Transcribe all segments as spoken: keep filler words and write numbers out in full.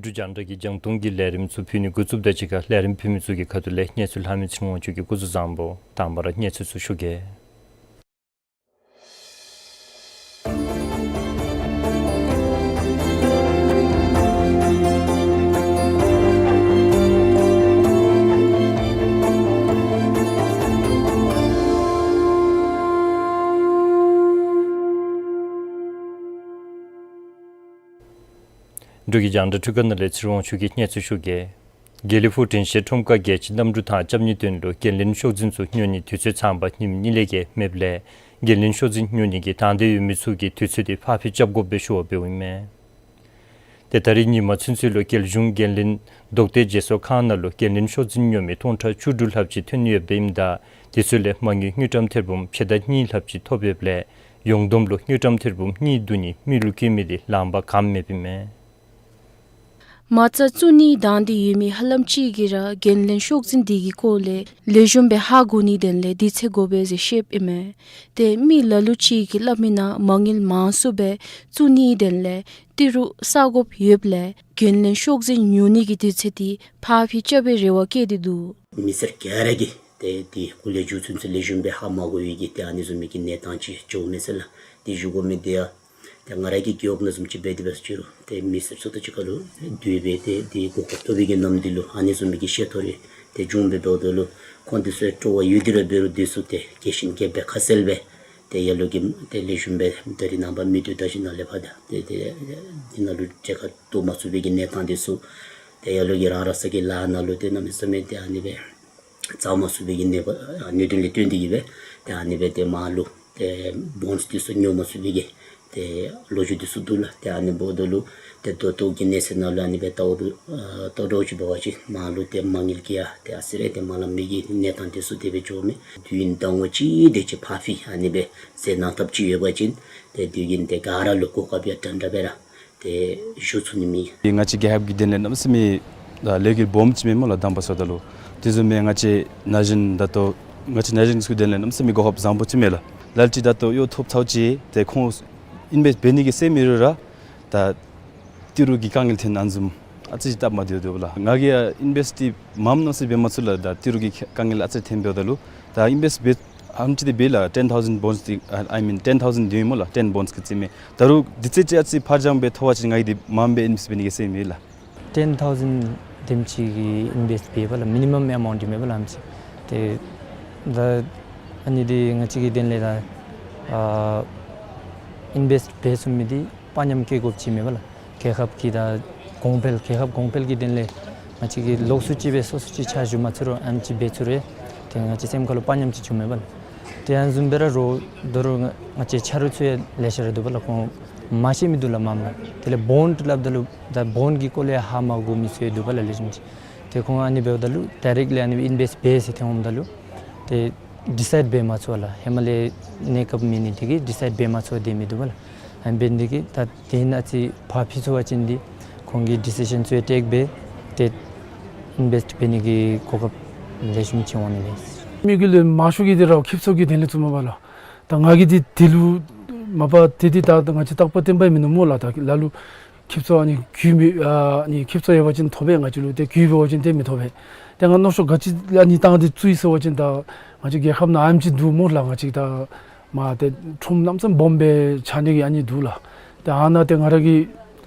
འབྲུག་རྒྱང་བསྒྲགས་ཀྱི་རྒྱང་མཐོང་གི་ལས་རིམ་ཚུ་ཕུལ་ནི་འགོ་བཙུགསཔ་དང་གཅིག་ཁར་ལས་རིམ་ཕུལ་མི་ཚུ་གི་ཁ་ཐུག་ལས་གནས་ཚུལ་ལྷག་མི་ཚེ་རིང་དབང་ཕྱུག་གིས་སྐུ་གཟུགས་བཟང་པོ། དང་པ་ར་གནས་ཚུལ་ཚུ་ཞུ་གེ། འབྲུག་གི་རྒྱང་བསྒྲགས་འཕྲུལ་ཁང་ནང་ལས་ཚེ་རིང་དབང་ཕྱུག་གིས་གནས་ཚུལ་ཞུ་གེ། དགེ་ལེགས་ཕུག་དྲན་ཤེས་ཁྲོམ་ཁར་རྒྱལ་སྤྱིའི་གནམ་གྲུ་ཐང་རྐྱབ་ནིའི་དོན་ལུ་འགན་ལེན་ཤོག་འཛིན་ཚུ་ཉོ་ནིའི་དུས་ཚོད་ཚངམ་ཉིནམ་གཉིས་ལས་བརྒལ་མེདཔ་ལས་འགན་ལེན་ཤོག་འཛིན་ཉོ་ནི་གི་དང་འདོད་ཡོད་མི་ཚུ་གིས་དུས་ཚོད་དེ་ཕར་འགྱངས་རྐྱབ་དགོཔ་སྦེ་ཞུ་བ་འབདཝ་ཨིན་མས། ཏེ་ད་རིས་ཉིནམ་ཚུན་ཚོད་ལུ་རྒྱལ་གཞུང་འགན་ལེན་རྡོག་གཏད་བརྗེ་སོར་ཁང་ནང་ལུ་འགན་ལེན་ཤོག་འཛིན་ཉོ་མི་སྟོང་ཕྲག་བཅུ་དྲུག་ལྷགཔ་ཅིག་ཐོན་ཡོདཔ་ཨིནམ་ད་དེ་ཚུ་ལས་མ་དངུལ་དངུལ་ཀྲམ་ཐེར་འབུམ་ཕྱེད་དང་གཉིས་ལྷགཔ་ཅིག་ཐོབ་ཡོདཔ་ལས་ཡོངས་བསྡོམས་ལུ་དངུལ་ཀྲམ་ཐེར་འབུམ་གཉིས་བསྡུ་ནི་མི་ལུ་བཀོད་མི་དེ་ལངམ་གང་མེདཔ་ཨིན་མས། མ་རྩ་བཙུགས་ནིའི་དང་འདོད་ཡོད་མི་ཧ་ལམ་ཅིག་གིས་ར་འགན་ལེན་ཤོག་འཛིན་དེ་གི་སྐོར་ལས་ལེགས་ཤོམ་སྦེ་ཧ་གོ་ནིའི་དོན་ལས་དུས་ཚོད་དགོ་པས་ཟེར་བཤདཔ་ཨིན་མས། ཏེ་མི་ལ་ལུ་ཅིག་གིས་སླབ་མིའི་ནང་མ་དངུལ་མང་སུ་སྦེ་བཙུགས་ནིའི་དོན་ལས་ཏི་རུ་བསག་དགོཔ་ཡོདཔ་ལས་འགན་ལེན་ཤོག་འཛིན་ཉོ་ནི་གི་དུས་ཚོད་དེ་ཕར་འགྱངས་རྐྱབ་པའི་རེ་བ་བསྐྱེད་དེ་འདུག། མི་སེར་ག་ར་གིས་ཏེ་དེ་སྐོར་ལས་རྒྱུ་མཚན་ཚུ་ལེགས་ཤོམ་སྦེ་ཧ་མ་གོ་བའི་གི་ཏེ་ཨ་ནི་བཟུམ་མའི་གི་གནས་སྟངས་ཅིག་འགྱོཝ་མས་ཟེར་ལགས། ཏེ་ཞུ་དགོ་མི་དེ་ཡང་ཏེ་ང་ར་གི་རྒེད་འོག་ནང་བཟུམ་ཅིག་འབད་དེ་འབད་ཟེར་ཅི་རུང་ཏེ་མི་སེར་ཚུ་དང་གཅིག་ཁར་ལུ་སྡོད་སྦེ་ཏེ་དེ་གོ་སྐབས་ཐོབ་པའི་གི་ནམ་དུས་ལུ་ཨ་ནི་བཟུམ་མའི་གི་ཤེས་ཐོག་རེ་ཏེ་བྱུང་སྦེ་འབདཝ་ད་ལུ་ཁོང་དེ་ཚུ་སྤྲོ་བ་ཡོད་དེ་ར་འབད་རུང་དེ་ཚུ་ཏེ་རྒྱས་ཤིང་རྒྱས་པའི་ཁ་གསལ་སྦེ་ཏེ་ཡར་ལུ་གི་ཏེ་ལེགས་ཤོམ་སྦེ་ད་རིས་ནངས་པ་མི་སྡོད་ད་ཅིག་ནང་ལས་ཕར་ད་ཏེ་ཏེ་དེ་ནང་ལུ་གྲལ་ཁར་གཏོགས་མ་ཚུགས་པའི་གི་གནས་སྟངས་དེ་ཚུ་ཏེ་ཡར་ལུ་གི་རང་རང་སོ་གི་ལཱ་ནང་ལུ་ཏེ་གནམ་མེད་ས་མེད་ཏེ་ཨ་ནི་སྦེ་བརྩམ་མ་ཚུགས་པའི་གི་གནས་པ་ཨ་གནད་དོན་ལས་བརྟེན་ཏེ་གིས་སྦེ་ཏེ་ཨ་ནི་སྦེ་ཏེ་མར་ལུ་ཏེ་བོནསི་དེ་ཚུ་ཉོ་མ་ཚུགས་པའི་གི་ཏེ་ལོ་རྒྱུས་དེ་ཚུ་འདུག་ལགས། ཏེ་ཨ་ནི་འབདཝ་ད་ལུ་ཏེ་ད་ལྟོ་གི་གནས་ཚད་ནང་ལུ་ཨ་ནི་སྦེ་ལྟཝ་ད་ཨ་ལྟ་འདྲཝ་ཅིག་འབད་བ་ཅིན་མར་ལུ་ཏེ་མ་དངུལ་གྱི་ཡང་ཏེ་ཨ་ཙི་རེ་ཏེ་མ་ལངམ་མི་གི་གནས་སྟངས་དེ་ཚུ་དེ་སྦེ་འགྱོཝ་མས། དུས་ཡུན་ཟླཝ་གཅིག་དེ་ཅིག་ཕར་ཕྱིན་ཨ་ནི་སྦེ་ཟེར་གནང་ཐབས་ཅིག་ཡོད་པ་ཅིན་ཏེ་དུས་ཡུན་དེ་ག་ར་ལུ་གོ་སྐབས་ཡང་འདྲན་འདྲ་སྦེ་ར་ཏེ་ཞུ་ཚུགས་ནི་མས། ང་བཅས་རྒྱལ་ཁབ་ཀྱི་དོན་ལས་གནམ་མེད་ས་མེད་ལ་ལས་འགུལ་སྦོམ་ཅིག་མས་སྨོ་ལགས། དང་པ་ཟེརཝ་ད་ལུ་དེ་བཟུམ་མའི་ང་བཅས་ན་གཞོན་ད་ལྟོ་ང་བཅས་ན་གཞོན་ཚུ་གི་དོན་ལས་གནམ་མེད་ས་མེད་གོ་སྐབས་བཟང་པོ་ཅིག་མས་ལགས། ལ་ལུ་ཅིག་ད་ལྟོ་གཡོག་ཐོབ་ཚརཝ་ཅིག་ཏེ་ཁོང་ཨིན་བེསཊ་འབད་ནི་གི་སེམས་ཡོད་རུང་ར་ད་ཏི་རུ་གི་དཀའ་ངལ་ཐོན་ཨ་ནི་བཟུམ་ཨ་ཙི་ཅིག་སྟབས་མ་བདེཝ་འདུག་ལགས། ང་གིས་ཡང་ཨིན་བེསཊ་འདི་མངམ་གནམ་མེད་ས་མེད་འབད་མ་ཚུགས་ལགས། ད་ཏི་རུ་གི་དཀའ་ངལ་ཨ་ཙི་ཐོན་འབདཝ་ད་ལུ་ད་ཨིན་བེསཊ་འབད་ཨ་ནེམ་ཅིག་འདི་འབད་ལགས། ཊེན་ཐའུ་ཟེནཌ་བོནསི་འདི་ཨ་ཨའི་མིན་ཊེན་ཐའུ་ཟེནཌ་འདི་ཨིན་སྨོ་ལགས། ཊེན་བོནསི་གི་རྩིས་མས། ད་རུང་དུས་ཚོད་ཅིག་ཨ་ཙི་ཕར་འགྱངས་སྦེ་ཐོབ་པ་ཅིན་ང་གིས་འདི་མངམ་སྦེ་ཨིན་བེསཊ་འབད་ནི་གི་སེམས་ཡོད་ལགས། ཊེན་ཐའུ་ཟེནཌ་དེམ་ཅིག་གི་ཨིན་བེསཊ་འབད་བ་ལགས། མི་ནི་མམ་ཨེ་མའུནཊ་འདི་མས་པ་ལགས། ཨ་ནེམ་ཅིག་ཏེ་ད་ཨ་ནི་འདི་ང་བཅས་ཀྱི་དོན་ལས་ད་ཨ་ཨིན་བེསཊ་འབད་ཚུགས་མི་འདི་དཔའ་ཉམས་བསྐྱེད་དགོཔ་ཅིག་མས་པ་ལགས། རྒྱལ་ཁབ་ཀྱི་ད་གོང་འཕེལ་རྒྱལ་ཁབ་གོང་འཕེལ་གྱི་དོན་ལས་ང་བཅས་ཀྱིས་ལོགས་སུ་ཅིག་སྦེ་སོ་སོ་ཅིག་ཕྱག་ཞུ་མ་ཚུགས་རུང་ཨ་ནེམ་ཅིག་འབད་ཚུགས་རུང་ཏེ་ང་བཅས་སེམས་ཁར་ལུ་དཔའ་ཉམས་ཅིག་བྱུངམ་མས་པ་ལགས། ཏེ་ཨ་ནི་བཟུམ་སྦེ་ར་རོགས་ད་རུང་ང་བཅས་ཆ་རོགས་ཚུ་ཡང་ལེ་ཤ་ར་འདུག་པ་ལགས། ཁོང་མ་ཤེས་མི་འདུག་ལགས་མངམ་ལགས། དེ་ལས་བོནཌ་སླབ་ད་ལུ་ད་བོནཌ་གི་སྐོར་ལས་ཧ་མ་གོ་མི་ཚུ་ཡང་འདུག་པ་ལགས་ལེགས་ཤོམ་ཅིག། ཏེ་ཁོང་ཨ་ནི་འབདཝ་ད་ལུ་ཌའི་རེཀཊ་ལི་ཨ་ནི་སྦེ་ཨིན་བེསཊ་འབད་ཟེར་ཐོནམ་ད་ལུ་ཏེ་ ཌི་སའིཌ་འབད་མ་ཚུགས་པས་ལགས། ཧེ་མ་ལས་གནས་སྐབས་མེད་ནི་དེ་གིས་ཌི་སའིཌ་འབད་མ་ཚུགས་པར་སྡོད་མི་འདུག་པ་ལགས། ཨ་ནི་འབད་ནི་དེ་གིས་ད་དེ་ནང་ཅིག་ཕར་ཕུད་ཚུགས་པ་ཅིན་འདི་ཁོང་གིས་ཌི་སི་ཤཱན་ཚུ་ཡང་ཊེཀ་འབད་དེ་ཨིན་བེསིཊ་འབད་ནི་གི་གོ་སྐབས་ལེགས་ཤོམ་ཅིག་འོང་ནི་མས། མི་གི་ལས་མང་ཤོས་ཀྱིས་འདི་ར་ཁེབ་སང་གི་དོན་ལས་བཙུགསཔ་མས་པ་ལགས། ད་ང་གིས་འདི་དེ་ལུ་མ་པ་དེ་འདི་ད་ང་བཅས་རྟག་པ་བརྟན་པ་མིན་ནུག་སྨོ་ལགས། ད་ལ་ལུ་ཁེབ་སང་ཨ་ནི་རྒུད་མི་ཨ་ནི་ཁེབ་སང་ཡོད་པ་ཅིན་ཐོབ་པས། ང་བཅས་ལུ་ཏེ་རྒུད་འབད་བ་ཅིན་ཏེ་མི་ཐོབ་པས། ཏེ་ང་མནོ་ཤོག་ག་ཅི་ཨ་ནི་བཏང་སྟེ་བཙུགས་ཡི་ཟེར་བ་ཅིན་ད་ང་བཅས་རྒྱལ་ཁབ་ནང་ཨེམ་ཅིག་འདུག་སྨོ་ལགས། ང་བཅས་ད་མ་ཏེ་ཁྲོམ་གནམ་མེད་ས་མེད་སྦོམ་སྦེ་ཆགས་ནི་གི་ཨ་ནི་འདུག་ལགས། ཏེ་ཨ་ནཱ་ཏེ་ང་ར་གིས་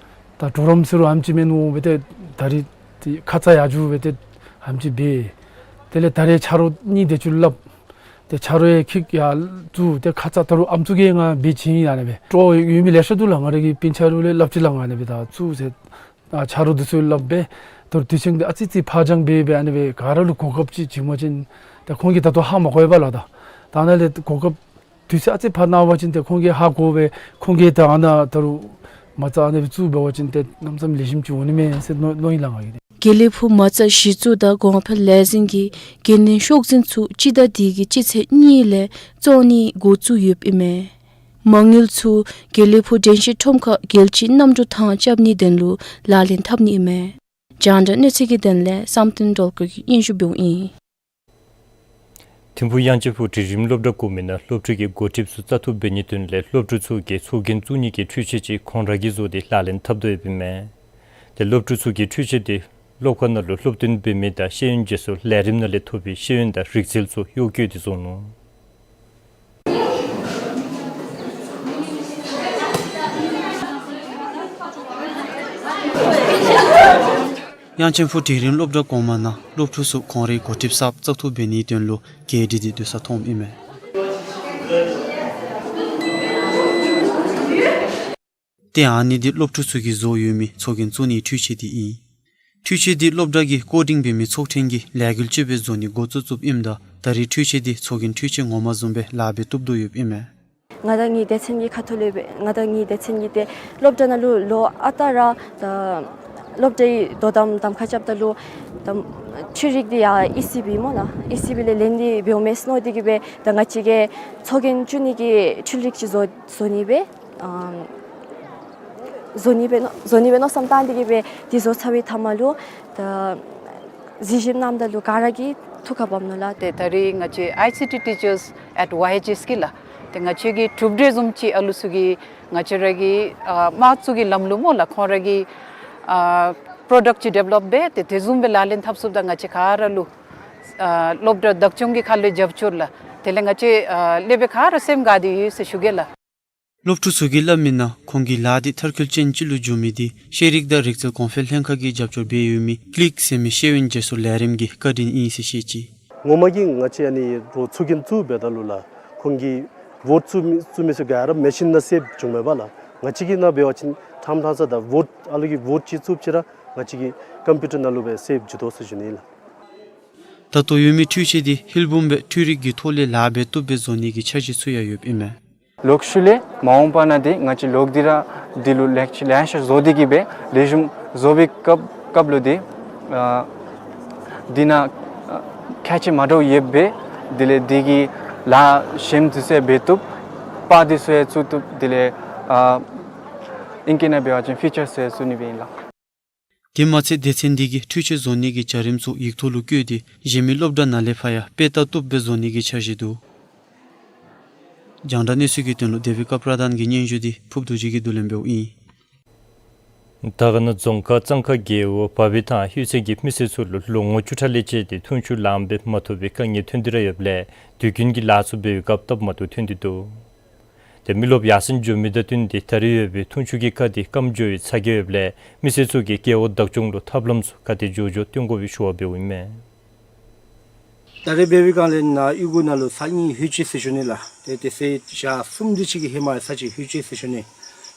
ད་གྲོགས་རམ་ཟེར་རུང་ཨེམ་ཅིག་མེན་འོང་སྦེ་ཏེ་ད་རིས་ཏེ་ཁ་ཙ་ཡར་འགྱོ་སྦེ་ཏེ་ཨེམ་ཅིག་འབད། དེ་ལས་ད་རིས་ཆ་རོགས་གཉིས་དེ་ཚུ་སླབ། ཏེ་ཆ་རོགས་ཡང་ཁྱོད་ཡར་བཙུགས། ཏེ་ཁ་ཙ་ད་རུང་ཨམ་སྲུ་གིས་ང་འབད་བྱིན་ཡི་ཨ་ནི་སྦེ། གྲོགས་ཡོད་མི་ལེ་ཤ་འདུག་ལགས། ང་ར་གི་སྤུན་ཆ་ལུ་ལས་སླབ་ཅི་ལགས། ང་ཨ་ནི་སྦེ་ད་བཙུགས་ཟེར། ཨ་ཆ་རོགས་འདི་ཚུ་སླབ་སྦེ་ད་རུང་དུས་ཆེན་འདི་ཨ་ཙི་ཙི་ཕར་འགྱངས་འབད་སྦེ་ཨ་ནི་སྦེ་ག་ར་ལུ་གོ་སྐབས་ཅིག་བྱིན་པ་ཅིན་ད་ཁོང་གིས་ད་ལྟོ་ཧ་མ་གོ་བས་པ་ལགས། ད་ད་ནཱ་ལས་གོ་སྐབས་དུས་ཚོད་ཨ་ཙི་ཕར་གནང་བ་ཅིན་ཏེ་ཁོང་གིས་ཧ་གོ་སྦེ་ཁོང་གིས་ད་ཨ་ནཱ་ད་རུང་མ་རྩ་ཨ་ནི་སྦེ་བཙུགས་འབད་བ་ཅིན་ཏེ་གནམ་མེད་ས་མེད་ལེགས་ཤོམ་ཅིག་འོང་ནི་མས་ཟེར་མནོ་མནོཝ་ཨིན་ལགས་ང་གིས། དགེ་ལེགས་ཕུག་མ་རྩ་གཞི་བཙུགས་དང་གོང་འཕེལ་ལས་འཛིན་གྱི་འགན་ལེན་ཤོག་འཛིན་ཚུ་སྤྱི་ཟླ་འདི་གི་སྤྱི་ཚེས་གཉིས་ལས་བཙུགས་ནི་འགོ་བཙུགས་ཡོདཔ་ཨིན་མས། མ་དངུལ་ཚུ་དགེ་ལེགས་ཕུག་དྲན་ཤེས་ཁྲོམ་ཁར་རྒྱལ་སྤྱིའི་གནམ་གྲུ་ཐང་རྐྱབ་ནིའི་དོན་ལུ་ལག་ལེན་འཐབ་ནི་ཨིན་མས། རྒྱང་བསྒྲགས་གནས་ཚུལ་གྱི་དོན་ལས་བསམ་གཏན་སྒྲོལ་དཀར་གྱིས་སྙན་ཞུ་འབདཝ་ཨིན། ཐིམ་ཕུག་དབྱངས་ཅན་ཕུག་འབྲིང་རིམ་སློབ་གྲྭ་གོང་མའི་ནང་སློབ་ཕྲུག་གི་འགོ་ཁྲིདཔ་ཚུ་བཙག་འཐུ་འབད་ནིའི་དོན་ལས་སློབ་ཕྲུག་ཚུ་གིས་ཚོགས་རྒྱན་བཙུགས་ནི་གི་འཕྲུལ་ཆས་ཅིག་ཁོང་ར་གིས་བཟོ་སྟེ་ལག་ལེན་འཐབ་དོ་ཡོདཔ་ཨིན་མས། ཏེ་སློབ་ཕྲུག་ཚུ་གིས་འཕྲུལ་ཆས་འདི་སློབ་ཁང་ནང་ལུ་སློབ་སྟོན་འབད་མི་དང་ཤེས་ཡོན་རྗེས་སུ་ལས་རིམ་ནང་ལས་ཐོབ་པའི་ཤེས་ཡོན་དང་རིག་རྩལ་ཚུ་གཡོག་བཀོལ་ཏེ་བཟོ་ནུག། དབྱངས་ཅན་ཕུག་འབྲིང་རིམ་སློབ་གྲྭ་གོང་མ་ནང་སློབ་ཕྲུག་ཚུ་ཁོང་རའི་འགོ་ཁྲིདཔ་གསརཔ་བཙག་འཐུ་འབད་ནིའི་དོན་ལུ་གྱལ་སྒྲིག་སྟེ་སྡོད་ས་མཐོངམ་ཨིན་མས། ཏེ་ཨ་ནི་འདི་སློབ་ཕྲུག་ཚུ་གིས་བཟོ་ཡོད་མི་ཚོགས་རྒྱན་བཙུགས་ནིའི་འཕྲུལ་ཆས་འདི་ཨིན། འཕྲུལ་ཆས་འདི་སློབ་གྲྭ་གི་བསྐོ་འདིང་འབད་མི་ཚོགས་ཐེངས་ཀྱིས་ལས་འགུལ་ཅིག་སྦེ་བཟོ་ནི་འགོ་བཙུགས་བཙུགསཔ་ཨིནམ་ད་ད་རེས་འཕྲུལ་ཆས་འདི་ཚོགས་རྒྱན་འཕྲུལ་ཆས་ངོ་མ་བཟུམ་སྦེ་ལཱ་འབད་བཏུབ་དོ་ཡོདཔ་ཨིན་མས། ང་དང་ངེའི་སྡེ་ཚན་གྱི་ཁ་ཐུག་ལས་སྦེ་ང་དང་ངེའི་སྡེ་ཚན་གྱིས་ཏེ་སློབ་གྲྭ་ནང་ལུ་ལོ་ཨ་རྟག་ར་ད་སློབ་གྲྭའི་དོ་དམ་གདམ་ཁ་རྐྱབ་ད་ལུ་ད་འཕྲུལ་རིག་འདི་ཡར་ཨི་སི་བི་སྨོ་ལགས། ཨི་སི་བི་ལས་ལེན་ཏེ་འབདཝ་མས་མནོ་སྟེ་གིས་སྦེ་ད་ང་བཅས་ཀྱིས་ཚོགས་རྒྱན་བཙུགས་ནི་གི་འཕྲུལ་རིག་ཅིག་བཟོ་བཟོ་ནི་སྦེ་ཨ་བཟོ་ནི་སྦེ་མནོ་བཟོ་ནི་སྦེ་མནོ་བསམ་བཏང་སྟེ་གིས་སྦེ་འདི་བཟོ་ཚར་བའི་མཐའ་མ་ལུ་ད་གཟིགས་ཞིབ་གནངམ་ད་ལུ་ག་ར་གིས་ཐུགས་ཁར་བབ་ནུག་ལགས། ཏེ་ད་རེས་ང་བཅས་ཨའི་སི་ཊི་ཊི་ཅརསི་ཨེཊ་ཝའི་ཨེཆ་ཨེསི་གིས་ལགས། ཏེ་ང་བཅས་ཀྱི་གྲུབ་འབྲས་བཟུམ་ཅིག་ཨ་ལུ་ཚུ་གིས་ང་བཅས་ར་གི་ཨ་དམངས་གཙོ་གི་ལམ་ལུགས་སྨོ་ལགས། ཁོང་ར་གི་ཨ་པྲོ་ཌཀཊ་ཅིག་ཌི་ཝེ་ལོཔ་འབད་དེ་དེ་བཟུམ་སྦེ་ལག་ལེན་འཐབ་ཚུགསཔ་ད་ང་བཅས་ག་ར་ལུ་ཨ་སློབ་གྲྭ་བདག་སྐྱོང་གི་ཁ་ལས་རྒྱབ་སྐྱོར་ལགས། དེ་ལས་ང་བཅས་ཨ་སློབ་དཔོན་ག་ར་སེམས་དགའ་སྟེ་ཡོད་ཟེར་ཞུ་གེ་ལགས། སློབ་ཕྲུག་ཚུ་གིས་སླབ་མིའི་ནང་ཁོང་གི་ལཱ་འདི་མཐར་འཁྱོལ་ཅན་ཅིག་ལུ་འགྱུར་མི་འདི་ཤེས་རིག་དང་རིག་རྩལ་གོང་འཕེལ་ལྷན་ཁག་གིས་རྒྱབ་སྐྱོར་འབད་ཡོད་མི་ཀི་ལིཀ་ཟེར་མི་ཤེས་ཡོན་རྗེས་སུ་ལས་རིམ་གྱི་བཀའ་དྲིན་ཨིན་ཟེར་བཤད་ཅི། ངོ་མ་གིས་ང་བཅས་ཨ་ནི་རོགས་ཚོགས་རྒྱན་བཙུགས་འབདཝ་ད་ལུ་ལགས་ཁོང་གིས་ཝོཊ་བཙུགས་མི་བཙུགས་མི་ཚུ་ག་ར་མེ་ཤིན་ནང་སེབ་བྱུངམ་མས་པ་ལགས། ང་བཅས་ཀྱི་ནང་འབད་བ་ཅིན་ཕྲང་ཕྲང་ས་ད་ཝོཊ་ཨ་ལུ་གིས་ཝོཊ་ཅིག་བཙུགསཔ་ཅིག་ར་ང་བཅས་ཀྱི་ཀམ་པིའུ་ཊར་ནང་ལུ་སྦེ་སེབ་འགྱོ་དོ་ཟེར་ཞུ་ནི་ལགས། ད་ལྟོ་ཡོད་མི་འཕྲུལ་ཆས་འདི་ཧིལ་བུམ་སྦེ་འཕྲུལ་རིག་གི་ཐོག་ལས་ལཱ་འབད་བཏུབ་སྦེ་བཟོ་ནི་གི་འཆར་གཞི་ཚུ་ཡང་ཡོདཔ་ཨིན་མས། ལོག་ཤུལ་ལས་མ་འོངས་པ་ནང་འདི་ང་བཅས་ལོག་སྟེ་ར་འདི་ལུ་ལེགས་ལེགས་ཤོམ་བཟོ་སྟེ་གིས་སྦེ་ལེགས་ཤོམ་བཟོ་བའི་སྐབས་སྐབས་ལུ་འདི་ཨ་འདི་ནང་ཨ་ཁྱད་ཆོས་མ་འདྲཝ་ཡོདཔ་སྦེ་དེ་ལས་འདི་གི་ལཱ་ཞནམ་འདི་ཚུ་ཡང་འབད་བཏུབ། པར་འདི་ཚུ་ཡང་བཙུགས་བཏུབ། དེ་ལས་ཨ་ཨིང་སྐད་ནང་འབད་བ་ཅིན་ཕི་ཅར་ཚུ་ཡང་བཙུགས་ནི་སྦེ་ཨིན་ལགས། དེ་མ་ཚད་སྡེ་ཚན་འདི་གིས་འཕྲུལ་ཆས་བཟོ་ནི་གི་བྱ་རིམ་ཚུ་ཡིག་ཐོག་ལུ་བཀོད་དེ་གཞན་མི་སློབ་གྲྭ་ནང་ལས་ཕར་ཡང་སྤེལ་བཏབ་བཏུབ་སྦེ་བཟོ་ནི་གི་འཆར་གཞི་འདུག། རྒྱང་བསྒྲགས་གནས་ཚུལ་གྱི་དོན་ལུ་དེ་བི་ཀ་པྲ་དཱན་གྱི་སྙན་ཞུ་འདི་ཕུབ་རྡོ་རྗེ་གིས་བསྡུ་ལེན་འབདཝ་ཨིན། དར་དཀར་ན་རྫོང་ཁག་གཙང་ཁ་རྒེད་འོག་བ་བི་ཐང་ཧུའེ་ཚན་གྱི་མི་སེར་ཚུ་ལུ་ལོ་ངོ་བཅུ་ཕྲག་ལས་བཅད་དེ་འཐུང་ཆུ་ལངམ་སྦེ་མ་ཐོབ་པའི་དཀའ་ངལ་ཐོན་ཏེ་ར་ཡོདཔ་ལས་དུས་རྒྱུན་གྱི་ལཱ་ཚུ་འབད་བའི་སྐབས་སྟབས་མ་བདེཝ་ཐོན་ཏེ་འདུག། ཏེ་མི་རློབས་ཡར་སེང་འགྱོ་མི་དང་བསྟུན་ཏེ་ད་རེས་ཡོད་པའི་འཐུང་ཆུ་གི་ཁ་འདི་སྐམ་འགྱོ་བའི་ཚ་གྱང་ཡོདཔ་ལས་མི་སེར་ཚུ་གིས་རྒེད་འོག་བདག་སྐྱོང་ལུ་ཐབས་ལམ་ཚུ་ག་དེ་མགྱོགས་མགྱོགས་སྟོན་དགོ་པའི་ཞུ་བ་འབདཝ་ཨིན་མས། ད་རེས་འབད་བའི་སྒང་ལས་ནཱ་གཡུས་སྒོ་ནང་ལུ་ས་གཉིས་ཧུད་ཅིག་ཟེར་ཞུ་ནི་ལགས། ཏེ་དེ་ཚེ་ཞག་གསུམ་དེ་ཅིག་གི་ཧེ་མ་ས་ཅིག་ཧུད་ཅིག་ཟེར་ཞུ་ནི།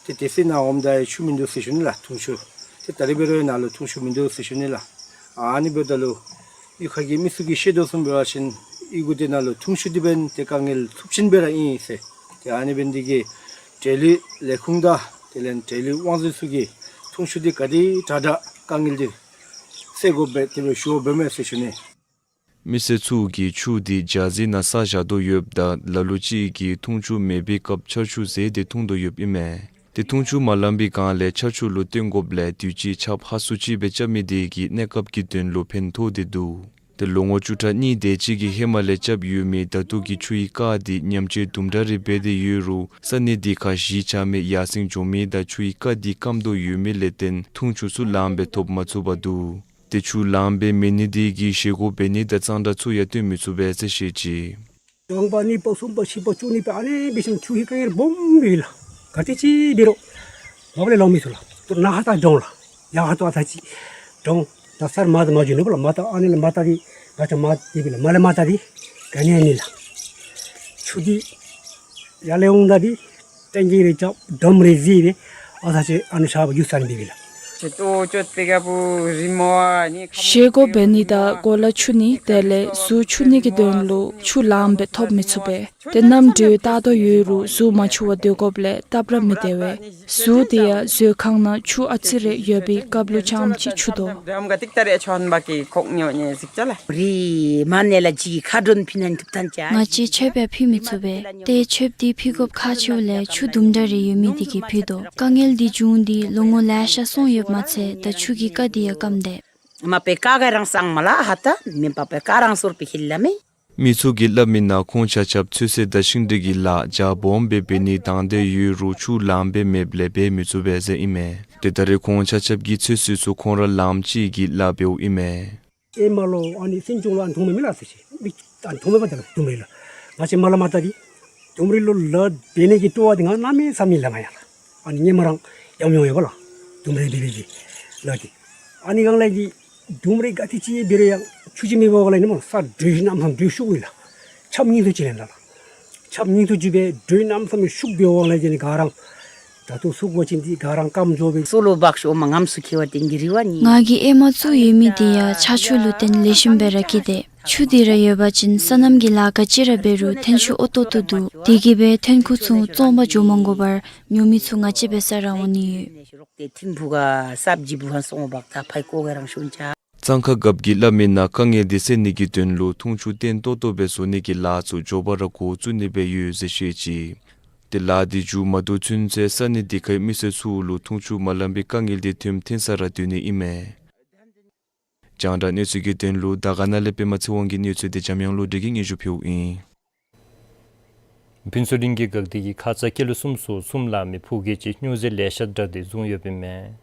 ཏེ་དེ་ཚེ་ནཱ་འོངམ་ད་ཆུ་མིན་འདུག་ཟེར་ཞུ་ནི་ལགས། འཐུང་ཆུ་ཏེ་ད་རེས་འབད་རུང་ནཱ་ལུ་འཐུང་ཆུ་མིན་འདུག་ཟེར་ཞུ་ནི་ལགས། ཨ་ནི་འབདཝ་ད་ལུ་གཡུས་ཁ་གི་མི་ཚུ་གིས་བཤད་དོ་བཟུམ་འབད་བ་ཅིན་གཡུས་སྒོ་དེ་ནང་ལུ་འཐུང་ཆུ་འདི་འབདན་ཏེ་དཀའ་ངལ་ཚབས་ཆེན་སྦེ་ར་ཨིན་ཟེར། ཏེ་ཨ་ནི་འབདན་འདི་གིས་འབྲེལ་ཡོད་ལས་ཁུངས་དང་དེ་ལས་འབྲེལ་ཡོད་དབང་འཛིན་ཚུ་གིས་འཐུང་ཆུ་འདི་ག་དེ་དྲག་དྲག་དཀའ་ངལ་འདི་སེལ་དགོ་པས་དེ་སྦེ་ཞུ་བ་འབདཝ་མས་ཟེར་ཞུ་ནི། མི་སེར་ཚུ་གིས་ཆུ་དེ་ཇ་རྩི་ནང་བསགས་བཞག་དོ་ཡོདཔ་ད་ལ་ལུ་ཅིག་གིས་འཐུང་ཆུ་མེད་པའི་སྐབས་ཆར་ཆུ་ཟེར་ཏེ་འཐུང་དོ་ཡོདཔ་ཨིན་མས། ཏེ་འཐུང་ཆུ་མ་ལང་པའི་སྒང་ལས་ཆར་ཆུ་ལུ་བརྟེན་དགོཔ་ལས་དུས་ཅི་ཆརཔ་ཧ་སུ་ཅིག་སྦེ་རྐྱབ་མི་དེ་གིས་གནས་སྐབས་ཀྱི་དོན་ལུ་ཕན་ཐོགས་ཏེ་འདུག། ཏེ་ལོ་ངོ་བཅུ་ཕྲག་གཉིས་དེ་ཅིག་གི་ཧེ་མ་ལས་རྐྱབ་ཡོད་མི་ད་ལྟོ་གི་ཆུའི་རྐ་དེ་ཉམས་བཅོས་དུམ་གྲ་རེ་འབད་དེ་ཡོད་རུང་ས་གནས་དེ་ཁར་གཞིས་ཆགས་མི་ཡར་སེང་འགྱོ་མི་དང་ཆུའི་རྐ་དེ་སྐམ་དོ་ཡོད་མི་ལས་བརྟེན་འཐུང་ཆུ་ཚུ་ལངམ་སྦེ་ཐོབ་མ་ཚུགས་པར་འདུག། ཏེ་ཆུ་ལངམ་སྦེ་མེད་ནི་དེ་གིས་བཞེས་སྒོ་འབད་ནི་དང་གཙང་སྦྲ་ཚུ་ཡང་སྟོན་མི་ཚུགས་པས་ཟེར་བཤད་ཅི། རྐང་པ་གཉིས་པ་གསུམ་པ་བཞི་པ་བཅུ་གཉིས་པ་ཨ་ནི་འབད་ཞིནམ་ཆུ་ཧིང་ག་ཡང་སྦོམ་སྦེ་ལགས། ག་དེ་ཅིག་འབད་རུང་མ་པ་ལས་ལང་མི་ཚུགས་ལགས། ཏེ་ནཱ་ཧ་ཏ་འགྲོ་འོང་ལགས། ཡར་ཧ་ཏ་ཨ་ཐ་ཅིག་འགྲོ་འོང་། ད་སར་མར་ད་མར་འགྱོ་ནུག་པ་ལགས། མར་ད་ཨ་ནི་ལས་མར་ད་འདི་ང་བཅས་མར་འདི་སྦེ་ལགས། མར་ལས་མར་ད་འདི་ག་ནི་ཡང་མེད་ལགས། ཆུ་འདི་ཡར་ལས་འོང་ད་འདི་ཊེང་ཀི་རེ་རྐྱབ་ཌམ་རེ་བཟི་སྦེ་ཨ་ཐ་ཅིག་ཨ་ནི་ཤར་བ་རྒྱུ་ས་ནི་འབད་བས་ལགས། བཞེས་སྒོ་འབད་ནི་དང་གོ་ལ་འཁྱུ་ནི་དེ་ལས་གཟུགས་འཁྱུ་ནི་གི་དོན་ལུ་ཆུ་ལངམ་སྦེ་ཐོབ་མི་ཚུགས་པས། ཏེ་གནམ་གྲུ་བཏགས་དོ་ཡོད་རུང་གཟུགས་མ་འཁྱུ་བར་སྡོད་དགོཔ་ལས་སྟབས་ར་མི་བདེ་བས། གཟུགས་དེ་ཡང་མཛོད་ཁང་ནང་ཆུ་ཨ་ཙི་རེ་ཡོད་པའི་སྐབས་ལུ་རྐྱངམ་ཅིག་འཁྱུ་དོ། རི་མ་ནེ་ལ་ཇི་ཁ་འདྲོན་ཕི་ནན་ཐུབ་ཐན་ཅ། ང་བཅས་མཆོདཔ་ཡང་ཕུལ་མི་ཚུགས་པས། ཏེ་མཆོདཔ་འདི་ཕུལ་དགོཔ་ཁག་ཆེཝ་ལས་ཆུ་དུམ་གྲ་རེ་ཡོད་མི་དེ་གིས་ཕུལ་དོ། དཀའ་ངལ་འདི་བྱུང་སྟེ་ལོ་ངོ་ལེ་ཤ་སོང་ཡོདཔ་མ་ཚད་ད་ཆུ་གི་རྐ་འདི་ཡང་སྐམ་དེས། མ་པའི་རྐ་ག་རང་སངས་མ་ལ་ཧ་ད་མེན་པ་པའི་རྐ་རང་སོར་པའི་ཁྱིལ་ལ་མེ། མི་ཚུ་གིས་སླབ་མི་ནང་ཁོང་ཆ་ཁྱབ་ཚོད་བསྲེ་དང་ཤིང་འབྲས་ཀྱི་ལཱ་ཇ་སྦོམ་སྦེ་འབད་ནི་དང་འདོད་ཡོད་རུང་ཆུ་ལངམ་སྦེ་མེདཔ་ལས་འབད་མི་ཚུགས་པས་ཟེར་ཨིན་མས། ཏེ་ད་རེས་ཁོང་ཆ་ཁྱབ་ཀྱི་ཚོད་བསྲེ་ཚུ་ཁོང་ར་ལངམ་ཅིག་གིས་ལཱ་འབདཝ་ཨིན་མས། ཨེ་མ་ལོ་ཨ་ནི་སེང་ལྕོག་ལུ་ཨ་ནི་འཐུང་མི་མེད་ལགས་ཟེར་ཅི། མི་ཨ་ནི་འཐུང་མི་པ་ད་ལུ་ལྡུམ་རའི་ལུ། ང་བཅས་མར་ལས་མར་ད་འདི་ལྡུམ་རའི་ལུ་ལཱ་འབད་ནི་གི་སྤྲོ་བ་འདི་ང་གནམ་མེད་ས་མེད་ལས་མ་ཡར་ལགས། ཨ་ནི་ཧེ་མ་རང་ཡང་ཡང་ཡོད་པ་ལགས། ལྡུམ་རའི་འབད་ནི་གི་ལཱ་འདི། ཨ་ནི་གང་ལས་ཀྱི་ལྡུམ་རའི་ག་དེ་ཅིག་འབད་རུང་ཡང་ཆུ་ཅིག་མེད་པ་ལས་ནི་མ་ས་དྲོད་གནམ་མེད་ས་མེད་དྲོད་ཤུགས་ཡོད་ལགས། ཆརཔ་ཉིང་ཐུ་ཅིག་ལས་ད་ལགས། ཆརཔ་ཉིང་ཐུ་ཅིག་སྦེ་དྲོད་གནམ་མེད་ས་མེད་ཤུགས་འབད་བའི་དབང་ལས་ཀྱི་ནི་ག་རང་ད་ལྟོ་ཟུག་གོ་ཅིག་འདི་ག་རང་སྐམ་འགྱོ་བའི་སོ་ལུ་འབག་ཤོ་མ་ངམ་སུ་ཁེ་བ་ཏེན་གྱི་རི་བ་ནི། ང་གིས་ཨེ་མ་བཙུགས་ཡོད་མི་དེ་ཡང་ཆར་ཆུ་ལུ་བརྟེན་ལེགས་ཤོམ་སྦེ་ར་སྐྱེས་ཏེ། ཆུ་དེ་ར་ཡོད་པ་ཅིན་སོ་ནམ་གྱི་ལཱ་ག་ཅི་ར་འབད་རུང་ཐོན་ཤུགས་ཨོ་ཏོ་ཏོ་འདུག། དེ་གིས་སྦེ་ཐོན་ཁུངས་ཚུ་བཙོང་པར་འགྱོ་མ་དགོ་པར་ཉོ་མི་ཚུ་ང་བཅས་འབད་སར་ར་འོང་ནི་ཡོད། གཙང་ཁ་རྒཔོ་གིས་སླབ་མི་ནང་དཀའ་ངལ་འདི་སེལ་ནི་གི་དོན་ལུ་འཐུང་ཆུ་བརྟན་ཏོག་ཏོ་སྦེ་བཟོ་ནི་གི་ལཱ་ཚུ་མགྱོགས་པ་ར་འགོ་བཙུགས་ནི་སྦེ་ཡོད་ཟེར་བཤད་ཅི། ཏེ་ལཱ་འདི་མཇུག་མ་བསྡུ་ཚུན་ཚོད་ས་གནས་དེ་ཁའི་མི་སེར་ཚུ་ལུ་འཐུང་ཆུ་མ་ལང་པའི་དཀའ་ངལ་འདི་ཐོནམ་ཐོན་ས་ར་སྡོད་ནི་ཨིན་མས། རྒྱང་བསྒྲགས་གནས་ཚུལ་གྱི་དོན་ལུ་དར་དཀར་ན་ལས་པདྨ་ཚེ་དབང་གི་གནས་ཚུལ་འདི་འཇམ་དབྱངས་བློ་གྲོས་ཀྱིས་སྙན་ཞུ་ཕུལཝ་ཨིན། ཕུན་ཚོགས་གླིང་གི་འགག་སྡེ་གི་ཁ་ཙ་སྐྱེས་ལོ་གསུམ་སོ་གསུམ་ལང་མི་ཕོ་སྐྱེས་ཅིག་སྨྱོ་རྫས་ལེ་ཤ་དྲངས་ཏེ་བཟུང་ཡོདཔ་ཨིན་མས།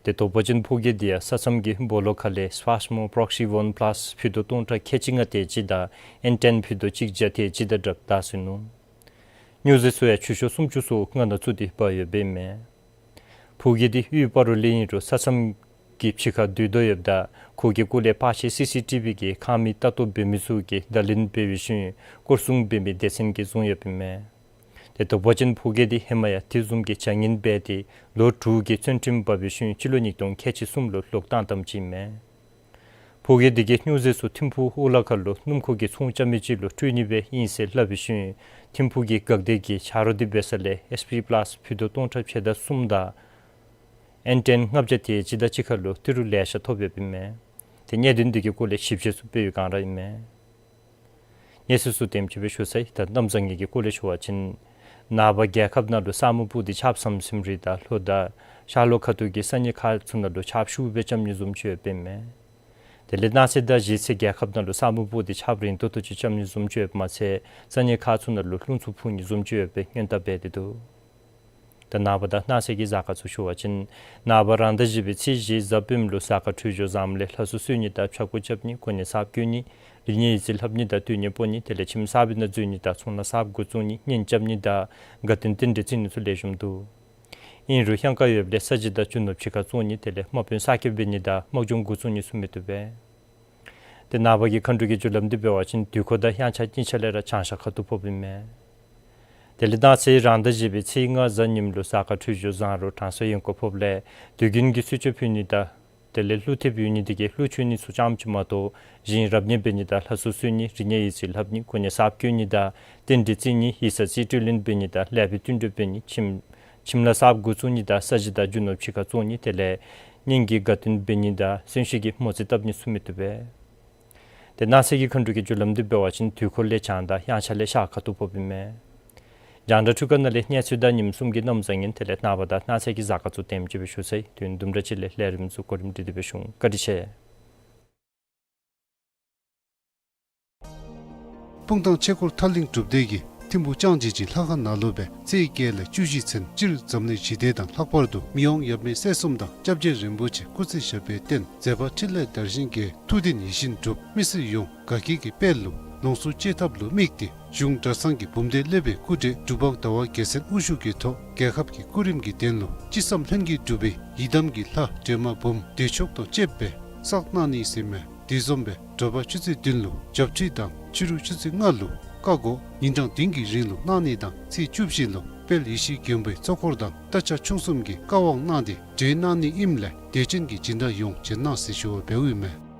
ཏེ་དོགས་པ་ཅན་ཕོ་སྐྱེས་འདི་ཡང་ས་མཚམས་ཀྱི་སྦོ་ལོགས་ཁ་ལས་སྤཱསི་མོ་པྲོག་སི་ཝོན་པ་ལཱསི་ཕུད་རྡོག་སྟོང་ཕྲག་ཁལ་གཅིག་ལྔ་དེ་ཅིག་དང་ཨེན་ཊེན་ཕུད་རྡོག་གཅིག་བརྒྱ་དེ་ཅིག་དང་སྦྲགས་བཏང་སོ་ནུག། སྨྱོ་རྫས་ཚུ་ཡང་ཆུ་ཤོག་སུམ་ཅུ་སོ་ལྔ་ནང་བཙུགས་ཏེ་འབག་ཡོདཔ་ཨིན་མས། ཕོ་སྐྱེས་འདི་དབུས་སྤ་རོ་ལས་ཨིན་རུང་ས་མཚམས་ཀྱི་ཕྱི་ཁར་སྡོད་དོ་ཡོདཔ་ད་ཁོ་གི་སྐོར་ལས་པར་ཆས་སི་སི་ཊི་བི་གིས་ཁང་མིག་ལྟ་རྟོག་འབད་མི་ཚུ་གིས་བརྡ་ལན་འབད་བའི་ཤུལ་སྐོར་སྲུང་འབད་མི་སྡེ་ཚན་གྱིས་བཟུང་ཡོདཔ་ཨིན་མས། ཏེ་དོགས་པ་ཅན་ཕོ་སྐྱེས་འདི་ཧེ་མ་ཡང་དེ་བཟུམ་གྱི་བྱ་ངན་འབད་དེ་ལོ་དྲུག་གི་བཙོན་ཁྲིམས་འབག་པའི་ཤུལ་སྤྱི་ལོ་ཉིས་སྟོང་ཁལ་གཅིག་གསུམ་ལུ་ལོག་བཏང་བཏངམ་ཅིག་ཨིན་མས། ཕོ་སྐྱེས་འདི་གིས་སྨྱོ་རྫས་ཚུ་ཐིམ་ཕུག་ཨོ་ལ་ཁ་ལུ་སྣུམ་འཁོར་གྱི་ཚོང་རྐྱབ་མི་ཅིག་ལུ་སྤྲོད་ནི་སྦེ་ཨིན་ཟེར་སླབ་པའི་ཤུལ་ཐིམ་ཕུག་གི་འགག་སྡེ་གི་ཆ་རོགས་འདི་འབད་ས་ལས་ཨེསི་པི་པ་ལཱསི་ཕུད་རྡོག་སྟོང་ཕྲག་ཕྱེད་དང་གསུམ་དང་ཨེན་ཊེན་ལྔ་བརྒྱ་དེ་ཅིག་དང་གཅིག་ཁར་ལུ་ཏི་རུ་ལེ་ཤ་ཐོབ་ཡོདཔ་ཨིན་མས། ཏེ་གནད་དོན་འདི་གི་སྐོར་ལས་ཞིབ་དཔྱད་ཚུ་འབད་བའི་བསྒང་ར་ཨིན་མས། གནས་ཚུལ་ཚུ་དེམ་ཅིག་སྦེ་ཞུ་ཚར་ཡི། ད་གནམ་བཟང་ངན་གྱི་སྐོར་ལས་ཞུ་བ་ཅིན་ནངས་པ་རྒྱལ་ཁབ་ནང་ལུ་ས་སྨུག་སྤུབས་ཏེ་ཆརཔ་ཟམ་ཟིམ་རེ་དང་ལྷོ་དང་ཤར་ལྷོ་ཁ་ཐུག་གི་ས་གནས་ཁག་ཚུ་ནང་ལུ་ཆརཔ་ཤུགས་སྦེ་རྐྱབ་ནི་བཟུམ་ཅིག་ཡོདཔ་ཨིན་མས། དེ་ལས་གནངས་ཚེ་དང་གཞེས་ཚེ་རྒྱལ་ཁབ་ནང་ལུ་ས་སྨུག་སྤུབས་ཏེ་ཆརཔ་རན་ཏོག་ཏོ་ཅིག་རྐྱབ་ནི་བཟུམ་ཅིག་ཡོདཔ་མ་ཚད་ས་གནས་ཁག་ཚུ་ནང་ལུ་རླུང་འཚུབ་འཕུ་ནི་བཟུམ་ཅིག་ཡོད་པའི་སྔོན་བརྡ་འབད་དེ་འདུག། ད་ནངས་པ་དང་གནངས་ཚེ་གི་གཟའ་སྐར་ཚུ་ཞུ་བ་ཅིན་ནངས་པ་རང་ཟླ་བཞི་པའི་ཚེས་བཞི་གཟའ་སྤེནམ་ལུ་གཟའ་སྐར་འཕྲོད་སྦྱོར་བཟངམ་ལས་ལྷ་གསོལ་གསོལ་ནི་དང་ཕྱྭ་འགུགས་རྐྱབ་ནི་གོ་གནས་གསརཔ་བསྐོ་ནི་རིག་གནས་ཡིག་རྩིས་ལྷབ་ནི་དང་སྟོད་གཉེར་སྤོ་ནི་དེ་ལས་ཁྱིམ་གསར་པའི་ནང་འཛུལ་ནི་དང་ཚོང་ལཱ་གསརཔ་འགོ་བཙུགས་ནི་གཉེན་རྐྱབ་ནི་དང་དགའ་སྟོན་རྟེན་འབྲེལ་བརྩི་ནི་ཚུ་ལེགས་ཤོམ་འདུག། ཨིན་རུང་གཡང་ཁ་ཡོདཔ་ལས་ས་གཞི་དང་རྒྱུ་ནོར་ཕྱི་ཁར་བཙོང་ནི་དེ་ལས་དམག་དཔོན་གསར་སྐྱེས་འབད་ནི་དང་དམག་སྦྱོང་འགོ་བཙུགས་ནི་ཚུ་མི་བཏུབ་པས། ཏེ་ནངས་པ་གི་མཁའ་འགྲོ་གི་རྒྱུ་ལམ་འདི་འབད་བ་ཅིན་དུས་འཁོར་དང་དབྱངས་འཆར་གཉིས་ཆ་ལས་ར་བྱང་ཤར་ཁ་ཐུག་ཕོགཔ་ཨིན་མས། དེ་ལས་གནངས་ཚེ་རང་ཟླ་བཞི་པའི་ཚེས་ལྔ་གཟའ་ཉིམ་ལུ་གཟའ་སྐར་འཕྲོད་སྦྱོར་བཟང་རུང་དྲང་སྲོང་ཡོན་དགུ་ཕོགཔ་ལས་དུས་རྒྱུན་གྱི་གསོལ་མཆོད་ཕུལ་ནི་དང་དེ་ལས་ཀླུ་ཐེབས་ཡོད་ནི་དེ་གིས་ཀླུ་མཆོད་ནི་ཚུ་རྐྱངམ་ཅིག་མ་གཏོགས་གཞན་རབ་གནས་འབད་ནི་དང་ལྷ་གསོལ་གསོལ་ནི་རིག་གནས་ཡིག་རྩིས་ལྷབ་ནི་གོ་གནས་གསརཔ་བསྐོ་ནི་དང་རྟེན་འབྲེལ་བརྩི་ནི་ཡིག་ཚང་རྩིས་སྤྲོད་ལེན་འབད་ནི་དང་ལེགས་པའི་བསྟུན་གྲོས་འབད་ནི་ཁྱིམ་ཁྱིམ་ལཱ་གསརཔ་འགོ་བཙུགས་ནི་དང་ས་གཞི་དང་རྒྱུ་ནོར་ཕྱི་ཁར་བཙོང་ནི་དེ་ལས་གཉེན་གྱི་དགའ་སྟོན་འབད་ནི་དང་གསོན་གཤིན་གྱི་མོ་རྩིས་བཏབ་ནི་ཚུ་མི་བཏུབ་པས། ཏེ་གནངས་ཚེ་གི་འཁོན་འཁྲུག་གི་རྒྱུ་ལམ་འདི་འབད་བ་ཅིན་དུས་འཁོར་ལས་བྱང་དང་དབྱངས་འཆར་ལས་ཤར་ཁ་ཐུག་ཕོགཔ་ཨིན་མས། རྒྱང་བསྒྲགས་འཕྲུལ་ཁང་ནང་ལས་གནས་ཚུལ་དང་ཉིནམ་གསུམ་གྱི་གནམ་བཟང་ངན་དེ་ལས་ནངས་པ་དང་གནངས་ཚེ་གི་གཟའ་སྐར་ཚུ་དེམ་ཅིག་སྦེ་ཞུ་ཚར་ཡི། དུས་ཡུན་དུམ་གྲ་ཅིག་ལས་ལས་རིམ་ཚུ་གོ་རིམ་སྒྲིག་སྟེ་སྦེ་ཞུ་འོང་། བཀའ་དྲིན་ཆེ། སྤུངས་ཐང་ཆོས་འཁོར་ཐར་གླིང་སྒྲུབ་སྡེ་གིས་ཐིམ་ཕུག་ལྕང་སྦྱིས་ཀྱི་ལྷ་ཁང་ནང་ལུ་སྦེ་ཚེས་བརྒྱད་ལས་བཅུ་བཞི་ཚུན་སྤྱིར་འཛམ་གླིང་ཞི་བདེ་དང་ལྷག་པར་དུ་མི་དབང་ཡབ་མེས་སྲས་གསུམ་དང་སྐྱབས་རྗེ་རིན་པོ་ཆེ་སྐུ་ཚེ་ཞབས་པད་བརྟན་མཛད་པ་འཕྲིན་ལས་དར་ཞིང་རྒྱས། ཐུགས་བདེན་ཡིད་བཞིན་འགྲུབ། མི་སེར་ཡོངས་དགའ་སྐྱིད་ཀྱི་དཔལ་ལུ་ལོངས་སུ་སྤྱོད་ཐབས་ལུ་དམིགས་ཏེ་གཞུང་གྲྭ་ཚང་གི་འབུམ་སྡེ་སློབ་དཔོན་སྐུ་བགྲེས་འབྲུག་པ་ཟླ་བ་རྒྱལ་མཚན་དབུ་བཞུགས་ཀྱི་ཐོག་རྒྱལ་ཁབ་ཀྱི་སྐུ་རིམ་གྱི་དོན་ལུ་ཅི་བསམ་ལྷུན་གྱིས་འགྲུབ་པའི་ཡི་དམ་གྱི་ལྷ་སྒྲོལ་མ་འབུམ་བདེ་མཆོག་དང་བཅསཔ་སྦེ་བསགས་གནང་ནི་ཟེར་མས། དེ་བཟུམ་སྦེ་དྲོ་པ་ཆུ་ཚོད་བདུན་ལུ་བྱབས་ཁྲུས་དང་ཕྱི་རུ་ཆུ་ཚོད་ལྔ་ལུ་བཀའ་བསྒོ་ཉིན་གྲངས་བདུན་གྱི་རིང་ལུ་གནང་ནི་དང་ཚེས་བཅུ་བཞི་ལུ་དཔལ་ཡེ་ཤེས་མགོན་པོའི་གཙོ་འཁོར་དང་རྟ་ཕྱག་མཆོག་གསུམ་གྱི་བཀའ་དབང་གནང་སྟེ་གྲོལ་གནང་ནི་ཨིནམ་ལས་དད་ཅན་གྱི་སྦྱིན་བདག་ཡོངས་བྱོན་གནང་ཟེར་ཞུ་བ་འབདཝ་ཨིན་མས།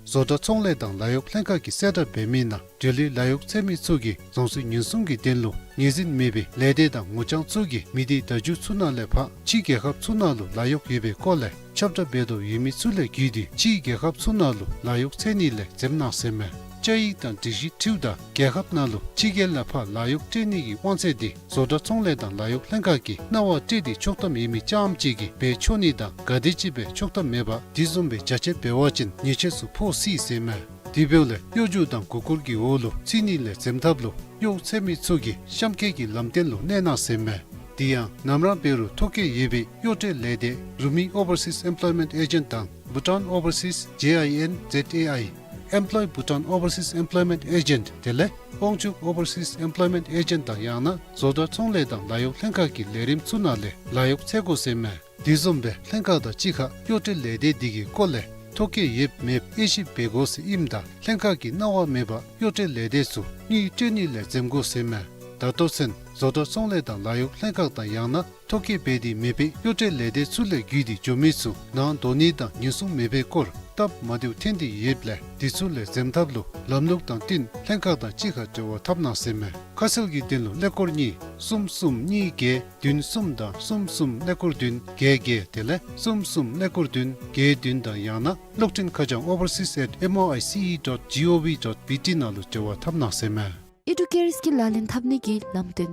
བཟོ་གྲྭ་ཚོང་ལས་དང་ལཱ་གཡོག་ལྷན་ཁག་གིས་གསལ་བསྒྲགས་འབད་མི་ནང་འབྲེལ་ཡོད་ལཱ་གཡོག་འཚོལ་མི་ཚུ་གིས་རང་སོའི་ཉེན་སྲུང་གི་དོན་ལུ་ངོས་འཛིན་མེད་པའི་ལས་སྡེ་དང་ངོ་རྐྱང་ཚུ་གིས་མི་སྡེའི་བརྡ་བརྒྱུད་ཚུ་ནང་ལས་ཕར་ཕྱི་རྒྱལ་ཁབ་ཚུ་ནང་ལུ་ལཱ་གཡོག་ཡོད་པའི་སྐོར་ལས་ཁྱབ་བསྒྲགས་འབད་དོ་ཡོད་མི་ཚུ་ལས་བརྒྱུད་དེ་ཕྱི་རྒྱལ་ཁབ་ཚུ་ནང་ལུ་ལཱ་གཡོག་འཚོལ་ནི་ལས་འཛེམ་གནང་ཟེར་མས། བཅའ་ཡིག་དང་སྒྲིག་གཞི་འཁྲིལཝ་ད་རྒྱལ་ཁབ་ནང་ལུ་ཕྱི་རྒྱལ་ལས་ཕར་ལཱ་གཡོག་སྤྲོད་ནི་གི་དབང་ཚད་དེ་བཟོ་གྲྭ་ཚོང་ལས་དང་ལཱ་གཡོག་ལྷན་ཁག་གིས་གནང་བ་སྤྲོད་དེ་ཆོག་ཐམ་ཡོད་མི་རྐྱངམ་ཅིག་གིས་འབད་ཆོག་ནི་དང་ག་དེམ་ཅིག་སྦེ་ཆོག་ཐམ་མེད་པར་དེ་བཟུམ་སྦེ་བྱ་སྤྱོད་འབད་བ་ཅིན་ཉེས་ཆད་ཚུ་ཕོག་སྲིད་ཟེར་མས། དེ་འབདཝ་ལས་གཡོ་སྒྱུ་དང་མགུ་སྐོར་གྱི་འོག་ལུ་ཚུད་ནི་ལས་འཛེམ་ཐབས་ལུ་གཡོག་འཚོལ་མི་ཚུ་གིས་གཤམ་འཁོད་ཀྱི་ལམ་སྟོན་ལུ་གནས་གནང་ཟེར་མས། དེ་ཡང་ནམ་ར་འབད་རུང་ཐོ་བཀོད་ཡོད་པའི་གཡོག་སྤྲོད་ལས་སྡེ་རུ་མི་Overseas Employment Agent དང་Bhutan Overseas J I N Z A I Employ Bhutan Overseas Employment Agent དེ་ལས་དབང་ཕྱུག་Overseas Employment Agent དང་ཡང་ན་བཟོ་གྲྭ་ཚོང་ལས་དང་ལཱ་གཡོག་ལྷན་ཁག་གི་ལས་རིམ་ཚུ་ནང་ལས་ལཱ་གཡོག་འཚོལ་དགོ་ཟེར་མས། དེ་བཟུམ་སྦེ་ལྷན་ཁག་དང་གཅིག་ཁར་གཡོག་སྤྲོད་ལས་སྡེ་དེ་གི་སྐོར་ལས་ཐོ་བཀོད་ཡོད་མེདཔ་དབྱེ་ཞིབ་འབད་དགོ་ཟེར་ཨིནམ་ད་ལྷན་ཁག་གིས་གནང་བ་མེད་པར་གཡོག་སྤྲོད་ལས་སྡེ་ཚུ་དངུལ་སྤྲོད་ནི་ལས་འཛེམ་དགོ་ཟེར་མས། ད་ལྟོ་ཚུན་བཟོ་གྲྭ་ཚོང་ལས་དང་ལཱ་གཡོག་ལྷན་ཁག་དང་ཡང་ན་ཐོ་བཀོད་འབད་དེ་མེད་པའི་གཡོག་སྤྲོད་ལས་སྡེ་ཚུ་ལས་བརྒྱུད་དེ་འགྱོ་མི་ཚུ་ནང་འདོགས་ནི་དང་ཉེན་སྲུང་མེད་པའི་སྐོར་སྟབས་མ་བདེཝ་ཐོན་ཏེ་ཡོདཔ་ལས་དེ་ཚུ་ལས་འཛེམ་ཐབས་ལུ་ལམ་ལུགས་དང་བསྟུན་ལྷན་ཁག་དང་གཅིག་ཁར་འབྲེལ་བ་འཐབ་གནང་ཟེར་མས། ཁ་གསལ་གྱི་དོན་ལུ་ཀླད་ཀོར་གཉིས་གསུམ་གསུམ་གཉིས་བརྒྱད་བདུན་གསུམ་དང་གསུམ་གསུམ་ཀླད་ཀོར་བདུན་བརྒྱད་བརྒྱད་དེ་ལས་གསུམ་གསུམ་ཀླད་ཀོར་བདུན་བརྒྱད་བདུན་དང་ཡང་ན་གློག་འཕྲིན་ཁ་བྱང་overseas at M O I C E dot G O V dot B T ནང་ལུ་འབྲེལ་བ་འཐབ་གནང་ཟེར་མས། ཨི་ཌུ་ཀེར་སྐིལ་ལག་ལེན་འཐབ་ནི་གི་ལམ་སྟོན།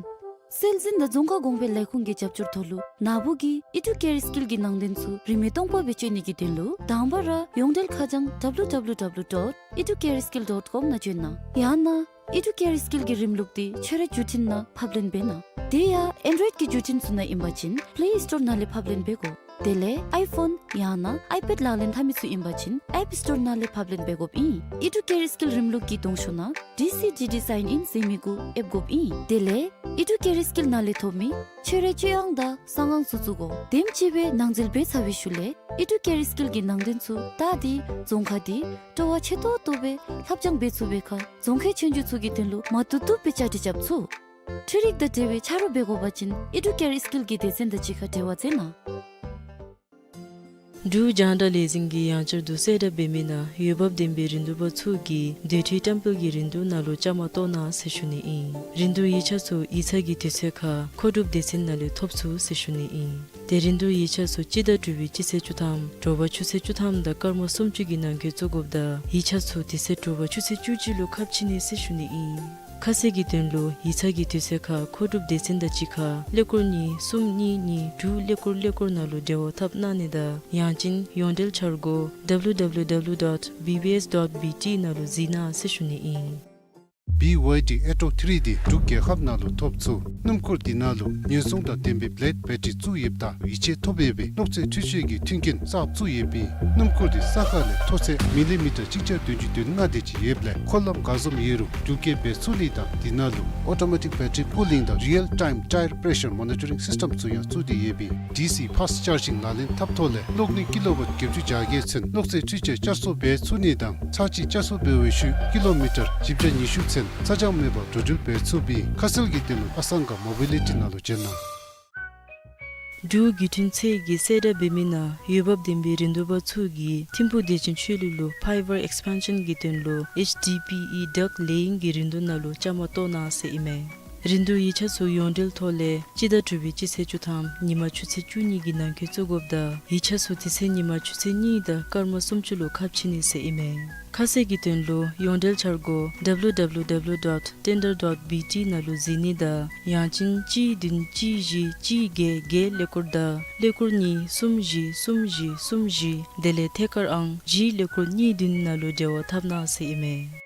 སྲོལ་འཛིན་དང་རྫོང་ཁ་གོང་འཕེལ་ལས་ཁུངས་ཀྱི་རྒྱབ་སྐྱོར་ཐོག་ལུ་ནཱ་བུ་གིས་ཨི་ཌུ་ཀེར་སྐིལ་གྱི་ནང་དོན་ཚུ་རིན་མེད་སྟོང་པ་སྦེ་སྤྱོད་ནི་གི་དོན་ལུ་དང་པ་ར་ཡོངས་འབྲེལ་ཁ་བྱང་W W W dot educare skill dot com ནང་བྱོན་གནང་། ཡང་ན་ཨི་ཌུ་ཀེར་སྐིལ་གྱི་རིམ་ལུགས་འདི་ཁྱོད་རའི་བརྒྱུད་འཕྲིན་ནང་ཕབ་ལེན་འབད་གནང་། དེ་ཡང་ཨེན་ཌོ་རོའིཌ་ཀྱི་བརྒྱུད་འཕྲིན་ཚུ་ནང་ཨིན་པ་ཅིན་པེ་ལེ་སི་ཊོར་ནང་ལས་ཕབ་ལེན་འབད་དགོ། དེ་ལས་ཨའི་ཕོན་ཡང་ན་ཨའི་པེཌ་ལག་ལེན་འཐབ་མི་ཚུ་ཨིན་པ་ཅིན་ཨེཔ་སི་ཊོར་ནང་ལས་ཕབ་ལེན་འབད་དགོཔ་ཨིན། ཨི་ཌུ་ཀེར་སྐིལ་རིམ་ལུགས་ཀྱི་གདོང་ཤོག་ནང་ཌི་སི་ཌི་ཌི་སའིན་ཨིན་ཟེར་མི་གུ་ཨེབ་དགོཔ་ཨིན། དེ་ལས་ཨི་ཌུ་ཀེར་སྐིལ་ནང་ལས་ཐོབ་མི་ཁྱོད་རའི་སྤྱོད་དབང་དང་གསང་ཁང་ཚུ་བཙུགས་དགོ། དེམ་ཅིག་སྦེ་ནང་འཛུལ་འབད་ཚར་བའི་ཤུལ་ལས་ཨི་ཌུ་ཀེར་སྐིལ་གྱི་ནང་དོན་ཚུ་ད་འདི་རྫོང་ཁ་འདི་སྤྲོ་བ་ཆེ་ཏོག་ཏོ་སྦེ་ལྷབ་སྦྱང་འབད་ཚུགས་པའི་ཁར་རྫོང་ཁའི་ཆོས་རྒྱུགས་ཚུ་གི་དོན་ལུ་མ་བཏུབ་བཏུབ་སྦེ་བཅའ་སྒྲིག་རྐྱབ་ཚུགས། འཕྲུལ་རིག་དང་འབྲེལ་བའི་ཆ་རོགས་འབད་དགོ་པ་ཅིན་ཨི་ཌུ་ཀེར་སྐིལ་གྱི་སྡེ་ཚན་དང་གཅིག་ཁར་འབྲེལ་བ་མཛད་གནང་། འབྲུག་རྒྱང་བསྒྲགས་ལས་འཛིན་གྱིས་ཡང་བསྐྱར་དུ་གསལ་བསྒྲགས་འབད་མི་ནང་འོས་འབབ་ལྡན་པའི་རིན་བསྡུར་པ་ཚུ་གིས་སྡོད་ཁྲལ་བཀྲམ་སྤེལ་གྱི་རིན་བསྡུར་ནང་ལུ་བཅའ་མར་གཏོགས་གནང་ཟེར་ཞུ་ནི་ཨིན། རིན་བསྡུར་ཡིག་ཆ་ཚུ་ཡིག་ཚང་གི་དུས་ཚོད་ཁར་མཁོ་སྒྲུབ་སྡེ་ཚན་ནང་ལས་ཐོབ་ཚུགས་ཟེར་ཞུ་ནི་ཨིན། ཏེ་རིན་བསྡུར་ཡིག་ཆ་ཚུ་སྤྱི་ཟླ་དྲུག་པའི་སྤྱི་ཚེས་བཅུ་ཐམ་དྲོ་པ་ཆུ་ཚོད་བཅུ་ཐམ་དང་སྐར་མ་སུམ་ཅུ་གི་ནང་འཁོད་བཙུགས་དགོཔ་དང་ཡིག་ཆ་ཚུ་དེ་ཚེ་དྲོ་པ་ཆུ་ཚོད་བཅུ་གཅིག་ལུ་ཁ་ཕྱེ་ནི་ཟེར་ཞུ་ནི་ཨིན། ཁ་གསལ་གྱི་དོན་ལུ་ཡིག་ཚང་གི་དུས་ཚོད་ཁར་མཁོ་སྒྲུབ་སྡེ་ཚན་དང་གཅིག་ཁར་ཀླད་ཀོར་གཉིས་གསུམ་གཉིས་གཉིས་དྲུག་ཀླད་ཀོར་ཀླད་ཀོར་ནང་ལུ་འབྲེལ་བ་འཐབ་གནང་ནི་དང་ཡང་ཅིན་ཡོངས་འབྲེལ་འཆར་སྒོ་W W W dot B B S dot B T ནང་ལུ་གཟིགས་གནང་ཟེར་ཞུ་ནི་ཨིན། B Y D Atto three འདི་འབྲུག་རྒྱལ་ཁབ་ནང་ལུ་ཐོབ་ཚུགས། སྣུམ་འཁོར་འདི་ནང་ལུ་ཉེན་སྲུང་དང་ལྡན་པའི་བེ་ལེཌ་བེ་ཊ་རི་བཙུགས་ཡོདཔ་ད་ཡིད་ཆེས་ཐོབ་ཡོད་པའི་གློག་རྫས་འཕྲུལ་ཆས་ཀྱི་མཐུན་རྐྱེན་གསརཔ་བཙུགས་ཡོདཔ་ཨིན། སྣུམ་འཁོར་འདི་ས་ཁ་ལས་མཐོ་ཚད་མི་ལི་མི་ཊར་གཅིག་བརྒྱ་བདུན་ཅུ་དོན་ལྔ་དེ་ཅིག་ཡོདཔ་ལས་འཁོར་ལམ་ག་བཟུམ་ཡོད་རུང་འགྲུལ་སྐྱེལ་འབད་ཚུགས་ནི་དང་འདི་ནང་ལུ་ཨོ་ཊོ་མེ་ཊིཀ་བེ་ཊ་རི་པུ་ལིང་དང་རི་ཡལ་ཊའིམ་ཊའེར་པེ་ཤར་མོ་ནི་ཊ་རིང་སིསི་ཊེམ་ཚུ་ཡང་བཙུགས་ཏེ་ཡོདཔ་ཨིན། ཌི་སི་ཕཱསཊ་ཅཱར་ཇིང་ལག་ལེན་འཐབ་ཐོག་ལས་གློག་ནུས་ཀི་ལོ་ཝཊ་བརྒྱད་ཅུ་བརྒྱ་བརྒྱད་ཚུན་གློག་རྫས་འཕྲུལ་ཆས་བསྐྱར་གསོ་འབད་ཚུགས་ནི་དང་ཚར་གཅིག་བསྐྱར་གསོ་འབད་བའི་ཤུལ་ཀི་ལོ་མི་ཊར་བཞི་བརྒྱ་ཉི་ཤུ་ཚུན་ཚ་གྱང་མེད་པར་འགྲོ་འགྲུལ་འབད་ཚུགསཔ་ཨིན། ཁ་གསལ་གྱི་དོན་ལུ་ཨ་སང་ག་མོ་བི་ལི་ཊི་ནང་ལུ་བྱོན་གནང་། འབྲུག་བརྒྱུད་འཕྲིན་ཚད་ཀྱིས་གསལ་བསྒྲགས་འབད་མི་ནང་འོས་འབབ་ལྡན་པའི་རིན་བསྡུར་པ་ཚུ་གིས་ཐིམ་ཕུག་བདེ་ཆེན་ཆོས་གླིང་ལུ་ཕའི་བར་ཨེགསི་པེན་ཤཱན་གྱི་དོན་ལུ་ཨེཆ་ཌི་པི་ཨི་ཌག་ལེ་ཡིང་གི་རིན་བསྡུར་ནང་ལུ་བཅའ་མར་གཏོགས་གནང་ཟེར་ཨིན་མས། རིན་བསྡུར་ཡིག་ཆ་ཚུ་ཡོངས་འབྲེལ་ཐོག་ལས་སྤྱི་ཟླ་དྲུག་པའི་སྤྱི་ཚེས་བཅུ་ཐམ་ཉིན་མ་ཆུ་ཚོད་བཅུ་གཉིས་ཀྱི་ནང་འཁོད་བཙུགས་དགོཔ་དང་ཡིག་ཆ་ཚུ་དེ་ཚེ་ཉིན་མ་ཆུ་ཚོད་གཉིས་དང་སྐར་མ་སུམ་ཅུ་ལུ་ཁ་ཕྱེ་ནི་ཟེར་ཨིན་མས། ཁ་གསལ་གྱི་དོན་ལུ་ཡོངས་འབྲེལ་འཆར་སྒོ་W W W dot tender dot B T ནང་ལུ་གཟིགས་ནི་དང་ཡང་ཅིན་གཅིག་བདུན་གཅིག་བཞི་གཅིག་བརྒྱད་བརྒྱད་ཀླད་ཀོར་དང་ཀླད་ཀོར་གཉིས་གསུམ་བཞི་གསུམ་བཞི་གསུམ་བཞི་དེ་ལས་ཐད་ཀར་ཨང་བཞི་ཀླད་ཀོར་གཉིས་བདུན་ནང་ལུ་འབྲེལ་བ་འཐབ་གནང་ཟེར་ཨིན་མས།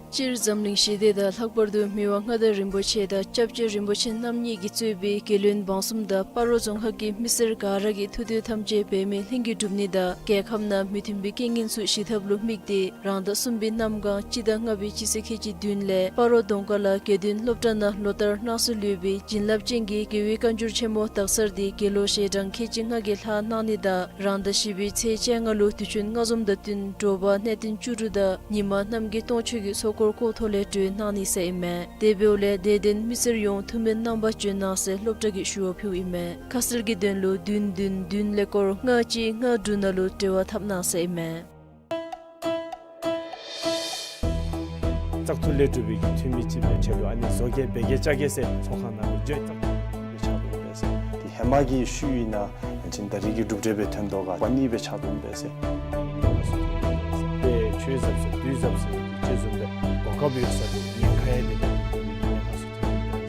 སྤྱིར་འཛམ་གླིང་ཞི་བདེ་དང་ལྷག་པར་དུ་མི་དབང་མངའ་བདག་རིན་པོ་ཆེ་དང་སྐྱབས་རྗེ་རིན་པོ་ཆེ་རྣམ་གཉིས་ཀྱིས་གཙོས་པའི་རྒྱལ་བློན་འབངས་གསུམ་དང་སྤ་རོ་རྫོང་ཁག་གི་མི་སེར་ག་ར་གི་ཐུགས་འདོད་ཐམས་ཅད་འབད་མེད་ལྷུན་གྱིས་འགྲུབ་ནི་དང་རྒྱལ་ཁབ་ནང་མུ་མཐུད་པའི་རྐྱེན་ངན་ཚུ་ཞི་ཐབས་ལུ་དམིགས་ཏེ་རང་ཟླ་གསུམ་པའི་གནམ་གང་སྤྱི་ཟླ་ལྔ་པའི་སྤྱི་ཚེས་ཁལ་གཅིག་བདུན་ལས་སྤ་རོ་གདོང་དཀར་ལ་དགེ་འདུན་སློབ་གྲྭ་ནང་ལོ་ལྟར་གནང་སྲོལ་ཡོད་པའི་བྱིན་རླབས་ཅན་གྱི་རྒྱལ་བའི་བཀའ་འགྱུར་ཆེན་མོ་དག་གསར་དེ་དགེ་སློང་ཞལ་གྲངས་ཁལ་གཅིག་ལྔ་བརྒྱ་ལྷག་གནང་ནི་དང་རང་ཟླ་བཞི་པའི་ཚེས་བཅོ་ལྔ་ལུ་དུས་ཆེན་སྔ་འཛོམས་དང་བསྟུན་དྲོ་པ་གནས་བརྟན་བཅུ་དྲུག་དང་ཉི་མ་རྣམ་རྒྱལ་སྟོང་མཆོད་ཀྱི་ཚོགས་འཁོར་སྐོར་ཐོག་ལས་གྲོལ་གནང་ནི་ཟེར་ཨིན་མས། དེ་འབདཝ་ལས་དད་ལྡན་མི་སེར་ཡོངས་ཐུགས་སྨོན་གནང་བར་བྱོན་གནང་ཟེར་སློབ་གྲྭ་གིས་ཞུ་བ་ཕུལཝ་ཨིན་མས། ཁ་གསལ་གྱི་དོན་ལུ་བདུན་བདུན་བདུན་ཀླད་ཀོར་ལྔ་གཅིག་ལྔ་དྲུག་ནང་ལུ་འབྲེལ་བ་འཐབ་གནང་ཟེར་ཨིན་མས། བཙག་འཐུ་ལས་གྲུབ་པའི་འཐུས་མི་ཅིག་སྦེ་ཆེད་དུ་ཨ་ནི་བཟོ་གེ་འབད་གེ་བཅའ་གེ་ཟེར་ཚོགས་ཁང་ནང་ལུ་བརྗོད་བཏང་སྦེ་ཆགས་འདུག་པས་ཟེར། དེ་ཧེ་མ་གི་ཤུལ་ཨིན་ན་ཡང་ཅིན་ད་རིས་ཀྱི་གྲུབ་འབྲས་སྦེ་ཐོན་དོ་ག་པ་ནི་སྦེ་ཆགས་འདུག་པས་ཟེར། དཔེ་ཆོས་ཟབ་ཟེར་དུས་ཟབ་ཟེར་དེ་ཅིག་བཟུམ་སྦེ་གོ་སྐབས་ཡོད་ས་ལུ་ཉེན་ཁ་ཡང་དེ་ལས་ཉེན་ཁ་ཚུ་ཐོན་འདུག་པས་ཟེར།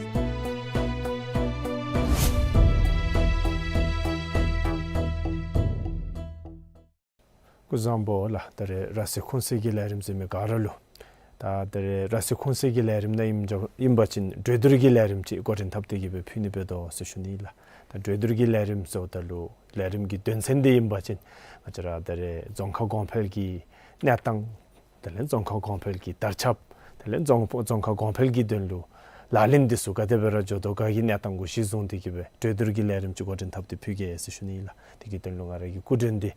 སྐུ་གཟུགས་བཟང་པོ་ལགས། ད་རེས་ར་བཟི་ཁུངས་གསལ་གྱི་ལས་རིམ་གཟིགས་མི་ག་ར་ལུ། ད་ད་རེས་ར་བཟི་ཁུངས་གསལ་གྱི་ལས་རིམ་ནང་ཨིནམ་འགྱོ་ཨིན་པ་ཅིན་གྲོས་བསྡུར་གྱི་ལས་རིམ་ཅིག་འགོ་འདྲེན་འཐབ་སྟེ་གི་སྦེ་ཕུལ་ནི་འབད་དོ་ཟེར་ཞུ་ནི་ལགས། ད་གྲོས་བསྡུར་གྱི་ལས་རིམ་ཟེརཝ་ད་ལུ་ལས་རིམ་གྱི་དོན་ཚན་འདི་ཨིན་པ་ཅིན་ང་བཅས་ར་ད་རེས་རྫོང་ཁག་གོང་འཕེལ་གྱི་གནས་སྟངས་དེ་ལས་རྫོང་ཁག་གོང་འཕེལ་གྱི་དར་ཁྱབ་དེ་ལས་རྫོང་རྫོང་ཁག་གོང་འཕེལ་གྱི་དོན་ལུ་ལག་ལེན་འདི་ཚུ་ག་དེ་སྦེ་ར་འགྱོ་དོ་ག་གི་གནས་སྟངས་གུ་གཞི་བཟུང་སྟེ་གི་སྦེ་གྲོས་བསྡུར་གྱི་ལས་རིམ་ཅིག་འགོ་འདྲེན་འཐབ་སྟེ་ཕུལ་གེ་ཟེར་ཞུ་ནི་ལགས། དེ་གི་དོན་ལུ་ང་ར་གི་སྐུ་མགྲོན་འདི་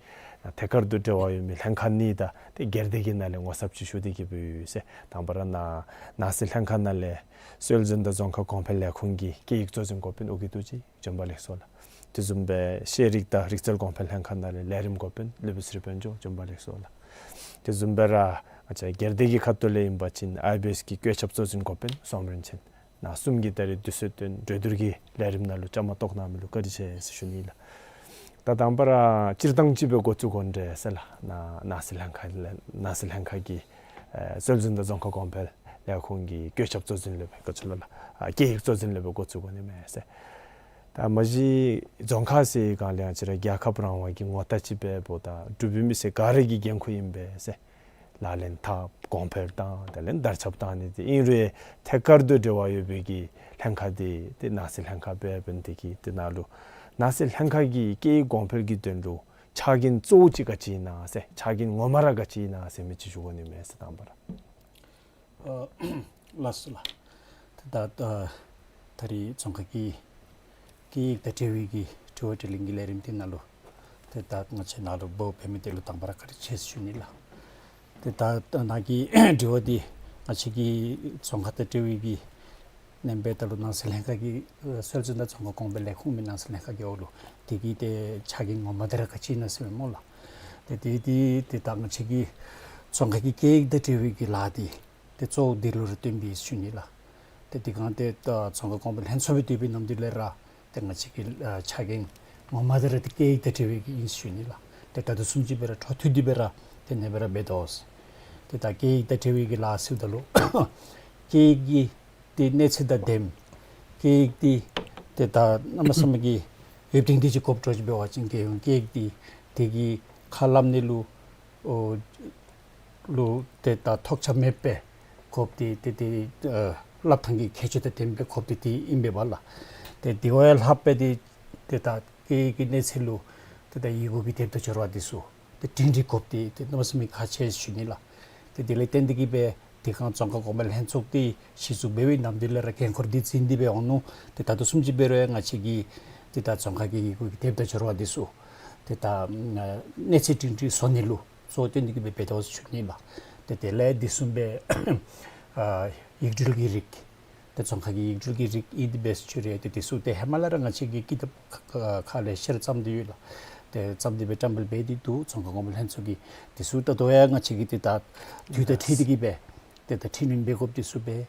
ཐད་ཀར་དུ་འབྲེལ་བ་ཡོད་མི་ལྷན་ཁག་གཉིས་དང་ཏེ་སྒེར་སྡེ་གི་ནང་ལས་ངོ་ཚབ་ཅིག་ཞུ་སྟེ་གི་སྦེ་ཡོད་ཟེར། དང་པ་ར་ནཱ་ནང་སྲིད་ལྷན་ཁག་ནང་ལས་སྲོལ་འཛིན་དང་རྫོང་ཁ་གོང་འཕེལ་ལས་ཁུངས་ཀྱི་སྐད་ཡིག་གཙོ་འཛིན་འགོ་དཔོན་ཨོ་རྒྱན་རྡོ་རྗེ་བྱོན་པ་ལེགས་སོ་ལགས། དེ་བཟུམ་སྦེ་ཤེས་རིག་དང་རིག་རྩལ་གོང་འཕེལ་ལྷན་ཁག་ནང་ལས་ལས་རིམ་འགོ་དཔོན་ལུས་པོ་ཚེ་རིང་དཔལ་འབྱོར་བྱོན་པ་ལེགས་སོ་ལགས། དེ་བཟུམ་སྦེ་ར་ང་བཅས་སྒེར་སྡེ་གི་ཁ་ཐུག་ལས་ཨིན་པ་ཅིན་ཨའི་བི་ཨེས་ཀྱི་བཀོད་ཁྱབ་གཙོ་འཛིན་འགོ་དཔོན་སོམ་རིན་ཆེན། ནཱ་གསུམ་གྱིས་ད་རེས་དུས་ཚོད་བཏོན་གྲོས་བསྡུར་གྱི་ལས་རིམ་ནང་ལུ་བཅའ་མར་གཏོགས་གནང་མི་ལུ་བཀའ་དྲིན་ཆེ་ཟེར་ཞུ་ནི་ལགས། ད་དང་པ་ར་སྤྱིར་བཏང་ཅིག་སྦེ་འགོ་བཙུགས་དགོ་ནི་འདྲས་ཟེར་ལགས། ནཱ་ནང་སྲིད་ལྷན་ཁག་ལས་ནང་སྲིད་ལྷན་ཁག་གི་ཨེ་སྲོལ་འཛིན་དང་རྫོང་ཁ་གོང་འཕེལ་ལས་ཁུངས་ཀྱི་བཀོད་ཁྱབ་གཙོ་འཛིན་ལས་སྦེ་ག་ཅི་ལོ་ལགས། ཨ་སྐད་ཡིག་གཙོ་འཛིན་ལས་སྦེ་འགོ་བཙུགས་དགོ་ནི་མས་ཟེར། ད་མ་གཞི་རྫོང་ཁག་ཟེར་སྒང་ལས་ཡང་ཅིག་ར་རྒྱལ་ཁབ་རང་དབང་གི་ངོ་རྟགས་ཅིག་སྦེ་འབདཝ་ད་འབྲུག་པའི་མི་སེར་ག་ར་གི་འགན་ཁུར་ཨིན་པས་ཟེར། ལག་ལེན་འཐབ་གོང་འཕེལ་བཏང་དེ་ལས་དར་ཁྱབ་བཏང་ནི་འདི་ཨིན་རུང་ཐད་ཀར་དུ་འབྲེལ་བ་ཡོད་པའི་གི་ལྷན་ཁག་འདི་ཏེ་ནང་སྲིད་ལྷན་ཁག་སྦེ་འབདན་འདི་གིས་ཏེ་ནཱ་ལུ་ནང་སྲིད་ལྷན་ཁག་གི་སྐད་ཡིག་གོང་འཕེལ་གྱི་དོན་ལུ་ཕྱག་འགན་གཙོ་བོ་ཅིག་ག་ཅི་ཨིན་ན་ཟེར་ཕྱག་འགན་ངོ་མ་ར་ག་ཅི་ཨིན་ན་ཟེར་མི་ཅིག་ཞུ་དགོ་ནི་མས་ཟེར་དང་པ་ར། ཨ་ལགས་སོ་ལགས། ད་ད་ད་རིས་རྫོང་ཁ་གི་སྐད་ཡིག་དང་འབྲེལ་བའི་གི་དྲི་བ་དྲིས་ལན་གྱི་ལས་རིམ་འདི་ནང་ལུ་ཏེ་ད་ང་བཅས་ནཱ་ལུ་འབོ་འབད་མི་འདི་ལུ་དང་པ་ར་བཀའ་དྲིན་ཆེ་ཟེར་ཞུ་ནི་ལགས། ཏེ་ད་ད་ནཱ་གི་དྲི་བ་འདི་ང་བཅས་ཀྱི་རྫོང་ཁ་དང་འབྲེལ་བའི་གི་ནང་འབདཝ་ད་ལུ་ནང་སྲིད་ལྷན་ཁག་གི་ཨ་སྲོལ་འཛིན་དང་རྫོང་ཁ་གོང་འཕེལ་ལས་ཁུངས་མི་ནང་སྲིད་ལྷན་ཁག་གི་འོག་ལུ་དེ་གི་ཏེ་ཕྱག་འགན་ངོ་མ་འདི་ར་ག་ཅི་ཨིན་ན་ཟེར་མས་སྨོ་ལགས། ཏེ་དེ་དེ་ཏེ་ད་ང་བཅས་ཀྱི་རྫོང་ཁ་གི་སྐད་ཡིག་དང་འབྲེལ་བའི་གི་ལཱ་འདི་ཏེ་གཙོ་བོ་འདི་ལུ་ར་བརྟེན་པས་ཟེར་ཞུ་ནི་ལགས། ཏེ་དེ་སྒང་ཏེ་ད་རྫོང་ཁ་གོང་འཕེལ་ལྷན་ཚོགས་སྦེ་སྡོད་པའི་ནམ་དུས་ལས་ར་ཏེ་ང་བཅས་ཀྱི་ཨ་ཕྱག་འགན་ངོ་མ་འདི་ར་ཏེ་སྐད་ཡིག་དང་འབྲེལ་བའི་གི་ཨིན་ཟེར་ཞུ་ནི་ལགས། ཏེ་ད་ལྟོ་བཟུམ་ཅིག་སྦེ་ར་འཕྲོ་མཐུད་དེ་སྦེ་ར་ཏེ་ཨ་ནེ་སྦེ་ར་འབད་དོ་ཟེར། ཏེ་ད་སྐད་ཡིག་དང་འབྲེལ་བའི་གི་ལཱ་ཟེརཝ་ད་ལུ་སྐད་ཡིག་གི་ཏེ་གནས་ཚད་དང་ལྡནམ་སྐད་ཡིག་འདི་ཏེ་ད་གནམ་མེད་ས་མེད་ཀྱི་འོས་ཐོག་འདི་ཅིག་དགོཔ་འདྲཝ་ཅིག་འབད་བ་ཅིན་རྒྱལ་ཡོངས་སྐད་ཡིག་འདི་དེ་གི་ཁ་སླབ་ནི་ལུ་ཨོ་ལུ་ཏེ་ད་ཐོགས་ཆགས་མེད་པའི་དགོཔ་འདི་ཏེ་ཏེ་ཨ་སླབ་ཐངས་ཀྱི་ཁྱད་ཆོས་དང་ལྡན་པའི་དགོཔ་འདི་འདི་ཨིན་པས་པ་ལགས། ཏེ་དེ་བ་ཡང་ལྷག་པའི་འདི་ཏེ་ད་སྐད་ཡིག་གི་གནས་ཚད་ལུ་ཏེ་ད་ཡི་གུ་གི་དེབ་དང་སྦྱོར་བ་འདི་ཚུ་ཏེ་སྒྲིང་སྒྲི་དགོཔ་འདི་ཏེ་གནམ་མེད་ས་མེད་ཁག་ཆེ་ཟེར་ཞུ་ནི་ལགས། ཏེ་དེ་ལས་བརྟེན་ཏེ་གིས་སྦེ་དེ་སྒང་རྫོང་ཁ་གོང་འཕེལ་ལྷན་ཚོགས་འདི་གཞི་བཙུགས་འབད་བའི་ནམ་དུས་ལས་ར་འགན་ཁུར་འདི་བྱིན་ཏེ་སྦེ་འོང་ནུག། ཏེ་ད་ལྟོ་བཟུམ་ཅིག་འབད་རུང་ཡང་ང་བཅས་ཀྱིས་ཏེ་ད་རྫོང་ཁ་གི་ཡི་གུ་གི་དེབ་དང་སྦྱོར་བ་འདི་ཚུ་ཏེ་ད་གནས་ཚད་སྒྲིང་སྒྲི་བཟོ་ནི་ལུ་གཙོ་བོ་བཏོན་ཏེ་གིས་སྦེ་འབད་དོ་ཟེར་ཞུ་ནི་ལགས། ཏེ་དེ་ལས་དེ་བཟུམ་སྦེ་ཨ་ཡིག་འབྲུ་གི་རིགས་ཏེ་རྫོང་ཁ་གི་ཡིག་འབྲུ་གི་རིགས་ཨིན་ཏེ་འབད་ཟེར་ཞུ་རུང་ཏེ་དེ་ཚུ་ཏེ་ཧེ་མ་ལས་ར་ང་བཅས་ཀྱིས་ཀི་དེབ་ཁ་ཁ་ལས་བཤེར་བརྩམས་ཏེ་ཡོད་ལགས། ཏེ་བརྩམས་ཏེ་སྦེ་བཀྲམ་སྤེལ་འབད་དེ་འདུག། རྫོང་ཁ་གོང་འཕེལ་ལྷན་ཚོགས་ཀྱིས་དེ་ཚུ་ད་ལྟོ་ཡང་ང་བཅས་ཀྱིས་ཏེ་ད་དུས་དང་འཁྲིལ་ཏེ་གིས་སྦེ་ཏེ་ད་འཕྲི་སྣོན་འབད་དགོཔ་དེ་ཚུ་འབད།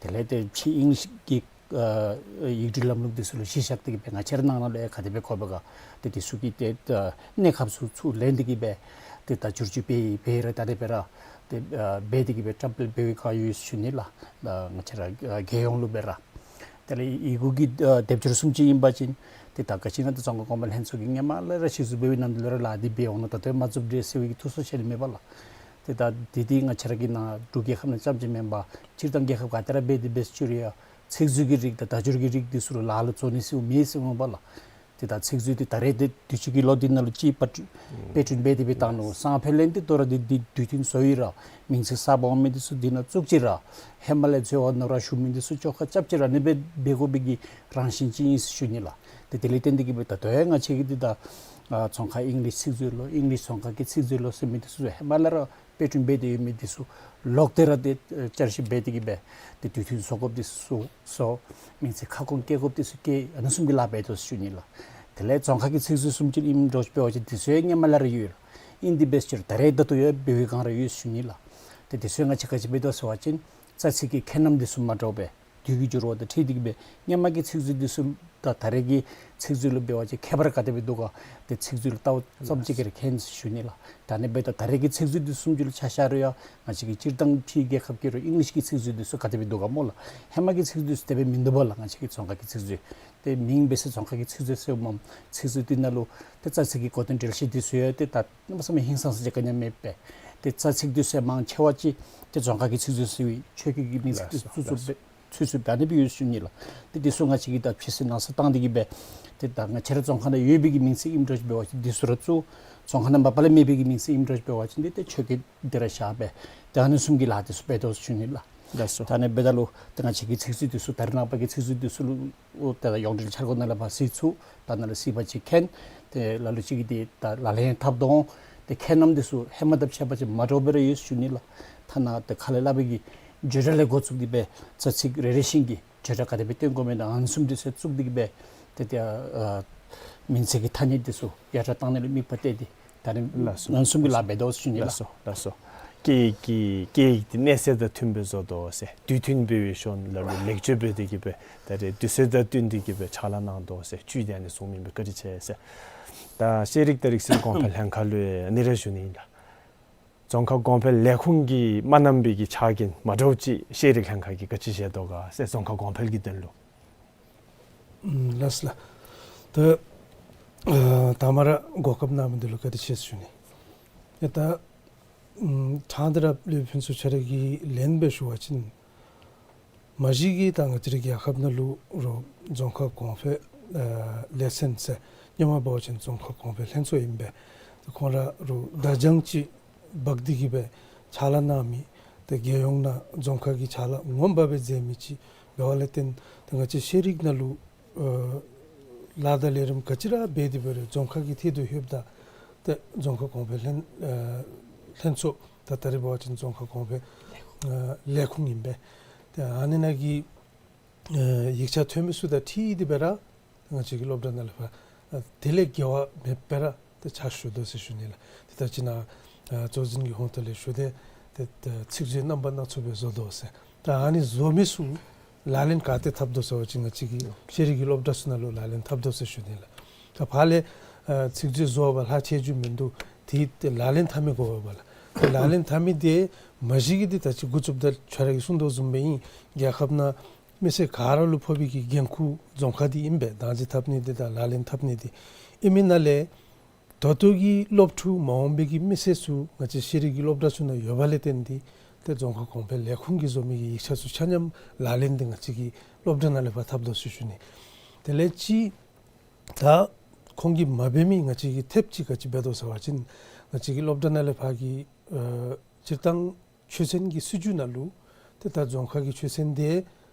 དེ་ལས་ཏེ་ཕྱི་ཨིང་ལིཤ་གི་ཨ་ཡིག་འབྲུ་ལམ་ལུགས་འདི་ཚུ་ལུ་གཞི་བཞག་སྟེ་གི་སྦེ་ང་བཅས་ར་ནང་ན་ལུ་ཡང་ག་དེ་སྦེ་དགོ་པས་ག། ཏེ་འདི་ཚུ་གི་ཏེ་ཨ་གནས་སྐབས་ཚུ་ཚུར་ལེན་ཏེ་གི་སྦེ་ཏེ་ད་བསྒྱུར་བཅོས་འབད་འབད་ར་ད་རེས་འབད་ར་ཏེ་ཨ་འབད་དེ་གི་སྦེ་བཀྲམ་སྤེལ་འབད་བའི་བསྒང་ཡོད་ཟེར་ཞུ་ནི་ལགས། ད་ང་བཅས་ར་ཨ་རྒྱལ་ཡོངས་ལུ་འབད་ར། དེ་ལས་ཡི་གུ་གི་ཨ་སྡེབ་སྦྱོར་བཟུམ་ཅིག་ཨིན་པ་ཅིན་ཏེ་ད་ག་ཅི་ཨིན་ན་ད་རྫོང་ཁ་གོང་འཕེལ་ལྷན་ཚོགས་ཀྱིས་སྔོན་མ་ལས་ར་གཞི་བཙུགས་འབད་བའི་ནམ་དུས་ལས་ར་ལཱ་འདི་འབད་འོང་ནུག། ད་ལྟོ་མ་བཙུགས་དེས་ཟེར་བའི་གི་ཐུགས་སུ་ཆེ་ནི་མེད་པས་ལགས། ཏེ་ད་འདི་འདི་ང་བཅས་ར་གི་ནཱ་འབྲུག་རྒྱལ་ཁབ་ནང་རྐྱངམ་ཅིག་མེན་པར་སྤྱིར་བཏང་རྒྱལ་ཁབ་ག་ཏེ་ར་འབད་དེ་འབད་ཅི་རུང་ཡང་ཚིག་མཛོད་ཀྱི་རིགས་དང་བརྡ་སྦྱོར་གྱི་རིགས་འདི་ཚུ་ལུ་ལཱ་ལུ་བརྩོན་ནི་ཟེར་མེད་ཟེར་འོང་པས་ལགས། ཏེ་ད་ཚིག་མཛོད་འདི་ད་རེས་འདི་དུས་ཅི་གི་ལོ་འདི་ནང་ལུ་ཅིག་པར་སྐྲུན་འབད་དེ་འབད་བཏང་ནུག། སང་ཕོད་ལས་འདི་དོ་རུང་འདི་འདི་དུས་མཐུན་བཟོ་ཡི་ར་མིང་ཚིག་གསརཔ་འོང་མི་འདི་ཚུ་འདི་ནང་བཙུགས་ཅི་ར་ཧེ་མ་ལས་འཛོལ་བ་ནོར་བ་ཞུགས་མི་འདི་ཚུ་བཅོ་ཁ་རྐྱབ་ཅི་ར་ཨ་ནི་སྦེ་འབད་དགོ་པའི་གི་རང་བཞིན་ཅིག་ཨིན་ཟེར་ཞུ་ནི་ལགས། ཏེ་དེ་ལས་བརྟེན་ཏེ་གི་སྦེ་ད་ལྟོ་ཡང་ང་བཅས་ཀྱིས་འདི་ད་ཨ་རྫོང་ཁ་ཨིང་ལིཤ་ཚིག་མཛོད་ལོ་ཨིང་ལིཤ་རྫོང་ཁ་གི་ཚིག་མཛོད་ལོ་ཟེར་མི་འདི་ཚུ་ཧེ་མ་ལས་ར་དཔེ་སྐྲུན་འབད་དེ་ཡོད་མི་འདི་ཚུ་ལོག་སྟེ་ར་ཏེ་བསྐྱར་ཞིབ་འབད་དེ་གི་སྦེ་ཏེ་དུས་མཐུན་བཟོ་དགོཔ་འདི་ཚུ་བཟོ། མིང་ཚིག་ཁ་སྐོང་བཀལ་དགོཔ་འདི་ཚུ་བཀལ། ཨ་ནི་བཟུམ་གྱི་ལཱ་འབད་དོ་ཟེར་ཞུ་ནི་ལགས། དེ་ལས་རྫོང་ཁ་གི་ཚིག་མཛོད་བཟུམ་ཅིག་ཨིནམ་འདྲཝ་ཅིག་འབད་བ་ཅིན་འདི་ཚུ་ཡང་སྔོན་མ་ལས་ར་ཡོད་ལགས། ཨིན་དེ་འབད་ཅི་རུང་ད་རེས་ད་ལྟོ་ཡང་འབད་བའི་བསྒང་ར་ཡོད་ཟེར་ཞུ་ནི་ལགས། ཏེ་འདི་ཚུ་ཡང་ང་བཅས་ག་ཅི་འབད་དོ་ཟེར་བ་ཅིན་རྩ་ཚིག་གི་ཁྱད་རྣམ་འདི་ཚུ་མ་འདྲཝ་སྦེ་དུས་ཀྱི་འགྱུར་བ་དང་འཁྲིལ་ཏེ་གི་སྦེ་སྔོན་མ་གི་ཚིག་མཛོད་འདི་ཚུ་དང་ད་རེས་ཀྱི་ཚིག་མཛོད་ལུ་འབད་བ་ཅིན་ཁྱད་པར་ག་དེ་སྦེ་འདུག་ག། ཏེ་ཚིག་མཛོད་ལུ་བལྟཝ་ཙམ་ཅིག་གིས་ར་མཁྱེན་ཟེར་ཞུ་ནི་ལགས། ད་ཨ་ནི་སྦེ་ད་ད་རེས་ཀྱི་ཚིག་མཛོད་འདི་བཟུམ་ཅིག་ལུ་ཆ་བཞག་རུང་ཡང་ང་བཅས་ཀྱི་སྤྱིར་བཏང་ཕྱི་རྒྱལ་ཁབ་ཀྱི་རུང་ཨིང་ལིཤ་གི་ཚིག་མཛོད་འདི་ཚུ་ག་དེ་སྦེ་འདུག་ག་སྨོ་ལགས། ཧེ་མ་གི་ཚིག་མཛོད་ཚུ་དེ་སྦེ་མིན་འདུག་པས་ལགས། ང་བཅས་ཀྱི་རྫོང་ཁ་གི་ཚིག་མཛོད་ཏེ་མིང་འབད་ས་རྫོང་ཁ་གི་ཚིག་མཛོད་ཟེརཝ་མས། ཚིག་མཛོད་འདི་ནང་ལུ་ཏེ་རྩ་ཚིག་གི་གོ་དོན་འགྲེལ་བཤད་འདི་ཚུ་ཡང་ཏེ་ད་གནམ་མེད་ས་མེད་ཧིང་སངས་ས་ཅིག་ག་ནི་མེད་པས། ཏེ་རྩ་ཚིག་འདི་ཚུ་ཡང་མང་ཆེ་བ་ཅིག་ཏེ་རྫོང་ཁ་གི་ཚིག་མཛོད་ཟེར་བའི་ཆོས་སྐད་ཀྱི་མིང་ཚིག་འདི་ཚུ་ཚུད་ཚུད་སྦེ་ཚུད་ཚུད་སྦེ་ཨ་ནི་སྦེ་ཡོད་ཟེར་ཞུ་ནི་ལགས། ཏེ་འདི་ཚུ་ང་བཅས་ཀྱིས་ད་ཕྱི་སེལ་ནང་སེལ་བཏང་སྟེ་གི་སྦེ་ཏེ་ད་ང་བཅས་ར་རྫོང་ཁ་ནང་ཡོད་པའི་གི་མིང་ཚིག་ཨིནམ་འདྲཝ་ཅིག་འབད་བ་ཅིན་འདི་ཚུ་ར་བཙུགས། རྫོང་ཁ་ནང་མ་པ་ལས་མེད་པའི་གི་མིང་ཚིག་ཨིནམ་འདྲཝ་ཅིག་འབད་བ་ཅིན་འདི་ཏེ་ཆོས་སྐད་འདི་ར་བཞག་སྦེ་ཏེ་ཨ་ནི་བཟུམ་གྱི་ལཱ་འདི་ཚུ་འབད་དོ་ཟེར་ཞུ་ནི་ལགས། ལགས་སོ། ད་ཨ་ནི་འབདཝ་ད་ལུ་ཏེ་ང་བཅས་ཀྱི་ཚིག་མཛོད་འདི་ཚུ་ད་རེས་ནངས་པ་གི་ཚིག་མཛོད་འདི་ཚུ་ལུ་ཨོ་ད་ཡོངས་འབྲེལ་འཆར་སྒོ་ནང་ལས་ཕར་གཟིགས་ཚུགས། ད་ནཱ་ལས་གཟིགས་པ་ཅིན་མཁྱེན། ཏེ་ལ་ལུ་ཅིག་གིས་ཏེ་ད་ལག་ལེན་འཐབ་དོ་འོང་། ཏེ་ཁྱད་རྣམ་འདི་ཚུ་ཧེ་མ་དང་ཕྱད་པ་ཅིན་མ་འདྲཝ་སྦེ་ར་ཡོད་ཟེར་ཞུ་ནི་ལགས། ཐ་ན་ཏེ་ཁ་ལས་སླབ་པའི་གི་བརྗོད་སྒྲ་ལས་འགོ་བཙུགས་ཏེ་སྦེ་རྩ་ཚིག་རེ་རེ་བཞིན་གྱི་བརྗོད་སྒྲ་ག་དེ་སྦེ་སྟོན་དགོ་མི་དང་ཨ་ནི་བཟུམ་འདི་ཚུ་བཙུགས་ཏེ་གི་སྦེ་ཏེ་ཏེ་ཨ་མིང་ཚིག་གི་ཐ་སྙད་འདི་ཚུ་ཡར་དྲག་བཏང་ནི་ལུ་དམིགས་པ་གཏད་དེ་ད་ཨ་ནི་ལགས་སོ། ཨ་ནི་བཟུམ་གྱི་ལཱ་འབད་དོ་ཟེར་ཞུ་ནི་ལགས། ལགས་སོ། ལགས་སོ། སྐད་ཡིག་གི་སྐད་ཡིག་འདི་གནས་ཚད་དང་མཐུན་པའི་བཟོ་དོ་ཟེར། དུས་མཐུན་འབད་བའི་ཤུལ་ལུ་ལེགས་བཅོས་འབད་དེ་གི་སྦེ་ད་རེས་དུས་ཚོད་དང་བསྟུན་ཏེ་གི་སྦེ་ཕྱག་ལཱ་གནང་དོ་ཟེར། བཅུད་དེ་ཨ་ནི་བཟུམ་ཨིན་པས། བཀའ་དྲིན་ཆེ་ཟེར། ད་ཤེས་རིག་དང་རིག་གསར་གོང་འཕེལ་ལྷན་ཁག་ལུ་ཨ་ནི་ར་ཞུ་ནི་ཨིན་ལགས། རྫོང་ཁ་གོང་འཕེལ་ལས་ཁུངས་ཀྱིས་མ་གནང་པའི་གི་ཕྱག་འགན་མ་འདྲཝ་ཅིག་ཤེས་རིག་ལྷན་ཁག་གིས་ག་ཅི་བཞེས་དོ་ག་ཟེར། རྫོང་ཁ་གོང་འཕེལ་གྱི་དོན་ལུ། ཨམ་ལགས་སོ་ལགས། ད་ཨ་དང་པ་ར་གོ་སྐབས་གནང་མི་འདི་ལུ་བཀའ་དྲིན་ཆེ་ཟེར་ཞུ་ནི། ཨེ་ད་ཨམ་ཕྲང་སྟེ་ར་སློབ་དཔོན་ཚུ་ཁྱེད་ར་གིས་ལན་སྦེ་ཞུ་བ་ཅིན་མ་གཞི་གིས་ད་ང་བཅས་རའི་རྒྱལ་ཁབ་ནང་ལུ་རུང་རྫོང་ཁ་གོང་འཕེལ་ཨ་ལས་ཚན་ཟེར་སྔོན་མ་འབད་བ་ཅིན་རྫོང་ཁ་གོང་འཕེལ་ལྷན་ཚོགས་ཨིན་པས། ཏེ་ཁོང་ར་རུང་བརྡ་བྱང་ཅིག་འབག་སྟེ་གི་སྦེ་ཕྱག་ལཱ་གནང་མི་ཏེ་རྒྱལ་ཡོངས་ནང་རྫོང་ཁ་གི་ཕྱག་ལཱ་ངོ་མ་སྦེ་མཛད་མི་ཅིག་འབདཝ་ལས་བརྟེན་ཏེ་ང་བཅས་ཤེས་རིག་ནང་ལུ་ཨ་ལཱ་དང་ལས་རིམ་ག་ཅི་ར་འབད་དེ་འབད་རུང་རྫོང་ཁ་གི་ཐད་དུ་ལྷོདཔ་ད་ཏེ་རྫོང་ཁ་གོང་འཕེལ་ལྷན་ཨ་ལྷན་ཚོགས་ད་ད་རེས་འབད་བ་ཅིན་རྫོང་ཁ་གོང་འཕེལ་ཨ་ལས་ཁུངས་ཨིན་པས། ཏེ་ཨ་ནི་ནང་གི་ཨ་ཡིག་ཆ་ཐོན་མི་ཚུ་དང་འཁྲིལ་ཏེ་སྦེ་ར་ང་བཅས་ཀྱི་སློབ་གྲྭ་ནང་ལས་ཕར་ཨ་དེ་ལས་འགལ་བ་མེད་པར་ར་ཏེ་ཕྱག་ཞུ་དོ་ཟེར་ཞུ་ནི་ལགས། ཏེ་ད་ཅི་ནཱ་ཨ་གཙོ་འཛིན་གྱི་ཧོངས་ཐོག་ལས་ཞུ་སྟེ་ཏེ་ཏེ་ཚིག་མཛོད་རྣམ་པ་སྣ་ཚོགས་སྦེ་བཟོ་དོ་ཟེར། ད་ཨ་ནི་བཟོ་མི་ཚུ་ལག་ལེན་ག་ཏེ་འཐབ་དོ་ཟེར་བ་ཅིན་ང་བཅས་ཀྱི་ཤེས་རིག་གི་སློབ་གྲྭ་ཚུ་ནང་ལུ་ལག་ལེན་འཐབ་དོ་ཟེར་ཞུ་ནི་ལགས། ད་ཕར་ལས་ཨ་ཚིག་མཛོད་བཟོ་བ་ལྷག་ཆད་རྒྱུ་མིན་འདུག། དེ་ཏེ་ལག་ལེན་འཐབ་མི་དགོ་པས་ལགས། ཏེ་ལག་ལེན་འཐབ་མི་དེ་མ་གཞི་གི་འདི་ད་ཅི་འགོ་བཙུགསཔ་ད་ཁྱོད་ར་གིས་གསུངས་དོ་བཟུམ་སྦེ་ཨིན། རྒྱལ་ཁབ་ནང་མི་སེར་ག་ར་ལུ་ཕོག་པའི་གི་འགན་ཁུར་རྫོང་ཁ་འདི་ཨིན་པས། བདག་འཛིན་འཐབ་ནི་འདི་དང་ལག་ལེན་འཐབ་ནི་འདི། ཨིན་མི་ནང་ལས་ད་ལྟོ་གི་སློབ་ཕྲུག་མ་འོངས་པའི་གི་མི་སེར་ཚུ་ང་བཅས་ཤེས་རིག་གི་སློབ་གྲྭ་ཚུ་ནང་ཡོད་པ་ལས་བརྟེན་ཏེ་ཏེ་རྫོང་ཁ་གོང་འཕེལ་ལས་ཁུངས་ཀྱིས་བཟོ་མི་གི་ཡིག་ཆ་ཚུ་ཆ་མཉམ་ལག་ལེན་འདི་ང་བཅས་ཀྱི་སློབ་གྲྭ་ནང་ལས་ཕར་འཐབ་དོ་ཟེར་ཞུ་ནི། དེ་ལས་ཅིག་ད་ཁོང་གིས་མ་འབད་མི་ང་བཅས་ཀྱིས་ཐེབས་ཅིག་ག་ཅི་འབད་དོ་ཟེར་བ་ཅིན་ང་བཅས་ཀྱི་སློབ་གྲྭ་ནང་ལས་ཕར་གྱི་ཨ་སྤྱིར་བཏང་ཆོས་ཚན་གྱི་སྲིད་བྱུས་ནང་ལུ་ཏེ་ད་རྫོང་ཁ་གི་ཆོས་ཚན་འདི་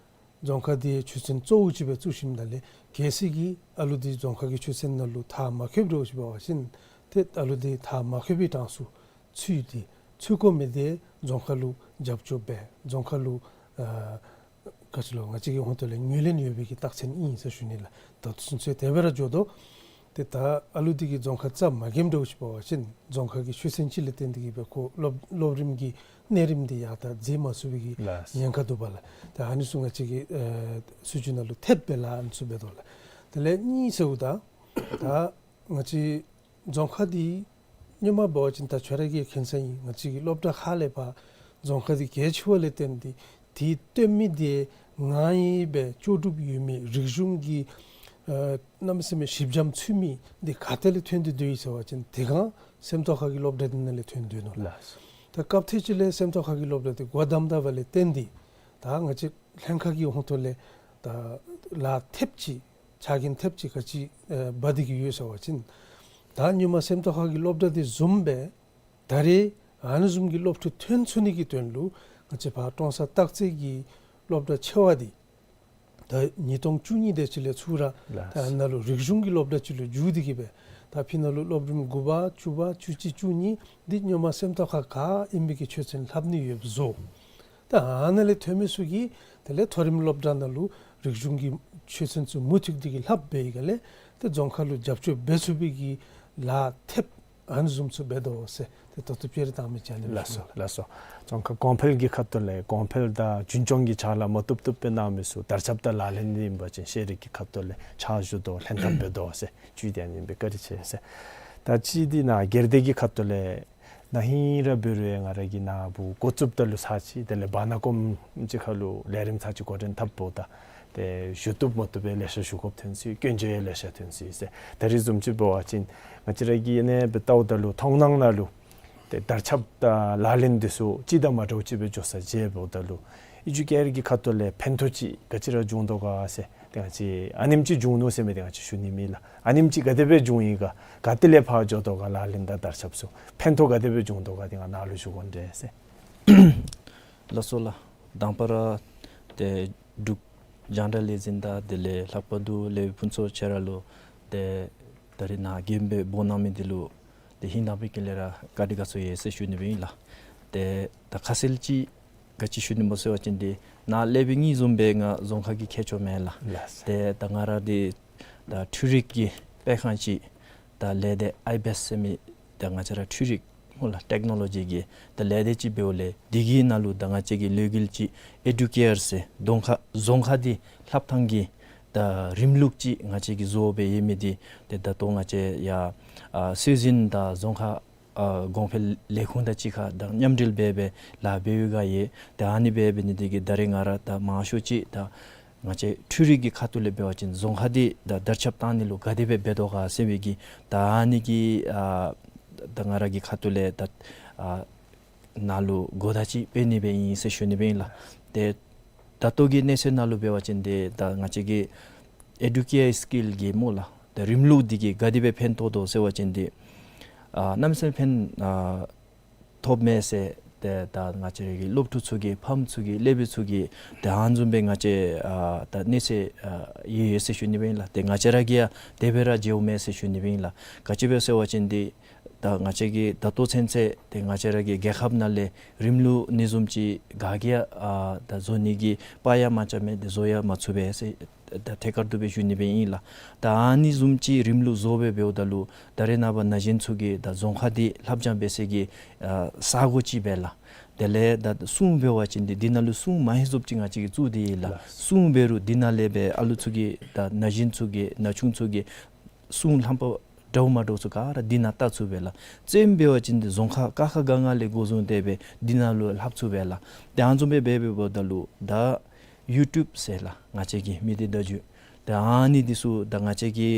རྫོང་ཁ་འདི་ཆོས་ཚན་གཙོ་བོ་ཅིག་སྦེ་བཙུགས་ཞིནམ་ད་ལས་གལ་སྲིད་ཀྱི་ཨ་ལུ་འདི་རྫོང་ཁ་གི་ཆོས་ཚན་ནང་ལུ་མཐར་མ་འཁྱོལཝ་འདྲཝ་ཅིག་འབད་བ་ཅིན་ཏེ་ཨ་ལུ་འདི་མཐར་མ་འཁྱོལ་བའི་གྲངས་སུ་ཚུད་དེ་ཚུད་དགོ་མི་འདི་རྫོང་ཁ་ལུ་རྒྱབ་སྐྱོར་འབད་རྫོང་ཁ་ལུ་ཨ་ག་ཅི་ལོ་ང་བཅས་ཀྱི་ཧོངས་ཐོག་ལས་ངོས་ལེན་ཡོད་པའི་གི་རྟགས་མཚན་ཨིན་ཟེར་ཞུ་ནི་ལགས། ད་ལྟོ་ཚུན་ཚོད་དེ་སྦེ་ར་འགྱོ་དོ། ཏེ་ད་ཨ་ལུ་འདི་གིས་རྫོང་ཁ་རྩ་མ་འགེངམ་འདྲཝ་ཅིག་འབད་བ་ཅིན་རྫོང་ཁ་གི་ཆོས་ཚན་ཅིག་ལས་བརྟེན་ཏེ་གིས་སྦེ་ཁོ་སློབ་སློབ་རིམ་གྱི་གནས་རིམ་འདི་ཡར་ད་འཛེགས་མ་ཚུགས་པའི་གི་ལགས། ཉེན་ཁ་འདུག་པ་ལགས། ད་ཨ་ནི་ཚུ་ང་བཅས་ཀྱི་ཨེ་སྲིད་བྱུས་ནང་ལུ་ཐེབས་སྦེ་ལཱ་ཨ་ནི་ཚུ་འབད་དོ་ལགས། དེ་ལས་གཉིས་ཟེརཝ་ད་ད་ང་བཅས་རྫོང་ཁ་འདི་སྔོན་མ་འབད་བ་ཅིན་ད་ཁྱོད་ར་གིས་མཁྱེན་ས་ཨིན། ང་བཅས་ཀྱི་སློབ་གྲྭ་ཁག་ལས་ཕར་རྫོང་ཁ་འདི་གལ་ཆེ་བ་ལས་བརྟེན་ཏེ་དེ་སྟོན་མི་འདི་ང་ཡི་སྦེ་ལྕོགས་གྲུབ་ཡོད་མི་རིག་གཞུང་གི་ཨེ་གནམ་མེད་ས་མེད་ཞིབ་འཇམ་ཚུད་མི་འདི་ག་ཏེ་ལས་ཐོན་ཏེ་སྡོད་ཡི་ཟེར་བ་ཅིན་དེ་སྒང་སེམས་རྟོགས་ཁ་གི་སློབ་གྲྭ་འདི་ནང་ལས་ཐོན་སྡོད་ནུག་ལགས། ལགས། ད་སྐབས་ཐེངས་ཅིག་ལས་སེམས་རྟོགས་ཁ་གི་སློབ་གྲྭ་འདི་སྒོ་བསྡམས་ད་པ་ལས་བརྟེན་ཏེ་ད་ང་བཅས་ལྷན་ཁག་གི་ཧོང་ཐོག་ལས་ད་ལཱ་ཐེབས་ཅིག་ཕྱག་འགན་ཐེབས་ཅིག་ག་ཅི་ཨེ་འབད་དེ་གི་ཡོད་ཟེར་བ་ཅིན་ད་སྔོན་མ་སེམས་རྟོགས་ཁ་གི་སློབ་གྲྭ་འདི་བཟུམ་སྦེ་ད་རེས་ཨ་ནི་བཟུམ་གྱི་སློབ་ཕྲུག་ཐོན་ཚུགས་ནི་གི་དོན་ལུ་ང་བཅས་ཕར་ཀྲོང་གསར་སྟག་རྩེ་གི་སློབ་གྲྭ་ཆེ་བ་འདི་ད་ཉིས་སྟོང་བཅུ་གཉིས་དེ་ཅིག་ལས་ཚུར་ར་ལགས། ད་ནཱ་ལུ་རིག་གཞུང་གི་སློབ་གྲྭ་ཅིག་ལུ་བསྒྱུར་ཏེ་གི་སྦེ་ད་ཕི་ནཱ་ལུ་སློབ་རིམ་དགུ་པ་བཅུ་པ་བཅུ་གཅིག་བཅུ་གཉིས་འདི་སྔོན་མ་སེམས་རྟོགས་ཁ་ག་ཨིན་པའི་གི་ཆོས་ཚན་ལྷབ་ནི་ཡོདཔ་བཟོ། ད་ཨ་ནཱ་ལས་ཐོན་མི་ཚུ་གིས་དེ་ལས་མཐོ་རིམ་སློབ་གྲྭ་ནང་ལུ་རིག་གཞུང་གི་ཆོས་ཚན་ཚུ་མུ་མཐུད་དེ་གི་ལྷབ་འབད་ཡི་ག་ལས་ཏེ་རྫོང་ཁ་ལུ་རྒྱབ་སྐྱོར་འབད་ཚུགས་པའི་གི་ལཱ་ཐེབས་ཨ་ནི་བཟུམ་ཚུ་འབད་དོ་ཟེར་ཏེ་ད་ལྟོ་སྤྱིར་བཏང་མི་ཅིག་ཨ་ནི་ལགས་སོ། ལགས་སོ། རྫོང་ཁ་གོང་འཕེལ་གྱི་ཁ་ཐུག་ལས་གོང་འཕེལ་དང་རྒྱུན་སྐྱོང་གི་ཕྱག་ལཱ་མ་བཏུབ་བཏུབ་སྦེ་གནང་མི་ཚུ་དར་ཁྱབ་དང་ལག་ལེན་འདི་ཨིན་པ་ཅིན་ཤེས་རིག་གི་ཁ་ཐུག་ལས་ཕྱག་ཞུ་དོ་ལྷན་ཐབས་འབད་དོ་ཟེར་བཅུད་དེ་ཨ་ནི་ཨིན་པས། བཀའ་དྲིན་ཆེ་ཟེར། ད་ཅི་འདི་ནཱ་སྒེར་སྡེ་གི་ཁ་ཐུག་ལས་ན་ཧིང་ར་འབད་རུང་ང་ར་གིས་ནཱ་བུ་འགོ་བཙུགསཔ་ད་ལུ་ཚར་ཅིག་དེ་ལས་བར་ན་ཀོམ་ཅིག་ཁར་ལུ་ལས་རིམ་ཚར་ཅིག་འགོ་འདྲེན་འཐབ་འབདཝ་ད་ཏེ་ཞུ་བཏུབ་མ་བཏུབ་སྦེ་ལེ་ཤ་ཞུ་དགོཔ་ཐོན་སོ་ཡི། སྐྱོན་བརྗོད་ཡང་ལེ་ཤ་ཐོན་སོ་ཡི་ཟེར། ད་རིས་བཟུམ་ཅིག་འབད་བ་ཅིན་ང་བཅས་ར་གིས་ཨ་ནེ་སྦེ་བལྟཝ་ད་ལུ་མཐོང་སྣང་ནང་ལུ་ཏེ་དར་ཁྱབ་དང་ལག་ལེན་འདི་ཚུ་གཅིག་དང་མ་འདྲཝ་ཅིག་སྦེ་འགྱོ་ས་མཇལཝ་ད་ལུ་ཨེ་ཇུ་ཀེར་གྱི་ཁ་ཐུག་ལས་ཕན་ཐོགས་ཅིག་ག་ཅི་ར་བྱུང་དོ་ག་ཟེར་ཏེ་ང་བཅས་ཨ་ནེམ་ཅིག་བྱུང་ནུག་ཟེར་མི་འདི་ང་བཅས་ཞུ་ནི་མེད་ལགས། ཨ་ནེམ་ཅིག་ག་དེ་སྦེ་བྱུང་ཡི་ག་ག་ཏེ་ལས་ཕར་འགྱོ་དོ་ག་ལག་ལེན་དང་དར་ཁྱབ་ཚུ་ཕན་ཐོགས་ག་དེ་སྦེ་བྱུང་དོ་ག་འདི་ང་ནཱ་ལུ་ཞུ་དགོ་ནི་འདྲས་ཟེར། ལགས་སོ་ལགས། དང་པ་ར་ཏེ་འབྲུག་རྒྱང་བསྒྲགས་ལས་འཛིན་དང་དེ་ལས་ལྷག་པར་དུ་ལས་ཕུན་ཚོགས་ཁྱོད་ར་ལུ་ཏེ་ད་རིས་ནཱ་མགྱོནམ་སྦེ་འབོ་གནང་མི་འདི་ལུ་ཏེ་ཧིང་དང་པའི་དཀྱིལ་ལས་ར་བཀའ་དྲིན་དགའ་ཚོར་ཡོད་ཟེར་ཞུ་ནི་སྦེ་ཨིན་ལགས། ཏེ་ད་ཁ་གསལ་ཅིག་ག་ཅི་ཞུ་ནི་སྨོ་ཟེར་བ་ཅིན་འདི་ནཱ་ལས་བྱེདཔ་གཉིས་བཟུམ་སྦེ་ང་རྫོང་ཁ་གི་མཁས་མཆོག་མེན་ལགས། ལགས། ཏེ་ད་ང་ར་འདི་ད་འཕྲུལ་རིག་གི་དཔེ་ཁང་ཅིག་ད་ལས་སྡེ་ཨའི་བེསཊ་ཟེར་མི་ད་ང་བཅས་ར་འཕྲུལ་རིག་སྨོ་ལགས་ཊེཀ་ནོ་ལོ་ཇི་གི་ད་ལས་སྡེ་ཅིག་འབདཝ་ལས་འདི་གི་ནང་ལུ་ད་ང་བཅས་ཀྱི་ལས་འགུལ་ཅིག་ཨེ་ཌུ་ཀེར་ཟེར་རྫོང་ཁ་རྫོང་ཁ་འདི་ལྷབ་ཐངས་ཀྱི་ད་རིམ་ལུགས་ཅིག་ང་བཅས་ཀྱིས་བཟོ་སྦེ་ཡོད་མི་འདི་ཏེ་ད་ལྟོ་ང་བཅས་ཡར་ཨ་སྲོལ་འཛིན་དང་རྫོང་ཁ་ཨ་གོང་འཕེལ་ལས་ཁུངས་དང་གཅིག་ཁར་དང་མཉམ་འབྲེལ་འབད་སྦེ་ལཱ་འབད་བའི་སྒང་ཡོད། ཏེ་ཨ་ནི་འབད་འབད་ནི་འདི་གིས་ད་རེས་ང་ར་ད་མང་ཤོས་ཅིག་ད་ང་བཅས་འཕྲུལ་རིག་གི་ཁ་ཐུག་ལས་འབད་བ་ཅིན་རྫོང་ཁ་འདི་ད་དར་ཁྱབ་བཏང་ནི་ལུ་ག་དེ་སྦེ་འབད་དོ་ག་ཟེར་བའི་གི་ད་ཨ་ནི་གི་ཨ་ད་ང་ར་གི་ཁ་ཐུག་ལས་ད་ཨ་ནཱ་ལུ་གོ་བརྡ་ཅིག་སྤེལ་ནི་སྦེ་ཨིན་ཟེར་ཞུ་ནི་སྦེ་ཨིན་ལགས། ཏེ་ད་ལྟོ་གི་གནས་ཚུལ་ནང་ལུ་འབད་བ་ཅིན་འདི་ད་ང་བཅས་ཀྱི་ཨེ་ཌུ་ཀེར་སི་ཀིལ་གྱི་སྨོ་ལགས་ད་རིམ་ལུགས་འདི་གིས་ག་དེ་སྦེ་ཕན་ཐོགས་དོ་ཟེར་བ་ཅིན་འདི་ཨ་གནམ་མེད་ས་མེད་ཕན་ཨ་ཐོགསཔ་མས་ཟེར་ཏེ་ད་ང་བཅས་ར་གི་སློབ་ཕྲུག་ཚུ་གིས་ཕམ་ཚུ་གིས་སློབ་དཔོན་ཚུ་གིས་ཏེ་ཨ་ནི་བཟུམ་སྦེ་ང་བཅས་ཨ་ད་གནས་ཚུལ་ཨ་ཡོད་ཡོད་ཟེར་ཞུ་ནི་སྦེ་ཨིན་ལགས། ཏེ་ང་བཅས་ར་གིས་ཡང་དེ་སྦེ་ར་མཇལཝ་མས་ཟེར་ཞུ་ནི་སྦེ་ཨིན་ལགས། ག་ཅི་སྦེ་ཟེར་བ་ཅིན་འདི་ད་ང་བཅས་ཀྱིས་ད་ལྟོ་ཚུན་ཚོད་ཏེ་ང་བཅས་ར་གི་རྒྱལ་ཁབ་ནང་ལས་རིམ་ལུགས་ཨ་ནི་བཟུམ་ཅིག་ག་གིས་ཡང་ཨ་ད་བཟོ་ནི་གི་དཔའ་ཡང་མ་རྐྱབ་མས། ཏེ་བཟོ་ཡང་མ་ཚུགས་པས་ཟེར་ད་ཐད་ཀར་དུ་སྦེ་ཞུ་ནི་སྦེ་ཨིན་ལགས། ད་ཨ་ནི་བཟུམ་ཅིག་རིམ་ལུགས་བཟོ་སྦེ་འབདཝ་ད་ལུ་ད་རེས་ནངས་པ་ན་གཞོན་ཚུ་གིས་ད་རྫོང་ཁ་འདི་ལྷབ་སྦྱང་འབད་སའི་གི་ཨ་ས་གོ་ཅིག་སྦེ་ལགས། དེ་ལས་ད་སྲུང་འབད་བ་ཅིན་འདི་འདི་ནང་ལུ་སྲུང་མ་ཧེ་ཟོབ་ཅིག་ང་བཅས་ཀྱིས་བཙུགས་ཏེ་ཡོད་ལགས། ལགས། སྲུང་འབད་རུང་འདི་ནང་ལས་སྦེ་ཨ་ལུ་ཚུ་གིས་ད་ན་གཞོན་ཚུ་གིས་ན་ཆུང་ཚུ་གིས་སྲུང་ལྷམ་པ་འདྲཝ་མ་འདྲཝ་ཚུ་ག་ར་འདི་ནང་བལྟ་ཚུགས་པས་ལགས། རྩེདམོ་འབད་བ་ཅིན་འདི་རྫོང་ཁ་ཀ་ཁ་ག་ང་ལས་འགོ་བཟུང་སྟེ་སྦེ་འདི་ནང་ལུ་ལྷབ་ཚུགས་པས་ལགས། ཏེ་ཨ་ནི་བཟུམ་སྦེ་འབད་འབདཝ་ད་ལུ་ད་ཡུ་ཊུབ་ཟེར་ལགས་ང་བཅས་ཀྱི་མི་སྡེ་བརྡ་བརྒྱུད་ད་ཨ་ནི་འདི་ཚུ་ད་ང་བཅས་ཀྱི་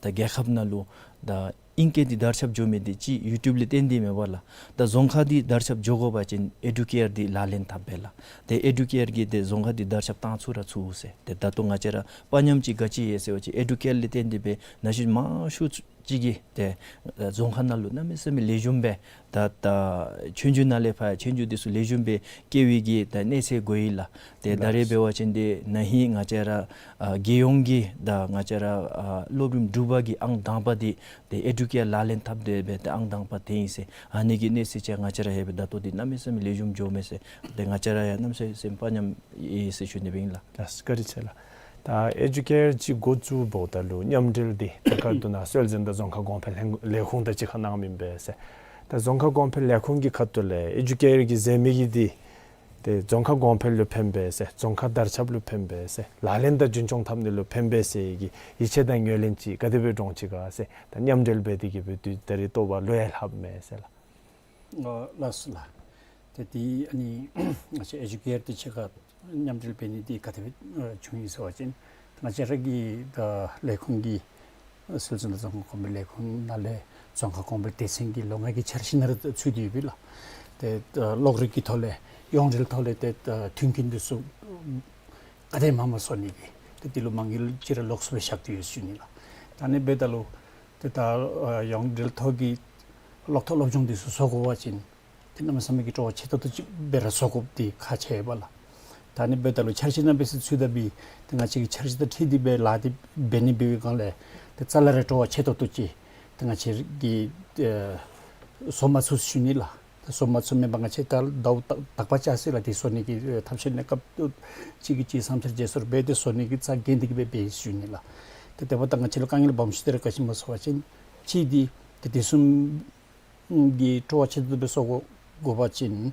ད་རྒྱལ་ཁབ་ནང་ལུ་ད་ཨིང་སྐད་འདི་དར་ཁྱབ་འགྱོ་མི་འདི་ཅིག་ཡུ་ཊུབ་ལས་བརྟེན་ཏེ་མེན་པ་ལགས། ད་རྫོང་ཁ་འདི་དར་ཁྱབ་འགྱོ་དགོ་པ་ཅིན་ཨེ་ཌུ་ཀེར་འདི་ལག་ལེན་འཐབ་པས་ལགས། ཏེ་ཨེ་ཌུ་ཀེར་གྱིས་ཏེ་རྫོང་ཁ་འདི་དར་ཁྱབ་བཏང་ཚུགས་ར་ཚུགས་ཟེར། ཏེ་ད་ལྟོ་ང་བཅས་ར་དཔའ་ཉམས་ཅིག་ག་ཅི་ཡོད་ཟེར་བ་ཅིན་ཨེ་ཌུ་ཀེར་ལས་བརྟེན་ཏེ་སྦེ་ན་གཞོན་མང་ཤོས་ཅིག་གིས་ཏེ་རྫོང་ཁ་ནང་ལུ་གནམ་མེད་ས་མེད་ལེགས་ཤོམ་སྦེ་ད་ད་ཆོས་རྒྱུགས་ནང་ལས་ཕར་ཆོས་རྒྱུགས་འདི་ཚུ་ལེགས་ཤོམ་སྦེ་སྐྱེལ་བའི་གི་ད་གནས་ཚད་དགོ་ཡི་ལགས། ཏེ་ད་རེས་འབད་བ་ཅིན་འདི་ན་ཧིང་ང་བཅས་ར་ཨ་རྒྱལ་ཡོངས་ཀྱི་ད་ང་བཅས་ར་ཨ་སློབ་རིམ་དྲུག་པ་གི་ཨང་དང་པ་འདི་ཏེ་ཨེ་ཌུ་ཀེར་ལག་ལེན་འཐབ་སྟེ་སྦེ་ཏེ་ཨང་དང་པ་ཐོན་ཡི་ཟེར། ཨ་ནི་གི་གནས་ཚད་ཅིག་ང་བཅས་ར་ཡོད་པས། ད་ལྟོ་འདི་གནམ་མེད་ས་མེད་ལེགས་ཤོམ་འགྱོཝ་མས་ཟེར། ཏེ་ང་བཅས་ར་ཡང་གནམ་མེད་ས་མེད་དཔའ་ཉམས་ཡོད་ཟེར་ཞུ་ནི་སྦེ་ཨིན་ལགས། ལགས་སོ་བཀའ་དྲིན་ཆེ་ལགས། ད་ཨེ་ཇུ་ཀེར་ཅིག་འགོ་བཙུགས་འབདཝ་ད་ལུ་མཉམ་འབྲེལ་འདི་ད་ཁ་ཐུག་ནང་སྲོལ་འཛིན་དང་རྫོང་ཁ་གོང་འཕེལ་ལས་ལས་ཁུངས་དང་གཅིག་ཁར་གནང་མི་ཨིན་པས་ཟེར། ད་རྫོང་ཁ་གོང་འཕེལ་ལས་ཁུངས་ཀྱི་ཁ་ཐུག་ལས་ཨེ་ཇུ་ཀེར་གྱི་ཟེར་མི་གི་འདི་ཏེ་རྫོང་ཁ་གོང་འཕེལ་ལུ་ཕན་པས་ཟེར། རྫོང་ཁ་དར་ཁྱབ་ལུ་ཕན་པས་ཟེར། ལག་ལེན་དང་རྒྱུན་སྐྱོང་འཐབ་ནི་ལུ་ཕན་པས་ཟེར་གྱི་ཡིད་ཆེས་དང་ངོས་ལེན་ཅིག་ག་དེ་སྦེ་འདྲོངས་ཅི་ག་ཟེར། ད་མཉམ་འབྲེལ་འབད་དེ་གི་སྦེ་དུས་ད་རེས་ལྟོ་བ་ལུ་ཡང་ལྷབ་མས་ཟེར་ལགས། ཨ་ལགས་སོ་ལགས། ཏེ་འདི་ཨ་ནི་ང་བཅས་ཨེ་ཇུ་ཀེར་དང་གཅིག་ཁར་མཉམ་འབྲེལ་འབད་ནི་འདི་ག་དེ་སྦེ་ཨ་བྱུང་ཡི་ཟེར་བ་ཅིན་ང་བཅས་ར་གི་ད་ལས་ཁུངས་ཀྱི་སྲོལ་འཛིན་དང་རྫོང་ཁ་གོང་འཕེལ་ལས་ཁུངས་ནང་ལས་རྫོང་ཁ་གོང་འཕེལ་སྡེ་ཚན་གྱི་ལོ་ལྔ་གི་འཆར་གཞི་ནང་ར་ཚུད་དེ་ཡོད་པས་ལགས། ཏེ་ད་གློག་རིག་གི་ཐོག་ལས་ཡོངས་འབྲེལ་ཐོག་ལས་ཏེ་ད་མཐུན་རྐྱེན་འདི་ཚུ་ག་དེ་མང་མང་བཟོ་ནི་གི་ཏེ་འདི་ལུ་མ་དངུལ་ཅིག་ར་ལོགས་སུ་སྦེ་བཞག་སྟེ་ཡོད་ཟེར་ཞུ་ནི་ལགས། ད་ཨ་ནི་འབདཝ་ད་ལུ་ཏེ་ད་ཨ་ཡོངས་འབྲེལ་ཐོག་གི་གློག་ཐོག་སློབ་སྦྱོང་འདི་ཚུ་བཟོ་དགོ་པ་ཅིན་ཏེ་གནམ་མེད་ས་མེད་ཀྱི་སྤྲོ་བ་ཆེ་ཏོག་ཏོ་ཅིག་སྦེ་ར་བཟོ་དགོཔ་འདི་ཁག་ཆེ་བས་ལགས། ད་ཨ་ནི་འབདཝ་ད་ལུ་འཆར་གཞི་ནང་སྦེ་ཚུད་ཚུད་ད་འབད་ཏེ་ང་བཅས་ཀྱི་འཆར་གཞི་དང་འཁྲིལ་ཏེ་སྦེ་ལཱ་འདི་འབད་ནི་འབད་བའི་སྒང་ལས་ཏེ་རྩ་ལས་ར་སྤྲོ་བ་ཆེ་ཏོག་ཏོ་ཅིག་ཏེ་ང་བཅས་ཀྱིས་ཨེ་བཟོ་མ་ཚུགས་ཟེར་ཞུ་ནི་ལགས། ཏེ་བཟོ་མ་ཚུགས་མེན་པར་ང་བཅས་ད་ཟླཝ་དག་དག་པ་བཅད་ཅི་ལགས། འདི་བཟོ་ནི་གི་ཨེ་ཐབས་ཤེས་གནས་སྐབས་ཅིག་གི་ཅིག་བསམ་འཆར་བརྗེ་སོར་འབད་དེ་བཟོ་ནི་གི་རྩ་འགེངས་ཏེ་གི་སྦེ་འབད་ཡི་ཟེར་ཞུ་ནི་ལགས། ཏེ་དེ་འབདཝ་ད་ང་བཅས་ལུ་དཀའ་ངལ་སྦོམ་ཤོས་འདི་ར་ག་ཅི་སྨོ་ཟེར་བ་ཅིན་གཅིག་འདི་ཏེ་དེ་བཟུམ་གྱི་སྤྲོ་བ་ཆེ་ཏོག་ཏོ་སྦེ་བཟོ་དགོ་དགོ་པ་ཅིན་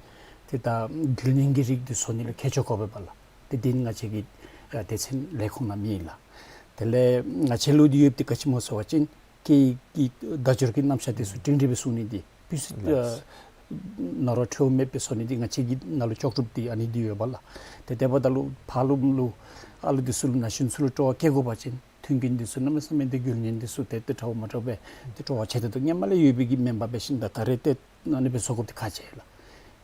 ཏེ་ད་རྒྱུ་ལེན་གྱི་རིགས་འདི་བཟོ་ནི་ལུ་མཁས་མཆོག་དགོ་པས་ལགས། ཏེ་འདི་ནི་ང་བཅས་ཀྱི་ཨ་སྡེ་ཚན་ལས་ཁུངས་ནང་མེད་ལགས། དེ་ལས་ང་བཅས་ལུ་འདི་ཡོདཔ་འདི་ག་ཅི་སྨོ་ཟེར་བ་ཅིན་སྐད་ཡིག་གི་བརྡ་སྦྱོར་གྱི་རྣམ་གཞག་འདི་ཚུ་སྒྲིང་སྒྲི་སྦེ་བཟོ་ནི་འདི་ཕུལ་ས་ཨ་ནོར་བ་འཕྲོ་མེད་སྦེ་བཟོ་ནི་འདི་ང་བཅས་ཀྱི་ནང་ལུ་ལྕོགས་གྲུབ་འདི་ཨ་ནི་འདི་ཡོད་པས་ལགས། ཏེ་དེ་འབདཝ་ད་ལུ་ཕར་ལུ་ལུ་ཨ་ལུ་འདི་ཚུ་ལུ་ན་གཞོན་ཚུ་ལུ་སྤྲོ་བ་བསྐྱེད་དགོ་པ་ཅིན་མཐུན་རྐྱེན་འདི་ཚུ་གནམ་མེད་ས་མེད་འདི་རྒྱུ་ལེན་འདི་ཚུ་ཏེ་ཏེ་འདྲ་བ་མ་འདྲཝ་སྦེ་ཏེ་སྤྲོ་བ་ཆེ་ཏོག་ཏོ་སྔོན་མ་ལས་ཡོད་པའི་གི་མེན་པར་འབད་ཞིནམ་ད་ད་རེས་ཏེ་ཨ་ནི་སྦེ་བཟོ་དགོཔ་འདི་ཁག་ཆེ་ལགས།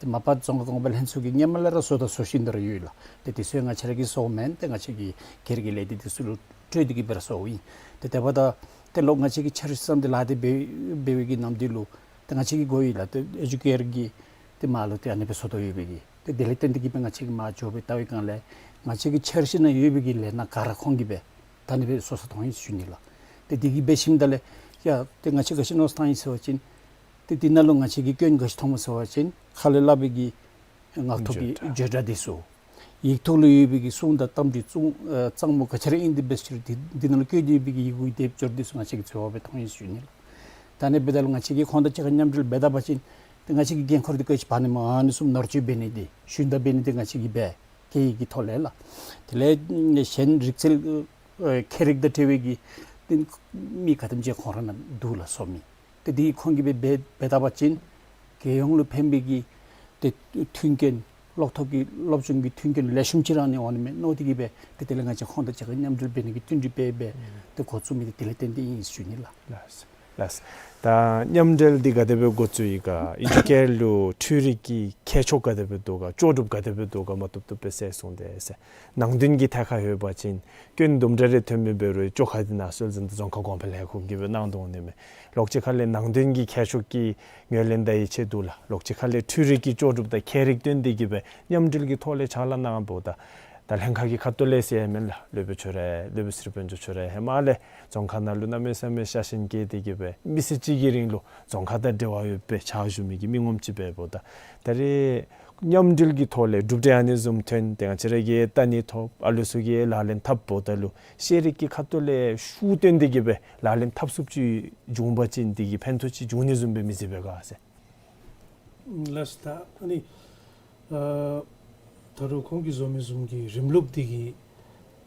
ཏེ་མ་པ་རྫོང་ཁ་གོང་འཕེལ་ལྷན་ཚོགས་ཀྱིས་སྔོན་མ་ལས་ར་བཟོ་དང་བཟོ་བཞིན་དུ་ར་ཡོད་ལགས། ཏེ་དེ་ཚུ་ང་བཅས་ར་གིས་བཟོཝ་མེན། ཏེ་ང་བཅས་ཀྱི་སྒེར་གྱི་ལས་སྡེ་འདི་ཚུ་ལུ་སྤྲོད་དེ་གི་སྦེ་ར་བཟོཝ་ཨིན། ཏེ་དེ་འབདཝ་ད་ཏེ་ལོག་ང་བཅས་ཀྱིས་འཆར་གཞི་བརྩམས་ཏེ་ལཱ་འདི་འབད་འབད་བའི་གི་ནམ་དུས་ལུ་ཏེ་ང་བཅས་ཀྱིས་གོ་ཡི་ལགས། ཏེ་ཨེ་ཇུ་ཀེར་གྱིས་ཏེ་མར་ལུ་ཏེ་ཨ་ནི་སྦེ་བཟོ་དོ་ཡོད་པའི་གི་ཏེ་དེ་ལས་བརྟེན་ཏེ་གི་སྦེ་ང་བཅས་ཀྱིས་མར་འགྱོ་སྦེ་བལྟ་བའི་སྒང་ལས་ང་བཅས་ཀྱི་འཆར་གཞི་ནང་ཡོད་པའི་གི་ལས་སྣ་ག་ར་ཁོང་གིས་སྦེ་ད་ཨ་ནི་སྦེ་བཟོ་ས་མཐོང་ཡི་ཟེར་ཞུ་ནི་ལགས། ཏེ་དེ་གིས་འབད་ཞིནམ་ད་ལས་ཡ་ཏེ་ང་བཅས་ག་ཅི་མནོ་བསམ་བཏང་ཡི་ཟེར་བ་ཅིན་ཏེ་འདི་ནང་ལུ་ང་བཅས་ཀྱིས་སྐྱོན་ག་ཅི་མཐོངམ་སྨོ་ཟེར་བ་ཅིན་ཁ་ལས་སླབ་པའི་གི་ངག་ཐོག་གི་བརྗོད་བྱ་བརྗོད་བྱ་འདི་ཚུ། ཡིག་ཐོག་ལུ་ཡོད་པའི་གི་གསུང་དང་གཏམ་དྲི་གཙང་ཨེ་གཙང་མ་ག་ཅི་ར་ཨིན་དེ་འབད་ཞིནམ་འདི་འདི་ནང་ལུ་བཀོད་དེ་ཡོད་པའི་གི་ཡི་གུ་དེབ་སྐྱོར་འདི་ཚུ་ང་བཅས་ཀྱིས་འཚོལ་བ་སྦེ་མཐོང་ཡི་ཟེར་ཞུ་ནི་ལགས། ད་ཨ་ནི་འབདཝ་ད་ལུ་ང་བཅས་ཀྱིས་ཁོང་དང་གཅིག་ཁར་མཉམ་འབྲེལ་འབད་ད་པ་ཅིན་ཏེ་ང་བཅས་ཀྱི་འགན་ཁུར་འདི་ག་ཅི་འབག་ནི་སྨོ། ཨ་ནི་བཟུམ་ནོར་བཅོས་འབད་ནི་འདི་ཞུན་དག་འབད་ནི་འདི་ང་བཅས་ཀྱིས་འབད་སྐད་ཡིག་གི་ཐོག་ལས་ལགས། དེ་ལས་གཞན་རིག་རྩལ་ཨེ་མཁས་རིག་དང་འབྲེལ་བའི་གི་ཏེ་མི་ག་དེམ་ཅིག་ཁོང་ར་ནང་འདུག་ལགས་ཟེར་མི། ཏེ་འདི་ཁོང་གིས་སྦེ་འབད་འབད་ད་པ་ཅིན་རྒྱལ་ཡོངས་ལུ་ཕན་པའི་གི་ཏེ་མཐུན་རྐྱེན་གློག་ཐོག་གི་སློབ་སྦྱོང་གི་མཐུན་རྐྱེན་ལེགས་ཤོམ་ཅིག་ར་ཨ་ནི་འོང་ནི་མས་མནོ་སྟེ་གི་སྦེ་ཏེ་དེ་ལས་ང་བཅས་ཁོང་དང་གཅིག་ཁར་མཉམ་འབྲེལ་འབད་ནི་གི་བསྟུན་གྲོས་འབད་འབད་ཨུམ་ཏེ་འགོ་བཙུགས་མི་འདི་དེ་ལས་བརྟེན་ཏེ་ཨིན་ཟེར་ཞུ་ནི་ལགས། ལགས་ལགས། ད་མཉམ་འབྲེལ་འདི་ག་དེ་སྦེ་འགོ་བཙུགས་ཡི་ག་ཨེ་ཇུ་ཀེར་ལུ་འཕྲུལ་རིག་གི་ཁྱད་ཆོས་ག་དེ་སྦེ་འདུག་ག་ལྕོགས་གྲུབ་ག་དེ་སྦེ་འདུག་ག་མ་བཏུབ་བཏུབ་སྦེ་གསལ་གསུངས་ཏེ་ཟེར། ནང་དོན་གྱི་ཐད་ཁར་ཡོད་པ་ཅིན་སྐྱོན་དུམ་གྲ་རེ་ཐོན་མི་འབད་རུང་བཅོ་ཁ་འདི་ནང་སྲོལ་འཛིན་དང་རྫོང་ཁ་གོང་འཕེལ་ལས་ཁུངས་ཀྱིས་སྦེ་གནང་དོ་ནི་མས། ལོག་ཅིག་ཁ་ལས་ནང་དོན་གྱི་ཁྱད་ཆོས་ཀྱི་ངོས་ལེན་དང་ཡིད་ཆེས་འདུག་ལགས། ལོག་ཅིག་ཁ་ལས་འཕྲུལ་རིག་གི་ལྕོགས་གྲུབ་དང་མཁས་རིག་བཏོན་ཏེ་གི་སྦེ་མཉམ་འབྲེལ་གྱི་ཐོག་ལས་ཕྱག་ལཱ་གནངམ་ད་ད་ལྷན་ཁག་གི་ཁ་ཐུག་ལས་ཟེར་ཡང་མེན་ལགས། སློབ་དཔོན་ཆོས་ར་སློབ་དཔོན་ཟུར་དཔོན་འབྱོར་ཆོས་ར་ཧེ་མ་ལས་རྫོང་ཁ་ནང་ལུ་གནམ་མེད་ས་མེད་ཤ་ཞེན་བསྐྱེད་དེ་གི་སྦེ་མི་ཚེ་གཅིག་གི་རིང་ལུ་རྫོང་ཁ་དང་འབྲེལ་བ་ཡོད་པའི་ཕྱག་ཞུ་མི་གི་མི་ངོམ་ཅིག་འབདཝ་ད་ད་རེས་མཉམ་འབྲེལ་གྱི་ཐོག་ལས་གྲུབ་འབྲས་ཨ་ནི་བཟུམ་ཐོན་ཏེ་ང་བཅས་ར་གིས་བལྟ་ནི་ཐོབ། ཨ་ལུ་ཚུ་གིས་ལག་ལེན་འཐབ་འབདཝ་ད་ལུ་ཤེས་རིག་གི་ཁ་ཐུག་ལས་ཤུགས་བཏོན་ཏེ་གི་སྦེ་ལག་ལེན་འཐབ་ཚུགསཔ་ཅིག་འབྱུང་པ་ཅིན་འདི་གིས་ཕན་ཐོགས་ཅིག་འབྱུང་ནི་བཟུམ་སྦེ་མི་གཟིགས་པས་ག་ཟེར། ལགས་ད་ཨ་ནི་ཨ་ད་རུང་ཁོང་གིས་བཟོ་མི་བཟུམ་གྱི་རིམ་ལུགས་འདི་གིས་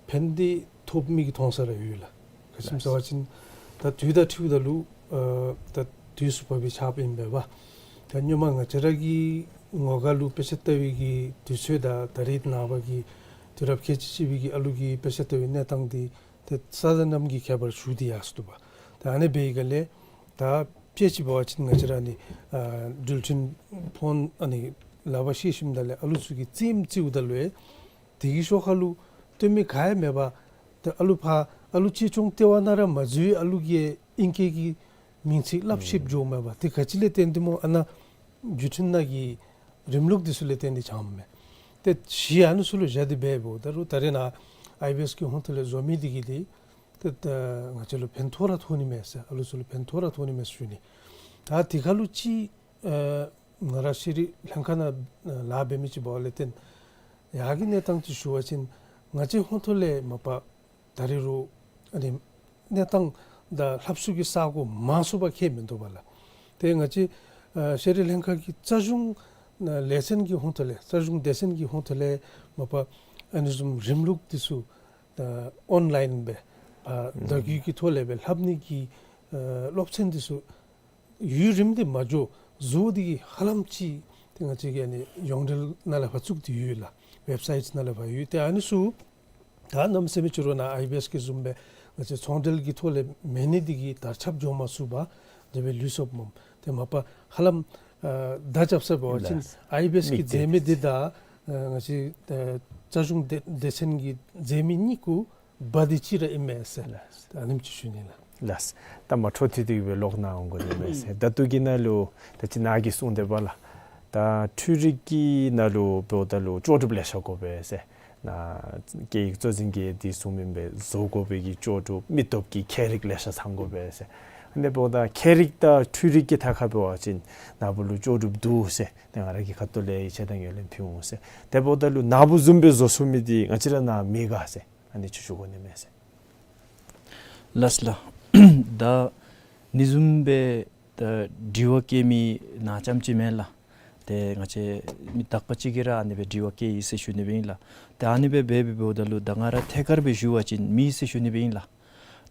ཕན་བདེ་ཐོབ་མི་གི་མཐོང་ས་ར་ཡོད་ལགས། ག་ཅི་སྨོ་ཟེར་བ་ཅིན་ད་དུས་དང་འཁྲིལཝ་ད་ལུ་ཨ་ད་དུས་སུ་བབས་པའི་ཆརཔ་ཨིན་པས་པ། ད་སྔོན་མ་ང་བཅས་ར་གི་ངོ་དགའ་ལུ་དཔེ་ཆ་ལྟ་བའི་གི་དུས་ཚོད་དང་ད་རེས་ནངས་པ་གི་དུས་རབས་ཁལ་གཅིག་གཅིག་པའི་གི་ཨ་ལུ་གི་དཔེ་ཆ་ལྟ་བའི་གནས་སྟངས་འདི་ཏེ་ས་དང་གནམ་གྱི་ཁྱད་པར་ཞུགས་ཏེ་ཡར་སོ་འདུག་པ། ད་ཨ་ནི་འབད་བའི་སྒང་ལས་ད་དཔེ་ཅིག་འབད་བ་ཅིན་ང་བཅས་ར་ཨ་ནི་ཨ་འགྲུལ་འཕྲིན་ཕོན་ཨ་ནི་ལག་པར་བཤེད་ཞིནམ་ད་ལས་ཨ་ལུ་ཚུ་གིས་རྩེདམོ་རྩེཝ་ད་ལུ་ཡང་དེ་གི་ཤོག་ཁ་ལུ་སྟོན་མི་ག་ཡང་མེད་པར་ཏེ་ཨ་ལུ་ཕར་ཨ་ལུ་གཅེས་སྐྱོང་ལྟེ་བ་ནང་ར་མ་འཛུལ་བའི་ཨ་ལུ་གིས་ཨིང་སྐད་ཀྱི་མིང་ཚིག་སླབ་ཤེསཔ་འགྱོཝ་མས་པ། དེ་ག་ཅི་ལས་བརྟེན་ཏེ་སྨོ། ཨ་ནཱ་བརྒྱུད་འཕྲིན་ནང་གི་རིམ་ལུགས་འདི་ཚུ་ལས་བརྟེན་ཏེ་བྱུངམ་མས། ཏེ་གཞི་ཨ་ནི་ཚུ་ལུ་བཞག་སྟེ་འབདཝ་ད་རུང་ད་རེས་ནཱ་ཨའི་བི་ཨེས་ཀྱི་ཧོངས་ཐོག་ལས་བཟོ་མི་འདི་གིས་འདི་ཏེ་ད་ང་བཅས་ལུ་ཕན་ཐོགས་ར་ཐོགས་ནི་མས་ཟེར། ཨ་ལུ་ཚུ་ལུ་ཕན་ཐོགས་ར་ཐོགས་ནི་མས་ཟེར་ཞུ་ནི། ད་དེ་ཁར་ལུ་ཅིག་ཨ་ང་ར་ཤེས་རིག་ལྷན་ཁག་ནང་ལཱ་འབད་མི་ཅིག་འབདཝ་ལས་བརྟེན་ཡར་གྱི་གནས་སྟངས་ཅིག་ཞུ་བ་ཅིན་ང་བཅས་ཧོངས་ཐོག་ལས་མ་པ་ ད་རེས་རུང་ཨ་ནི་གནས་སྟངས་དང་ལྷབ་སུ་གི་ས་གོ་མང་སུ་བ་ཁེ་མི་འདུག་པ་ལགས། ཏེ་ང་བཅས་ཨ་ཤེས་རིག་ལྷན་ཁག་གི་རྩ་གཞུང་ལས་ཚན་གྱི་ཧོང་ཐོག་ལས་རྩ་གཞུང་སྡེ་ཚན་གྱི་ཧོང་ཐོག་ལས་མ་པ་ཨ་ནི་བཟུམ་རིམ་ལུགས་འདི་ཚུ་ཨ་ཨོན་ལཱའིན་སྦེ་ཨ་བརྡ་བརྒྱུད་ཀྱི་ཐོག་ལས་སྦེ་ལྷབ་ནི་གི་ཨ་སློབ་ཚན་འདི་ཚུ་ཡུན་རིངམོ་འདི་མ་འགྱོ་བཟོ་སྟེ་གི་ཧ་ལམ་ཅིག་ཏེ་ང་བཅས་ཀྱིས་ཨ་ནི་ཡོངས་འབྲེལ་ནང་ལས་ཕར་བཙུགས་ཏེ་ཡོད་ལགས། ཝེབ་སའིཊ་ནང་ལས་ཕར་ཡོད། ཏེ་ཨ་ནི་ཚུ་ད་གནམ་མེད་ས་མེད་ཅིག་རུང་ནཱ་ཨའི་བི་ཨེསི་གི་བཟུམ་སྦེ་ང་བཅས་ཚོང་འབྲེལ་གྱི་ཐོག་ལས་མེད་ནི་འདི་གིས་དར་ཁྱབ་འགྱོ་མ་ཚུགས་པར་དེ་སྦེ་ལུས་སོཔ་སྨོ། ཏེ་མ་པ་ཧ་ལམ་ཨ་བརྡ་རྐྱབ་ས་འབད་བ་ཅིན་ལགས། ཨའི་བི་ཨེསི་གི་མིག་མཛེས་མི་འདི་དང་ཨ་ང་བཅས་ཨ་རྩ་གཞུང་སྡེ་སྡེ་ཚན་གྱི་མཛེས་མི་གཉིས་ཀུ་བ་འདི་གཅིག་ར་ཨིན་མས་ཟེར། ལགས། ཨ་ནེམ་ཅིག་ཞུ་ནི་ལགས། ལགས། ད་མ་འཕྲོ་མཐུད་དེ་སྦེ་ལོག་གནང་འོང་དགོ་ནི་མས་ཟེར། ད་ལྟོ་གི་ནང་ལུ་ད་ཅི་ནཱ་གིས་གསུངས་དེ་སྦེ་ལགས། ད་འཕྲུལ་རིག་གི་ནང་ལུ་འབདཝ་ད་ལུ་ལྕོགས་གྲུབ་ལེ་ཤ་དགོ་པས་ཟེར། ནཱ་སྐད་ཡིག་གཙོ་འཛིན་གྱིས་འདི་གསུངས་མི་སྦེ་བཟོ་དགོ་པའི་གི་ལྕོགས་གྲུབ་མི་སྟོབས་ཀྱི་མཁས་རིག་ལེ་ཤ་ཚང་དགོ་པས་ཟེར། ཨ་ནི་འབདཝ་ད་མཁས་རིག་དང་འཕྲུལ་རིག་གི་ཐད་ཁར་འབད་བ་ཅིན་ནཱ་བུ་ལུ་ལྕོགས་གྲུབ་འདུག་ཟེར་ཏེ་ང་ར་གིས་ཁ་ཐུག་ལས་ཡིད་ཆེས་དང་ངོས་ལེན་ཕུལ་འོང་ཟེར། དེ་འབདཝ་ད་ལུ་ནཱ་བུ་བཟུམ་སྦེ་བཟོ་ཚུགས་མི་འདི་ང་བཅས་ར་ནཱ་མེད་ག་ཟེར། ཨ་ནི་ཅིག་ཞུ་དགོ་ནི་མས་ཟེར། ལགས་ལགས། ད་ཨ་ནི་བཟུམ་སྦེ་ད་དྲི་བ་བཀོད་མི་ནཱ་རྐྱངམ་ཅིག་མེན་ལགས། ཏེ་ང་བཅས་མི་དག་པ་ཅིག་གིས་ར་ཨ་ནི་སྦེ་དྲི་བ་བཀོད་ཡི་ཟེར་ཞུ་ནི་སྦེ་ཨིན་ལགས། ཏེ་ཨ་ནི་སྦེ་འབད་འབདཝ་ད་ལུ་ད་ང་ར་ཐད་ཀར་སྦེ་ཞུ་བ་ཅིན་མེད་ཟེར་ཞུ་ནི་སྦེ་ཨིན་ལགས།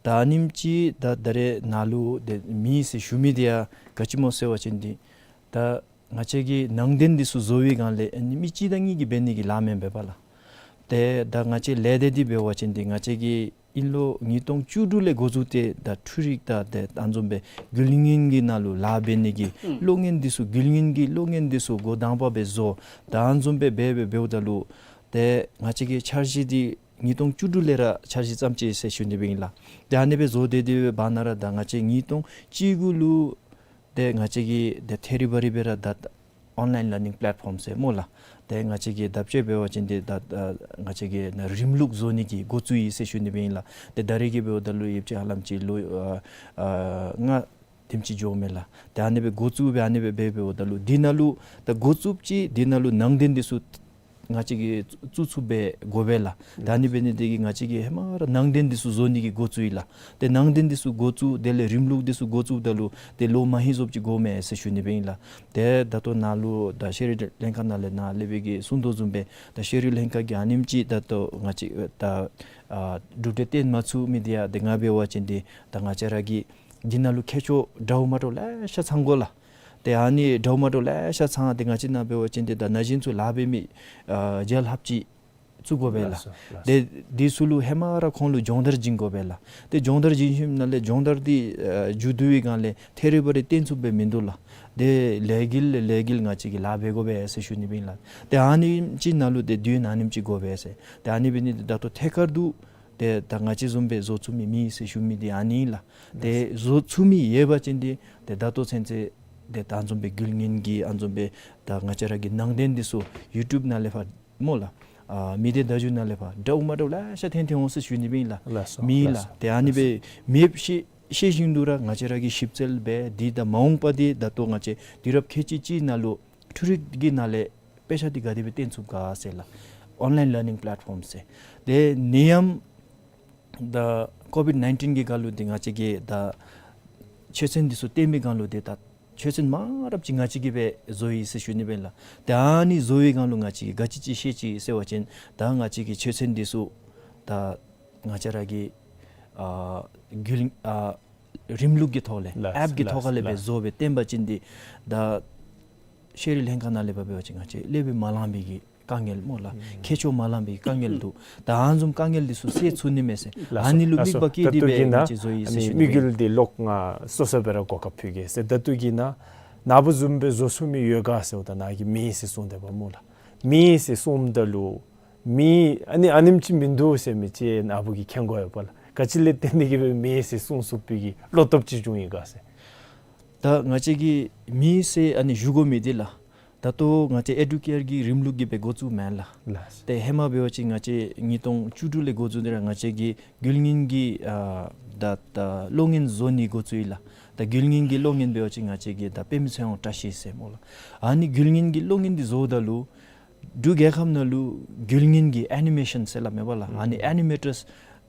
ད་ཨ་ནེམ་ཅིག་ད་ད་རེས་ནཱ་ལུ་ཏེ་མེད་ཟེར་ཞུ་མི་འདི་ཡང་ག་ཅི་སྨོ་ཟེར་བ་ཅིན་འདི་ད་ང་བཅས་ཀྱིས་ནང་རྟེན་འདི་ཚུ་བཟོ་བའི་སྒང་ལས་ཨ་ནི་མི་གཅིག་དང་གཉིས་ཀྱིས་འབད་ནི་གི་ལཱ་མེན་པས་པ་ལགས། ཏེ་ད་ང་བཅས་ལས་སྡེ་འདི་འབད་བ་ཅིན་འདི་ང་བཅས་ཀྱིས་དབྱིན་ལོ་ཉིས་སྟོང་བཅུ་དྲུག་ལས་འགོ་བཙུགས་ཏེ་ད་འཕྲུལ་རིག་དང་ཏེ་ཨ་ནི་བཟུམ་སྦེ་རྒྱུན་ལྡན་གྱི་ནང་ལུ་ལཱ་འབད་ནི་གི་ཨུམ་གློག་བརྙན་འདི་ཚུ་རྒྱུན་ལྡན་གྱི་གློག་བརྙན་འདི་ཚུ་འགོ་དང་པ་སྦེ་བཟོ། ད་ཨ་ནི་བཟུམ་སྦེ་འབད་འབད་འབདཝ་ད་ལུ་ཏེ་ང་བཅས་ཀྱི་འཆར་གཞི་འདི་ཉིས་སྟོང་བཅུ་དྲུག་ལས་ར་འཆར་གཞི་བརྩམས་ཅི་ཟེར་ཞུ་ནི་སྦེ་ཨིན་ལགས། ཏེ་ཨ་ནི་སྦེ་བཟོ་སྡོད་སྡོད་པའི་བར་ན་ར་ད་ང་བཅས་ཉིས་སྟོང་བཅུ་དགུ་ལུ་ཏེ་ང་བཅས་ཀྱིས་ཏེ་ཐེ་རི་བ་རི་སྦེ་ར་ད་ཨོན་ལཱའིན་ལར་ནིང་པ་ལེཊ་ཕོམ་ཟེར་སྨོ་ལགས། ཏེ་ང་བཅས་ཀྱིས་ད་དཔྱེ་འབད་བ་ཅིན་ཏེ་ད་ཨ་ང་བཅས་ཀྱིས་ནཱ་རིམ་ལུགས་བཟོ་ནི་གི་འགོ་བཙུགས་ཡི་ཟེར་ཞུ་ནི་སྦེ་ཨིན་ལགས། ཏེ་ད་རེས་ཀྱི་འབདཝ་ད་ལུ་ཡོདཔ་ཅིག་ཧ་ལམ་ཅིག་ལོ་ཨ་ཨ་ལྔ་དེམ་ཅིག་འགྱོཝ་མས་ལགས། ཏེ་ཨ་ནི་སྦེ་འགོ་བཙུགས་སྦེ་ཨ་ནི་སྦེ་འབད་འབདཝ་ད་ལུ་འདི་ནང་ལུ་ད་འགོ་བཙུགསཔ་ཅིག་འདི་ནང་ལུ་ནང་རྟེན་འདི་ཚུ་ང་བཅས་ཀྱིས་བཙུགས་ཚུགསཔ་སྦེ་དགོ་པས་ལགས། ད་ཨ་ནི་འབད་ནི་འདི་གིས་ང་བཅས་ཀྱིས་ཧེ་མ་ར་ནང་རྟེན་འདི་ཚུ་བཟོ་ནི་གི་འགོ་བཙུགས་ཡི་ལགས། ཏེ་ནང་རྟེན་འདི་ཚུ་འགོ་བཙུགས་དེ་ལས་རིམ་ལུགས་འདི་ཚུ་འགོ་བཙུགསཔ་ད་ལུ་ཏེ་ལོ་མ་ཧེ་བཟོཔ་ཅིག་དགོ་མས་ཟེར་ཞུ་ནི་སྦེ་ཨིན་ལགས། ཏེ་ད་ལྟོ་ནཱ་ལུ་ད་ཤེས་རིག་ལྷན་ཁག་ནང་ལས་ནཱ་ལས་སྦེ་གིས་གསུང་དོ་བཟུམ་སྦེ་ད་ཤེས་རིག་ལྷན་ཁག་གིས་ཨ་ནེམ་ཅིག་ད་ལྟོ་ང་བཅས་ད་ཨ་གྲུབ་འབྲས་བཏོན་མ་ཚུགས་མི་འདི་ཡང་ཏེ་ང་འབད་བ་ཅིན་འདི་ད་ང་བཅས་ར་གི་འདི་ནང་ལུ་མཁས་མཆོག་འདྲཝ་མ་འདྲཝ་ལེ་ཤ་ཚང་དགོ་ལགས། ཏེ་ཨ་ནི་འདྲཝ་མ་འདྲཝ་ལེ་ཤ་ཚང་སྟེ་ང་བཅས་ནཱ་འབད་བ་ཅིན་ཏེ་ད་ན་གཞོན་ཚུ་ལཱ་འབད་མི་ཨ་རྒྱལ་ལྷབ་ཅིག་བཙུགས་དགོ་པས་ལགས། ལགས་སོ། ལགས་སོ། ཏེ་འདི་ཚུ་ལུ་ཧེ་མ་ར་ཁོང་ལུ་སྦྱོང་བརྡར་བྱིན་དགོ་པས་ལགས། ཏེ་སྦྱོང་བརྡར་བྱིན་ཞིནམ་ལས་སྦྱོང་བརྡར་འདི་ཨ་མཇུག་བསྡུ་བའི་སྒང་ལས་ཐེ་རི་བ་རི་བཏོན་ཚུགསཔ་སྦེ་མིན་འདུག་ལགས། ཏེ་ལས་འགུལ་ལས་ལས་འགུལ་ང་བཅས་ཀྱིས་ལཱ་འབད་དགོ་པས་ཟེར་ཞུ་ནི་སྦེ་ཨིན་ལགས། ཏེ་ཨ་ནེམ་ཅིག་ནང་ལུ་ཏེ་དུས་ཨ་ནེམ་ཅིག་དགོ་པས་ཟེར། ཏེ་ཨ་ནི་འབད་ནི་འདི་ད་ལྟོ་ཐད་ཀར་དུ་ཏེ་ད་ང་བཅས་བཟུམ་སྦེ་བཟོ་ཚུགས་མི་མེད་ཟེར་ཞུ་མི་འདི་ཨ་ནི་ཨིན་ལགས། ཏེ་བཟོ་ཚུགས་མི་ཡོད་པ་ཅིན་འདི་ཏེ་ད་ལྟོ་ཚུན་ཚོད་ཏེ་ད་ཨ་ནི་བཟུམ་སྦེ་རྒྱུན་ལྡན་གྱི་ཨ་ནི་བཟུམ་སྦེ་ད་ང་བཅས་ར་གི་ནང་རྟེན་འདི་ཚུ་ཡུ་ཊུབ་ནང་ལས་ཕར་སྨོ་ལགས། ཨ་མི་སྡེ་བརྡ་བརྒྱུད་ནང་ལས་ཕར་འདྲཝ་མ་འདྲཝ་ལེ་ཤ་ཐོན་ཐོན་འོང་ཟེར་ཞུ་ནི་སྦེ་ཨིན་ལགས། ལགས་སོ། མེད་ལགས། ལགས་སོ། ཏེ་ཨ་ནི་སྦེ་མེདཔ་ཤེས་ཤེས་བཞིན་དུ་ར་ང་བཅས་ར་གིས་ཞིབ་འཚོལ་འབད་འདི་ད་མ་འོངས་པ་འདི་ད་ལྟོ་ང་བཅས་དུས་རབས་ཁལ་གཅིག་གཅིག་ནང་ལུ་འཕྲུལ་རིག་གི་ནང་ལས་དཔེ་ཆ་འདི་ག་དེ་སྦེ་བཏོན་ཚུགས་ག་ཟེར་ལགས། ཨོན་ལཱའིན་ལར་ནིང་པ་ལེཊ་ཕོམ་ཟེར། ཏེ་ནི་ཡམ་ད་ཀོ་བིཌ་ནའིན་ཊིན་གྱི་སྒང་ལུ་འདི་ང་བཅས་ཀྱིས་ད་ཆོས་ཚན་འདི་ཚུ་བཏོན་པའི་སྒང་ལུ་འདི་ད་ཆོས་ཚན་མང་རབས་ཅིག་ང་བཅས་ཀྱིས་སྦེ་བཟོ་ཡི་ཟེར་ཞུ་ནི་སྦེ་ལགས། ཏེ་ཨ་ནི་བཟོ་བའི་སྒང་ལུ་ང་བཅས་ཀྱིས་ག་ཅི་ཅིག་ཤེས་ཅི་ཟེར་བ་ཅིན་ད་ང་བཅས་ཀྱི་ཆོས་ཚན་འདི་ཚུ་ད་ང་བཅས་ར་གི་ཨ་རྒྱུན་ཨ་རིམ་ལུགས་ཀྱི་ཐོག་ལས་ལགས། ཨེཔ་ཀྱི་ལགས། ཐོག་ཁ་ལས་སྦེ་ལགས། བཟོ་སྦེ་བཏོན་པ་ཅིན་འདི་ད་ཤེས་རིག་ལྷན་ཁག་ནང་ལས་ཕར་འབད་བ་ཅིན་ང་བཅས་ལས་སྦེ་མ་ལང་པའི་གི་དཀའ་ངལ་སྨོ་ལགས། ཨུམ། མཁས་མཆོག་མ་ལང་པའི་དཀའ་ངལ་འདུག། ད་ཨ་ནི་བཟུམ་དཀའ་ངལ་འདི་ཚུ་སེལ་ཚུགས་ནི་མས་ཟེར། ལགས་སོ། ཨ་ནི་ལུ་དམིགས་པ་བསྐྱེད་དེ་སྦེ་ང་བཅས་བཟོ་ཡི་ཟེར་ཞུ་ནི་སྦེ། དམིགས་ཡུལ་འདི་ལོག་ང་སོ་སོ་སྦེ་ར་གོ་སྐབས་ཕུལ་གེ་ཟེར། ད་ལྟོ་གི་ནཱ་ནཱ་བུ་བཟུམ་སྦེ་བཟོ་ཚུགས་མི་ཡོད་ག་ཟེརཝ་ད་ནཱ་གིས་མེད་ཟེར་གསུངས་དེས་པ་སྨོ་ལགས། མེད་ཟེར་གསུངམ་ད་ལུ་མེད་ཨ་ནི་ཨ་ནེམ་ཅིག་མིན་འདུག་ཟེར་མི་ཅིག་ནཱ་བུ་གིས་མཁྱེན་དགོ་ཡོད་པ་ལགས། ག་ཅི་ལས་བརྟེན་ཏེ་གིས་སྦེ་མེད་ཟེར་གསུང་ཚུགས་པའི་གི་བློ་སྟོབས་ཅིག་བྱུང་ཡི་ག་ཟེར། ད་ང་བཅས་ཀྱིས་མེད་ཟེར་ཨ་ནི་ཞུ་དགོ་མི་འདི་ལགས། ད་ལྟོ་ང་བཅས་ཨེ་ཌུ་ཀེར་གྱི་རིམ་ལུགས་ཀྱི་སྦེ་འགོ་བཙུགས་མེན་ལགས། ལགས། ཏེ་ཧེ་མ་འབད་བ་ཅིན་ང་བཅས་ཉིས་སྟོང་བཅུ་དྲུག་ལས་འགོ་བཙུགས་ཏེ་ར་ང་བཅས་ཀྱིས་རྒྱུན་ལྡན་གྱི་ཨ་ད་ད་གློག་བརྙན་བཟོ་ནི་འགོ་བཙུགས་ཡི་ལགས། ད་རྒྱུན་ལྡན་གྱི་གློག་བརྙན་འབད་བ་ཅིན་ང་བཅས་ཀྱིས་ད་དཔེ་མི་ཚེ་ཡང་བཀྲ་ཤིས་ཟེར་སྨོ་ལགས། ཨ་ནི་རྒྱུན་ལྡན་གྱི་གློག་བརྙན་འདི་བཟོཝ་ད་ལུ་འབྲུག་རྒྱལ་ཁབ་ནང་ལུ་རྒྱུན་ལྡན་གྱི་ཨེ་ནི་མེ་ཤཱན་ཟེར་སླབ་མས་པ་ལགས། ཨ་ནི་ཨེ་ནི་མེ་ཊརསི་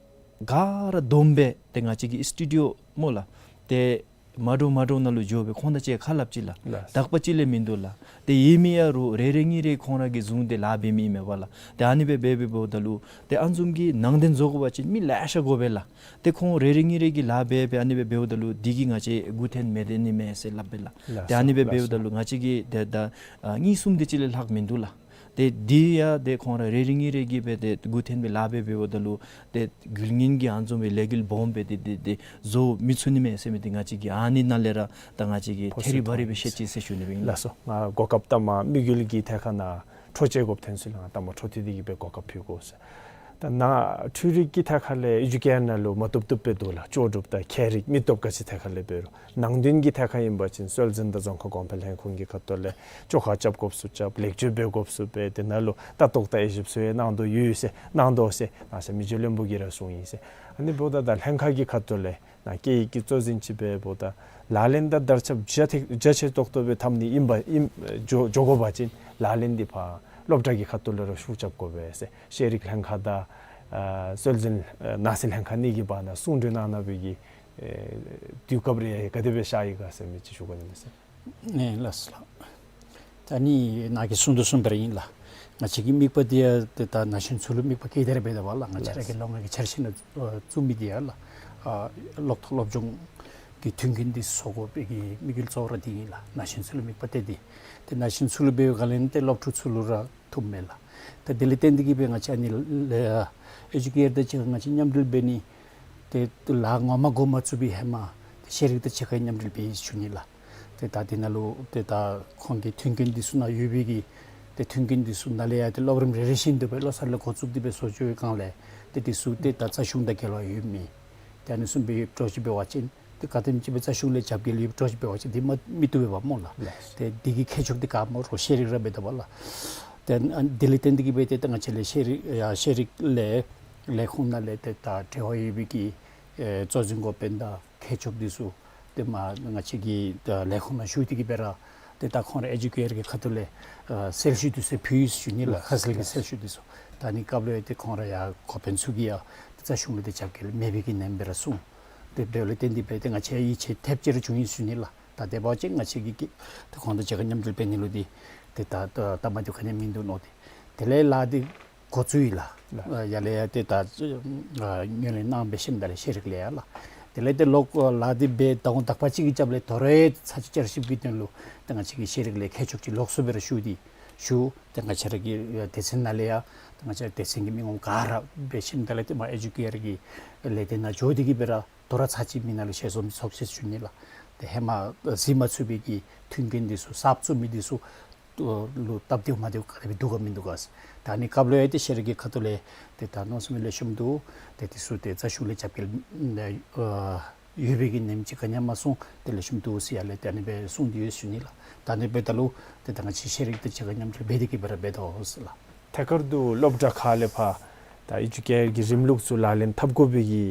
ག་ར་བསྡོམས་སྦེ་ཏེ་ང་བཅས་ཀྱི་སི་ཊུ་ཌི་ཡོ་སྨོ་ལགས། ཏེ་མ་འདྲཝ་མ་འདྲཝ་ནང་ལུ་འགྱོ་སྦེ་ཁོང་དང་གཅིག་ཁ་སླབ་ཅི་ལགས། ལགས། དག་པ་ཅིག་ལས་མིན་འདུག་ལགས། ཏེ་ཡོད་མི་ཡང་རུང་རེ་རེ་གཉིས་རེ་ཁོང་ར་གིས་བཟུང་སྟེ་ལཱ་འབད་མི་ཨིན་མས་པ་ལགས། ཏེ་ཨ་ནི་སྦེ་འབད་འབདཝ་ད་ལུ་ཏེ་ཨ་ནི་བཟུམ་གྱི་ནང་དོན་བཟོ་དགོ་པ་ཅིན་མི་ལེ་ཤ་དགོ་པས་ལགས། ཏེ་ཁོང་རེ་རེ་གཉིས་རེ་གིས་ལཱ་འབད་འབད་ཨ་ནི་སྦེ་འབདཝ་ད་ལུ་འདི་གིས་ང་བཅས་མགུ་འཐོམ་མི་བཏུབ་ནི་མས་ཟེར་སླབ་པས་ལགས། ལགས་སོ། ཏེ་ཨ་ནི་སྦེ་ལགས་འབདཝ་ད་ལུ་ང་བཅས་ཀྱིས་ཏེ་ད་ཨ་གཉིས་གསུམ་དེ་ཅིག་ལས་ལྷག་མིན་འདུག་ལགས། ཏེ་འདི་ཡང་ཏེ་ཁོང་ར་རེ་རེ་གཉིས་རེ་གིས་སྦེ་ཏེ་མགུ་འཐོམ་སྦེ་ལཱ་འབད་འབདཝ་ད་ལུ་ཏེ་འགུལ་ངན་གྱི་ཨ་ནི་བཟུམ་སྦེ་ལས་འགུལ་སྦོམ་སྦེ་ཏེ་ཏེ་ཏེ་བཟོ་མི་ཚུགས་ནི་མས་ཟེར་མི་འདི་ང་བཅས་ཀྱིས་ཨ་ནི་ནང་ལས་ར་ད་ང་བཅས་ཀྱིས་ཐད་རི་བ་རི་སྦེ་ཤེས་ཅི་ཟེར་ཞུ་ནི་སྦེ་ཨིན། ལགས་སོ། ང་གོ་སྐབས་བཏངམ་དམིགས་ཡུལ་གྱི་ཐད་ཁར་ནཱ་འཕྲོ་བཅད་དགོཔ་ཐོན་ས་ལུ་ང་ད་མ་འཕྲོ་མཐུད་དེ་གིས་སྦེ་གོ་སྐབས་ཕུལ་དགོ་ཟེར། ད་ནཱ་འཕྲུལ་རིག་གི་ཐད་ཁར་ལས་ཨེ་ཌུ་ཀེར་ནང་ལུ་མ་བཏུབ་བཏུབ་སྦེ་འདུག་ལགས། ལྕོགས་གྲུབ་དང་ཁྱད་རིག་མི་བཏུབ་ག་ཅི་ཐད་ཁར་ལས་འབད་རུང་ནང་དོན་གྱི་ཐད་ཁར་ཨིན་པ་ཅིན་སྲོལ་འཛིན་དང་རྫོང་ཁ་གོང་འཕེལ་ལྷན་ཁང་གི་ཁ་ཐུག་ལས་བཅོ་ཁ་རྐྱབ་དགོཔ་ཚུ་རྐྱབ། ལེགས་བཅོས་འབད་དགོཔ་ཚུ་འབད། དེ་ནང་ལུ་ལྟ་རྟོག་དང་དབྱེ་ཞིབ་ཚུ་ཡང་གནང་དོ་ཡོད་ཟེར་གནང་དོ་ཟེར་ནཱ་ས་མི་རྗེ་བློན་པོ་གིས་ར་གསུངས་ཡི་ཟེར། ཨ་ནི་འབདཝ་ད་ད་ལྷན་ཁག་གི་ཁ་ཐུག་ལས་ནཱ་སྐད་ཡིག་གི་གཙོ་འཛིན་ཅིག་འབདཝ་ད་ལག་ལེན་དང་དར་ཁྱབ་རྒྱ་ཐེག་རྒྱ་ཆེ་ཏོག་ཏོ་སྦེ་འཐབ་ནི་ཨིན་པ་ཨིན་འགྱོ་འགྱོ་དགོ་པ་ཅིན་ལག་ལེན་འདི་ཕར་སློབ་གྲྭ་གི་ཁ་ཐུག་ལས་ར་ཤུགས་རྐྱབ་དགོ་པས་ཟེར། ཤེས་རིག་ལྷན་ཁག་དང་ཨ་སྲོལ་འཛིན་ཨ་ནང་སྲིད་ལྷན་ཁག་གཉིས་ཀྱི་བར་ན་གསུང་གྲོས་གནང་གནང་བའི་གི་ཨེ་དུས་སྐབས་རེ་ག་དེ་སྦེ་ཤར་ཡི་ག་ཟེར་མི་ཅིག་ཞུ་དགོ་ནི་མས་ཟེར། ཨེ་ལགས་སོ་ལགས། ད་ནི་ནཱ་གིས་གསུང་དོ་བཟུམ་སྦེ་ར་ཨིན་ལགས། ང་བཅས་ཀྱི་དམིགས་པ་འདི་ཡང་ཏེ་ད་ན་གཞོན་ཚུ་ལུ་དམིགས་པ་བསྐྱེད་དེ་ར་འབད་དོ་བ་ལགས། ང་བཅས་ར་གི་ལགས། ལོ་ལྔ་གི་འཆར་གཞི་ནང་ཨ་བཙུགས་མི་འདི་ཡང་ལགས། ཨ་སློབ་ཐོན་སློབ་སྦྱོང་གི་མཐུན་རྐྱེན་འདི་བཟོ་དགོ་པའི་གི་དམིགས་ཡུལ་གཙོ་བོ་ར་འདི་ཨིན་ལགས། ན་གཞོན་ཚུ་ལུ་དམིགས་པ་གཏད་དེ། ཏེ་ན་གཞོན་ཚུ་ལུ་འབད་བའི་སྒང་ལས་ཏེ་སློབ་ཕྲུག་ཚུ་ལུ་ར་ཐུགཔ་མས་ལགས། ཏེ་དེ་ལས་བརྟེན་ཏེ་གིས་སྦེ་ང་བཅས་ཨ་ནི་ལས་ཨེ་ཌུ་ཀེར་དང་གཅིག་ཁར་ང་བཅས་མཉམ་འབྲེལ་འབད་ནི་ཏེ་ལཱ་ངོ་མ་འགོ་མ་བཙུགས་པའི་ཧེ་མ་ཏེ་ཤེས་རིག་དང་གཅིག་ཁར་མཉམ་འབྲེལ་འབད་ཡི་ཞུ་ནི་ལགས། ཏེ་ད་འདི་ནང་ལུ་ཏེ་ད་ཁོང་གི་མཐུན་རྐྱེན་འདི་ཚུ་ནང་ཡོད་པའི་གི་ཏེ་མཐུན་རྐྱེན་འདི་ཚུ་ནང་ལས་ཡང་ཏེ་སློབ་རིམ་རེ་རེ་བཞིན་དུ་སྦེ་བློ་གསར་ལས་འགོ་བཙུགས་ཏེ་སྦེ་བཟོ་བཅོས་སྒང་ལས་ཏེ་འདི་ཚུ་ཏེ་ད་རྩ་གཞུང་དང་འགལ་བ་ཡོད་མི་ཏེ་ཨ་ནི་བཟུམ་སྦེ་ཡོདཔ་འདྲཝ་ཅིག་འབད་བ་ཅིན་ཏེ་ག་དེམ་ཅིག་སྦེ་རྩ་གཞུང་ལས་རྒྱབ་འགལ་ཡོདཔ་འདྲཝ་ཅིག་འབད་བ་ཅིན་འདི་མ་མི་བཏུབ་པས་པ་སྨོ་ལགས། ལགས། ཏེ་འདི་གི་ཁྱད་ཆོས་འདི་ག་སྨོ་རོགས་ཤེས་རིག་ར་འབད་དོ་བ་ལགས། ཏེ་ཨ་འདི་ལས་བརྟེན་ཏེ་གིས་སྦེ་ཏེ་ད་ང་བཅས་ལས་ཤེས་རིག་ཡ་ཤེས་རིག་ལས་ལས་ཁུངས་ནང་ལས་ཏེ་ད་འབྲེལ་བ་ཡོད་པའི་གི་ཨེ་གཙོ་འཛིན་འགོ་དཔོན་དང་མཁས་མཆོག་འདི་ཚུ་ཏེ་མ་ང་བཅས་ཀྱི་ད་ལས་ཁུངས་ནང་ཞུ་སྟེ་གིས་སྦེ་ར་ཏེ་ད་ཁོང་ར་ཨེ་ཌུ་ཀེར་གྱི་ཁ་ཐུག་ལས་ཨ་གསལ་ཞུ་འདི་ཚུ་ཕུལ་ཡི་ཟེར་ཞུ་ནི་ལགས། ལགས། ཁ་གསལ་གྱི་ལགས། གསལ་ཞུ་འདི་ཚུ། ད་ཨ་ནི་སྐབས་ལུ་ཡང་ཏེ་ཁོང་ར་ཡང་འགོ་དཔོན་ཚུ་གིས་ཡང་ཏེ་རྩ་གཞུང་ལུ་ཏེ་རྒྱབ་འགལ་མེད་པའི་གི་ནེམ་སྦེ་ར་གསུངས། ཏེ་དེ་ལས་བརྟེན་ཏེ་སྦེ་ཏེ་ང་བཅས་ཡིད་ཆེས་ཐེབས་ཅིག་ར་བྱུང་ཡི་ཟེར་ཞུ་ནི་ལགས། ད་དེ་འབད་བ་ཅིན་ང་བཅས་ཀྱིས་ཀྱིས་ཏེ་ཁོང་དང་གཅིག་ཁར་མཉམ་འབྲེལ་འབད་ནི་ལུ་འདི་ཏེ་ད་ད་སྟབས་མ་བདེཝ་ག་ནི་ཡང་མིན་འདུག་མནོ་སྟེ། དེ་ལས་ལཱ་འདི་འགོ་བཙུགས་ཡི་ལགས། ལགས། ཨ་ཡར་ལས་ཡང་ཏེ་ད་ཨ་ངོས་ལེན་གནང་འབད་ཞིནམ་ད་ལས་ཤེས་རིག་ལས་ཡང་ལགས། དེ་ལས་ཏེ་ལོག་ཨ་ལཱ་འདི་འབད་ཟླ་ངོ་དག་པ་ཅིག་གི་རྒྱབ་ལས་དོ་རུང་ཚར་གཅིག་བསྐྱར་ཞིབ་ཀྱི་དོན་ལུ་ཏེ་ང་བཅས་ཀྱི་ཤེས་རིག་ལས་མཁས་མཆོག་ཅིག་ལོགས་སུ་སྦེ་ར་ཞུ་སྟེ་ཞུ། ཏེ་ང་བཅས་ར་གི་ཨ་སྡེ་ཚན་ནང་ལས་ཡང་ཏེ་ང་བཅས་སྡེ་ཚན་གྱི་མི་ངོམ་ག་ར་འབད་ཞིནམ་ད་ལས་ཏེ་མ་ཨེ་ཌུ་ཀེར་གྱི་ལས་སྡེ་ནང་འགྱོ་སྟེ་གིས་སྦེ་ར་དོ་རུང་ཚར་གཅིག་མི་ནང་ལུ་ཞལ་འཛོམས་ཚོགས་ཅི་ཟེར་ཞུ་ནི་ལགས། ཏེ་ཧེ་མ་གཟིགས་མ་ཚུགས་པའི་གི་མཐུན་རྐྱེན་འདི་ཚུ་གསརཔ་བཙུགས་མི་འདི་ཚུ་ལུ་སྟབས་བདེཝ་མ་བདེཝ་ག་དེ་སྦེ་འདུག་ག་མིན་འདུག་ག་ཟེར། ད་ཨ་ནི་སྐབས་ལུ་ཡང་ཏེ་ཤེས་རིག་གི་ཁ་ཐུག་ལས་ཏེ་ད་མནོ་བསམ་ལེགས་ཤོམ་འདུག། ཏེ་འདི་ཚུ་ཏེ་རྩ་གཞུང་ལས་རྒྱབ་འགལ་ཨ་ཡོད་པའི་གི་ནེམ་ཅིག་ག་ནི་ཡང་མ་གསུངས། ཏེ་ལེགས་ཤོམ་འདུག་ཟེར་ཡར་ལས་ཏེ་ཨ་ནི་སྦེ་གསུངས་ཏེ་ཡོད་ཟེར་ཞུ་ནི་ལགས། ད་ཨ་ནི་འབདཝ་ད་ལུ་ཏེ་ད་ང་བཅས་ཤེས་རིག་དང་གཅིག་ཁར་མཉམ་འབྲེལ་འབད་དེ་གིས་སྦེ་ར་འབད་དོ་ཟེར་ལགས། ཐད་ཀར་དུ་སློབ་གྲྭ་ཁག་ལས་ཕར་ད་ཨེ་ཌུ་ཀེར་གྱི་རིམ་ལུགས་ཚུ་ལག་ལེན་འཐབ་དགོ་པའི་གི་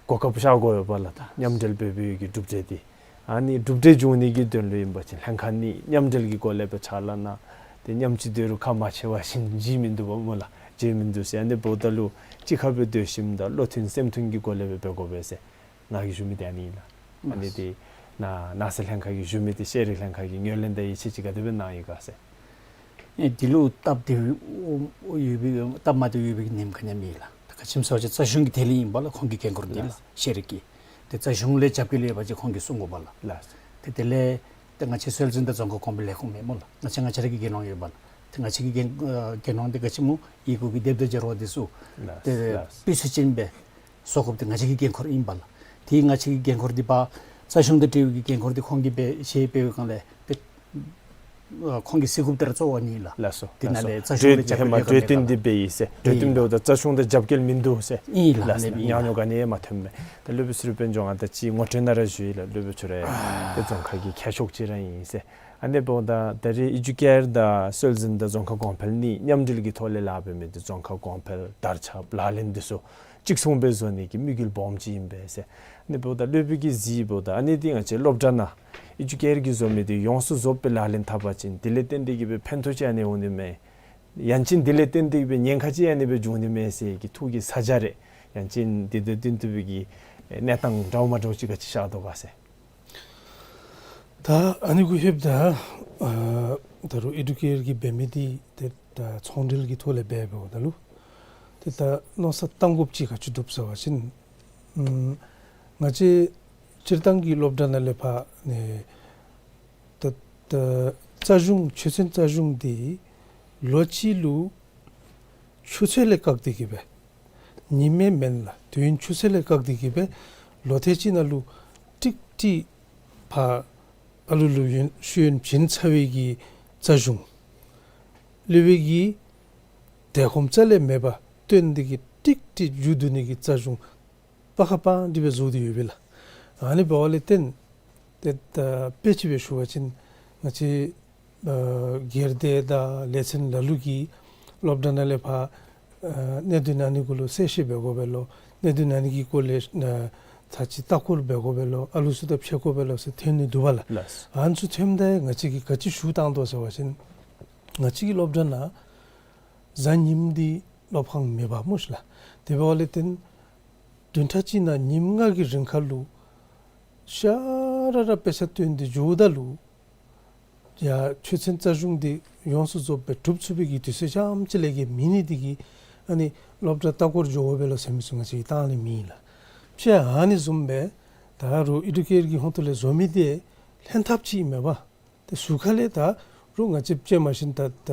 གོ་སྐབས་ཤར་དགོ་པས་ལགས། ད་མཉམ་འབྲེལ་འབད་བའི་གི་གྲུབ་འབྲས་འདི་ཨ་ནི་གྲུབ་འབྲས་འབྱུང་ནི་གི་དོན་ལུ་ཨིན་པ་ཅིན་ལྷན་ཁག་གཉིས་མཉམ་འབྲེལ་གྱི་སྒོ་ལས་སྦེ་ཕྱག་ལཱ་གནང་། ཏེ་མཉམ་གཅིག་སྡོད་རུང་ཁ་མ་ཕྱེ་བ་བཞིན་གཞི་མིན་འདུག་པ་སྨོ་ལགས། བརྗེ་མིན་འདུག་ཟེར། ཨ་ནི་འབདཝ་ད་ལུ་གཅིག་ཁར་སྦེ་སྡོད་ཞིནམ་ད་བློ་མཐུན་སེམས་མཐུན་གྱི་སྒོ་ལས་སྦེ་འབད་དགོ་པས་ཟེར་ང་གིས་ཞུ་མི་འདི་ཨ་ནི་ཨིན་ལགས། ཨ་ནི་འདི་ནཱ་ནང་སྲིད་ལྷན་ཁག་གིས་ཞུ་མི་འདི་ཤེས་རིག་ལྷན་ཁག་གིས་ངོས་ལེན་དང་ཡིད་ཆེས་ཅིག་ག་དེ་སྦེ་གནང་ཡི་ག་ཟེར། ཨེ་འདི་ལུ་སྟབས་བདེཝ་ཡོད་པའི་སྟབས་མ་བདེཝ་ཡོད་པའི་གི་ནེམ་ག་ནི་ཡང་མེད་ལགས། ད་ག་ཅི་སྨོ་ཟེར་བ་ཅིན་རྩ་གཞུང་གི་ཐད་ལས་ཨིན་པ་ལགས། ཁོང་གི་འགན་ཁུར་འདི་ལགས། ལགས། ཤེས་རིག་གི། ཏེ་རྩ་གཞུང་ལས་རྒྱབ་འགལ་ཡོད་པ་ཅིན་ཁོང་གིས་གསུང་དགོ་པས་ལགས། ལགས། ཏེ་དེ་ལས་ཏེ་ང་བཅས་སྲོལ་འཛིན་དང་རྫོང་ཁ་གོང་འཕེལ་ལས་ཁུངས་མེན་སྨོ་ལགས། ང་བཅས་ང་བཅས་ར་གི་རྒྱལ་ཡོངས་ཡོད་པས་ལགས། ཏེ་ང་བཅས་ཀྱི་རྒྱལ་ཨ་རྒྱལ་ཡོངས་འདི་ག་ཅི་སྨོ་ཡི་གུ་གི་སྡེབ་དང་སྦྱར་བ་འདི་ཚུ། ལགས། ཏེ་ལགས། སྤུས་ཚད་ཅན་སྦེ་བཟོ་དགོཔ་འདི་ང་བཅས་ཀྱི་འགན་ཁུར་ཨིན་པས་ལགས། ཏེ་ང་བཅས་ཀྱི་འགན་ཁུར་འདི་ཕར་རྩ་གཞུང་དང་འབྲེལ་བའི་གི་འགན་ཁུར་འདི་ཁོང་གིས་འབད་ཞེས་འབད་བའི་སྒང་ལས་ཏེ་ཨ་ཁོང་གིས་གཟིགས་དགོཔ་འདི་ར་གཙོ་བོ་ཨ་ནི་ལགས། ལགས་སོ། འདི་ནང་ལས་ལགས་སོ། རྩ་གཞུང་ལས་རྒྱབ་ཧེ་མ་འགལ་གྲོས་བསྟུན་འདི་འབད་ཡི་ཟེར། གྲོས་བསྟུན་ཨིན་འབདཝ་ད་རྩ་གཞུང་དང་རྒྱབ་འགལ་མིན་འདུག་ཟེར། ཨིན་ལགས། ལགས་སོ། ཨ་ནི་སྦེ་ཉམས་མྱོང་ག་ནི་ཡང་མ་ཐོན་མས། ད་སློབ་དཔོན་ཚུ་ར་དཔལ་འབྱོར་ང་ད་ཅི་ངོ་སྤྲོད་ནང་ར་ཞུ་ཡི་ལགས། སློབ་དཔོན་ཚུ་ར་ཏེ་རྫོང་ཁ་གི་མཁས་མཆོག་ཅིག་ར་ཨིན་ཟེར། ཨ་ནི་འབདཝ་ད་ད་རེས་ཨེ་ཌུ་ཀེར་དང་སྲོལ་འཛིན་དང་རྫོང་ཁ་གོང་འཕེལ་གཉིས་མཉམ་འབྲེལ་གྱི་ཐོག་ལས་ལཱ་འབད་མི་འདི་རྫོང་ཁ་གོང་འཕེལ་དར་ཁྱབ་ལག་ལེན་འདི་ཚུ་གཅིག་མཚུངས་སྦེ་བཟོ་ནི་གི་དམིགས་ཡུལ་སྦོམ་ཅིག་ཨིན་པས་ཟེར། ཨ་ནི་འབདཝ་ད་སློབ་དཔོན་གྱིས་གཟིགས་འབདཝ་ད་ཨ་ནི་འདི་ང་བཅས་སློབ་གྲྭ་ནང་ཨེ་ཌུ་ཀེར་གྱིས་བཟོ་མི་འདི་ཡོངས་སུ་རྫོགསཔ་སྦེ་ལག་ལེན་འཐབ་པ་ཅིན་དེ་ལས་བརྟེན་ཏེ་གིས་སྦེ་ཕན་ཐོགས་ཅིག་ཨ་ནི་འོང་ནི་མས། ཡང་ཅིན་དེ་ལས་བརྟེན་ཏེ་གིས་སྦེ་ཉེན་ཁ་ཅིག་ཨ་ནི་སྦེ་འབྱུང་ནི་མས་ཟེར་གྱི་ཐུགས་ཀྱི་ས་ཆ་རེ་ ཡང་ཅིན་དེ་དང་བསྟུན་ཏེ་སྦེ་གི་གནས་སྟངས་འདྲཝ་མ་འདྲཝ་ཅིག་ག་ཅི་ཤར་དོ་ག་ཟེར། ད་ཨ་ནི་གུ་ལྷོདཔ་ད་ཨ་ད་རུང་ཨེ་ཌུ་ཀེར་གྱིས་འབད་མི་འདི་ཏེ་ད་ཚོང་འབྲེལ་གྱི་ཐོག་ལས་འབད་འབདཝ་ད་ལུ་ཏེ་ད་མནོ་བསམ་བཏང་དགོཔ་ཅིག་ག་ཅི་འདུག་ཟེར་བ་ཅིན་ཨམ་ང་བཅས་སྤྱིར་བཏང་གི་སློབ་གྲྭ་ནང་ལས་ཕར་ནི་ད་ད་རྩ་གཞུང་ཆོས་ཚན་རྩ་གཞུང་འདི་ལོ་གཅིག་ལུ་ཆུ་ཚོད་ལས་བཀག་སྟེ་གི་སྦེ་ཉིནམ་མེན་ལགས། དུས་ཡུན་ཆུ་ཚོད་ལས་བཀག་སྟེ་གི་སྦེ་ལོ་ཐེངས་གཅིག་ནང་ལུ་ཀྲིག་ཀྲི་ཕར་ཨ་ལུ་ལུ་ཡོན་ཤེས་ཡོན་བྱིན་ཚར་བའི་གི་རྩ་གཞུང་སློབ་དཔོན་གྱིས་དལ་ཁོམ་རྩ་ལས་མེད་པར་སྟོན་ཏེ་གི་ཀྲིག་ཀྲི་མཇུག་བསྡུ་ནི་གི་རྩ་གཞུང་པ་ཁ་པང་སྟེ་སྦེ་བཟོ་སྟེ་ཡོད་པས་ལགས། ཨ་ནི་འབདཝ་ལས་བརྟེན་ཏེ་ད་དཔེ་ཅིག་སྦེ་ཞུ་བ་ཅིན་ང་བཅས་ཨ་སྒེར་སྡེ་དང་ལས་ཚན་ལ་ལུ་གིས་སློབ་གྲྭ་ནང་ལས་ཕར་ཨ་གནད་དོན་ཨ་ནི་གུ་ལུ་གསལ་བཤད་འབད་དགོ་པས་ལོ། གནད་དོན་ཨ་ནི་གི་སྐོར་ལས་ཨ་ཚར་གཅིག་ལྟ་སྐོར་འབད་དགོ་པས་ལོ། ཨ་ལུ་ཚུ་དང་ཕྱད་དགོ་པས་ལོ་ཟེར་ཐོན་ནི་འདུག་པ་ལགས། ལགས། ཨ་ནི་ཚུ་ཐོནམ་ད་ང་བཅས་ཀྱིས་ག་ཅི་ཞུ་བཏང་དོ་ཟེར་བ་ཅིན་ང་བཅས་ཀྱི་སློབ་གྲྭ་ནང་གཟའ་ཉིམ་འདི་སློབ་ཁང་མེད་པས་སྨོ་ཤིག་ལགས། དེ་འབདཝ་ལས་བརྟེན་བདུན་ཕྲག་གཅིག་ནང་ཉིནམ་ལྔ་གི་རིང་ཁར་ལུ་ཤ་ར་ར་དཔེ་ཆ་སྟོན་ཏེ་འགྱོཝ་ད་ལུ་ཡ་ཆོས་ཚན་རྩ་གཞུང་འདི་ཡོངས་སུ་རྫོགསཔ་སྦེ་གྲུབ་ཚུགས་པའི་གི་དུས་ཚོད་རྐྱངམ་ཅིག་ལས་བརྒལ་མེད་ནི་འདི་གིས་ཨ་ནི་སློབ་གྲྭ་ལྟ་སྐོར་འགྱོ་དགོ་པས་ལོ་ཟེར་མི་ཚུ་ང་བཅས་ཀྱིས་བཏང་ནི་མེད་ལགས། ཕྱེད་ཨ་ནི་བཟུམ་སྦེ་ད་རུང་ཨེ་ཌུ་ཀེར་གྱི་ཧོངས་ཏོ་ལས་བཟོ་མི་འདི་ལྷན་ཐབས་ཅིག་མེན་པས། ཏེ་ཟུར་ཁ་ལས་ད་རུང་ང་བཅས་ཅིག་མ་གཞི་ད་ད་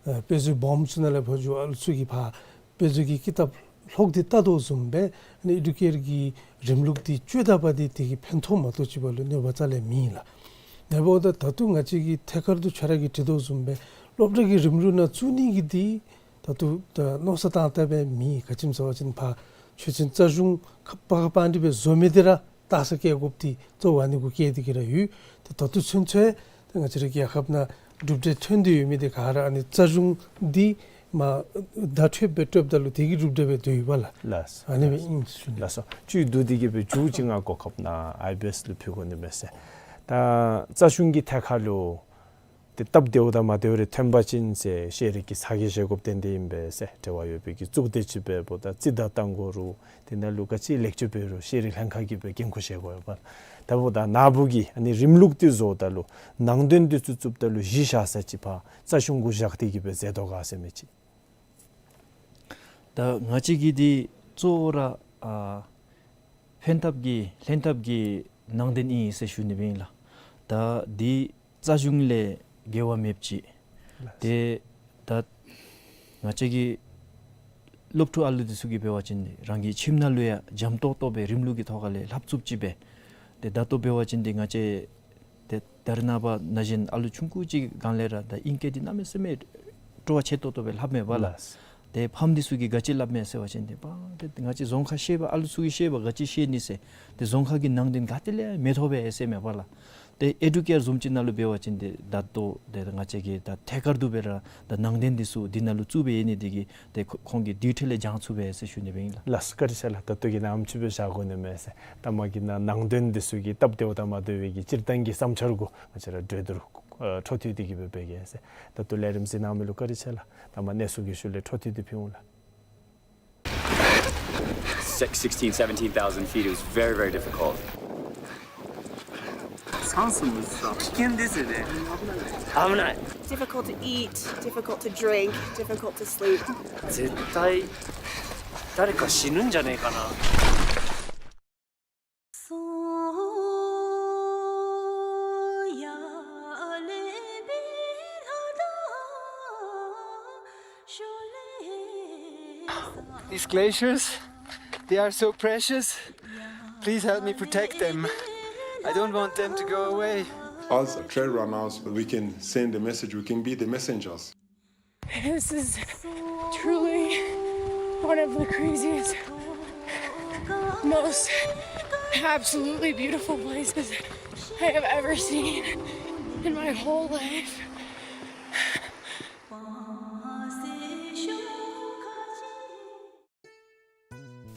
ཨ་དཔེ་མཛོད་སྦོམ་ཚུ་ནང་ལས་ཕར་འགྱོ་ཨ་ལུ་ཚུ་གིས་ཕར་དཔེ་མཛོད་ཀྱི་ཀི་ཏབ་ལྷོག་སྟེ་ལྟ་དོ་བཟུམ་སྦེ་ཨ་ནི་ཨེ་ཌུ་ཀེར་གྱི་རིམ་ལུགས་འདི་བཅོས་ད་པ་འདི་དེ་གིས་ཕན་ཐོགས་མ་གཏོགས་ཅིག་འབད་རུང་གནོད་པ་རྩ་ལས་མེད་ལགས། དེ་འབདཝ་ད་ད་ལྟོ་ང་བཅས་ཀྱིས་ཐད་ཀར་དུ་ཁྱོད་ར་གིས་དྲི་དོ་བཟུམ་སྦེ་སློབ་གྲྭ་གི་རིམ་ལུགས་ནང་བཙུགས་ནི་གི་འདི་ད་ལྟོ་ད་མནོ་བསམ་བཏང་བལྟ་བའི་མེད། ག་ཅི་སྨོ་ཟེར་བ་ཅིན་ཕར་ཆོས་ཚན་རྩ་གཞུང་ཁ་པ་ཁ་པང་སྟེ་སྦེ་བཟོ་མི་འདི་ར་ལྟ་ས་བཀལ་དགོཔ་འདི་གཙོ་བོ་ཨ་ནི་གུ་བཀལ་ཏེ་གི་ར་ཡོད། ཏེ་ད་ལྟོ་ཚུན་ཚོད་ཏེ་ང་བཅས་རའི་རྒྱལ་ཁབ་ནང་གྲུབ་འབྲས་ཐོན་ཏེ་ཡོད་མི་འདི་ག་ར་ཨ་ནི་རྩ་གཞུང་འདི་མ་བརྡ་འཕྲོད་སྦེ་སྤྲོདཔ་ད་ལུ་དེ་གི་གྲུབ་འབྲས་སྦེ་སྡོད་ཡོད་པས་ལགས། ལགས། ཨ་ནི་སྦེ་ཨིན་ཟེར་ཞུ་ནི། ལགས་སོ། བཅུད་བསྡུ་སྟེ་གི་སྦེ་མཇུག་ཅིག་ང་གོ་སྐབས་གནང་ཨའི་བི་ཨེསི་ལུ་ཕུལ་དགོ་ནི་མས་ཟེར། ད་རྩ་གཞུང་གི་ཐད་ཁར་ལུ་ཏེ་སྟབས་བདེཝ་དང་མ་བདེཝ་རེ་ཐོན་པ་ཅིན་ཟེར་ཤེས་རིག་གི་ཚ་གྱང་བཞེས་དགོཔ་ཏན་ཏན་ཨིན་པས་ཟེར། འབྲེལ་བ་ཡོད་པའི་གི་གཙུག་སྡེ་ཅིག་འབདཝ་ད་རྩིས་བདའ་བཏང་དགོ་རུང་དེ་ནང་ལུ་ག་ཅི་ལེགས་བཅོས་འབད་རུང་ཤེས་རིག་ལྷན་ཁག་གིས་སྦེ་འགན་ཁུར་བཞེས་དགོ་པས། ད་འབདཝ་ད་ནཱ་བུ་གིས་ཨ་ནི་རིམ་ལུགས་འདི་བཟོཝ་ད་ལུ་ནང་དོན་འདི་ཚུ་བཙུགསཔ་ད་ལུ་གཞི་བཞག་ས་ཅིག་ཕར་རྩ་གཞུང་གུ་བཞག་སྟེ་གི་སྦེ་མཛད་དོ་ག་ཟེར་མི་ཅིག། ད་ང་བཅས་ཀྱི་འདི་གཙོ་བོ་ར་ཨ་ཕན་ཐབས་ཀྱི་ལྷན་ཐབས་ཀྱི་ནང་དོན་ཨིན་ཟེར་ཞུ་ནི་སྦེ་ཨིན་ལགས། ད་འདི་རྩ་གཞུང་ལས་འགལ་བ་མེདཔ་ཅིག། ཏེ་ད་ང་བཅས་ཀྱི་སློབ་ཕྲུག་ཨ་ལུ་འདི་ཚུ་གིས་འབད་བ་ཅིན་རང་གི་ཁྱིམ་ནང་ལུ་ཡང་འཇམ་ཏོག་ཏོ་སྦེ་རིམ་ལུགས་ཀྱི་ཐོག་ཁ་ལས་ལྷབ་ཚུགསཔ་ཅིག་སྦེ། ཏེ་ད་ལྟོ་འབད་བ་ཅིན་ཏེ་ང་བཅས་ཏེ་ད་རེས་ནངས་པ་ན་གཞོན་ཨ་ལུ་ཆུང་ཀུ་ཅིག་སྒང་ལས་ར་ད་ཨིང་སྐད་འདི་གནམ་མེད་ས་མེད་སྤྲོ་བ་ཆེ་ཏོག་ཏོ་སྦེ་ལྷབ་མས་པ་ལགས། ལགས། ཏེ་ཕམ་འདི་ཚུ་གིས་ག་ཅི་སླབ་མས་ཟེར་བ་ཅིན་ཏེ་པ་ཏེ་ང་བཅས་རྫོང་ཁ་ཤེས་པ་ཨ་ལུ་ཚུ་གིས་ཤེས་པ་ག་ཅི་ཤེས་ནི་ཟེར། ཏེ་རྫོང་ཁ་གི་ནང་དོན་ག་ཏེ་ལས་མི་ཐོབ་པས་ཟེར་མས་པ་ལགས། ཏེ་ཨེ་ཌུ་ཀེར་བཟུམ་ཅིག་ནང་ལུ་འབད་བ་ཅིན་ཏེ་ད་ལྟོ་ཏེ་ང་བཅས་ཀྱིས་ད་ཐད་ཀར་དུ་སྦེ་ར་ད་ནང་དོན་འདི་ཚུ་འདི་ནང་ལུ་བཙུགས་སྦེ་ཡོད་ནི་འདི་གིས་ཏེ་ཁོ་ཁོང་གིས་དེ་འཕྲོ་ལས་སྦྱང་ཚུགས་པས་ཟེར་ཞུ་ནི་སྦེ་ཨིན་ལགས། ལགས་སོ། བཀའ་དྲིན་ཆེ་ལགས། ད་ལྟོ་གི་ནང་ཨ་ནེམ་ཅིག་སྦེ་བཞག་དགོ་ནི་མས་ཟེར། ད་མ་གི་ནང་ནང་དོན་འདི་ཚུ་གི་སྟབས་བདེཝ་དང་མ་བདེ་བའི་གི་སྤྱིར་བཏང་གི་བསམ་འཆར་གུ་ང་བཅས་ར་གྲོས་བསྡུར་ཨ་འཕྲོ་མཐུད་དེ་གི་སྦེ་འབད་གེ་ཟེར། ད་ལྟོ་ལས་རིམ་གཟིགས་གནང་མི་ལུ་བཀའ་དྲིན་ཆེ་ལགས། ད་མ་གནས་ཚུལ་གྱི་ཤུལ་ལས་འཕྲོ་མཐུད་དེ་ཕུལ་འོང་ལགས། Six, sixteen, seventeen thousand feet, it was very, very difficult. Difficult to eat, difficult to drink, difficult to sleep. 絶対誰か死ぬんじゃねえかな。 These glaciers, they are so precious. Please help me protect them. I don't want them to go away. Us trail runners, we can send a message, we can be the messengers. This is truly one of the craziest, most absolutely beautiful places I have ever seen in my whole life.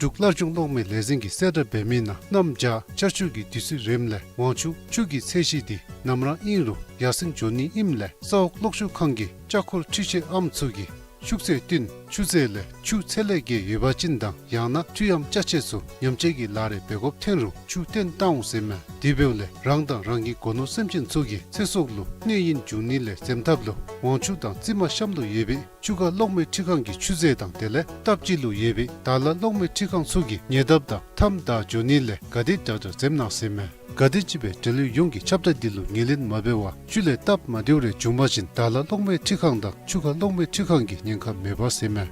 འབྲུག་སླར་འབྱུང་གློག་མེ་ལས་འཛིན་གྱིས་གསལ་བསྒྲགས་འབད་མི་ནང་གནམ་བྱཱར་ཆར་ཆུ་གི་དུས་ཚོད་རནམ་ལས་ཝང་ཆུ་ཆུ་གི་ཚད་གཞི་འདི་ནམ་ར་ཨིན་རུང་ཡར་སེང་འགྱོ་ནི་ཨིནམ་ལས་ས་འོག་གློག་ཤུགས་ཁང་གི་ལྕགས་ཁོལ་འཕྲུལ་ཆས་ཨམ་ཚུ་གིས་ཤུགས་ཚད་བསྟུན་ ཆུ་ཚད་ལས་ཆུ་ཚད་ལས་བརྒལ་ཡོད་པ་ཅིན་དང་ཡང་ན་ཆུ་ཡམས་ཅ་ཆས་ཚུ་ཉམས་བཅོས་ཀྱི་ལཱ་རེ་འབད་དགོཔ་ཐོན་རུང་ཆུ་བཏོན་བཏང་འོང་ཟེར་མས། དེ་འབདཝ་ལས་རང་དང་རང་གི་སྒོ་ནོར་སེམས་ཅན་ཚུ་གིས་ཚེ་སྲོག་ལུ་གནོད་ཡུན་འབྱུང་ནི་ལས་འཛེམ་ཐབས་ལུ་ཝང་ཆུ་དང་རྩི་མ་གཤམ་ལུ་ཡོད་པའི་ཆུ་ཁ་གློག་མེ་འཕྲུལ་ཁང་གི་ཆུ་རྫས་དང་དེ་ལས་སྟབས་གཅིག་ལུ་ཡོད་པའི་དར་ལ་གློག་མེ་འཕྲུལ་ཁང་ཚུ་གིས་ཉེ་འདབས་དང་མཐའམ་བདའ་འགྱོ་ནི་ལས་ག་དེ་དྲག་དྲག་འཛེམ་གནང་ཟེར་མས། ག་དེམ་ཅིག་སྦེ་འབྲེལ་ཡོད་ཡོངས་ཀྱིས་ཁྱབ་བརྡལ་འདི་ལུ་ངོས་ལེན་མ་འབད་བར་ཆུ་ལས་སྟབས་མ་བདེཝ་རེ་བྱུང་པ་ཅིན་དར་ལ་གློག་མེ་འཕྲུལ་ཁང་དང་ཆུ་ཁ་གློག་མེ་འཕྲུལ་ཁང་གིས་ཉེན་ཁ་མེད་པ་ཟེར་མས།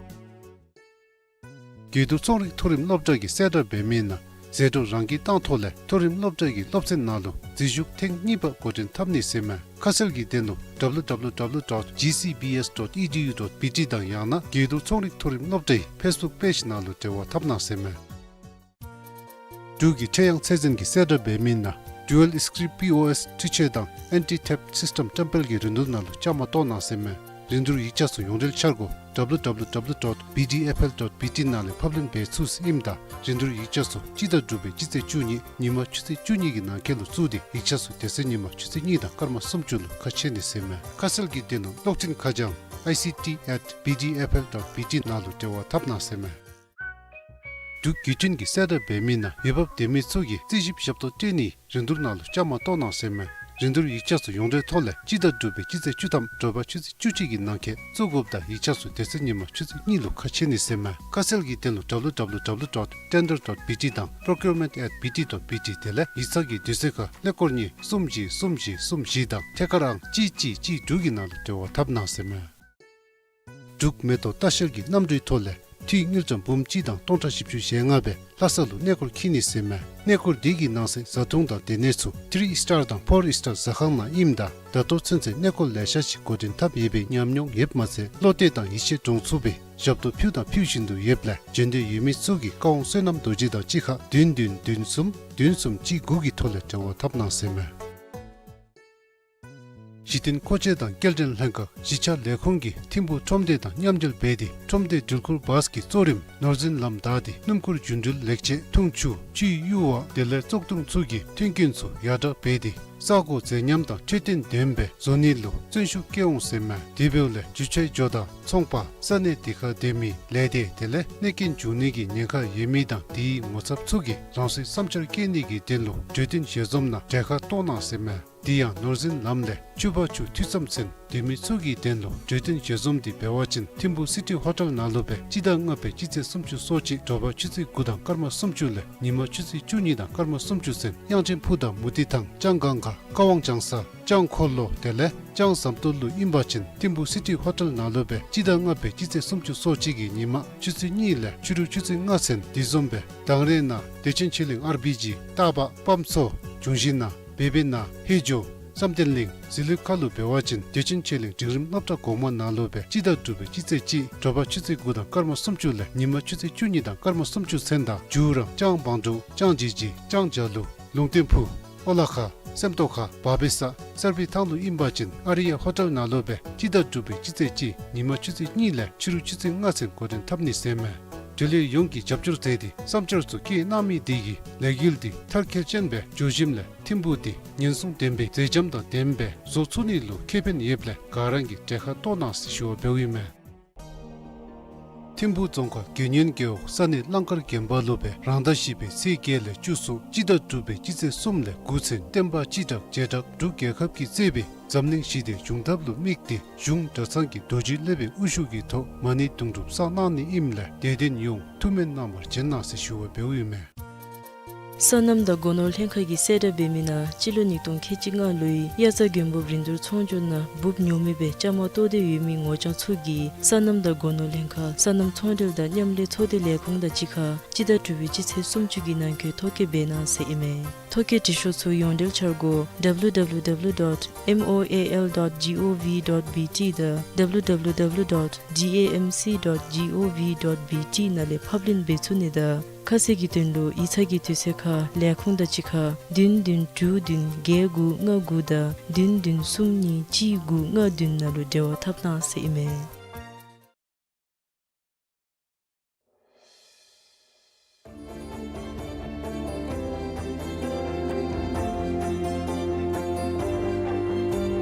དགོས་འདོད་ཚོང་རིག་མཐོ་རིམ་སློབ་གྲྭ་གིས་གསལ་བསྒྲགས་འབད་མི་ནང་ཟད་འགྲོ་རང་འཁྱེར་བཏང་ཐོག་ལས་མཐོ་རིམ་སློབ་གྲྭ་གི་སློབ་ཚན་ནང་ལུ་འཛུལ་ཞུགས་ཐེངས་གཉིས་པ་འགོ་འདྲེན་འཐབ་ནི་ཟེར་མས། ཁ་གསལ་གྱི་དོན་ལུ་W W W dot G C B S dot E D U dot B T དང་ཡང་ན་དགོས་འདོད་ཚོང་རིག་མཐོ་རིམ་སློབ་གྲྭའི་ཕེསི་བུཀ་པེཇ་ནང་ལུ་འབྲེལ་བ་འཐབ་གནང་ཟེར་མས། འབྲུག་གི་ཁྲེ་ཡང་ཚད་འཛིན་གྱིས་གསལ་བསྒྲགས་འབད་མི་ནང་ཌུ་ཨལ་སི་ཀི་རིབ་པི་ཨོ་ཨེསི་འཕྲུལ་ཆས་དང་ཨེན་ཊི་ཐེབཊ་སིསི་ཊེམ་བཀྲམ་སྤེལ་གྱི་རིན་བསྡུར་ནང་ལུ་བཅའ་མར་གཏོགས་གནང་ཟེར་མས། རིན་བསྡུར་ཡིག་ཆ་ཚུ་ཡོངས་འབྲེལ་འཆར་སྒོ་W W W dot B D F L dot B T ནང་ལས་ཕབ་ལེན་འབད་ཚུགས་ཟེར་ཨིནམ་ད་རིན་བསྡུར་ཡིག་ཆ་ཚུ་སྤྱི་ཟླ་དྲུག་པའི་སྤྱི་ཚེས་བཅུ་གཉིས་ཉིན་མ་ཆུ་ཚོད་བཅུ་གཉིས་ཀྱི་ནང་འཁོད་ལུ་བཙུགས་ཏེ་ཡིག་ཆ་ཚུ་དེ་ཚེ་ཉིན་མ་ཆུ་ཚོད་གཉིས་དང་སྐར་མ་སུམ་ཅུ་ལུ་ཁ་ཕྱེ་ནི་ཟེར་མས། ཁ་གསལ་གྱི་དོན་ལུ་གློག་འཕྲིན་ཁ་བྱང་I C T at B D F L dot B T ནང་ལུ་འབྲེལ་བ་འཐབ་གནང་ཟེར་མས། འབྲུག་བརྒྱུད་འཕྲིན་གྱིས་གསལ་བསྒྲགས་འབད་མི་ནང་འོས་འབབ་ལྡན་མི་ཚུ་གིས་རྩིས་ཞིབ་ཞབས་ཏོག་སྤྲོད་ནིའི་རིན་བསྡུར་ནང་ལུ་བཅའ་མར་གཏོགས་གནང་ཟེར་མས། རིན་བསྡུར་ཡིག་ཆ་ཚུ་ཡོངས་འབྲེལ་ཐོག་ལས་སྤྱི་ཟླ་དྲུག་པའི་སྤྱི་ཚེས་བཅུ་ཐམ་དྲོ་པ་ཆུ་ཚོད་བཅུ་གཅིག་གི་ནང་འཁོད་བཙུགས་དགོཔ་དང་ཡིག་ཆ་ཚུ་དེ་ཚེ་ཉིན་མ་ཆུ་ཚོད་གཉིས་ལུ་ཁ་ཕྱེ་ནི་ཟེར་མས། ཁ་གསལ་གྱི་དོན་ལུ་W W W dot tender dot B T དང་procurement at B T dot B T དེ་ལས་ཡིག་ཚང་གི་དུས་ཚོད་ཁར་ཀླད་ཀོར་གཉིས་གསུམ་བཞི་གསུམ་བཞི་གསུམ་བཞི་དང་ཐད་ཀར་ཨང་གཅིག་གཅིག་གཅིག་དྲུག་གི་ནང་ལུ་འབྲེལ་བ་འཐབ་གནང་ཟེར་མས། འབྲུག་མེ་ཏོག་ལྟ་བཤལ་གྱི་གནམ་གྲུའི་ཐོག་ལས་འཐུས་དངུལ་ཀྲམ་འབུམ་གཅིག་དང་སྟོང་ཕྲག་བཞི་བཅུ་ཞེ་ལྔ་སྦེ་ལྷ་ས་ལུ་གནས་སྐོར་འཁྱིད་ནི་ཟེར་མས། གནས་སྐོར་འདི་གི་ནང་གསེས་བཟའ་འཐུང་དང་སྡོད་གནས་ཚུ་ཐི་རི་སི་ཊར་དང་ཕོར་སི་ཊར་ཟ་ཁང་ནང་ཨིནམ་ད་ད་ལྟོ་ཚུན་ཚོད་གནས་སྐོར་ལེ་ཤ་ཅིག་འགོ་འདྲེན་འཐབ་ཡོད་པའི་ཉམས་མྱོང་ཡོདཔ་མ་ཚད་བློ་གཏད་དང་ཡིད་ཆེས་འདྲོངས་ཚུགས་པའི་ཞབས་ཏོག་ཕུལ་དང་ཕུལ་བཞིན་དུ་ཡོདཔ་ལས་བྱོན་འདོད་ཡོད་མི་ཚུ་གིས་ཀ་ཝང་བསོད་ནམས་རྡོ་རྗེ་དང་གཅིག་ཁར་བདུན་བདུན་བདུན་གསུམ་བདུན་གསུམ་གཅིག་དགུ་གི་ཐོག་ལས་འབྲེལ་བ་འཐབ་གནང་ཟེར་མས། གཞི་རྟེན་མཁོ་ཆས་དང་སྐྱེལ་འདྲེན་ལྷན་ཁག་གཞིས་ཆགས་ལས་ཁུངས་ཀྱིས་ཐིམ་ཕུག་ཁྲོམ་སྡེ་དང་མཉམ་འབྲེལ་འབད་དེ་ཁྲོམ་སྡེ་འགྲུལ་འཁོར་བཱས་ཀྱི་གཙོ་རིམ་ནོར་འཛིན་ལམ་བདའ་སྟེ་སྣུམ་འཁོར་རྒྱུན་འགྲུལ་ལེགས་ཆས་འཐུང་ཆུ་ཆུའི་གཡུར་བ་དེ་ལས་བཙོག་དུང་ཚུ་གི་མཐུན་རྐྱེན་ཚུ་ཡར་དྲག་འབད་དེ་ས་གོ་མཛེས་ཉམས་དང་འཕྲོད་བསྟེན་ལྡན་པའི་བཟོ་ནི་ལུ་བརྩོན་ཤུགས་བསྐྱེད་འོང་ཟེར་མས། དེ་འབདཝ་ལས་འགྲུལ་ཆས་ཇོ་བདག་ཚོང་པ་ས་གནས་དེ་ཁར་སྡོད་མི་ལས་སྡེ་དེ་ལས་གནོད་རྐྱེན་འབྱུང་ནི་གི་ཉེན་ཁ་ཡོད་མི་དང་དེའི་ངོ་ཚབ་ཚུ་གིས་རང་སོའི་བསམ་འཆར་བསྐྱལ་ནི་གི་དོན་ལུ་གྲོས་བསྟུན་ཞལ་འཛོམས་ནང་གྲལ་ཁར་གཏོགས་གནང་ཟེར་མས། དེ་ཡང་ནོར་འཛིན་ལམ་ལས་ཆུ་བར་ཆུ་མཐུད་མཚམས་ཚུན་སྡོད་མི་ཚུ་གི་དོན་ལུ་གྲོས་བསྟུན་ཞལ་འཛོམས་འདི་འབད་བ་ཅིན་ཐིམ་ཕུག་སི་ཊི་ཧོ་ཊེལ་ནང་ལུ་སྦེ་སྤྱི་ཟླ་ལྔ་པའི་སྤྱི་ཚེས་སུམ་ཅུ་སོ་གཅིག་དྲོ་པ་ཆུ་ཚོད་དགུ་དང་སྐར་མ་སུམ་ཅུ་ལས་ཉིན་མ་ཆུ་ཚོད་བཅུ་གཉིས་དང་སྐར་མ་སུམ་ཅུ་ཚུན་དབྱངས་ཅན་ཕུག་དང་མུ་ཏིག་ཐང་ལྕང་སྒང་ཁ་ཀ་ཝང་ལྕང་ས་ལྕང་འཁོར་ལོ་དེ་ལས་ལྕང་ཟམ་ཏོག་ལུ་ཨིན་པ་ཅིན་ཐིམ་ཕུག་སི་ཊི་ཧོ་ཊེལ་ནང་ལུ་སྦེ་སྤྱི་ཟླ་ལྔ་པའི་སྤྱི་ཚེས་སུམ་ཅུ་སོ་གཅིག་གི་ཉིན་མ་ཆུ་ཚོད་གཉིས་ལས་ཕྱི་རུ་ཆུ་ཚོད་ལྔ་ཚུན་འདི་བཟུམ་སྦེ་དང་རེ་ནང་བདེ་ཆེན་ཆོས་གླིང་ཨར་བི་ཇི་སྟག་ལྤགས་པདྨ་མཚོ་འབྱུང་བཞི་ན་བེ་བེ་ན་ཧེ་ཇོ་བསམ་གཏན་གླིང་ཟི་ལིང་ཁ་ལུ་འབད་བ་ཅིན་བདེ་ཆེན་ཆོས་གླིང་འབྲིང་རིམ་སློབ་གྲྭ་གོང་མ་ནང་ལུ་སྦེ་སྤྱི་ཟླ་དྲུག་པའི་སྤྱི་ཚེས་གཅིག་དྲོ་པ་ཆུ་ཚོད་དགུ་དང་སྐར་མ་སུམ་ཅུ་ལས་ཉིན་མ་ཆུ་ཚོད་བཅུ་གཉིས་དང་སྐར་མ་སུམ་ཅུ་ཚུན་དང་ཇུ་ར་ལྕང་བང་ཕྲུག་ལྕང་ཇི་ཇི་ལྕང་ཇ་ལུ་ལུང་བསྟན་ཕུག་ཨོ་ལ་ཁ་སེམས་རྟོགས་ཁ་བ་བེ་ས་སར་བི་ཐང་ལུ་ཨིན་པ་ཅིན་ཨ་རི་ཡ་ཧོ་ཊེལ་ནང་ལུ་སྦེ་སྤྱི་ཟླ་དྲུག་པའི་སྤྱི་ཚེས་གཅིག་ཉིན་མ་ཆུ་ཚོད་གཉིས་ལས་ཕྱི་རུ་ཆུ་ཚོད་ལྔ་ཚུན་འགོ་འདྲེན་འཐབ་ནི་ཟེར་མས། འབྲེལ་ཡོད་ཡོངས་ཀྱིས་རྒྱབ་སྐྱོར་མཛད་དེ་བསམ་འཆར་ཚུ་བསྐྱལ་གནང་མི་དེ་གིས་ལས་འགུལ་འདི་མཐར་འཁྱོལ་ཅན་སྦེ་འགྱོ་ཞིནམ་ལས་ཐིམ་ཕུག་འདི་ཉེན་སྲུང་ལྡན་པའི་མཛེས་ལྕམ་དང་ལྡན་པའི་བཟོ་ཚུགས་ནི་ལུ་ཁེ་ཕན་ཡོདཔ་ལས་ག་ར་གིས་གྲལ་ཁར་གཏོགས་གནང་ཟེར་ཞུ་བ་འབདཝ་ཨིན་མས། ཐིམ་ཕུག་རྫོང་ཁག་དགེ་བསྙེན་རྒེད་འོག་ས་གནས་གླང་དཀར་དགོན་པ་ལུ་སྦེ་རང་ཟླ་བཞི་པའི་ཚེས་བརྒྱད་ལས་བཅུ་གསུམ་སྤྱི་ཟླ་དྲུག་པའི་སྤྱི་ཚེས་གསུམ་ལས་དགུ་ཚུན་བསྟན་པ་སྤྱི་བསྒྲགས་བྱེ་བྲག་འབྲུག་རྒྱལ་ཁབ་ཀྱིས་གཙོས་པའི་འཛམ་གླིང་ཞི་བདེ་བྱུང་ཐབས་ལུ་དམིགས་ཏེ་གཞུང་གྲྭ་ཚང་གི་རྡོ་རྗེ་སློབ་དཔོན་དབུ་བཞུགས་ཀྱི་ཐོག་མ་ཎི་དུང་སྒྲུབ་བསགས་གནང་ནི་ཨིནམ་ལས་དད་ལྡན་ཡོངས་ཐུགས་སྨོན་གནང་བར་བྱོན་གནང་ཟེར་ཞུ་བ་འབདཝ་ཨིན་མས། སོ་ནམ་དང་སྒོ་ནོར་ལྷན་ཁག་གིས་གསལ་བསྒྲགས་འབད་མི་ནང་སྤྱི་ལོ་ཉིས་སྟོང་ཁལ་གཅིག་ལྔ་ལོའི་དབྱར་རྩྭ་དགུན་འབུབ་རིན་བསྡུར་ཚོང་སྒྱུར་ནང་འབུབ་ཉོ་མི་སྦེ་བཅའ་མར་གཏོགས་ཏེ་ཡོད་མི་ངོ་རྐྱང་ཚུ་གིས་སོ་ནམ་དང་སྒོ་ནོར་ལྷན་ཁག་སོ་ནམ་ཚོང་འབྲེལ་དང་མཉམ་ལས་ཚོགས་སྡེ་ལས་ཁུངས་དང་གཅིག་ཁར་སྤྱི་ཟླ་དྲུག་པའི་སྤྱི་ཚེས་སུམ་ཅུ་གི་ནང་འཁོད་ཐོ་བཀོད་འབད་གནང་ཟེར་ཨིན་མས། ཐོ་བཀོད་འབྲི་ཤོག་ཚུ་ཡོངས་འབྲེལ་འཆར་སྒོ་W W W dot M O A L dot G O V dot B T དང་W W W dot D A M C dot G O V dot B T ནང་ལས་ཕབ་ལེན་འབད་ཚུགས་ནི་དང་ཁ་གསལ་གྱི་དོན་ལུ་ཡིག་ཚང་གི་དུས་ཚོད་ཁར་ལས་ཁུངས་དང་གཅིག་ཁར་བདུན་བདུན་དྲུག་བདུན་བརྒྱད་དགུ་ལྔ་དགུ་དང་བདུན་བདུན་གསུམ་གཉིས་གཅིག་དགུ་ལྔ་བདུན་ནང་ལུ་འབྲེལ་བ་འཐབ་གནང་ཟེར་ཨིན་མས།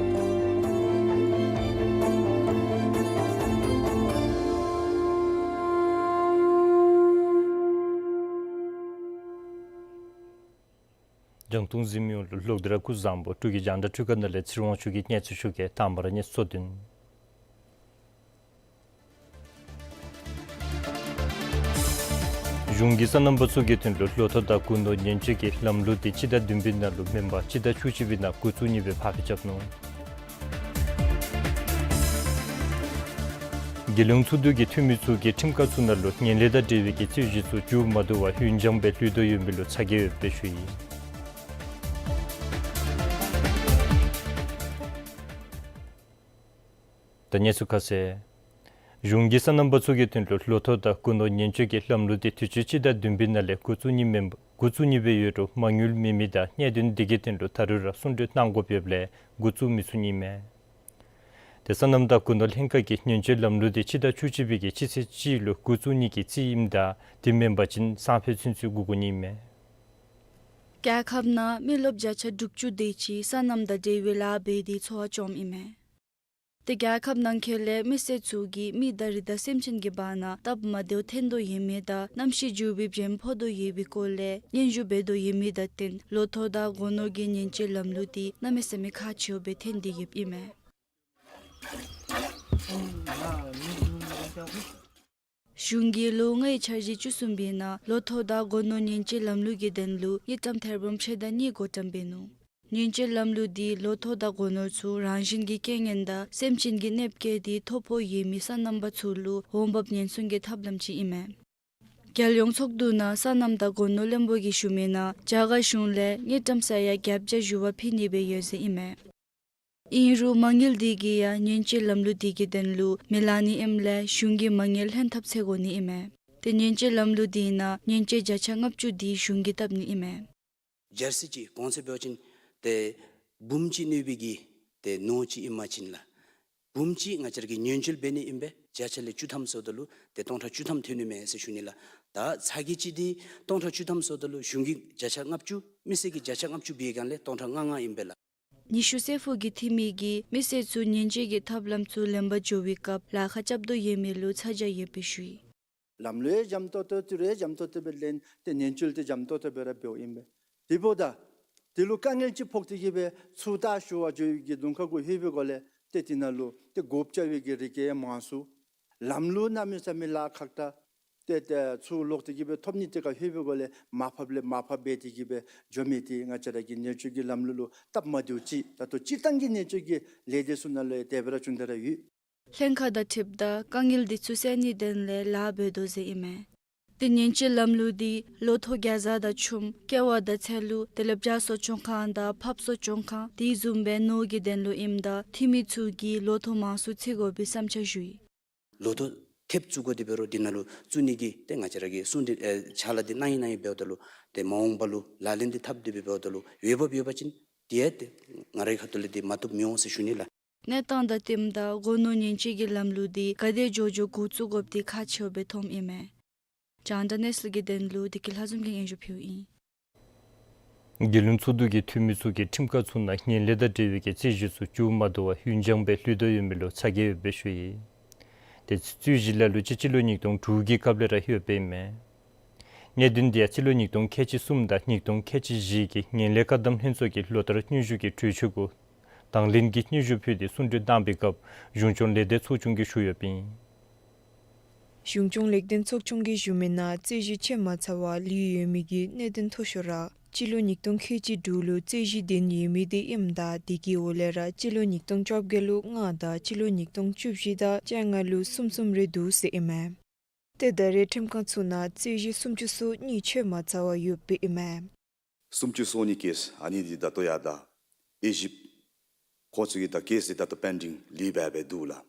ལུང་སྟོང་གཟིགས་མི་ཡོངས་ལུ་ལོག་སྟེ་ར་སྐུ་གཟུགས་བཟང་པོ། འབྲུག་གི་རྒྱང་བསྒྲགས་འཕྲུལ་ཁང་ནང་ལས་ཚེ་རིང་དབང་ཕྱུག་གིས་སྙན་ཞུ་ཞུ་གེ། དང་པ་ར་གནས་ཚུལ་བསྡུས། གཞུང་གིས་སོ་ནམ་པ་ཚུ་གི་དོན་ལུ་ལོ་ཐོག་དང་སྒོ་ནོར་ཉེན་བཅོལ་གྱི་ལམ་ལུགས་དེ་སྤྱི་ཟླ་བདུན་པའི་ནང་ལུ་མེན་པར་སྤྱི་ཟླ་བཅུ་གཅིག་པའི་ནང་འགོ་བཙུགས་ནི་སྦེ་ཕབ་སྒྱུར་རྐྱབ་ནུག། རྒྱལ་ཡོངས་ཚོགས་འདུ་གི་འཐུས་མི་ཚུ་གིས་ཁྲིམས་ཁང་ཚུ་ནང་ལུ་ངན་ལྷད་དང་འབྲེལ་བའི་གི་རྩོད་གཞི་ཚུ་མཇུག་མ་བསྡུ་བར་ཡུན་འགྱངས་སྦེ་ལྷོད་དོ་ཡོད་མི་ལུ་ཚ་གྱང་ཡོདཔ་སྦེ་ཞུ་ཡི། ད་གནས་ཚུལ་ཁ་གསལ། གཞུང་གིས་སོ་ནམ་པ་ཚུ་གི་དོན་ལུ་ལོ་ཐོག་དང་སྒོ་ནོར་ཉེན་བཅོལ་གྱི་ལམ་ལུགས་དེ་དུས་ཅི་སྤྱི་ཟླ་བདུན་པའི་ནང་ལས་འགོ་བཙུགས་ནི་མེན་པ་འགོ་བཙུགས་ནི་སྦེ་ཡོད་རུང་མ་དངུལ་མེད་མི་དང་གནད་དོན་དེ་གི་དོན་ལུ་ད་རུང་ར་གསུང་གྲོས་གནང་དགོཔ་ཡོདཔ་ལས་འགོ་བཙུགས་མི་ཚུགས་ནི་མས། དེ་སོ་ནམ་དང་སྒོ་ནོར་ལྷན་ཁག་གིས་ཉེན་བཅོལ་ལམ་ལུགས་དེ་སྤྱི་ཟླ་བཅུ་གཅིག་པའི་གི་སྤྱི་ཚེས་གཅིག་ལུ་འགོ་བཙུགས་ནི་གི་རྩིས་ཨིནམ་ད་དེ་མེན་པ་ཅིན་སང་ཕོད་ཚུན་ཚོད་སྒུག་དགོ་ནི་མས། རྒྱལ་ཁབ་ནང་མི་རློབས་བརྒྱ་ཆ་དྲུག་ཅུ་དེ་ཅིག་སོ་ནམ་དང་འབྲེལ་བའི་ལཱ་འབད་དེ་འཚོ་བ་བཅོམ་ཨིན་མས། དེ་རྒྱལ་ཁབ་ནང་འཁོད་ལས་མི་སེར་ཚུ་གིས་མི་དང་རི་དྭགས་སེམས་ཅན་གྱི་བར་ན་སྟབས་མ་བདེཝ་ཐོན་དོ་ཡོད་མི་དང་གནམ་གཤིས་འགྱུར་བའི་བྱེམ་ཕོག་དོ་ཡོད་པའི་སྐོར་ལས་སྙན་ཞུ་འབད་དོ་ཡོད་མི་དང་བསྟུན་ལོ་ཐོག་དང་སྒོ་ནོར་གྱི་ཉེན་བཅོལ་ལམ་ལུགས་དེ་གནམ་མེད་ས་མེད་ཁག་ཆེཝ་སྦེ་ཐོན་ཏེ་ཡོདཔ་ཨིན་མས། གཞུང་གིས་ལོ་ལྔའི་འཆར་གཞི་བཅུ་གསུམ་པའི་ནང་ལོ་ཐོག་དང་སྒོ་ནོར་ཉེན་བཅོལ་ལམ་ལུགས་ཀྱི་དོན་ལུ་དངུལ་ཀྲམ་ཐེར་འབུམ་ཕྱེད་དང་གཉིས་བགོ་བཀྲམ་འབད་ནུག། ཉེན་བཅོལ་ལམ་ལུགས་འདི་ལོ་ཐོག་དང་སྒོ་ནོར་ཚུ་རང་བཞིན་གྱི་རྐྱེན་ངན་དང་སེམས་ཅན་གྱི་གནོདཔ་བཀལ་ཏེ་ཐོ་ཕོག་ཡོད་མི་སོ་ནམ་པ་ཚུ་ལུ་འོང་འབབ་ཉེན་སྲུང་གི་ཐབས་ལམ་ཅིག་ཨིན་མས། རྒྱལ་ཡོངས་ཚོགས་འདུ་ནང་སོ་ནམ་དང་སྒོ་ནོར་བློན་པོ་གིས་ཞུ་མི་ནང་རྒྱ་གར་གཞུང་ལས་དངུལ་ཀྲམ་ས་ཡ་བརྒྱད་བརྒྱ་བཞི་བ་ཕུལ་ནི་སྦེ་ཡོད་ཟེར་ཨིན་མས། ཨིན་རུང་མ་དངུལ་འདི་གིས་ཡང་ཉེན་བཅོལ་ལམ་ལུགས་འདི་གི་དོན་ལུ་མི་ལང་ནི་ཨིནམ་ལས་གཞུང་གིས་མ་དངུལ་ལྷན་ཐབས་འཚོལ་དགོ་ནི་ཨིན་མས། དེ་ཉེན་བཅོལ་ལམ་ལུགས་འདི་ནང་ཉེན་བཅོལ་བརྒྱ་ཆ་ལྔ་བཅུ་འདི་གཞུང་གིས་བཏབ་ནི་ཨིན་མས། འབྱོར་ཚད་ཅིག་གོང་ཚད་འབད་བ་ཅིན་ཏེ་འབུམ་གཅིག་གནོད་པའི་གི་ཏེ་ནོར་ཅིག་ཨིན་པ་ཅིན་ལགས། འབུམ་གཅིག་ང་བཅས་ར་གིས་ཉེན་བཅོལ་འབད་ནི་ཨིན་པས། བརྒྱ་ཆ་ལས་བཅུ་ཐམ་ཟེརཝ་ད་ལུ་ཏེ་སྟོང་ཕྲག་བཅུ་ཐམ་ཐོན་ནི་མས་ཟེར་ཞུ་ནི་ལགས། ད་ཚ་གྱང་ཅིག་འདི་སྟོང་ཕྲག་བཅུ་ཐམ་ཟེརཝ་ད་ལུ་གཞུང་གིས་བརྒྱ་ཆ་ལྔ་བཅུ་མི་སེར་གྱིས་བརྒྱ་ཆ་ལྔ་བཅུ་འབད་བའི་སྒང་ལས་སྟོང་ཕྲག་ལྔ་ལྔ་ཨིན་པས་ལགས། ཉི་ཤུ་ཚེ་ཕུག་གི་འཐུས་མི་གིས་མི་སེར་ཚུ་ཉེན་བཅོལ་གྱི་ཐབས་ལམ་ཚུ་ལེན་པར་འགྱོ་བའི་སྐབས་ལཱ་ཁག་རྐྱབ་དོ་ཡོད་མི་ལུ་ཚ་གྱང་ཡོདཔ་སྦེ་ཞུ་ཡི། ལམ་ལུགས་འཇམ་ཏོག་ཏོ་ཏི་རུ་འཇམ་ཏོག་ཏོ་སྦེ་ལེན་ཏེ་ཉེན་བཅོལ་འདི་འཇམ་ཏོག་ཏོ་སྦེ་ར་འབདཝ་ཨིན་པས། དེ་འབདཝ་ད་དེ་ལུ་དཀའ་ངལ་ཅིག་ཕོག་སྟེ་གི་སྦེ་ཚུར་ལྟ་ཞུ་བར་འགྱོ་བའི་གི་གདོང་ཁ་གུ་ལྷོད་པའི་སྒང་ལས་ཏེ་དེ་ནང་ལུ་ཏེ་སྒོ་བཅག་པའི་གི་རི་སྐྱེས་མང་སུ། ལམ་ལུགས་གནམ་མེད་ས་མེད་ལཱ་ཁག་དྲགས། ཏེ་ཏེ་ཚུར་ལོག་སྟེ་གི་སྦེ་ཐོབ་ནི་དེ་ཁར་ལྷོད་པའི་སྒང་ལས་མར་ཕབ་ལས་མར་ཕབ་འབད་དེ་གི་སྦེ་འགྱོ་མི་དེ་ང་བཅས་ར་གི་ཉེན་བཅོལ་གྱི་ལམ་ལུགས་ལུ་སྟབས་མ་བདེཝ་ཅིག། ད་ལྟོ་སྤྱིར་བཏང་གི་ཉེན་བཅོལ་གྱི་ལས་སྡེ་ཚུ་ནང་ལུ་དེ་སྦེ་ར་བྱུང་སྟེ་ར་ཡོད། ལྷན་ཁག་དང་འཁྲིལཝ་ད་དཀའ་ངལ་འདི་ཚུ་སེལ་ནིའི་དོན་ལས་ལཱ་འབད་དོ་ཟེར་ཨིན་མས། ཏེ་ཉེན་བཅོལ་ལམ་ལུགས་འདི་ལོ་ཐོག་རྒྱ་བཟའ་དང་ཆུམ་ཀེ་བ་དང་ཚལ་ལུ་དེ་ལས་བྱཱར་གསོ་སྐྱོང་ཁང་དང་ཕགཔ་གསོ་སྐྱོང་ཁང་དེ་བཟུམ་སྦེ་ནོར་གྱི་དོན་ལུ་ཨིནམ་ད་འཐུས་མི་ཚུ་གིས་ལོ་ཐོག་མང་སུ་བརྩི་དགོ་པའི་བསམ་འཆར་ཞུ་ཡི། ལོ་ཐོག་ཐེབས་བཙུགས་དགོ་དེ་འབད་རུང་དེ་ནང་ལུ་བཙུགས་ནི་གི་ཏེ་ང་བཅས་ར་གིས་གསུང་དེ་ཨེ་ཕྱག་ལཱ་དེ་གནང་ཡི་གནང་ཡི་འབདཝ་ད་ལུ་ཏེ་མ་འོངས་པ་ལུ་ལག་ལེན་དེ་འཐབ་དེ་སྦེ་འབདཝ་ད་ལུ་འོས་འབབ་ཡོད་པ་ཅིན་དེ་ཡང་ཏེ་ང་རའི་ཁ་ཐུག་ལས་དེ་མ་བཏུབ་མི་འོང་ཟེར་ཞུ་ནི་ལགས། གནས་སྟངས་དང་བསྟུནམ་ད་སྒོ་ནོར་ཉེན་བཅོལ་གྱི་ལམ་ལུགས་འདི་ག་དེ་མགྱོགས་མགྱོགས་འགོ་བཙུགས་དགོཔ་འདི་ཁག་ཆེཝ་སྦེ་མཐོངམ་ཨིན་མས། རྒྱང་བསྒྲགས་གནས་ཚུལ་གྱི་དོན་ལུ་བདེ་སྐྱིད་ལྷ་འཛོམས་ཀྱིས་སྙན་ཞུ་ཕུལཝ་ཨིན། རྒྱལ་ཡོངས་ཚོགས་འདུ་གི་འཐུས་མི་ཚུ་གིས་ཁྲིམས་ཁང་ཚུ་ནང་ངན་ལྷད་དང་འབྲེལ་བའི་གི་རྩོད་གཞི་ཚུ་མཇུག་མ་བསྡུ་བར་ཡུན་འགྱངས་སྦེ་ལྷོད་དོ་ཡོད་མི་ལུ་ཚ་གྱང་ཡོདཔ་སྦེ་ཞུ་ཡི། དེ་རྩོད་གཞི་ལ་ལུ་ཅིག་སྤྱི་ལོ་ཉིས་སྟོང་དྲུག་གི་སྐབས་ལས་ར་ཡོདཔ་ཨིན་མས། གནད་དོན་འདི་ཡང་སྤྱི་ལོ་ཉིས་སྟོང་ཁལ་གཅིག་གསུམ་དང་ཉིས་སྟོང་ཁལ་གཅིག་བཞི་གི་ངན་ལྷད་བཀག་སྡོམ་ལྷན་ཚོགས་ཀྱི་ལོ་བསྟར་སྙན་ཞུ་གི་གྲོས་ཆོད་གུ་དང་ལེན་གྱི་སྙན་ཞུ་ཕུལ་ཏེ་གསུང་གྲོས་གནང་པའི་སྐབས་གཞུང་སྐྱོང་ལེགས་ལྡན་ཚོགས་ཆུང་གིས་ཞུ་ཡོདཔ་ཨིན། གཞུང་སྐྱོང་ལེགས་ལྡན་ཚོགས་ཆུང་གིས་ཞུ་མི་ནང་རྩོད་གཞི་ཆད་མ་ཚར་བར་ལུས་ཡོད་མི་གི་གནད་དོན་མཐོ་ཤོས་ར་སྤྱི་ལོ་ཉིས་སྟོང་ཁལ་གཅིག་དྲུག་ལུ་རྩོད་གཞི་ལྡན་ཡོད་མི་དེ་ཨིནམ་ད་དེ་གི་འོག་ལས་ར་སྤྱི་ལོ་ཉིས་སྟོང་བཅོ་བརྒྱད་ལུ་ལྔ་དང་སྤྱི་ལོ་ཉིས་སྟོང་བཅུ་བཞི་དང་བཅོ་ལྔ་ལུ་གསུམ་གསུམ་རེ་འདུག་ཟེར་ཨིན་མས། ཏེ་ད་རེས་ཁྲིམས་ཁང་ཚུ་ནང་རྩོད་གཞི་སུམ་ཅུ་སོ་གཉིས་ཆད་མ་ཚར་བར་ཡོདཔ་ཨིན་མས། སུམ་ཅུ་སོ་གཉིས་ཀེསི་ཨ་ནི་འདི་ད་ལྟོ་ཡང་ད་དབྱེ་ཞིབ་ཁོང་ཚུ་གི་ད་ཀེསི་འདི་ད་ལྟོ་པེན་ཌིང་ལུས་སྦེ་སྦེ་འདུག་ལགས།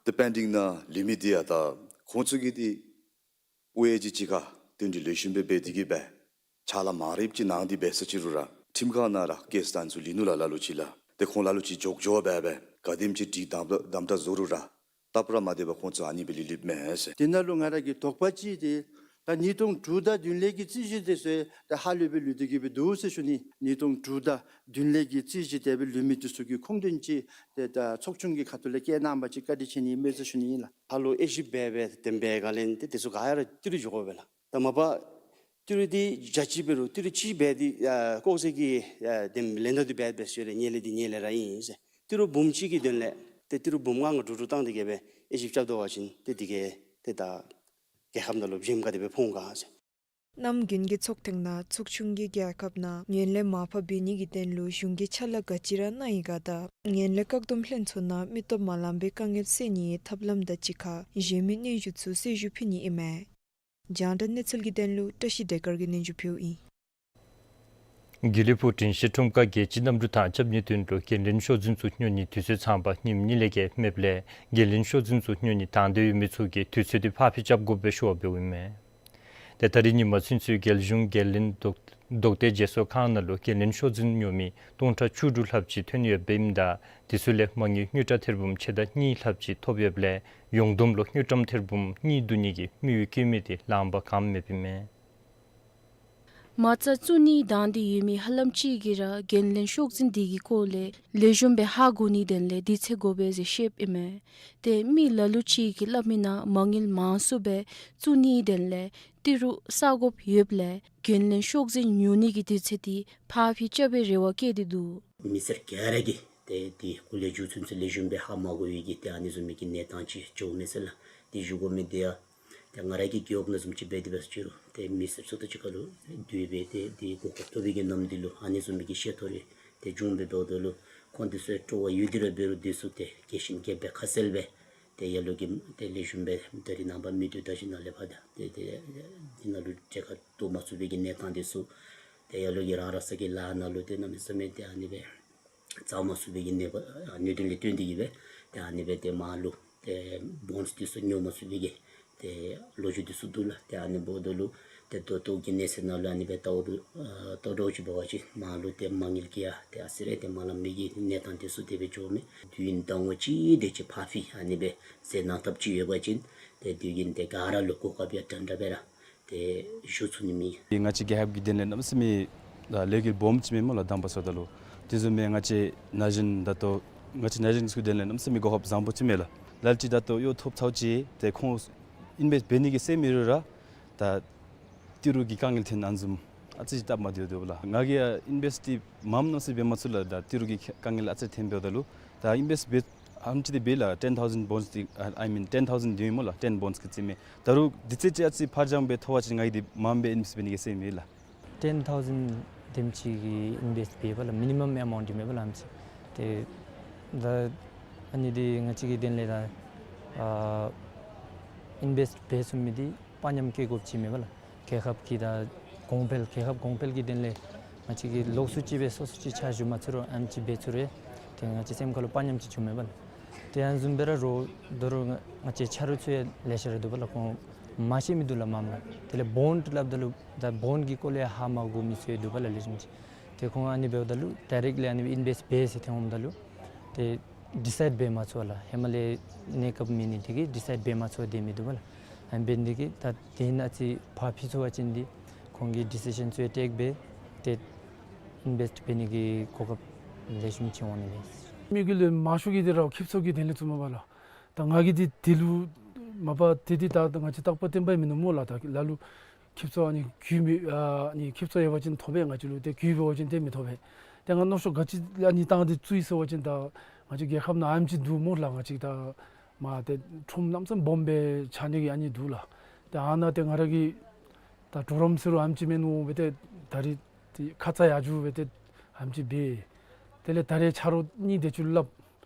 ཏེ་པེན་ཌིང་ནང་ལུས་མི་འདི་ཡང་ད་ཁོང་ཚུ་གིས་འདི་དབུ་འོས་ཀྱི་ཅིག་ཁར་བསྟུན་གྲོས་ལེགས་ཤོམ་སྦེ་འབད་དེ་གིས་སྦེ་ཕྱག་ལཱ་མང་རབས་ཅིག་གནང་སྟེ་འབད་ས་ཅིག་རུང་ར་ཁྲིམས་ཁང་ནང་ར་ཀེསི་ད་ཚུ་ལུས་ནུག་ལགས། ལ་ལུ་ཅིག་ལགས། ཏེ་ཁོང་ལ་ལུ་ཅིག་འཇོག་འཇོག་སྦེ་སྦེ་ག་དེམ་ཅིག་སྒྲིག་དམ་དམ་དྲག་བཟོ་རུང་ར་སྟབས་ར་མ་བདེ་བར་ཁོང་ཚུ་ཨ་ནི་སྦེ་ལུས་ལུསཔ་མས་ཟེར། དེ་ནང་ལུ་ང་ར་གི་དོགས་པ་ཅིག་འདི་ད་ཉིས་སྟོང་དྲུག་དང་བདུན་ལས་ཀྱི་རྩོད་གཞི་དེ་ཚུ་ད་ཧ་ལུགས་སྦེ་ལུས་ཏེ་གིས་སྦེ་འདུག་ཟེར་ཞུ་ནི། ཉིས་སྟོང་དྲུག་དང་བདུན་ལས་ཀྱི་རྩོད་གཞི་དེ་སྦེ་ལུས་མི་དེ་ཚུ་གི་ཁུངས་དོན་ཅིག་ཏེ་ད་ཚོགས་ཆུང་གི་ཁ་ཐུག་ལས་བཀོད་གནང་བ་ཅིན་བཀའ་དྲིན་ཆེ་ནི་མས་ཟེར་ཞུ་ནི་ཨིན་ལགས། ཧ་ལུགས་དབྱེ་ཞིབ་འབད་སྦེ་དེ་སྦེ་ག་ལས་ཏེ་དེ་ཚུ་ག་ཡང་ར་ཏི་རུ་འགྱོ་དགོ་པས་ལགས། ད་མ་པ་ ཏི་རུ་འདི་བརྒྱ་ཅིག་འབད་རུང་ཏི་རུ་གཅིག་འབད་དེ་ཨ་ལྐོག་ཟ་གི་ཨ་དེམ་ལེན་ད་དེ་འབད་འབད་ཟེར་ཞུ་ནི་ལས། ཉེས་ལས་འདི་ཉེས་ལས་ར་ཨིན་ཟེར། ཏི་རུ་འབུམ་གཅིག་གི་དོན་ལས་ཏེ་ཏི་རུ་འབུམ་ལྔ་ལྔ་དྲུག་དྲུག་བཏང་སྟེ་གི་སྦེ་དབྱེ་ཞིབ་རྐྱབ་དོ་བ་ཅིན་ཏེ་འདི་གིས་ཏེ་ད་རྒྱལ་ཁབ་ནང་ལུ་བྱེམ་ག་དེ་སྦེ་ཕོག་ག་ཟེར། གནམ་དགུན་གྱི་ཚོགས་ཐེངས་ནང་ཚོགས་ཆུང་གིས་རྒྱལ་ཁབ་ནང་ངན་ལྷད་མར་ཕབ་འབད་ནི་གི་དོན་ལུ་གཞུང་གིས་ཕྱག་ལཱ་ག་ཅི་ར་གནང་ཡི་ག་དང་ངན་ལྷད་བཀག་སྡོམ་ལྷན་ཚོགས་ནང་མི་སྟོབས་མ་ལངམ་པའི་དཀའ་ངལ་སེལ་ནིའི་ཐབས་ལམ་དང་གཅིག་ཁར་གཞན་མི་གནོན་ཤུགས་ཚུ་གསལ་ཞུ་ཕུལ་ནི་ཨིན་མས། རྒྱང་བསྒྲགས་གནས་ཚུལ་གྱི་དོན་ལུ་བཀྲ་ཤིས་བདེ་སྐར་གྱིས་སྙན་ཞུ་ཕུལཝ་ཨིན། དགེ་ལེགས་ཕུག་དྲན་ཤེས་ཁྲོམ་ཁར་རྒྱལ་སྤྱིའི་གནམ་གྲུ་ཐང་རྐྱབ་ནིའི་དོན་ལུ་རྒྱན་ལྡན་ཤོག་འཛིན་ཚུ་ཉོ་ནི་དུས་ཚོད་ཚངམ་ཉིནམ་གཉིས་ལས་བརྒལ་མེདཔ་ལས་རྒྱན་ལྡན་ཤོག་འཛིན་ཚུ་ཉོ་ནི་དང་འདོད་ཡོད་མི་ཚུ་གིས་དུས་ཚོད་འདི་ཕར་འགྱངས་རྐྱབ་དགོ་པའི་ཞུ་བ་འབདཝ་ཨིན་མས། ཏེ་ད་རིས་ཉིནམ་ཚུན་ཚོད་རྒྱལ་གཞུང་རྒྱན་ལྡན་རྡོག་རྡོག་སྟེ་བརྗེ་སོར་ཁང་ནང་ལུ་རྒྱན་ལྡན་ཤོག་འཛིན་ཉོ་མི་སྟོང་ཕྲག་བཅུ་དྲུག་ལྷགཔ་ཅིག་ཐོན་ཡོདཔ་ཨིནམ་ད་དེ་ཚུ་ལས་མ་དངུལ་དངུལ་ཀྲམ་ཐེར་འབུམ་ཕྱེད་དང་གཉིས་ལྷགཔ་ཅིག་ཐོབ་ཡོདཔ་ལས་ཡོངས་བསྡོམས་ལུ་དངུལ་ཀྲམ་ཐེར་འབུམ་གཉིས་བསྡུ་ནི་གི་དམིགས་ཡུལ་བསྐྱེད་མི་དེ་ལངམ་གང་མེདཔ་ཨིན་མས། མ་རྩ་བཙུགས་ནིའི་དང་འདོད་ཡོད་མི་ཧ་ལམ་ཅིག་གིས་ར་རྒྱན་ལྡན་ཤོག་འཛིན་འདི་གི་སྐོར་ལས་ལེགས་ཤོམ་སྦེ་ཧ་གོ་ནིའི་དོན་ལས་དུས་ཚོད་དགོ་པས་ཟེར་བཤདཔ་ཨིན་མས། ཏེ་མི་ལ་ལུ་ཅིག་གིས་སླབ་མིའི་ནང་མ་དངུལ་མང་སུ་སྦེ་བཙུགས་ནིའི་དོན་ལས་ཏི་རུ་བསག་དགོཔ་ཡོདཔ་ལས་རྒྱན་ལྡན་ཤོག་འཛིན་ཉོ་ནི་གི་དུས་ཚོད་འདི་ཕར་འགྱངས་རྐྱབ་པའི་རེ་བ་བསྐྱེད་དེ་འདུག། མི་སེར་ག་ར་གིས་ཏེ་འདི་སྐོར་ལས་མཇུག་ཚུན་ཚོད་ལེགས་ཤོམ་སྦེ་ཧ་མ་གོ་བའི་གི་ཏེ་ཨ་ནི་བཟུམ་མའི་གི་གནས་སྟངས་ཅིག་འགྱོཝ་མས་ཟེར་ལགས། ཏེ་ཞུ་དགོ་མི་འདི་ཡང་ཏེ་ང་ར་གི་རྒེད་འོག་ནང་བཟུམ་ཅིག་འབད་དེ་འབད་ཟེར་ཅི་རུང་ཏེ་མི་སེར་ཚུ་དང་གཅིག་ཁར་ལུ་སྡོད་སྦེ་ཏེ་འདི་གོ་སྐབས་ཐོབ་པའི་གི་ནམ་འདི་ལུ་ཨ་ནི་བཟུམ་མའི་གི་བཤད་ཐོ་རེ་ཏེ་བྱུང་སྦེ་འབདཝ་ད་ལུ་ཁོང་འདི་ཚུ་སྤྲོ་བ་ཡོད་དེ་ར་འབད་རུང་འདི་ཚུ་ཏེ་རྒྱས་ཤིང་རྒྱསཔ་སྦེ་ཁ་གསལ་སྦེ་ཏེ་ལ་ལུ་གིས་ཏེ་ལེགས་ཤོམ་སྦེ་ད་རིས་ནངས་པ་མི་སྡོད་ད་ཅིག་ནང་ལས་ཕར་ད་ཏེ་ཏེ་འདི་ནང་ལུ་གྲལ་ཁར་གཏོགས་མ་ཚུགས་པའི་གི་གནས་སྟངས་འདི་ཚུ་ཏེ་ལ་ལུ་གིས་རང་རང་སོ་གི་ལཱ་ནང་ལུ་ཏེ་གནམ་མེད་ས་མེད་ཏེ་ཨ་ནི་སྦེ་བཅར་མ་ཚུགས་པའི་གི་གནས་པ་ཨ་གནད་དོན་ལས་བརྟེན་ཏེ་གིས་སྦེ་ཏེ་ཨ་ནི་སྦེ་ཏེ་མར་ལུ་ཏེ་བོནསི་འདི་ཚུ་ཉོ་མ་ཚུགས་པའི་གི་ཏེ་ལོ་རྒྱུས་འདི་ཚུ་འདུག་ལགས། ཏེ་ཨ་ནི་འབདཝ་ད་ལུ་ཏེ་ད་ལྟོ་གི་གནས་ཚུལ་ནང་ལུ་ཨ་ནི་སྦེ་ལྟཝ་ད་ཨ་ལྟ་འགྱོ་ཅིག་འབད་བ་ཅིན་མར་ལུ་ཏེ་མ་དངུལ་གྱི་ཡང་ཏེ་ཨ་ཙི་རེ་ཏེ་མ་ལངམ་མི་གི་གནས་སྟངས་འདི་ཚུ་དེ་སྦེ་འགྱོཝ་མས། དུས་ཡུན་ཟླཝ་གཅིག་དེ་ཅིག་ཕར་འགྱངས་ཨ་ནི་སྦེ་མཛད་གནང་ཐབས་ཅིག་ཡོད་པ་ཅིན་ཏེ་དུས་རྒྱུན་ཏེ་ག་ར་ལུ་གོ་སྐབས་ཡང་འདྲན་འདྲ་སྦེ་ར་ཏེ་ཞུ་ཚུགས་ནི་མས། ང་བཅས་རྒྱལ་ཁབ་ཀྱི་དོན་ལས་གནམ་མེད་ས་མེད་ལས་འགུལ་སྦོམ་ཅིག་མས་སྨོ་ལགས། དང་པ་ཟེརཝ་ད་ལུ་དེ་བཟུམ་སྦེ་ང་བཅས་ན་གཞོན་ད་ལྟོ་ང་བཅས་ན་གཞོན་ཚུ་གི་དོན་ལས་གནམ་མེད་ས་མེད་གོ་སྐབས་བཟང་པོ་ཅིག་མས་ལགས། ལ་ལུ་ཅིག་ད་ལྟོ་གཡོག་ཐོབ་ཚརཝ་ཅིག་ཏེ་ཁོང་ཨིན་བེསཊ་འབད་ནི་གི་སེམས་ཡོད་རུང་ར་ད་ཏི་རུ་གི་དཀའ་ངལ་ཐོན་ཨ་ནི་བཟུམ་ཨ་ཙི་ཅིག་སྟབས་མ་བདེཝ་འདུག་ལགས། ང་གིས་ཡང་ཨིན་བེསཊ་འདི་མངམ་གནམ་མེད་ས་མེད་འབད་མ་ཚུགས་ལགས། ད་ཏི་རུ་གི་དཀའ་ངལ་ཨ་ཙི་ཐོན་འབདཝ་ད་ལུ་ད་ཨིན་བེསཊ་འབད་ཨ་ནེམ་ཅིག་འདི་འབད་ལགས། ten thousand bonds འདི་ཨ་ཨའི་མིན་ten thousand འདི་ཨིན་སྨོ་ལགས། ten bonds གི་རྩིས་མས། ད་རུང་དུས་ཚོད་ཅིག་ཨ་ཙི་ཕར་འགྱངས་སྦེ་ཐོབ་པ་ཅིན་ང་གིས་འདི་མངམ་སྦེ་ཨིན་བེསཊ་འབད་ནི་གི་སེམས་ཡོད་ལགས། ten thousand དེམ་ཅིག་གི་ཨིན་བེསཊ་འབད་བ་ལགས། མི་ནི་མམ་ཨེ་མའུནཊ་འདི་མས་པ་ལགས། ཨ་ནེམ་ཅིག་ཏེ་ད་ཨ་ནི་འདི་ང་བཅས་ཀྱི་དོན་ལས་ད་ཨ་ཨིན་བེསཊ་འབད་ཚུགས་མི་འདི་དཔའ་ཉམས་བསྐྱེད་དགོཔ་ཅིག་མས་པ་ལགས། རྒྱལ་ཁབ་ཀྱི་ད་གོང་འཕེལ་རྒྱལ་ཁབ་གོང་འཕེལ་གྱི་དོན་ལས་ང་བཅས་ཀྱིས་ལོགས་སུ་ཅིག་སྦེ་སོ་སོ་ཅིག་ཕྱག་ཞུ་མ་ཚུགས་རུང་ཨ་ནེམ་ཅིག་འབད་ཚུགས་རུང་ཏེ་ང་བཅས་སེམས་ཁར་ལུ་དཔའ་ཉམས་ཅིག་བྱུངམ་མས་པ་ལགས། ཏེ་ཨ་ནི་བཟུམ་སྦེ་ར་རོགས་ད་རུང་ང་བཅས་ཆ་རོགས་ཚུ་ཡང་ལེ་ཤ་ར་འདུག་པ་ལགས། ཁོང་མ་ཤེས་མི་འདུག་ལགས་མངམ་ལགས། དེ་ལས་བོནཌ་སླབ་ད་ལུ་ད་བོནཌ་གི་སྐོར་ལས་ཧ་མ་གོ་མི་ཚུ་ཡང་འདུག་པ་ལགས་ལེགས་ཤོམ་ཅིག། ཏེ་ཁོང་ཨ་ནི་འབདཝ་ད་ལུ་ཌའི་རེཀཊ་ལི་ཨ་ནི་ཨིན་བེསཊ་འབད་ཟེར་ཐོནམ་ད་ལུ་ཏེ་ཌི་སའིཌ་འབད་མ་ཚུགས་པ་ལགས། ཧེ་མ་ལས་གནས་སྐབས་མེད་ནི་དེ་གིས་ཌི་སའིཌ་འབད་མ་ཚུགས་པར་སྡོད་མི་འདུག་པ་ལགས། ཨ་ནི་འབད་ནི་དེ་གིས་ད་དེ་ནང་ཨ་ཙི་ཕར་འགྱངས་ཚུགས་པ་ཅིན་འདི་ཁོང་གིས་ཌི་སི་ཤཱན་ཚུ་ཡང་ཊེཀ་འབད་ཏེ་ཨིན་བེསཊ་འབད་ནི་གི་གོ་སྐབས་ལེགས་ཤོམ་ཅིག་འོང་ནི་མས། མི་གི་ལས་མང་ཤོས་ཀྱིས་འདི་ར་ཁེབ་སང་གི་དོན་ལས་བཙུགསཔ་མས་པ་ལགས། ད་ང་གིས་འདི་དེ་ལུ་མ་པ་ཏེ་འདི་ད་ང་བཅས་རྟག་པ་བརྟན་པ་མིན་ནུག་སྨོ་ལགས། ད་ལ་ལུ་ཁེབ་སང་ཨ་ནི་རྒུད་མི་ཨ་ནི་ཁེབ་སང་ཡོད་པ་ཅིན་ཐོབ་པས། ང་བཅས་ལུ་ཏེ་རྒུད་འབད་བ་ཅིན་ཏེ་མི་ཐོབ་པས། ཏེ་ང་མནོ་ཤོས་ག་ཅི་ཨ་ནི་བཏང་སྟེ་བཙུགས་ཡི་ཟེར་བ་ཅིན་ད་ང་བཅས་རྒྱལ་ཁབ་ནང་ཨ་ནེམ་ཅིག་འདུག་སྨོ་ལགས། ང་བཅས་ད་མ་ཏེ་ཁྲོམ་གནམ་མེད་ས་མེད་སྦོམ་སྦེ་ཆགས་ནི་གི་ཨ་ནི་འདུག་ལགས། ཏེ་ཨ་ནཱ་ཏེ་ང་ར་གི་ད་གྲོགས་རམ་ཟེར་རུང་ཨ་ནེམ་ཅིག་མེད་ནུག་སྦེ་ཏེ་ད་རིས་ཏེ་ཁ་ཙ་ཡར་འགྱོ་སྦེ་ཏེ་ཨ་ནེམ་ཅིག་འབད། དེ་ལས་ད་རིས་ཆ་རོགས་གཉིས་དེ་ཅིག་སླབ།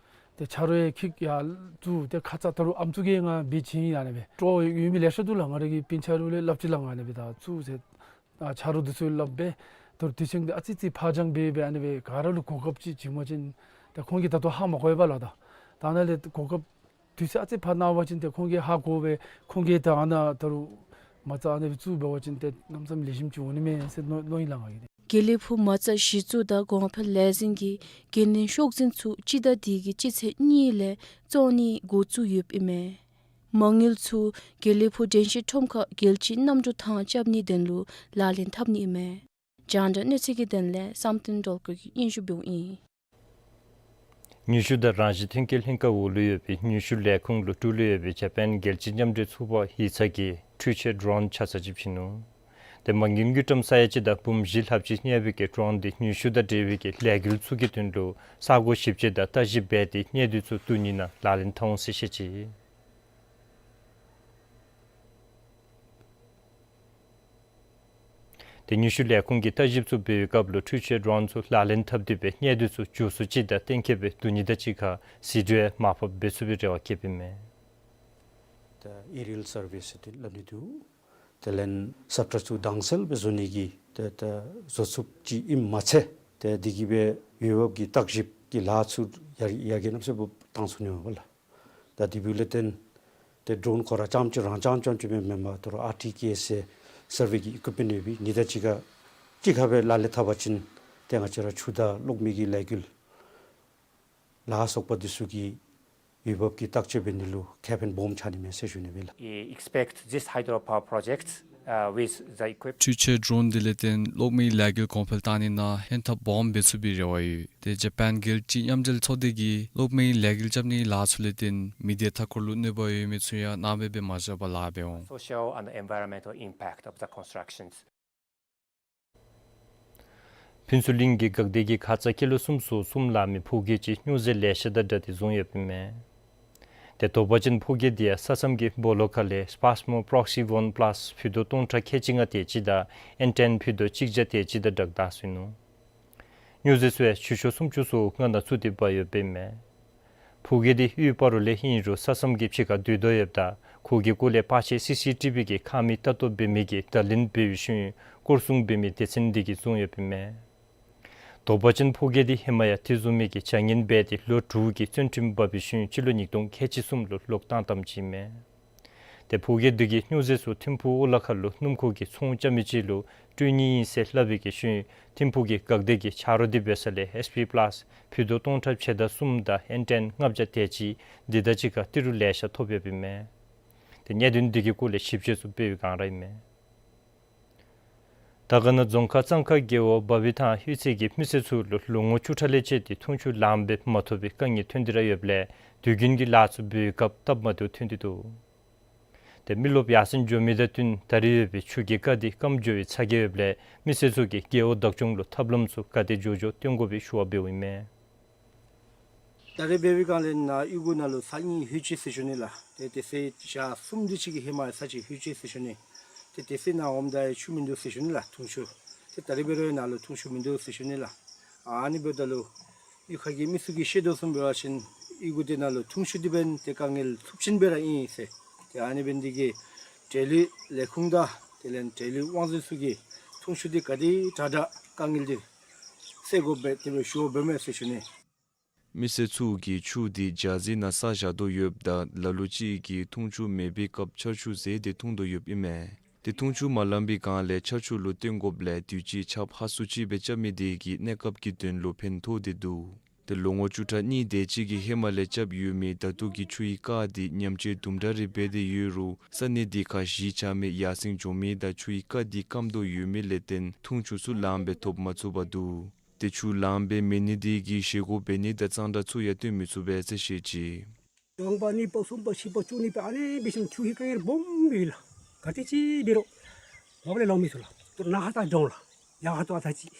ཏེ་ཆ་རོགས་ཡང་ཁྱོད་ཡར་བཙུགས། ཏེ་ཁ་ཙ་ད་རུང་ཨམ་སྲུ་གིས་ང་འབད་བྱིན་ཡི་ཨ་ནི་སྦེ། སྤྲོ་བ་ཡོད་མི་ལེ་ཤ་འདུག་ལགས། ང་ར་གི་སྤུན་ཆ་རུང་ལས་སླབ་ཅི་ལགས། ང་ཨ་ནི་སྦེ་ད་བཙུགས་ཟེར། ཨ་ཆ་རོགས་འདི་ཚུ་སླབ་སྦེ་ད་རུང་དུས་ཚོད་འདི་ཨ་ཙི་ཙི་ཕར་འགྱངས་འབད་སྦེ་ཨ་ནི་སྦེ་ག་ར་ལུ་གོ་སྐབས་ཅིག་བྱིན་པ་ཅིན་ཏེ་ཁོང་གིས་ད་ལྟོ་ཧ་མ་གོ་བས་པ་ལགས། ད་ད་ནཱ་ལས་གོ་སྐབས་དུས་ཚོད་ཨ་ཙི་ཕར་གནང་བ་ཅིན་ཏེ་ཁོང་གིས་ཧ་གོ་སྦེ་ཁོང་གིས་ད་ཨ་ནཱ་ད་རུང་མ་རྩ་ཨ་ནི་སྦེ་བཙུགས་འབད་བ་ཅིན་ཏེ་གནམ་མེད་ས་མེད་ལེགས་ཤོམ་ཅིག་འོང་ནི་མས་ཟེར་མནོ་མནོཝ་ཨིན་ལགས་ང་གིས། དགེ་ལེགས་ཕུག་མ་རྩ་གཞི་བཙུགས་དང་གོང་འཕེལ་ལས་འཛིན་གྱིས་རྒྱན་ལྡན་ཤོག་འཛིན་ཚུ་སྤྱི་ཟླ་འདི་གི་སྤྱི་ཚེས་གཉིས་ལས་བཙོང་ནི་འགོ་བཙུགས་ཡོདཔ་ཨིན་མས། མ་དངུལ་ཚུ་དགེ་ལེགས་ཕུག་དྲན་ཤེས་ཁྲོམ་ཁར་རྒྱལ་སྤྱིའི་གནམ་གྲུ་ཐང་རྐྱབ་ནིའི་དོན་ལུ་ལག་ལེན་འཐབ་ནི་ཨིན་མས། རྒྱང་བསྒྲགས་གནས་ཚུལ་གྱི་དོན་ལས་བསམ་གཏན་སྒྲོལ་དཀར་གྱིས་སྙན་ཞུ་འབདཝ་ཨིན། ནུས་ཤུགས་དང་རང་བཞིན་ཐོན་སྐྱེད་ལྷན་ཁག་འོག་ལུ་ཡོད་པའི་ནུས་ཤུགས་ལས་ཁུངས་ལུ་ཀྲུའུ་ལུ་ཡོད་པའི་ཇ་པཱན་རྒྱལ་སྤྱིའི་མཉམ་འབྲེལ་ཚོགས་པ་ཡིག་ཚང་གིས་འཕྲུལ་ཆས་ཌྲོན་ཆ་ཚང་ཅིག་བྱིན་ནུག། ཏེ་མ་དངུལ་དངུལ་ཀྲམ་ས་ཡ་གཅིག་དང་འབུམ་བཞི་ལྷགཔ་ཅིག་གནས་པའི་གི་ཌོ་རོན་འདི་ཉུང་ཤོས་དང་འབྲེལ་བའི་གི་ལས་འགུལ་ཚུ་གི་དོན་ལུ་ས་གོ་ཞིབ་དཔྱད་དང་བརྟག་ཞིབ་འབད་དེ་གནད་དོན་ཚུ་བསྡུ་ནི་ནང་ལག་ལེན་འཐབ་འོང་ཟེར་བཤད་ཅི། ཏེ་ཉུང་ཤོས་ལས་ཁུངས་ཀྱིས་བརྟག་ཞིབ་ཚུ་འབད་བའི་སྐབས་ལུ་འཕྲུལ་ཆས་ཌོ་རོན་ཚུ་ལག་ལེན་འཐབ་སྟེ་སྦེ་གནད་དོན་ཚུ་མགྱོགས་སུ་ཅིག་དང་གཏན་འཁེལ་སྦེ་བསྡུ་ནི་དང་གཅིག་ཁར་ཟད་འགྲོ་ཡང་མར་ཕབ་འབད་ཚུགས་པའི་རེ་བ་བསྐྱེདཔ་ཨིན་མས། ད་ཨེ་རི་ཡལ་སར་ཝེ་ཟེར་ཏེ་སླབ་ནི་འདུག། དེ་ལས་སབ་ཊ་ཚུ་དྭངས་གསལ་སྦེ་བཟོ་ནི་གི་ཏེ་ད་བཟོ་ཚུགསཔ་ཅིག་ཨིནམ་མ་ཚད་ཏེ་འདི་གིས་སྦེ་འོས་འབབ་ཀྱི་བརྟག་ཞིབ་ཀྱི་ལཱ་ཚུ་ཡར་ཡར་རྒྱས་གནམ་མེད་ས་མེད་བཏང་ཚུགས་ནི་འོང་པ་ལགས། ད་དེ་འབདཝ་ལས་བརྟེན་ཏེ་ཌོ་རོན་ཁོ་ར་རྐྱངམ་གཅིག་རང་རྐྱངམ་རྐྱངམ་གཅིག་སྦེ་མེན་པར་ད་རུང་ཨར་ཊི་ཀེ་ཨེསི་ཟེར་སར་ཝེ་གི་ཨི་ཀུའིཔ་མེནཊ་ཡོད་པའི་ཉིས་དང་གཅིག་ཁར་གཅིག་ཁར་སྦེ་ལག་ལེན་འཐབ་པ་ཅིན་ཏེ་ང་བཅས་ར་ཆུ་དང་གློག་མེ་གི་ལས་འགུལ་ལ་སོགས་པ་འདི་ཚུ་གི་འོས་འབབ་ཀྱི་བརྟག་དཔྱད་འབད་ནི་ལུ་ཁེ་ཕན་སྦོམ་ཆགས་ནི་མས་ཟེར་ཞུ་ནི་ཨིན་ལགས། We expect this hydropower project, uh, with the equip- འཕྲུལ་ཆས་ཌོ་རོན་འདི་ལས་བརྟེན་གློག་མེའི་ལས་འགུལ་གོང་འཕེལ་བཏང་ནི་ནང་ཧན་ཐབས་སྦོམ་འབད་ཚུགས་པའི་རེ་བ་ཡོད། ཏེ་ཇ་པཱན་རྒྱལ་སྤྱིའི་མཉམ་འབྲེལ་ཚོགས་སྡེ་གིས་གློག་མེའི་ལས་འགུལ་རྐྱབ་ནིའི་ལཱ་ཚུ་ལས་བརྟེན་མི་སྡེ་མཐའ་འཁོར་ལུ་གནོད་པ་ཡོད་མི་ཚུ་ཡང་སྣང་མེད་སྦེ་མ་བཞག་པར་ལཱ་འབད་འོང་། Social and environmental impact of the constructions. ཕུན་ཚོགས་གླིང་གི་འགག་སྡེ་གི་ཁ་ཙ་ཀི་ལོ་གསུམ་སོ་གསུམ་ལང་མི་ཕོ་རྒྱས་ཅིག་སྨྱོ་རྫས་ལེ་ཤ་དང་སྦྲགས་ཏེ་བཟུང་ཡོདཔ་ཨིན་མས། ཏེ་དོགས་པ་ཅན་ཕོ་རྒྱས་འདི་ཡང་ས་མཚམས་ཀྱི་སྦོ་ལོགས་ཁ་ལས་Spasmo Proxy One Plus ཕུད་རྡོག་སྟོང་ཕྲག་ཁལ་གཅིག་ལྔ་དེ་ཅིག་དང་ཨེན་ཊེན་ཕུད་རྡོག་གཅིག་བརྒྱ་དེ་ཅིག་དང་སྦྲགས་བཏང་སོ་ནུག། སྨྱོ་རྫས་ཚུ་ཡང་ཆུ་ཤོག་སུམ་ཅུ་སོ་ལྔ་ནང་བཙུགས་ཏེ་སྦ་ཡོདཔ་ཨིན་མས། ཕོ་རྒྱས་འདི་དབུས་སྤ་རོ་ལས་ཨིན་རུང་ས་མཚམས་ཀྱི་ཕྱི་ཁར་སྡོད་དོ་ཡོདཔ་ད་ཁོ་གི་སྐོར་ལས་ཕར་ཕྱོགས་སི་སི་ཊི་བི་གི་ཁང་མིག་ལྟ་རྟོག་འབད་མི་གིས་བརྡ་ལན་འབད་བའི་ཤུལ་སྐོར་སྲུང་འབད་མི་སྡེ་ཚན་འདི་གིས་བཟུང་ཡོདཔ་ཨིན་མས། དོགས་པ་ཅན་ཕོ་རྒྱས་འདི་ཧེ་མ་ཡང་དེ་བཟུམ་མའི་གི་བྱ་ངན་འབད་དེ་ལོ་དྲུག་གི་བཙོན་ཁྲིམས་འབག་པའི་ཤུལ་སྤྱི་ལོ་ཉིས་སྟོང་ཁལ་གཅིག་གསུམ་ལུ་ལོག་བཏང་བཏངམ་ཅིག་ཨིན་མས། ཏེ་ཕོ་རྒྱས་འདི་གིས་སྨྱོ་རྫས་ཚུ་ཐིམ་ཕུག་ཨོ་ལ་ཁ་ལུ་སྣུམ་འཁོར་གྱི་ཚོང་རྐྱབ་མི་ཅིག་ལུ་སྤྲོད་ནི་ཨིན་ཟེར་སླབ་པའི་གི་ཤུལ་ཐིམ་ཕུག་གི་འགག་སྡེ་གི་ཆ་རོགས་འདི་འབད་ས་ལས་ཨེས་པི་པ་ལཱསི་ཕུད་རྡོག་སྟོང་ཕྲག་ཕྱེད་དང་གསུམ་དང་ཨེན་ཊེན་ལྔ་བརྒྱ་དེ་ཅིག་འདི་དང་གཅིག་ཁར་ཏི་རུ་ལེ་ཤ་ཐོབ་ཡོདཔ་ཨིན་མས། ཏེ་གནད་དོན་འདི་གི་སྐོར་ལས་ཞིབ་དཔྱད་ཚུ་འབད་བའི་སྒང་ར་ཨིན་མས། དར་དཀར་ན་རྫོང་ཁག་གཙང་ཁ་རྒེད་འོག་བ་བི་ཐང་ཧུད་ཚེ་གི་མི་སེར་ཚུ་ལུ་ལོ་ངོ་བཅུ་ཕྲག་ལས་བཅད་དེ་འཐུང་ཆུ་ལངམ་སྦེ་མ་ཐོབ་པའི་དཀའ་ངལ་ཐོན་ཏེ་ར་ཡོདཔ་ལས་དུས་རྒྱུན་གྱི་ལཱ་ཚུ་འབད་བའི་སྐབས་སྟབས་མ་བདེཝ་ཐོན་ཏེ་འདུག། ཏེ་མི་རློབས་ཡར་སེང་འགྱོ་མི་དང་བསྟུན་ད་རེས་ཡོད་པའི་ཆུ་གི་རྐ་འདི་སྐམ་འགྱོ་བའི་ཚ་གྱང་ཡོདཔ་ལས་མི་སེར་ཚུ་གིས་རྒེད་འོག་བདག་སྐྱོང་ལུ་ཐབས་ལམ་ཚུ་ག་དེ་མགྱོགས་མགྱོགས་སྟོན་དགོ་པའི་ཞུ་བ་འབདཝ་ཨིན་མས། ད་རེས་འབད་བའི་སྒང་ལས་ནཱ་གཡུས་སྒོ་ནང་ལུ་ས་གཉིས་ལྷོད་ཅི་ཟེར་ཞུ་ནི་ལགས། ཏེ་དེ་ཚེ་ཞག་གསུམ་དེ་ཅིག་གི་ཧེ་མ་ས་ཅིག་ལྷོད་ཅི་ཟེར་ཞུ་ནི། ཏེ་དེ་ཚེ་ནཱ་འོངམ་ད་ཆུ་མིན་འདུག་ཟེར་ཞུ་ནི་ལགས། འཐུང་ཆུ། ཏེ་ད་རེས་འབད་རུང་ནཱ་ལུ་འཐུང་ཆུ་མིན་འདུག་ཟེར་ཞུ་ནི་ལགས། ཨ་ནི་འབདཝ་ད་ལུ་གཡུས་ཁ་གི་མི་ཚུ་གིས་ཤེས་དོ་བཟུམ་འབད་བ་ཅིན་གཡུས་སྒོ་དེ་ནང་ལུ་འཐུང་ཆུ་འདི་འབདན་ཏེ་དཀའ་ངལ་ཚབས་ཆེན་སྦེ་ར་ཨིན་ཟེར། ཏེ་ཨ་ནི་འབདན་འདི་གིས་འབྲེལ་ཡོད་ལས་ཁུངས་དང་དེ་ལས་འབྲེལ་ཡོད་དབང་འཛིན་ཚུ་གིས་འཐུང་ཆུ་འདི་ག་དེ་དྲག་དྲག་དཀའ་ངལ་འདི་སེལ་དགོ་པས་དེ་སྦེ་ཞུ་བ་འབདཝ་མས་ཟེར་ཞུ་ནི། མི་སེར་ཚུ་གིས་ཆུ་འདི་ཇ་ཟི་ནང་བསགས་བཞག་དོ་ཡོདཔ་ད་ལ་ལུ་ཅིག་གིས་འཐུང་ཆུ་མེད་པའི་སྐབས་ཆར་ཆུ་ཟེར་ཏེ་འཐུང་དོ་ཡོདཔ་ཨིན་མས། ཏེ་འཐུང་ཆུ་མ་ལང་པའི་སྒང་ལས་ཆར་ཆུ་ལུ་བརྟེན་དགོཔ་ལས་དུས་ཅི་ཆརཔ་ཧ་སུ་ཅིག་སྦེ་རྐྱབ་མི་དེ་གིས་གནས་སྐབས་ཀྱི་དོན་ལུ་ཕན་ཐོགས་ཏེ་འདུག། ཏེ་ལོ་ངོ་བཅུ་ཕྲག་གཉིས་དེ་ཅིག་གི་ཧེ་མ་ལས་རྐྱབ་ཡོད་མི་ད་ལྟོ་གི་ཆུའི་རྐ་འདི་ཉམས་བཅོས་དུམ་གྲ་རེ་འབད་དེ་ཡོད་རུང་ས་གནས་འདི་ཁར་གཞིས་ཆགས་མི་ཡར་སེང་འགྱོ་མི་དང་ཆུའི་རྐ་འདི་སྐམ་དོ་ཡོད་མི་ལས་བརྟེན་འཐུང་ཆུ་ཚུ་ལངམ་སྦེ་ཐོབ་མ་ཚུགས་པར་འདུག། ཏེ་ཆུ་ལངམ་སྦེ་མེད་ནི་དེ་གིས་བཞེས་སྒོ་འབད་ནི་དང་གཙང་སྦྲ་ཚུ་ཡང་སྟོན་མི་ཚུགས་པས་ཟེར་བཤད་ཅི། རྐང་པ་གཉིས་པ་གསུམ་པ་བཞི་པ་བཅུ་གཉིས་པ་ཨ་ནི་འབད་ཞིནམ་ཆུ་གི་དཀའ་ངལ་སྦོམ་སྦེ་ཡོད་ལགས། ག་ཏེ་ཅིག་འབད་རུང་ལོག་ལས་ལང་མི་ཚུགས་ལགས། ཏེ་ནཱ་ཧ་ཏ་འགྲོ་འོང་ལགས། ཡར་ཧ་ཏ་ཨ་ཐ་ཅིག་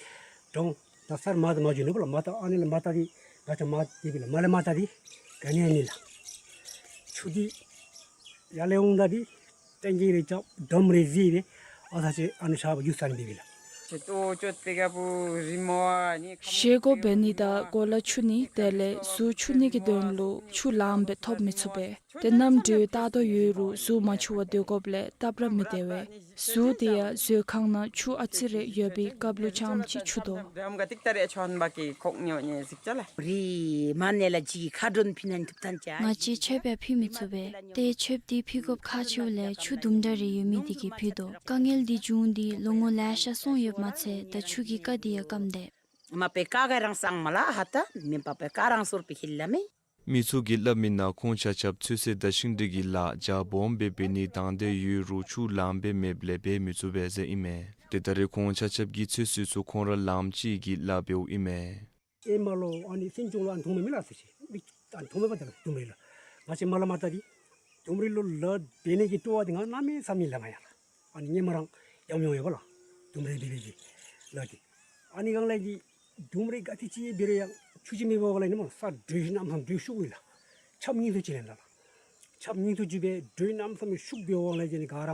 འགྲོ་འོང་། ད་སར་མར་དང་མར་འགྱོ་ནི་པ་ལགས། མར་ད་ཨ་ནི་ལས་མར་ད་འདི་ག་ཅི་མར་འདི་སྦེ་ལགས། མར་ལས་མར་ད་འདི་ག་ནི་ཡང་མེད་ལགས། ཆུ་འདི་ཡར་ལས་འོང་ད་འདི་ཊེང་ཀི་རེ་རྐྱབ་ཌམ་རེ་བཟི་སྦེ་ཨ་ཐ་ཅིག་ཨ་ནི་ཤར་བ་རྒྱུ་ས་ནི་འདི་སྦེ་ལགས། བཞེས་སྒོ་འབད་ནི་དང་གོ་ལ་འཁྱུ་ནི་དེ་ལས་གཟུགས་འཁྱུ་ནི་གི་དོན་ལུ་ཆུ་ལངམ་སྦེ་ཐོབ་མི་ཚུགས་པས། ཏེ་གནམ་གྲུ་བཏང་དོ་ཡོད་རུང་གཟུགས་མ་འཁྱུ་བར་སྡོད་དགོཔ་ལས་སྟབས་ར་མི་བདེ་བས། གཟུགས་དེ་ཡང་མཛོད་ཁང་ནང་ཆུ་ཨ་ཙི་རེ་ཡོད་པའི་སྐབས་ལུ་རྐྱངམ་ཅིག་འཁྱུ་དོ། ང་བཅས་མཆོདཔ་ཡང་ཕུལ་མི་ཚུགས་པས། ཏེ་མཆོདཔ་འདི་ཕུལ་དགོཔ་ཁག་ཆེཝ་ལས་ཆུ་དུམ་གྲ་རེ་ཡོད་མི་དེ་གིས་ཕུལ་དོ། དཀའ་ངལ་འདི་བྱུང་སྟེ་ལོ་ངོ་ལེ་ཤ་སོང་ཡོདཔ་མ་ཚད་ད་ཆུ་གི་རྐ་འདི་ཡང་སྐམ་སྟེ། མ་པའི་རྐ་ག་རང་སངས་མ་ལགས། ཧ་ཏ་མེན་པ་པའི་རྐ་རང་སོར་པའི་ཧིལ་ལ་མེ། མི་ཚུ་གིས་སླབ་མི་ནང་ཁོང་ཆ་ཁྱབ་ཚོད་བསྲེ་དང་ཤིང་འབྲས་ཀྱི་ལཱ་རྒྱ་སྦོམ་སྦེ་འབད་ནི་དང་འདོད་ཡོད་རུང་ཆུ་ལངམ་སྦེ་མེདཔ་ལས་འབད་མི་ཚུགས་པས་ཟེར་ཨིན་མས། ཏེ་ད་རེས་ཁོང་ཆ་ཁྱབ་ཀྱི་ཚོད་བསྲེ་ཚུ་ཁོང་ར་ལངམ་ཅིག་གིས་ལཱ་འབདཝ་ཨིན་མས། ཨེ་མ་ལོ་ཨ་ནི་སེང་ལྕོག་ལུ་ཨ་ནི་འཐུང་མི་མེད་ལགས་ཟེར་ཅི། མི་ཨ་ནི་འཐུང་མི་པ་ད་ལུ་དུམ་རེ་ལགས། ང་བཅས་མར་ལས་མར་ད་འདི་དུམ་རེ་ལུ་ལཱ་འབད་ནི་གི་སྤྲོ་བ་འདི་ང་གནམ་མེད་ས་མེད་ལང་ཡར་ལགས། ཨ་ནི་སྔོན་མ་རང་ཡང་ཡང་ཡོད་པ་ལགས། ལྡུམ་རའི་འབད་རུང་ཅིག་ལགས་ཏེ། ཨ་ནི་སྒང་ལས་ཀྱི་ལྡུམ་རའི་ག་ཏེ་ཅིག་འབད་རུང་ཡང་ཆུ་ཅིག་མེད་པའི་འོག་ལས་ནི་མོ་ས་དྲོད་གནམ་མེད་ས་མེད་དྲོད་ཤུགས་ཡོད་ལགས། ཆརཔ་ཉིང་ཐུ་ཅིག་ལེན་ལགས། ཆརཔ་ཉིང་ཐུ་ཅིག་སྦེ་དྲོད་གནམ་མེད་ས་མེད་ཤུགས་སྦེ་འོང་ལས་ཀྱི་ནི་ག་ར་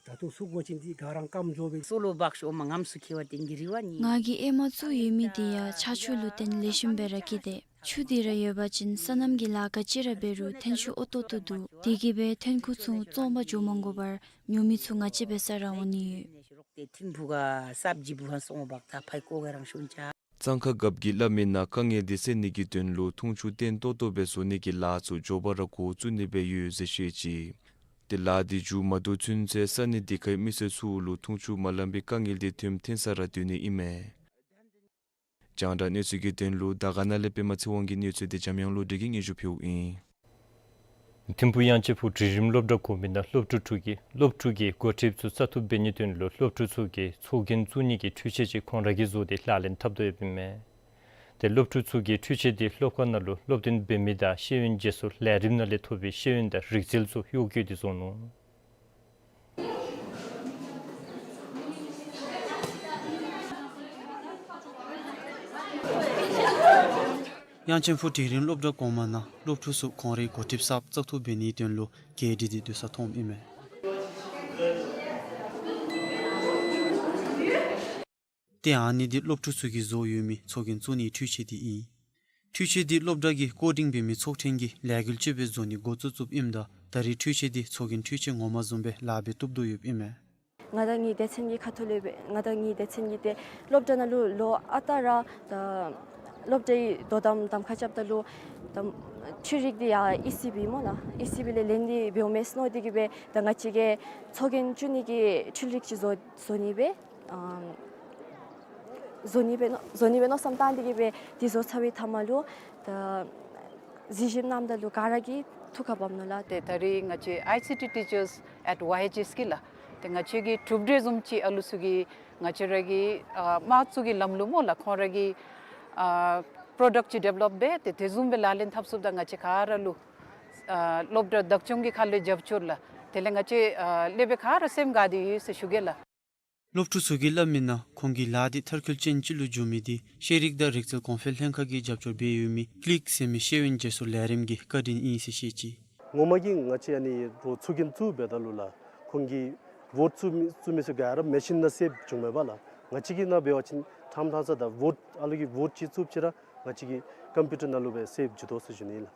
ད་ལྟོ་ཚུ་གོ་ཅིན་འདི་ག་ར་སྐམ་འགྱོ་སྦེ། སོ་ལུ་འབག་ཤོ་མ་ངམ་སུ་ཁེ་བ་ཏེ་གི་རི་བ་ནི། ང་གིས་ཨེ་མ་བཙུགས་ཡོད་མི་དེ་ཡང་ཆར་ཆུ་ལུ་བརྟེན་ལེགས་ཤོམ་སྦེ་ར་སྐྱེས་ཏེ། ཆུ་དེ་ར་ཡོད་པ་ཅིན་སོ་ནམ་གྱི་ལཱ་ག་ཅི་ར་འབད་རུང་ཐོན་ཤུགས་ཨོ་ཏོ་ཏོ་འདུག། དེ་གིས་སྦེ་ཐོན་ཁུངས་ཚུ་བཙོང་པར་འགྱོ་མ་དགོ་པར་ཉོ་མི་ཚུ་ང་བཅས་འབད་སར་ར་འོང་ནི་ཡོད། གཙང་ཁ་རྒཔོ་གིས་སླབ་མི་ནང་དཀའ་ངལ་འདི་སེལ་ནི་གི་དོན་ལུ་འཐུང་ཆུ་བརྟན་ཏོག་ཏོ་སྦེ་བཟོ་ནི་གི་ལཱ་ཚུ་མགྱོགས་པ་ར་འགོ་བཙུགས་ནི་སྦེ་ཡོད་ཟེར་བཤད་ཅི། ཏེ་ལཱ་འདི་མཇུག་མ་བསྡུ་ཚུན་ཚོད་ས་གནས་དེ་ཁའི་མི་སེར་ཚུ་ལུ་འཐུང་ཆུ་མ་ལང་པའི་དཀའ་ངལ་འདི་ཐོནམ་ཐོན་སར་ར་སྡོད་ནི་ཨིན་མས། རྒྱང་བསྒྲགས་གནས་ཚུལ་གྱི་དོན་ལུ་དར་དཀར་ན་ལས་པདྨ་ཚེ་དབང་གི་གནས་ཚུལ་འདི་འཇམ་དབྱངས་བློ་གྲོས་ཀྱིས་སྙན་ཞུ་ཕུལཝ་ཨིན། ཐིམ་ཕུག་དབྱངས་ཅན་ཕུག་འབྲིང་རིམ་སློབ་གྲྭ་གོང་མའི་ནང་སློབ་ཕྲུག་ཕྲུག་གིས་སློབ་ཕྲུག་གི་འགོ་ཁྲིདཔ་ཚུ་བཙག་འཐུ་འབད་ནིའི་དོན་ལུ་སློབ་ཕྲུག་ཚུ་གིས་ཚོགས་རྒྱན་བཙུགས་ནི་གི་འཕྲུལ་ཆས་ཅིག་ཁོང་ར་གིས་བཟོ་སྟེ་ལག་ལེན་འཐབ་དོ་ཡོདཔ་ཨིན་མས། ཏེ་སློབ་ཕྲུག་ཚུ་གིས་འཕྲུལ་ཆས་འདི་སློབ་ཁང་ནང་ལུ་སློབ་སྟོན་འབད་མི་དང་ཤེས་ཡོན་རྗེས་སུ་ལས་རིམ་ནང་ལས་ཐོབ་པའི་ཤེས་ཡོན་དང་རིག་རྩལ་ཚུ་གཡོག་བཀོལ་ཏེ་བཟོ་ནུག། དབྱངས་ཅན་ཕུག་འབྲིང་རིམ་སློབ་གྲྭ་གོང་མ་ནང་སློབ་ཕྲུག་ཚུ་ཁོང་རའི་འགོ་ཁྲིདཔ་ཚུ་བཙག་འཐུ་འབད་ནིའི་དོན་ལུ་གྱལ་སྒྲིག་སྟེ་སྡོད་ས་མཐོངམ་ཨིན་མས། ཏེ་ཨ་ནི་འདི་སློབ་ཕྲུག་ཚུ་གིས་བཟོ་ཡོད་མི་ཚོགས་རྒྱན་བཙུགས་ནིའི་འཕྲུལ་ཆས་འདི་ཨིན། འཕྲུལ་ཆས་འདི་སློབ་གྲྭ་གི་བསྐོ་འདྲིང་འབད་མི་ཚོགས་ཐེངས་ཀྱིས་ལས་འགུལ་ཅིག་སྦེ་བཟོ་ནི་འགོ་བཙུགས་བཙུགསཔ་ཨིནམ་ད་ད་རེས་འཕྲུལ་ཆས་འདི་ཚོགས་རྒྱན་འཕྲུལ་ཆས་ངོ་མ་བཟུམ་སྦེ་ལཱ་འབད་བཏུབ་དོ་ཡོདཔ་ཨིན་མས། ང་དང་ངེའི་སྡེ་ཚན་གྱི་ཁ་ཐུག་ལས་སྦེ་ང་དང་ངེའི་སྡེ་ཚན་གྱིས་ཏེ་སློབ་གྲྭ་ནང་ལུ་ལོ་ཨ་རྟག་ར་ད་སློབ་གྲྭའི་དོ་དམ་གདམ་ཁ་རྐྱབ་ད་ལུ་ད་འཕྲུལ་རིག་འདི་ཡར་ཨི་སི་བི་སྨོ་ལགས། ཨི་སི་བི་ལས་ལེན་ཏེ་འབདཝ་མས་ཟེར་མནོ་སྟེ་གིས་སྦེ་ད་ང་བཅས་ཀྱིས་ཚོགས་རྒྱན་བཙུགས་ནི་གི་འཕྲུལ་རིག་ཅིག་བཟོ་བཟོ་ནི་སྦེ་ཨམ་བཟོ་ནི་སྦེ་མནོ་བཟོ་ནི་སྦེ་མནོ་བསམ་བཏང་སྟེ་གིས་སྦེ་འདི་བཟོ་ཚར་བའི་མཐའ་མ་ལུ་ད་གཟིགས་ཞིབ་གནངམ་ད་ལུ་ག་ར་གིས་ཐུགས་ཁར་བབ་ནུག་ལགས། ཏེ་ད་རེས་ང་བཅས་ཨའི་སི་ཊི་ཊི་ཅརསི་ཨེཊ་ཝའི་ཨེཆ་ཨེསི་གིས་ལགས། ཏེ་ང་བཅས་ཀྱི་གྲུབ་འབྲས་བཟུམ་ཅིག་ཨ་ལུ་ཚུ་གིས་ང་བཅས་ར་གི་ཨ་དམངས་གཙོ་གི་ལམ་ལུགས་སྨོ་ལགས། ཁོང་ར་གི་ཨ་པྲོ་ཌཀཊ་ཅིག་ཌི་བེ་ལོཔ་འབད་དེ་དེ་བཟུམ་སྦེ་ལག་ལེན་འཐབ་ཚུགསཔ་ད་ང་བཅས་ག་ར་ལུ་ཨ་སློབ་གྲྭ་བདག་སྐྱོང་གི་ཁ་ལས་རྒྱབ་སྐྱོར་ལགས། དེ་ལས་ང་བཅས་ཨ་ལས་སྦེ་ག་ར་སེམས་དགའ་སྟེ་ཡོད་ཟེར་ཞུ་གེ་ལགས། སློབ་ཕྲུག་ཚུ་གིས་སླབ་མི་ནང་ཁོང་གི་ལཱ་འདི་མཐར་འཁྱོལ་ཅན་ཅིག་ལུ་འགྱུར་མི་འདི་ཤེས་རིག་དང་རིག་རྩལ་གོང་འཕེལ་ལྷན་ཁག་གིས་རྒྱབ་སྐྱོར་འབད་ཡོད་མི་ཀི་ལིཀ་ཟེར་མི་ཤེས་ཡོན་རྗེས་སུ་ལས་རིམ་གྱི་བཀའ་དྲིན་ཨིན་ཟེར་བཤད་ཅི། ངོ་མ་གི་ང་བཅས་ཨ་ནི་རོགས་ཚོགས་རྒྱན་བཙུགས་འབདཝ་ད་ལུ་ལགས་ཁོང་གིས་ཝོཊ་བཙུགས་མི་བཙུགས་མི་ཚུ་ག་ར་མེ་ཤིན་ནང་སེབ་བྱུངམ་མས་པ་ལགས། ང་བཅས་ཀྱི་ནང་འབད་བ་ཅིན་ཐམ་ཐམ་ས་ད་ཝོཊ་ཨ་ལུ་གིས་ཝོཊ་ཅིག་བཙུགསཔ་ཅིག་ར་ང་བཅས་ཀྱི་ཀམ་པིའུ་ཊར་ནང་ལུ་སྦེ་སེབ་འགྱོ་དོ་ཟེར་ཞུ་ནི་ལགས།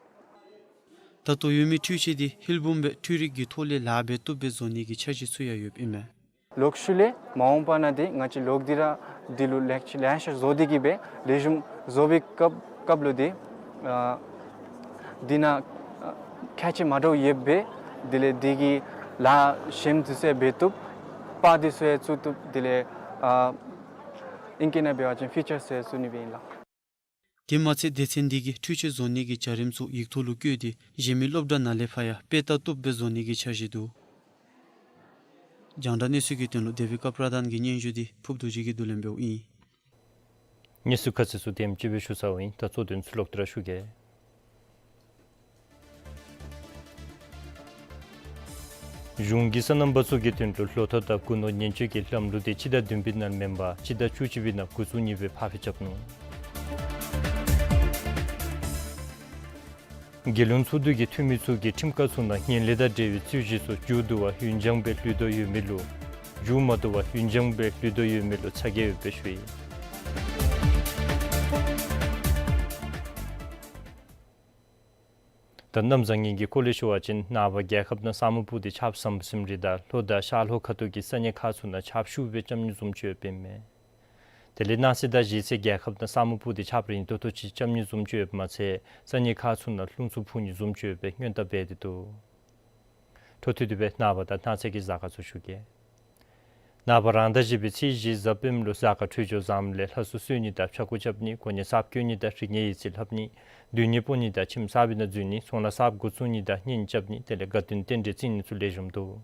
ད་ལྟོ་ཡོད་མི་འཕྲུལ་ཆས་འདི་ཧིལ་བུམ་སྦེ་འཕྲུལ་རིག་གི་ཐོག་ལས་ལཱ་འབད་བཏུབ་སྦེ་བཟོ་ནི་གི་འཆར་གཞི་ཚུ་ཡང་ཡོདཔ་ཨིན་མས། ལོག་ཤུལ་ལས་མ་འོངས་པ་ནང་འདི་ང་བཅས་ལོག་སྟེ་ར་འདི་ལུ་ལེགས་ལེ་ཤ་བཟོ་སྟེ་གིས་སྦེ་ལེགས་ཤོམ་བཟོ་བའི་སྐབས་སྐབས་ལུ་འདི་ཨ་འདི་ནང་ཨ་ཁྱད་ཆོས་མ་འདྲཝ་ཡོདཔ་སྦེ་དེ་ལས་འདི་གི་ལཱ་ཞནམ་འདི་ཚུ་ཡང་འབད་བཏུབ། པར་འདི་ཚུ་ཡང་བཙུགས་བཏུབ། དེ་ལས་ཨ་ཨིང་སྐད་ནང་འབད་བ་ཅིན་ཕི་ཅར་ཚུ་ཡང་བཙུགས་ནི་སྦེ་ཨིན་ལགས། དེ་མ་ཚད་སྡེ་ཚན་འདི་གིས་འཕྲུལ་ཆས་བཟོ་ནི་གི་བྱ་རིམ་ཚུ་ཡིག་ཐོག་ལུ་བཀོད་དེ་གཞན་མི་སློབ་གྲྭ་ནང་ལས་ཕར་ཡང་དཔེ་ལྟ་བཏུབ་སྦེ་བཟོ་ནི་གི་འཆར་གཞི་འདུག། རྒྱང་བསྒྲགས་གནས་ཚུལ་གྱི་དོན་ལུ་དེ་བི་ཀ་པྲ་དཱན་གྱི་སྙན་ཞུ་འདི་ཕུརཔ་རྡོ་རྗེ་གིས་བསྡུ་ལེན་འབདཝ་ཨིན། གནས་ཚུལ་ཁ་གསལ་ཚུ་དེམ་ཅིག་སྦེ་ཞུ་ཚརཝ་ཨིན། ད་གཙོ་དོན་ཚུ་ལོག་སྟེ་ར་ཞུ་གེ། གཞུང་གིས་སོ་ནམ་པ་ཚུ་གི་དོན་ལུ་ལོ་ཐོག་དང་སྒོ་ནོར་ཉེན་བཅོལ་གྱི་ལམ་ལུགས་འདི་སྤྱི་ཟླ་བདུན་པའི་ནང་མེན་པར་སྤྱི་ཟླ་བཅུ་གཅིག་པའི་ནང་འགོ་བཙུགས་ནི་སྦེ་ཕར་འགྱངས་རྐྱབ་ནུག། རྒྱལ་ཡོངས་ཚོགས་འདུ་གི་འཐུས་མི་ཚུ་གིས་ཁྲིམས་ཁང་ཚུ་ནང་ངན་ལྷད་དང་འབྲེལ་བའི་རྩོད་གཞི་ཚུ་མཇུག་བསྡུ་བར་ཡུན་འགྱངས་སྦེ་ལུས་དོ་ཡོད་མི་ལུ་མཇུག་མ་བསྡུ་བར་ཡུན་འགྱངས་སྦེ་ལུས་དོ་ཡོད་མི་ལུ་ཚ་གྱང་ཡོདཔ་སྦེ་ཞུ་ཡི། ད་གནམ་བཟང་ངན་གྱི་སྐོར་ལས་ཞུ་བ་ཅིན་ནངས་པ་རྒྱལ་ཁབ་ནང་ས་སྨུག་སྤུབས་ཏེ་ཆརཔ་ཟམ་ཟིམ་རེ་དང་ལྷོ་དང་ཤར་ལྷོ་ཁ་ཐུག་གི་ས་གནས་ཁག་ཚུ་ནང་ཆརཔ་ཤུགས་སྦེ་རྐྱབ་ནི་བཟུམ་ཅིག་ཡོདཔ་ཨིན་མས། དེ་ལས་གནངས་ཚེ་དང་གཞེས་ཚེ་རྒྱལ་ཁབ་ནང་ས་སྨུག་སྤུབས་ཏེ་ཆརཔ་རིང་ཏོག་ཏོ་ཅིག་རྐྱབ་ནི་བཟུམ་ཅིག་ཡོདཔ་མ་ཚད་ས་གནས་ཁག་ཚུ་ནང་རླུང་འཚུབ་འཕུ་ནི་བཟུམ་ཅིག་ཡོད་པའི་སྔོན་བརྡ་འབད་དེ་འདུག། འཕྲོ་མཐུད་དེ་སྦེ་ནངས་པ་དང་གནངས་ཚེ་གི་གཟའ་སྐར་ཚུ་ཞུ་གེ། ནངས་པ་རང་ཟླ་བཞི་པའི་ཚེས་བཞི་གཟའ་སྤེནམ་ལུ་གཟའ་སྐར་འཕྲོད་སྦྱོར་བཟངམ་ལས་ལྷ་གསོལ་གསོལ་ནི་དང་ཕྱྭ་འགུགས་རྐྱབ་ནི་གོ་གནས་གསརཔ་བསྐོ་ནི་དང་རིག་གནས་ཡིག་རྩིས་ལྷབ་ནི་སྡོད་གནས་སྤོ་ནི་དང་ཁྱིམ་གསར་པའི་ནང་འཛུལ་ནི་ཚོང་ལཱ་གསརཔ་འགོ་བཙུགས་ནི་དང་གཉེན་རྐྱབ་ནི་དེ་ལས་དགའ་སྟོན་རྟེན་འབྲེལ་བརྩི་ནི་ཚུ་ལེགས་ཤོམ་འདུག།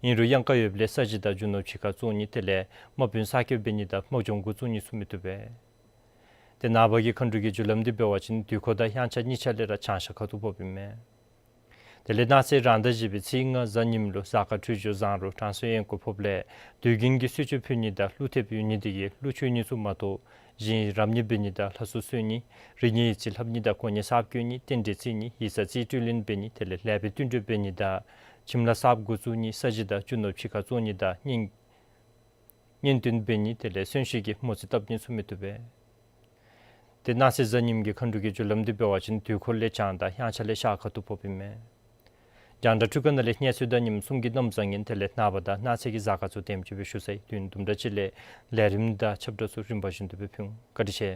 ཨིན་རུང་གཡང་དཀར་ཡོདཔ་ལས་ས་གཞི་དང་རྒྱུ་ནོར་ཕྱི་ཁར་བཙོང་ནི་དེ་ལས་དམག་དཔོན་གསར་བསྐོ་འབད་ནི་དང་དམག་སྦྱོང་འགོ་བཙུགས་ནི་ཚུ་མི་བཏུབ་པས། ཏེ་ནངས་པ་གི་མཁའ་འགྲོ་གི་རྒྱུ་ལམ་འདི་འབད་བ་ཅིན་དུས་འཁོར་དང་དབྱངས་འཆར་གཉིས་ཆ་ལས་ར་བྱང་ཤར་ཁ་ཐུག་ཕོགཔ་ཨིན་མས། དེ་ལས་གནངས་ཚེ་རང་ཟླ་བཞི་པའི་ཚེས་ལྔ་གཟའ་ཉིམ་ལུ་གཟའ་སྐར་འཕྲོད་སྦྱོར་བཟང་རུང་གྲང་སོའི་ཡན་སྐོར་ཕོགཔ་ལས་དུས་རྒྱུན་གྱི་གསོལ་མཆོད་ཕུལ་ནི་དང་ཀླུ་ཐེབས་ཡོད་ནི་དེ་གིས་ཀླུ་མཆོད་ནི་ཚུ་མ་གཏོགས་གཞན་རབ་གནས་འབད་ནི་དང་ལྷ་གསོལ་གསོལ་ནི། རིག་གནས་ཡིག་རྩིས་ལྷབ་ནི་དང་གོ་གནས་གསརཔ་བསྐོ་ནི། རྟེན་འབྲེལ་བརྩི་ནི། ཡིག་ཚང་རྩིས་སྤྲོད་ལེན་འབད་ནི། དེ་ལས་ལེགས་པའི་བསྟུན་གྲོས་འབད་ནི་དང་ཁྱིམ་ལྷ་གསརཔ་འགོ་བཙུགས་ནི། ས་གཞི་དང་རྒྱུ་ནོར་ཕྱི་ཁར་བཙོང་ནི་དང་གཉེན་གཉེན་སྟོན་འབད་ནི། དེ་ལས་གསོན་གཤིན་གྱི་མོ་རྩིས་བཏབ་ནི་ཚུ་མི་བཏུབ་པས། ཏེ་གནངས་ཚེ་གཟའ་ཉིམ་གྱི་མཁའ་འགྲོ་གི་རྒྱུ་ལམ་འདི་འབད་བ་ཅིན་དུས་འཁོར་ལས་བྱང་དང་དབྱངས་འཆར་ལས་ཤར་ཁ་ཐུག་ཕོགཔ་ཨིན་མས། རྒྱང་བསྒྲགས་འཕྲུལ་ཁང་ནང་ལས་གནས་ཚུལ་དང་ཉིནམ་གསུམ་གྱི་གནམ་བཟང་ངན་དེ་ལས་ནངས་པ་དང་གནངས་ཚེ་གི་གཟའ་སྐར་ཚུ་དེམ་ཅིག་སྦེ་ཞུ་ཚར་ཡི། དུས་ཡུན་དུམ་གྲ་ཅིག་ལས་ལས་རིམ་དང་ཁྱབ་བསྒྲགས་ཚུ་རིམ་པ་བཞིན་དུ་སྦེ་ཕུལ་འོང་། བཀའ་དྲིན་ཆེ།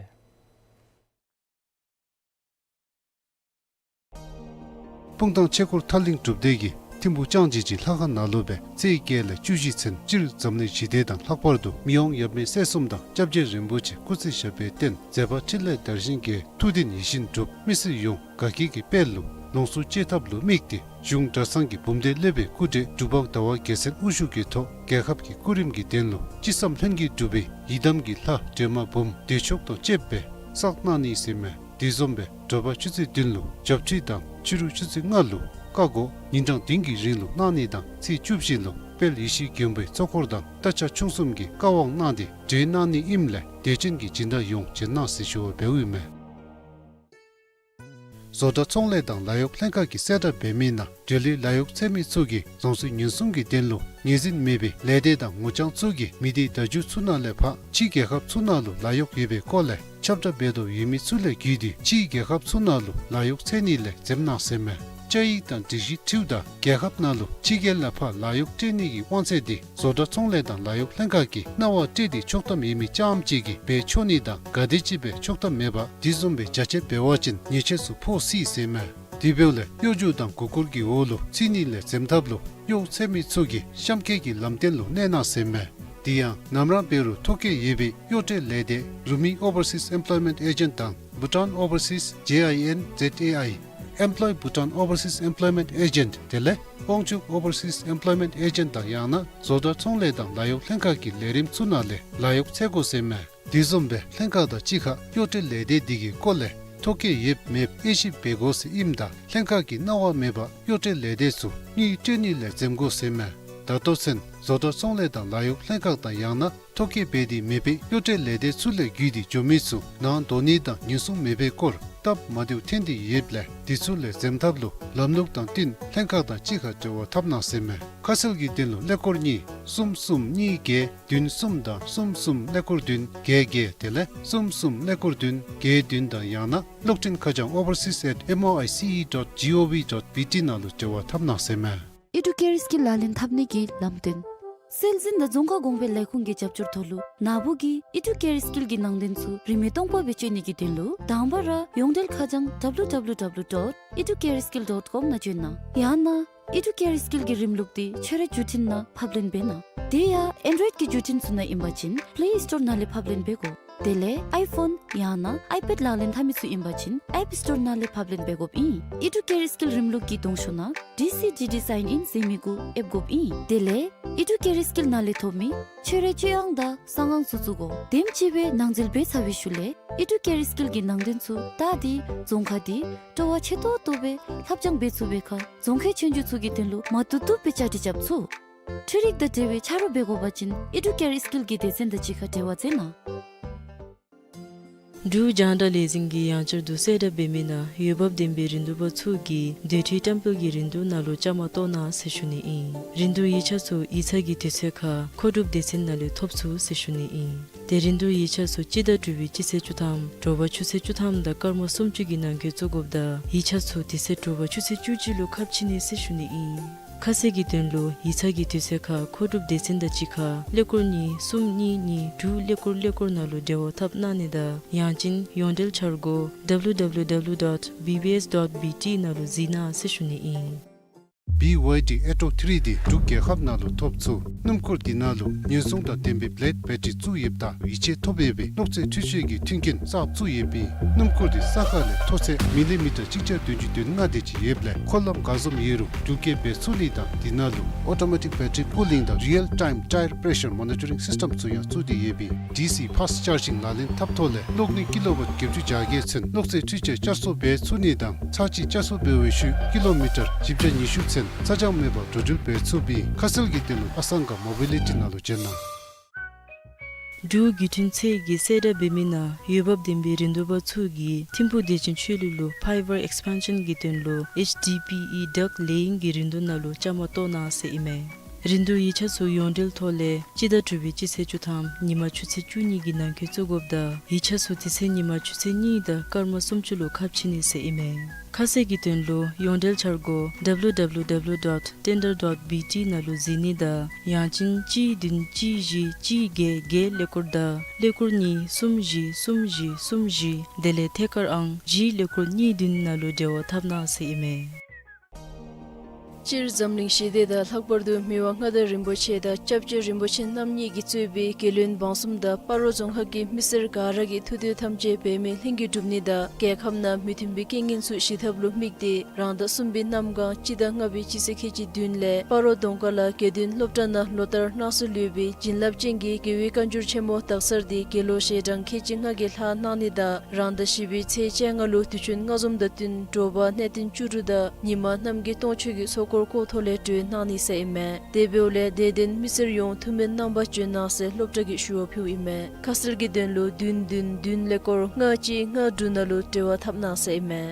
སྤུངས་ཐང་ཆོས་འཁོར་ཐར་གླིང་སྒྲུབ་སྡེ་གིས་ཐིམ་ཕུག་ལྕང་སྦྱིས་ཀྱི་ལྷ་ཁང་ནང་ལུ་སྦེ་ཚེས་བརྒྱད་ལས་བཅུ་བཞི་ཚུན་སྤྱིར་འཛམ་གླིང་ཞི་བདེ་དང་ལྷག་པར་དུ་མི་དབང་ཡབ་མེས་སྲས་གསུམ་དང་སྐྱབས་རྗེ་རིན་པོ་ཆེ་སྐུ་ཚེ་ཞབས་པད་བརྟན་མཛད་པ་ཕྲིན་ལས་དར་ཞིང་རྒྱས། ཐུགས་བདེན་ཡིད་བཞིན་འགྲུབ། མི་སེར་ཡོངས་དགའ་སྐྱིད་ཀྱི་དཔལ་ལུ་ལོངས་སུ་སྤྱོད་ཐབས་ལུ་དམིགས་ཏེ་གཞུང་གྲྭ་ཚང་གི་འབུམ་སྡེ་སློབ་དཔོན་སྐུ་བགྲེས་འབྲུག་འབངས་ཟླ་བ་རྒྱལ་མཚན་དབུ་བཞུགས་ཀྱི་ཐོག་རྒྱལ་ཁབ་ཀྱི་སྐུ་རིམ་གྱི་དོན་ལུ་ཅི་བསམ་ལྷུན་གྱིས་འགྲུབ་པའི་ཡི་དམ་གྱི་ལྷ་སྒྲོལ་མ་འབུམ་བདེ་མཆོག་དང་བཅསཔ་སྦེ་བསགས་གནང་ནི་ཟེར་མས། དེ་བཟུམ་སྦེ་དྲོ་པ་ཆུ་ཚོད་བདུན་ལུ་ཇོ་ཕྱི་དང་ཕྱི་རུ་ཆུ་ཚོད་ལྔ་ལུ་བཀའ་བསྒོ། ཉིན་གྲངས་བདུན་གྱི་རིང་ལུ་གནང་ནི་དང་ཚེས་བཅུ་བཞི་ལུ་དཔལ་ཡེ་ཤེས་མགོན་པོའི་གཙོ་འཁོར་དང་སྟག་ཆ་ཆུང་གསུམ་གྱིས་བཀའ་དབང་གནང་སྟེ་གྲོལ་གནང་ནི་ཨིནམ་ལས་དད་ཅན་གྱི་སྦྱིན་བདག་ཡོངས་བྱོན་གནང་ཟེར་ཞུ་བ་འབདཝ་ཨིན་མས། བཟོ་གྲྭ་ཚོང་ལས་དང་ལཱ་གཡོག་ལྷན་ཁག་གིས་གསལ་བསྒྲགས་འབད་མི་ནང་འབྲེལ་ཡོད་ལཱ་གཡོག་འཚོལ་མི་ཚུ་གིས་རྫོང་སྲིད་ཉེན་སྲུང་གི་དོན་ལུ་ངོས་འཛིན་མེད་པའི་ལས་སྡེ་དང་ངོ་རྐྱང་ཚུ་གིས་མི་སྡེ་བརྡ་བརྒྱུད་ཚུ་ནང་ལས་ཕར་ཕྱིའི་རྒྱལ་ཁབ་ཚུ་ནང་ལུ་ལཱ་གཡོག་ཡོད་པའི་སྐོར་ལས་ཁྱབ་བསྒྲགས་འབད་དོ་ཡོད་མི་ཚུ་ལས་བརྒྱུད་དེ་ཕྱིའི་རྒྱལ་ཁབ་ཚུ་ནང་ལུ་ལཱ་གཡོག་འཚོལ་ནི་ལས་འཛེམ་གནང་ཟེར་མས། བཅའ་ཡིག་དང་སྒྲིག་གཞི་འཁྲིལཝ་ད་རྒྱལ་ཁབ་ནང་ལུ་ཕྱི་རྒྱལ་ལས་ཕར་ལཱ་གཡོག་སྤྲོད་ནི་གི་དབང་ཚད་འདི་བཟོ་གྲྭ་ཚོང་ལས་དང་ལཱ་གཡོག་ལྷན་ཁག་གིས་གནང་བ་སྤྲོད་དེ་ཆོག་ཐམ་ཡོད་མི་རྐྱངམ་གཅིག་གིས་འབད་ཆོག་ནི་དང་ག་དེམ་ཅིག་སྦེ་ཆོག་ཐམ་མེད་པར་དེ་བཟུམ་སྦེ་རྒྱ་ཆེ་འབད་བ་ཅིན་ཉེས་ཆད་ཚུ་ཕོག་སྲིད་ཟེར་མས། དེ་འབདཝ་ལས་གཡོ་སྒྱུ་དང་མགུ་སྐོར་གྱི་འོག་ལུ་ཚུད་ནི་ལས་འཛེམ་ཐབས་ལུ་གཡོག་འཚོལ་མི་ཚུ་གིས་གཤམ་འཁོད་ཀྱི་ལམ་སྟོན་ལུ་གནས་གནང་ཟེར་མས། དེ་ཡང་ནམ་ར་འབད་རུང་ཐོ་བཀོད་ཡོད་པའི་གཡོག་སྤྲོད་ལས་སྡེ་Rumi Overseas Employment Agent དང་Bhutan Overseas J I N Z A I, Employ Bhutan Overseas Employment Agent དེ་ལས་དབང་ཕྱུག་Overseas Employment Agent དང་ཡང་ན་བཟོ་གྲྭ་ཚོང་ལས་དང་ལཱ་གཡོག་ལྷན་ཁག་གི་ལས་རིམ་ཚུ་ནང་ལས་ལཱ་གཡོག་འཚོལ་དགོ་ཟེར་མས། དེ་བཟུམ་སྦེ་ལྷན་ཁག་དང་གཅིག་ཁར་གཡོག་སྤྲོད་ལས་སྡེ་འདི་གི་སྐོར་ལས་ཐོ་བཀོད་ཡོདཔ་མེདཔ་དབྱེ་ཞིབ་འབད་དགོ་ཟེར་ཨིནམ་ད་ལྷན་ཁག་གིས་གནང་བ་མེད་པར་གཡོག་སྤྲོད་ལས་སྡེ་ཚུ་དངུལ་སྤྲོད་ནི་ལས་འཛེམ་དགོ་ཟེར་མས། ད་ལྟོ་ཚུན་བཟོ་གྲྭ་ཚོང་ལས་དང་ལཱ་གཡོག་ལྷན་ཁག་དང་ཡང་ན་ཐོ་བཀོད་འབད་དེ་མེད་པའི་གཡོག་སྤྲོད་ལས་སྡེ་ཚུ་ལས་བརྒྱུད་དེ་འགྱོ་མི་ཚུ་ནང་འདོགས་ནི་དང་ཉེན་སྲུང་མེད་པའི་སྐོར་སྟབས་མ་བདེཝ་ཐོན་ཏེ་ཡོདཔ་ལས་དེ་ཚུ་ལས་འཛེམ་ཐབས་ལུ་ལམ་ལུགས་དང་བསྟུན་ལྷན་ཁག་དང་གཅིག་ཁར་འབྲེལ་བ་འཐབ་གནང་ཟེར་མས། ཁ་གསལ་གྱི་དོན་ལུ་ཀླད་ཀོར་གཉིས་གསུམ་གསུམ་གཉིས་བརྒྱད་བདུན་གསུམ་དང་གསུམ་གསུམ་ཀླད་ཀོར་བདུན་བརྒྱད་བརྒྱད་དེ་ལས་གསུམ་གསུམ་ཀླད་ཀོར་བདུན་བརྒྱད་བདུན་དང་ཡང་ན་གློག་འཕྲིན་ཁ་བྱང་overseas at M O I C E dot G O V dot B T ནང་ལུ་འབྲེལ་བ་འཐབ་གནང་ཟེར་མས། ཨི་ཌུ་ཀེར་སི་ཀིལ་ལག་ལེན་འཐབ་ནི་གི་ལམ་སྟོན། སྲོལ་འཛིན་དང་རྫོང་ཁ་གོང་འཕེལ་ལས་ཁུངས་ཀྱི་རྒྱབ་སྐྱོར་ཐོག་ལུ་ནཱ་བུ་གིས་ཨི་ཌུ་ཀེར་སི་ཀིལ་གྱི་ནང་དོན་ཚུ་རིན་མེད་སྟོང་པ་སྦེ་སྤྱོད་ནི་གི་དོན་ལུ་དང་པ་ར་ཡོངས་འབྲེལ་ཁ་བྱང་W W W dot educareskill dot com ནང་བྱོན་གནང་། ཡང་ན་ཨི་ཌུ་ཀེར་སི་ཀིལ་གྱི་རིམ་ལུགས་འདི་ཁྱོད་རའི་བརྒྱུད་འཕྲིན་ནང་ཕབ་ལེན་འབད་གནང་། དེ་ཡང་ཨེན་ཌོ་རོའིཌ་ཀྱི་བརྒྱུད་འཕྲིན་ཚུ་ནང་ཨིན་པ་ཅིན་པེ་ལེ་སི་ཊོར་ནང་ལས་ཕབ་ལེན་འབད་དགོ། དེ་ལས་ཨའི་ཕོན་ཡང་ན་ཨའི་པེཌ་ལག་ལེན་འཐབ་མི་ཚུ་ཨིན་པ་ཅིན་ཨེཔ་སི་ཊོར་ནང་ལས་ཕབ་ལེན་འབད་དགོཔ་ཨིན། ཨི་ཌུ་ཀེར་སི་ཀིལ་རིམ་ལུགས་ཀྱི་གདོང་ཤོག་ནང་ཌི་སི་ཌི་ཌི་སའིན་ཨིན་ཟེར་མི་གུ་ཨེབ་དགོཔ་ཨིན། དེ་ལས་ཨི་ཌུ་ཀེར་སི་ཀིལ་ནང་ལས་ཐོབ་མི་ཁྱོད་རའི་སྤྱོད་དབྱངས་དང་གསང་ཨང་ཚུ་བཙུགས་དགོ། དེམ་ཅིག་སྦེ་ནང་འཛུལ་འབད་ཚར་བའི་ཤུལ་ལས་ཨི་ཌུ་ཀེར་སི་ཀིལ་གྱི་ནང་དོན་ཚུ་བལྟ་སྟེ་རྫོང་ཁ་འདི་སྤྲོ་བ་ཆེ་ཏོག་ཏོ་སྦེ་ལྷབ་སྦྱང་འབད་ཚུགས་པའི་ཁར་རྫོང་ཁའི་ཆོས་རྒྱུགས་ཚུ་གི་དོན་ལུ་མ་བཏུབ་བཏུབ་སྦེ་བཅའ་སྒྲིག་རྐྱབ་ཚུགས། འཕྲུལ་རིག་དང་འབྲེལ་བའི་ཆ་རོགས་འབད་དགོ་པ་ཅིན་ཨི་ཌུ་ཀེར་སི་ཀིལ་གྱི་སྡེ་ཚན་དང་གཅིག་ཁར་འབྲེལ་བ་མཛད་གནང་། འབྲུག་རྒྱང་བསྒྲགས་ལས་འཛིན་གྱིས་ཡང་བསྐྱར་དུ་གསལ་བསྒྲགས་འབད་མི་ནང་འོས་འབབ་ལྡན་པའི་རིན་བསྡུར་པ་ཚུ་གིས་སྡོད་ཁྲལ་བཀྲམ་སྤེལ་གྱི་རིན་བསྡུར་ནང་ལུ་བཅའ་མར་གཏོགས་གནང་ཟེར་ཞུ་ནི་ཨིན། རིན་བསྡུར་ཡིག་ཆ་ཚུ་ཡིག་ཚང་གི་དུས་ཚོད་ཁར་མཁོ་སྒྲུབ་སྡེ་ཚན་ནང་ལས་ཐོབ་ཚུགས་ཟེར་ཞུ་ནི་ཨིན། ཏེ་རིན་བསྡུར་ཡིག་ཆ་ཚུ་སྤྱི་ཟླ་དྲུག་པའི་སྤྱི་ཚེས་བཅུ་ཐམ་དྲོ་པ་ཆུ་ཚོད་བཅུ་ཐམ་དང་སྐར་མ་སུམ་ཅུ་གི་ནང་འཁོད་བཙུགས་དགོཔ་ད་ཡིག་ཆ་ཚུ་དེ་ཚེ་དྲོ་པ་ཆུ་ཚོད་བཅུ་གཅིག་ལུ་ཁ་ཕྱེ་ནི་ཟེར་ཞུ་ནི་ཨིན། ཁ་གསལ་གྱི་དོན་ལུ་ཡིག་ཚང་གི་དུས་ཚོད་ཁར་མཁོ་སྒྲུབ་སྡེ་ཚན་དང་གཅིག་ཁར་ཀླད་ཀོར་གཉིས་གསུམ་གཉིས་གཉིས་དྲུག་ཀླད་ཀོར་ཀླད་ཀོར་ནང་ལུ་འབྲེལ་བ་འཐབ་གནང་ནི་དང་ཡང་ཅིན་ཡོངས་འབྲེལ་འཆར་སྒོ་W W W dot B B S dot B T ནང་ལུ་གཟིགས་གནང་ཟེར་ཞུ་ནི་ཨིན། བི་ཝའི་ཌི་ཨེ་ཊོ་ཐི་རི་དེ་འབྲུག་རྒྱལ་ཁབ་ནང་ལུ་ཐོབ་ཚུགས། སྣུམ་འཁོར་དེ་ནང་ལུ་ཉེན་སྲུང་དང་ལྡན་པའི་བི་ལེཌ་བེ་ཊི་རི་བཙུགས་ཡོདཔ་ད་ཡིད་ཆེས་ཐོབ་ཡོད་པའི་གློག་རྫས་འཕྲུལ་ཆས་ཀྱི་མཐུན་རྐྱེན་གསརཔ་བཙུགས་ཡོད་པས། སྣུམ་འཁོར་དེ་ས་ཁ་ལས་མཐོ་ཚད་མི་ལི་མི་ཊར་གཅིག་བརྒྱ་བདུན་ཅུ་དོན་ལྔ་དེ་ཅིག་ཡོདཔ་ལས་འཁོར་ལམ་ག་བཟུམ་ཡོད་རུང་འགྲུལ་སྐྱེལ་འབད་ཚུགས་ནི་དང་དེ་ནང་ལུ་ཨོ་ཊོ་མེ་ཊིག་བེ་ཊི་རི་པུ་ལིང་དང་རི་ཡལ་ཊའིམ་ཊའེར་པེ་རེ་ཤར་མོ་ནི་ཊ་རིང་སིསི་ཊེམ་ཚུ་ཡང་བཙུགས་ཏེ་ཡོད་པས། ཌི་སི་ཕཱསི་ཅར་ཇིང་ལག་ལེན་འཐབ་ཐོག་ལས་གློག་ནུས་ཀི་ལོ་ཝཊ་བརྒྱད་ཅུ་གྱ་བརྒྱད་ཚུན་གློག་རྫས་འཕྲུལ་ཆས་བསྐྱར་གསོ་འབད་ཚུགས་ནི་དང་ཚར་གཅིག་བསྐྱར་གསོ་འབད་བའི་ཤུལ་ཀི་ལོ་མི་ཊར་བཞི་བརྒྱ་ཉི་ཤུ་ཚུན་ཚ་གྱང་མེད་པར་འགྲོ་འགྲུལ་འབད་ཚུགས་པས། ཁ་གསལ་གྱི་དོན་ལུ་ཨ་སང་ག་མོ་བི་ལི་ཊི་ནང་ལུ་བྱོན་གནང་། འབྲུག་བརྒྱུད་འཕྲིན་ཚད་ཀྱིས་གསལ་བསྒྲགས་འབད་མི་ནང་འོས་འབབ་ལྡན་པའི་རིན་བསྡུར་པ་ཚུ་གིས་ཐིམ་ཕུག་བདེ་ཆེན་ཆོས་གླིང་ལུ་ཕའི་བར་ཨེགསི་པེན་ཤཱན་གྱི་དོན་ལུ་ཨེཆ་ཌི་པི་ཨི་ཌག་ལེ་ཡིང་གི་རིན་བསྡུར་ནང་ལུ་བཅའ་མར་གཏོགས་གནང་ཟེར་ཨིན་མས། རིན་བསྡུར་ཡིག་ཆ་ཚུ་ཡོངས་འབྲེལ་ཐོག་ལས་སྤྱི་ཟླ་དྲུག་པའི་སྤྱི་ཚེས་བཅུ་ཐམ་ཉིན་མ་ཆུ་ཚོད་བཅུ་གཉིས་ཀྱི་ནང་འཁོད་བཙུགས་དགོཔ་ད་ཡིག་ཆ་ཚུ་དེ་ཚེ་ཉིན་མ་ཆུ་ཚོད་གཉིས་དང་སྐར་མ་སུམ་ཅུ་ལུ་ཁ་ཕྱེ་ནི་ཟེར་ཨིན་མས། ཁ་གསལ་གྱི་དོན་ལུ་ཡོངས་འབྲེལ་འཆར་སྒོ་ཌབ་ལུ་ཌབ་ལུ་ཌབ་ལུ་ཌོཊ་ཊེན་ཌར་ཌོཊ་བི་ཊི་ནང་ལུ་གཟིགས་ནི་དང་ཡང་ཅིན་གཅིག་བདུན་གཅིག་བཞི་གཅིག་བརྒྱད་བརྒྱད་ཀླད་ཀོར་དང་ཀླད་ཀོར་གཉིས་གསུམ་བཞི་གསུམ་བཞི་གསུམ་བཞི་དེ་ལས་ཐད་ཀར་ཨང་བཞི་ཀླད་ཀོར་གཉིས་བདུན་ནང་ལུ་འབྲེལ་བ་འཐབ་གནང་ཟེར་ཨིན་མས། སྤྱིར་འཛམ་གླིང་ཞི་བདེ་དང་ལྷག་པར་དུ་མི་དབང་མངའ་བདག་རིན་པོ་ཆེ་དང་སྐྱབས་རྗེ་རིན་པོ་ཆེ་རྣམ་གཉིས་ཀྱིས་གཙོས་པའི་རྒྱལ་བློན་འབངས་གསུམ་དང་སྤ་རོ་རྫོང་ཁག་གི་མི་སེར་ག་ར་གིས་ཐུགས་འདོད་ཐམས་ཅད་འབད་མེད་ལྷུན་གྱིས་འགྲུབ་ནི་དང་རྒྱལ་ཁབ་ནང་མི་མཐུན་པའི་རྐྱེན་ངན་ཚུ་ཞི་ཐབས་ལུ་དམིགས་ཏེ་རང་ཟླ་གསུམ་པའི་གནམ་གང་སྤྱི་ཟླ་ལྔ་པའི་སྤྱི་ཚེས་ཁལ་གཅིག་བདུན་ལས་སྤ་རོ་གདོང་དཀར་ལ་དགེ་འདུན་སློབ་གྲྭ་ནང་ལོ་ལྟར་གནང་སྲོལ་ཡོད་པའི་བྱིན་རླབས་ཅན་གྱི་རྒྱལ་བའི་བཀའ་འགྱུར་ཆེན་མོ་དག་གསར་དེ་དགེ་སློང་ཞལ་གྲངས་ཁལ་གཅིག་ལྔ་གིས་ལྷག་གནང་ནི་དང་རང་ཟླ་བཞི་པའི་ཚེས་བཅོ་ལྔ་ལུ་དུས་ཆེན་སྔ་འཛོམས་དང་བསྟུན་དྲོ་པ་གནས་བརྟན་བཅུ་དྲུག་དང་ཉི་མ་རྣམ་རྒྱལ་སྟོང་མཆོད་ཀྱི་ཚོགས་འཁོར་སྐོར་ཐོག་ལས་གྲོལ་གནང་ནི་ཟེར་ཨིན་མས། དེ་འབདཝ་ལས་དད་ལྡན་མི་སེར་ཡོངས་ཐུགས་སྨོན་གནང་བར་བྱོན་གནང་ཟེར་སློབ་གྲྭ་གིས་ཞུ་བ་ཕུལཝ་ཨིན་མས། ཁ་གསལ་གྱི་དོན་ལུ་བདུན་བདུན་བདུན་ཀླད་ཀོར་ལྔ་གཅིག་ལྔ་དྲུག་ནང་ལུ་འབྲེལ་བ་འཐབ་གནང་ཟེར་ཨིན་མས།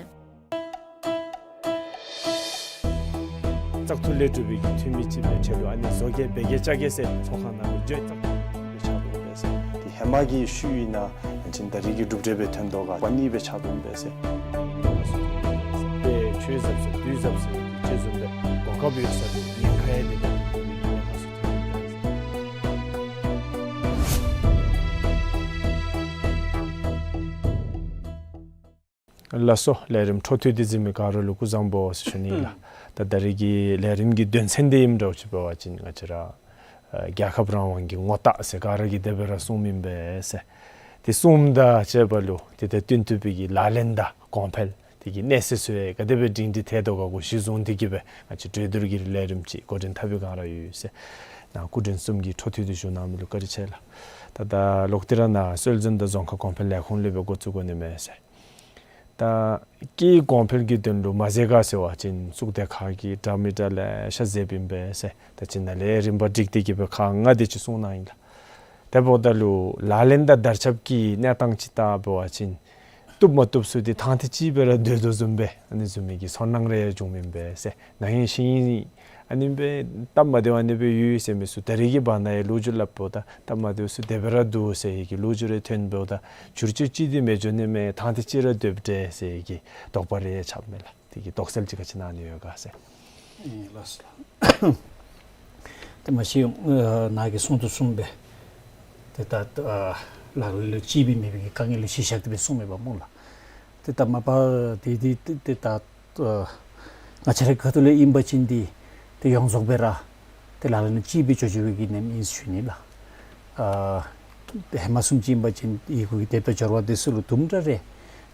བཙག་འཐུ་ལས་གྲུབ་པའི་འཐུས་མི་ཅིག་སྦེ་ཁྲལ་ལུ་ཨ་ནི་བཟོ་གེ་འབད་གེ་བཅའ་གེ་ཟེར་ཚོགས་ཁང་ནང་ལུ་འགྱོ། བཙག་འཐུ་སྦེ་ཆགས་འདུག་པས་ཟེར། དེ་ཧེ་མ་གི་ཤུལ་ཨིན་ན་ཡང་ཅིན་ད་རིས་ཀྱི་གྲུབ་འབྲས་སྦེ་ཐོན་དོ་ག་པ་ནི་སྦེ་ཆགས་འདུག་པས་ཟེར། དཔེ་ཆོས་ཟབ་ཟེར་དུས་ཟབ་ཟེར་ཅིག་བཟུམ་སྦེ་གོ་སྐབས་ཡོད་ས་ལུ་ཉེན་ཁ་ཡང་དེ་ལས་ཐོན་ཏེ་ཉེན་ཁ་ཚུ་ཐོན་ཏེ་ལགས་སོ། ལས་རིམ་འཕྲོ་མཐུད་དེ་གཟིགས་མི་ག་ར་ལུ་སྐུ་གཟུགས་བཟང་པོ་ཟེར་ཞུ་ནི་ལགས། ད་ད་རིས་ཀྱི་ལས་རིམ་གྱི་དོན་ཚན་འདི་ཨིནམ་འདྲཝ་ཅིག་འབད་བ་ཅིན་ང་བཅས་ར་ཨ་རྒྱལ་ཁབ་རང་དབང་གི་ངོ་རྟགས་ཟེར་ག་ར་གིས་དེ་སྦེ་ར་གསུངམ་ཨིན་པས་ཟེར། དེ་གསུངམ་དང་བཅས་པ་ལུ་དེ་དང་བསྟུན་ཐུབ་པའི་གི་ལག་ལེན་དང་གོང་འཕེལ་དེ་གི་གནས་ཚད་ཚུ་ཡང་ག་དེ་སྦེ་སྒྲིང་སྒྲི་ཐལ་དོ་ག་གུ་གཞི་བཟུང་སྟེ་གི་སྦེ་ང་བཅས་གྲོས་བསྡུར་གྱི་ལས་རིམ་ཅིག་འགོ་འདྲེན་འཐབ་པའི་བསྒང་ར་ཡོད་ཟེར། ནཱ་སྐུ་མགྲོན་གསུམ་གྱིས་འཕྲོ་མཐུད་དེ་ཞུ་གནང་མི་ལུ་བཀའ་དྲིན་ཆེ་ལགས། ད་ད་ལོག་སྟེ་ར་ནཱ་སྲོལ་འཛིན་དང་རྫོང་ཁ་གོང་འཕེལ་ལས་ཁུངས་ལས་སྦེ་འགོ་བཙུགས་དགོ་ནི་མས་ཟེར། ད་སྐྱེད་གོང་འཕེལ་གྱི་དོན་ལུ་མ་ཟད་ག་ཟེར་བ་ཅིན་གཙུག་སྡེ་ཁག་གི་འདྲ་མི་འདྲ་ལེ་ཤ་མཛདཔ་ཨིན་པས་ཟེར། ད་ཅི་ནཱ་ལས་རིམ་པ་བསྒྲིགས་ཏེ་གི་སྦེ་ཁག་ལྔ་དེ་ཅིག་གསུངས་གནང་ཡི་ལགས། དེ་འབདཝ་ད་ལུ་ལག་ལེན་དང་དར་ཁྱབ་ཀྱི་གནས་སྟངས་ཅིག་བལྟ་བ་ཅིན་བཏུབ་མ་བཏུབ་ཚུ་དེ་ཐང་ཐེངས་ཅིག་སྦེ་ར་སྡོད་དོ་བཟུམ་སྦེ་ཨ་ནི་བཟུམ་མའི་གི་ཚོར་སྣང་རེ་ཡང་བྱུངམ་ཨིན་པས་ཟེར། ན་ཧིང་ཤིང་ཨ་ནི་སྦེ་སྟབས་མ་བདེཝ་ཨ་ནི་སྦེ་ཡོད་ཟེར་མི་ཚུ་ད་རིས་ཀྱི་བར་ན་ཡང་ལོ་རྒྱུས་སླབ་འབདཝ་ད་སྟབས་མ་བདེཝ་ཚུ་དེ་སྦེ་ར་འདུག་ཟེར་བའི་གི་ལོ་རྒྱུས་རེ་ཐོན་འབདཝ་ད་བསྒྱུར་བཅོས་ཅིག་དེ་མི་འགྱོ་ནི་མས། ཐང་ཐེངས་ཅིག་ར་སྡོདཔ་འདྲས་ཟེར་བའི་གི་དོགས་པ་རེ་ཡང་ཆགསཔ་མས་ལགས། དེ་གི་དོགས་སེལ་ཅིག་ག་ཅི་གནང་ནི་ཡོད་ག་ཟེར། ཨེ་ལགས་སོ། ཏེ་མ་གཞི་ཨ་ནཱ་གིས་གསུངས་དོ་བཟུམ་སྦེ་ཏེ་ད་ཨ་ལག་ལེན་ལུ་ཅིག་སྦེ་མེད་པའི་གི་དཀའ་ངལ་ལུ་གཞི་བཞག་སྟེ་སྦེ་གསུངམ་མས་པ་སྨོ་ལགས། ཏེ་ད་མ་པ་ཏེ་ཏེ་ཏེ་ད་ཨ་ང་བཅས་རའི་ཁ་ཐུག་ལས་ཨིན་པ་ཅིན་འདི་ཏེ་ཡོངས་རྫོགས་སྦེ་ར་ཏེ་ལག་ལེན་ལུ་ཅིག་སྦེ་འགྱོ་འགྱོ་བའི་གི་ནེམ་ཨིན་ཟེར་ཞུ་ནི་ལགས། ཨ་ཧེ་མ་བཟུམ་ཅིག་ཨིན་པ་ཅིན་ཡི་གུ་གི་དེབ་དང་འབྱོར་བ་དེ་ཚུ་ལུ་དུམ་གྲ་རེ་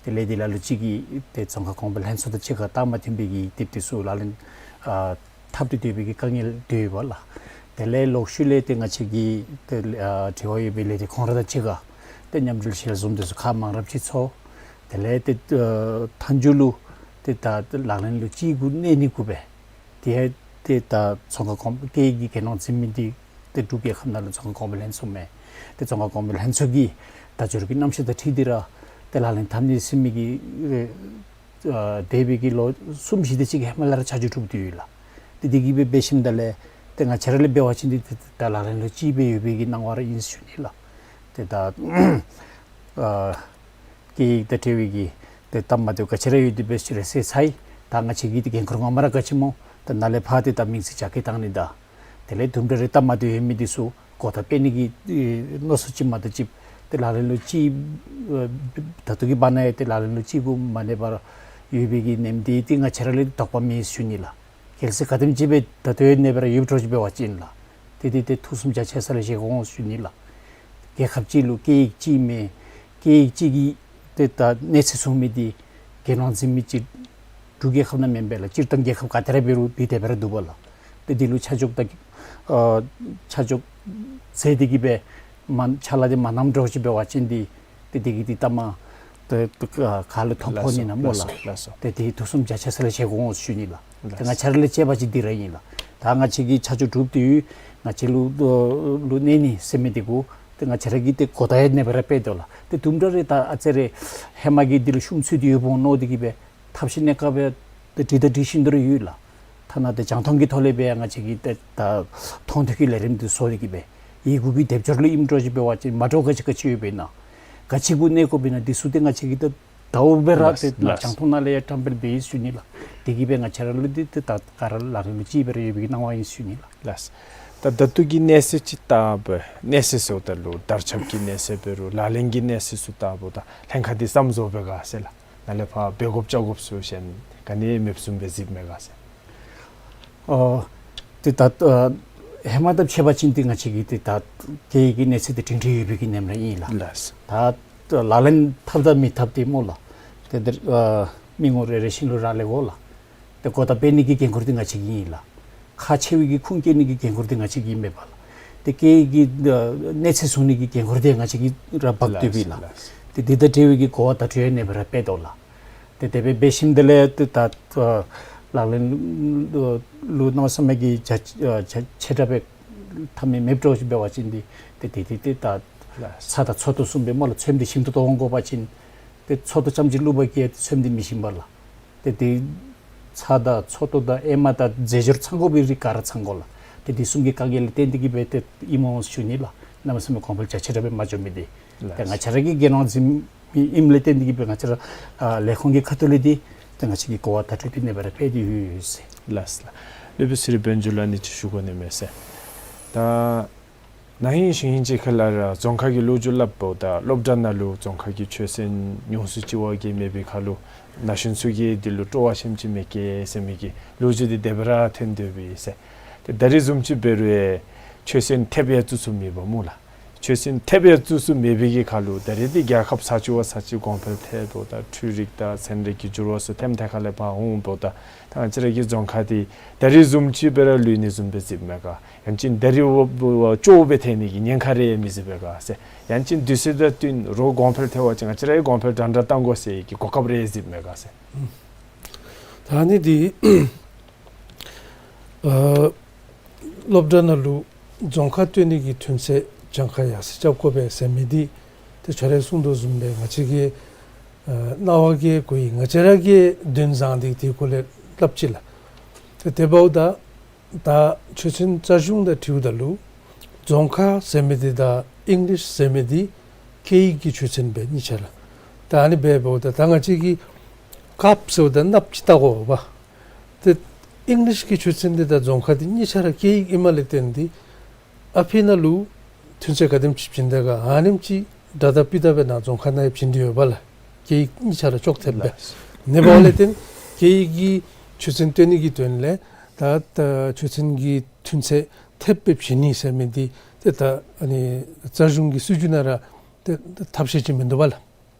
ཏེ་ལས་དེ་ལ་ལུ་ཅིག་གིས་ཏེ་རྫོང་ཁ་གོང་འཕེལ་ལྷན་ཚོགས་དང་གཅིག་ཁར་སྟབས་མ་མཐུན་པའི་གི་དེབ་དེ་ཚུ་ལག་ལེན་ཨ་འཐབ་སྟེ་སྡོད་པའི་གི་དཀའ་ངལ་དེ་ཡོདཔ་ལགས། དེ་ལས་ལོག་ཤུལ་ལས་ཏེ་ང་བཅས་ཀྱི་ཏེ་ཨ་འབྲེལ་བ་ཡོད་པའི་ལས་སྡེ་ཁོང་ར་དང་གཅིག་ཁར་ཏེ་མཉམ་འབྲེལ་ཞལ་འཛོམས་དེ་ཚུ་ཁག་མང་རབས་ཅིག་ཚོགས། དེ་ལས་ཏེ་ཨ་མཐའ་མཇུག་ལུ་ཏེ་ད་ལག་ལེན་ལུ་ཅིག་གུ་གནས་ནི་གུ་སྦེ་ཏེ་ཏེ་ད་རྫོང་ཁ་གོང་སྐྱེད་ཀྱི་གྱེན་ལོག་འཛིན་མི་འདི་ཏེ་འབྲུག་རྒྱལ་ཁབ་ནང་ལུ་རྫོང་ཁ་གོང་འཕེལ་ལྷན་ཚོགས་མས། ཏེ་རྫོང་ཁ་གོང་འཕེལ་ལྷན་ཚོགས་ཀྱི་དལ་འབྱོར་གྱི་རྣམ་གཞག་དང་འཁྲིལ་ཏེ་ར་ཏེ་ལག་ལེན་འཐབ་ནི་ཟེར་མི་གི་ཨ་འདས་པའི་གི་ལོ་གསུམ་བཞི་དེ་ཅིག་གི་ཧེ་མ་ལས་ར་ཆ་འཇོག་གྲུབ་སྟེ་ཡོད་ལགས། ཏེ་དེ་གིས་སྦེ་འབད་ཞིནམ་ད་ལས་ཏེ་ང་བཅས་ར་ལས་འབད་བ་ཅིན་འདི་ཏེ་ད་ལག་ལེན་ལུ་ཅིག་སྦེ་ཡོད་པའི་གི་སྣང་བ་ར་ཨིན་ཟེར་ཞུ་ནི་ལགས། ཏེ་ད་ཨ་སྐད་ཡིག་དང་འབྲེལ་བའི་གི་ཏེ་སྟབས་མ་བདེཝ་ག་ཅི་ར་ཡོད་དེ་འབད་ཞིནམ་རེ་ཟེར་ཚར་ཡི། ད་ང་བཅས་ཀྱི་ཏེ་འགན་ཁུར་ངོ་མ་ར་ག་ཅི་སྨོ། ད་ནཱ་ལས་ཕར་ཏེ་ད་མིང་ཚིག་རྒྱ་སྐྱེད་བཏང་ནི་དང་དེ་ལས་དུམ་གྲ་རེ་སྟབས་མ་བདེཝ་ཡོད་མི་འདི་ཚུ་གོ་བརྡ་སྤེལ་ནི་གི་ཨེ་མནོ་བསམ་ཅིག་མ་གཏོགས་ཅིག་ཏེ་ལག་ལེན་ལུ་ཅིག་ཨ་ད་ལྟོ་གི་བར་ན་ཡང་ཏེ་ལག་ལེན་ལུ་ཅིག་གུ་མ་གནས་པར་ཡོད་པའི་གི་ནེམ་འདི་ཏེ་ང་བཅས་ར་ལས་དོགས་པ་མེད་ཟེར་ཞུ་ནི་ལགས། གལ་སྲིད་ག་དེམ་ཅིག་སྦེ་ད་ལྟོ་ཡོད་ནེ་སྦེ་ར་ཡོདཔ་འདྲཝ་ཅིག་འབད་བ་ཅིན་ལགས། ཏེ་འདི་ཏེ་ཐུགས་བསམ་རྒྱ་ཆེ་ས་ལས་བཞེས་དགོ་འོང་ཟེར་ཞུ་ནི་ལགས། རྒྱལ་ཁབ་ཅིག་ལུ་སྐད་ཡིག་གཅིག་མེན། སྐད་ཡིག་གཅིག་གིས་ཏེ་ད་གནས་ཚད་བཟུང་མི་འདི་འགན་དབང་འཛིན་མི་ཅིག་འབྲུག་རྒྱལ་ཁབ་ནང་མེན་པས་ལགས། སྤྱིར་བཏང་རྒྱལ་ཁབ་ག་ཏེ་ར་འབད་རུང་འདི་དེ་སྦེ་ར་འདུག་པ་ལགས། ཏེ་འདི་ལུ་ཆ་འཇོག་ད་ཨ་ཆ་འཇོག་མཛད་དེ་གི་སྦེ་མ་ཕྱག་ལཱ་འདི་མ་གནངམ་འདྲཝ་ཅིག་འབད་བ་ཅིན་འདི་ཏེ་འདི་གིས་འདི་ལྟ་མ་ཏེ་ཏེ་ག་ལུ་ཐོ་ཕོག་ནི་ན་སྨོ་ལགས། ལགས་སོ། ཏེ་འདི་ཐུགས་བསམ་རྒྱ་ཆེ་ས་ལས་བཞེས་དགོ་འོང་ཟེར་ཞུ་ནི་ལགས། ཏེ་ང་བཅས་ར་ལས་གཅེས་པ་ཅིག་འདི་ར་ཨིན་ལགས། ད་ང་བཅས་ཀྱིས་ཆ་འཇོག་གྲུབ་སྟེ་ཡོད། ང་བཅས་ལུ་ལུ་གནས་ནི་ཟེར་མི་འདི་གུ་ཏེ་ང་བཅས་ར་གིས་ཏེ་གོ་བརྡ་ཡང་ཨ་ནེ་སྦེ་ར་སྤེལ་དོ་ལགས། ཏེ་དུམ་གྲ་རེ་ད་ཨ་ཙི་རེ་ཧེ་མ་གི་འདི་ལུ་ཤུམ་ཚུད་དེ་ཡོདཔ་འོང་མནོ་སྟེ་གི་སྦེ་ཐབས་ཤེས་གནས་སྐབས་ཏེ་འདྲི་དང་འདྲི་བཞིན་དུ་ར་ཡོད་ལགས། ཐ་ན་ཏེ་རྒྱང་མཐོང་གི་ཐོག་ལས་སྦེ་ཡང་ང་བཅས་ཀྱིས་ཏེ་ད་མཐོང་ཐོས་ཀྱི་ལས་རིམ་འདི་བཟོ་སྟེ་གི་སྦེ་ཡི་གུ་གི་སྡེབ་སྦྱོར་ལུ་ཨིནམ་འདྲཝ་ཅིག་འབད་བ་ཅིན་མ་འདྲཝ་ག་ཅི་ག་ཅི་ཡོདཔ་ཨིན་ན་ག་ཅི་གུ་གནས་དགོཔ་ཨིན་ན་འདི་ཚུ་ཏེ་ང་བཅས་ཀྱིས་ཏེ་ད་འོ་སྦེ་ར་ལགས་ཏེ་ལགས། རྒྱང་མཐོང་ནང་ལས་ཡང་བཀྲམ་སྤེལ་འབད་ཡི་ཟེར་ཞུ་ནི་ལགས། དེ་གིས་སྦེ་ང་བཅས་ར་ལུ་འདི་ཏེ་ད་ག་ར་ལག་ལེན་ལུ་ཅིག་སྦེ་ར་ཡོད་པའི་གི་སྣང་བ་ཨིན་ཟེར་ཞུ་ནི་ལགས། ལགས། ད་ད་ལྟོ་གི་གནས་ཚད་ཅིག་ལྟ་བུ་གནས་ཚད་ཟེརཝ་ད་ལུ་དར་ཁྱབ་ཀྱི་གནས་ཚད་འབད་རུང་ལག་ལེན་གྱི་གནས་ཚད་ཚུ་ལྟ་བུ་ད་ལྷན་ཁག་འདི་བསམ་བཟོ་སྦེ་ག་ཟེར་ལགས། ནཱ་ལས་ཕར་འབད་དགོཔ་བཅའ་དགོཔ་ཚུ་གཞན་ག་ནི་མེདཔ་བཟུམ་སྦེ་གཟིགསཔ་མས་ག་ཟེར། ཨོ་ཏེ་ད་ཨ་ཧེ་མ་དང་ཕྱད་པ་ཅིན་ཏེ་ང་བཅས་ཀྱིས་ཏེ་ད་སྐད་ཡིག་གི་གནས་ཚད་འདི་སྒྲིང་སྒྲི་ཡོད་པའི་གི་ནམ་ར་ཨིན་ལགས། ལགས། ད་ལག་ལེན་འཐབ་དང་མི་འཐབ་འདི་སྨོ་ལགས། ཏེ་འདིར་ཨ་མི་ངོམ་རེ་རེ་བཞིན་ལུ་རག་ལས་དགོ་ལགས། ཏེ་གོ་བརྡ་སྤེལ་ནི་གི་འགན་ཁུར་འདི་ང་བཅས་ཀྱི་ཨིན་ལགས། ཁག་ཆེ་བའི་གི་ཁུངས་སྐྱེལ་ནི་གི་འགན་ཁུར་འདི་ང་བཅས་ཀྱི་ཨིན་མས་པ་ལགས། ཏེ་སྐད་ཡིག་གི་ཨ་གནས་ཚད་བཟུང་ནི་གི་འགན་ཁུར་འདི་ང་བཅས་ཀྱིས་ར་འབག་སྡོད་པས་ལགས། ལགས། ཏེ་འདི་དང་འབྲེལ་བའི་གི་གོ་བ་བརྡ་སྤྲོད་ཨ་ནེ་སྦེ་ར་སྤེལ་དོ་ལགས། ཏེ་དེ་སྦེ་འབད་ཞིནམ་དེ་ལས་ཏེ་ད་ཨ་ལག་ལེན་ལུ་གནམ་མེད་ས་མེད་ཀྱི་རྒྱ་ཆེ་ཨ་རྒྱ་ཆེ་དྲགས་སྦེ་འཐབ་མི་མེདཔ་འདྲཝ་ཅིག་འབད་བ་ཅིན་འདི་ཏེ་དེ་དེ་ཏེ་ད་ལགས། ཚྭ་དང་ཚོད་བསྲུང་སྦེ་སྨོ་ལགས། ཚོདམ་འདི་ཞིམ་ཏོང་ཏོ་འོང་དགོ་པ་ཅིན་ཏེ་ཚོད་བསྲུང་ཙམ་ཅིག་བླུག་པ་གིས་ཡང་ཚོདམ་འདི་མི་ཞིམ་པས་ལགས། ཏེ་དེ་ཚྭ་དང་ཚོད་བསྲུང་དང་ཨེ་མ་དང་རྫས་སྦྱོར་ཚང་དགོ་པའི་རིགས་ག་ར་ཚང་དགོ་ལགས། ཏེ་དེ་གསུམ་གྱི་དཀའ་ངལ་ལས་བརྟེན་ཏེ་གི་སྦེ་ཏེ་ཨིནམ་འོང་ཟེར་ཞུ་ནི་ལགས། གནམ་མེད་ས་མེད་གོང་འཕེལ་རྒྱ་ཆེ་དྲགས་སྦེ་མ་འགྱོ་མི་འདི། ལགས། ཏེ་ང་བཅས་ར་གི་འགན་དབང་འཛིན་མི་ཨིནམ་ལས་བརྟེན་ཏེ་གི་སྦེ་ང་བཅས་ར་ཨ་ལས་ཁུངས་ཀྱི་ཁ་ཐུག་ལས་འདི་ཏེ་ང་བཅས་ཀྱིས་གོ་བ་བརྡ་སྤྲོད་འདི་ཨ་ནེ་སྦེ་ར་སྤེལ་ཏེ་ཡོད་ཟེར། ལགས་ལགས། སློབ་དཔོན་ཚེ་རིང་དཔལ་འབྱོར་ལུ་ཨ་ནི་ཅིག་ཞུ་དགོ་ནི་མས་ཟེར། ད་ན་ཧིང་གཞེས་ཧིང་ཅིག་ཁ་ལས་ར་རྫོང་ཁ་གི་ལོ་རྒྱུས་སླབ་འབདཝ་ད་སློབ་གྲྭ་ནང་ལུ་རྫོང་ཁ་གི་ཆོས་ཚན་ཉུང་སུ་ཅིག་བ་གིས་མེད་པའི་ཁར་ལུ་ན་གཞོན་ཚུ་གིས་འདི་ལུ་སྤྲོ་བ་ཞེམ་ཅིག་མེད་གེ་ཟེར་མི་གི་ལོ་རྒྱུས་འདི་དེ་སྦེ་ར་ཐོན་དོ་བས་ཟེར། ཏེ་ད་རིས་བཟུམ་ཅིག་འབད་རུང་ཡང་ཆོས་ཚན་ཐེབས་ཡང་བཙུགས་ཚུགས་མེད་པས་སྨོ་ལགས། ཆོས་ཚན་ཐེབས་ཡང་བཙུགས་ཚུགས་མེད་པའི་གི་ཁར་ལུ་ད་རིས་འདི་རྒྱལ་ཁབ་ས་ཅིག་བ་ས་ཅིག་གོང་འཕེལ་ཐལ་འབདཝ་ད་འཕྲུལ་རིག་དང་ཚན་རིག་གི་འགྱུར་བ་ཚུ་ཐེམ་ཐེ་ཁ་ལས་ཕར་འོང་འབདཝ་ད་ད་ང་བཅས་ར་གི་རྫོང་ཁ་འདི་ད་རིས་བཟུམ་ཅིག་སྦེ་ར་ལུས་ནི་བཟུམ་སྦེ་གཟིགསཔ་མས་ག། ཡང་ཅིན་ད་རིས་བ་བ་བ་ཅོག་སྦེ་ཐལ་ནི་གི་ཉེན་ཁ་རེ་མི་གཟིགས་པས་ག་ཟེར། ཡང་ཅིན་དུས་ཚོད་དང་བསྟུན་རོགས་གོང་འཕེལ་ཐལ་བ་ཅིན་ང་བཅས་ར་གིས་གོང་འཕེལ་འདྲན་འདྲ་གཏང་དགོ་ཟེར་གྱི་གོ་སྐབས་རེ་གཟིགསཔ་མས་ག་ཟེར། ད་ཨ་ནི་འདི་ཨ་སློབ་གྲྭ་ནང་ལུ་རྫོང་ཁ་བཏོན་ནི་གི་ཐོན་ཚད་གྱངས་ཁ་ཡར་སེང་རྐྱབ་དགོ་པས་ཟེར་མི་འདི་ཏེ་ཁྱོད་ར་གིས་གསུངས་དོ་བཟུམ་སྦེ་ང་བཅས་ཀྱི་ཨ་སྣང་བ་གིས་གོ་ཡི། ང་བཅས་ར་གིས་དོན་བཟང་འདི་དེ་གུ་ལས་སླབ་ཅི་ལགས། ཏེ་དེ་འབདཝ་ད་ད་ཆོས་ཚན་རྩ་གཞུང་དང་འཁྲིལཝ་ད་ལུ་རྫོང་ཁ་ཟེར་མི་འདི་དང་ཨིང་ལིཤ་ཟེར་མི་འདི་སྐད་ཡིག་གི་ཆོས་ཚན་སྦེ་གཉིས་ཆ་ར། ད་ཨ་ནི་སྦེ་འབདཝ་ད་ད་ང་བཅས་ཀྱིས་ཀཔ་ཟེརཝ་ད་གནགཔོ་ཅིག་བལྟ་དགོ་པས། ཏེ་ཨིང་ལིཤ་གི་ཆོས་ཚན་འདི་དང་རྫོང་ཁ་འདི་གཉིས་ཆ་ར་སྐད་ཡིག་ཨིནམ་ལས་བརྟེན་ཏེ་ཨ་ཕི་ནང་ལུ་ཐོན་ཚད་ག་དེམ་ཅིག་བྱིན་དེས་ག་ཨ་ནེམ་ཅིག་དྲག་དང་སྤུས་དག་སྦེ་ནཱ་རྫོང་ཁ་ནང་ཡང་བྱིན་ཏེ་ཡོད་པས་ལགས། སྐད་ཡིག་གཉིས་ཆ་ར་ཅོག་ཐེབས་སྦེ། ཨ་ནི་འབདཝ་ལས་བརྟེན་སྐད་ཡིག་གི་ཆོས་ཚན་བཏོན་ནི་གི་དོན་ལས་ད་ད་ཆོས་ཚན་གྱི་ཐོན་ཚད་ཐེབས་སྦེ་བྱིན་ནི་ཟེར་མི་འདི་ཏེ་ད་ཨ་ནི་རྩ་གཞུང་གི་སྲིད་བྱུས་ནང་ར་ཏེ་ཐབས་ཤེས་ཅིག་མིན་འདུག་པས་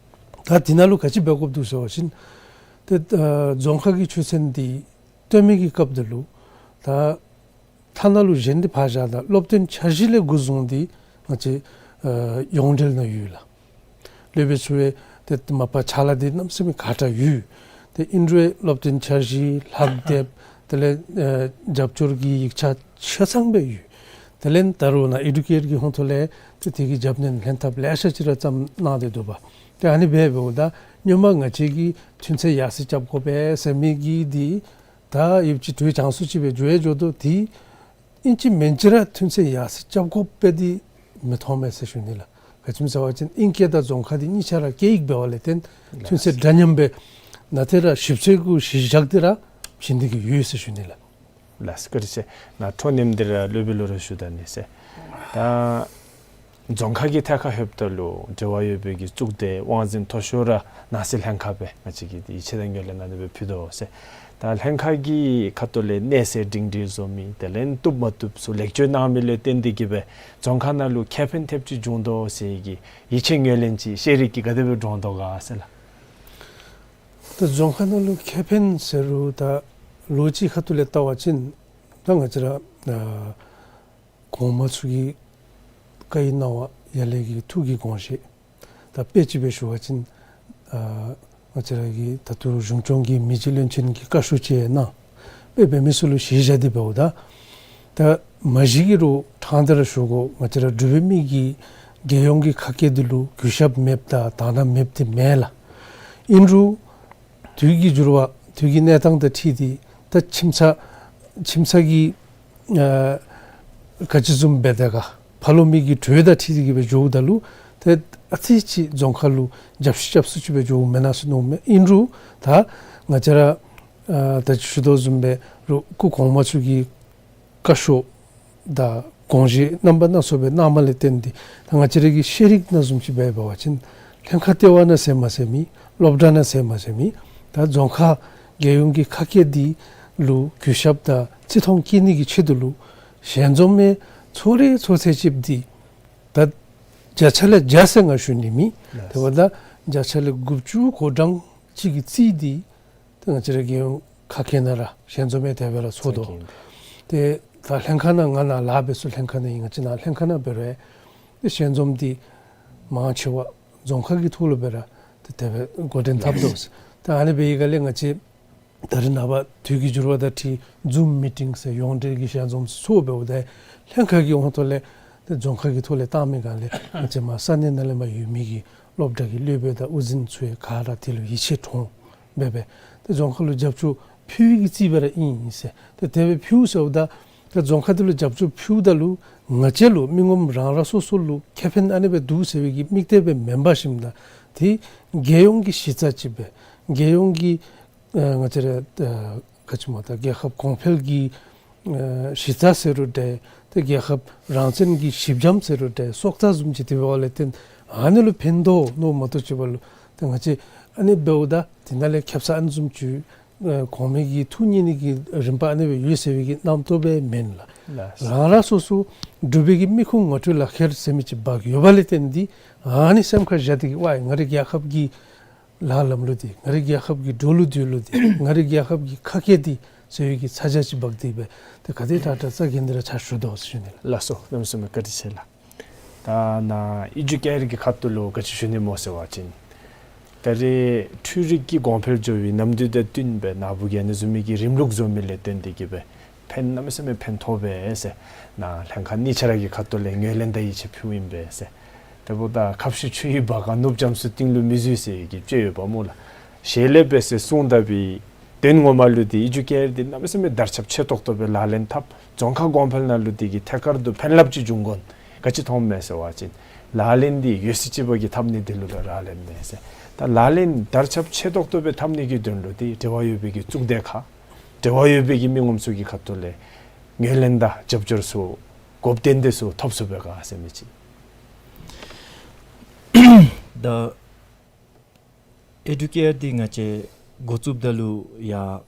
ལགས། ད་འདི་ནང་ལུ་ག་ཅི་འབད་དགོཔ་འདུག་ཟེར་བ་ཅིན་ཏེ་ཨ་རྫོང་ཁ་གི་ཆོས་ཚན་འདི་བཏོན་མི་གི་སྐབས་འདི་ལུ་ད་ཐ་ན་ལུ་གཞན་འདི་ཕར་བཞག་ད་སློབ་སྟོན་འཆར་གཞི་ལས་འགོ་བཟུང་སྟེ་ང་བཅས་ཨ་ཡོངས་འབྲེལ་ནང་ཡོད་ལགས། སློབ་དཔོན་ཚུ་ཡང་ཏེ་མ་པ་ཕྱག་ལཱ་འདི་གནམ་མེད་ས་མེད་ཁག་དྲགས་ཡོད། ཏེ་ཨིན་རུང་སློབ་སྟོན་འཆར་གཞི་ལྷག་དེབ་དེ་ལས་ཨ་རྒྱབ་སྐྱོར་གྱི་ཡིག་ཆ་ཆ་ཚང་སྦེ་ཡོད། དེ་ལས་ད་རུང་ནཱ་ཨེ་ཌུ་ཀེཊ་གི་ཧོང་ཐོག་ལས་ཏེ་དེ་གི་རྒྱབ་སྣོན་ལྷན་ཐབས་ལེ་ཤ་ཅིག་ར་བརྩམས་གནང་སྟེ་འདུག་པས། ཏེ་ཨ་ནི་སྦེ་འབདཝ་ད་སྔོན་མ་ང་བཅས་ཀྱིས་ཐོན་ཚད་ཡར་སེང་རྐྱབ་དགོ་པས་ཟེར་མི་གི་འདི་ད་ཡུདཔ་ཅིག་དུས་ཡང་སུ་ཅིག་སྦེ་འགྱོ་ཡང་འགྱོ་དོ། ཏེ་ཨིན་ཅི་མིན་ཅི་ར་ཐོན་ཚད་ཡར་སེང་རྐྱབ་དགོ་པས་འདི་མི་མཐོང་མས་ཟེར་ཞུ་ནི་ལགས། ག་ཅི་སྨོ་ཟེར་བ་ཅིན་ཨིང་སྐད་དང་རྫོང་ཁ་འདི་གཉིས་ཆ་ར་སྐད་ཡིག་འབདཝ་ལས་བརྟེན་ཐོན་ཚད་འདྲ་མཉམ་སྦེ་ནཱ་ཏེ་ར་ཞིབ་འཚོལ་གུ་གཞི་བཞག་སྟེ་ར་བྱིན་ཏེ་གི་ཡོད་ཟེར་ཞུ་ནི་ལགས། ལགས་སོ། བཀའ་དྲིན་ཆེ། ནཱ་འཕྲོ་མཉམ་འདི་ར་སློབ་དཔོན་ལུ་ར་ཞུ་ད་ནི་ཟེར། ད་ རྫོང་ཁག་གི་ཐད་ཁར་ལྷོདཔ་ད་ལུ་འབྲེལ་བ་ཡོད་པའི་གི་གཙུག་སྡེ་དབང་འཛིན་མཐོ་ཤོས་ར་ནང་སྲིད་ལྷན་ཁག་སྦེ་ང་བཅས་ཀྱིས་འདི་ཡིད་ཆེས་དང་ངོས་ལེན་གནང་ནི་སྦེ་ཕུལ་དོ་ཟེར། ད་ལྷན་ཁག་གི་ཁ་ཐུག་ལས་གནས་ཚད་སྒྲིང་སྒྲིང་བཟོ་མི་དེ་ལས་བཏུབ་མ་བཏུབ་ཚུ་ལེགས་བཅོས་གནང་མི་ལུ་བརྟེན་ཏེ་གིས་སྦེ་རྫོང་ཁག་ནང་ལུ་ཁེ་ཕན་ཐེབས་ཅིག་བྱུང་དོ་ཟེར་གྱི་ཡིད་ཆེས་ངོས་ལེན་ཅིག་ཤེས་རིག་གིས་ག་དེ་སྦེ་བསྒྲོན་དོ་ག་ཟེར་ལགས། ད་རྫོང་ཁག་ནང་ལུ་ཁེ་ཕན་ཟེར་རུང་ད་ལོ་གཅིག་ཁ་ཐུག་ལས་བལྟ་བ་ཅིན་ད་ང་བཅས་ར་ཨ་གོང་མ་ཚུ་གིས་བཀའ་ཡིག་གནང་བ་ཡར་ལས་ཀྱི་ཐུགས་ཀྱི་དགོངས་བཞེད། ད་དཔེ་ཅིག་སྦེ་ཞུ་བ་ཅིན་ཨ་ང་བཅས་ར་གི་ད་ལྟོ་གཞུང་སྐྱོང་གི་མི་རྗེ་བློན་ཆེན་གྱི་བཀའ་ཤོག་ཅིག་ཡང་གནང་། དཔེ་འབད་མི་ཚུ་ལུ་གཞི་བཞག་སྟེ་འབདཝ་ད་ད་མ་གཞི་གི་རུང་ཕྲང་སྟེ་ར་ཞུ་དགོ། ང་བཅས་ར་འབྲུག་པའི་མི་གིས་རྒྱལ་ཡོངས་ཀྱི་ཁ་སྐད་འདི་ལུ་གུས་ཞབས་མེདཔ་དང་དག་སྣང་མེདཔ་འདི་མེན་ལགས། ཨིན་རུང་དུས་ཀྱི་འགྱུར་བ་དུས་ཀྱི་གནས་སྟངས་དང་འཁྲིལ་ཏེ་ད་ཁྱིམ་ཚང་ཁྱིམ་ཚང་གི་ཨ་ག་ཅི་བཟུམ་སྦེ་ད་ག་ཕ་ལོ་མི་གི་གྲོས་དང་འཁྲིལ་ཏེ་གིས་སྦེ་འགྱོཝ་ད་ལུ་ཏེ་ཨ་ཙི་ཅིག་རྫོང་ཁག་ལུ་རྒྱབ་ཤུགས་རྐྱབ་ས་ཅིག་སྦེ་འགྱོཝ་མེན་ན་ཟེར་མནོཝ་མས། ཨིན་རུང་ད་ང་བཅས་ར་ཨ་ད་ཅི་ཞུ་དོ་བཟུམ་སྦེ་རུང་སྐུ་གོང་མ་ཚུ་གིས་བཀའ་ཤོག་དང་དགོངས་བཞེད་རྣམ་པ་སྣ་ཚོགས་སྦེ་གནངམ་ལས་བརྟེན་ཏེ་ད་ང་བཅས་ར་གི་ཤེས་རིག་ནང་བཟུམ་ཅིག་སྦེ་འབད་བ་ཅིན་ལྷན་ཁག་ལྟེ་བ་ནང་ཟེར་མ་ཟེར་མི་སློབ་གྲྭ་ནང་ཟེར་མ་ཟེར་མི་ད་རྫོང་ཁག་རྒྱལ་ཡོངས་ཀྱི་ཁ་སྐད་འདི་ལུ་གུས་ཞབས་དང་བརྩི་མཐོང་བསྐྱེད་ནི་གི་ཆེད་དུ་ལུ་ཞལ་འཛོམས་མི་ཚོགས་རེ་ཚོགས་ཚད་ཅིག་འདི་ད་བརྒྱ་ཆ་ལས་བརྒྱ་ཟེར་ང་ཞུ་ནི་མེན། དེ་འབདཝ་ད་བརྒྱ་ཆ་ལས་དགུ་བཅུ་གོ་གྲངས་ཅིག་གིས་རྩིས་ཏེ་ད་ང་བཅས་ར་རྒྱལ་ཡོངས་ཁ་སྐད་ནང་ར་ཞལ་འཛོམས་མི་དེ་སྦེ་ར་ཚོགས་དོ། ཏེ་ད་ལྷན་ཁག་ནང་ང་ནཱ་ལཱ་འབད་ས་ལྷན་ཁག་ནང་ཨིན། ང་བཅས་ནཱ་ལྷན་ཁག་ནང་འབད་རུང་ཏེ་ཞལ་འཛོམས་འདི་མང་ཆེ་བ་རྫོང་ཁག་གི་ཐོག་ལུ་སྦེ་ར་ཏེ་དེ་སྦེ་འགོ་འདྲེན་འཐབ་དོ། ད་ཨ་ནི་འབད་བའི་སྒང་ལས་ང་བཅས་ད་རེས་ནངས་པ་དུས་ཀྱི་འགྱུར་བ་དང་འཁྲིལ་ཛུམ་མི་ཊིང་ཟེར་ཡོངས་འབྲེལ་གྱི་ཞལ་འཛོམས་ཚོགས་འབདཝ་ད་ལྷན་ཁག་གི་དབང་ཐོག་ལས་ཏེ་རྫོང་ཁག་གི་ཐོག་ལས་བཏང་མི་སྒང་ལས་ང་བཅས་མར་ས་གནས་ནང་ལས་མར་ཡོད་མི་གི་སློབ་གྲྭ་གི་སློབ་དཔོན་དང་དབུ་འཛིན་ཚུ་ཡང་ག་ར་དེ་ལུ་ཡིད་ཆེས་འདྲོངས་འབད་སྦེ་ཏེ་རྫོང་ཁག་ལུ་རྒྱབ་སྐྱོར་ཕུལ་བའི་གི་རྩིས་སྦེ་ར་ཨིན་ཟེར། ཏེ་དེ་སྦེ་ཕུལ་ཟེརཝ་ད་ཏེ་རྫོང་ཁག་དེ་ལུ་རྒྱབ་སྐྱོར་ཕུལཝ་ད་ལུ་ང་བཅས་ལུ་མི་ངོམ་རང་རང་སོ་སོ་ལུ་ཁེ་ཕན་ཨ་ནི་སྦེ་འདུག་ཟེར་བའི་གི་དམིགས་གཏད་སྦེ་མེན་པར་ཞིནམ་ད་ཏེ་རྒྱལ་ཡོངས་ཀྱི་གཞི་རྩ་ཅིག་སྦེ་རྒྱལ་ཡོངས་ཀྱི་ཨ་ང་བཅས་ར་ཨ་ག་ཅི་སྨོ་ད་རྒྱལ་ཁབ་གོང་འཕེལ་གྱི་ཨ་གཞི་རྩ་ཟེར་རུང་འདྲ་ཏེ་རྒྱལ་ཁབ་རང་བཙན་གྱི་གཞི་འགྱམ་ཟེར་རུང་འདྲ་སྲོག་རྩ་བཟུམ་ཅིག་དེ་འབདཝ་ལས་བརྟེན་ཨ་ནི་ལུ་ཕན་ཐོགས་མནོཝ་མ་གཏོགས་ཅིག་འབདཝ་ལུ་ཏེ་ང་བཅས་ཨ་ནི་འབདཝ་ད་དེ་ནང་ལས་ཁེབ་ས་ཨ་ནི་བཟུམ་ཅིག་ཨ་གོང་མའི་གི་ཐུགས་མཉེས་ནི་གི་རིམ་པ་ཨ་ནི་སྦེ་ཡོད་ཟེར་བའི་གི་རྣམ་རྟོག་སྦེ་མེན་ལགས། ལགས། རང་རང་སོ་སོ་འབྲུག་པའི་གི་མི་ཁུངས་ངོ་སྤྲོད་ལག་ཁྱེར་ཟེར་མི་ཅིག་འབག་ཡོད་པ་ལས་བརྟེན་ཏེ་ཨ་ནི་སེམས་ཁར་བཞག་སྟེ་གིས་ཝའི་ང་རའི་རྒྱལ་ཁབ་ཀྱི་ལཱ་ལམ་ལུགས་འདི་ང་རའི་རྒྱལ་ཁབ་ཀྱི་འགྲོ་ལུགས་སྡོད་ལུགས་འདི་ང་རའི་རྒྱལ་ཁབ་ཀྱི་ཁ་སྐད་འདི་ཟེར་བའི་གི་ཚ་གྱང་ཅིག་འབག་སྟེ་སྦེ་ཏེ་ག་དེ་དྲག་དྲག་རྩ་འགེངས་ཏེ་ར་ཕྱག་ཞུ་དོ་ཟེར་ཞུ་ནི་ལགས། ལགས་སོ། གནམ་མེད་ས་མེད་བཀའ་དྲིན་ཆེ་ལགས། ད་ནཱ་ཨེ་ཌུ་ཀེར་གྱི་ཁ་ཐུག་ལུ་ག་ཅི་ཞུ་ནི་སྨོ་ཟེར་བ་ཅིན་ད་རེས་འཕྲུལ་རིག་གི་གོང་འཕེལ་འགྱོ་བའི་ནམ་དུས་དང་བསྟུན་སྦེ་ནཱ་བུ་གིས་ཨ་ནི་བཟུམ་མའི་གི་རིམ་ལུགས་བཟོ་མི་ལས་བརྟེན་ཏེ་གིས་སྦེ་ཕན་གནམ་མེད་ས་མེད་ཕན་ཐོགས་པས་ཟེར་ནཱ་ལྷན་ཁག་གཉིས་ཆ་ར་གི་ཁ་ཐུག་ལས་ངོས་ལེན་དང་ཡིད་ཆེས་ཕུལཝ་ཨིན་པས་ཟེར། དེ་འབདཝ་ད་ཁ་བཤུད་ཆུ་ཡི་བ་ག་ནུབ་རྒྱམ་སུ་གཏིང་ལུ་མི་འཛུལ་ཟེར་གྱི་དཔྱེ་ཡོདཔ་སྨོ་ལགས། ཞལ་ལས་འབད་ཟེར་གསུངས་ད་བའི་དོན་ངོ་མ་ལུ་འདི་ཨེ་ཌུ་ཀེར་འདི་གནམ་མེད་ས་མེད་དར་ཁྱབ་ཆེ་ཏོག་ཏོ་སྦེ་ལག་ལེན་འཐབ། རྫོང་ཁག་གོང་འཕེལ་ནང་ལུ་འདི་གིས་ཐད་ཀར་དུ་ཕན་རླབས་ཅིག་འབྱུང་དགོ་ན་ག་ཅི་མཐོངམ་མས་ཟེར་བ་ཅིན་ལག་ལེན་འདི་ཡོད་ཚད་ཅིག་པོ་གིས་འཐབ་ནི་འདི་ལུ་ལག་ལེན་མེན་ཟེར། ད་ལག་ལེན་དར་ཁྱབ་ཆེ་ཏོག་ཏོ་སྦེ་འཐབ་ནི་གི་དོན་ལུ་འདི་འབྲེལ་བ་ཡོད་པའི་གི་གཙུག་སྡེ་ཁག་འབྲེལ་བ་ཡོད་པའི་གི་མི་ངོམ་ཚུ་གི་ཁ་ཐུག་ལས་ངོས་ལེན་དང་རྒྱབ་སྐྱོར་ཚུ་དགོཔ་ཏན་ཏན་ཚུ་ཐོབ་ཚུགས་པས་ག་ཟེར་མི་ཅིག། ད་ཨེ་ཌུ་ཀེར་འདི་ང་བཅས་འགོ་བཙུགསཔ་ད་ལུ་ཡང་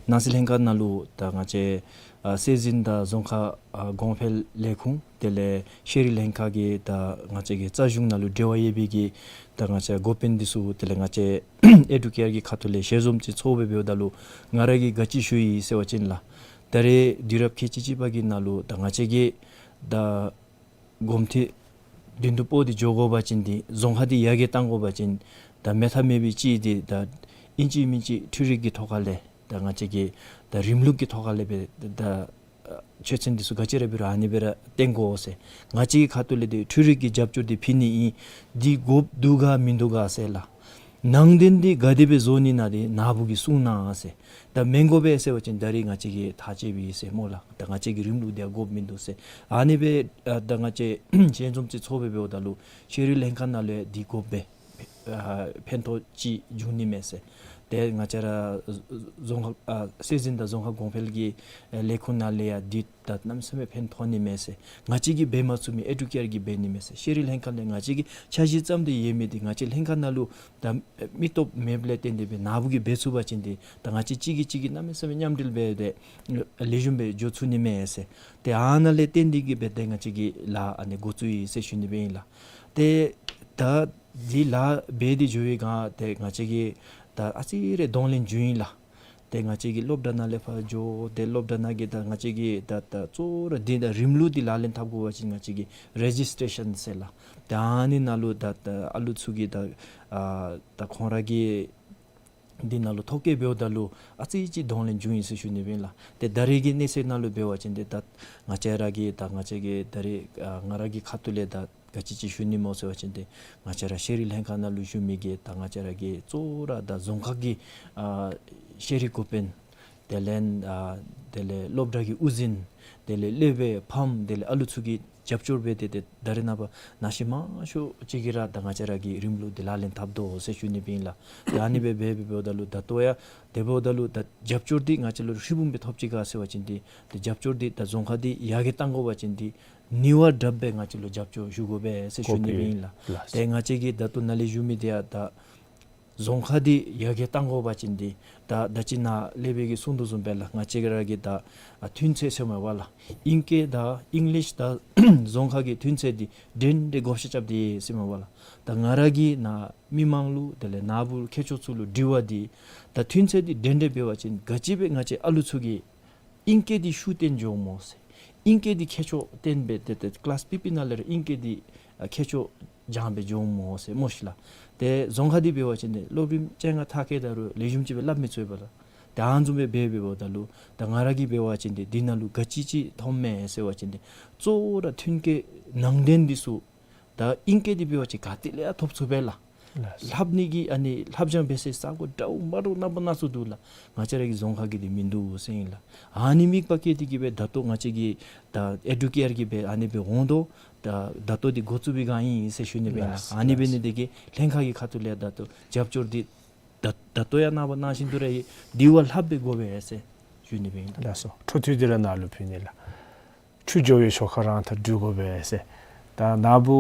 ནང་སྲིད་ལྷན་ཁག་ནང་ལུ་ད་ང་བཅས་ཨ་སྲིད་འཛིན་དང་རྫོང་ཁག་ཨ་གོང་འཕེལ་ལས་ཁུངས་དེ་ལས་ཤེས་རིག་ལྷན་ཁག་གི་ད་ང་བཅས་ཀྱི་རྩ་གཞུང་ནང་ལུ་འབྲེལ་བ་ཡོད་པའི་གི་ད་ང་བཅས་འགོ་དཔོན་འདི་ཚུ་དེ་ལས་ང་བཅས་ཨེ་ཌུ་ཀེར་གྱི་ཁ་ཐུག་ལས་ཞལ་འཛོམས་ཅིག་ཚོགས་སྦེ་འབདཝ་ད་ལུ་ང་ར་གིས་ག་ཅི་ཞུ་ཡི་ཟེར་བ་ཅིན་ལགས། ད་རེས་དུས་རབས་ཁལ་གཅིག་གཅིག་པ་གི་ནང་ལུ་ད་ང་བཅས་ཀྱིས་ད་གོམ་འདི་མདུན་དུ་སྤོ་སྟེ་འགྱོ་དགོ་པ་ཅིན་འདི་རྫོང་ཁག་འདི་ཡར་རྒྱས་གཏང་དགོ་པ་ཅིན་ད་མེད་ཐབས་མེད་པའི་ཅིག་འདི་ད་ཨིན་ཅི་མིན་ཅི་འཕྲུལ་རིག་གི་ཐོག་ཁ་ལས་ད་ང་བཅས་ཀྱིས་ད་རིམ་ལུགས་ཀྱི་ཐོག་ཁ་ལས་སྦེ་ད་ཆོས་ཚན་འདི་ཚུ་ག་ཅི་ར་འབད་རུང་ཨ་ནི་སྦེ་ར་བཏོན་དགོ་ཟེར། ང་བཅས་ཀྱི་ཁ་ཐུག་ལས་འདི་འཕྲུལ་རིག་གི་རྒྱབ་སྐྱོར་འདི་ཕུལ་ནི་ཨིན། འདི་དགོཔ་འདུག་ག་མིན་འདུག་ག་ཟེར་ལགས། ནང་དོན་འདི་ག་དེ་སྦེ་བཟོ་ནི་ན་འདི་ནཱ་བུ་གིས་གསུང་གནང་ཟེར། ད་མི་དགོ་པས་ཟེར་བ་ཅིན་ད་རེས་ང་བཅས་ཀྱིས་ཐག་བཅད་པའི་ཟེར་སྨོ་ལགས། ད་ང་བཅས་ཀྱི་རིམ་ལུགས་འདི་ཡང་དགོཔ་མིན་འདུག་ཟེར། ཨ་ནི་སྦེ་ཨ་ད་ང་བཅས་ཞལ་འཛོམས་ཅིག་ཚོགས་སྦེ་འབདཝ་ད་ལུ་ཤེས་རིག་ལྷན་ཁག་ནང་ལུ་ཡང་འདི་དགོཔ་སྦེ་ཨ་ཕན་ཐོགས་ཅིག་འབྱུང་ནི་མས་ཟེར། ཏེ་ང་བཅས་ར་རྫོང་ཁག་ཨ་སྲིད་འཛིན་དང་རྫོང་ཁག་གོང་འཕེལ་གྱི་ཨེ་ལས་ཁུངས་ནང་ལས་ཡང་འདི་ད་གནམ་མེད་ས་མེད་ཕན་ཐོགས་ནི་མས་ཟེར། ང་བཅས་ཀྱིས་འབད་མ་ཚུགས་མི་ཨེ་ཌུ་ཀེར་གྱིས་འབད་ནི་མས་ཟེར། ཤེས་རིག་ལྷན་ཁག་ལས་ང་བཅས་ཀྱིས་འཆར་གཞི་བརྩམས་ཏེ་ཡོད་མི་འདི་ང་བཅས་ལྷན་ཁག་ནང་ལུ་ད་མི་སྟོབས་མེདཔ་ལས་བརྟེན་ཏེ་སྦེ་ནཱ་བུ་གིས་འབད་ཚུགས་པ་ཅིན་འདི་ད་ང་བཅས་གཅིག་གིས་གཅིག་གིས་གནམ་མེད་ས་མེད་མཉམ་འབྲེལ་འབད་དེ་ལེགས་ཤོམ་སྦེ་འགྱོ་ཚུགས་ནི་མས་ཟེར། ཏེ་ཨ་ནཱ་ལས་བརྟེན་ཏེ་གིས་སྦེ་ཏེ་ང་བཅས་ཀྱིས་ལཱ་ཨ་ནི་འགོ་བཙུགས་ཡི་ཟེར་ཞུ་ནི་སྦེ་ཨིན་ལགས། ཏེ་ད་འདི་ལཱ་འབད་དེ་འགྱོ་བའི་སྒང་ཏེ་ང་བཅས་ཀྱིས་ད་ཨ་ཙི་རེ་གདོང་ལེན་འགྱོ་ཡི་ལགས། ཏེ་ང་བཅས་ཀྱིས་སློབ་གྲྭ་ནང་ལས་ཕར་འགྱོ་ཏེ་སློབ་གྲྭ་ནང་གི་ད་ང་བཅས་ཀྱིས་ད་ད་གཙོ་བོ་ར་འདི་ད་རིམ་ལུགས་འདི་ལག་ལེན་འཐབ་དགོ་པ་ཅིན་ང་བཅས་ཀྱིས་རེ་ཇིས་ཊེ་ཤཱན་ཟེར་ལགས། ཏེ་ཨ་ནི་ནང་ལུ་ད་ད་ཨ་ལུ་ཚུ་གིས་ད་ཨ་ད་ཁོང་ར་གི་འདི་ནང་ལུ་ཐོ་བཀོད་འབདཝ་ད་ལུ་ཨ་ཙི་ཅིག་གདོང་ལེན་འབྱུང་ཡི་ཟེར་ཞུ་ནི་སྦེ་ཨིན་ལགས། ཏེ་ད་རེས་ཀྱི་གནས་ཚད་ནང་ལུ་འབད་བ་ཅིན་ཏེ་ད་ང་བཅས་ར་གི་ད་ང་བཅས་ཀྱི་ད་རེས་ཨ་ང་ར་གི་ཁ་ཐུག་ལས་ད་ག་ཅི་ཅིག་ཞུ་ནི་སྨོ་ཟེར་བ་ཅིན་ཏེ་ང་བཅས་ར་ཤེས་རིག་ལྷན་ཁག་ནང་ལུ་བཞུགས་མི་གི་ད་ང་བཅས་ར་གི་གཙོ་བོ་ར་ད་རྫོང་ཁག་གི་ཨ་ཤེས་རིག་འགོ་དཔོན་དེ་ལས་ཨ་དེ་ལས་སློབ་གྲྭ་གི་དབུ་འཛིན་དེ་ལས་སློབ་དཔོན་ཕམ་དེ་ལས་ཨ་ལུ་ཚུ་གིས་རྒྱབ་སྐྱོར་འབད་དེ་ཏེ་ད་རེས་ནངས་པ་ནང་བཞིན་མང་ཤོས་ཅིག་གིས་ར་ད་ང་བཅས་ར་གི་རིམ་ལུགས་འདི་ལག་ལེན་འཐབ་དོ་ཟེར་ཞུ་ནི་སྦེ་ཨིན་ལགས། ཏེ་ཨ་ནི་སྦེ་འབད་འབདཝ་ད་ལུ་ད་ལྟོ་ཡང་དེ་འབདཝ་ད་ལུ་ད་རྒྱབ་སྐྱོར་འདི་ང་བཅས་ལུ་ཧྲིལ་བུམ་སྦེ་ཐོབ་ཅི་ག་ཟེར་བ་ཅིན་ཏེ་ད་རྒྱབ་སྐྱོར་འདི་ད་རྫོང་ཁག་འདི་ཡར་རྒྱས་གཏང་དགོ་པ་ཅིན་འདི་ནི་བ་དྲགཔ་སྦེ་ང་བཅས་ལུ་རྒྱབ་སྐྱོར་ཞུ་དགོ་པས་ཟེར་ཞུ་ནི་སྦེ་ཨིན་ལགས། ལགས་སོ། ཏེ་ང་བཅས་ཀྱིས་ད་ལྟོ་ནཱ་ལས་ཞུ་མི་འདི་ཡང་ད་རྫོང་ཁག་འདི་ཡར་རྒྱས་གཏང་དགོ་པ་ཅིན་འདི་ད་ད་ཅི་ནཱ་ལས་སྦེ་གིས་གསུང་དོ་བཟུམ་སྦེ་ལགས། ང་བཅས་ར་གི་ད་ཨ་མཐུན་རྐྱེན་ཟེར་མས་པ་ལགས། ཨིང་སྐད་དང་ཨིང་ལིཤ་དང་རྫོང་ཁག་གི་མཐུན་རྐྱེན་འདི་འདྲན་འདྲ་བགོ་བཤའ་རྐྱབ་སྟེ་ཟེར་མས་པ་ལགས། ད་ང་ར་གིས་ནཱ་མི་མང་ལུ་དེ་ལས་ནཱ་བུ་མཁས་མཆོག་ཚུ་ལུ་དྲི་བ་འདི་ད་མཐུན་རྐྱེན་འདི་འདྲན་འདྲ་འབད་བ་ཅིན་ག་ཅི་སྦེ་ང་བཅས་ཨ་ལུ་ཚུ་གིས་ཨིང་སྐད་འདི་ཤུགས་བཏོན་འགྱོཝ་སྨོ་ཟེར། ཨིང་སྐད་འདི་མཁས་མཆོག་བསྟན་སྦེ་ཏེ་ཏེ་ཀི་ལཱསི་ཕུད་པའི་ནང་ལས་ར་ཨིང་སྐད་འདི་ཨ་མཁས་མཆོག་སྦྱང་སྦེ་འགྱོཝ་སྨོ་ཟེར་སྨོ་ཤིག་ལགས། ཏེ་རྫོང་ཁག་འདི་འབད་བ་ཅིན་ཏེ་སློབ་རིམ་བཅོ་ལྔ་མཐར་འཁྱོལ་ད་རུང་ལེགས་ཤོམ་ཅིག་སྦེ་སླབ་མི་ཚུགས་པས་ལགས། ཏེ་ཨ་ནི་བཟུམ་སྦེ་འབད་འབདཝ་ད་ལུ་ད་ང་ར་གིས་འབད་བ་ཅིན་ཏེ་འདི་ནང་ལུ་ག་ཅི་ཅིག་མཐོངམ་མས་ཟེར་བ་ཅིན་ཏེ་གཙོ་བོ་ར་མཐུན་རྐྱེན་ནང་དོན་འདི་ཚུ་ད་ཨིང་སྐད་འདི་འབད་བ་ཅིན་ག་ཏེ་ལས་ཡང་ཐོབ་ཚུགས་པས་ལགས། ལགས་སོ། ལྷབ་ནི་གི་ཨ་ནི་ལྷབ་སྦྱང་འབད་སའི་ས་གོ་འདྲཝ་མ་འདྲཝ་རྣམ་པ་སྣ་ཚོགས་འདུག་ལགས། ང་བཅས་ར་གི་རྫོང་ཁག་གི་འདི་མིན་འདུག་ཟེར་ཨིན་ལགས། ཨ་ནི་དམིགས་པ་བསྐྱེད་དེ་གིས་སྦེ་ད་ལྟོ་ང་བཅས་ཀྱིས་ད་ཨེ་ཌུ་ཀེར་གྱིས་སྦེ་ཨ་ནི་སྦེ་འོང་དོ། ད་ད་ལྟོ་འདི་འགོ་བཙུགས་པའི་སྒང་ཨིན་ཟེར་ཞུ་ནི་སྦེ་ཨིན་ལགས། ལགས་སོ། ཨ་ནི་འབད་ནི་དེ་གིས་ལྷན་ཁག་གི་ཁ་ཐུག་ལས་ད་ལྟོ་རྒྱབ་སྐྱོར་འདི་ད་ད་ལྟོ་ཡང་ནངས་པ་ནང་བཞིན་དུ་ར་འདི་བ་ལྷགཔ་སྦེ་དགོ་པས་ཟེར་ཞུ་ནི་སྦེ་ཨིན་ལགས། ལགས་སོ། འཕྲོ་མཐུད་དེ་ར་ནཱ་ལུ་ཕུལ་ནི་ལགས། ཆུ་འགྱོ་བའི་ཞོར་ཁར་རང་ཐག་འགྲོ་དགོ་པས་ཟེར། ད་ནཱ་བུ་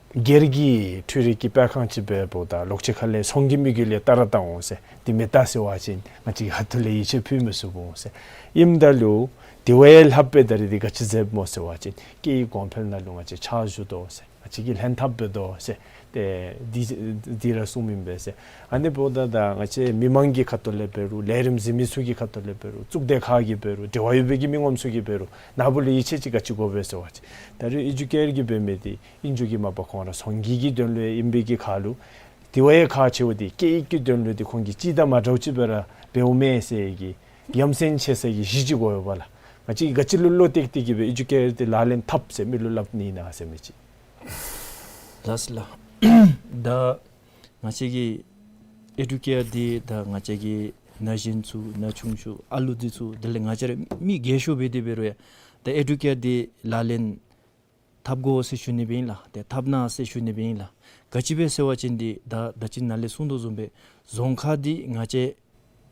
སྒེར་གྱི་འཕྲུལ་རིག་གི་སྤེལ་ཁང་ཅིག་འབདཝ་ད་ལོག་ཅི་ཁ་ལས་ཚོང་གི་དམིགས་ཡུལ་ལས་བལྟ་ར་བལྟ་འོང་ཟེར། འདི་མི་བལྟ་ཟེར་བ་ཅིན་ང་བཅས་ཀྱི་ཁ་ཐུག་ལས་ཡིད་ཆེས་ཕུལ་མི་ཚུགས་འོང་ཟེར། ཨིནམ་ད་ལུ་དེ་བ་ཡང་ལྷགཔ་སྦེ་ད་རེས་འདི་ག་ཅི་མཛདཔ་སྨོ་ཟེར་བ་ཅིན་སྐད་ཡིག་གོང་འཕེལ་ནང་ལུ་ང་བཅས་ཕྱག་ཞུ་དོ་ཟེར། ང་བཅས་ཀྱིས་ལྷན་ཐབས་འབད་དོ་ཟེར། ཏེ་འདི་འདི་ར་གསུངམ་ཨིན་པས་ཟེར། ཨ་ནི་འབདཝ་ད་ད་ང་བཅས་མི་མང་གི་ཁ་ཐུག་ལས་འབད་རུང་ལས་རིམ་གཟིགས་མི་ཚུ་གི་ཁ་ཐུག་ལས་འབད་རུང་གཙུག་སྡེ་ཁག་གིས་འབད་རུང་འབྲེལ་བ་ཡོད་པའི་གི་མི་ངོམ་ཚུ་གིས་འབད་རུང་ནཱ་བུ་ལུ་ཡིད་ཆེས་ཅིག་ག་ཅི་དགོ་པས་ཟེར་བ་ཅིན་ད་རེས་ཨེ་ཌུ་ཀེར་གྱིས་འབད་མི་འདི་ཨིན་རྒྱུ་གིས་མ་པ་ཁོང་ར་ཚོང་གི་གི་དོན་ལུ་ཨིན་པའི་གི་ཁར་ལུ་དེ་བ་ཡང་ཁག་ཆེཝ་འདི་སྐད་ཡིག་གི་དོན་ལུ་འདི་ཁོང་གིས་ཅིག་དང་མ་འདྲཝ་ཅིག་སྦེ་ར་འབདཝ་མས་ཟེར་གི་ཡ་མཚན་ཆེ་ས་གི་གཞི་ཅིག་དགོ་པས་ལགས། ང་བཅས་ཀྱིས་ག་ཅི་ལུ་བློ་གཏད་དེ་གིས་སྦེ་ཨེ་ཌུ་ཀེར་འདི་ལག་ལེན་འཐབ་ཟེར་མི་ལུ་སླབ་ནི་ཨིན་ན་ཟེར་མི་ཅིག། ལགས་སོ་ལགས། ད་ང་བཅས་ཀྱི་ཨེ་ཌུ་ཀེར་འདི་ད་ང་བཅས་ཀྱི་ན་གཞོན་ཚུ་ན་ཆུང་ཤོས་ཨ་ལུ་འདི་ཚུ་དེ་ལས་ང་བཅས་ར་མི་རྒས་ཤོས་འབད་དེ་འབད་རུང་ཡང་ད་ཨེ་ཌུ་ཀེར་འདི་ལག་ལེན་འཐབ་དགོ་ཟེར་ཞུ་ནི་སྦེ་ཨིན་ལགས། ཏེ་འཐབ་གནང་ཟེར་ཞུ་ནི་སྦེ་ཨིན་ལགས། ག་ཅི་སྦེ་ཟེར་བ་ཅིན་འདི་ད་ད་ཅི་ནཱ་ལས་གསུང་དོ་བཟུམ་སྦེ་རྫོང་ཁག་འདི་ང་བཅས་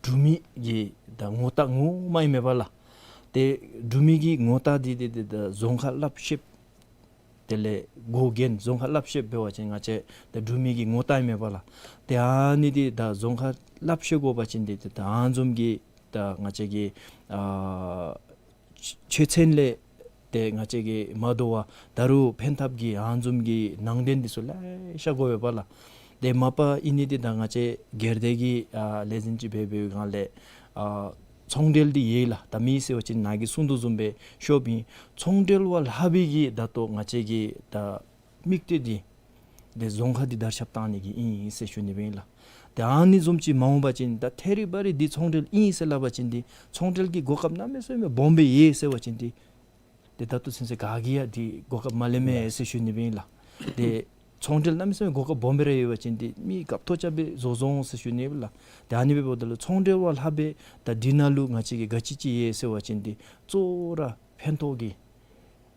འབྲུག་མི་གི་ད་ངོ་རྟགས་ངོ་མ་ཨིན་མས་པ་ལགས། ཏེ་འབྲུག་མི་གི་ངོ་རྟགས་འདི་འདི་འདི་ད་རྫོང་ཁག་ལྷབ་ཤེསཔ་དེ་ལས་འགོ་འགན་རྫོང་ཁག་ལྷབ་ཤེསཔ་འབད་བ་ཅིན་ང་བཅས་ད་འབྲུག་མི་གི་ངོ་རྟགས་ཨིན་མས་པ་ལགས། ཏེ་ཨ་ནི་འདི་ད་རྫོང་ཁག་ལྷབ་ཤེས་དགོ་པ་ཅིན་འདི་འདི་ད་ཨ་ནི་བཟུམ་གྱི་ད་ང་བཅས་ཀྱི་ཨ་ཆོས་ཚན་ལས་ཏེ་ང་བཅས་ཀྱིས་མ་དོ་བར་ད་རུང་ཕན་ཐབས་ཀྱི་ཨ་ནི་བཟུམ་གྱི་ནང་དོན་འདི་ཚུ་ལེ་ཤ་དགོ་པས་པ་ལགས། ཏེ་མ་པ་ཨིན་ནི་འདི་ད་ང་བཅས་སྒེར་སྡེ་གི་ཨ་ལས་འཛིན་ཅིག་འབད་བའི་སྒང་ལས་ཨ་ཚོང་འབྲེལ་འདི་ཡོད་ལགས། ད་མི་ཟེར་བ་ཅིན་ནཱ་གིས་གསུང་དོ་བཟུམ་སྦེ་ཤོབ་ཨིན། ཚོང་འབྲེལ་བ་ལྷག་པའི་གི་ད་ལྟོ་ང་བཅས་ཀྱི་ད་དམིགས་གཏད་འདི་ཏེ་རྫོང་ཁག་འདི་དར་ཁྱབ་གཏང་ནི་གི་ཨིན་ཟེར་ཞུ་ནི་སྦེ་ཨིན་ལགས། ཏེ་ཨ་ནི་བཟུམ་ཅིག་མ་འོང་པ་ཅིན་ད་ཐད་རི་བ་རི་འདི་ཚོང་འབྲེལ་ཨིན་ཟེར་སླབ་པ་ཅིན་འདི་ཚོང་འབྲེལ་གྱི་གོ་སྐབས་གནམ་མེད་ས་མེད་སྦོམ་སྦེ་ཡོད་ཟེར་བ་ཅིན་འདི་ཏེ་ད་ལྟོ་ཚུན་ཚོད་ག་གིས་ཡང་འདི་གོ་སྐབས་མ་ལེན་མས་ཟེར་ཞུ་ནི་སྦེ་ཨིན་ལགས། ཏེ་ཚོང་འབྲེལ་གནམ་མེད་ས་མེད་གོ་སྐབས་སྦོམ་སྦེ་ར་ཡོད་པ་ཅིན་འདི་མི་སྐབས་ཐོག་ཆ་སྦེ་བཟོ་བཟོ་འོང་ཟེར་ཞུ་ནི་སྦེ་ལགས། ཏེ་ཨ་ནི་སྦེ་འབདཝ་ད་ལུ་ཚོང་འབྲེལ་བ་ལྷག་སྦེ་ད་འདི་ནང་ལུ་ང་བཅས་ཀྱིས་ག་ཅི་ཅིག་ཡོད་ཟེར་བ་ཅིན་འདི་གཙོ་བོ་ར་ཕན་ཐོགས་ཀྱི་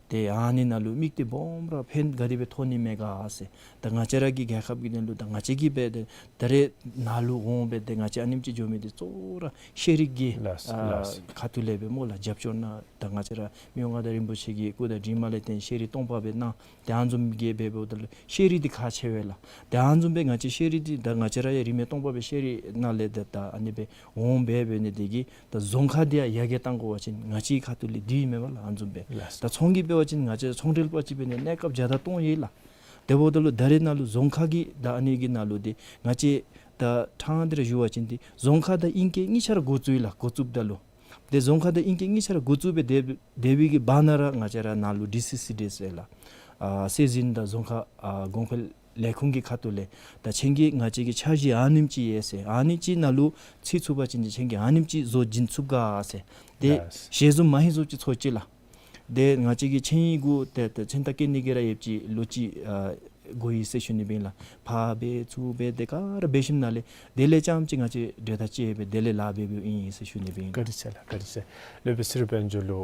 ཏེ་ཨ་ནི་ནང་ལུ་དམིགས་གཏད་སྦོམ་ར་ཕན་ག་དེ་སྦེ་ཐོགས་ནི་མས་ག་ཟེར། ད་ང་བཅས་ར་གི་རྒྱལ་ཁབ་ཀྱི་དོན་ལུ་ད་ང་བཅས་ཀྱིས་འབད་དེ་ད་རེས་ནཱ་ལུ་འོང་སྦེ་ཏེ་ང་བཅས་ཨ་ནེམ་ཅིག་འགྱོ་མི་འདི་གཙོ་བོ་ར་ཤེས་རིག་གི་ལགས་ཨ་ལགས། ཁ་ཐུག་ལས་སྦེ་སྨོ་ལགས། རྒྱབ་སྐྱོར་གནང་། ད་ང་བཅས་ར་མི་དབང་མངའ་བདག་རིན་པོ་ཆེ་གི་སྐུ་དང་གྲིབ་མ་ལས་བརྟེན་ཤེས་རིག་སྟོང་པ་སྦེ་གནང་། ཏེ་ཨ་ནི་བཟུམ་གྱི་འབད་འབདཝ་ད་ལུ་ཤེས་རིག་འདི་ཁག་ཆེ་བས་ལགས། ཏེ་ཨ་ནི་བཟུམ་སྦེ་ང་བཅས་ཤེས་རིག་འདི་ད་ང་བཅས་ར་ཡང་རིན་མེད་སྟོང་པ་སྦེ་ཤེས་རིག་ནང་ལས་ཏེ་ད་ཨ་ནི་སྦེ་འོང་འབད་འབད་ནི་དེ་གིས་ད་རྫོང་ཁག་འདི་ཡང་ཡར་རྒྱས་གཏང་དགོ་པ་ཅིན་ང་བཅས་ཁ་ཐུག་ལས་འདི་ཨིན་མས་པ་ལགས། ཨ་ནི་བཟུམ་སྦེ། ལགས། ད་ཚོང་གི་འབད་བ་ཅིན་ང་བཅས་ཚོང་འབྲེལ་པ་ཅིག་འབད་ནི་གནས་སྐབས་བརྒྱ་དང་སྟོང་ཡོད་ལགས། དེ་འབདཝ་ད་ལུ་ད་རེས་ནང་ལུ་རྫོང་ཁག་གི་ད་ཨ་ནི་གི་ནང་ལུ་འདི་ང་བཅས་ད་ཕྲང་སྟེ་ར་ཞུ་བ་ཅིན་འདི་རྫོང་ཁག་དང་ཨིང་སྐད་གཉིས་ཆ་ར་འགོ་བཙུགས་ཡི་ལགས། འགོ་བཙུགསཔ་ད་ལུ། ཏེ་རྫོང་ཁག་དང་ཨིང་སྐད་གཉིས་ཆ་ར་འགོ་བཙུགས་སྦེ་སྡོད་སྡོད་པའི་གི་བར་ན་ར་ང་བཅས་ར་ནཱ་ལུ་ཌི་སི་སི་ཌི་ཨེསི་ཟེར་ལགས། ཨ་སྲོལ་འཛིན་དང་རྫོང་ཁ་ཨ་གོང་འཕེལ་ལས་ཁུངས་ཀྱི་ཁ་ཐུག་ལས་ད་ཁྱེད་ཀྱིས་ང་བཅས་ཀྱི་འཆར་གཞི་ཨ་ནེམ་ཅིག་ཡོད་ཟེར། ཨ་ནི་ཅིག་ནང་ལུ་ཚུད་ཚུགས་པ་ཅིན་ཏེ་ཁྱེད་ཀྱིས་ཨ་ནེམ་ཅིག་བཟོ་བྱིན་ཚུགས་ག་ཟེར། ཏེ་ལགས། ཞལ་འཛོམས་མ་ཧེ་བཟོ་ཅིག་ཚོགས་ཅི་ལགས། ཏེ་ང་བཅས་ཀྱིས་མཚན་གུ་ཏེ་ཏེ་མཚན་རྟགས་བཀོད་ནི་གི་ར་ཡོདཔ་ཅིག་ལོ་གཅིག་ཨ་འགོར་ཡི་ཟེར་ཞུ་ནི་སྦེ་ཨིན་ལགས། ཕར་འབད་ཚུར་འབད་དེ་ག་ར་འབད་ཞིནམ་ལས་དེ་ལས་རྐྱངམ་ཅིག་ང་བཅས་གྲོས་ཐག་བཅད་སྦེ་དེ་ལས་ལཱ་འབད་འབདཝ་ཨིན་ཟེར་ཞུ་ནི་སྦེ་ཨིན། བཀའ་དྲིན་ཆེ་ལགས། བཀའ་དྲིན་ཆེ། སློབ་དཔོན་ཚེ་རིང་དཔལ་འབྱོར་ལུ་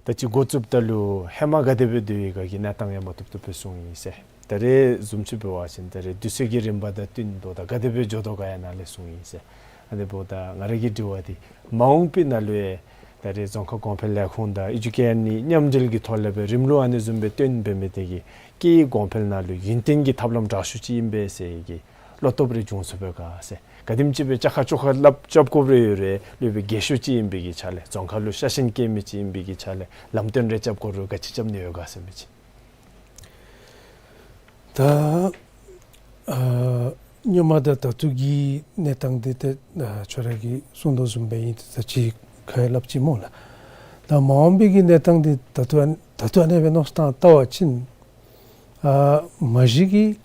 ད་ཅི་འགོ་བཙུགསཔ་ད་ལུ་ཧེ་མ་ག་དེ་སྦེ་སྡོད་ཡི་ག་གི་གནས་སྟངས་ཡང་མ་བཏུབ་བཏུབ་སྦེ་གསུངས་ཡི་ཟེར། ད་རེས་བཟུམ་ཅིག་འབད་བ་ཅིན་ད་རེས་དུས་ཚོད་ཀྱི་རིམ་པ་དང་བསྟུན་དོ་ད་ག་དེ་སྦེ་འགྱོ་དོ་ག་ཡང་ནཱ་ལས་གསུངས་ཡི་ཟེར། ཨ་ནི་འབདཝ་ད་ང་ར་གི་དྲི་བ་འདི་མ་འོངས་པའི་ནང་ལུ་ཡང་ད་རེས་རྫོང་ཁ་གོང་འཕེལ་ལས་ཁུངས་དང་ཨེ་ཌུ་ཀེ་ནི་མཉམ་འབྲེལ་གྱི་ཐོག་ལས་སྦེ་རིམ་ལུགས་ཨ་ནི་བཟུམ་སྦེ་སྟོན་འབད་མི་དེ་གིས་སྐད་ཡིག་གོང་འཕེལ་ནང་ལུ་ཡུན་བརྟན་གྱི་ཐབས་ལམ་དྲག་ཤོས་ཅིག་ཨིན་པས་ཟེར་གྱི་བློ་སྟོབས་རེ་བྱུང་ཚུགས་པས་ག་ཟེར། ག་དེམ་ཅིག་སྦེ་བཅའ་ཁ་བཅོ་ཁ་སླབ་རྐྱབ་དགོཔ་རེ་ཡོད་རུང་ལུ་སྦེ་རྒས་ཤོས་ཅིག་ཨིན་པའི་གི་ཆ་ལས་རྫོང་ཁ་ལུ་ཤ་ཞེན་བསྐྱེད་མི་ཅིག་ཨིན་པའི་གི་ཆ་ལས་ལམ་སྟོན་རེ་རྐྱབ་དགོ་རུང་ག་ཅི་རྐྱབ་ནི་ཡོད་ག་ཟེར་མི་ཅིག། ད་ཨ་སྔོན་མ་དང་ད་ལྟོ་གི་གནས་སྟངས་འདི་ཏེ་ཨ་ཁྱོད་ར་གིས་གསུངས་དོ་བཟུམ་སྦེ་ཨིན། ཏེ་ད་ཅི་ཁ་ཡང་སླབ་ཅི་སྨོ་ལགས། ད་མ་འོངས་པའི་གི་གནས་སྟངས་འདི་ད་ལྟོ་ཨ་ད་ལྟོ་ཨ་ནེ་སྦེ་མནོ་བསམ་བཏང་བལྟ་བ་ཅིན་ཨ་མ་གཞི་གིས་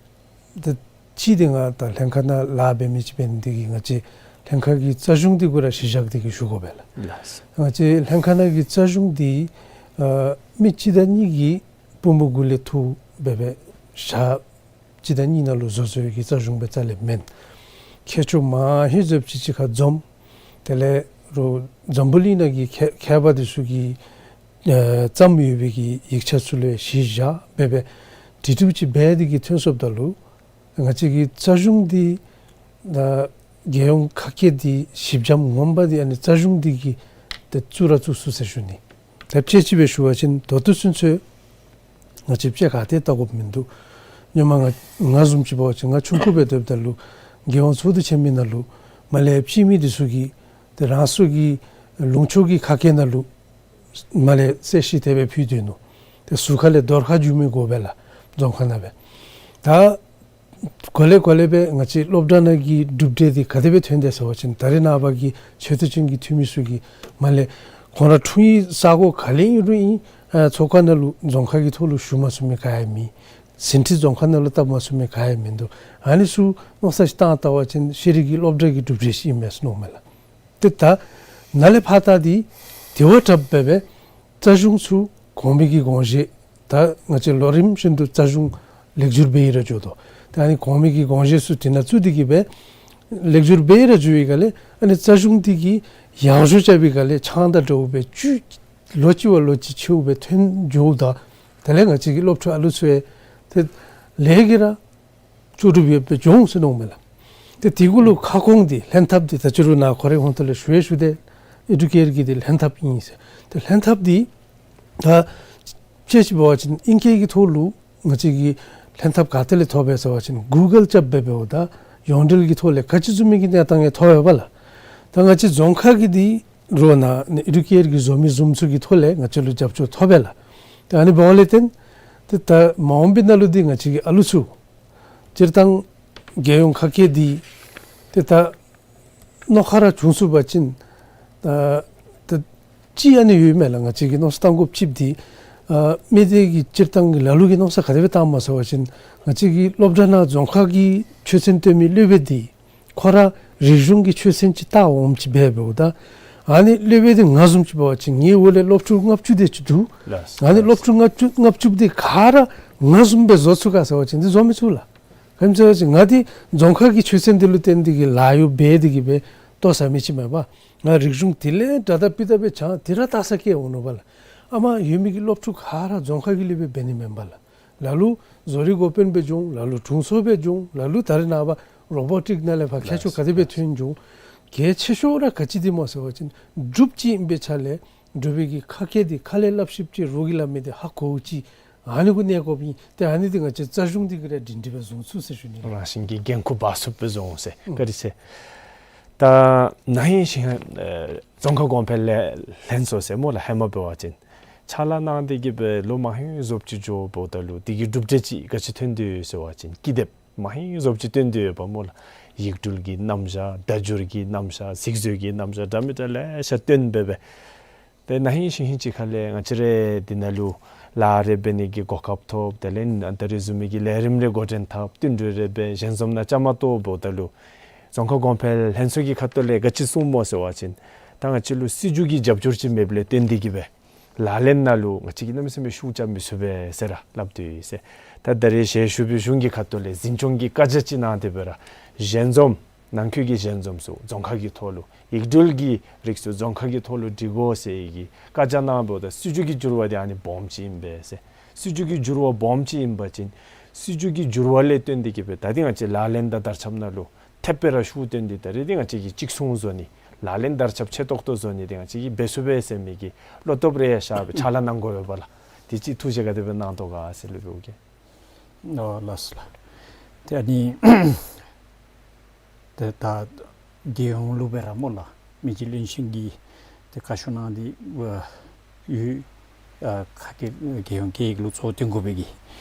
ཏེ་ཅིག་འདི་ང་ད་ལྷན་ཁག་ནང་ལཱ་འབད་མི་ཅིག་འབད་ནི་འདི་གིས་ང་བཅས་ལྷན་ཁག་གི་རྩ་གཞུང་འདི་གུ་ར་གཞི་བཞག་སྟེ་གིས་ཞུ་དགོ་པས་ལགས། ལགས། ང་བཅས་ལྷན་ཁག་ནང་གི་རྩ་གཞུང་འདི་ཨ་མི་གཅིག་དང་གཉིས་ཀྱིས་པུས་མོ་གུ་ལས་འཐུ་འབད་སྦེ་ཞག་གཅིག་དང་གཉིས་ནང་ལུ་བཟོ་བཟོ་བའི་གི་རྩ་གཞུང་སྦེ་རྩ་ལས་མེན། མཁས་མཆོག་མང་ཧེང་ཟབ་ཅིག་གཅིག་ཁར་འཛོམས། དེ་ལས་རོགས་འཛམ་བུ་གླིང་ནང་གི་མཁས་མཁས་པ་འདི་ཚུ་གིས་ཨ་བརྩམས་ཡོད་པའི་གི་ཡིག་ཆ་ཚུ་ལུ་གཞི་བཞག་འབད་སྦེ་དྲིལ་དྲིལཝ་ཅིག་འབད་དེ་གིས་ཐོན་སོངམ་ད་ལུ་ང་བཅས་ཀྱི་རྩ་གཞུང་འདི་ད་རྒྱལ་ཡོངས་ཁ་སྐད་འདི་ཞིབ་འཇམ་ངོ་མ་འདི་ཨ་ནི་རྩ་གཞུང་འདི་གིས་ཏེ་བཙུགས་ར་བཙུགས་སོང་ཟེར་ཞུ་ནི། ད་དཔྱེ་ཅིག་སྦེ་ཞུ་བ་ཅིན་ད་ལྟོ་ཚུན་ཚོད་ང་བཅས་དཔྱེ་ག་ཏེ་བལྟ་དགོཔ་མིན་འདུག། སྔོན་མ་ང་ང་བཟུམ་ཅིག་འབད་བ་ཅིན་ང་ཆུང་ཀུ་སྦེ་སྡོདཔ་ད་ལུ་རྒྱལ་ཡོངས་ཚོགས་འདུ་ཆེན་མོའི་ནང་ལུ་མར་ལས་སྤྱི་མི་འདི་ཚུ་གིས་ཏེ་རང་སོ་གི་ལུང་ཕྱོགས་ཀྱི་ཁ་སྐད་ནང་ལུ་མར་ལས་གསལ་བཤད་དེ་སྦེ་ཕུལ་སྡོད་ནུག། ཏེ་ཟུར་ཁ་ལས་རྡོར་ཁ་བསྒྱུར་མི་དགོ་པས་ལགས། རྫོང་ཁ་ནང་སྦེ། ད་གོ་ལེ་གོ་ལེ་སྦེ་ང་བཅས་སློབ་གྲྭ་ནང་གི་གྲུབ་འབྲས་འདི་ག་དེ་སྦེ་ཐོན་དེས་ཟེར་བ་ཅིན་ད་རེས་ནངས་པ་གི་ཆེ་མཐོ་ཅན་གྱི་འཐུས་མི་ཚུ་གིས་མར་ལས་ཁོང་ར་འཁྲུངས་ཡུལ་ས་གོ་ག་ལས་ཨིན་རུང་ཨིན་ཨ་ཚོགས་ཁང་ནང་ལུ་རྫོང་ཁ་གི་ཐོག་ལུ་ཞུ་མ་ཚུགས་མི་ག་ཡང་མེད། ཟིན་བྲིས་རྫོང་ཁ་ནང་ལུ་བཏབ་མ་ཚུགས་མི་ག་ཡང་མིན་འདུག། ཨ་ནི་ཚུ་མནོ་བསམ་ཅིག་བཏང་བལྟ་བ་ཅིན་ཤེས་རིག་གི་སློབ་གྲྭ་གི་གྲུབ་འབྲས་ཅིག་ཨིན་མས་ཟེར་མནོཝ་མས་ལགས། ཏེ་ད་ནཱ་ལས་ཕར་ད་འདི་དེ་བ་དྲགཔ་སྦེ་སྦེ་རྩ་གཞུང་ཚུ་གོང་མའི་གི་དགོངས་བཞེད་ད་ང་བཅས་ལོ་རིམ་བཞིན་དུ་རྩ་གཞུང་ལེགས་བསྒྱུར་འབད་ཡི་ར་འགྱོ་དོ། ད་ཨ་ནི་གོང་མའི་གི་དགོངས་བཞེད་ཚུ་དེ་ནང་བཙུགས་ཏེ་གིས་སྦེ་ལེགས་བསྒྱུར་འབད་ཡི་ར་འགྱོ་བའི་སྒང་ལས་ཨ་ནི་རྩ་གཞུང་འདི་གིས་ཡང་ཞུ་རྐྱབ་པའི་སྒང་ལས་ཆང་དང་འདྲཝ་སྦེ་བཅུད་ལོ་གཅིག་བ་ལོ་གཅིག་ཆེཝ་སྦེ་ཐོན་འགྱོཝ་ད་དེ་ལས་ང་བཅས་ཀྱི་སློབ་ཕྲུག་ཨ་ལུ་ཚུ་ཡང་ཏེ་ལས་ཀྱིས་ར་ལྕོགས་གྲུབ་ཡོདཔ་སྦེ་འགྱོ་འོང་ཟེར་མནོཝ་མས་ལགས། ཏེ་དེ་གུ་ལུ་ཁ་སྐོང་འདི་ལྷན་ཐབས་འདི་ད་ཅི་རུང་ནཱ་ཁོ་རའི་ཧོང་ཏོ་ལས་ཞུ་ཡང་ཞུ་སྟེ་ཨེ་ཌུ་ཀེཊ་ཀྱི་འདི་ལྷན་ཐབས་ཨིན་ཟེར། ཏེ་ལྷན་ཐབས་འདི་ད་དཔྱེ་ཅིག་འབད་བ་ཅིན་ཨིང་སྐད་ཀྱི་ཐོག་ལུ་ང་བཅས་ཀྱི་ལྷན་ཐབས་ག་ཏེ་ལས་ཐོབ་པས་ཟེར་བ་ཅིན་གུ་གཱལ་རྐྱབ་སྦེ་འབདཝ་ད་ཡོངས་འབྲེལ་གྱི་ཐོག་ལས་ག་ཅི་བཟུམ་མའི་གི་གནས་སྟངས་ཡང་ཐོབ་ཡོདཔ་ལགས། ད་ང་བཅས་རྫོང་ཁ་གི་འདི་རོགས་ནཱ་ཨེ་ཌུ་ཀེཊ་ཀྱི་བཟོ་མི་བཟུམ་ཚུ་གི་ཐོག་ལས་ང་བཅས་ལུ་རྒྱབ་སྐྱོར་ཐོབ་པས་ལགས། ཏེ་ཨ་ནི་འབདཝ་ལས་བརྟེན་ཏེ་ད་མ་འོངས་པའི་ནང་ལུ་འདི་ང་བཅས་ཀྱི་ཨ་ལུ་ཚུ་སྤྱིར་བཏང་རྒྱལ་ཡོངས་ཁ་སྐད་འདི་ཏེ་ད་རྣོ་ཁ་ར་བྱུང་ཚུགས་པ་ཅིན་ད་ད་ཅིག་ཨ་ནི་ཡོད་མས་ལགས། ང་བཅས་ཀྱིས་མནོ་བསམ་བཏང་དགོཔ་ཅིག་འདི་ཨ་མི་སྡེ་གི་སྤྱིར་བཏང་གི་ལ་ལུ་གིས་མནོ་བསམ་ག་དེ་སྦེ་བཏངམ་སྨོ་ཟེར་བ་ཅིན་ང་བཅས་ཀྱི་སློབ་གྲྭ་ནང་རྫོང་ཁ་གི་ཆོས་ཚན་སྟོན་མི་སློབ་དཔོན་འདི་ཁོ་ར་རིག་གཞུང་གི་ཆོས་ཚན་ཅིག་བལྟ་འོངམ་ཅིག་འབད་འབདཝ་ད་ཨ་ནི་སློབ་དཔོན་འདི་ང་བཟུམ་ཅིག་འབད་བ་ཅིན་ངེའི་འོག་ལས་སློབ་ཕྲུག་ལྔ་བཅུ་དེ་ཅིག་འདུག། ལགས། ཨ་ནི་སློབ་ཕྲུག་ལྔ་བཅུ་ལྔ་བཅུ་འདི་ག་ར་ང་བཟུམ་སྦེ་བཟོ་ཚུགས་ག་ཟེར་བ་ཅིན་འདི་བཟོ་མི་ཚུགས་ལགས། ག་ཅི་ཟེར་བ་ཅིན་ང་འདི་རྫོང་ཁ་གི་ཆོས་ཚན་འདི་ལུ་བརྟེན་ཏེ་གིས་ལཱ་གཡོག་འབད་དེ་གིས་སྦེ་ལྟོ་ཟ་མི་ཅིག་མས་པ། ང་རིག་གཞུང་དེ་ལས་དྲག་དྲག་སྤུས་དག་སྦེ་སྦྱང་དེ་ར་ལྟ་ས་སྐྱེ་འོང་ནུག་པ་ལགས། ཨ་མ་ཡོད་མི་གི་སློབ་ཕྲུག་ག་ར་རྫོང་ཁ་གི་ལས་སྦེ་འབད་ནི་མེན་པས་ལགས། ལ་ལུ་བཟོ་རིག་འགོ་དཔོན་སྦེ་འགྱོ་འོང་། ལ་ལུ་དྲུང་འཚོ་སྦེ་འགྱོ་འོང་། ལ་ལུ་ད་རེས་ནངས་པ་རོ་བོ་ཊིཀ་ནང་ལས་ཕར་ཁྱད་ཆོས་ག་དེ་སྦེ་ཐོན་འགྱོ་འོང་། གལ་ཆེ་ཤོས་ར་ག་ཅི་འདི་སྨོ་ཟེར་བ་ཅིན་འབྲུགཔ་ཅིག་ཨིན་པའི་ཆ་ལས་འབྲུག་པའི་གི་ཁ་སྐད་འདི་ཁ་ལས་སླབ་ཤེསཔ་ཅིག་རོགས་ཀྱིས་སླབ་མི་འདི་ཧ་གོཝ་ཅིག་ཨ་ནི་གུ་གནས་དགོཔ་ཨིན། ཏེ་ཨ་ནི་འདི་ང་བཅས་རྩ་གཞུང་འདི་གིས་ར་སྒྲིང་སྒྲི་སྦེ་བཟུང་ཚུགས་ཟེར་ཞུ་ནི་ལགས། རང་བཞིན་གྱིས་འགན་ཁུར་འབག་ཚུགསཔ་སྦེ་བཟུང་འོང་ཟེར། ཨུམ། བཀའ་དྲིན་ཆེ། ད་ན་ཧིང་ཞིན་ཨེ་རྫོང་ཁ་གོང་འཕེལ་ལས་ལྷན་ཚོགས་ཟེར་སྨོ་ལགས། ཧེ་མ་འབད་བ་ཅིན་ཕྱག་ལཱ་གནང་སྟེ་གི་སྦེ་ལོ་མ་ཧེ་ཟོབ་ཅིག་འགྱོ་འབདཝ་ད་ལུ་དེ་གི་གྲུབ་འབྲས་ཅིག་ག་ཅི་ཐོན་དོ་ཡོད་ཟེར་བ་ཅིན་ཀི་དེབ་མ་ཧེ་ཟོབ་ཅིག་བཏོན་ཏེ་ཡོདཔ་སྨོ་ལགས། ཡིག་འབྲུ་གི་རྣམ་གཞག། བརྡ་བསྒྱུར་གྱི་རྣམ་གཞག། གཟིགས་བཟོ་གི་རྣམ་གཞག། འདྲ་མི་འདྲ་ལེ་ཤ་བཏོན་སྦེ་སྦེ། ཏེ་ན་ཧིང་ཞིན་ཧིང་ཅིག་ཁ་ལས་ང་བཅས་ར་འདི་ནང་ལུ་ལཱ་རེ་འབད་ནི་གི་གོ་སྐབས་ཐོབ། དེ་ལས་ད་རེས་བཟུམ་མའི་གི་ལས་རིམ་རེ་འགོ་འདྲེན་འཐབ། བསྟུན་གྲོས་རེ་འབད། ཞལ་འཛོམས་ནང་བཅའ་མར་གཏོགས་འབདཝ་ད་ལུ་རྫོང་ཁ་གོང་འཕེལ་ལྷན་ཚོགས་ཀྱི་ཁ་ཐུག་ལས་ག་ཅི་གསུངས་སྨོ་ཟེར་བ་ཅིན་ད་ང་བཅས་ལུ་སྲིད་བྱུས་ཀྱི་རྒྱབ་སྐྱོར་ཅིག་མེདཔ་ལས་བརྟེན་ཏེ་གི་སྦེ་ལག་ལེན་ནང་ལུ་ང་བཅས་ཀྱིས་གནམ་མེད་ས་མེད་ཤུགས་རྐྱབ་མི་ཚུགས་པས་ཟེར་ར་སླབ་སྟེ་ཡོད་ཟེར། ད་ད་རེས་ཞལ་བཞུགས་པའི་གཞུང་གི་ཁ་ཐུག་ལས་འཛིན་སྐྱོང་གི་བཀའ་རྒྱ་ཅིག་གནང་སྟེ་སྦེ་ར་ཞལ་འཛོམས་ནང་འཁོད་ཀྱི་ཞལ་འཛོམས་ཚུ་རྫོང་ཁ་གི་ཐོག་ལུ། ཡིག་འབྲུ་གི་རིགས་ཚུ་རྫོང་ཁ་གི་ཐོག་ལུ་སྒྲིག་དགོ་ཟེར་གྱི་བཀའ་རྒྱ་གནང་འབདཝ་ད་སྲིད་བྱུས་ཀྱི་འགྱུར་བ་འདི་ཨ་ནི་སྦོམ་ཅིག་ཨིན་པས་ཟེར། སྲིད་བྱུས་ཀྱི་འགྱུར་བ་སྦོམ་ཅིག་ཨིན་པ་ཅིན་སྲིད་བྱུས་ཀྱི་འགྱུར་བ་ལས་བརྟེན་ཏེ་གི་སྦེ་ད་འདི་ང་བཅས་ལག་ལེན་དང་དར་ཁྱབ་ནང་ལུ་ཐེབས་སྦེ་ར་ཤུགས་བཏོན་ཏེ་ད་རེས་འདི་ང་བཅས་ཀྱིས་གཅིག་མཚུངས་བཟོ་ནི་ལག་ལེན་དར་ཁྱབ་ཆེ་ཏོག་ཏོ་བཟོ་ནི་འདི་ང་བཅས་ཀྱིས་འབད་ཚུགས་པས་ཟེར་མི་གི་བློ་སྟོབས་རེ་ཡང་ཤར་སྦེ་ཕྱག་ལཱ་གནང་དགོ་པས་ལགས། དེ་ཅིག་ཐུགས་བཞེད་ག་དེ་སྦེ་གནང་དོ་ག་ཟེར་ལུ་འབོཝ་གི། ཨོ་ལགས་སོ་ལགས། ཏེ་ཨ་ནི་ཏེ་ད་རྒྱལ་ཡོངས་ལུ་སྦེ་ར་སྨོ་ལགས། མི་རྗེ་བློན་ཆེན་གྱིས་ཏེ་བཀའ་ཤོག་གནང་སྟེ་ཡོད། ཨ་ཁ་སྐད་རྒྱལ་ཡོངས་སྐད་ཡིག་ལུ་གཙོ་བོ་བཏོན་དགོ་པའི་གི།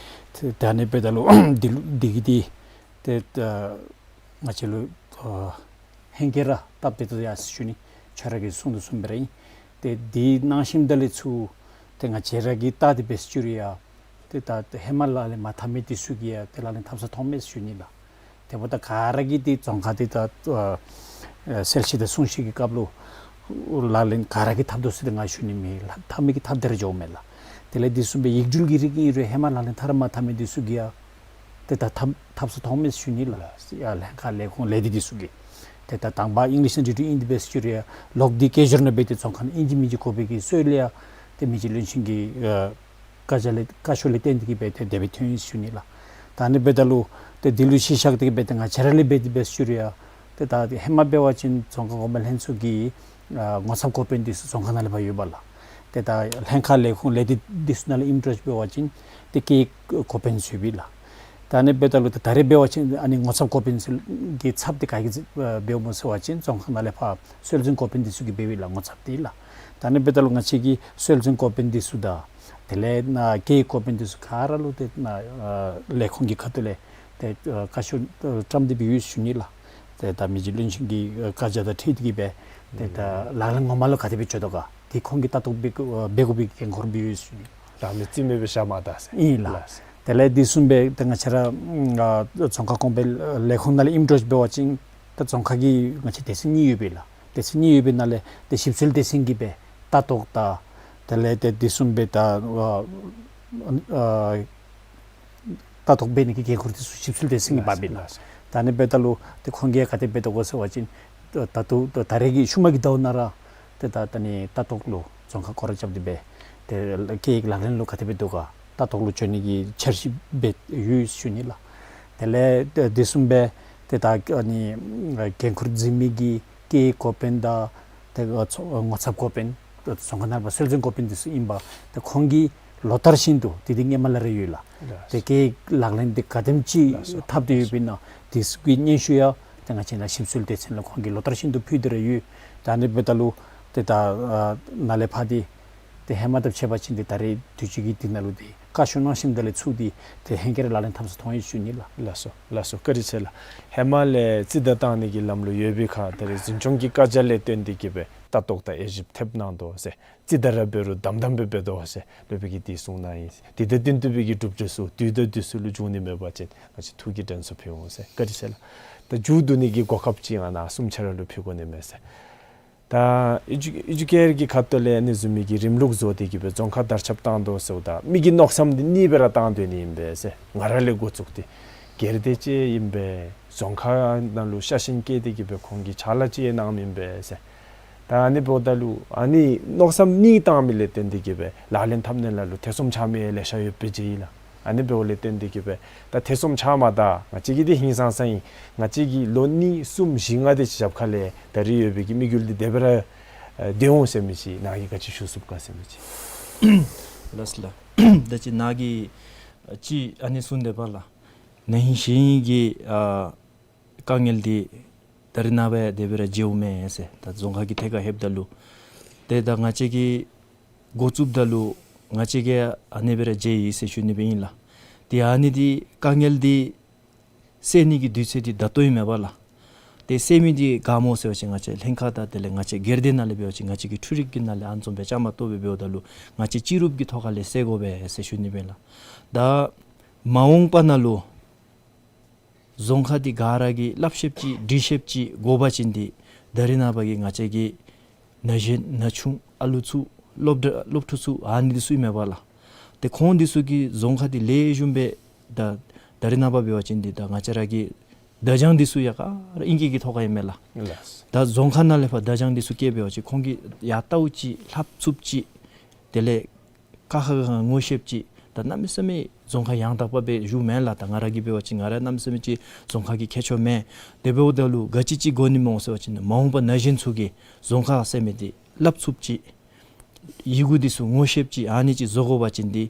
ཏེ་ད་ཨ་ནི་འབདཝ་ད་ལུ་འདི་ལུ་འདི་གིས་འདི་ཏེ་ད་ང་བཅས་ལུ་ཨ་ཧེང་སྐལ་ར་སྟབས་བདེ་ཏོག་ཏོ་ཡར་སོ་ཞུ་ནི། ཁྱོད་ར་གིས་གསུངས་དོ་བཟུམ་སྦེ་ར་ཨིན། ཏེ་འདི་གནང་ཞིནམ་ད་ལས་ཚུར་ཏེ་ང་བཅས་ར་གིས་བལྟ་སྟེ་འབད་ཞུ་རུང་ཡང་ཏེ་ད་ཧེ་མ་ལག་ལེན་མ་འཐབ་མི་འདི་ཚུ་གིས་ཡང་ཏེ་ལག་ལེན་འཐབ་ས་མཐོངམ་མས་ཞུ་ནི་ལགས། དེ་འབདཝ་ད་ག་ར་གིས་ཏེ་རྫོང་ཁ་འདི་ད་ཨ་ཨ་གསལ་བཤད་དང་གསུང་བཤད་ཀྱི་སྐབས་ལུ་ལག་ལེན་ག་ར་གིས་འཐབ་དོ་ཟེར་ཏེ་ང་ཞུ་ནི་མེད་ལགས། འཐབ་མི་གིས་འཐབ་སྟེ་ར་འགྱོཝ་མས་ལགས། དེ་ལས་འདི་བཟུམ་སྦེ་ཡིག་འབྲུ་གི་རིགས་ཨིན་རུང་ཧེ་མ་ལག་ལེན་འཐབ་ར་མ་འཐབ་མི་འདི་ཚུ་གིས་ཡང་ཏེ་ད་འཐབ་འཐབ་ས་མཐོངམ་མས་ཞུ་ནི་ལགས། ཡར་ལྷན་ཁག་ལས་ཁུངས་ལས་སྡེ་འདི་ཚུ་གིས། ཏེ་ད་དང་པ་ཨིང་ལིཤ་ནང་འབྲི་འབྲི་ཨིན་ཏེ་འབད་ཞུ་རུང་ཡང་ལོག་སྟེ་སྐད་སྦྱོར་ནང་འབད་དེ་རྫོང་ཁ་ནང་ཨིན་ཅི་མིན་ཅི་གོ་བའི་གི་སྲོལ་ཡང་ཏེ་མི་རྗེ་བློན་ཆེན་གྱི་ཨ་བཀའ་རྒྱ་ལས་བཀའ་ཤོག་ལས་བརྟེན་ཏེ་གི་སྦེ་ཏེ་དེ་སྦེ་ཐོན་ཡི་ཞུ་ནི་ལགས། ད་ཨ་ནི་འབདཝ་ད་ལུ་ཏེ་འདི་ལུ་གཞི་བཞག་སྟེ་གི་སྦེ་ཏེ་ང་བཅས་ར་ལས་འབད་དེ་འབད་ཞུ་རུང་ཡང་ཏེ་ད་ཧེ་མ་འབད་བ་ཅིན་རྫོང་ཁ་གོང་མ་ལྷན་ཚོགས་ཀྱི་ཨ་ངོ་ཚབ་འགོ་དཔོན་འདི་ཚུ་རྫོང་ཁ་ནང་ལས་ཕར་ཡོདཔ་ལགས། ཏེ་ད་ལྷན་ཁག་ལས་ཁུངས་ལས་སྡེ་འདི་ཚུ་ནང་ལས་ཨིནམ་འདྲཝ་ཅིག་འབད་བ་ཅིན་ཏེ་སྐད་ཡིག་འགོ་དཔོན་ཚུ་ཡོདཔ་ལགས། ད་ཨ་ནི་འབདཝ་ད་ལུ་ད་ད་རེས་འབད་བ་ཅིན་ཨ་ནི་ངོ་ཚབ་འགོ་དཔོན་ཚུ་གི་ཚབ་འདི་ག་གིས་འབདཝ་སྨོ་ཟེར་བ་ཅིན་རྫོང་ཁ་ནང་ལས་ཕར་སྲོལ་འཛིན་འགོ་དཔོན་འདི་ཚུ་གིས་འབདཝ་ཨིན་ལགས་ངོ་ཚབ་འདི་ལགས། ད་ཨ་ནི་འབདཝ་ད་ལུ་ང་བཅས་ཀྱིས་སྲོལ་འཛིན་འགོ་དཔོན་འདི་ཚུ་དང་དེ་ལས་ནཱ་སྐད་ཡིག་འགོ་དཔོན་འདི་ཚུ་ག་ར་ལུ་ཏེ་ནཱ་ཨ་ལས་ཁུངས་ཀྱི་ཁ་ཐུག་ལས་ཏེ་ཨ་བཀའ་ཤོག་ཨ་བཀྲམ་སྟེ་སྦེ་ཡོད་ཞུ་ནི་ལགས། ཏེ་ད་མི་རྗེ་བློན་ཆེན་གྱི་ཨ་བཀའ་རྒྱ་དང་འཁྲིལ་ཏེ་གི་སྦེ་ཏེ་ད་ལག་ལེན་ངོ་མ་ལུ་ག་དེ་སྦེ་འགྱོ་དོ་ག་ཏེ་ཁོང་གིས་ལྟ་རྟོག་འབད་དགོ་འབད་དགོ་པའི་འགན་ཁུར་སྦེ་ཡོད་ཞུ་ནི། རང་ལུ་རྩིས་མེད་སྦེ་བཞག་མ་ད་ཟེར། ཨིན་ལགས། ལགས། དེ་ལས་འདི་བཟུམ་སྦེ་ཏེ་ང་བཅས་ར་ཨ་རྫོང་ཁ་གོང་འཕེལ་ལས་ཁུངས་ནང་ལས་ཨིནམ་འདྲཝ་ཅིག་འབད་བ་ཅིན་ད་རྫོང་ཁ་གི་ང་བཅས་སྡེ་ཚན་གཉིས་ཡོདཔ་ཨིན་ལགས། སྡེ་ཚན་གཉིས་ཡོདཔ་ཨིན་ནང་ལས་ཏེ་ཞིབ་འཚོལ་སྡེ་ཚན་གྱིས་སྦེ་ལྟ་རྟོག་དང་དེ་ལས་ཏེ་འདི་བཟུམ་སྦེ་ད་ཨ་ཨ་ལྟ་རྟོག་འབད་ནི་གི་འགན་ཁུར་འདི་ཚུ་ཞིབ་འཚོལ་སྡེ་ཚན་གྱིས་འབགཔ་ཨིན་ལགས། ལགས། ད་ཨ་ནི་འབདཝ་ད་ལུ་ཏེ་ཁོང་གིས་ག་དེ་འབད་དོ་ག་ཟེར་བ་ཅིན་ད་ད་ད་ད་རེས་ཀྱི་ཤུལ་མ་གི་ཟླཝ་ནང་ར་ཏེ་ད་ད་ཨ་ནི་ལྟ་རྟོག་ལུ་རྫོང་ཁ་སྐོར་ར་རྐྱབ་སྟེ་སྦེ་ཏེ་སྐད་ཡིག་ལག་ལེན་ལུ་ག་དེ་འབད་དོ་ག་ལྟ་རྟོག་ལུ་འགྱོ་ནི་གི་འཆར་གཞི་འབད་ཡོད་ཞུ་ནི་ལགས། དེ་ལས་ཏེ་འདི་བཟུམ་སྦེ་ཏེ་ད་ཨ་ནི་འགན་ཁུར་འཛིན་མི་གི་སྐད་ཡིག་འགོ་དཔོན་དང་ཏེ་ཨ་ཚོ་ངོ་ཚབ་འགོ་དཔོན་ཏེ་རྫོང་ཁ་ནང་ལས་ཕར་སྲོལ་འཛིན་འགོ་དཔོན་འདི་ཚུ་ཨིན་པས། ཏེ་ཁོང་གིས་ལོ་ལྟར་བཞིན་དུ་ཏེ་འདི་སྔོན་མ་ལས་ར་ཡོད་ལགས། ལགས། ཏེ་སྐད་ཡིག་ལག་ལེན་འདི་ག་དེམ་ཅིག་ལགས་སོ། འཐབ་སྟེ་ཡོདཔ་ཨིན་ན་འདི་ཚུ་གི་སྙན་ཞུ་ཡང་ཏེ་ང་བཅས་ནཱ་ཞིབ་འཚོལ་སྡེ་ཚན་ལུ་ཁོང་གིས་ལོ་ལྟར་བཞིན་དུ་ཕུལ་ཏེ་ར་ཡོད། ད་ཨ་ནི་འབདཝ་ད་ལུ་ཏེ་ད་ཨ་ནཱ་ལས་ཕར་འདི་ཏེ་ཧེ་མ་དང་ཕྱད་པ་ཅིན་ཏེ་ད་རེས་དུས་ཅི་གི་འདི་ནང་ལུ་ཏེ་བཀའ་ཤོག་གནང་ཞིནམ་ད་ལས་ཚུར་འདི་ཏེ་ཧེང་སྐལ་ར་ལག་ལེན་འཐབ་ས་མཐོང་ཡི་ཞུ་ནི་ལགས། ལགས་སོ། ལགས་སོ། བཀའ་དྲིན་ཆེ་ལགས། ཧེ་མ་ལས་རྩིས་བདའ་བཏང་ནི་གི་ལམ་ལུགས་ཡོད་པའི་ཁར་ད་རེས་འཛིན་སྐྱོང་གི་བཀའ་རྒྱ་ལས་བརྟེན་ཏེ་གི་སྦེ་ལྟ་རྟོག་དང་དབྱེ་ཞིབ་ཐེབས་གནང་དོ་ཟེར། རྩིས་བདའ་ར་འབད་རུང་དམ་དམ་སྦེ་འབད་དོ་ཟེར་སློབ་དཔོན་གྱིས་འདི་གསུངས་གནང་ཡི། དེ་དང་བསྟུན་ཏེ་སྦེ་གི་གྲུབ་འབྲས་ཚུ་དུས་དང་དུས་སུ་ལུ་འབྱུང་ནི་མེད་པ་ཅིན་ང་བཅས་ཐུགས་ཀྱི་དྲན་གསོ་ཕུལ་འོང་ཟེར། བཀའ་དྲིན་ཆེ་ལགས། ད་མཇུག་བསྡུ་ནི་གི་གོ་སྐབས་ཅིག་ང་ནཱ་གསུམ་ཆ་ར་ལུ་ཕུལ་དགོ་ནི་མས་ཟེར། ད་ཨེ་ཇུ་ཨེ་ཇུ་ཀེར་གྱི་ཁ་ཐུག་ལས་ཨ་ནི་བཟུམ་མའི་གི་རིམ་ལུགས་བཟོ་སྟེ་གི་སྦེ་རྫོང་ཁ་དར་ཁྱབ་བཏང་དོ་ཟེརཝ་ད་མི་གི་མནོ་བསམ་འདི་གཉིས་སྦེ་ར་བཏང་སྡོད་ནི་ཨིན་པས་ཟེར། ང་ར་ལས་འགོ་བཙུགས་ཏེ་སྒེར་སྡེ་ཅིག་ཨིན་པས། རྫོང་ཁ་ནང་ལུ་ཤ་ཞེན་བསྐྱེད་དེ་གི་སྦེ་ཁོང་གིས་ཕྱག་ལཱ་ཅིག་གནངམ་ཨིན་པས་ཟེར། ད་ཨ་ནི་འབདཝ་ད་ལུ་ཨ་ནི་མནོ་བསམ་གཉིས་བཏང་མི་ལས་བརྟེན་ཏེ་གི་སྦེ་ལག་ལེན་འཐབ་ནི་ལ་ལུ་ཐེ་ཚོམ་ཆགས་མི་ལེ་ཤ་ཡོདཔ་སྦེ་མཇལ་ཡི་ལགས། ཨ་ནི་འབདཝ་ལས་བརྟེན་ཏེ་གི་སྦེ་ད་ཐེ་ཚོམ་ཆགས་མ་ད་ང་བཅས་ཀྱིས་འདི་ཧིང་སངས་ས་ཨིན། ང་བཅས་ཀྱིས་ལོ་གཉིས་གསུམ་བཞི་ལྔ་དེ་ཅིག་རྒྱབ་ཁ་ལས་ད་རིས་ཡོད་པའི་གི་དམིགས་ཡུལ་འདི་དེ་སྦེ་ར་ཨེ་ཏེ་འོང་ཟེར་མི་ཅིག་ནཱ་གིས་ག་ཅི་ཞུ་ཚུགས་ག་ཟེར་མི་ཅིག། ལགས་སོ་ལགས། ད་ཅི་ནཱ་གིས་ཅིག་ཨ་ནི་གསུངས་དེས་པ་ལགས། ན་ཧིང་གཞེས་ཧིང་གི་ཨ་དཀའ་ངལ་འདི་ད་རིས་ནངས་པ་ཡང་དེ་སྦེ་ར་མཇལཝ་མས་ཟེར། ད་རྫོང་ཁག་གི་ཐད་ཁར་ལྷོདཔ་ད་ལུ་ཏེ་ད་ང་བཅས་ཀྱིས་འགོ་བཙུགསཔ་ད་ལུ་ང་བཅས་ཀྱིས་ཨ་ནི་སྦེ་ར་མཇལ་ཡི་ཟེར་ཞུ་ནི་སྦེ་ཨིན་ལགས། ཏེ་ཨ་ནི་འདི་དཀའ་ངལ་འདི་སེལ་ནི་གི་དུས་ཚོད་འདི་ད་ལྟོ་ཨིན་མས་པ་ལགས། ཏེ་སེལ་མི་འདི་ག་སྨོ་ཟེར་བ་ཅིན་ང་བཅས་ལྷན་ཁག་དང་དེ་ལས་ང་བཅས་སྒེར་སྡེ་ནང་ལས་འབད་བ་ཅིན་ང་བཅས་ཀྱི་འཕྲུལ་རིག་གི་ནང་ལས་ཨ་ནི་བཟུམ་སྦེ་བཅའ་མར་གཏོགས་སྦེ་འབདཝ་ད་ལུ་ང་བཅས་སྤྱི་རུབ་ཀྱི་ཐོག་ཁ་ལས་སེལ་དགོ་པས་ཟེར་ཞུ་ནི་སྦེ་ཨིན་ལགས། ད་མ་འོངས་པ་ནང་ལུ་རྫོང་ཁག་འདི་ག་ར་གིས་སླབ་ཤེསཔ་ཅིག་འདྲི་ཤེསཔ་ཅིག་དགོ་པ་ཅིན་འདི་ད་རིས་ནངས་པ་གི་ང་བཅས་ཀྱི་ན་གཞོན་ན་ཆུང་ཨ་ལུ་ཚུ་སློབ་གྲྭ་སློབ་ཕྲུག་ཚུ་ཨ་ནི་འདི་ཚུ་ཨིན་མས་པ་ལགས། ཏེ་ཁོང་འདི་ཚུ་གིས་རྫོང་ཁག་འདི་ལེགས་ཤོམ་སྦེ་ད་ད་རིས་ནངས་པ་འབད་བ་ཅིན་འདི་ད་ང་བཅས་ར་གི་བརྡ་བྱང་འདི་ཚུ་ཡང་ག་ར་ཨིང་སྐད་ཀྱི་ཐོག་ཁར་ཨིན་མས་ལགས། ལགས། ད་རྫོང་ཁག་ནང་ལས་ཕར་བརྡ་བྱང་འདི་ཚུ་བཀལ་འབད་བ་ཅིན་ཁོང་གིས་ཡར་བལྟཝ་ཅིག་ལྷབ་ཚུགསཔ་ཅིག་དེ་ལས་ཀ་ཁ་ག་ང་ངོ་ཤེསཔ་ཅིག་ད་གནམ་མེད་ས་མེད་རྫོང་ཁག་ཡང་དག་པ་སྦེ་བཞུགས་མེན་ལགས། ད་ང་ར་གིས་འབད་བ་ཅིན་ང་ར་གནམ་མེད་ས་མེད་ཅིག་རྫོང་ཁག་གི་མཁས་མཆོག་མེན། དེ་འབདཝ་ད་ལུ་ག་ཅི་ཅིག་དགོ་ནི་སྨོ་ཟེར་བ་ཅིན་མ་འོངས་པ་ན་གཞོན་ཚུ་གིས་རྫོང་ཁག་ཟེར་མི་འདི་སླབ་ཚུགསཔ་ཅིག་ཡི་གུ་འདི་ཚུ་ངོ་ཤེསཔ་ཅིག་ཨ་ནི་ཅིག་བཟོ་དགོ་པ་ཅིན་འདི་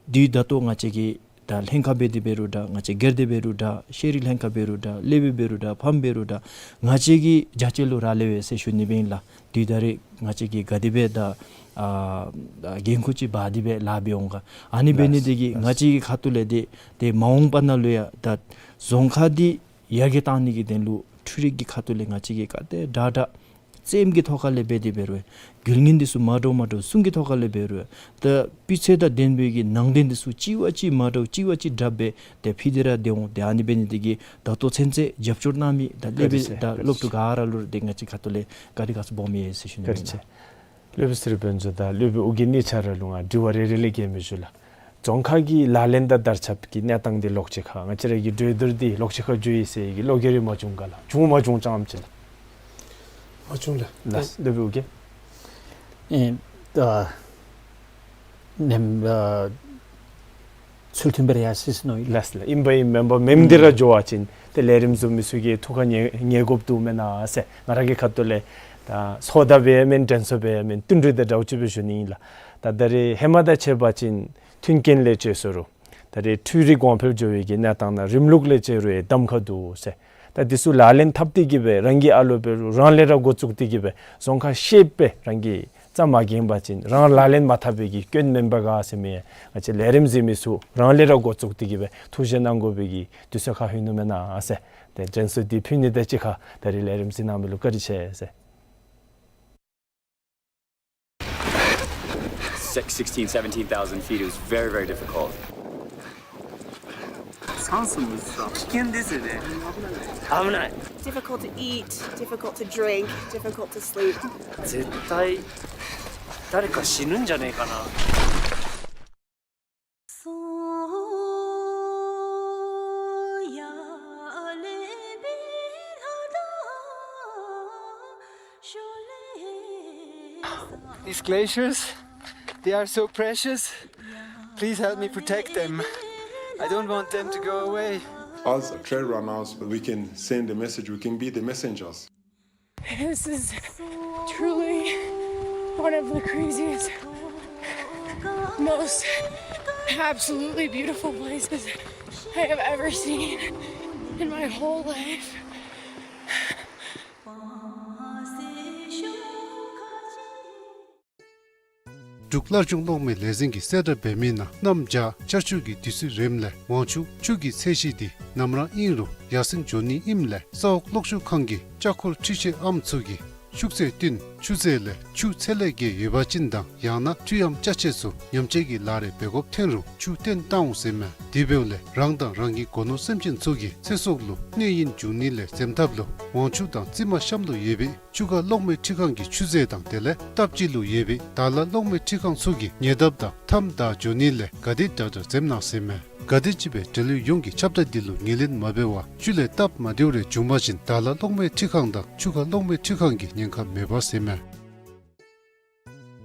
འདི་ད་ལྟོ་ང་བཅས་ཀྱི་ད་ལྷན་ཁག་འབད་དེ་འབད་རུང་འདྲ་ང་བཅས་སྒེར་སྡེ་འབད་རུང་འདྲ་ཤེས་རིག་ལྷན་ཁག་འབད་རུང་འདྲ་སློབ་དཔོན་འབད་རུང་འདྲ་ཕམ་འབད་རུང་འདྲ་ང་བཅས་ཀྱི་རྒྱ་ཆེ་ལུ་རག་ལས་པས་ཟེར་ཞུ་ནི་སྦེ་ཨིན་ལགས། དུས་ད་རེས་ང་བཅས་ཀྱིས་ག་དེ་སྦེ་ད་ཨ་འགན་ཁུར་ཅིག་འབག་སྟེ་སྦེ་ལཱ་འབད་འོང་ག། ཨ་ནི་འབད་ནི་དེ་གིས་ང་བཅས་ཀྱི་ཁ་ཐུག་ལས་འདི་ཏེ་མ་འོངས་པ་ནང་ལུ་ཡང་ད་རྫོང་ཁག་འདི་ཡར་རྒྱས་བཏང་ནི་གི་དོན་ལུ་འཕྲུལ་རིག་གི་ཁ་ཐུག་ལས་ང་བཅས་ཀྱིས་ག་དེ་དྲག་དྲག་རྩེདམོ་གི་ཐོག་ཁ་ལས་འབད་དེ་འབད་རུང་རྒྱུ་རྐྱེན་འདི་ཚུ་མ་འདྲཝ་མ་འདྲཝ་གསུང་གི་ཐོག་ཁ་ལས་འབད་རུང་ད་སྤུས་ཚད་དང་ལྡན་པའི་གི་ནང་དོན་འདི་ཚུ་གཅིག་བ་གཅིག་མ་འདྲཝ་གཅིག་བ་གཅིག་དྲགཔ་སྦེ་ཏེ་ཕུལ་ཏེ་ར་སྡོད་འོང་། ཏེ་ཨ་ནི་འབད་ནི་དེ་གིས་ད་ལྟོ་ཚུན་ཚོད་རྒྱབ་སྐྱོར་གནང་མི་ད་སློབ་དཔོན་དང་སློབ་ཕྲུག་ག་ར་ལུ་ཏེ་ང་བཅས་ཁ་ཐུག་ལས་བཀའ་དྲིན་དགའ་ཚོར་སྦོམ་ཡོད་ཟེར་ཞུ་ནི་ཨིན་ལགས། བཀའ་དྲིན་ཆེ། སློབ་དཔོན་ཚེ་རིང་དཔལ་འབྱོར་དང་སློབ་དཔོན་ཨོ་རྒྱན་གཉིས་ཆ་ར་ལུ་ང་དྲི་བ་རེ་རེ་ལས་བཀོད་མི་ཞུ་ལགས། རྫོང་ཁག་གི་ལག་ལེན་དང་དར་ཁྱབ་ཀྱི་གནས་སྟངས་འདི་ལོགས་ཅིག་ཁར་ང་བཅས་ར་གི་གྲོས་བསྡུར་འདི་ལོགས་ཅིག་ཁར་འགྱོ་ཡི་ཟེར་གྱི་བློ་འགྱོད་རེ་མ་བྱུང་ག་ལགས། བྱུང་མ་བྱུང་ཙམ་ཅིག་ལགས། མ་བྱུང་ལགས། ལགས། སློབ་དཔོན་ཨོ་རྒྱན། ཨེ་ད་ནེམ་ཨ་ཚུལ་མཐུན་སྦེ་ར་ཡར་སོང་ཡི་ཟེར་མནོ་ཡི། ལགས་ལགས། ཨིན་པ་ཨིན་མེན་པ་མེནམ་འདི་ར་འགྱོ་བ་ཅིན་ཏེ་ལས་རིམ་བཟོ་མི་ཚུ་གི་ཐུགས་ཁར་ངེས་ངེས་དགོཔ་འདུག་མེན་ན་ཟེར་ང་ར་གི་ཁ་ཐུག་ལས་ད་ཚོགས་བརྡ་འབད་ཡང་མེན་དྲན་གསོ་འབད་ཡང་མེན་བསྟུན་གྲོས་དང་འདྲཝ་ཅིག་སྦེ་ཞུ་ནི་ཨིན་ལགས། ད་ད་རེས་ཧེ་མ་དང་ཕྱད་པ་ཅིན་མཐུན་རྐྱེན་ལས་བཅད་སོ་རུང་ད་རེས་འཕྲུལ་རིག་གོང་འཕེལ་འགྱོ་བའི་གི་གནས་སྟངས་ནང་རིམ་ལུགས་ལས་བཅད་རུང་ཡང་གདམ་ཁ་འདུག་ཟེར། ད་འདི་ཚུ་ལག་ལེན་འཐབ་སྟེ་གི་སྦེ་རང་གི་ཨ་ལོ་འབད་རུང་རང་ལས་ར་འགོ་བཙུགས་ཏེ་གི་སྦེ་རྫོང་ཁག་ཤེསཔ་སྦེ་རང་གིས་རྩ་མ་འགེངས་པ་ཅིན་རང་ལག་ལེན་མ་འཐབ་པའི་གི་སྐྱོན་མེན་པས་ག་ཟེར་མི་ཡང་ང་བཅས་ལས་རིམ་གཟིགས་མི་ཚུ་རང་ལས་ར་འགོ་བཙུགས་ཏེ་གི་སྦེ་ཐུགས་བཞེས་གནང་དགོ་པའི་གི་དུས་ཚོད་ཁར་ལྷོད་ནུག་མེན་ན་ཟེར། ཏེ་དྲན་གསོ་འདི་ཕུལ་ནི་དང་གཅིག་ཁར་ད་རེས་ལས་རིམ་གཟིགས་གནང་མི་ལུ་བཀའ་དྲིན་ཆེ་ཟེར། Six, sixteen, seventeen thousand feet. It was very, very difficult. 酸素も危ない。危ない。 Difficult to eat, difficult to drink, difficult to sleep. 絶対誰か死ぬんじゃねえかな。 These glaciers, they are so precious. Please help me protect them. I don't want them to go away. As trail runners, we can send a message, we can be the messengers. This is truly one of the craziest, most absolutely beautiful places I have ever seen in my whole life. འབྲུག་སླར་འབྱུང་གློག་མེའི་ལས་འཛིན་གྱིས་གསལ་བསྒྲགས་འབད་མི་ནང་གནམ་བྱཱར་ཆར་ཆུ་གི་དུས་ཚོད་རནམ་ལས་ཝང་ཆུ་ཆུ་གི་ཚད་གཞི་འདི་ནམ་ར་ཨིན་རུང་ཡར་སེང་འགྱོ་ནི་ཨིནམ་ལས་ས་འོག་གློག་ཤུགས་ཁང་གི་ལྕགས་ཁོལ་འཕྲུལ་ཆས་ཨམ་ཚུ་གིས་ཤུགས་ཚད་བསྟུན་ ཆུ་རྫས་ལས་ཆུ་ཚད་ལས་བརྒལ་ཡོད་པ་ཅིན་དང་ཡང་ན་འཐུས་ཡམ་ཅ་ཆས་ཚུ་ཉམས་བཅོས་ཀྱི་ལཱ་རེ་འབད་དགོཔ་ཐོན་རུང་ཆུ་བཏོན་བཏང་འོང་ཟེར་མས། དེ་འབདཝ་ལས་རང་དང་རང་གི་སྒོ་ནོར་སེམས་ཅན་ཚུ་གིས་ཚེ་སྲོག་ལུ་གནོད་ཡུན་འབྱུང་ནི་ལས་འཛེམ་ཐབས་ལུ་ཝང་ཆུ་དང་རྩི་མ་གཤམ་ལུ་ཡོད་པའི་ཆུ་ཁ་གློག་མེ་འཕྲུལ་ཁང་གི་ཆུ་རྫས་དང་དེ་ལས་སྟབས་གཅིག་ལུ་ཡོད་པའི་དར་ལ་གློག་མེ་འཕྲུལ་ཁང་ཚུ་གིས་ཉེ་འདབས་དང་མཐའམ་བདའ་འགྱོ་ནི་ལས་ག་དེ་དྲག་དྲག་འཛེམ་གནང་ཟེར་མས། ག་དེམ་ཅིག་སྦེ་འབྲེལ་ཡོད་ཡོངས་ཀྱིས་ཁྱབ་བརྡལ་འདི་ལུ་ངོས་ལེན་མ་འབད་བར་ཆུ་ལས་སྟབས་མ་བདེཝ་རེ་བྱུང་པ་ཅིན་དར་ལ་གློག་མེ་འཕྲུལ་ཁང་དང་ཆུ་ཁ་གློག་མེ་འཕྲུལ་ཁང་གི་ཉེན་ཁ་མེད་པ་ཟེར་མས།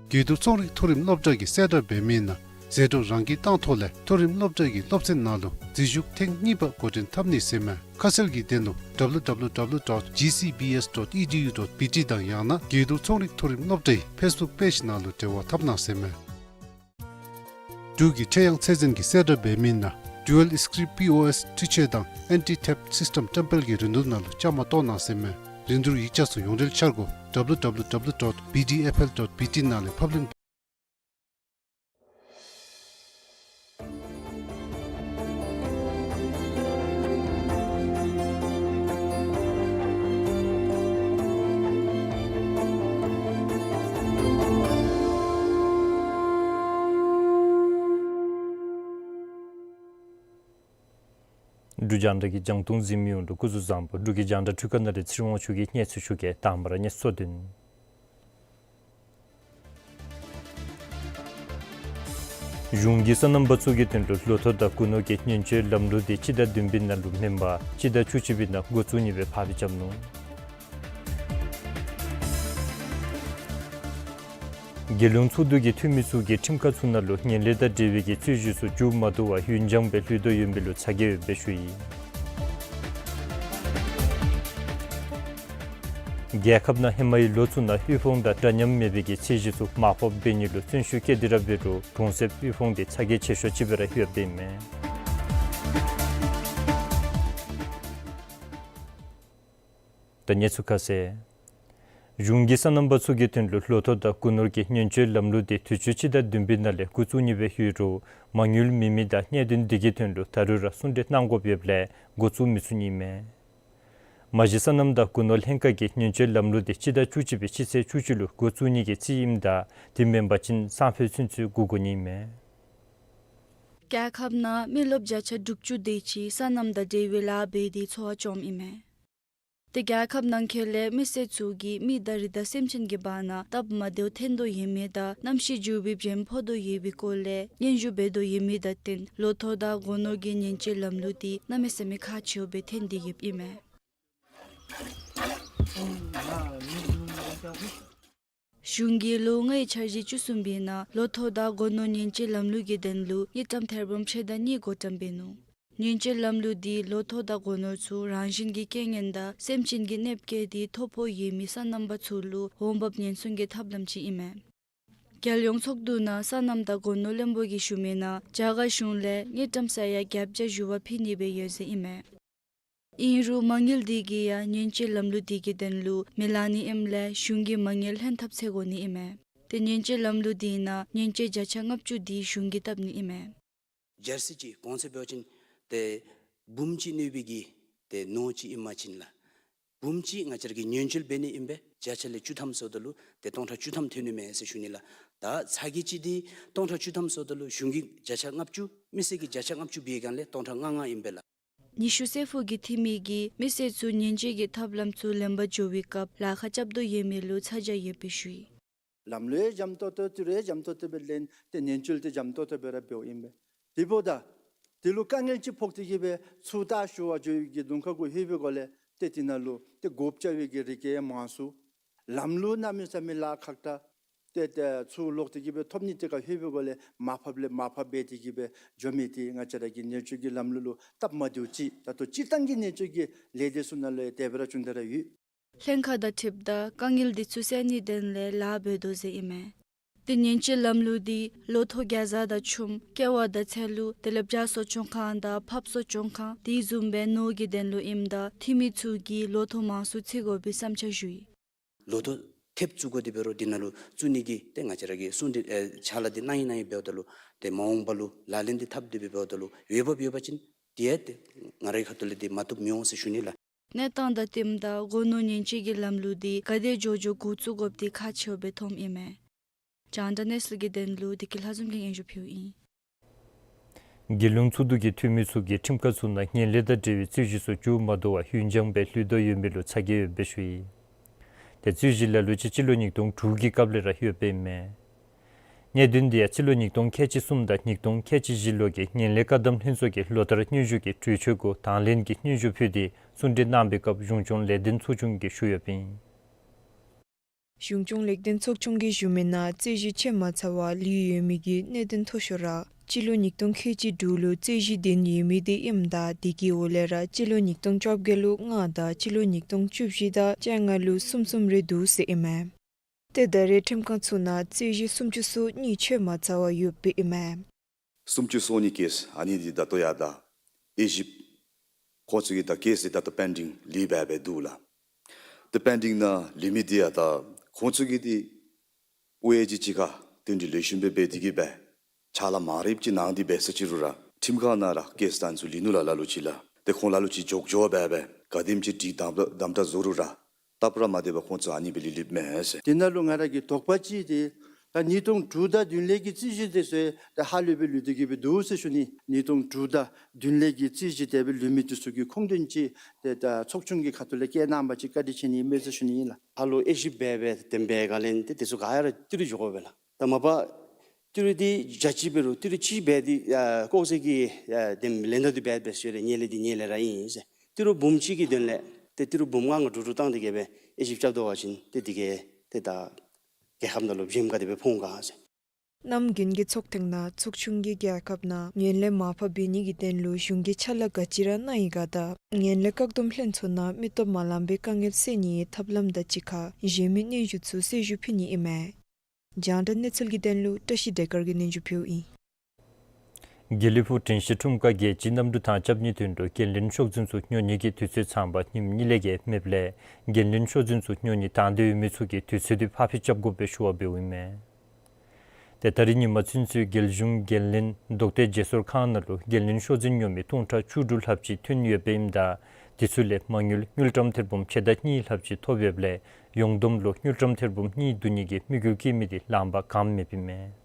དགེ་འདུན་ཚོང་རིག་མཐོ་རིམ་སློབ་གྲྭ་གིས་གསལ་བསྒྲགས་འབད་མི་ནང་ཟད་འགྲོ་རང་འཁྱེར་བཏང་ཐོག་ལས་མཐོ་རིམ་སློབ་གྲྭ་གི་སློབ་ཚན་ནང་ལུ་འཛུལ་ཞུགས་ཐེངས་གཉིས་པ་འགོ་འདྲེན་འཐབ་ནི་ཟེར་མས། ཁ་གསལ་གྱི་དོན་ལུ་W W W dot G C B S dot E D U dot B T དང་ཡང་ན་དགེ་འདུན་ཚོང་རིག་མཐོ་རིམ་སློབ་གྲྭའི་ཕེསི་བུཀ་པེཇ་ནང་ལུ་འབྲེལ་བ་འཐབ་གནང་ཟེར་མས། འབྲུག་གི་ཁྲེ་ཡང་ཚད་འཛིན་གྱིས་གསལ་བསྒྲགས་འབད་མི་ནང་ཌུ་ཨལ་སི་ཀི་རིབ་པི་ཨོ་ཨེསི་འཕྲུལ་ཆས་དང་ཨེན་ཊི་ཐེབཊ་སིསི་ཊེམ་བཀྲམ་སྤེལ་གྱི་རིན་བསྡུར་ནང་ལུ་བཅའ་མར་གཏོགས་གནང་ཟེར་མས། རིན་བསྡུར་ཡིག་ཆ་ཚུ་ཡོངས་འབྲེལ་འཆར་སྒོ་W W W dot B D F L dot B T ནང་ལས་ཕབ་ལེན། འབྲུག་རྒྱང་བསྒྲགས་ཀྱི་རྒྱང་མཐོང་གཟིགས་མི་ཡོངས་ལུ་སྐུ་གཟུགས་བཟང་པོ། འབྲུག་གི་རྒྱང་བསྒྲགས་འཕྲུལ་ཁང་ནང་ལས་ཚེ་རིང་དབང་ཕྱུག་གིས་གནས་ཚུལ་ཞུ་གེ། དང་པ་ར་གནས་ཚུལ་དོན། གཞུང་གིས་སོ་ནམ་པ་ཚུ་གི་དོན་ལུ་ལོ་ཐོག་དང་སྒོ་ནོར་གྱི་ཉེན་བཅོལ་ལམ་ལུགས་དེ་སྤྱི་ཟླ་བདུན་པའི་ནང་ལུ་མེན་པར་སྤྱི་ཟླ་བཅུ་གཅིག་པའི་ནང་འགོ་བཙུགས་ནི་སྦེ་ཕབ་སྦེ་རྐྱབ་ནུག། རྒྱལ་ཡོངས་ཚོགས་འདུ་གི་འཐུས་མི་ཚུ་གིས་ཁྲིམས་ཁང་ཚུ་ནང་ལུ་ངན་ལྷད་དང་འབྲེལ་བའི་གི་རྩོད་གཞི་ཚུ་མཇུག་མ་བསྡུ་བར་ཡུན་འགྱངས་སྦེ་ལྷོད་དོ་ཡོད་མི་ལུ་ཚ་གྱང་ཡོདཔ་སྦེ་ཞུ་ཡི། རྒྱལ་ཁབ་ནང་ཧེ་མའི་ལོ་ཚུ་ནང་དབུལ་ཕོངས་དང་འདྲ་མཉམ་མེད་པའི་གི་ཚད་གཞི་ཚུ་མར་ཕབ་འབད་ནི་ལུ་བརྩོན་ཤུགས་བསྐྱེད་དེ་ར་འབད་རུང་གྲོང་གསེབ་དབུལ་ཕོངས་དེ་ཚ་གྱང་ཆེ་ཤོས་ཅིག་སྦེ་ར་ཡོདཔ་ཨིན་མས། ད་གནས་ཚུལ་ཁ་གསལ། གཞུང་གིས་སོ་ནམ་པ་ཚུ་གི་དོན་ལུ་ལོ་ཐོག་དང་སྒོ་ནོར་གྱི་ཉེན་བཅོལ་ལམ་ལུགས་དེ་དུས་ཅི་སྤྱི་ཟླ་བདུན་པའི་ནང་ལས་འགོ་བཙུགས་ནི་སྦེ་ཡོད་རུང་མ་དངུལ་མེད་མི་དང་གནད་དོན་དེ་གི་དོན་ལུ་ད་རུང་ར་གསུང་གྲོས་གནང་དགོཔ་ཡོདཔ་ལས་འགོ་བཙུགས་མི་ཚུགས་ནི་ཨིན་མས། མ་གཞི་སོ་ནམ་དང་སྒོ་ནོར་ལྷན་ཁག་གིས་ཉེན་བཅོལ་ལམ་ལུགས་དེ་སྤྱི་ཟླ་བཅུ་གཅིག་པའི་སྤྱི་ཚེས་བཅུ་གཅིག་ལུ་འགོ་བཙུགས་ནི་གི་རྩིས་ཨིནམ་ད་དེ་མེན་པ་ཅིན་སང་ཕོད་ཚུན་ཚོད་འགོར་དགོ་ནི་ཨིན་མས། རྒྱལ་ཁབ་ནང་མི་རློབས་བརྒྱ་ཆ་དྲུག་ཅུ་དེ་ཅིག་སོ་ནམ་དང་འབྲེལ་བའི་ལཱ་འབད་དེ་འཚོ་བ་བཅོམ་ཨིན་མས། དེ་རྒྱལ་ཁབ་ནང་འཁོད་ལས་མི་སེར་ཚུ་གིས་མི་དང་རི་དྭགས་སེམས་ཅན་གྱི་བར་ན་སྟབས་མ་བདེཝ་ཐོན་དོ་ཡོད་མི་དང་གནམ་གཤིས་འགྱུར་བའི་བྱེམ་ཕོག་དོ་ཡོད་པའི་སྐོར་ལས་སྙན་ཞུ་འབད་དོ་ཡོད་མི་དང་བསྟུན་ལོ་ཐོག་དང་སྒོ་ནོར་གྱི་ཉེན་བཅོལ་ལམ་ལུགས་དེ་གནམ་མེད་ས་མེད་ཁག་ཆེཝ་སྦེ་ཐོན་ཏེ་ཡོདཔ་ཨིན་མས། གཞུང་གིས་ལོ་ལྔའི་འཆར་གཞི་བཅུ་གསུམ་པའི་ནང་ལོ་ཐོག་དང་སྒོ་ནོར་ཉེན་བཅོལ་ལམ་ལུགས་ཀྱི་དོན་ལུ་དངུལ་ཀྲམ་ཐེར་འབུམ་ཕྱེད་དང་གཉིས་བགོ་བཀྲམ་འབད་ནུག། ཉེན་བཅོལ་ལམ་ལུགས་འདི་ལོ་ཐོག་དང་སྒོ་ནོར་ཚུ་རང་བཞིན་གྱི་རྐྱེན་ངན་དང་སེམས་ཅན་གྱི་གནོདཔ་བཀལ་ཏེ་ཐོ་ཕོག་ཡོད་མི་སོ་ནམ་པ་ཚུ་ལུ་འོང་འབབ་ཉེན་སྲུང་གི་ཐབས་ལམ་ཅིག་ཨིན་མས། རྒྱལ་ཡོངས་ཚོགས་འདུ་ནང་སོ་ནམ་དང་སྒོ་ནོར་བློན་པོ་གིས་ཞུ་མི་ནང་རྒྱ་གར་གཞུང་ལས་དངུལ་ཀྲམ་ས་ཡ་བརྒྱད་བརྒྱ་ཞུ་བ་ཕུལ་ནི་སྦེ་ཡོད་ཟེར་ཨིན་མས། ཨིན་རུང་མ་དངུལ་འདི་གིས་ཡང་ཉེན་བཅོལ་ལམ་ལུགས་འདི་གི་དོན་ལུ་མི་ལང་ནི་ཨིནམ་ལས་གཞུང་གིས་མ་དངུལ་ལྷན་ཐབས་འཚོལ་དགོ་ནི་ཨིན་མས། ཏེ་ཉེན་བཅོལ་ལམ་ལུགས་འདི་ནང་ཉེན་བཅོལ་བརྒྱ་ཆ་ལྔ་བཅུ་འདི་གཞུང་གིས་བཏབ་ནི་ཨིན་མས། སྦྱར་སི་ཅིག་གོང་ཚད་འབད་བ་ཅིན་ཏེ་འབུམ་གཅིག་གནོད་པའི་གི་ཏེ་ནོར་ཅིག་ཨིན་པ་ཅིན་ལགས། འབུམ་གཅིག་ང་བཅས་ར་གིས་ཉེན་བཅོལ་འབད་ནི་ཨིན་པས། བརྒྱ་ཆ་ལས་བཅུ་ཐམ་བཟོཝ་ད་ལུ་ཏེ་སྟོང་ཕྲག་བཅུ་ཐམ་ཐོན་ནི་མས་ཟེར་ཞུ་ནི་ལགས། ད་ཚ་གྱང་ཅིག་འདི་སྟོང་ཕྲག་བཅུ་ཐམ་བཟོཝ་ད་ལུ་གཞུང་གིས་བརྒྱ་ཆ་ལྔ་བཅུ་མི་སེར་གྱིས་བརྒྱ་ཆ་ལྔ་བཅུ་འབད་བའི་སྒང་ལས་སྟོང་ཕྲག་ལྔ་ལྔ་ཨིན་པས་ལགས། ཉི་ཤུ་རྩེ་ཕུག་གི་འཐུས་མི་གིས་མི་སེར་ཚུ་ཉེན་བཅོལ་གྱི་ཐབས་ལམ་ཚུ་ལེན་པར་འགྱོ་བའི་སྐབས་ལཱ་ཁག་རྐྱབ་དོ་ཡོད་མི་ལུ་ཚ་གྱང་ཡོདཔ་སྦེ་ཞུ་ཡི། ལམ་ལུགས་ཡང་འཇམ་ཏོག་ཏོ་ཏི་རུ་ཡང་འཇམ་ཏོག་ཏོ་སྦེ་ལེན་ཏེ་ཉེན་བཅོལ་འདི་འཇམ་ཏོག་ཏོ་སྦེ་ར་འབདཝ་ཨིན་པས། དེ་འབདཝ་ད་དེ་ལུ་དཀའ་ངལ་ཅིག་ཕོག་སྟེ་གི་སྦེ་ཚུར་ད་ཞུ་བར་འགྱོ་བའི་གི་གདོང་ཁ་གུ་ལྷོད་པའི་སྒང་ལས་ཏེ་དེ་ནང་ལུ་ཏེ་བགོ་བཤའ་བའི་གི་རིགས་ཡང་མང་སུ། ལམ་ལུགས་གནམ་མེད་ས་མེད་ལཱ་ཁག་དྲགས། ཏེ་ཏེ་ཚུར་ལོག་སྟེ་གི་སྦེ་ཐོབ་ནི་དེ་ཁར་ལྷོད་པའི་སྒང་ལས་མར་ཕབ་ལས་མར་ཕབ་འབད་དེ་གི་སྦེ་འགྱོ་མི་འདི་ང་བཅས་ར་གི་ཉེན་བཅོལ་གྱི་ལམ་ལུགས་ལུ་སྟབས་མ་བདེཝ་ཅིག། ད་ལྟོ་སྤྱིར་བཏང་གི་ཉེན་བཅོལ་གྱི་ལས་སྡེ་ཚུ་ནང་ལུ་ཡང་དེ་སྦེ་ར་བྱུང་སྟེ་ར་ཡོད། ལྷན་ཁག་དང་འཁྲིལཝ་ད་དཀའ་ངལ་འདི་ཚུ་སེལ་ནིའི་དོན་ལས་ལཱ་འབད་དོ་ཟེར་ཨིན་མས། ཏེ་ཉེན་བཅོལ་ལམ་ལུགས་འདི་ལོ་ཐོག་གེ་ཛ་དང་ཆུམ་ཀེ་བ་དང་ཚལ་ལུ་དེ་ལས་བྱ་གསོ་སྐྱོང་ཁང་དང་ཕགཔ་གསོ་སྐྱོང་ཁང་དེ་བཟུམ་སྦེ་ནོར་གྱི་དོན་ལུ་ཨིནམ་ད་འཐུས་མི་ཚུ་གིས་ལོ་ཐོག་མང་སུ་བརྩི་དགོ་པའི་བསམ་འཆར་ཞུ་ཡི། ལོ་ཐོག་ཐེབས་བཙུགས་དགོ་དེ་འབད་རུང་དེ་ནང་ལུ་བཙུགས་ནི་གི་ཏེ་ང་བཅས་ར་གིས་གསུང་གྲོས་ཨེ་ཕྱག་ལཱ་འདི་གནང་ཡི་གནང་ཡི་འབདཝ་ད་ལུ་ཏེ་མ་འོངས་པ་ལུ་ལག་ལེན་འདི་འཐབ་དེ་སྦེ་འབདཝ་ད་ལུ་འོས་འབབ་ཡོད་པ་ཅིན་དེ་ཡང་ཏེ་ང་རའི་ཁ་ཐུག་ལས་འདི་མ་བཏུབ་མི་འོང་ཟེར་ཞུ་ནི་ལགས། གནས་སྟངས་དང་བསྟུནམ་ད་སྒོ་ནོར་ཉེན་བཅོལ་གྱི་ལམ་ལུགས་འདི་ག་དེ་མགྱོགས་མགྱོགས་འགོ་བཙུགས་དགོཔ་འདི་ཁག་ཆེཝ་སྦེ་མཐོངམ་ཨིན་མས། རྒྱང་བསྒྲགས་གནས་ཚུལ་གྱི་དོན་ལུ་བདེ་སྐྱིད་ལྷ་འཛོམས་ཀྱིས་སྙན་ཞུ་ཕུལཝ་ཨིན། རྒྱལ་ཡོངས་ཚོགས་འདུ་གི་འཐུས་མི་ཚུ་གིས་ཁྲིམས་ཁང་ཚུ་ནང་ངན་ལྷད་དང་འབྲེལ་བའི་རྩོད་གཞི་ཚུ་མཇུག་མ་བསྡུ་བར་ཡུན་འགྱངས་སྦེ་ལུས་དོ་ཡོད་མི་ལུ་ཚ་གྱང་ཡོདཔ་སྦེ་ཞུ་ཡི། ཏེ་རྩོད་གཞི་ལ་ལུ་ཅིག་སྤྱི་ལོ་ཉིས་སྟོང་དྲུག་གི་སྐབས་ལས་ར་ཡོདཔ་ཨིན་མས། གནད་དོན་འདི་ཡང་སྤྱི་ལོ་ཉིས་སྟོང་ཁལ་གཅིག་གསུམ་དང་ཉིས་སྟོང་ཁལ་གཅིག་བཞི་ལོ་གི་ངན་ལྷད་བཀག་སྡོམ་ལྷན་ཚོགས་ཀྱི་ལོ་བསྟར་སྙན་ཞུ་གི་གྲོས་ཆོད་གུ་དང་ལེན་གྱི་སྙན་ཞུ་ཕུལ་ཏེ་གསུང་གྲོས་གནང་པའི་སྐབས་གཞུང་སྐྱོང་ལེགས་ལྡན་ཚོགས་ཆུང་གིས་ཞུ་ཡོདཔ་ཨིན། གཞུང་སྐྱོང་ལེགས་ལྡན་ཚོགས་ཆུང་གིས་ཞུ་མི་ནང་རྩོད་གཞི་ཆད་མ་ཚར་བར་ལུས་ཡོད་མི་གི་གནད་དོན་མཐོ་ཤོས་ར་སྤྱི་ལོ་ཉིས་སྟོང་ཁལ་གཅིག་དྲུག་ལུ་རྩོད་གཞི་ལྡན་ཡོད་མི་འདི་ཨིནམ་ད་དེ་གི་འོག་ལས་ར་སྤྱི་ལོ་ཉིས་སྟོང་བཅོ་བརྒྱད་ལུ་ལྔ་དང་སྤྱི་ལོ་ཉིས་སྟོང་བཅུ་བཞི་དང་བཅོ་ལྔ་ལུ་གསུམ་གསུམ་རེ་འདུག་ཟེར་ཨིན་མས། ཏེ་ད་རེས་ཁྲིམས་ཁང་ཚུ་ནང་རྩོད་གཞི་སུམ་ཅུ་སོ་གཉིས་ཆད་མ་ཚར་བར་ཡོདཔ་ཨིན་མས། སུམ་ཅུ་སོ་གཉིས་ཀེསི་ཨ་ནི་འདི་ད་ལྟོ་ཡང་ད་དབྱེ་ཞིབ་ཁོང་ཚུ་གི་ད་ཀེསི་འདི་ད་ལྟོ་པེན་ཌིང་ལུས་སྦེ་སྦེ་འདུག་ལགས། ཏེ་པེན་ཌིང་ནང་ལུས་མི་འདི་ཡང་ད་ཁོང་ཚུ་གིས་འདི་ཨོ་ཨེ་ཇི་གཅིག་ཁར་བསྟུན་ཏེ་ལེགས་ཤོམ་སྦེ་འབད་དེ་གིས་སྦེ་ཕྱག་ལཱ་མང་རབས་ཅིག་གནང་སྟེ་འབད་ས་ཅིག་རུང་ར་ཁྲིམས་ཁང་ནང་ར་ཀེསི་ད་ཨ་ནི་ཚུ་ལུས་ནུག་ལགས། ལ་ལུ་ཅིག་ལགས། ཏེ་ཁོང་ལ་ལུ་ཅིག་མགྱོགས་མགྱོགས་སྦེ་སྦེ་ག་དེམ་ཅིག་འགྲིག་དམ་དམ་དྲག་བཟོ་རུང་ར་སྟབས་ར་མ་བདེ་བར་ཁོང་ཚུ་ཨ་ནི་སྦེ་ལུས་ལུསཔ་མས་ཟེར། དེ་ནང་ལུ་ང་ར་གི་དོགས་པ་ཅིག་འདི་ད་ཉིས་སྟོང་དྲུག་དང་བདུན་ལས་ཀྱི་རྩོད་གཞི་དེ་ཚུ་ད་ཧ་ལུགས་སྦེ་ལུས་ཏེ་གིས་སྦེ་འདུག་ཟེར་ཞུ་ནི། ཉིས་སྟོང་དྲུག་དང་བདུན་ལས་ཀྱི་རྩོད་གཞི་དེ་སྦེ་ལུས་མི་དེ་ཚུ་གི་ཁུངས་དོན་ཅིག་ཏེ་ད་ཚོགས་ཆུང་གི་ཁ་ཐུག་ལས་བཀོད་གནང་བ་ཅིན་བཀའ་དྲིན་ཆེ་ནི་ཨིན་མས་ཟེར་ཞུ་ནི་ཨིན་ལགས། ཧ་ལུགས་དབྱེ་ཞིབ་འབད་སྦེ་དེ་སྦེ་ག་ལས་ཏེ་དེ་ཚུ་ག་ར་ཏི་རུ་འགྱོ་དགོ་པས་ལགས། ད་མ་པ་ཏི་རུ་འདི་རྒྱ་ཆེ་འབད་རུང་ཏི་རུ་ཅིག་འབད་དེ་ཨ་ལྐོག་ཟ་གི་ཨ་དེམ་ལེན་ད་དེ་འབད་འབད་ཞུ་རུང་ཉེས་ལས་འདི་ཉེས་ལས་ར་ཨིན་ཟེར། ཏི་རུ་འབུམ་གཅིག་གི་དོན་ལས་ཏེ་ཏི་རུ་འབུམ་ལྔ་ལྔ་དྲུག་དྲུག་བཏང་སྟེ་གིས་སྦེ་དབྱེ་ཞིབ་རྐྱབ་དོ་བ་ཅིན་ཏེ་འདི་གིས་ཏེ་ད་རྒྱལ་ཁབ་ནང་ལུ་བྱེམ་ག་དེ་སྦེ་ཕོག་ག་ཟེར། གནམ་དགུན་གྱི་ཚོགས་ཐེངས་ནང་ཚོགས་ཆུང་གིས་རྒྱལ་ཁབ་ནང་ངན་ལྷད་མར་ཕབ་འབད་ནི་གི་དོན་ལུ་གཞུང་གིས་ཕྱག་ལཱ་ག་ཅི་ར་གནང་ཡི་ག་དང་ངན་ལྷད་བཀག་སྡོམ་ལྷན་ཚོགས་ནང་མི་སྟོབས་མ་ལངམ་པའི་དཀའ་ངལ་སེལ་ནིའི་ཐབས་ལམ་དང་གཅིག་ཁར་གཞན་མི་སྙན་ཞུ་ཚུ་གསལ་ཞུ་ཕུལ་ནི་ཨིན་མས། རྒྱང་བསྒྲགས་གནས་ཚུལ་གྱི་དོན་ལུ་བཀྲ་ཤིས་བདེ་དཀར་གྱིས་སྙན་ཞུ་ཕུལཝ་ཨིན། དགེ་ལེགས་ཕུག་དྲན་ཤེས་ཁྲོམ་ཁར་རྒྱལ་སྤྱིའི་གནམ་གྲུ་དང་རྐྱབ་ནིའི་དོན་ལུ་འགན་ལེན་ཤོག་འཛིན་ཚུ་ཉོ་ནི་གི་དུས་ཚོད་ཚངམ་ཉིནམ་གཉིས་ལས་བརྒལ་མེདཔ་ལས་འགན་ལེན་ཤོག་འཛིན་ཚུ་ཉོ་ནི་དང་འདོད་ཡོད་མི་ཚུ་གིས་དུས་ཚོད་འདི་ཕར་འཕུལ་རྐྱབ་དགོ་པའི་ཞུ་བ་འབདཝ་ཨིན་མས། ཏེ་ད་རིས་ཉིནམ་ཚུན་ཚོད་རྒྱལ་གཞུང་འགན་ལེན་རྡོག་གཏད་བརྗེ་སོར་ཁང་ནང་ལུ་འགན་ལེན་ཤོག་འཛིན་ཉོ་མི་སྟོང་ཕྲག་བཅུ་དྲུག་ལྷགཔ་ཅིག་ཐོན་ཡོདཔ་ཨིནམ་ད་དེ་ཚུ་ལས་མ་དངུལ་དངུལ་ཀྲམ་ཐེར་འབུམ་ཕྱེད་དང་གཉིས་ལྷགཔ་ཅིག་ཐོབ་ཡོདཔ་ལས་ཡོངས་བསྡོམས་ལུ་དངུལ་ཀྲམ་ཐེར་འབུམ་གཉིས་བསྡུ་ནི་གི་དམིགས་ཡུལ་བསྐྱེད་མི་འདི་ལངམ་གང་མེདཔ་ཨིན་མས།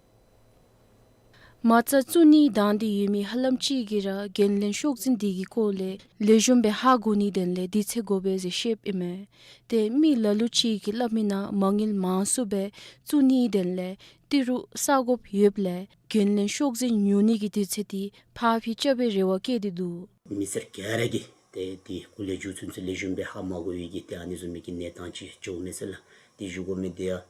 མ་རྩ་བཙུགས་ནིའི་དང་འདོད་ཡོད་མི་ཧ་ལམ་ཅིག་གིས་ར་འགན་ལེན་ཤོག་འཛིན་འདི་གི་སྐོར་ལས་ལེགས་ཤོམ་སྦེ་ཧ་གོ་ནིའི་དོན་ལས་དུས་ཚོད་དགོ་པས་ཟེར་བཤདཔ་ཨིན་མས། ཏེ་མི་ལ་ལུ་ཅིག་གིས་སླབ་མི་ནང་མ་དངུལ་མང་སུ་སྦེ་བཙུགས་ནིའི་དོན་ལས་ཏི་རུ་བསག་དགོཔ་ཡོདཔ་ལས་འགན་ལེན་ཤོག་འཛིན་ཉོ་ནི་གི་དུས་ཚོད་འདི་ཕར་འཕུལ་རྐྱབ་པའི་རེ་བ་བསྐྱེད་དེ་འདུག། མི་སེར་ག་ར་གིས་ཏེ་འདི་སྐོར་ལས་མཇུག་ཚུན་ཚོད་ལེགས་ཤོམ་སྦེ་ཧ་མ་གོ་བའི་གི་ཏེ་ཨ་ནི་བཟུམ་མའི་གི་གནས་སྟངས་ཅིག་འགྱོཝ་མས་ཟེར་ལགས། ཏེ་ཞུ་དགོ་མི་འདི་ཡང་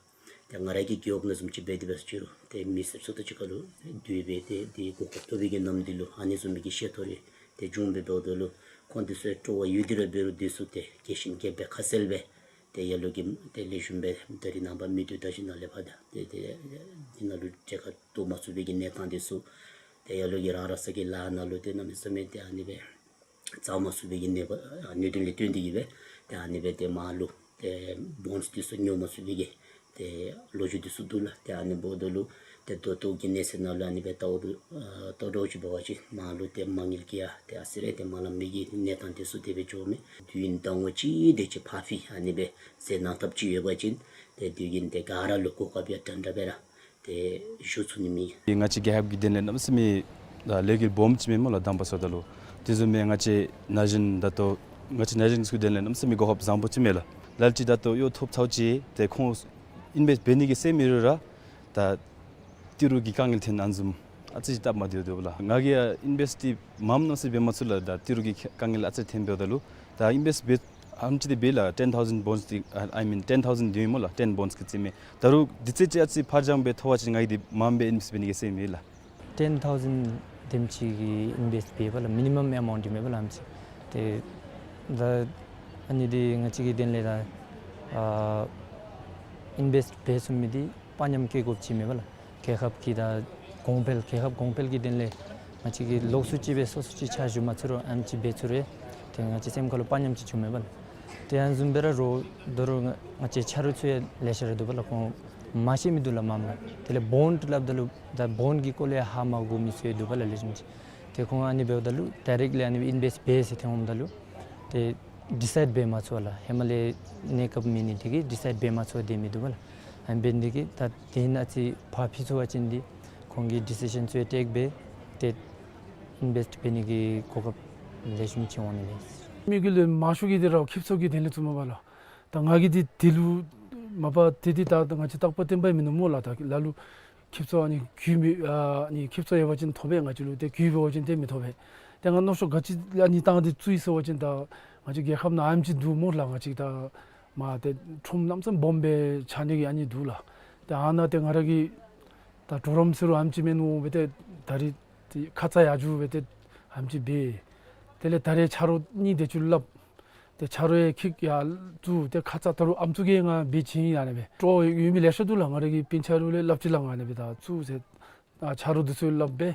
ཏེ་ང་ར་གི་རྒེད་འོག་ནང་བཟུམ་ཅིག་འབད་དེ་འབད་ས་ཅིག་རུང་ཏེ་མི་སེར་ཚུ་དང་གཅིག་ཁར་ལུ་སྡོད་སྦེ་ཏེ་འདི་གོ་སྐབས་ཐོབ་པའི་གི་ནམ་འདི་ལུ་ཨ་ནི་བཟུམ་མའི་གི་བཤད་ཐོ་རེ་ཏེ་བྱུང་སྦེ་འབདཝ་ད་ལུ་ཁོང་འདི་ཚུ་སྤྲོ་བ་ཡོད་དེ་ར་འབད་རུང་འདི་ཚུ་ཏེ་རྒྱས་ཤིང་རྒྱས་པའི་ཁ་གསལ་སྦེ་ཏེ་ལ་ལུ་གིས་ཏེ་ལེགས་ཤོམ་སྦེ་ད་རིས་ནངས་པ་མི་སྡོད་ད་ཅི་ནང་ལས་ཕར་ད་ཏེ་ཏེ་འདི་ནང་ལུ་གྲལ་ཁར་གཏོགས་མ་ཚུགས་པའི་གི་གནས་སྟངས་འདི་ཚུ་ཏེ་ལ་ལུ་གིས་རང་རང་སོ་གི་ལཱ་ནང་ལུ་ཏེ་གནམ་མེད་ས་མེད་ཏེ་ཨ་ནི་སྦེ་བརྩམ་མ་ཚུགས་པའི་གི་གནས་པ་ཨ་གནད་དོན་ལས་བརྟེན་ཏེ་གིས་སྦེ་ཏེ་ཨ་ནི་སྦེ་ཏེ་མར་ལུ་ཏེ་བོནསི་འདི་ཚུ་ཉོ་མ་ཚུགས་པའི་གི་ཏེ་ལོ་རྒྱུས་འདི་ཚུ་འདུག་ལགས། ཏེ་ཨ་ནི་འབདཝ་ད་ལུ་ཏེ་ད་ལྟོ་གི་གནས་ཚད་ནང་ལུ་ཨ་ནི་སྦེ་ལྟཝ་ད་ཨ་ལྟ་སྟངས་ཅིག་འབད་བ་ཅིན་མར་ལུ་ཏེ་མ་དངུལ་གྱི་ཡང་ཏེ་ཨ་ཙི་རེ་ཏེ་མ་ལངམ་མི་གི་གནས་སྟངས་འདི་ཚུ་དེ་སྦེ་འགྱོཝ་མས། དུས་ཡུན་ཐུང་ངུ་ཅིག་དེ་ཅིག་ཕར་འཕུལ་ཨ་ནི་སྦེ་མཛད་གནང་ཐབས་ཅིག་ཡོད་པ་ཅིན་ཏེ་དུས་ཡུན་དེ་ག་ར་ལུ་གོ་སྐབས་ཡང་འདྲན་འདྲ་སྦེ་ར་ཏེ་ཞུ་ཚུགས་ནི་མས། ང་བཅས་རྒྱལ་ཁབ་ཀྱི་དོན་ལས་གནམ་མེད་ས་མེད་ལས་འགུལ་སྦོམ་ཅིག་མས་སྨོ་ལགས། དང་པ་ཟེརཝ་ད་ལུ་དེ་བཟུམ་སྦེ་ང་བཅས་ན་གཞོན་ད་ལྟོ་ང་བཅས་ན་གཞོན་ཚུ་གི་དོན་ལས་གནམ་མེད་ས་མེད་གོ་སྐབས་བཟང་པོ་ཅིག་མས་ལགས། ལ་ལུ་ཅིག་ད་ལྟོ་གཡོག་ཐོབ་ཚརཝ་ཅིག་ཏེ་ཁོང་ཨིན་བེསཊ་འབད་ནི་གི་སེམས་ཡོད་རུང་ར་ད་ཏི་རུ་གི་དཀའ་ངལ་ཐོན་ཨ་ནི་བཟུམ་ཨ་ཙི་ཅིག་སྟབས་མ་བདེཝ་འདུག་ལགས། ང་གིས་ཡང་ཨིན་བེསཊ་འདི་མངམ་གནམ་མེད་ས་མེད་འབད་མ་ཚུགས་ལགས། ད་ཏི་རུ་གི་དཀའ་ངལ་ཨ་ཙི་ཐོན་འབདཝ་ད་ལུ་ད་ཨིན་བེསཊ་འབད་ཨ་ནེམ་ཅིག་འདི་འབད་ལགས། ཊེན་ཐའུ་ཟེན་བོནསི་འདི་ཨ་ཨའི་མིན་ཊེན་ཐའུ་ཟེན་འདི་ཨིན་སྨོ་ལགས། ཊེན་བོནསི་གི་རྩིས་མས། ད་རུང་དུས་ཚོད་ཅིག་ཨ་ཙི་ཕར་འགྱངས་སྦེ་ཐོབ་པ་ཅིན་ང་གིས་འདི་མངམ་སྦེ་ཨིན་བེསཊ་འབད་ནི་གི་སེམས་ཡོད་ལགས། ཊེན་ཐའུ་ཟེན་དེམ་ཅིག་གི་ཨིན་བེསཊ་འབདཝ་ལགས། མི་ནི་མམ་ཨེ་མའུནཊ་ཨིན་མས་ལགས་ཨ་ནེམ་ཅིག། ཏེ་ད་ཨ་ནི་འདི་ང་བཅས་ཀྱི་དོན་ལས་ད་ཨ་ཨིན་བེསཊ་འབད་ཚུགས་མི་འདི་དཔའ་ཉམས་བསྐྱེད་དགོཔ་ཅིག་མས་པ་ལགས། རྒྱལ་ཁབ་ཀྱི་ད་གོང་འཕེལ་རྒྱལ་ཁབ་གོང་འཕེལ་གྱི་དོན་ལས་ང་བཅས་ཀྱིས་ལོགས་སུ་ཅིག་སྦེ་སོ་སོ་ཅིག་ཕྱག་ཞུ་མ་ཚུགས་རུང་ཨ་ནེམ་ཅིག་འབད་ཚུགས་རུང་ཏེ་ང་བཅས་སེམས་ཁ་ལུ་དཔའ་ཉམས་ཅིག་བྱུངམ་མས་པ་ལགས། ཏེ་ཨ་ནི་བཟུམ་སྦེ་ར་རོགས་ད་རུང་ང་བཅས་ཆ་རོགས་ཚུ་ཡང་ལེ་ཤ་ར་འདུག་པ་ལགས། ཁོང་མ་ཤེས་མི་འདུག་ལགས་མངམ་ལགས། དེ་ལས་བོནཌ་སླབ་ད་ལུ་ད་བོནཌ་གི་སྐོར་ལས་ཧ་མ་གོ་མི་ཚུ་ཡང་འདུག་པ་ལགས་ལེགས་ཤོམ་ཅིག། ཏེ་ཁོང་ཨ་ནི་འབདཝ་ད་ལུ་ཌའི་རེཀཊ་ལི་ཨ་ནི་ཨིན་བེསཊ་འབད་ཟེར་ཐོནམ་ད་ལུ་ཏེ་ ཌི་སའིཌ་འབད་མ་ཚུགས་པས་ལགས། ཧེ་མ་ལས་གནས་སྐབས་མེད་ནི་དེ་གིས་ཌི་སའིཌ་འབད་མ་ཚུགས་པར་སྡོད་མི་འདུག་པ་ལགས། ཨ་ནི་འབད་ནི་དེ་གིས་ད་དེ་ནང་ཨ་ཙི་ཕར་ཕུད་ཚུགས་པ་ཅིན་འདི་ཁོང་གིས་ཌི་སི་ཤཱན་ཚུ་ཡང་ཀྲེག་འབད་ཏེ་ཨིན་བེསཊ་འབད་ནི་གི་གོ་སྐབས་ལེགས་ཤོམ་ཅིག་འོང་ནི་མས། མི་གི་ལས་མང་ཤོས་ཀྱིས་འདི་ར་ཁེབ་སང་གི་དོན་ལས་བཙུགསཔ་མས་པ་ལགས། ད་ང་གིས་འདི་དེ་ལུ་མ་པ་དེ་འདི་ད་ང་བཅས་རྟག་པར་བཏོན་པའི་མིན་ནུག་སྨོ་ལགས། ད་ལ་ལུ་ཁེབ་སང་ཨ་ནི་རྒུད་མི་ཨ་ནི་ཁེབ་སང་ཡོད་པ་ཅིན་ཐོབ་པས། ང་བཅས་ལུ་ཏེ་རྒུད་འབད་བ་ཅིན་ཏེ་མི་ཐོབ་པས། ཏེ་ང་མནོ་ཤོག་ག་ཅི་ཨ་ནི་བཏང་སྟེ་བཙུགས་ཡི་ཟེར་བ་ཅིན་ད་ང་བཅས་རྒྱལ་ཁབ་ནང་ཨེམ་ཅིག་འདུག་སྨོ་ལགས། ང་བཅས་ད་མ་ཏེ་ཁྲོམ་གནམ་མེད་ས་མེད་སྦོམ་སྦེ་ཆགས་ནི་གི་ཨ་ནི་འདུག་ལགས། ཏེ་ཨ་ནཱ་ཏེ་ང་ར་གིས་ད་གྲོགས་རམ་ཟེར་རུང་ཨེམ་ཅིག་མེད་ནུག་སྦེ་ཏེ་ད་རིས་ཏེ་ཁ་ཙ་ཡར་འགྱོ་སྦེ་ཏེ་ཨེམ་ཅིག་འབད། དེ་ལས་ད་རིས་ཆ་རོགས་གཉིས་དེ་ཚུ་ལུ་སླབ། ཏེ་ཆ་རོགས་ཡང་ཁྱོད་ཡར་བཙུགས། ཏེ་ཁ་ཙ་ད་རུང་ཨམ་སྲུ་གིས་ང་འབད་བྱིན་ཡི་ཨ་ནི་སྦེ། གྲོགས་ཡོད་མི་ལེ་ཤ་འདུག་ལགས། ང་ར་གི་སྤུན་ཆ་ལུ་ལས་སླབ་ཅི་ལགས། ང་ཨ་ནི་སྦེ་ད་བཙུགས་ཟེར། ཨ་ཆ་རོགས་འདི་ཚུ་ལུ་སླབ་སྦེ་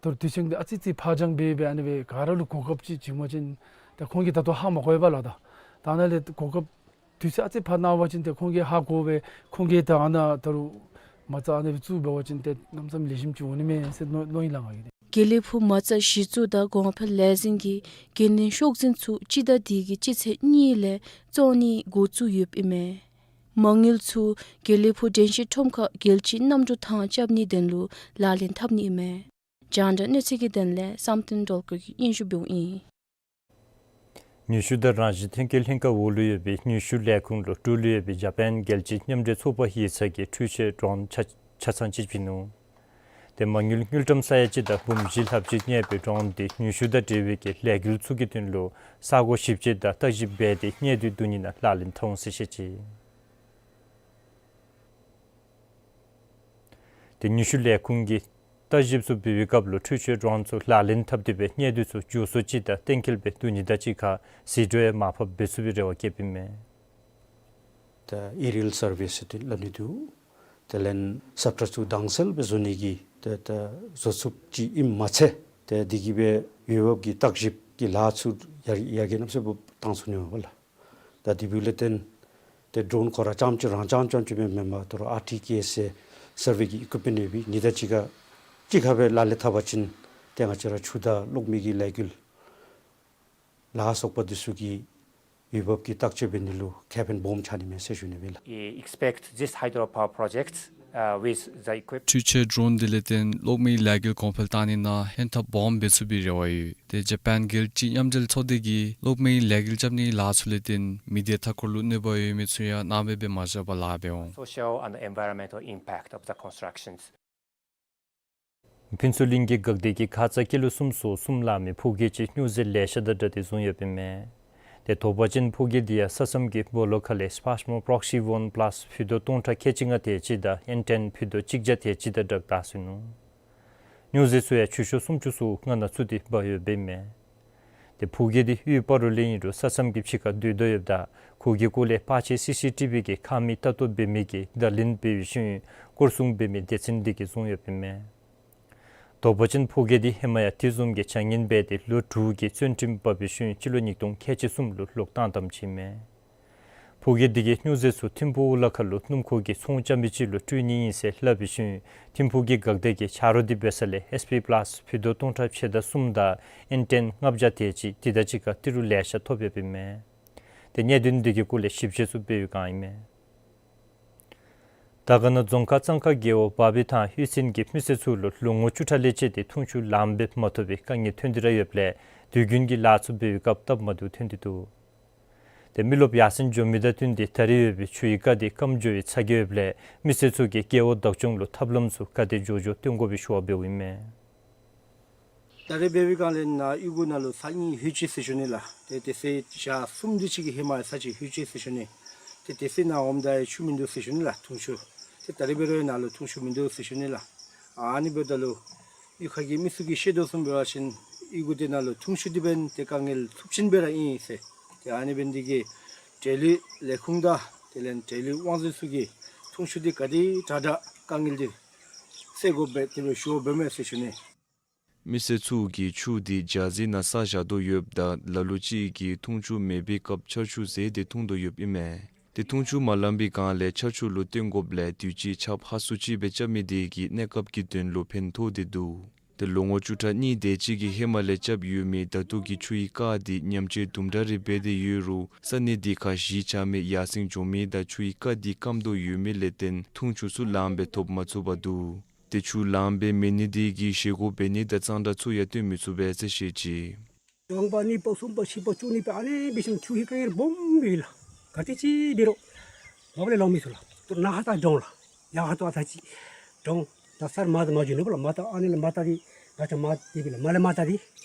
ད་རུང་དུས་ཆེན་འདི་ཨ་ཙི་ཙི་ཕར་འགྱངས་འབད་སྦེ་ཨ་ནི་སྦེ་ག་ར་ལུ་གོ་སྐབས་ཅིག་བྱིན་པ་ཅིན་ཏེ་ཁོང་གིས་ད་ལྟོ་ཧ་མ་གོ་བས་པ་ལགས། ད་ད་ནཱ་ལས་གོ་སྐབས་དུས་ཚོད་ཨ་ཙི་ཕར་གནང་བ་ཅིན་ཏེ་ཁོང་གིས་ཧ་གོ་སྦེ་ཁོང་གིས་ད་ཨ་ནཱ་ད་རུང་མ་རྩ་ཨ་ནི་སྦེ་བཙུགས་འབད་བ་ཅིན་ཏེ་གནམ་མེད་ས་མེད་ལེགས་ཤོམ་ཅིག་འོང་ནི་མས་ཟེར་མནོ་མནོ་ཡི་ལགས་ང་གིས། དགེ་ལེགས་ཕུག་མ་རྩ་གཞི་བཙུགས་དང་གོང་འཕེལ་ལས་འཛིན་གྱི་འགན་ལེན་ཤོག་འཛིན་ཚུ་སྤྱི་ཟླ་འདི་གི་སྤྱི་ཚེས་གཉིས་ལས་བཙུགས་ནི་འགོ་བཙུགས་ཡོདཔ་ཨིན་མས། མ་དངུལ་ཚུ་དགེ་ལེགས་ཕུག་དྲན་ཤེས་ཁྲོམ་ཁར་རྒྱལ་སྤྱིའི་གནམ་གྲུ་ཐང་རྐྱབ་ནིའི་དོན་ལུ་ལག་ལེན་འཐབ་ནི་ཨིན་མས། རྒྱང་བསྒྲགས་གནས་ཚུལ་གྱི་དོན་ལས་བསམ་གཏན་སྒྲོལ་དཀར་གྱིས་སྙན་ཞུ་འབདཝ་ཨིན། ནུས་ཤུགས་དང་རང་བཞིན་ཐོན་སྐྱེད་ལྷན་ཁག་འོག་ལུ་ཡོད་པའི་ནུས་ཤུགས་ལས་ཁུངས་ལུ་འབྲེལ་ཡོད་པའི་འཇར་པཱན་རྒྱལ་སྤྱིའི་མཉམ་འབྲེལ་ཚོགས་པ་ཡིག་ཚང་གིས་འཕྲུལ་ཆས་ཌྲོན་ཆ་ཆ་ཚང་ཅིག་བྱིན་ནུག། ཏེ་མ་དངུལ་དངུལ་ཀྲམ་ས་ཡ་གཅིག་དང་འབུམ་བཞི་ལྷགཔ་ཅིག་གནས་པའི་ཌྲོན་འདི་ནུས་ཤུགས་དང་འབྲེལ་བའི་གི་ལས་འགུལ་ཚུ་གི་དོན་ལུ་ས་གོ་ཞིབ་དཔྱད་དང་བརྟག་ཞིབ་འབད་དེ་གནས་སྡུད་བསྡུ་ནི་ནང་ལག་ལེན་འཐབ་འོང་ཟེར་བཤད་ཅི། ཏེ་ནུས་ཤུགས་ལས་ཁུངས་ཀྱིས་བརྟག་ཞིབ་ཚུ་འབད་བའི་སྐབས་ལུ་འཕྲུལ་ཆས་ཌྲོན་ཚུ་ལག་ལེན་འཐབ་སྟེ་སྦེ་གནས་སྡུད་ཚུ་མགྱོགས་སུ་ཅིག་དང་གཏན་འཁེལ་སྦེ་བསྡུ་ནི་དང་གཅིག་ཁར་ཟད་འགྲོ་ཡང་མར་ཕབ་འབད་ཚུགས་པའི་རེ་བ་བསྐྱེདཔ་ཨིན་མས། ད་ཨེ་རི་ཡལ་སར་ཝེ་ཟེར་ཏེ་སླབ་ནི་འདུག། དེ་ལས་སབ་ཊ་ཚུ་དྭངས་གསལ་སྦེ་བཟོ་ནི་གི་ཏེ་ད་བཟོ་ཚུགསཔ་ཅིག་ཨིནམ་མ་ཚད་ཏེ་འདི་གིས་སྦེ་འོས་འབབ་ཀྱི་བརྟག་ཞིབ་ཀྱི་ལཱ་ཚུ་ཡར་ཡར་རྒྱས་གནམ་མེད་ས་མེད་སྦོམ་བཏང་ཚུགས་ནི་མས་པ་ལགས། ད་དེ་འབདཝ་ལས་བརྟེན་ཏེ་ཌྲོན་ཁོ་ར་རྐྱངམ་ཅིག་རང་རྐྱངམ་རྐྱངམ་ཅིག་སྦེ་མེན་པར་ད་རུང་ཨར་ཊི་ཀེ་ཨེསི་ཟེར་སར་ཝེ་གི་ཨི་ཀུའིཔ་མེནཊ་ཡོད་པའི་ནི་དང་གཅིག་ཁར་གཅིག་ཁར་སྦེ་ལག་ལེན་འཐབ་པ་ཅིན་ཏེ་ང་བཅས་ར་ཆུ་དང་གློག་མེ་གི་ལས་འགུལ་ལ་སོགས་པ་འདི་ཚུ་གི་འོས་འབབ་ཀྱི་བརྟག་དཔྱད་འབད་ནི་ལུ་ཁེ་ཕན་སྦོམ་ཆགས་ནི་མས་ཟེར་ཞུ་ནི་སྦེ་ལགས། We expect this hydropower project, uh, with the equip- འཕྲུལ་ཆས་ཌྲོན་འདི་ལས་བརྟེན་གློག་མེའི་ལས་འགུལ་གོང་འཕེལ་བཏང་ནི་ནང་ཕན་ཐབས་སྦོམ་འབད་ཚུགས་པའི་རེ་བ་ཡོད། ཏེ་འཇར་པཱན་རྒྱལ་སྤྱིའི་མཉམ་འབྲེལ་ཚོགས་སྡེ་གིས་གློག་མེའི་ལས་འགུལ་རྐྱབ་ནིའི་ལཱ་ཚུ་ལས་བརྟེན་མི་སྡེ་མཐའ་འཁོར་ལུ་གནོད་པ་ཡོད་མི་ཚུ་ཡང་སྣང་མེད་སྦེ་མ་བཞག་པར་ལཱ་འབད་འོང་། Social and environmental impact of the constructions. ཕུན་ཚོགས་གླིང་གི་འགག་སྡེ་གི་ཁ་ཙ་ཀི་ལོ་གསུམ་སོ་གསུམ་ལང་མི་ཕོ་རྒྱས་ཅིག་སྨྱོ་རྫས་ལེ་ཤ་དང་སྦྲགས་ཏེ་བཟུང་ཡོདཔ་ཨིན་མས། ཏེ་དོགས་པ་ཅན་ཕོ་རྒྱས་འདི་ཡང་ས་མཚམས་ཀྱི་སྦོ་ལོགས་ཁ་ལས་སྤར་ཤི་མོ་པྲོག་ཤི་ཝཱན་པ་ལཱས་ཕུད་རྡོག་སྟོང་ཕྲག་ཁལ་གཅིག་ལྔ་དེ་ཅིག་དང་ཨེན་ཊེན་ཕུད་རྡོག་གཅིག་བརྒྱ་དེ་ཅིག་དང་སྦྲགས་བཏགས་སོ་ནུག། སྨྱོ་རྫས་ཚུ་ཡང་ཆུ་ཤོག་སུམ་ཅུ་སོ་ལྔ་ནང་ཚུད་དེ་འབག་ཡོདཔ་ཨིན་མས། ཏེ་ཕོ་རྒྱས་འདི་དབུས་སྤ་རོ་ལས་ཨིན་རུང་ས་མཚམས་ཀྱི་ཕྱི་ཁར་སྡོད་དོ་ཡོདཔ་ད་ཁོ་གི་སྐོར་ལས་པར་ཆས་སི་སི་ཊི་བི་གི་ཁ་མིག་ལྟ་རྟོག་འབད་མི་གིས་བརྡ་ལན་འབད་བའི་ཤུལ་སྐོར་སྲུང་འབད་མི་སྡེ་ཚན་འདི་གིས་བཟུང་ཡོདཔ་ཨིན་མས། དོགས་པ་ཅན་ཕོ་རྒྱས་འདི་ཧེ་མ་ཡང་དེ་བཟུམ་གྱི་བྱ་ངན་འབད་དེ་ལོ་དྲུག་གི་བཙོན་ཁྲིམས་བབས་པའི་ཤུལ་སྤྱི་ལོ་ཉིས་སྟོང་ཁལ་གཅིག་གསུམ་ལུ་ལོག་བཏང་བཏངམ་ཅིག་ཨིན་མས། ཕོ་རྒྱས་འདི་གིས་སྨྱོ་རྫས་ཚུ་ཐིམ་ཕུག་ལ་ཁ་ལུ་སྣུམ་འཁོར་གྱི་ཚོང་རྐྱབ་མི་ཅིག་ལུ་སྤྲོད་ནི་ཨིན་ཟེར་སླབ་པའི་ཤུལ་ཐིམ་ཕུག་གི་འགག་སྡེ་གིས་ཆ་རོགས་འདི་འབད་ས་ལས་ཨེས་པི་པ་ལཱས་ཕུད་རྡོག་སྟོང་ཕྲག་ཕྱེད་དང་གསུམ་དང་ཨེན་ཊེན་ལྔ་བརྒྱ་དེ་ཅིག་དེ་དང་གཅིག་ཁར་ཏི་རུ་ལེ་ཤ་ཐོབ་ཡོདཔ་ཨིན་མས། ཏེ་གནད་དོན་འདི་གི་སྐོར་ལས་ཞིབ་དཔྱད་ཚུ་འབད་བའི་བསྒང་ཨིན་མས། དར་དཀར་ན་རྫོང་ཁག་གཙང་ཁ་རྒེད་འོག་བར་བི་ཐང་གཡུས་ཚན་གྱི་མི་སེར་ཚུ་ལུ་ལོ་ངོ་བཅུ་ཕྲག་ལས་བཅད་དེ་འཐུང་ཆུ་ལངམ་སྦེ་མ་ཐོབ་པའི་དཀའ་ངལ་ཐོན་ཏེ་ར་ཡོདཔ་ལས་དུས་རྒྱུན་གྱི་ལཱ་ཚུ་འབད་བའི་སྐབས་སྟབས་མ་བདེཝ་ཐོན་ཏེ་འདུག། ཏེ་མི་རློབས་ཡར་སེང་འགྱོ་མི་དང་བསྟུན་ཏེ་ད་རེས་ཡོད་པའི་ཆུའི་རྐ་འདི་སྐམ་འགྱོ་བའི་ཚ་གྱང་ཡོདཔ་ལས་མི་སེར་ཚུ་གིས་རྒེད་འོག་བདག་སྐྱོང་ལུ་ཐབས་ལམ་ཚུ་ག་དེ་མགྱོགས་མགྱོགས་སྟོན་དགོ་པའི་ཞུ་བ་འབདཝ་ཨིན་མས། ད་རེས་འབད་བའི་བསྒང་ལས་ནཱ་གཡུས་སྒོ་ནང་ལུ་ས་གཉིས་ལྷོད་ཅི་ཟེར་ཞུ་ནི་ལགས། ཏེ་དེ་ཚེ་ཞག་གསུམ་དེ་ཅིག་གི་ཧེ་མ་ས་ཅིག་ལྷོད་ཅི་ཟེར་ཞུ་ནི། ཏེ་དེ་ཚེ་ནཱ་འོངམ་ད་ཡང་ཆུ་མིན་འདུག་ཟེར་ཞུ་ནི་ལགས། འཐུང་ཆུ། ཏེ་ད་རེས་འབད་རུང་ཡང་ནཱ་ལུ་འཐུང་ཆུ་མིན་འདུག་ཟེར་ཞུ་ནི་ལགས། ཨ་ནི་འབདཝ་ད་ལུ་གཡུས་ཁ་གི་མི་ཚུ་གིས་ཤེས་དོ་བཟུམ་འབད་བ་ཅིན་གཡུས་སྒོ་དེ་ནང་ལུ་འཐུང་ཆུ་འདི་འབདན་ཏེ་དཀའ་ངལ་ཚབས་ཆེན་སྦེ་ར་ཨིན་ཟེར། ཏེ་ཨ་ནི་འབད་ནི་དེ་གིས་འབྲེལ་ཡོད་ལས་ཁུངས་དང་དེ་ལས་འབྲེལ་ཡོད་དབང་འཛིན་ཚུ་གིས་འཐུང་ཆུ་འདི་ག་དེ་དྲག་དྲག་དཀའ་ངལ་འདི་སེལ་དགོ་པའི་དེ་སྦེ་ཞུ་བ་འབདཝ་མས་ཟེར་ཞུ་ནི། མི་སེར་ཚུ་གིས་ཆུ་འདི་ཇ་རྩི་ནང་བསགས་བཞག་དོ་ཡོདཔ་ད་ལ་ལུ་ཅིག་གིས་འཐུང་ཆུ་མེད་པའི་སྐབས་ཆར་ཆུ་བཟོས་ཏེ་འཐུང་དོ་ཡོདཔ་ཨིན་མས། ཏེ་འཐུང་ཆུ་མ་ལང་པའི་བསྒང་ལས་ཆར་ཆུ་ལུ་བརྟེན་དགོཔ་ལས་དུས་ཅི་ཆརཔ་ཧ་སུ་ཅིག་སྦེ་རྐྱབ་མི་དེ་གིས་གནས་སྐབས་ཀྱི་དོན་ལུ་ཕན་ཐོགས་ཏེ་འདུག། ཏེ་ལོ་ངོ་བཅུ་ཕྲག་གཉིས་དེ་ཅིག་གི་ཧེ་མ་ལས་རྐྱབ་ཡོད་མི་ད་ལྟོ་གི་ཆུའི་རྐ་འདི་ཉམས་བཅོས་དུམ་གྲ་རེ་འབད་དེ་ཡོད་རུང་ས་གནས་འདི་ཁར་གཞིས་ཆགས་མི་ཡར་སེང་འགྱོ་མི་དང་ཆུའི་རྐ་འདི་སྐམ་དོ་ཡོད་མི་ལས་བརྟེན་འཐུང་ཆུ་ཚུ་ལངམ་སྦེ་ཐོབ་མ་ཚུགས་པར་འདུག། ཏེ་ཆུ་ལངམ་སྦེ་མེད་ནི་འདི་གིས་བཞེས་སྒོ་འབད་ནི་དང་གཙང་སྦྲ་ཚུ་ཡང་སྟོན་མི་ཚུགས་པས་ཟེར་བཤད་ཅི། རྐང་པ་གཉིས་པ་གསུམ་པ་བཞི་པ་བཅུ་གཉིས་པ་ཨ་ནི་འབད་ཞིནམ་ཆུ་ཧེ་ག་ཡེར་སྦོམ་སྦེ་ལགས། ག་ཏེ་ཅིག་འབད་རུང་མ་པ་ལས་ལང་མི་ཚུགས་ལགས། ཏེ་ནཱ་ཧ་ཏ་འགྲོ་འོང་ལགས། ཡར་ཧ་ཏ་ཨ་ཐ་ཅིག་འགྲོ་འོང་། ད་སར་མ་ད་མ་འགྱོ་ནི་པ་ལགས། མ་ད་ཨ་ནི་ལས་མ་ད་འདི་ང་བཅས་མ་འདི་སྦེ་ལགས། མ་ལས་མ་ད་འདི་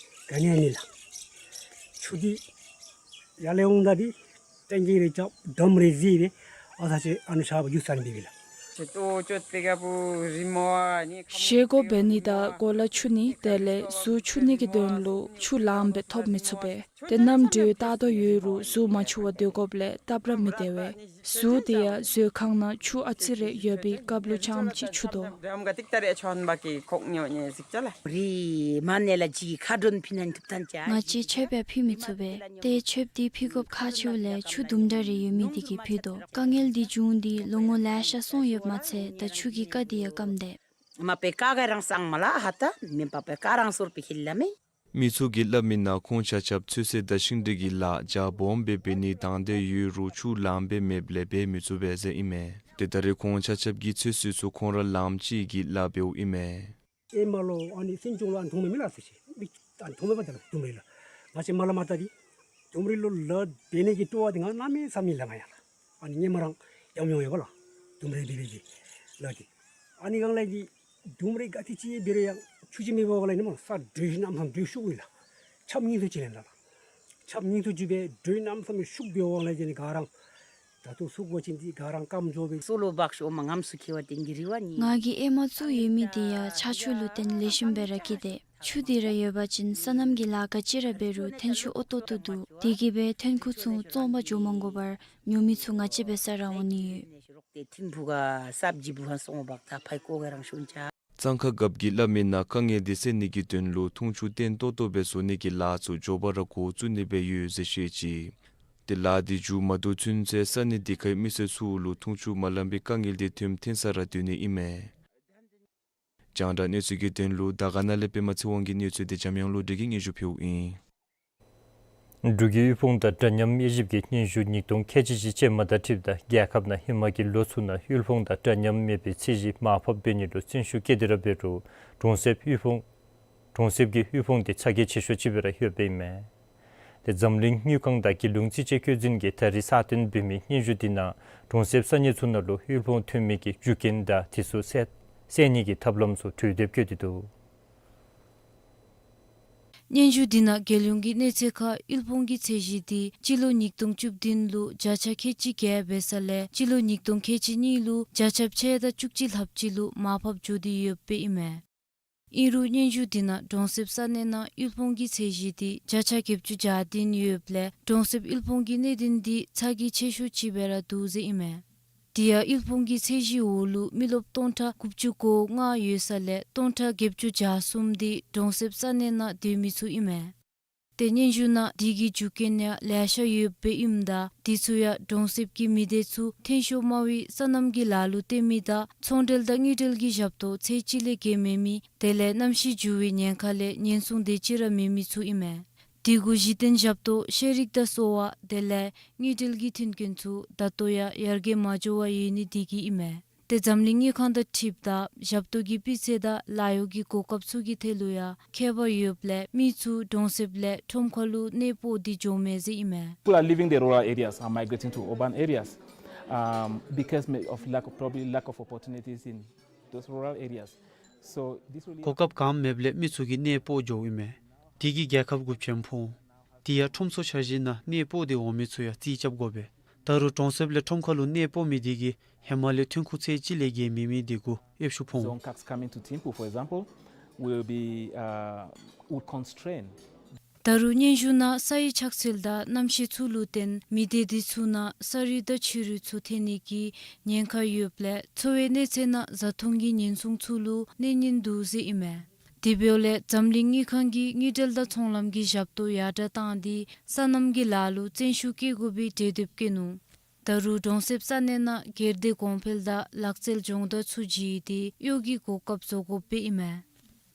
ག་ནི་ཡང་མེད་ལགས། ཆུ་འདི་ཡར་ལས་འོང་ད་འདི་ཊེང་ཀི་རེ་རྐྱབ་ཌམ་རེ་བཟི་སྦེ་ཨ་ཐ་ཅིག་ཨ་ནི་ཤར་བ་རྒྱུག་ས་ནི་འབད་བས་ལགས། བཞེས་སྒོ་འབད་ནི་དང་གོ་ལ་འཁྱུ་ནི་དེ་ལས་གཟུགས་འཁྱུ་ནི་གི་དོན་ལུ་ཆུ་ལངམ་སྦེ་ཐོབ་མི་ཚུགས་པས། ཏེ་གནམ་གྲུ་བཏང་དོ་ཡོད་རུང་གཟུགས་མ་འཁྱུ་བར་སྡོད་དགོཔ་ལས་སྟབས་ར་མི་བདེ་བས། གཟུགས་དེ་ཡང་མཛོད་ཁང་ནང་ཆུ་ཨ་ཙི་རེ་ཡོད་པའི་སྐབས་ལུ་རྐྱངམ་ཅིག་འཁྱུ་དོ། རི་མ་ནེ་ལ་ཇི་ཁ་དྲོན་ཕི་ནན་ཐུབ་ཐན་ཅ། ང་བཅས་མཆོདཔ་ཡང་ཕུལ་མི་ཚུགས་པས། ཏེ་མཆོདཔ་འདི་ཕུལ་དགོཔ་ཁག་ཆེཝ་ལས་ཆུ་དུམ་གྲ་རེ་ཡོད་མི་འདི་གིས་ཕུལ་དོ། དཀའ་ངལ་འདི་བྱུང་སྟེ་ལོ་ངོ་ལེ་ཤ་སོང་ཡོདཔ་མ་ཚད་ད་ཆུ་གི་རྐ་འདི་ཡང་སྐམ་སྟེ། མ་པའི་རྐ་ག་རང་སང་མ་ལ་ཧ་ཏ་མེན་པ་པའི་རྐ་རང་སོར་པའི་ཁྱིལ་ལ་མེ། མི་ཚུ་གིས་སླབ་མི་ནང་ཁོང་ཆ་ཁྱབ་ཚོད་བསྲེ་དང་ཤིང་འབྲས་ཀྱི་ལཱ་རྒྱ་སྦོམ་སྦེ་འབད་ནི་དང་འདོད་ཡོད་རུང་ཆུ་ལངམ་སྦེ་མེདཔ་ལས་འབད་མི་ཚུགས་པས་ཟེར་ཨིན་མས། ཏེ་ད་རེས་ཁོང་ཆ་ཁྱབ་ཀྱིས་ཚོད་བསྲེ་ཚུ་ཁོང་ར་ལངམ་ཅིག་གིས་ལཱ་འབདཝ་ཨིན་མས། ཨེ་མ་ལོ་ཨ་ནི་སེམས་ཅུང་ལུ་ཨ་ནི་མཐོང་མི་མེད་ལགས་ཟེར་ཅི། མི་ཨ་ནི་མཐོང་མེད་པ་ད་ལུ་དུམ་རེ་ལགས། ང་བཅས་མ་ལ་མ་ད་འདི་དུམ་རེ་ལུ་ལཱ་འབད་ནི་གི་སྤྲོ་བ་འདི་ང་གནམ་མེད་ས་མེད་ལང་ཡར་ལགས། ཨ་ནི་ཧེ་མ་རང་ཡང་ཡང་ཡོད་པ་ལགས། དུམ་རེ་འབད་འབད་ཅི་ལགས་ཏེ། ཨ་ནི་གང་ལས་འདི་དུམ་རེ་ག་ཏེ་ཅིག་འབད་རུང་ཡང་ཆུ་ཅིག་མེད་པ་ག་ལས་ནི་མ་ལགས་ས་དྲོད་གནམ་མེད་ས་མེད་དྲོད་ཤུགས་ཡོད་ལགས། ཆརཔ་ཉིང་ཐུ་ཅིག་ལེན་ལགས། ཆརཔ་ཉིང་ཐུ་ཅིག་སྦེ་དྲོད་གནམ་མེད་ས་མེད་ཤུགས་འབད་བའི་དབང་ལས་ཅི་ནི་ག་ར་ད་ལྟོ་ཚུ་གོ་ཅིན་འདི་ག་ར་སྐམ་འགྱོ་བས། སོ་ལོ་བག་ཤོ་མ་ངམ་སུ་ཁེ་བ་ཏེ་གི་རི་བ་ནི། ང་གིས་ཨེ་མ་བཙུགས་ཡོད་མི་འདི་ཡང་ཆར་ཆུ་ལུ་བརྟེན་ལེགས་ཤོམ་སྦེ་ར་སྐྱེས་ཏེ། ཆུ་འདི་ར་ཡོད་པ་ཅིན་སོ་ནམ་གྱི་ལཱ་ག་ཅི་ར་འབད་རུང་ཐོན་ཤུགས་ཨོ་ཏོ་ཏོ་འདུག། དེ་གིས་སྦེ་ཐོན་ཁུངས་ཚུ་བཙོང་པར་འགྱོ་མ་དགོ་པར་ཉོ་མི་ཚུ་ང་བཅས་འབད་སར་ར་འོང་ནི་ཡོད། གཙང་ཁ་རྒཔོ་གིས་སླབ་མི་ནང་དཀའ་ངལ་འདི་སེལ་ནི་གི་དོན་ལུ་འཐུང་ཆུ་བརྟན་ཏོག་ཏོ་སྦེ་བཟོ་ནི་གི་ལཱ་ཚུ་མགྱོགས་པ་ར་འགོ་བཙུགས་ནི་སྦེ་ཡོད་ཟེར་བཤད་ཅི། ཏེ་ལཱ་འདི་མཇུག་མ་བསྡུ་ཚུན་ཚོད་ས་གནས་འདི་ཁའི་མི་སེར་ཚུ་ལུ་འཐུང་ཆུ་མ་ལང་པའི་དཀའ་ངལ་འདི་ཐོནམ་ཐོན་ས་ར་སྡོད་ནི་ཨིན་མས། རྒྱང་བསྒྲགས་གནས་ཚུལ་གྱི་དོན་ལུ་དར་དཀར་ན་ལས་པདྨ་ཚེ་དབང་གི་གནས་ཚུལ་འདི་འཇམ་དབྱངས་བློ་གྲོས་ཀྱིས་སྙན་ཞུ་ཕུལཝ་ཨིན། འབྲུག་གི་དབུལ་ཕོངས་དང་འདྲ་མཉམ་དབྱེ་ཞིབ་ཀྱི་སྙན་ཞུ་ཉིས་སྟོང་ཁལ་གཅིག་གཅིག་ཅན་མ་དང་འཁྲིལཝ་ད་རྒྱལ་ཁབ་ནང་ཧེ་མ་གི་ལོ་ཚུ་ནང་དབུལ་ཕོངས་དང་འདྲ་མཉམ་མེད་པའི་ཚད་གཞི་མར་ཕབ་འབད་ནི་ལུ་བརྩོན་ཤུགས་བསྐྱེད་དེ་ར་འབད་རུང་གྲོང་གསེབ་དབུལ་ཕོངས་གྲོང་གསེབ་ཀྱི་དབུལ་ཕོངས་དེ་ཚ་གྱང་ཆེ་ཤོས་ཅིག་སྦེ་ར་ཡོདཔ་ཨིན་མས། ཏེ་འཛམ་གླིང་དངུལ་ཁང་དང་རྒྱལ་ཡོངས་རྩིས་དཔྱད་བཀོད་འཛིན་གྱིས་ད་རིས་གསར་བཏོན་འབད་མི་སྙན་ཞུ་འདི་ནང་གྲོང་གསེབ་ས་གནས་ཚུ་ནང་ལུ་དབུལ་ཕོངས་ཐོན་མི་གི་རྒྱུ་རྐྱེན་དང་དེ་ཚུ་སེལ་སེལ་ནི་གི་ཐབས་ལམ་ཚུ་གྲོས་འདེབས་བཀོད་དེ་འདུག། སྙན་ཞུ་འདི་ནང་རྒྱལ་ཡོངས་ཀྱི་གནས་ཚད་ཁར་དབུལ་ཕོངས་ཀྱི་ཚད་གཞི་འདི་སྤྱི་ལོ་ཉིས་སྟོང་བཅུ་བདུན་ལུ་བརྒྱ་ཆ་ཁལ་གཅིག་བརྒྱད་འབད་ས་ལས་སྤྱི་ལོ་ཉིས་སྟོང་ཁལ་གཅིག་གཉིས་ལུ་བརྒྱ་ཆ་ཕྱེད་དང་བཅུ་གཅིག་ལྷགཔ་ཅིག་ལུ་མར་ཕབ་འགྱོ་སྟེ་ཡོདཔ་ཨིན་མས། ཨིན་རུང་སྙན་ཞུ་འདི་ནང་གྲོང་གསེབ་ས་གནས་ནང་དབུལ་ཕོངས་ཀྱི་ཚད་གཞི་འདི་བརྒྱ་ཆ་བརྒྱད་ཅུ་གྱ་བདུན་ཡོདཔ་ལས་གྲོང་གསེབ་དབུལ་ཕོངས་ཀྱི་གནད་དོན་འདི་ཚ་གྱང་ཆེ་ཤོས་ཅིག་སྦེ་ར་འདུག་ཟེར་ཨིན་མས། དེ་ཡང་དབུལ་ཕོངས་ཀྱི་ཚད་གཞིའི་འོག་ལུ་མི་རློབས་སྟོང་ཕྲག་དགུ་བཅུ་གོ་ལྔ་ཡོད་ས་ལས་སྟོང་ཕྲག་བརྒྱད་ཅུ་གྱ་གསུམ་འདི་གྲོང་གསེབ་ས་གནས་ནང་སྡོད་མི་ཚུ་ཨིན་མས། ཏེ་སྙན་ཞུ་ནང་དེ་གི་རྒྱུ་རྐྱེན་ཡང་ལེ་ཤ་ཡོདཔ་ཨིནམ་ད་དེ་ཚུ་ཡང་གྲོང་གསེབ་ཀྱི་མི་སྡེ་ཚུ་ཐོན་ཤུགས་དམའ་བའི་སོ་ནམ་གྱི་ལཱ་ལུ་བརྟེན་མི་དང་ཚོང་འབྲེལ་དང་དངུལ་འབྲེལ་གྱི་ཞབས་ཏོག་ཚད་གཅིག་ལས་བརྒལ་མེད་མི་དེ་ལས་གནམ་གཤིས་འགྱུར་བའི་ཉེན་ཁ་ལས་ཉེན་སྲུང་དེ་ཅིག་ར་མེད་མི་ཚུ་ཨིན་མས། དེ་གུ་གཞི་རྟེན་ཞབས་ཏོག་ཤེས་རིག་དང་གསོ་བ་དེ་ལས་དངུལ་འབྲེལ་གྱི་མཐུན་རྐྱེན་ཚུ་ད་ལྟོ་ཡང་ཡར་རྒྱས་མ་འགྱོ་བར་ཡོད་ནི་དེ་གིས་ཨིན་མས། ཏེ་འཛམ་གླིང་དངུལ་ཁང་དང་འཁྲིལཝ་ད་ཞབས་ཏོག་གི་སྤུས་ཚད་དང་ལཱ་གཡོག་གི་གོ་སྐབས་ཚུ་གི་ཐད་ལུ་ཡང་ཁྱད་པར་ཡོདཔ་ལས་མི་ཚུ་གྲོང་གསེབ་ལས་ཁྲོམ་ཁ་ལུ་གནས་སྤོ་སྟེ་འགྱོཝ་མས་ཟེར་ཨིན་མས། People are leaving the rural areas and migrating to urban areas, um, because of lack of, probably lack of opportunities in those rural areas. So this really གོ་སྐབས་ག་ཡང་མེདཔ་ལས་མི་ཚུ་གིས་གནས་སྤོ་འགྱོཝ་ཨིན་མས། དེ་གིས་རྒྱལ་ཁབ་དགུ་བཅུ་ཕོངས། དེ་ཡང་ཁྲོམ་ཚོགས་འཆར་གཞིའི་ནང་གནས་སྤོ་སྟེ་འོང་མི་ཚུ་ཡང་རྩིས་རྐྱབ་དགོ་པས། ད་རུང་གྲོང་གསེབ་ལས་ཁྲོམ་ཁ་ལུ་གནས་སྤོ་མི་དེ་གིས་ཧེ་མ་ལས་ཐོན་ཁུངས་ཚད་གཅིག་ལས་བརྒལ་མེད་མི་དེ་གུ་ཨེབ་ཤུགས་ཕོག། Zone cuts coming to Thimphu, for example, will be, uh, would constrain. ད་རུང་སྙན་ཞུ་ནང་ས་ཡི་ཆགས་ཚུལ་དང་གནམ་གཤིས་ཚུ་ལུ་བརྟེན་མི་སྡེ་དེ་ཚུ་ནང་ས་རུད་དང་ཆུ་རུད་ཚུ་ཐོན་ནི་གི་ཉེན་ཁ་ཡོདཔ་ལས་འཚོ་བའི་གནས་ཚད་ནང་བཟའ་འཐུང་གི་ཉེན་སྲུང་ཚུ་ལུ་གནོད་ཉེན་འདུག་ཟེར་ཨིན་མས། དེ་འབདཝ་ལས་འཛམ་གླིང་དངུལ་ཁང་གིས་དངུལ་འབྲེལ་དང་ཚོང་ལམ་གྱི་ཞབས་ཏོག་ཡར་དྲག་བཏང་སྟེ་སོ་ནམ་གྱི་ལཱ་ལུ་བརྩོན་ཤུགས་བསྐྱེད་དགོ་པའི་གྲོས་འདེབས་བཀོད་ནུག། ད་རུང་གྲོང་གསེབ་ས་གནས་ནང་སྒེར་སྡེ་གོང་འཕེལ་དང་ལག་རྩལ་སྦྱོང་བརྡར་ཚུ་བྱིན་ཏེ་གཡོག་གི་གོ་སྐབས་བཟོ་དགོཔ་ཨིན་མས།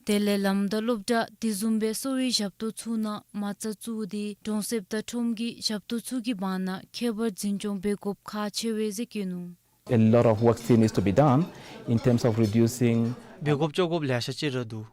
དེ་ལས་ལམ་དང་སློབ་གྲྭ་དེ་བཟུམ་སྦེ་གསོ་བའི་ཞབས་ཏོག་ཚུ་ནང་མ་རྩ་བཙུགས་ཏེ་གྲོང་གསེབ་དང་ཁྲོམ་གྱི་ཞབས་ཏོག་ཚུ་གི་བར་ན་ཁྱད་པར་འཛིན་སྐྱོང་འབད་དགོཔ་ཁག་ཆེ་བས་ཟེར་བཀོད་ནུག། A lot of work still needs to be done in terms of reducing འབད་དགོཔ་བཅོ་དགོཔ་ལེ་ཤ་ཅིག་ར་འདུག།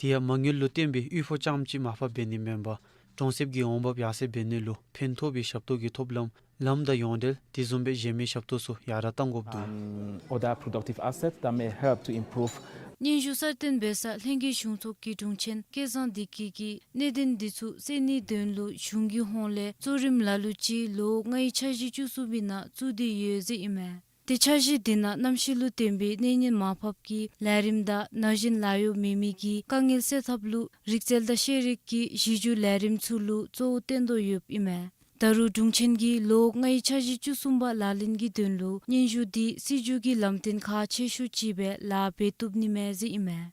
དེ་ཡང་མ་དངུལ་ལུ་བརྟེན་པའི་གཡུས་ཕོགས་རྐྱངམ་ཅིག་མར་ཕབ་འབད་ནི་མེན་པར་གྲོང་གསེབ་ཀྱི་འོང་འབབ་ཡར་སེང་འབད་ནི་ལུ་ཕན་ཐོགས་པའི་ཞབས་ཏོག་གི་ཐོབ་ལམ་ལམ་དང་ཡོངས་འབྲེལ་དེ་བཟུམ་སྦེ་གཞན་མི་ཞབས་ཏོག་ཚུ་ཡར་དྲག་གཏང་དགོཔ་འདུག། And other productive assets that may help to improve སྙན་ཞུ་གསར་བཏོན་འབད་ས་ལྷན་རྒྱས་གཞུང་ཚོགས་ཀྱི་དྲུང་ཆེན་སྐལ་བཟང་བདེ་སྐྱིད་ཀྱིས་གནད་དོན་འདི་ཚུ་སེལ་ནིའི་དོན་ལུ་གཞུང་གི་ཧོངས་ལས་གཙོ་རིམ་ལ་ལུ་ཅིག་ལོ་ལྔའི་འཆར་གཞི་བཅུ་གསུམ་པའི་ནང་བཙུགས་ཏེ་ཡོད་ཟེར་ཨིན་མས། ཏེ་འཆར་གཞི་འདི་ནང་གནམ་གཤིས་ལུ་བརྟེན་པའི་གནས་ཉེན་མར་ཕབ་ཀྱི་ལས་རིམ་དང་ན་གཞོན་ལཱ་གཡོག་མེད་མི་གི་དཀའ་ངལ་སེལ་ཐབས་ལུ་རིག་རྩལ་དང་ཤེས་རིག་གི་གཞི་འགྱུར་ལས་རིམ་ཚུ་ལུ་གཙོ་བོ་བཏོན་དོ་ཡོདཔ་ཨིན་མས། ད་རུང་དྲུང་ཆེན་གྱིས་ལོ་ལྔའི་འཆར་གཞི་བཅུ་གསུམ་པ་ལག་ལེན་གྱི་དོན་ལུ་སྙན་ཞུ་འདི་སྲིད་བྱུས་ཀྱི་ལམ་སྟོན་ཁག་ཆེ་ཤོས་ཅིག་སྦེ་ལཱ་འབད་བཏུབ་ནི་མས་ཟེར་ཨིན་མས།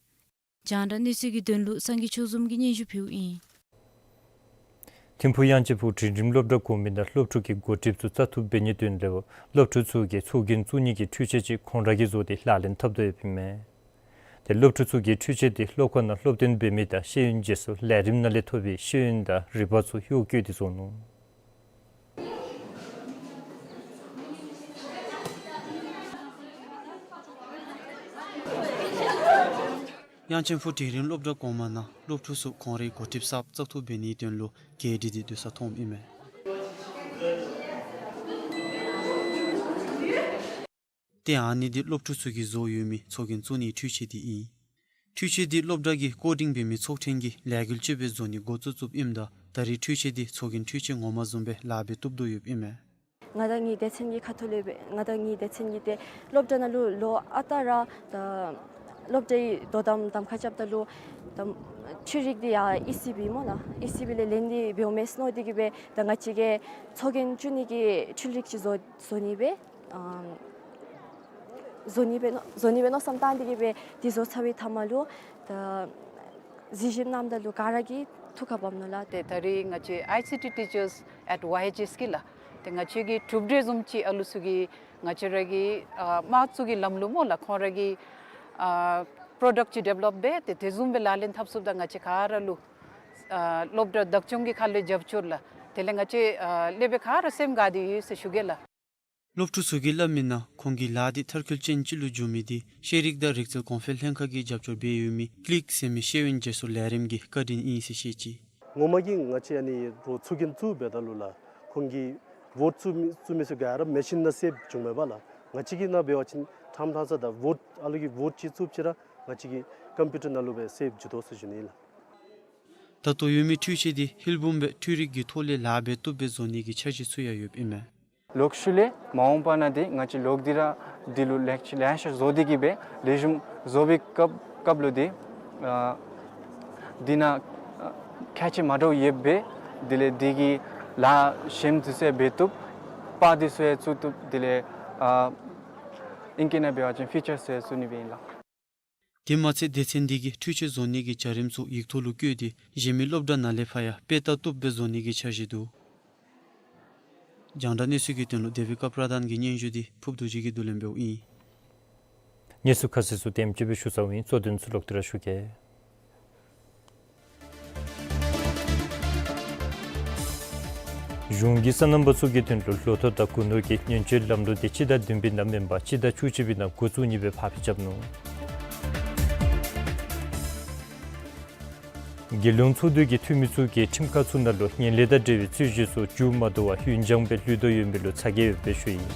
རྒྱང་བསྒྲགས་གནས་ཚུལ་གྱི་དོན་ལུ་སངས་རྒྱས་ཆོས་འཛོམས་ཀྱིས་སྙན་ཞུ་ཕུལཝ་ཨིན། ཐིམ་ཕུག་དབྱངས་ཅན་ཕུག་འབྲིང་རིམ་སློབ་གྲྭ་གོང་མའི་ནང་སློབ་ཕྲུག་གི་འགོ་ཁྲིདཔ་ཚུ་བཙག་འཐུ་འབད་ནིའི་དོན་ལུ་སློབ་ཕྲུག་ཚུ་གིས་ཚོགས་རྒྱན་བཙུགས་ནིའི་འཕྲུལ་ཆས་ཅིག་ཁོང་ར་གིས་བཟོ་སྟེ་ལག་ལེན་འཐབ་དོ་ཡོདཔ་ཨིན་མས། ཏེ་སློབ་ཕྲུག་ཚུ་གིས་འཕྲུལ་ཆས་འདི་སློབ་ཁང་ནང་སློབ་སྟོན་འབད་མི་དང་ཤེས་ཡོན་རྗེས་སུ་ལས་རིམ་ནང་ལས་ཐོབ་པའི་ཤེས་ཡོན་དང་རིག་པ་ཚུ་གཡོག་བཀོལ་ཏེ་བཟོ་ནུག། དབྱངས་ཅན་ཕུག་འབྲིང་རིམ་སློབ་གྲྭ་གོང་མ་ནང་སློབ་ཕྲུག་ཚུ་ཁོང་རའི་འགོ་ཁྲིདཔ་ཚུ་བཙག་འཐུ་འབད་ནིའི་དོན་ལུ་གྱལ་སྒྲིག་སྟེ་སྡོད་ས་མཐོངམ་ཨིན་མས། ཏེ་ཨ་ནི་འདི་སློབ་ཕྲུག་ཚུ་གིས་བཟོ་ཡོད་མི་ཚོགས་རྒྱན་བཙུགས་ནིའི་འཕྲུལ་ཆས་འདི་ཨིན། འཕྲུལ་ཆས་འདི་སློབ་གྲྭ་གི་བཀོད་སྒྲིག་འབད་མི་ཚོགས་ཐེངས་ཀྱིས་ལས་འགུལ་ཅིག་སྦེ་བཟོ་ནི་འགོ་བཙུགས་བཙུགསཔ་ཨིནམ་ད་ད་རེས་འཕྲུལ་ཆས་འདི་ཚོགས་རྒྱན་འཕྲུལ་ཆས་ངོ་མ་བཟུམ་སྦེ་ལཱ་འབད་བཏུབ་དོ་ཡོདཔ་ཨིན་མས། ང་དང་ངེའི་སྡེ་ཚན་གྱི་ཁ་ཐུག་ལས་སྦེ་ང་དང་ངེའི་སྡེ་ཚན་གྱིས་ཏེ་སློབ་གྲྭ་ནང་ལུ་ལོ་ཨ་རྟག་ར་ད་སློབ་གྲྭའི་དོ་དམ་གདམ་ཁ་རྐྱབ་ད་ལུ་ད་འཕྲུལ་རིག་འདི་ཡར་ཨི་སི་བི་སྨོ་ལགས། ཨི་སི་བི་ལས་ལེན་ཏེ་འབདཝ་མས་ཟེར་མནོ་སྟེ་གིས་སྦེ་ད་ང་བཅས་ཀྱིས་ཚོགས་རྒྱན་བཙུགས་ནི་གི་འཕྲུལ་རིག་ཅིག་བཟོ་བཟོ་ནི་སྦེ་ཨ་བཟོ་ནི་སྦེ་མནོ་བཟོ་ནི་སྦེ་མནོ་བསམ་བཏང་སྟེ་གིས་སྦེ་འདི་བཟོ་ཚར་བའི་མཐའ་མ་ལུ་ད་གཟིགས་ཞིབ་གནངམ་ད་ལུ་ག་ར་གིས་ཐུགས་ཁར་བབ་ནུག་ལགས། ཏེ་ད་རེས་ང་བཅས་ཨའི་སི་ཊི་ཊི་ཊི་ཅརསི་ཨེཊ་ཝའི་ཨེཆ་ཨེསི་གི་ལགས། ཏེ་ང་བཅས་ཀྱི་གྲུབ་འབྲས་བཟུམ་ཅིག་ཨ་ལུ་ཚུ་གིས་ང་བཅས་ར་གི་ཨ་དམངས་གཙོ་གི་ལམ་ལུགས་སྨོ་ལགས། ཁོང་ར་གི་ཨ་པྲོ་ཌཀཊ་ཅིག་ཌི་ཝེ་ལོཔ་འབད་དེ་དེ་བཟུམ་སྦེ་ལག་ལེན་འཐབ་ཚུགསཔ་ད་ང་བཅས་ག་ར་ལུ་ཨ་སློབ་གྲྭ་བདག་སྐྱོང་གི་ཁ་ལས་རྒྱབ་སྐྱོར་ལགས། དེ་ལས་ང་བཅས་ཨ་ལས་སྦེ་ག་ར་སེམས་དགའ་སྟེ་ཡོད་ཟེར་ཞུ་གེ་ལགས། སློབ་ཕྲུག་ཚུ་གིས་སླབ་མི་ནང་ཁོང་གི་ལཱ་འདི་མཐར་འཁྱོལ་ཅན་ཅིག་ལུ་འགྱུར་མི་འདི་ཤེས་རིག་དང་རིག་རྩལ་གོང་འཕེལ་ལྷན་ཁག་གིས་རྒྱབ་སྐྱོར་འབད་ཡོད་མི་ཀི་ལིཀ་ཟེར་མི་ཤེས་ཡོན་རྗེས་སུ་ལས་རིམ་གྱི་བཀའ་དྲིན་ཨིན་ཟེར་བཤད་ཅི། ངོ་མ་གི་ང་བཅས་ཨ་ནི་རོགས་ཚོགས་རྒྱན་བཙུགས་འབདཝ་ད་ལུ་ལགས་ཁོང་གིས་ཝཱཌ་བཙུགས་མི་བཙུགས་མི་ཚུ་ག་ར་མེ་ཤིན་ནང་སེབ་བྱུངམ་མས་པ་ལགས། ང་བཅས་ཀྱི་ནང་འབད་བ་ཅིན་ཕྲང་ཕྲང་ས་ད་ཝཱཌ་ཨ་ལུ་གིས་ཝཱཌ་ཅིག་བཙུགསཔ་ཅིག་ར་ང་བཅས་ཀྱི་ཀམ་པིའུ་ཊར་ནང་ལུ་སྦེ་སེབ་འགྱོ་དོ་ཟེར་ཞུ་ནི་ལགས། ད་ལྟོ་ཡོད་མི་འཕྲུལ་ཆས་འདི་ཧིལ་བུམ་སྦེ་འཕྲུལ་རིག་གི་ཐོག་ལས་ལཱ་འབད་བཏུབ་སྦེ་བཟོ་ནི་གི་འཆར་གཞི་ཚུ་ཡང་ཡོདཔ་ཨིན་མས། ལོག་ཤུལ་ལས་མ་འོངས་པ་ནང་འདི་ང་བཅས་ལོག་འདི་ར་འདི་ལུ་ལེགས་ལེ་ཤ་བཟོ་སྟེ་གིས་སྦེ་ལེགས་ཤོམ་བཟོ་བའི་སྐབས་སྐབས་ལུ་འདི་ཨ་འདི་ནང་ཨ་ཁྱད་ཆེ་མ་འདྲཝ་ཡོདཔ་སྦེ་དེ་ལས་འདི་གི་ལཱ་ཞནམ་འདི་ཚུ་ཡང་འབད་བཏུབ། པར་འདི་ཚུ་ཡང་བཙུགས་བཏུབ། དེ་ལས་ཨ་ཨིང་སྐད་ནང་འབད་བ་ཅིན་ཕི་ཅརསི་ཚུ་ཡང་བཙུགས་ནི་སྦེ་ཨིན་ལགས། དེ་མ་ཚད་སྡེ་ཚན་འདི་གིས་འཕྲུལ་ཆས་བཟོ་ནི་གི་བྱ་རིམ་ཚུ་ཡིག་ཐོག་ལུ་བཀོད་དེ་གཞན་མི་སློབ་གྲྭ་ནང་ལས་ཕར་ཡང་དཔེ་ལྟ་བཏུབ་སྦེ་བཟོ་ནི་གི་འཆར་གཞི་འདུག། རྒྱང་བསྒྲགས་གནས་ཚུལ་གྱི་དོན་ལུ་དེ་བི་ཀ་པྲ་དཱན་གྱི་སྙན་ཞུ་འདི་ཕུརཔ་རྡོ་རྗེ་གིས་བསྡུ་ལེན་འབདཝ་ཨིན། གནས་ཚུལ་ཁ་གསལ་ཚུ་དེམ་ཅིག་སྦེ་ཞུ་ཚརཝ་ཨིན། གཙོ་དོན་ཚུ་ལོག་སྟེ་ར་ཞུ་གེ། གཞུང་གིས་སོ་ནམ་པ་ཚུ་གི་དོན་ལུ་ལོ་ཐོག་དང་སྒོ་ནོར་གྱི་ཉེན་བཅོལ་ལམ་ལུགས་འདི་སྤྱི་ཟླ་བདུན་པའི་ནང་མེན་པར་སྤྱི་ཟླ་བཅུ་གཅིག་པའི་ནང་འགོ་བཙུགས་ནི་སྦེ་ཕར་འགྱངས་རྐྱབ་ནུག། རྒྱལ་ཡོངས་ཚོགས་འདུ་གི་འཐུས་མི་ཚུ་གིས་ཁྲིམས་ཁང་ཚུ་ནང་ལུ་ངན་ལྷད་དང་འབྲེལ་བའི་རྩོད་གཞི་ཚུ་མཇུག་མ་བསྡུ་བར་ཡུན་འགྱངས་སྦེ་ལུས་དོ་ཡོད་མི་ལུ་ཚ་གྱང་ཡོདཔ་སྦེ་ཞུ་ཡི།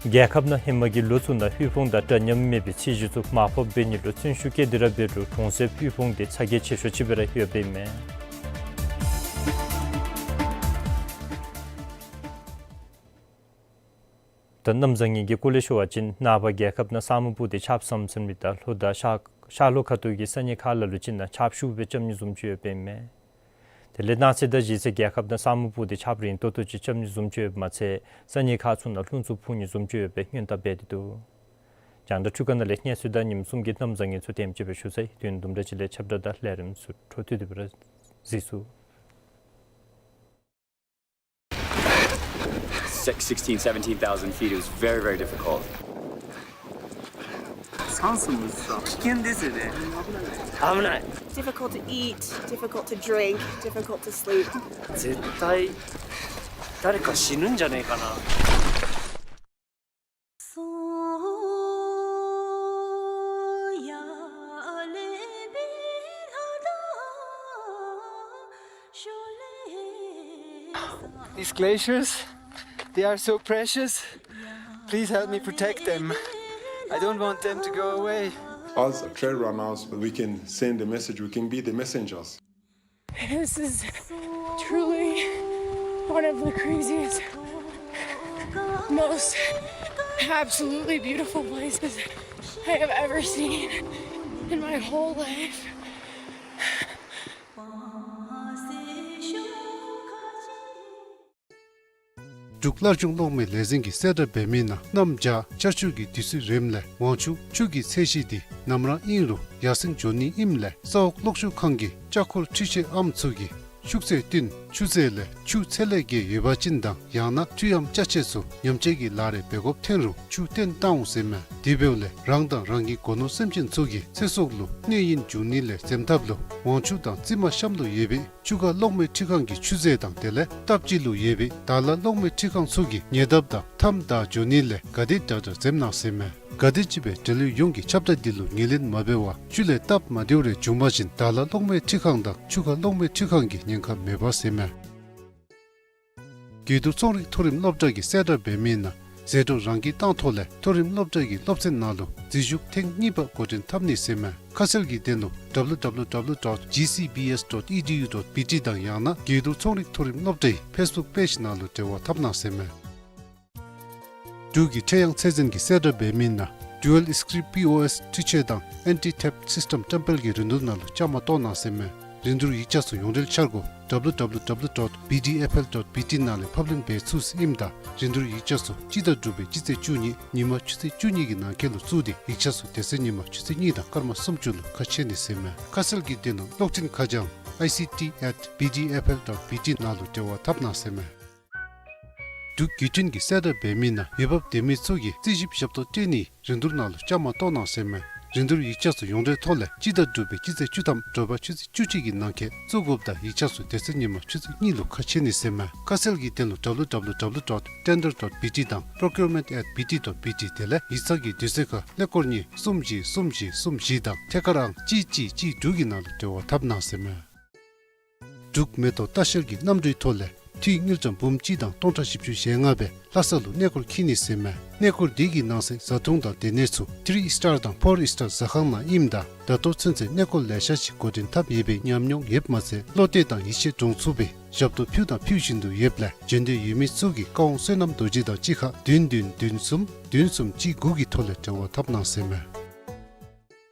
རྒྱལ་ཁབ་ནང་ཧེ་མ་གི་ལོ་ཚུ་ནང་དབུལ་ཕོངས་དང་འདྲ་མཉམ་མེད་པའི་ཚད་གཞི་ཚུ་མར་ཕབ་འབད་ནི་ལུ་བརྩོན་ཤུགས་བསྐྱེད་དེ་ར་འབད་རུང་གྲོང་གསེབ་དབུལ་ཕོངས་དེ་ཚ་གྱང་ཆེ་ཤོས་ཅིག་སྦེ་ར་ཡོདཔ་ཨིན་མས། ད་གནམ་བཟང་ངན་གྱི་སྐོར་ལས་ཞུ་བ་ཅིན་ནངས་པ་རྒྱལ་ཁབ་ནང་ས་སྨུག་སྤུབས་ཏེ་ཆརཔ་ཟམ་ཟིམ་མི་དང་ལྷོ་དང་ཤར་ཤར་ལྷོ་ཁ་ཐུག་གི་ས་གནས་ཁག་ལ་ལུ་ཅིག་ནང་ཆརཔ་ཤུགས་སྦེ་རྐྱབ་ནི་བཟུམ་ཅིག་ཡོདཔ་ཨིན་མས། དེ་ལས་གནངས་ཚེ་དང་གཞེས་ཚེ་རྒྱལ་ཁབ་ནང་ས་སྨུག་སྤུབས་ཏེ་ཆརཔ་རིང་ཏོག་ཏོ་ཅིག་རྐྱབ་ནི་བཟུམ་ཅིག་ཡོདཔ་མ་ཚད་ས་གནས་ཁག་ཚུ་ནང་རླུང་འཚུབ་འཕུ་ནི་བཟུམ་ཅིག་ཡོད་པའི་སྔོན་བརྡ་འབད་དེ་འདུག། རྒྱང་བསྒྲགས་འཕྲུལ་ཁང་ནང་ལས་གནས་ཚུལ་དང་ཉིནམ་གསུམ་གྱི་གནམ་བཟང་ངན་ཚུ་དེམ་ཅིག་སྦེ་ཞུ་ཚར་ཡི། དུས་ཡུན་དུམ་གྲ་ཅིག་ལས་ཁྱབ་བསྒྲགས་དང་ལས་རིམ་ཚུ་འཕྲོ་མཐུད་དེ་སྦེ་ར་གཟིགས་ཚུགས། Six, sixteen, seventeen thousand feet, it was very, very difficult. It's ཧང་སང་མི་ཚུ་དང་སྐྱོན་འདི་ཟེར་ཏེ་ཨ་མ་ན། Difficult to eat, difficult to drink, difficult to sleep. 絶対誰か死ぬんじゃねえかな。 These glaciers, they are so precious. Please help me protect them. I don't want them to go away. As trail runners, we can send the message, we can be the messengers. This is truly one of the craziest, most absolutely beautiful places I have ever seen in my whole life. འབྲུག་སླར་འབྱུང་གློག་མེའི་ལས་འཛིན་གྱིས་གསལ་བསྒྲགས་འབད་མི་ནང་གནམ་བྱཱར་ཆར་ཆུ་གི་དུས་ཚོད་རནམ་ལས་ཝང་ཆུ་ཆུ་གི་ཚད་གཞི་འདི་ནམ་ར་ཨིན་རུང་ཡར་སེང་འགྱོ་ནི་ཨིནམ་ལས་ས་འོག་གློག་ཤུགས་ཁང་གི་ལྕགས་འཁོར་འཕྲུལ་ཆས་ཨམ་ཚུ་གིས་ཤུགས་ཚད་བཏོན་ཆུ་ཚད་ལས་ཆུ་ཚད་ལས་བརྒལ་ཡོད་པ་ཅིན་དང་ཡང་ན་འཕྲུལ་ཨམ་ཅ་ཆས་ཚུ་ཉམས་བཅོས་ཀྱི་ལཱ་རེ་འབད་དགོཔ་ཐོན་རུང་ཆུ་བཏོན་བཏང་འོང་ཟེར་མས། དེ་འབདཝ་ལས་རང་དང་རང་གི་སྒོ་ནོར་སེམས་ཅན་ཚུ་གི་ཚེ་སྲོག་ལུ་གནོད་ཡུན་འབྱུང་ནི་ལས་འཛེམ་ཐབས་ལུ་ཝང་ཆུ་དང་རྩི་མ་གཤམ་ལུ་ཡོད་པའི་ཆུ་ཁ་གློག་མེ་འཕྲུལ་ཁང་གི་ཆུ་རྫས་དང་དེ་ལས་སྟབས་གཅིག་ལུ་ཡོད་པའི་དར་ལ་གློག་མེ་འཕྲུལ་ཁང་ཚུ་གི་ཉེ་འདབས་དང་མཐའམ་བདའ་འགྱོ་ནི་ལས་ག་དེ་དྲག་དྲག་འཛེམ་གནང་ཟེར་མས། ག་དེམ་ཅིག་སྦེ་འབྲེལ་ཡོད་ཡོངས་ཀྱིས་ཁྱབ་བརྡལ་འདི་ལུ་ངོས་ལེན་མ་འབད་བར་ཆུ་ལས་སྟབས་མ་བདེཝ་རེ་བྱུང་པ་ཅིན་དར་ལ་གློག་མེ་འཕྲུལ་ཁང་དང་ཆུ་ཁ་གློག་མེ་འཕྲུལ་ཁང་གི་ཉེན་ཁ་མེད་པ་ཟེར་མས། དགེ་འདུན་ཚོང་རིག་མཐོ་རིམ་སློབ་གྲྭ་གིས་གསལ་བསྒྲགས་འབད་མི་ནང་ཟད་འགྲོ་རང་འཁྱེར་བཏང་ཐོག་ལས་མཐོ་རིམ་སློབ་གྲྭ་གི་སློབ་ཚན་ནང་ལུ་འཛུལ་ཞུགས་ཐེངས་གཉིས་པ་འགོ་འདྲེན་འཐབ་ནི་ཟེར་མས། ཁ་གསལ་གྱི་དོན་ལུ་W W W dot G C B S dot E D U dot B T དང་ཡང་ན་དགེ་འདུན་ཚོང་རིག་མཐོ་རིམ་སློབ་གྲྭའི་ཕེསི་བུཀ་པེཇ་ནང་ལུ་འབྲེལ་བ་འཐབ་གནང་ཟེར་མས། འབྲུག་གི་ཁྲེ་ཡང་ཚད་འཛིན་གྱིས་གསལ་བསྒྲགས་འབད་མི་ནང་ཌུ་ཨལ་སི་ཀི་རིན་པི་ཨོ་ཨེསི་འཕྲུལ་ཆས་དང་ཨེན་ཊི་ཐེབཊ་སིསི་ཊེམ་བཀྲམ་སྤེལ་གྱི་རིན་བསྡུར་ནང་ལུ་བཅའ་མར་གཏོགས་གནང་ཟེར་མས། རིན་བསྡུར་ཡིག་ཆ་ཚུ་ཡོངས་འབྲེལ་འཆར་སྒོ་W W W dot B D F L dot B T ནང་ལས་ཕབ་ལེན་འབད་ཚུགས་ཟེར་ཨིནམ་ད་རིན་བསྡུར་ཡིག་ཆ་ཚུ་སྤྱི་ཟླ་དྲུག་པའི་སྤྱི་ཚེས་བཅུ་གཉིས་ཉིན་མ་ཆུ་ཚོད་བཅུ་གཉིས་ཀྱི་ནང་འཁོད་ལུ་བཙུགས་ཏེ་ཡིག་ཆ་ཚུ་དེ་ཚེ་ཉིན་མ་ཆུ་ཚོད་གཉིས་དང་སྐར་མ་སུམ་ཅུ་ལུ་ཁ་ཕྱེ་ནི་ཟེར་མས། ཁ་གསལ་གྱི་དོན་ལུ་གློག་འཕྲིན་ཁ་བྱང་I C T at B D F L dot B T ནང་ལུ་འབྲེལ་བ་འཐབ་གནང་ཟེར་མས། འབྲུག་བརྒྱུད་འཕྲིན་གྱིས་གསལ་བསྒྲགས་འབད་མི་ནང་འོས་འབབ་ལྡན་མི་ཚུ་གིས་རྩིས་ཞིབ་ཞབས་ཏོག་སྤྲོད་ནིའི་རིན་བསྡུར་ནང་ལུ་བཅའ་མར་གཏོགས་གནང་ཟེར་མས། རིན་བསྡུར་ཡིག་ཆ་ཚུ་ཡོངས་འབྲེལ་ཐོག་ལས་སྤྱི་ཟླ་དྲུག་པའི་སྤྱི་ཚེས་བཅུ་ཐམ་དྲོ་པ་ཆུ་ཚོད་བཅུ་གཅིག་གི་ནང་འཁོད་བཙུགས་དགོཔ་དང་ཡིག་ཆ་ཚུ་དེ་ཚེ་ཉིན་མ་ཆུ་ཚོད་གཉིས་ལུ་ཁ་ཕྱེ་ནི་ཟེར་མས། ཁ་གསལ་གྱི་དོན་ལུ W W W dot tender dot B T དང་procurement at B T dot B T དེ་ལས་ཡིག་ཚང་གི་དུས་ཚོད་ཁར་ཀླད་ཀོར་གཉིས་གསུམ་བཞི་གསུམ་བཞི་གསུམ་བཞི་དང་ཐད་ཀར་ཨང་གཅིག་གཅིག་གཅིག་དྲུག་གི་ནང་ལུ་འབྲེལ་བ་འཐབ་གནང་ཟེར་མས། འབྲུག་མེ་ཏོག་ལྟ་བཤལ་གྱི་གནམ་གྲུའི་ཐོག་ལས་འཐུས་དངུལ་ཀྲམ་འབུམ་གཅིག་དང་སྟོང་ཕྲག་བཞི་བཅུ་ཞེ་ལྔ་སྦེ་ལྷ་ས་ལུ་གནས་སྐོར་འཁྱིད་ནི་ཟེར་མས། གནས་སྐོར་འདི་གི་ནང་གསེས་བཟའ་འཐུང་དང་སྡོད་གནས་ཚུ་ཐི་རི་སི་ཊར་དང་ཕོར་སི་ཊར་ཟ་ཁང་ནང་ཨིནམ་ད་ད་ལྟོ་ཚུན་ཚོད་གནས་སྐོར་ལེ་ཤ་ཅིག་འགོ་འདྲེན་འཐབ་ཡོད་པའི་ཉམས་མྱོང་ཡོདཔ་མ་ཚད་བློ་གཏད་དང་ཡིད་ཆེས་འདྲོངས་ཚུགས་པའི་ཞབས་ཏོག་ཕུལ་དང་ཕུལ་བཞིན་དུ་ཡོདཔ་ལས་བྱོན་འདོད་ཡོད་མི་ཚུ་གིས་བཀའ་དབང་བསོད་ནམས་རྡོ་རྗེ་དང་གཅིག་ཁར་བདུན་བདུན་བདུན་གསུམ་བདུན་གསུམ་གཅིག་དགུ་གི་ཐོག་ལས་འབྲེལ་བ་འཐབ་གནང་ཟེར་མས།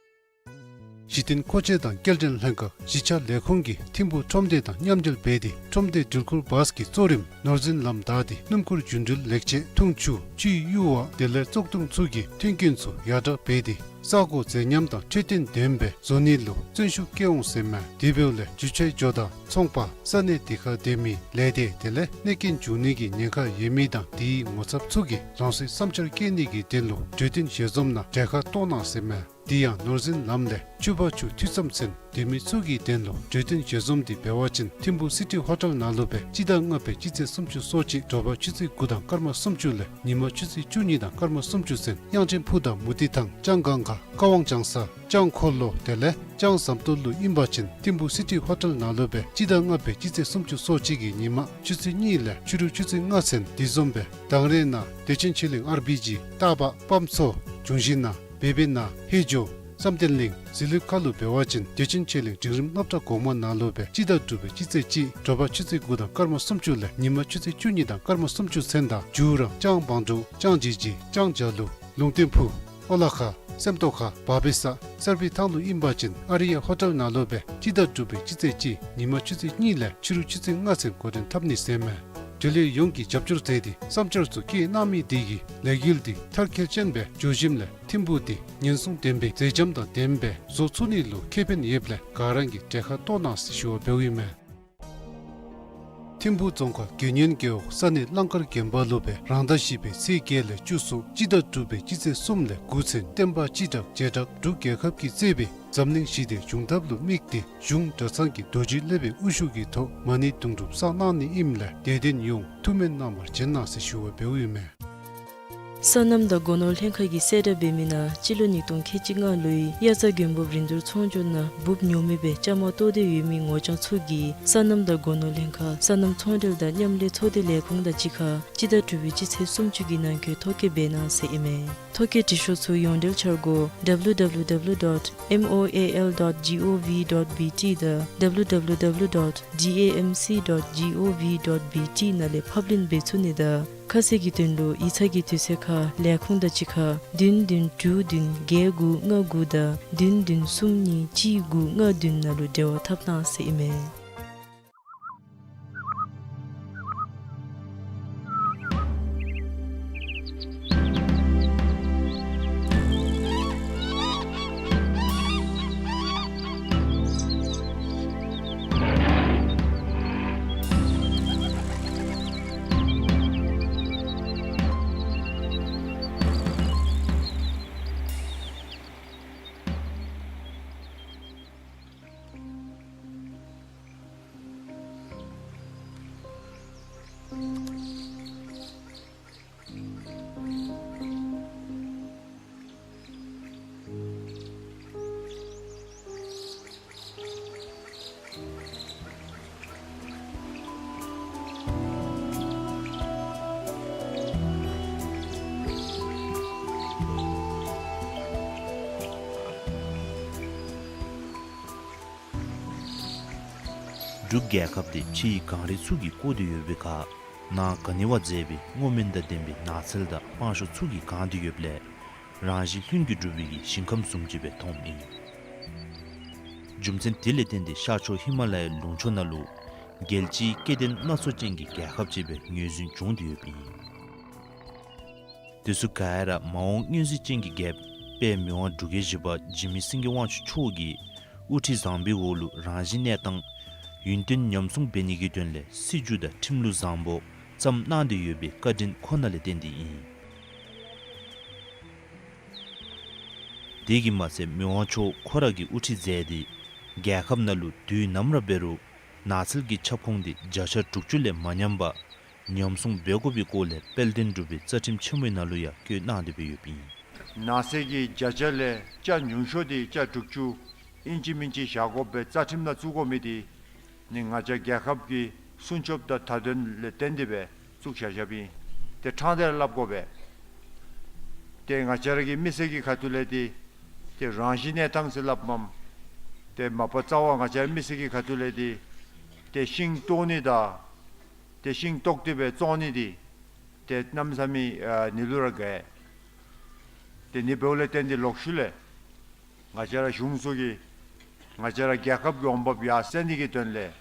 གཞི་རྟེན་མཁོ་ཆས་དང་སྐྱེལ་འདྲེན་ལྷན་ཁག་གཞིས་ཆགས་ལས་ཁུངས་ཀྱིས་ཐིམ་ཕུག་ཁྲོམ་སྡེ་དང་མཉམ་འབྲེལ་འབད་དེ་ཁྲོམ་སྡེ་འགྲུལ་འཁོར་བཱས་ཀྱི་གཙོ་རིམ་ནོར་འཛིན་ལམ་བདའ་སྟེ་སྣུམ་འཁོར་རྒྱུ་འགྲུལ་ལེགས་ཆ་འཐུང་ཆུ་སྤྱིའི་གཡུར་བ་དེ་ལས་བཙོག་འཐུ་ཚུ་གི་མཐུན་རྐྱེན་ཚུ་ཡར་དྲག་འབད་དེ་ས་གོ་མཛེས་ཉམས་དང་འཕྲོད་བསྟེན་ལྡན་པའི་བཟོ་ནི་ལུ་བརྩོན་ཤུགས་བསྐྱེད་འོང་ཟེར་མས། དེ་འབདཝ་ལས་རྒྱུ་ཆའི་ཇོ་བདག་ཚོང་པ་ས་གནས་དེ་ཁར་སྡོད་མི་ལས་སྡེ་དེ་ལས་གནོད་རྐྱེན་འབྱུང་ནི་གི་ཉེན་ཁ་ཡོད་མི་དང་དེའི་ངོ་ཚབ་ཚུ་གིས་རང་སོའི་བསམ་འཆར་བཀོད་ནི་གི་དོན་ལུ་གྲོས་བསྟུན་ཞལ་འཛོམས་ནང་གྲལ་ཁར་གཏོགས་གནང་ཟེར་མས། དེ་ཡང་ནོར་འཛིན་ལམ་ལས་ཆུ་བར་ཆུ་འཐུས་མཚམས་ཚུན་སྡོད་མི་ཚུ་གི་དོན་ལུ་གྲོས་བསྟུན་ཞལ་འཛོམས་འདི་འབད་བ་ཅིན་ཐིམ་ཕུག་སི་ཊི་ཧོ་ཊེལ་ནང་ལུ་སྦེ་སྤྱི་ཟླ་ལྔ་པའི་སྤྱི་ཚེས་སུམ་ཅུ་སོ་གཅིག་དྲོ་པ་ཆུ་ཚོད་དགུ་དང་སྐར་མ་སུམ་ཅུ་ལས་ཉིན་མ་ཆུ་ཚོད་བཅུ་གཉིས་དང་སྐར་མ་སུམ་ཅུ་ཚུན་དབྱངས་ཅན་ཕུག་དང་མུ་ཏིག་ཐང་ལྕང་སྒང་ག་ཀ་ཝང་ལྕང་ས་ལྕང་འཁོར་ལོ་དེ་ལས་ལྕང་ཟམ་ཏོག་ལུ་ཨིན་པ་ཅིན་ཐིམ་ཕུག་སི་ཊི་ཧོ་ཊེལ་ནང་ལུ་སྦེ་སྤྱི་ཟླ་ལྔ་པའི་སྤྱི་ཚེས་སུམ་ཅུ་སོ་གཅིག་གི་ཉིན་མ་ཆུ་ཚོད་གཉིས་ལས་ཕྱི་རུ་ཆུ་ཚོད་ལྔ་ཚུན་འདི་བཟུམ་སྦེ་དང་རེ་ནང་བདེ་ཆེན་ཆོས་གླིང་ཨར་བི་ཇི་སྟག་ལྤགས་པམ་མཚོ་འབྱུང་བཞི་ནང་བེ་བེ་ནང་ཧེ་ཇོ་བསམ་གཏན་གླིང་ཟི་ལིང་ཁ་ལུ་འབད་བ་ཅིན་བདེ་ཆེན་ཆོས་གླིང་འབྲིང་རིམ་སློབ་གྲྭ་གོང་མ་ནང་ལུ་སྦེ་སྤྱི་ཟླ་དྲུག་པའི་སྤྱི་ཚེས་གཅིག་དྲོ་པ་ཆུ་ཚོད་དགུ་དང་སྐར་མ་སུམ་ཅུ་ལས་ཉིན་མ་ཆུ་ཚོད་བཅུ་གཉིས་དང་སྐར་མ་སུམ་ཅུ་ཚུན་དང་མཇུག་ར་ལྕང་བང་འབྲུག་ལྕང་ཇི་ཇི་ལྕང་བྱ་ལུ་ལུང་བསྟན་ཕུག་ཨོ་ལ་ཁ་སེམས་རྟོགས་ཁ་བ་བེ་ས་གསར་སྤེལ་ཐང་ལུ་ཨིན་པ་ཅིན་ཨ་རི་ཡ་ཧོ་ཊེལ་ནང་ལུ་སྦེ་སྤྱི་ཟླ་དྲུག་པའི་སྤྱི་ཚེས་གཅིག་ཉིན་མ་ཆུ་ཚོད་གཉིས་ལས་ཕྱི་རུ་ཆུ་ཚོད་ལྔ་ཚུན་འགོ་འདྲེན་འཐབ་ནི་ཟེར་མས། འབྲེལ་ཡོད་ཡོངས་ཀྱིས་རྒྱབ་སྐྱོར་མཛད་དེ་བསམ་འཆར་ཚུ་བཀོད་གནང་མི་དེ་གིས་ལས་འགུལ་འདི་མཐར་འཁྱོལ་ཅན་སྦེ་འགྱོ་ཞིནམ་ལས་ཐིམ་ཕུག་འདི་ཉེན་སྲུང་ལྡན་པའི་མཛེས་ལྕམ་དང་ལྡན་པའི་བཟོ་ཚུགས་ནི་ལུ་ཁེ་ཕན་ཡོདཔ་ལས་ག་ར་གིས་གྲལ་ཁར་གཏོགས་གནང་ཟེར་ཞུ་བ་འབདཝ་ཨིན་མས། ཐིམ་ཕུག་རྫོང་ཁག་དགེ་བསྙེན་རྒེད་འོག་ས་གནས་གླང་དཀར་དགོན་པ་ལུ་སྦེ་རང་ཟླ་བཞི་པའི་ཚེས་བརྒྱད་ལས་བཅུ་སོགས་སྤྱི་ཟླ་དྲུག་པའི་སྤྱི་ཚེས་གསུམ་ལས་དགུ་ཚུན་བསྟན་པ་སྤྱི་བསྒྲགས་བྱེ་བྲག་འབྲུག་རྒྱལ་ཁབ་ཀྱིས་གཙོས་པའི་འཛམ་གླིང་ཞི་བདེའི་བྱུང་ཐབས་ལུ་དམིགས་ཏེ་གཞུང་གྲྭ་ཚང་གི་རྡོ་རྗེ་སློབ་དཔོན་དབུ་བཞུགས་ཀྱི་ཐོག་མ་ཎི་དུང་སྒྲུབ་བསགས་གནང་ནི་ཨིནམ་ལས་དད་ལྡན་ཡོངས་ཐུགས་སྨོན་གནང་བར་བྱོན་གནང་ཟེར་ཞུ་བ་འབདཝ་ཨིན་མས། སོ་ནམ་དང་སྒོ་ནོར་ལྷན་ཁག་གིས་གསལ་བསྒྲགས་འབད་མི་ནང་སྤྱི་ལོ་ཉིས་སྟོང་ཁལ་གཅིག་ལྔ་ལོའི་དབྱར་རྩྭ་དགུན་འབུབ་རིན་བསྡུར་ཚོང་སྒྱུར་ནང་འབུབ་ཉོ་མི་སྦེ་བཅའ་མར་གཏོགས་ཏེ་ཡོད་མི་ངོ་རྐྱང་ཚུ་གིས་སོ་ནམ་དང་སྒོ་ནོར་ལྷན་ཁག་སོ་ནམ་ཚོང་འབྲེལ་དང་མཉམ་ལས་ཚོགས་སྡེ་ལས་ཁུངས་དང་གཅིག་ཁར་སྤྱི་ཟླ་དྲུག་པའི་སྤྱི་ཚེས་སུམ་ཅུ་གི་ནང་འཁོད་ཐོ་བཀོད་འབད་གནང་ཟེར་ཨིན་མས། ཐོ་བཀོད་འབྲི་ཤོག་ཚུ་ཡོངས་འབྲེལ་འཆར་སྒོ་W W W dot M O A L dot G O V dot B T དང་W W W dot D A M C dot G O V dot B T ནང་ལས་ཕབ་ལེན་འབད་ཚུགས་ནི་དང་ཁ་གསལ་གྱི་དོན་ལུ་ཡིག་ཚང་གི་དུས་ཚོད་ཁར་ལས་ཁུངས་དང་གཅིག་ཁར་བདུན་བདུན་དྲུག་བདུན་བརྒྱད་དགུ་ལྔ་དགུ་དང་བདུན་བདུན་གསུམ་གཉིས་གཅིག་དགུ་ལྔ་བདུན་ནང་ལུ་འབྲེལ་བ་འཐབ་གནང་ཟེར་ཨིན་མས། འབྲུག་རྒྱལ་ཁབ་དེ་ཕྱིའི་གངས་རི་ཚུ་གིས་བསྐོར་ཏེ་ཡོད་པའི་ཁར་ནང་ག་ནི་བ་མཛེས་པའི་སྔོ་སྨོན་དང་ལྡན་པའི་ནགས་ཚལ་དང་སྤང་ཤོག་ཚུ་གིས་གང་སྟེ་ཡོདཔ་ལས་རང་བཞིན་ལྷུན་གྱིས་གྲུབ་པའི་གི་ཞིང་ཁམས་བཟུམ་ཅིག་སྦེ་མཐོངམ་ཨིན། རྒྱུ་མཚན་དེ་ལས་བརྟེན་ཏེ་ཤར་ཕྱོགས་ཧི་མ་ལ་ཡའི་ལུང་ཕྱོགས་ནང་ལུ་རྒྱལ་སྤྱིའི་སྐྱེ་ལྡན་སྣ་ཚོགས་ཅན་གྱི་རྒྱལ་ཁབ་ཅིག་སྦེ་ངོས་འཛིན་བྱུང་སྟེ་ཡོདཔ་ཨིན། དེ་ཚུ་ག་ར་མ་འོངས་མངོན་གཟིགས་ཅན་གྱི་རྒྱལཔོ་དཔལ་མི་དབང་འབྲུག་རྒྱལ་བཞི་པ་འཇིགས་མེད་སེང་གེ་དབང་ཕྱུག་མཆོག་གི་དབུ་ཁྲིད་བཟང་པོའི་འོག་ལུ་རང་བཞིན་གནས་སྟངས་ཡུན་བརྟན་ཉམས་སྲུང་འབད་ནི་གི་དོན་ལས་སྲིད་བྱུས་དང་ཁྲིམས་ལུགས་བཟང་པོ་བརྩམས་གནང་སྟེ་ཡོད་པའི་བཀའ་དྲིན་ཁོ་ན་ལས་བརྟེན་ཏེ་ཨིན། དེ་གིས་མ་ཚད་མི་དབང་མཆོག་ཁོ་ར་གིས་དབུ་ཁྲིད་མཛད་དེ་རྒྱལ་ཁབ་ནང་ལུ་དུས་ནམ་ར་འབད་རུང་ནགས་ཚལ་གྱི་ཁྱབ་ཁོངས་དེ་བརྒྱ་ཆ་དྲུག་ཅུ་ལས་མ་ཉམས་པར་ཉམས་སྲུང་འབད་དགོ་པའི་སྐོར་ལས་དཔལ་ལྡན་འབྲུག་པའི་རྩ་ཁྲིམས་ཆེན་མོའི་ནང་ལུ་ཡང་བཀོད་གནང་སྟེ་སྦེ་ཡོདཔ་ཨིན། ནགས་ཚལ་གྱི་བརྒྱ་ཆ་ལས་ཅ་ཉུང་ཤོས་དེ་ཅ་དྲུག་ཅུ་ཨིན་ཅི་མིན་ཅི་བཞག་དགོ་པའི་རྩ་ཁྲིམས་ནང་བཙུགས་དགོ་མི་དེ་ནི་ང་བཅས་རྒྱལ་ཁབ་ཀྱི་སྲུང་སྐྱོབ་དང་མཐའ་དོན་ལས་བརྟེན་ཏེ་སྦེ་བཙུགས་བཞག་བཞགཔ་ཨིན། ཏེ་ཕྲང་སྟེ་ར་སླབ་དགོ་པས། ཏེ་ང་བཅས་ར་གི་མི་སེར་གྱི་ཁ་ཐུག་ལས་དེ་ཏེ་རང་བཞིན་གནས་སྟངས་ཟེར་སླབ་མས། ཏེ་མ་པ་རྩ་བ་ང་བཅས་ར་མི་སེར་གྱི་ཁ་ཐུག་ལས་དེ་ཏེ་ཤིང་བཏོག་ནི་དང་ཏེ་ཤིང་བཏོག་སྟེ་སྦེ་བཙོང་ནི་དེ་ཏེ་གནམ་མེད་ས་མེད་ཨ་ནི་ལུ་ར་དགའ། ཏེ་ནི་འབདཝ་ལས་བརྟེན་ཏེ་ལོག་ཤུལ་ལས་ང་བཅས་ར་གཞུང་ཚུ་གིས་ང་བཅས་ར་རྒྱལ་ཁབ་ཀྱི་འོང་འབབ་ཡར་སེང་ནི་གི་དོན་ལས་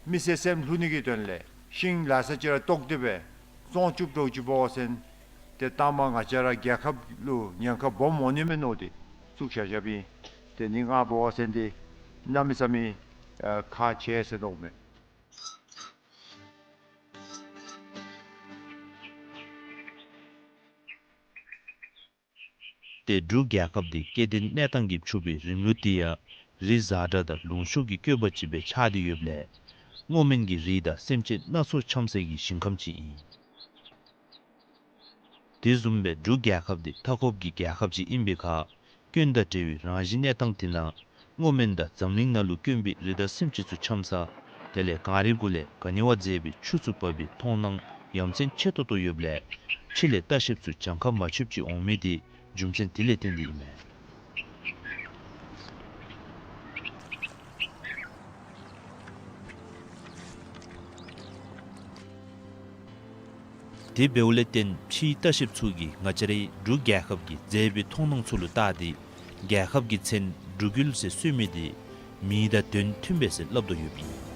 མི་སེར་སེམས་ལྷོད་ནི་གི་དོན་ལས་ཤིང་ལ་ས་ཅིག་ར་བཏོག་སྟེ་སྦེ་བཙོང་བཅུག་འགྱོ་བཅུགཔ་འབད་བ་ཅིན་ཏེ་ལྟ་མ་ང་བཅས་ར་རྒྱལ་ཁབ་ལུ་ཉེན་ཁ་སྦོམ་འོང་ནི་མས་མནོ་སྟེ་བཙུགས་བཞག་བཞགཔ་ཨིན། ཏེ་ནི་ང་འབད་བ་ཅིན་ཏེ་གནམ་མེད་ས་མེད་ཨ་ཁག་ཆེ་ཟེར་མནོཝ་མས། ཏེ་འབྲུག་རྒྱལ་ཁབ་འདི་སྐྱེ་ལྡན་གནས་སྟངས་ཀྱིས་ཕྱུག་པའི་རིམ་ལུགས་འདི་ཡང་རི་བཟའ་སྒྲ་དང་ལུང་ཕྱོགས་ཀྱིས་བཀོད་པ་ཅིག་སྦེ་ཆགས་ཏེ་ཡོདཔ་ལས་སྔོ་སྨོན་གྱི་རི་དང་སེམས་ཅན་སྣ་ཚོགས་འཁྱམས་སའི་གི་ཞིང་ཁམས་ཅིག་ཨིན། དེ་བཟུམ་སྦེ་འབྲུག་རྒྱལ་ཁབ་འདི་མཐའ་འཁོབ་ཀྱི་རྒྱལ་ཁབ་ཅིག་ཨིན་པའི་ཁར་སྐྱོན་དང་བྲལ་བའི་རང་བཞིན་གནས་སྟངས་དེ་ནང་སྔོ་སྨོན་དང་འཛམ་གླིང་ནང་ལུ་དཀོན་པའི་རི་དང་སེམས་ཅན་ཚུ་འཁྱམས་ས་དེ་ལས་གངས་རི་གུ་ལས་ག་ནི་བ་མཛེས་པའི་ཆུ་ཚུ་འབབ་པའི་མཐོང་སྣང་ཡ་མཚན་ཆེ་ཏོག་ཏོ་ཡོདཔ་ལས་ཕྱི་ལས་ལྟ་བཤལཔ་ཚུ་གྱངས་ཁ་མ་ཆོདཔ་ཅིག་འོང་མི་དེ་རྒྱུ་མཚན་དེ་ལས་བརྟེན་ཏེ་ཨིན་མས། དེ་འབདཝ་ལས་བརྟེན་ཕྱིའི་ལྟ་བཤལཔ་ཚུ་གིས་ང་བཅས་རའི་འབྲུག་རྒྱལ་ཁབ་ཀྱི་མཛེས་པའི་མཐོང་སྣང་ཚུ་ལུ་བལྟ་སྟེ་རྒྱལ་ཁབ་ཀྱི་མཚན་འབྲུག་ཡུལ་ཟེར་གསོལ་མི་དེ་མིང་དང་དོན་མཐུན་པས་ཟེར་སླབ་དོ་ཡོདཔ་ཨིན།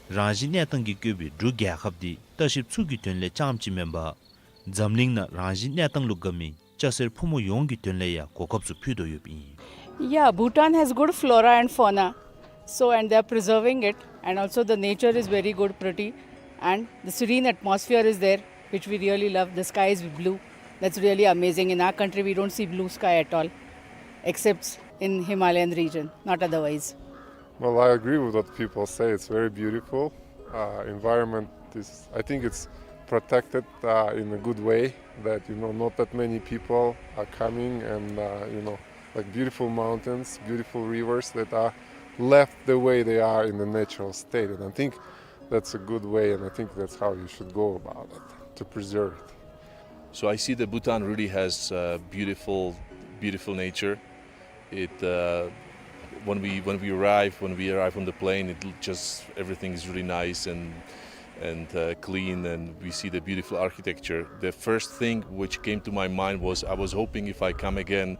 རང་བཞིན་གནས་སྟངས་ཀྱིས་བསྐོས་པའི་འབྲུག་རྒྱལ་ཁབ་འདི་ལྟ་བཤལཔ་ཚུ་གི་དོན་ལས་རྐྱངམ་ཅིག་མེན་པར་འཛམ་གླིང་ནང་རང་བཞིན་གནས་སྟངས་ལུ་དགའ་མི་སྐྱ་སེར་ཕོ་མོ་ཡོངས་ཀྱི་དོན་ལས་ཡང་གོ་སྐབས་ཚུ་ཕུལ་དོ་ཡོདཔ་ཨིན། Yeah, Bhutan has good flora and fauna. So, and they are preserving it, and also the nature is very good, pretty, and the serene atmosphere is there, which we really love. The sky is blue. That's really amazing. In our country, we don't see blue sky at all, except in Himalayan region, not otherwise. Well, I agree with what people say. It's very beautiful. Uh, environment is, I think it's protected, uh, in a good way, that, you know, not that many people are coming and, uh, you know, like, beautiful mountains, beautiful rivers that are left the way they are in the natural state. And I think that's a good way, and I think that's how you should go about it, to preserve it. So I see that Bhutan really has, uh, beautiful, beautiful nature. It, uh, when we, when we arrive, when we arrive on the plane, it l-, just, everything is really nice and, and, uh, clean, and we see the beautiful architecture. The first thing which came to my mind was, I was hoping if I come again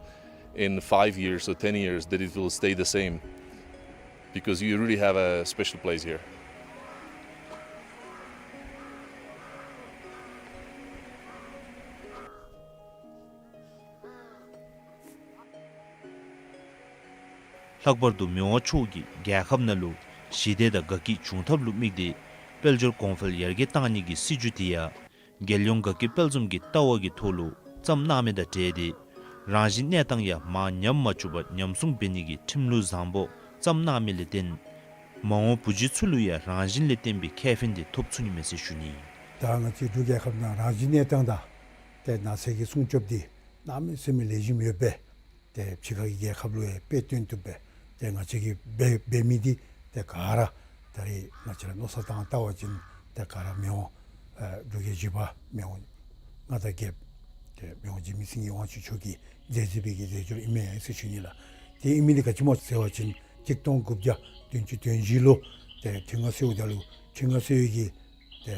in five years or ten years that it will stay the same, because you really have a special place here. ལྷག་པར་དུ་མི་དབང་མཆོག་གིས་རྒྱལ་ཁབ་ནང་ལུ་ཞི་བདེ་དང་དགའ་སྐྱིད་འབྱུང་ཐབས་ལུ་དམིགས་ཏེ་དཔལ་འབྱོར་གོང་འཕེལ་ཡར་རྒྱས་གཏང་ནི་གི་སྲིད་བྱུས་དེ་ཡང་རྒྱལ་ཡོངས་དགའ་སྐྱིད་དཔལ་འཛོམས་ཀྱི་ལྟ་བ་གི་ཐོག་ལུ་བརྩམས་གནང་མི་དང་འབྲེལ་ཏེ་རང་བཞིན་གནས་སྟངས་ཡང་མར་ཉམས་མ་བཅུག་པར་ཉམས་སྲུང་འབད་ནི་གི་ཁྲིམས་ལུགས་བཟང་པོ་བརྩམས་གནང་མི་ལས་བརྟེན་མ་འོངས་བུ་བརྒྱུད་ཚུ་ལུ་ཡང་རང་བཞིན་ལས་བརྟེན་པའི་ཁེ་ཕན་དེ་ཐོབ་ཚུགས་ནི་མས་ཟེར་ཞུ་ནི། ད་ང་བཅས་འབྲུག་རྒྱལ་ཁབ་ནང་རང་བཞིན་གནས་སྟངས་དང་ཏེ་ནགས་ཚལ་གྱི་སྲུང་སྐྱོབ་འདི་གནམ་མེད་ས་མེད་ལེགས་ཤོམ་ཡོདཔ་སྦེ་ཏེ་ཕྱི་ཁ་གི་རྒྱལ་ཁབ་ལུ་ཡང་དཔེ་སྟོན་བཏུབ་སྦེ་ཏེ་ང་བཅས་ཀྱིས་འབད་འབད་མི་འདི་ཏེ་ག་ར་ད་རེས་ང་བཅས་ར་མནོ་བསམ་བཏང་བལྟ་བ་ཅིན་ཏེ་ག་ར་མི་དབང་ཨེ་འབྲུག་རྒྱལ་བཞི་པ་མི་དབང་མངའ་བདག་རྒྱལཔོ་ཏེ་མི་དབང་འཇིགས་མེད་སེང་གེ་དབང་ཕྱུག་མཆོག་གི་མཛད་རྗེས་པའི་གི་མཛད་སྒོ་ཨིན་མས་ཟེར་ཞུ་ནི་ལགས། དེ་ཨིན་མི་འདི་ག་ཅི་སྨོ་ཟེར་བ་ཅིན་གཅིག་སྟོང་དགུ་བརྒྱ་བདུན་ཅུ་དོན་བཞི་ལུ་ཏེ་ཁྲི་མངའ་གསོལཝ་ད་ལུ་ཁྲི་མངའ་གསོལ་གྱི་ཏེ་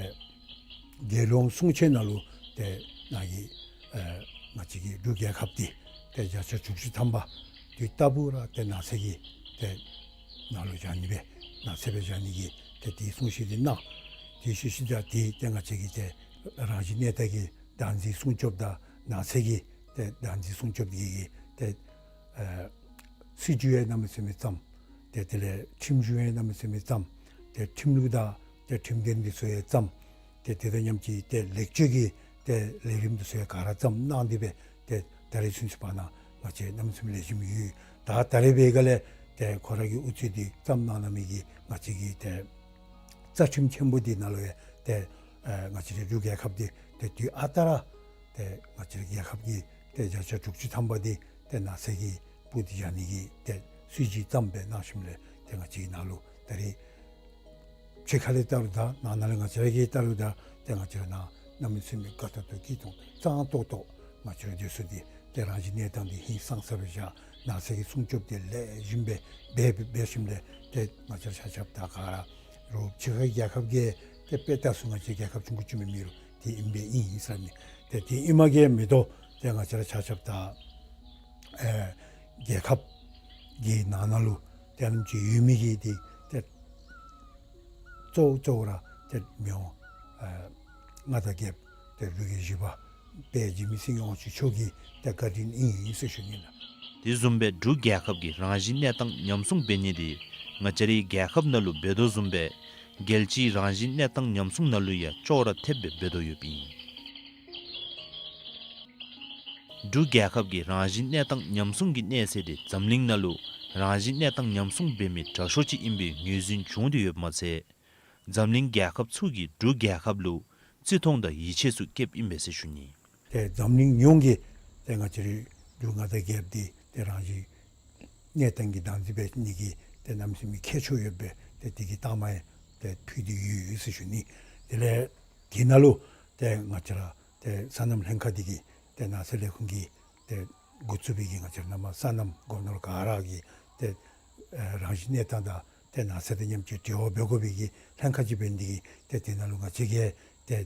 རྒྱལ་ཡོངས་གསུང་ཆོག་ནང་ལུ་ཏེ་ནཱ་གི་ཨེ་ང་བཅས་ཀྱི་འབྲུག་རྒྱལ་ཁབ་འདི་ཏེ་བརྒྱ་ཆ་དྲུག་ཅུ་ཐམ་པ་དུས་རྟག་བུ་ར་ཏེ་ནགས་ཚལ་གྱི་ཏེ་ནང་ལུ་བཞག་ནི་སྦེ་ནགས་ཚལ་སྦེ་བཞག་ནི་གི་ཏེ་དེའི་གསུང་བཤད་འདི་གནང་། དེ་ཤུལ་ཤུལ་ད་ཏེ་ཏེ་ང་བཅས་ཀྱི་ཏེ་རང་བཞིན་གནས་སྟངས་ཀྱི་བདག་འཛིན་སྲུང་སྐྱོབ་དང་ནགས་ཚལ་གྱི་ཏེ་བདག་འཛིན་སྲུང་སྐྱོབ་ཀྱི་ཏེ་ཨེ་སྲིད་བྱུས་ཡང་གནམ་མེད་ས་མེད་བརྩམས། ཏེ་དེ་ལས་ཁྲིམས་གཞུང་ཡང་གནམ་མེད་ས་མེད་བརྩམས། ཏེ་ཁྲིམས་ལུགས་དང་ཏེ་ཁྲིམས་དོན་འདི་ཚུ་ཡང་བརྩམས། ཏེ་དེ་དང་མཉམ་གཅིག་ཏེ་ལེགས་བཅོས་ཀྱི་ཏེ་ལས་རིམ་འདི་ཚུ་ཡང་ག་ར་བརྩམས་གནང་སྟེ་སྦེ་ཏེ་ད་རེས་ཚུན་ཚོད་བར་ན་ང་བཅས་གནམ་མེད་ས་མེད་ལེགས་ཤོམ་ཡོད། ད་ད་རེས་འབད་སྒང་ལས་ཏེ་ཁོ་ར་གི་ཨུ་ཚུགས་འདི་བརྩམས་གནང་གནང་མི་གི་ང་བཅས་ཀྱི་ཏེ་རྩ་ཁྲིམས་ཆེན་པོ་འདི་ནང་ལུ་ཡང་ཏེ་ཨེ་ང་བཅས་རའི་འབྲུག་རྒྱལ་ཁབ་འདི་ཏེ་དུས་ཨ་རྟག་ར་ཏེ་ང་བཅས་རའི་རྒྱལ་ཁབ་ཀྱི་ཏེ་བརྒྱ་ཆ་དྲུག་ཅུ་ཐམ་པ་འདི་ཏེ་ནགས་ཚལ་གྱིས་སྤུབ་སྟེ་བཞག་ནི་གི་ཏེ་སྲིད་བྱུས་བརྩམས་སྦེ་གནང་ཞིནམ་ལས་ཏེ་ང་བཅས་ཀྱི་ནང་ལུ་ད་རེས་ཕྱི་ཁ་ལས་བལྟ་རུང་དང་ནང་ན་ལས་ང་བཅས་ར་གིས་བལྟ་རུང་དང་ཏེ་ང་བཅས་ར་ནང་གནམ་མེད་ས་མེད་དགའ་ཏོག་ཏོ་སྐྱིད་ཏོང་ཏོ་གཙང་ཏོག་ཏོ་ང་བཅས་ར་སྡོད་ས་འདི་ཏེ་རང་བཞིན་གནས་སྟངས་འདི་ཧིང་སངས་ས་སྦེ་བཞག། ནགས་ཚལ་གྱི་སྲུང་སྐྱོབ་འདི་ལེགས་ཤོམ་སྦེ་འབད་འབད་ཞིནམ་ལས་ཏེ་ང་བཅས་ར་ཆ་ཁྱབ་དང་ག་ར་རོགས་ཕྱི་ཁའི་རྒྱལ་ཁབ་ཀྱིས་ཏེ་དཔེ་བལྟ་ཚུགས་ང་བཅས་རྒྱལ་ཁབ་ཆུང་ཀུ་ཅིག་མེན་མི་རུང་དེ་ཨིན་པས་ཨིན་ཟེར་ནི། ཏེ་དེ་ཨིན་མ་གིས་མེན་དོ། ཏེ་ང་བཅས་ར་ཆ་ཁྱབ་དང་ཨེ་རྒྱལ་ཁབ་ཀྱི་ནང་ན་ལུ་ཏེ་ཨ་ནེམ་ཅིག་ཡོད་མི་གི་འདི་ཏེ་གཙོ་བོ་གཙོ་བོ་ར་ཏེ་མི་དབང་ཨེ་མངའ་བདག་རྒྱལཔོ་ཏེ་འབྲུག་རྒྱལ་བཞི་པ་དཔལ་འཇིགས་མེད་སེང་གེ་དབང་ཕྱུག་མཆོག་གི་ཏེ་བཀའ་དྲིན་ཨིན་ཟེར་ཞུ་ནི་ལགས། དེ་བཟུམ་སྦེ་འབྲུག་རྒྱལ་ཁབ་ཀྱི་རང་བཞིན་གནས་སྟངས་ཉམས་སྲུང་འབད་ནི་འདི་ང་བཅས་རའི་རྒྱལ་ཁབ་ནང་ལུ་འབད་དོ་བཟུམ་སྦེ་རྒྱལ་སྤྱིའི་རང་བཞིན་གནས་སྟངས་ཉམས་སྲུང་ནང་ལུ་ཡང་ཅོག་ར་འཐདཔ་སྦེ་འབད་དོ་ཡོདཔ་ཨིན། འབྲུག་རྒྱལ་ཁབ་ཀྱི་རང་བཞིན་གནས་སྟངས་ཉམས་སྲུང་གི་གནས་ཚད་དེ་འཛམ་གླིང་ནང་ལུ་རང་བཞིན་གནས་སྟངས་ཉམས་སྲུང་འབད་མི་དྲག་ཤོས་ཅིག་ཨིན་པའི་ངོས་འཛིན་བྱུང་སྟེ་ཡོདཔ་མ་ཚད་འཛམ་གླིང་རྒྱལ་ཁབ་ཚུ་གིས་འབྲུག་རྒྱལ་ཁབ་ལུ་བརྩི་མཐོང་དང་ཡིད་ཆེས་ཚུ་བསྐྱེདཔ་ཨིན་པས་ཟེར་ཞུ་ནི། ཏེ་འཛམ་གླིང་ཡོངས་ཀྱིས་ཏེ་ང་བཅས་རའི་འབྲུག་མངའ་བདག་རྒྱལཔོ་འདི་ཏེ་རང་བཞིན་གནས་སྟངས་ཀྱི་བདག་འཛིན་འབད་ནི་གི་ཏེ་གནམ་མེད་ས་མེད་ཁྱད་ཆོས་ཡོདཔ་སྦེ་ཏེ་དེ་གི་རྟགས་མ་ཡང་ཏེ་ཕུལ་ཏེ་ཡོད་ཟེར་ཞུ་ནི། དེ་ལས་དེ་ནང་ལུ་ཏེ་ང་བཅས་ར་ཏེ་སོ་ནམ་ལྷན་ཁག་འདི་གིས་ཏེ་ནགས་ཚལ་ལས་ཁུངས་ཀྱིས་ཏེ་འགོ་བཙུགས་པའི་གི་ང་བཅས་ར་ནང་མ་སོ་ནམ་སྒོ་ནོར་ག་ར་གིས་ཏེ་ཨེ་རང་བཞིན་གནས་སྟངས་དང་ཏེ་ནགས་ཚལ་དང་མཉམ་གཅིག་འབྲེལ་བ་འབད་དགོ་པའི་གི་ལྷན་ཁག་ཅིག་འབད་ནི་འདི་གིས་ཏེ་དེ་ནང་ལུ་ང་བཅས་ཀྱིས་ཏེ་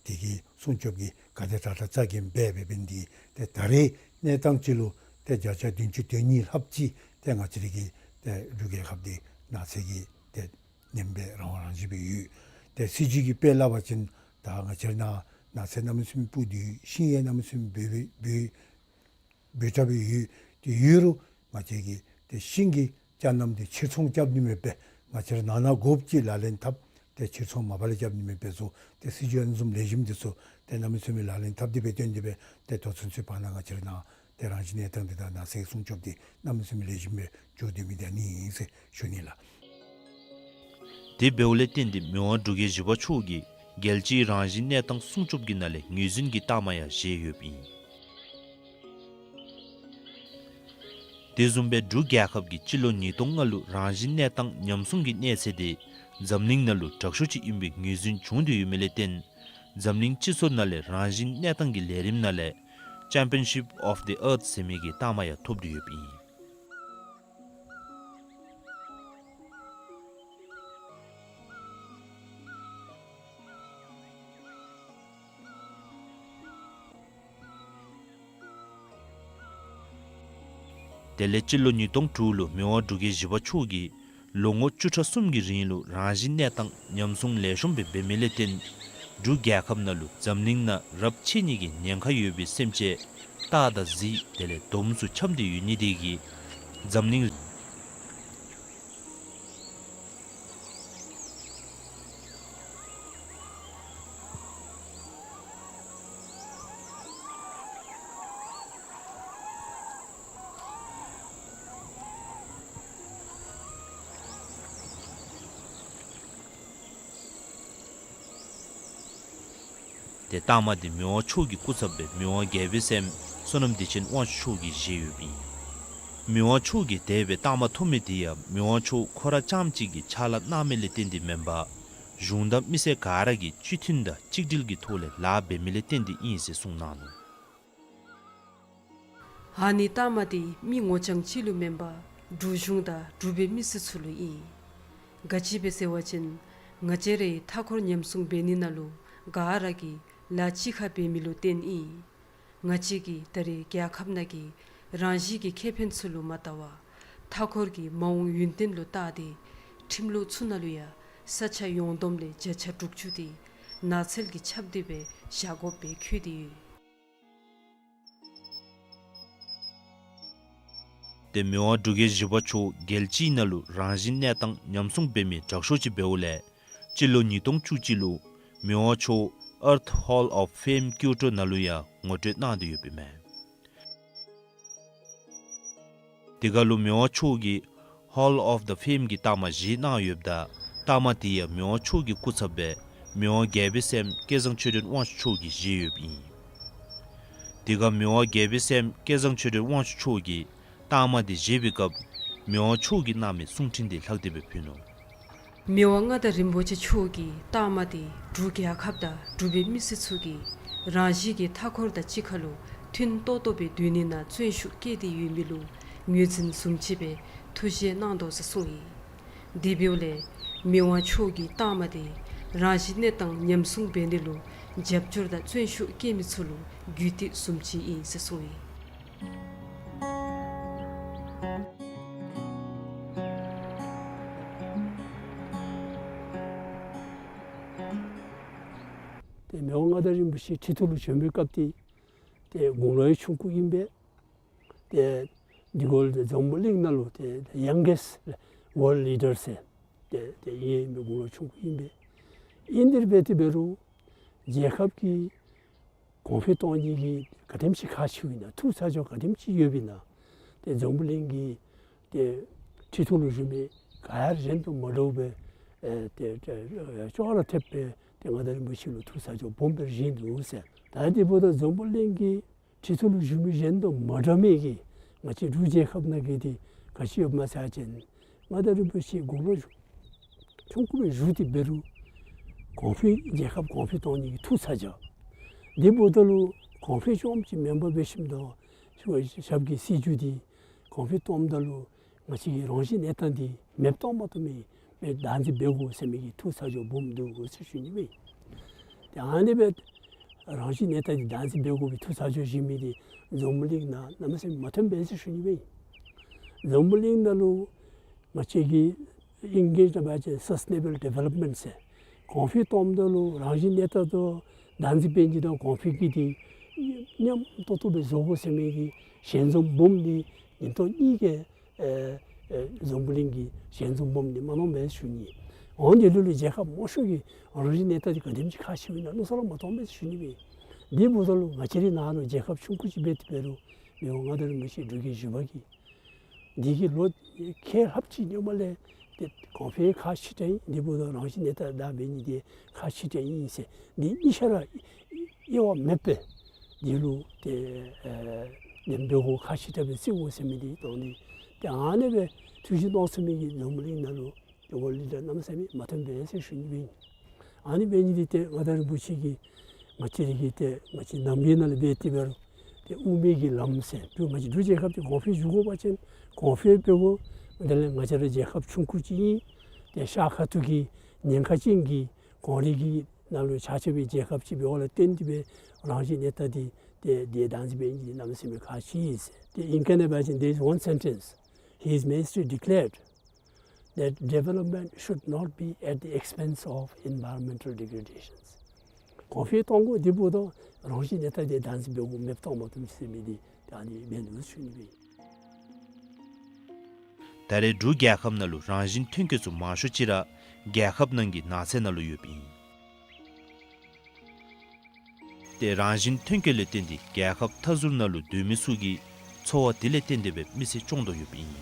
དེ་གི་སྲུང་སྐྱོབ་ཀྱི་ག་དེ་དྲག་དྲག་རྩ་འགེངས་འབད་འབད་འབད་ནི་འདི་གིས་ཏེ་ད་རེས་གནས་སྟངས་ཅིག་ལུ་ཏེ་བརྒྱ་ཆ་བདུན་ཅུ་དོན་གཉིས་ལྷགཔ་ཅིག་ཏེ་ང་བཅས་རའི་གི་ཏེ་འབྲུག་རྒྱལ་ཁབ་འདི་ནགས་ཚལ་གྱིས་ཏེ་ཉམས་སྦེ་རང་དབང་རང་ སྦེ་ཡོད། ཏེ་སྲིད་བྱུས་ཀྱི་དཔེ་སླབ་པ་ཅིན་ད་ང་བཅས་ར་ནཱ་ནགས་ཚལ་གནམ་མེད་ས་མེད་སྤུ་འདི་ཤིང་ཡང་གནམ་མེད་ས་མེད་འབུ་འབུ་འབུ་ཕྲ་སྦེ་ཡོད། ཏེ་ཡོད་རུང་ང་བཅས་ཀྱིས་ཏེ་ཤིང་གི་ཅ་རྣམ་འདི་ཕྱིར་ཚོང་རྐྱབ་ནི་མེདཔ་སྦེ་ང་བཅས་ར་ནང་ན་དགོཔ་ཅིག་ལག་ལེན་འཐབ། ཏེ་ཕྱིར་ཚོང་མ་པ་ལས་རྐྱབ་ནི་མེདཔ་སྦེ་བཟོ། ཏེ་སྲིད་བྱུས་ཨ་ནི་བཟུམ་ལེགས་ཤོམ་འདི་ཚུ་ཏེ་གནམ་མེད་ས་མེད་ལག་ལེན་འཐབ་སྟེ་སྦེ་བཏོན་ཏེ་སྦེ་ཏེ་ད་ཚུན་ཚོད་བར་ན་ང་བཅས་ར་ནཱ་ཏེ་རང་བཞིན་གནས་སྟངས་འདི་དང་ནགས་ཚལ་སྲུང་སྐྱོབ་འདི་གནམ་མེད་ས་མེད་ལེགས་ཤོམ་སྦེ་འགྱོ་སྡོད་མི་འདི་ཨ་ནི་ཨིན་ཟེར་ཞུ་ནི་ལགས། དེ་འབདཝ་ལས་བརྟེན་ཏེ་མི་དབང་འབྲུག་རྒྱལ་བཞི་པ་མཆོག་གིས་རྒྱལ་སྤྱིའི་རང་བཞིན་གནས་སྟངས་སྲུང་སྐྱོབ་ཀྱི་ནང་ལས་ངོས་འཛིན་གྱི་རྟགས་མ་ཡང་བཞེས་ཡོདཔ་ཨིན། དེ་བཟུམ་སྦེ་འབྲུག་རྒྱལ་ཁབ་ཀྱིས་སྤྱི་ལོ་ཉིས་སྟོང་ལྔ་ལུ་རང་བཞིན་གནས་སྟངས་ཉམས་སྲུང་གི་གནས་ཚད་དེ་འཛམ་གླིང་ནང་ལུ་དྲག་ཤོས་ཅིག་ཨིན་པའི་ངོས་འཛིན་བྱུང་སྟེ་ཡོད་མི་ལས་བརྟེན་འཛམ་གླིང་སྤྱི་ཚོགས་ནང་ལས་རང་བཞིན་གནས་སྟངས་ཀྱི་ལས་རིམ་ནང་ལས་Championship of the Earth ཟེར་མི་གི་རྟགས་མ་ཡང་ཐོབ་སྟེ་ཡོདཔ་ཨིན། དེ་ལས་སྤྱི་ལོ་ཉིས་སྟོང་དྲུག་ལུ་མི་དབང་འབྲུག་རྒྱལ་བཞི་པ་མཆོག་གིས་ལོ་ངོ་བཅུ་ཕྲག་གསུམ་གྱི་རིང་ལུ་རང་བཞིན་གནས་སྟངས་ཉམས་སྲུང་ལེགས་ཤོམ་སྦེ་འབད་མི་ལས་བརྟེན་འབྲུག་རྒྱལ་ཁབ་ནང་ལུ་འཛམ་གླིང་ནང་རབས་ཆད་ནི་གི་ཉེན་ཁ་ཡོད་པའི་སེམས་ཅན་སྟག་དང་གཟིག་དེ་ལས་དོམ་ཚུ་འཁྱམས་ཏེ་ཡོད་ནི་དེ་གིས་འཛམ་གླིང་ཏེ་རྟགས་མ་འདི་མི་དབང་མཆོག་གི་སྐུ་ཚབ་སྦེ་མི་དབང་རྒྱལ་པོའི་སྲསམོ་བསོད་ནམས་བདེ་ཆེན་དབང་ཕྱུག་མཆོག་གིས་བཞེས་ཡོདཔ་ཨིན། མི་དབང་མཆོག་གིས་དེ་སྦེ་རྟགས་མ་ཐོབ་མི་འདི་ཡང་མི་དབང་མཆོག་ཁོ་ར་རྐྱངམ་གཅིག་གིས་ཕྱག་ལཱ་གནང་མི་ལས་བརྟེན་ཏེ་མེན་པར་གཞུང་དང་མི་སེར་ག་ར་གིས་སྤྱི་མཐུན་དང་གཅིག་སྒྲིལ་གྱི་ཐོག་ལས་ལཱ་འབད་མི་ལས་བརྟེན་ཏེ་ཨིན་ཟེར་གསུངས་གནང་ནུག། ཨ་ནི་རྟགས་མ་འདི་མི་ངོ་རྐྱང་གཅིག་ལུ་མེན་པར་འབྲུག་གཞུང་དང་འབྲུག་པའི་མི་སེར་ཚུ་ལུ་ཨིན། ག་ཅི་སྦེ་ཟེར་བ་ཅིན་ང་བཅས་རའི་མཐའ་འཁོར་ཉམས་སྲུང་འབད་ནི་ནང་ལུ་ག་ར་གིས་ལཱ་གཅིག་ཁར་འབད་མི་ལུ་བརྟེན་ཨིན། ང་བཅས་ཀྱིས་ད་རེས་རྒྱལ་ཁབ་ནང་གི་རང་བཞིན་གྱི་ཁེ་ཕན་ཚུ་ལུ་མ་བལྟ་བར་མཐའ་འཁོར་གྱི་མ་འོངས་ཡུན་བརྟན་ལུ་བལྟ་སྟེ་ཁྲིམས་ལུགས་ཚུ་ནང་ལུ་ཡང་ས་ཆ་ཡོངས་བསྡོམས་ལས་བརྒྱ་ཆ་དྲུག་ཅུ་དེ་ནགས་ཚལ་གྱིས་ཁྱབ་སྟེ་སྦེ་བཞག་དགོཔ་སྦེ་འཁོད་དེ་ཡོད། ཏེ་མི་དབང་འབྲུག་རྒྱལ་བཞི་པ་མཆོག་རྒྱལ་སྤྱིའི་ནང་ལུ་རང་བཞིན་གནས་སྟངས་ཉམས་སྲུང་འབད་མི་དྲག་ཤོས་ཅིག་འབདཝ་ལས་སྤྱི་ལོ་ཉིས་སྟོང་བཅུ་གཅིག་ལུ་མི་དབང་མཆོག་Earth Hall of Fame ཀིའོ་ཊོ་ནང་ལུ་ཡང་ངོ་སྤྲོད་གནང་སྟེ་ཡོདཔ་ཨིན་མས། དེ་ཁར་ལུ་མི་དབང་མཆོག་གིས་Hall of the Fame གྱི་རྟགས་མ་བཞེས་གནང་ཡོདཔ་ད་རྟགས་མ་དེ་ཡང་མི་དབང་མཆོག་གི་སྐུ་ཚབ་སྦེ་མི་དབང་རྒྱལ་པོའི་སྲསམོ་སྐལ་བཟང་ཆོས་སྒྲོན་དབང་ཕྱུག་མཆོག་གིས་བཞེས་ཡོདཔ་ཨིན། དེ་ཁར་མི་དབང་རྒྱལ་པོའི་སྲསམོ་སྐལ་བཟང་ཆོས་སྒྲོན་དབང་ཕྱུག་མཆོག་གིས་རྟགས་མ་དེ་བཞེས་པའི་སྐབས་མི་དབང་མཆོག་གིས་གནང་མི་གསུང་འཕྲིན་དེ་ལྷག་སྟེ་སྦེ་ཕུལ་ནུག། མི་དབང་མངའ་བདག་རིན་པོ་ཆེ་མཆོག་གིས་རྟགས་མ་དེ་འབྲུག་རྒྱལ་ཁབ་དང་འབྲུག་པའི་མི་སེར་ཚུ་གིས་རང་བཞིན་གྱི་མཐའ་འཁོར་དང་གཅིག་ཁར་ལུ་མཐུན་ཏོག་ཏོ་སྦེ་སྡོད་ནི་ནང་བརྩོན་ཤུགས་བསྐྱེད་དེ་ཡོད་མི་ལུ་ངོས་འཛིན་བཟུམ་ཅིག་སྦེ་ཐུགས་བཞེད་གནང་དོ་ཟེར་གསུངས་ཡི། དེ་འབདཝ་ལས་མི་དབང་མཆོག་གི་རྟགས་མ་དེ་རང་བཞིན་གནས་སྟངས་ཉམས་སྲུང་འབད་ནི་ལུ་རྒྱབ་སྐྱོར་དང་བརྩོན་ཤུགས་བསྐྱེད་མི་ཚུ་ལུ་རྒྱུད་སྟེགས་བཟུམ་ཅིག་ཨིན་ཟེར་གསུངས་ཡི། ཏེ་མི་དབང་མངའ་བདག་རིན་པོ་ཆེ་ཁྲི་ཐོག་ལུ་བྱོན་པའི་སྐབས་དེ་ཏེ་དགུང་ལོ་ཡང་ཆུང་ཀུ་ཨིན་པས། ཏེ་འདི་གུ་ལུ་ཏེ་འཛམ་བུ་གླིང་ནང་ལུ་ཏེ་ཡང་གེསཊ་ཝརལཌ་ལི་ཌར་ཟེར་ཏེ་ཏེ་ཨིན་མི་དགུང་ལོ་ཆུང་ཀུ་ཨིན་པས། ཨིན་དེ་སྦེ་ཏེ་འབད་རུང་རྒྱལ་ཁབ་ཀྱི་གོང་འཕེལ་གཏོང་ནི་གི་ག་དེམ་ཅིག་ཁག་ཆེཝ་ཨིན་ན་ཐུགས་ཚ་གྱང་ག་དེམ་ཅིག་ཡོདཔ་ཨིན་ན་ཏེ་འཛམ་བུ་གླིང་གི་ཏེ་ཁྲི་ཐོག་ལུ་བཞུགས་མི་ག་ཡང་གཞན་དང་མ་འདྲཝ་སྦེ་ཨེ་ཏེ་ཏེ་ཅོག་ར་འཐདཔ་སྦེ་ཏེ་མངའ་བདག་རིན་པོ་ཆེ་ལུ་ཐུགས་ཚ་གྱང་སྦོམ་སྦེ་བཞེས་ནུག་ཟེར། ད་དེ་འབདཝ་ད་འཛམ་བུ་གླིང་གི་ཁྲི་ཐོག་ལུ་བཞུགས་མི་གཞན་དང་མ་འདྲ་མི་གི་ང་བཅས་འབྲུག་རྒྱལ་ཁབ་ནང་གི་དེ་ག་ཅི་ཡོདཔ་སྨོ་ཟེར་བ་ཅིན་མངའ་བདག་རིན་པོ་ཆེ་དགུང་ལོ་ཆུང་ཀུ་སྦེ་བཞུགས་ཏེ་འབད་རུང་གོང་འཕེལ་རྒྱལ་ཁབ་གོང་འཕེལ་གཏོང་ནི་གི་ཐུགས་ཚ་གྱང་། དེ་འབདཝ་ད་ལུ་གོང་འཕེལ་རྐྱངམ་ཅིག་མེན་པར་འབད་ཞིནམ་ད་ཞབས་ཀྱི་སྲིད་བྱུས་འདི་གོང་འཕེལ་གཏངམ་ད་ལུ་ང་བཅས་ཀྱི་རང་བཞིན་གནས་སྟངས་འདི་མེདཔ་གཏང་མ་བཏུབ་མི་སྦེ་བདག་འཛིན་འབད་དགོ་ཟེར་མི་གི་ཐུགས་ཚ་གྱང་སྦོམ་འདུག་ཟེར་ཞུ་ནི་ཨིན། ཏེ་ཨ་ནི་སྦེ་རང་བཞིན་གནས་སྟངས་འདི་བདག་འཛིན་འབད་དགོ་པའི་ཐུགས་ཚ་གྱང་བཞེས་མི་འདི་འཛམ་བུ་གླིང་ནང་གནམ་མེད་ས་མེད་མ་ཐོན་པས་ཟེར་ཞུ་ནི་ཨིན། འཛམ་བུ་གླིང་ནང་ལུ་ང་བཅས་ཀྱི་ ཨིང་ལིཤ་ནང་འབད་བ་ཅིན་སཱསི་ཊེ་ནེ་བཱལ་ཌི་ཝེ་ལོབ་མེནཊ་ཟེར། གོང་འཕེལ་གཏང་དོ་ལུ་རང་བཞིན་གནས་སྟངས་དང་བདག་འཛིན་འབད་ནི་དང་གོང་འཕེལ་གྱི་དེ་མཉམ་ཏོག་ཏོ་སྦེ་བཟོ་དགོ་ཟེར་མི་གི་ཞལ་འཛོམས་སྦོམ་འདི་ཉིན་ཐོག་གཉིས་ཀྱི་ཨེ་ཨེ་འཛམ་བུ་གླིང་གི་ཞལ་འཛོམས་སྦོམ་འདི་མ་གནང་པས་ཟེར་ཞུ་ནི། འོ་འདི་ལུ་ལུ་རྒྱལ་ཁབ་མང་ཤོས་ཀྱིས་རང་བཞིན་གནས་སྟངས་འདི་ག་དེམ་ཅིག་ཁག་ཆེཝ་ཨིན་ན་མནོ་བསམ་ར་མ་བཏང་པས་ཟེར་ཞུ་ནི་སྦེ། དེ་འབདཝ་ད་ལུ་ང་བཅས་རའི་ནང་ལུ་རྒྱལ་ཁབ་ཆུང་ཀུ་ཅིག་འབད་དེ་འབད་རུང་མི་དབང་མངའ་བདག་རིན་པོ་ཆེ་འབྲུག་རྒྱལ་བཞི་པ་གིས་འདི་གིས་ལོ་ཁལ་ལྷགཔ་ཅིག་སྔོན་མ་ལས་ཏེ་གོང་འཕེལ་ཁག་ཆེ་དྲགས་ཨིན། དེ་འབདཝ་ད་རང་བཞིན་གནས་སྟངས་བདག་འབད་ནི་འདི་ཁག་ཆེ་དྲགས་ཨིན་ཟེར་འདི་གཉིས་ཆ་ར་དབྱེ་བ་མེདཔ་སྦེ་འདི་ལུ་ཏེ་ཨེ་ལན་འབད་དགོ་ཁག་ཆེ་དྲགས་སྦེ་བརྩི་དགོ་ཟེར་མི་འདི་དང་འདི་ཏེ་ཨ་ནེ་སྦེ་ཐུགས་བཞེད་གནང་ཚུགས་མི་གིས་འཛམ་བུ་གླིང་ནང་ལུ་ཏེ་ཝཱལཌ་ལི་ཌར་གནམ་མེད་ས་མེད་མ་ཐོན་པས་ཟེར་ཞུ་ནི་སྦེ་ཨིན། ཨ་ནི་འབད་ནི་འདི་ཏེ་མངའ་བདག་རིན་པོ་ཆེ་གིས་ང་བཅས་ར་གི་ཏེ་ང་བཅས་ནང་པའི་ནང་ལས་འབད་དེ་འབད་རུང་ཏེ་དབུ་མའི་གི་ལམ་ཟེར་འབད་ང་བཅས་འབྲུག་རྒྱལ་ཁབ་འདི་གོང་འཕེལ་འགྱོ་དགོ་པ་ཅིན་གོང་འཕེལ་འབད་དགོ། དེ་ལས་ང་བཅས་ར་རྒྱལ་ཁབ་ཆུང་ཀུ་ཅིག་ཨིན། ཏེ་ཤར་ཁ་ཐུག་གི་ཉེན་ཁ་ཅན་གྱི་གངས་རི་གི་ནང་ལུ་ཆགས་ཆགས་པའི་རྒྱལ་ཁབ་ཅིག་འབདཝ་ལས་བརྟེན་ཏེ་སྦེ་རང་བཞིན་གནས་སྟངས་འདི་ཏེ་འདི་བདག་འཛིན་འབད་ནི་འདི་གནམ་མེད་ས་མེད་ཁག་ཆེ་ཟེར། ཏེ་ཨིང་སྐད་ནང་འབད་བ་ཅིན་there is one sentence. His Majesty declared that development should not be at the expense of environmental degradations. གོང་འཕེལ་གཏང་དགོ། དེ་འབདཝ་ད་རང་བཞིན་གནས་སྟངས་འདི་བདག་འཛིན་འབད་དགོ། མེདཔ་བཏང་མ་བཏུབ་ཟེར་མི་འདི་ད་ཨ་ནི་འབད་ནུག་ཟེར་ཞུ་ནི་སྦེ། ད་རེས་འབྲུག་རྒྱལ་ཁབ་ནང་ལུ་རང་བཞིན་ཐོན་སྐྱེད་ཚུ་མང་ཤོས་ཅིག་ར་རྒྱལ་ཁབ་ནང་གི་ནགས་ཚལ་ནང་ལུ་ཡོདཔ་ཨིན། ཏེ་རང་བཞིན་ཐོན་སྐྱེད་ལས་བརྟེན་ཏེ་རྒྱལ་ཁབ་མཐའ་ཟུར་ནང་ལུ་སྡོད་མི་ཚུ་གི་འཚོ་བ་དེ་ལས་བརྟེན་ཏེ་སྦེ་མི་ཚེ་སྐྱོང་དོ་ཡོདཔ་ཨིན།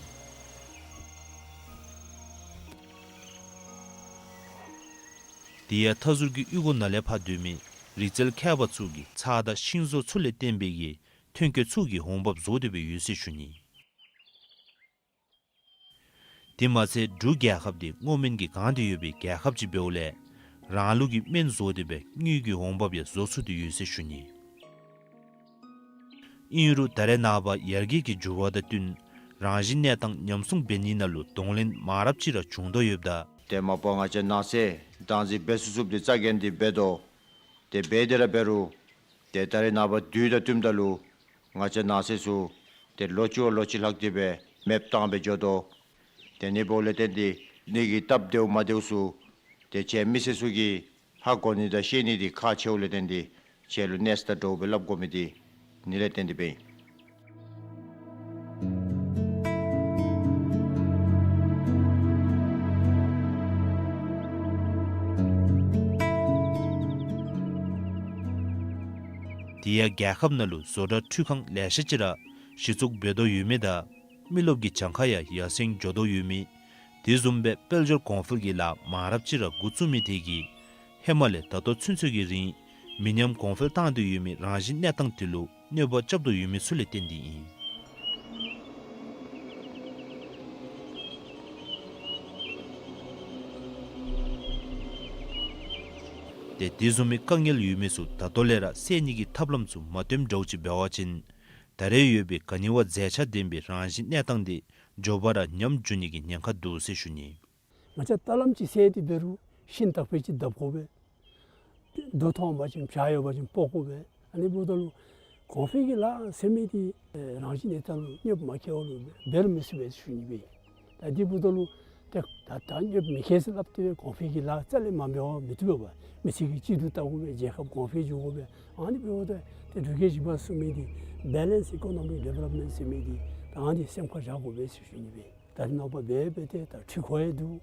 དེ་ཡང་མཐའ་ཟུར་གྱི་གཡུས་སྒོ་ནང་ལས་ཕར་སྡོད་མི་རི་རྩལ་མཁས་པ་ཚུ་གིས་ཚྭ་དང་ཤིང་བཟོ་ཚུ་ལས་བརྟེན་པའི་གི་ཐོན་སྐྱེད་ཚུ་གི་འོང་འབབ་བཟོ་སྟེ་སྦེ་ཡོད་ཟེར་ཞུ་ནི། དེ་མ་ཚད་འབྲུག་རྒྱལ་ཁབ་འདི་སྔོ་སྨན་གྱིས་གང་སྟེ་ཡོད་པའི་རྒྱལ་ཁབ་ཅིག་འབདཝ་ལས་རང་ལུགས་ཀྱི་སྨན་བཟོ་སྟེ་སྦེ་དངུལ་གྱི་འོང་འབབ་ཡང་བཟོ་ཚུགས་ཏེ་ཡོད་ཟེར་ཞུ་ནི། ཨིན་རུང་ད་རེས་ནངས་པ་ཡར་རྒྱས་ཀྱི་འགྱུར་བ་དང་བསྟུན་རང་བཞིན་གནས་སྟངས་ཉམས་སྲུང་འབད་ནི་ནང་ལུ་གདོང་ལེན་མང་རབས་ཅིག་ར་བྱུང་དོ་ཡོདཔ་ད། ཏེ་མ་པ་ང་བཅས་ནགས་ཚལ་བདག་འཛིན་འབད་ཚུགས་ཚུགསཔ་འདི་རྩ་འགེངས་ཏེ་འབད་དོ། ཏེ་འབད་དེ་ར་འབད་རུང་ཏེ་ད་རེས་ནངས་པ་དུས་དང་བསྟུནམ་ད་ལུ་ང་བཅས་ནགས་ཚལ་ཚུ་ཏེ་ལོ་གཅིག་བ་ལོ་གཅིག་ལྷག་སྟེ་སྦེ་མེདཔ་བཏང་སྦེ་འགྱོ་དོ། ཏེ་ཨ་ནི་འབདཝ་ལས་བརྟེན་ཏེ་ཨ་ནི་གི་སྟབས་བདེཝ་མ་བདེཝ་ཚུ་ཏེ་ཁྱེད་མི་སེར་ཚུ་གིས་ཧ་གོ་ནི་དང་ཤེས་ནི་འདི་ཁག་ཆེཝ་ལས་བརྟེན་ཏེ་ཁྱེད་ལུ་གནས་ཚུལ་དང་འདྲཝ་སྦེ་སླབ་དགོ་མི་འདི་ཨ་ནི་ལས་བརྟེན་ཏེ་སྦེ་ཨིན། དེ་ཡང་རྒྱལ་ཁབ་ནང་ལུ་བཟོ་གྲྭ་འཕྲུལ་ཁང་ལེ་ཤ་ཅིག་ར་གཞི་བཙུགས་འབད་དོ་ཡོད་མི་དང་མི་རློབས་ཀྱི་གྱངས་ཁ་ཡང་ཡར་སེང་འགྱོ་དོ་ཡོད་མི། དེ་བཟུམ་སྦེ་དཔལ་འབྱོར་གོང་འཕེལ་གྱི་ལཱ་མང་རབས་ཅིག་ར་འགོ་བཙུགས་མི་དེ་གིས་ཧེ་མ་ལས་ད་ལྟོ་ཚུན་ཚོད་ཀྱི་རིང་མི་ཉམས་གོང་འཕེལ་བཏང་སྟེ་ཡོད་མི་རང་བཞིན་གནས་སྟངས་དེ་ལུ་གནོད་པ་རྐྱབ་དོ་ཡོད་མི་ཚུ་ལས་བརྟེན་ཏེ་ཨིན། ཏེ་དེ་བཟུམ་མའི་དཀའ་ངལ་ཡོད་མི་ཚུ་ད་ལྟོ་ལས་ར་སེལ་ནི་གི་ཐབས་ལམ་ཚུ་མ་སྟོནམ་འདྲཝ་ཅིག་འབད་བ་ཅིན་ད་རེས་ཡོད་པའི་ག་ནི་བ་མཛེས་ཆ་ལྡན་པའི་རང་བཞིན་གནས་སྟངས་དེ་མགྱོགས་པ་ར་ཉམས་འགྱོ་ནི་གི་ཉེན་ཁ་འདུག་ཟེར་ཞུ་ནི། ང་བཅས་ད་ལམ་ཅིག་སེལ་ཏེ་འབད་རུང་ཤིང་དག་པ་ཅིག་བརྡབ་དགོ་པས། རྡོ་མཐོང་པ་ཅིན་བྱག་ཡོད་པ་ཅིན་སྤོ་དགོ་པས། ཨ་ནི་འབདཝ་ད་ལུ་གོང་འཕེལ་གྱི་ལཱ་ཟེར་མི་འདི་རང་བཞིན་གནས་སྟངས་ལུ་གནོདཔ་མ་བཀལ་བ་ལུ་འབད་རུང་མི་ཚུགས་པས་ཞུ་ནི་སྦེ། ད་དེ་འབདཝ་ད་ལུ་ཏེ་ད་ད་གནོདཔ་མི་བཀལ་ཟེར་སླབ་སྟེ་གོང་འཕེལ་གྱི་ལཱ་རྩ་ལས་མ་འབད་བར་མི་བཏུབ་པས། མི་སེར་གྱིས་གཅིག་ཏུ་བལྟ་དགོ་པས། རྒྱལ་ཁབ་གོང་འཕེལ་འགྱོ་དགོ་པས། ཨ་ནི་འབདཝ་ད་ཏེ་འབྲུག་རྒྱལ་བཞི་པ་གསུངས་མི་འདི་Balanced Economic Development ཟེར་མི་འདི་ད་ཨ་ནི་སེམས་ཁར་བཞག་དགོ་པས་ཞུ་ནི་སྦེ། ད་རེས་ནངས་པ་འབད་འབད་དེ་ད་འཕྲུལ་འཁོར་ཡང་འདུག།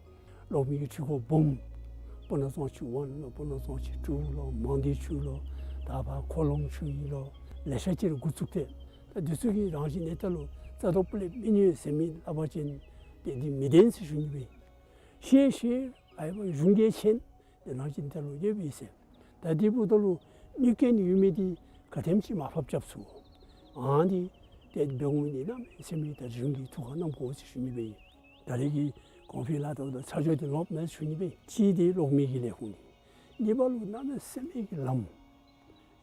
གློག་མེ་གི་འཕྲུལ་འཁོར་སྦོམ་སྤུ་ན་གཙང་ཆུ་ཝན་ལོ་སྤུ་ན་གཙང་ཆུ་ཊུ་ལོ་མང་སྡེ་ཆུ་ལོ་ད་ཕར་ཁོ་ལོང་ཆུ་ཡི་ལོ་ལེ་ཤ་ཅིག་ར་འགོ་བཙུགས་ཏེ་ད་འདི་ཚུ་གིས་རང་བཞིན་གནས་སྟངས་ལུ་རྩ་དོག་སྤུ་ལས་མི་གནོད་ཟེར་མི་སླབ་པ་ཅིན་ཏེ་འདི་མི་བདེན་ཟེར་ཞུ་ནི་སྦེ། ཤེས་ཤེས་ཨའི་བ་གཞུང་གིས་མཁྱེན། ཏེ་རང་བཞིན་གནས་སྟངས་ལུ་གནོདཔ་ཡོད་ཟེར། ད་དེ་འབདཝ་ད་ལུ་གནོད་སྐྱེལ་ནི་ཡོད་མི་འདི་ག་དེམ་ཅིག་མར་ཕབ་རྐྱབ་ཚུགས། ཨ་ནི་ཏེ་འབད་འོང་ནི་གནམ་མེད་ས་མེད་ད་གཞུང་གིས་ཐུགས་ཁར་བསྣམ་དགོ་ཟེར་ཞུ་ནི་སྦེ་ཨིན། ད་རེས་ཀྱི་གོང་འཕེལ་ལཱ་འདི་ད་ཚར་ཅིག་འདི་ལོག་མེད་ཞུ་ནི་སྦེ། གཅིག་འདི་གློག་མེ་གི་ལས་ཁུངས་འདི། གཉིས་པ་ལུ་གནམ་མེད་ས་མེད་ཀྱི་ལམ་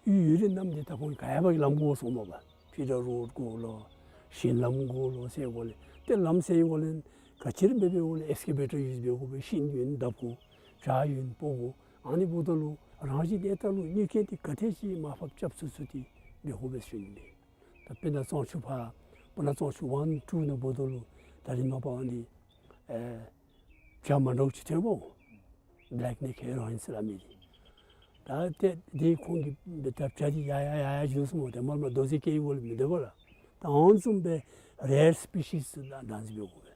ཡུལ་ཡུལ་རེ་རྣམས་འདི་ད་ཁོང་ག་ཡ་བ་གི་ལམ་དགོ་གསུངམ་མས་པ། ཕི་ཌར་རོཌ་དགོ་ལོ་ཤིང་ལམ་དགོ་ལོ་ཟེར་དགོ་ལས། ཏེ་ལམ་ཟེར་དགོ་ལས་ག་ཅི་ར་འབད་འབདཝ་ལས་ཨེགསི་ཀེ་བེ་ཊར་ཡུས་འབད་དགོ་པས། ཤིང་ཡོད་ན་བརྡབ་དགོ། བྱག་ཡོད་ན་སྤོ་དགོ། ཨ་ནི་འབདཝ་ད་ལུ་རང་བཞིན་གནས་སྟངས་ལུ་གནོད་སྐྱེལ་འདི་ག་དེ་ཅིག་མར་ཕབ་རྐྱབ་ཚུགས་ཚུགས་འདི་འབད་དགོ་པས་ཟེར་ཞུ་ནི་ཨིན། ད་སྤུ་ན་གཙང་ཆུ་ཕར་སྤུ་ན་གཙང་ཆུ་ཝན་ཊུ་ནང་འབདཝ་ད་ལུ་ད་རེས་ནངས་པ་ཨ་ནི་ཨེ་ བྱ་མ་འདྲཝ་ཅིག་ཐོན་པའོ། བེ་ལེག་ནེག་ཧེ་རོ་ཨིནསི་ལ་མི་འདི། ད་ཏེ་དེ་ཁོང་གིས་ད་བྱ་འདི་ཡར་ཡར་ཡར་ཡར་འགྱོ་སོངམ་མས། ཏེ་མར་མར་རྡོ་རྗེ་སྐྱེ་བོ་ལུ་མི་སྡོད་པས་ལགས། ད་ཨ་ནི་བཟུམ་སྦེ་རེར་སི་པི་ཤིསི་ཚུ་ད་བདག་འཛིན་འབད་དགོ་པས།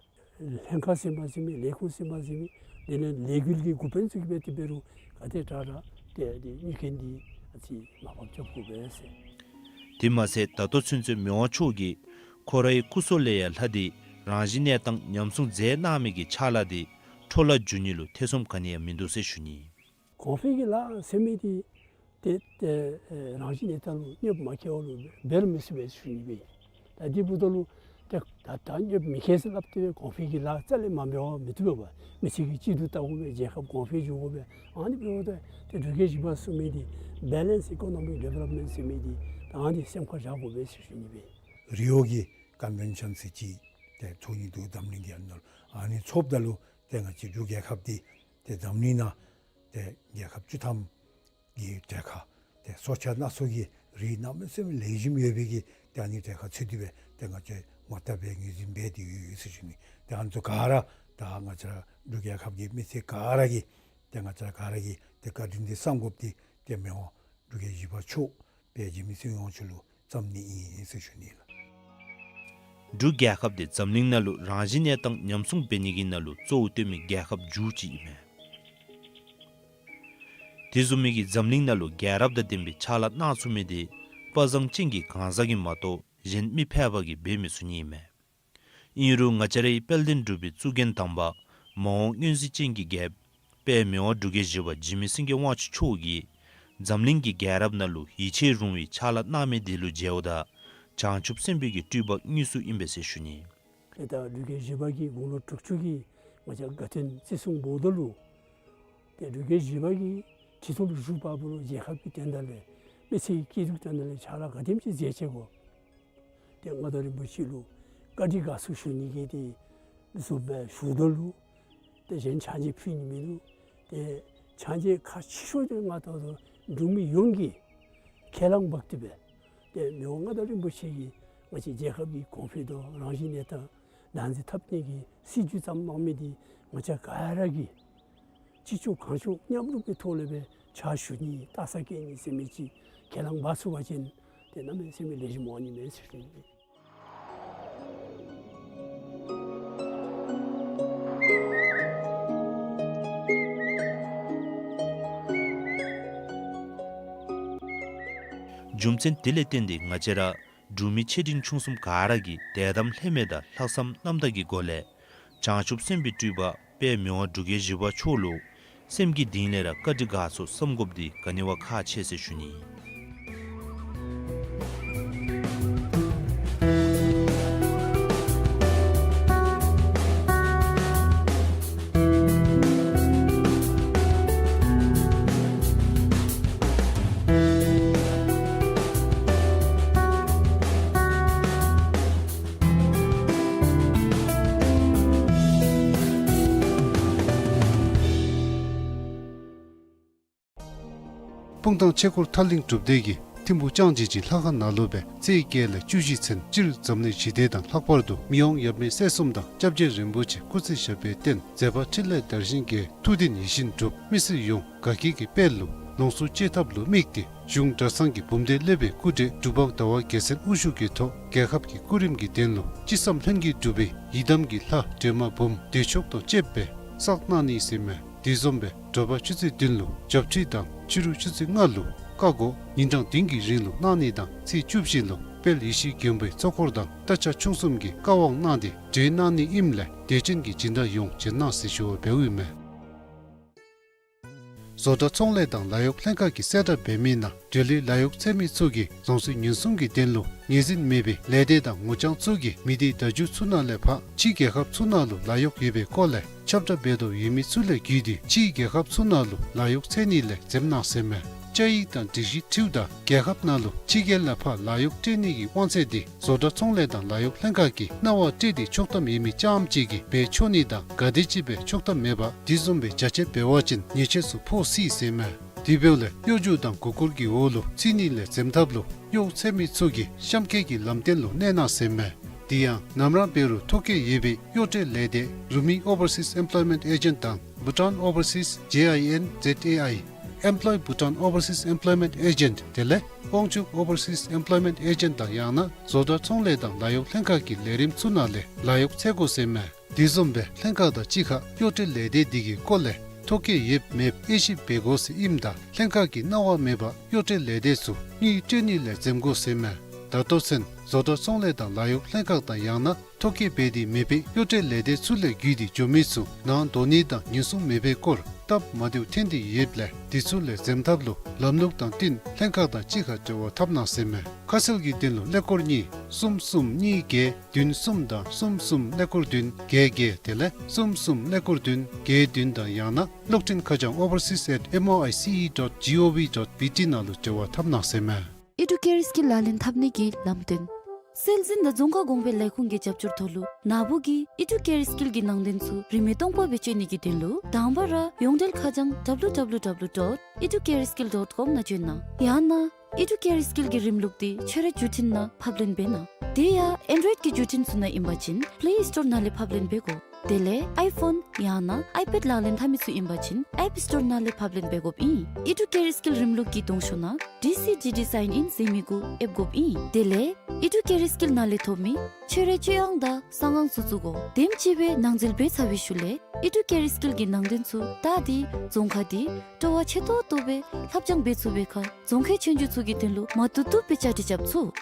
ལྷན་ཁག་ཟེར་མ་ཟེར་མི་ལས་ཁུངས་ཟེར་མ་ཟེར་མི་དེ་ལས་ལས་འགུལ་གྱི་འགོ་དཔོན་ཚུ་གིས་འབད་དེ་འབད་རུང་ག་དེ་དྲག་དྲག་ཏེ་དེ་གཉིད་ཁེངས་ཏེ་ཨ་ཙི་མར་ཕབ་རྐྱབ་དགོ་པས་ཟེར། དེ་མ་ཚད་ད་ལྟོ་ཚུན་ཚོད་མི་དབང་མཆོག་གིས་ཁོ་རའི་སྐུ་སྲོག་ལས་ཡང་ལྷག་སྟེ་རང་བཞིན་གནས་སྟངས་ཉམས་སྲུང་མཛད་གནང་མི་གི་ཕྱག་ལཱ་དེ་འཕྲོ་བརླག་འགྱོ་ནི་ལུ་ཐེ་ཚོམ་ག་ནི་ཡང་མིན་འདུག་ཟེར་ཞུ་ནི། གོང་འཕེལ་གྱི་ལཱ་ཟེར་མི་འདི་ཏེ་ཏེ་ཨེ་རང་བཞིན་གནས་སྟངས་ལུ་གནོདཔ་མ་བཀལ་བ་ལུ་འབད་རུང་མི་ཚུགས་པས་ཞུ་ནི་སྦེ། ད་དེ་འབདཝ་ད་ལུ་ཏེ་ད་ད་གནོདཔ་མི་བཀལ་ཟེར་སླབ་སྟེ་སྦེ་གོང་འཕེལ་གྱི་ལཱ་རྩ་ལས་མ་འབད་བར་མི་བཏུབ་པས། མི་སེར་གྱིས་སྐྱིད་སྡུག་བལྟ་དགོ་པས། རྒྱལ་ཁབ་གོང་འཕེལ་འགྱོ་དགོ་པས། ཨ་ནི་འབདཝ་ད་ཏེ་འབྲུག་རྒྱལ་བཞི་པ་གསུང་མི་འདི་བེ་ལེནསི་ཨི་ཀོ་ནོ་མིཀ་ཌི་ཝེ་ལོབ་མེནཊ་ཟེར་མི་འདི་ད་ཨ་ནི་སེམས་ཁར་བཞག་དགོ་པས་ཟེར་ཞུ་ནི་སྦེ། རི་ཡོ་གི་ཀོན་ཝེན་ཤཱན་ཟེར་ཅིག་ཏེ་ཚོགས་ནི་འདུག། འཛམ་གླིང་གི་ཨ་ནཱ་ལུ་ཨ་ནི་ཚོགསཔ་ད་ལུ་ཏེ་ང་བཅས་འབྲུག་རྒྱལ་ཁབ་འདི་ཏེ་འཛམ་གླིང་ནང་ཏེ་རྒྱལ་ཁབ་བཅུ་ཐམ་གྱི་གྲལ་ཁར་ཏེ་སྲོག་ཆགས་སྣ་ཚོགས་ཀྱི་རིགས་གནམ་མེད་ས་མེད་ལེགས་ཤོམ་ཡོད་པའི་གི་ཏེ་ཨ་ནི་གྲལ་ཁར་ཚུད་དེ་སྦེ་ཏེ་ང་བཅས་ངོ་རྟགས་སྦེ་ངོས་འཛིན་འབད་དེ་ཡོད་ཟེར་ཞུ་ནི། ཏེ་ཨ་ནི་ཚུ་ག་ར་ད་ང་བཅས་ར་འབྲུག་རྒྱལ་ཁབ་ཀྱི་མི་སེར་ག་ར་གིས་ཏེ་ང་བཅས་ར་ག་ར་གིས་ཏེ་བཀའ་དྲིན་འདི་བསམ་དགོཔ་འདི་ཏེ་མི་དབང་འབྲུག་རྒྱལ་བཞི་པ་མཆོག་དཔལ་འཇིགས་མེད་སྲིད་དབང་མཆོག་ལུ་བརྩམ་ནི་ཨིན་ཟེར་ཞུ་ནི་ལགས། འབྲུག་རྒྱལ་ཁབ་འདི་འཛམ་གླིང་ནང་ལུ་རང་བཞིན་གནས་སྟངས་ཉམས་སྲུང་འབད་ནི་གི་ནང་ལུ་གཙོ་བོ་བཏོན་མི་རྒྱལ་ཁབ་མཇུག་ཅིག་ཨིན་མས། དེ་བཟུམ་མའི་གི་འཛམ་གླིང་ནང་ལུ་རྒྱལ་རབས་དང་ལྡན་པའི་ཕྱག་ལཱ་གནང་ཚུགས་མི་འདི་དཔའ་བཟང་ཅན་གྱི་གང་ཟག་གིས་མ་གཏོགས་གཞན་མི་ཕལ་པ་གིས་འབད་མི་ཚུགས་ནི་ཨིན་མས། ཨིན་རུང་ང་བཅས་རའི་དཔལ་ལྡན་འབྲུག་པའི་གཙུག་རྒྱན་དམ་པ་མ་འོངས་མངོན་གཟིགས་ཅན་གྱི་རྒྱལཔོ་དཔལ་མི་དབང་འབྲུག་རྒྱལ་བཞི་པ་འཇིགས་མེད་སེང་གེ་དབང་ཕྱུག་མཆོག་གིས་འཛམ་གླིང་གི་རྒྱལ་རབས་ནང་ལུ་ཡིད་ཆེས་རུང་བའི་ཕྱག་ལཱ་གནང་མི་དེ་ལུ་མཇལཝ་ད་བྱང་ཆུབ་སེམས་དཔའི་གི་སྤྲུལ་པ་དངོས་སུ་ཨིན་པས་ཟེར་ཞུ་ནི། ཏེ་ད་འབྲུག་རྒྱལ་བཞི་པ་གིས་དགུང་ལོ་དྲུག་ཅུ་གི་ང་བཅས་དགའ་སྟོན་བརྩི་སྲུང་འབདཝ་ད་ལུ་ཏེ་འབྲུག་རྒྱལ་བཞི་པ་གིས་ཁྲི་ཐོག་ལུ་བཞུགས་པ་ལུ་རྒྱལ་ཁབ་ཀྱི་དོན་དག་ལས་མི་སེར་གྱི་སྐྱིད་སྡུག་དོན་དག་ལས་ཕྱག་ལཱ་ག་དེམ་ཅིག་མཛད་ཅི་གོ། ཏེ་མངའ་བདག་རིན་པོ་ཆེ་ལུ་བཀའ་དྲིན་དགའ་ཚོར་ཞུ་ནི་གི་ཏེ་བཟུམ་སྦེ་ཞུཝ་ད་ལུ་ཏེ་གཞན་ཕྱག་མཇལ་ཕུལ་ནི་མིན་འདུག། ཏེ་ཕྱག་མཇལ་ཁག་ཆེ་ཤོས་འདི་ང་ད་ལྟོ་འབྲུག་མི་ཡོངས་ཀྱིས་ཁས་བླངས་འབག་སྟེ་སྦེ་ཏེ་མི་དབང་མངའ་བདག་རིན་པོ་ཆེ་གིས་ང་བཅས་རྒྱལ་ཁབ་ཀྱི་གོང་འཕེལ་དང་རང་བཞིན་གནས་སྟངས་བདག་འཛིན་འཐབ་ནི་གི་སྲིད་བྱུས་བརྩམས་གནང་མི་འདི་ང་བཅས་ག་ར་གིས་ཅི་ལྕོགས་གང་ལྕོགས་མཉམ་རུབ་ཀྱི་ཐོག་ལས་སྦེ་ཕྱག་ཞུ་ནི་རྟགས་གསལ་བཀོད་ནི་ཟེར་མི་ཅིག་ཁས་བླངས་འབག་ཚུགས་པ་ཅིན་ཏེ་གནམ་མེད་ས་མེད་ལེགས་ཤོམ་འོང་ནི་མས་ཟེར་ཞུ་ནི། རྒྱུ་མཚན་དེ་ལས་བརྟེན་ཏེ་ང་བཅས་ར་འབྲུག་མི་ཆེ་འབྲིང་ཆུང་གསུམ་ག་ར་གིས་དད་དམ་ལྷད་མེད་དང་ལྷག་བསམ་རྣམ་དག་གི་སྒོ་ལས་བྱང་ཆུབ་སེམས་དཔའི་སྤྲུལ་པ་དཔལ་མི་དབང་འབྲུག་རྒྱལ་བཞི་པ་མཆོག་ལུ་སེམས་ཀྱི་གཏིང་ལས་ར་བཀའ་དྲིན་དགའ་ཚོར་བསམ་དགོཔ་འདི་ག་ནི་བ་ཁག་ཆེ་ཟེར་ཞུ་ནི། སྤུངས་ཐང་ཆོས་འཁོར་ཐར་གླིང་སྒྲུབ་སྡེ་གིས་ཐིམ་ཕུག་ལྕང་སྦྱིས་ཀྱི་ལྷ་ཁང་ནང་ལུ་སྦེ་ཚེས་བརྒྱད་ལས་བཅུ་བཞི་ཚུན་སྤྱིར་འཛམ་གླིང་ཞི་བདེ་དང་ལྷག་པར་དུ་མི་དབང་ཡབ་མེས་སྲས་གསུམ་དང་སྐྱབས་རྗེ་རིན་པོ་ཆེ་སྐུ་ཚེ་ཞབས་པད་བརྟན་མཛད་པ་ཕྲིན་ལས་དར་ཞིང་རྒྱས་ཐུགས་བདེན་ཡིད་བཞིན་འགྲུབ་མི་སེར་ཡོངས་དགའ་སྐྱིད་ཀྱི་དཔལ་ལུ་ལོངས་སུ་སྤྱོད་ཐབས་ལུ་དམིགས་ཏེ་གཞུང་གྲྭ་ཚང་གི་འབུམ་སྡེ་སློབ་དཔོན་སྐུ་བགྲེས་འབྲུག་པ་ཟླ་བ་རྒྱལ་མཚན་དབུ་བཞུགས་ཀྱི་ཐོག་རྒྱལ་ཁབ་ཀྱི་སྐུ་རིམ་གྱི་དོན་ལུ་ཅི་བསམ་ལྷུན་གྱིས་འགྲུབ་པའི་ཡི་དམ་གྱི་ལྷ་སྒྲོལ་མ་འབུམ་བདེ་མཆོག་དང་བཅསཔ་སྦེ་བསགས་གནང་ནི་ཟེར་མས། དེ་བཟུམ་སྦེ་དྲོ་པ་ཆུ་ཚོད་བདུན་ལུ་ཇོ་བྱེད་དང་ཕྱི་རུ་ཆུ་ཚོད་ལྔ་ལུ་བཀའ་བསྒོ་ཉིན་གྲངས་བདུན་གྱི་རིང་ལུ་གནང་ནི་དང་ཚེས་བཅུ་བཞི་ལུ་དཔལ་ཡེ་ཤེས་མགོན་པོའི་གཙོ་འཁོར་དང་སྟག་ཆས་ཆུང་གསུམ་གྱིས་བཀའ་དབང་གནང་སྟེ་གྲོལ་གནང་ནི་ཨིནམ་ལས་དད་ཅན་གྱི་སྦྱིན་བདག་ཡོངས་བྱོན་གནང་ཟེར་ཞུ་བ་འབདཝ་ཨིན་མས། བཟོ་གྲྭ་ཚོང་ལས་དང་ལཱ་གཡོག་ལྷན་ཁག་གིས་གསལ་བསྒྲགས་འབད་མི་ནང་འབྲེལ་ཡོད་ལཱ་གཡོག་འཚོལ་མི་ཚུ་གིས་རྫོང་སྲིད་ཉེན་སྲུང་གི་དོན་ལུ་ངོས་འཛིན་མེད་པའི་ལས་སྡེ་དང་ངོ་རྐྱང་ཚུ་གིས་མི་སྡེ་བརྡ་བརྒྱུད་ཚུ་ནང་ལས་ཕར་ཕྱིའི་རྒྱལ་ཁབ་ཚུ་ནང་ལུ་ལཱ་གཡོག་ཡོད་པའི་སྐོར་ལས་ཁྱབ་བསྒྲགས་འབད་དོ་ཡོད་མི་ཚུ་ལས་བརྒྱུད་དེ་ཕྱིའི་རྒྱལ་ཁབ་ཚུ་ནང་ལུ་ལཱ་གཡོག་འཚོལ་ནི་ལས་འཛེམ་གནང་ཟེར་མས། བཅའ་ཡིག་དང་སྒྲིག་གཞི་འཁྲིལཝ་ད་རྒྱལ་ཁབ་ནང་ལུ་ཕྱི་རྒྱལ་ལས་ཕར་ལཱ་གཡོག་སྤྲོད་ནི་གི་དབང་ཚད་འདི་བཟོ་གྲྭ་ཚོང་ལས་དང་ལཱ་གཡོག་ལྷན་ཁག་གིས་གནང་བ་སྤྲོད་དེ་ཆོག་ཐམ་ཡོད་མི་རྐྱངམ་གཅིག་གིས་འབད་ཆོག་ནི་དང་ག་དེམ་ཅིག་སྦེ་ཆོག་ཐམ་མེད་པར་དེ་བཟུམ་སྦེ་རྒྱ་ཆེ་འབད་བ་ཅིན་ཉེས་ཆད་ཚུ་ཕོག་སྲིད་ཟེར་མས། དེ་འབདཝ་ལས་གཡོ་སྒྱུ་དང་མགུ་སྐོར་གྱི་འོག་ལུ་ཚུད་ནི་ལས་འཛེམ་ཐབས་ལུ་གཡོག་འཚོལ་མི་ཚུ་གིས་གཤམ་འཁོད་ཀྱི་ལམ་སྟོན་ལུ་གནས་གནང་ཟེར་མས། དེ་ཡང་ནམ་ར་འབད་རུང་ཐོ་བཀོད་ཡོད་པའི་གཡོག་བཀྲལ་ལས་སྡེ་རུ་མི་ཨོ་བར་སིས་ཨེམ་པ་ལོའི་མེནཊ་ཨེ་ཇེནཊ་དང་བྷུ་ཊཱན་ཨོ་བར་སིས་ཇེ་ཨའི་ཨེན་ཛེཌ་ཨེ་ཨའི་ཨེམ་པ་ལོའི་བྷུ་ཊཱན་ཨོ་བར་སིས་ཨེམ་པ་ལོའི་མེནཊ་ཨེ་ཇེནཊ་དེ་ལས་དབང་ཕྱུག་ཨོ་བར་སིས་ཨེམ་པ་ལོའི་མེནཊ་ཨེ་ཇེནཊ་དང་ཡང་ན་བཟོ་གྲྭ་ཚོང་ལས་དང་ལཱ་གཡོག་ལྷན་ཁག་གི་ལས་རིམ་ཚུ་ནང་ལས་ལཱ་གཡོག་འཚོལ་དགོ་ཟེར་མས། དེ་བཟུམ་སྦེ་ལྷན་ཁག་དང་གཅིག་ཁར་གཡོག་བཀྲལ་ལས་སྡེ་དེ་གི་སྐོར་ལས་ཐོ་བཀོད་ཡོད་མེད་དབྱེ་ཞིབ་འབད་དགོ་ཟེར་ཨིནམ་ད་ལྷན་ཁག་གིས་གནང་བ་མེད་པར་གཡོག་བཀྲལ་ལས་སྡེ་ཚུ་དངུལ་སྤྲོད་ནི་ལས་འཛེམ་དགོ་ཟེར་མས། ད་ལྟོ་ཚུན་བཟོ་གྲྭ་ཚོང་ལས་དང་ལཱ་གཡོག་ལྷན་ཁག་དང་ཡང་ན་ཐོ་བཀོད་འབད་དེ་མེད་པའི་གཡོག་བཀྲལ་ལས་སྡེ་ཚུ་ལས་བརྒྱུད་དེ་འགྱོ་མི་ཚུ་ནང་འདོགས་ནི་དང་ཉེན་སྲུང་མེད་པའི་སྐོར་སྟབས་མ་བདེཝ་ཐོན་ཏེ་ཡོདཔ་ལས་དེ་ཚུ་ལས་འཛེམ་ཐབས་ལུ་ལམ་ལུགས་དང་བསྟུན་ལྷན་ཁག་དང་གཅིག་ཁར་འབྲེལ་བ་འཐབ་གནང་ཟེར་མས། ཁ་གསལ་གྱི་དོན་ལུ་ཀླད་ཀོར་གཉིས་གསུམ་གསུམ་གཉིས་བརྒྱད་བདུན་གསུམ་དང་གསུམ་གསུམ་ཀླད་ཀོར་བདུན་བརྒྱད་བརྒྱད་དེ་ལས་གསུམ་གསུམ་ཀླད་ཀོར་བདུན་བརྒྱད་བདུན་དང་ཡང་ན་གློག་འཕྲིན་ཁ་བྱང་overseas at M O I C E dot G O V dot B T ནང་ལུ་འབྲེལ་བ་འཐབ་གནང་ཟེར་མས། ཨི་ཌུ་ཀེར་སི་ཀིལ་ལག་ལེན་འཐབ་ནི་གི་ལམ་སྟོན། སྲོལ་འཛིན་དང་རྫོང་ཁ་གོང་འཕེལ་ལས་ཁུངས་ཀྱི་རྒྱབ་སྐྱོར་ཐོག་ལུ་ནཱ་བུ་གིས་ཨི་ཌུ་ཀེར་སི་ཀིལ་གྱི་ནང་དོན་ཚུ་རིན་མེད་སྟོང་པ་སྦེ་སྤྱོད་ནི་གི་དོན་ལུ་དང་པ་ར་ཡོངས་འབྲེལ་ཁ་བྱང་W W W dot educareskill dot com ནང་བྱོན་གནང་། ཡང་ན་ཨི་ཌུ་ཀེར་སི་ཀིལ་གྱི་རིམ་ལུགས་འདི་ཁྱོད་རའི་བརྒྱུད་འཕྲིན་ནང་ཕབ་ལེན་འབད་གནང་། དེ་ཡང་ཨེན་ཌོའིཌ་ཀྱི་བརྒྱུད་འཕྲིན་ཚུ་ནང་ཨིན་པ་ཅིན་པེ་ལེ་སི་ཊོར་ནང་ལས་ཕབ་ལེན་འབད་དགོ། དེ་ལས་ཨའི་ཕོན་ཡང་ན་ཨའི་པེཌ་ལག་ལེན་འཐབ་མི་ཚུ་ཨིན་པ་ཅིན་ཨེཔ་སི་ཊོར་ནང་ལས་ཕབ་ལེན་འབད་དགོཔ་ཨིན། ཨི་ཌུ་ཀེར་སི་ཀིལ་རིམ་ལུགས་ཀྱི་གདོང་ཤོག་ནང་ཌི་སི་ཌི་ཌི་སའིན་ཨིན་ཟེར་མི་གུ་ཨེབ་དགོཔ་ཨིན། དེ་ལས་ཨི་ཌུ་ཀེར་སི་ཀིལ་ནང་ལས་ཐོབ་མི་ཁྱོད་རའི་སྤྱོད་ཨང་དང་གསང་ཨང་ཚུ་བཙུགས་དགོ། དེམ་ཅིག་སྦེ་ནང་འཛུལ་འབད་ཚར་བའི་ཤུལ་ལས་ཨི་ཌུ་ཀེར་སི་ཀིལ་གྱི་ནང་དོན་ཚུ་བལྟ་སྟེ་རྫོང་ཁག་འདི་སྤྲོ་བ་ཆེ་ཏོག་ཏོ་སྦེ་ལྷབ་སྦྱང་འབད་ཚུགས་པའི་ཁར་རྫོང་ཁའི་ཆོས་རྒྱུགས་ཚུ་གི་དོན་ལུ་མ་བཏུབ་བཏུབ་སྦེ་བཅའ་སྒྲིག་རྐྱབ་ཚུགས།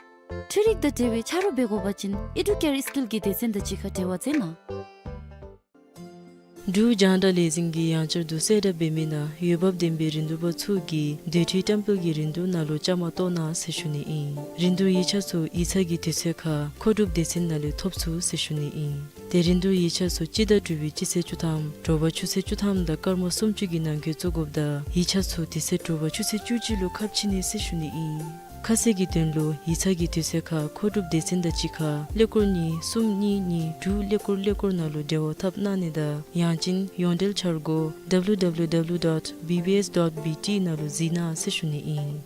འཕྲུལ་རིག་དང་འབྲེལ་བའི་ཆ་རོགས་འབད་དགོ་པ་ཅིན་ཨི་ཌུ་ཀེར་སི་ཀིལ་གྱི་སྡེ་ཚན་དང་གཅིག་ཁར་འབྲེལ་བ་མཛད་གནང་། འབྲུག་རྒྱང་བསྒྲགས་ལས་འཛིན་གྱིས་ཡང་བསྐྱར་དུ་གསལ་བསྒྲགས་འབད་མི་ནང་འོས་འབབ་ལྡན་པའི་རིན་བསྡུར་པ་ཚུ་གིས་སྡོད་ཁྲི་ཏེམ་པལ་གྱི་རིན་བསྡུར་ནང་ལུ་བཅའ་མར་གཏོགས་གནང་ཟེར་ཞུ་ནི་ཨིན། རིན་བསྡུར་ཡིག་ཆ་ཚུ་ཡིག་ཚང་གི་དུས་ཚོད་ཁར་མཁོ་སྒྲུབ་སྡེ་ཚན་ནང་ལས་ཐོབ་ཚུགས་ཟེར་ཞུ་ནི་ཨིན། ཏེ་རིན་བསྡུར་ཡིག་ཆ་ཚུ་སྤྱི་ཟླ་དྲུག་པའི་སྤྱི་ཚེས་བཅུ་ཐམ་དྲོ་པ་ཆུ་ཚོད་བཅུ་ཐམ་དང་སྐར་མ་སུམ་ཅུ་གི་ནང་འཁོད་བཙུགས་དགོཔ་དང་ཡིག་ཆ་ཚུ་དེ་ཚེ་དྲོ་པ་ཆུ་ཚོད་བཅུ་གཅིག་ལུ་ཁ་ཕྱེ་ནི་ཟེར་ཞུ་ནི་ཨིན། ཁ་གསལ་གྱི་དོན་ལུ་ཡིག་ཚང་གི་དུས་ཚོད་ཁར་མཁོ་སྒྲུབ་སྡེ་ཚན་དང་གཅིག་ཁར་ཀླད་ཀོར་གཉིས་གསུམ་གཉིས་གཉིས་དྲུག་ཀླད་ཀོར་ཀླད་ཀོར་ནང་ལུ་འབྲེལ་བ་འཐབ་གནང་ནི་དང་ཡང་ཅིན་ཡོངས་འབྲེལ་འཆར་སྒོ་W W W dot B B S dot B T ནང་ལུ་གཟིགས་གནང་ཟེར་ཞུ་ནི་ཨིན།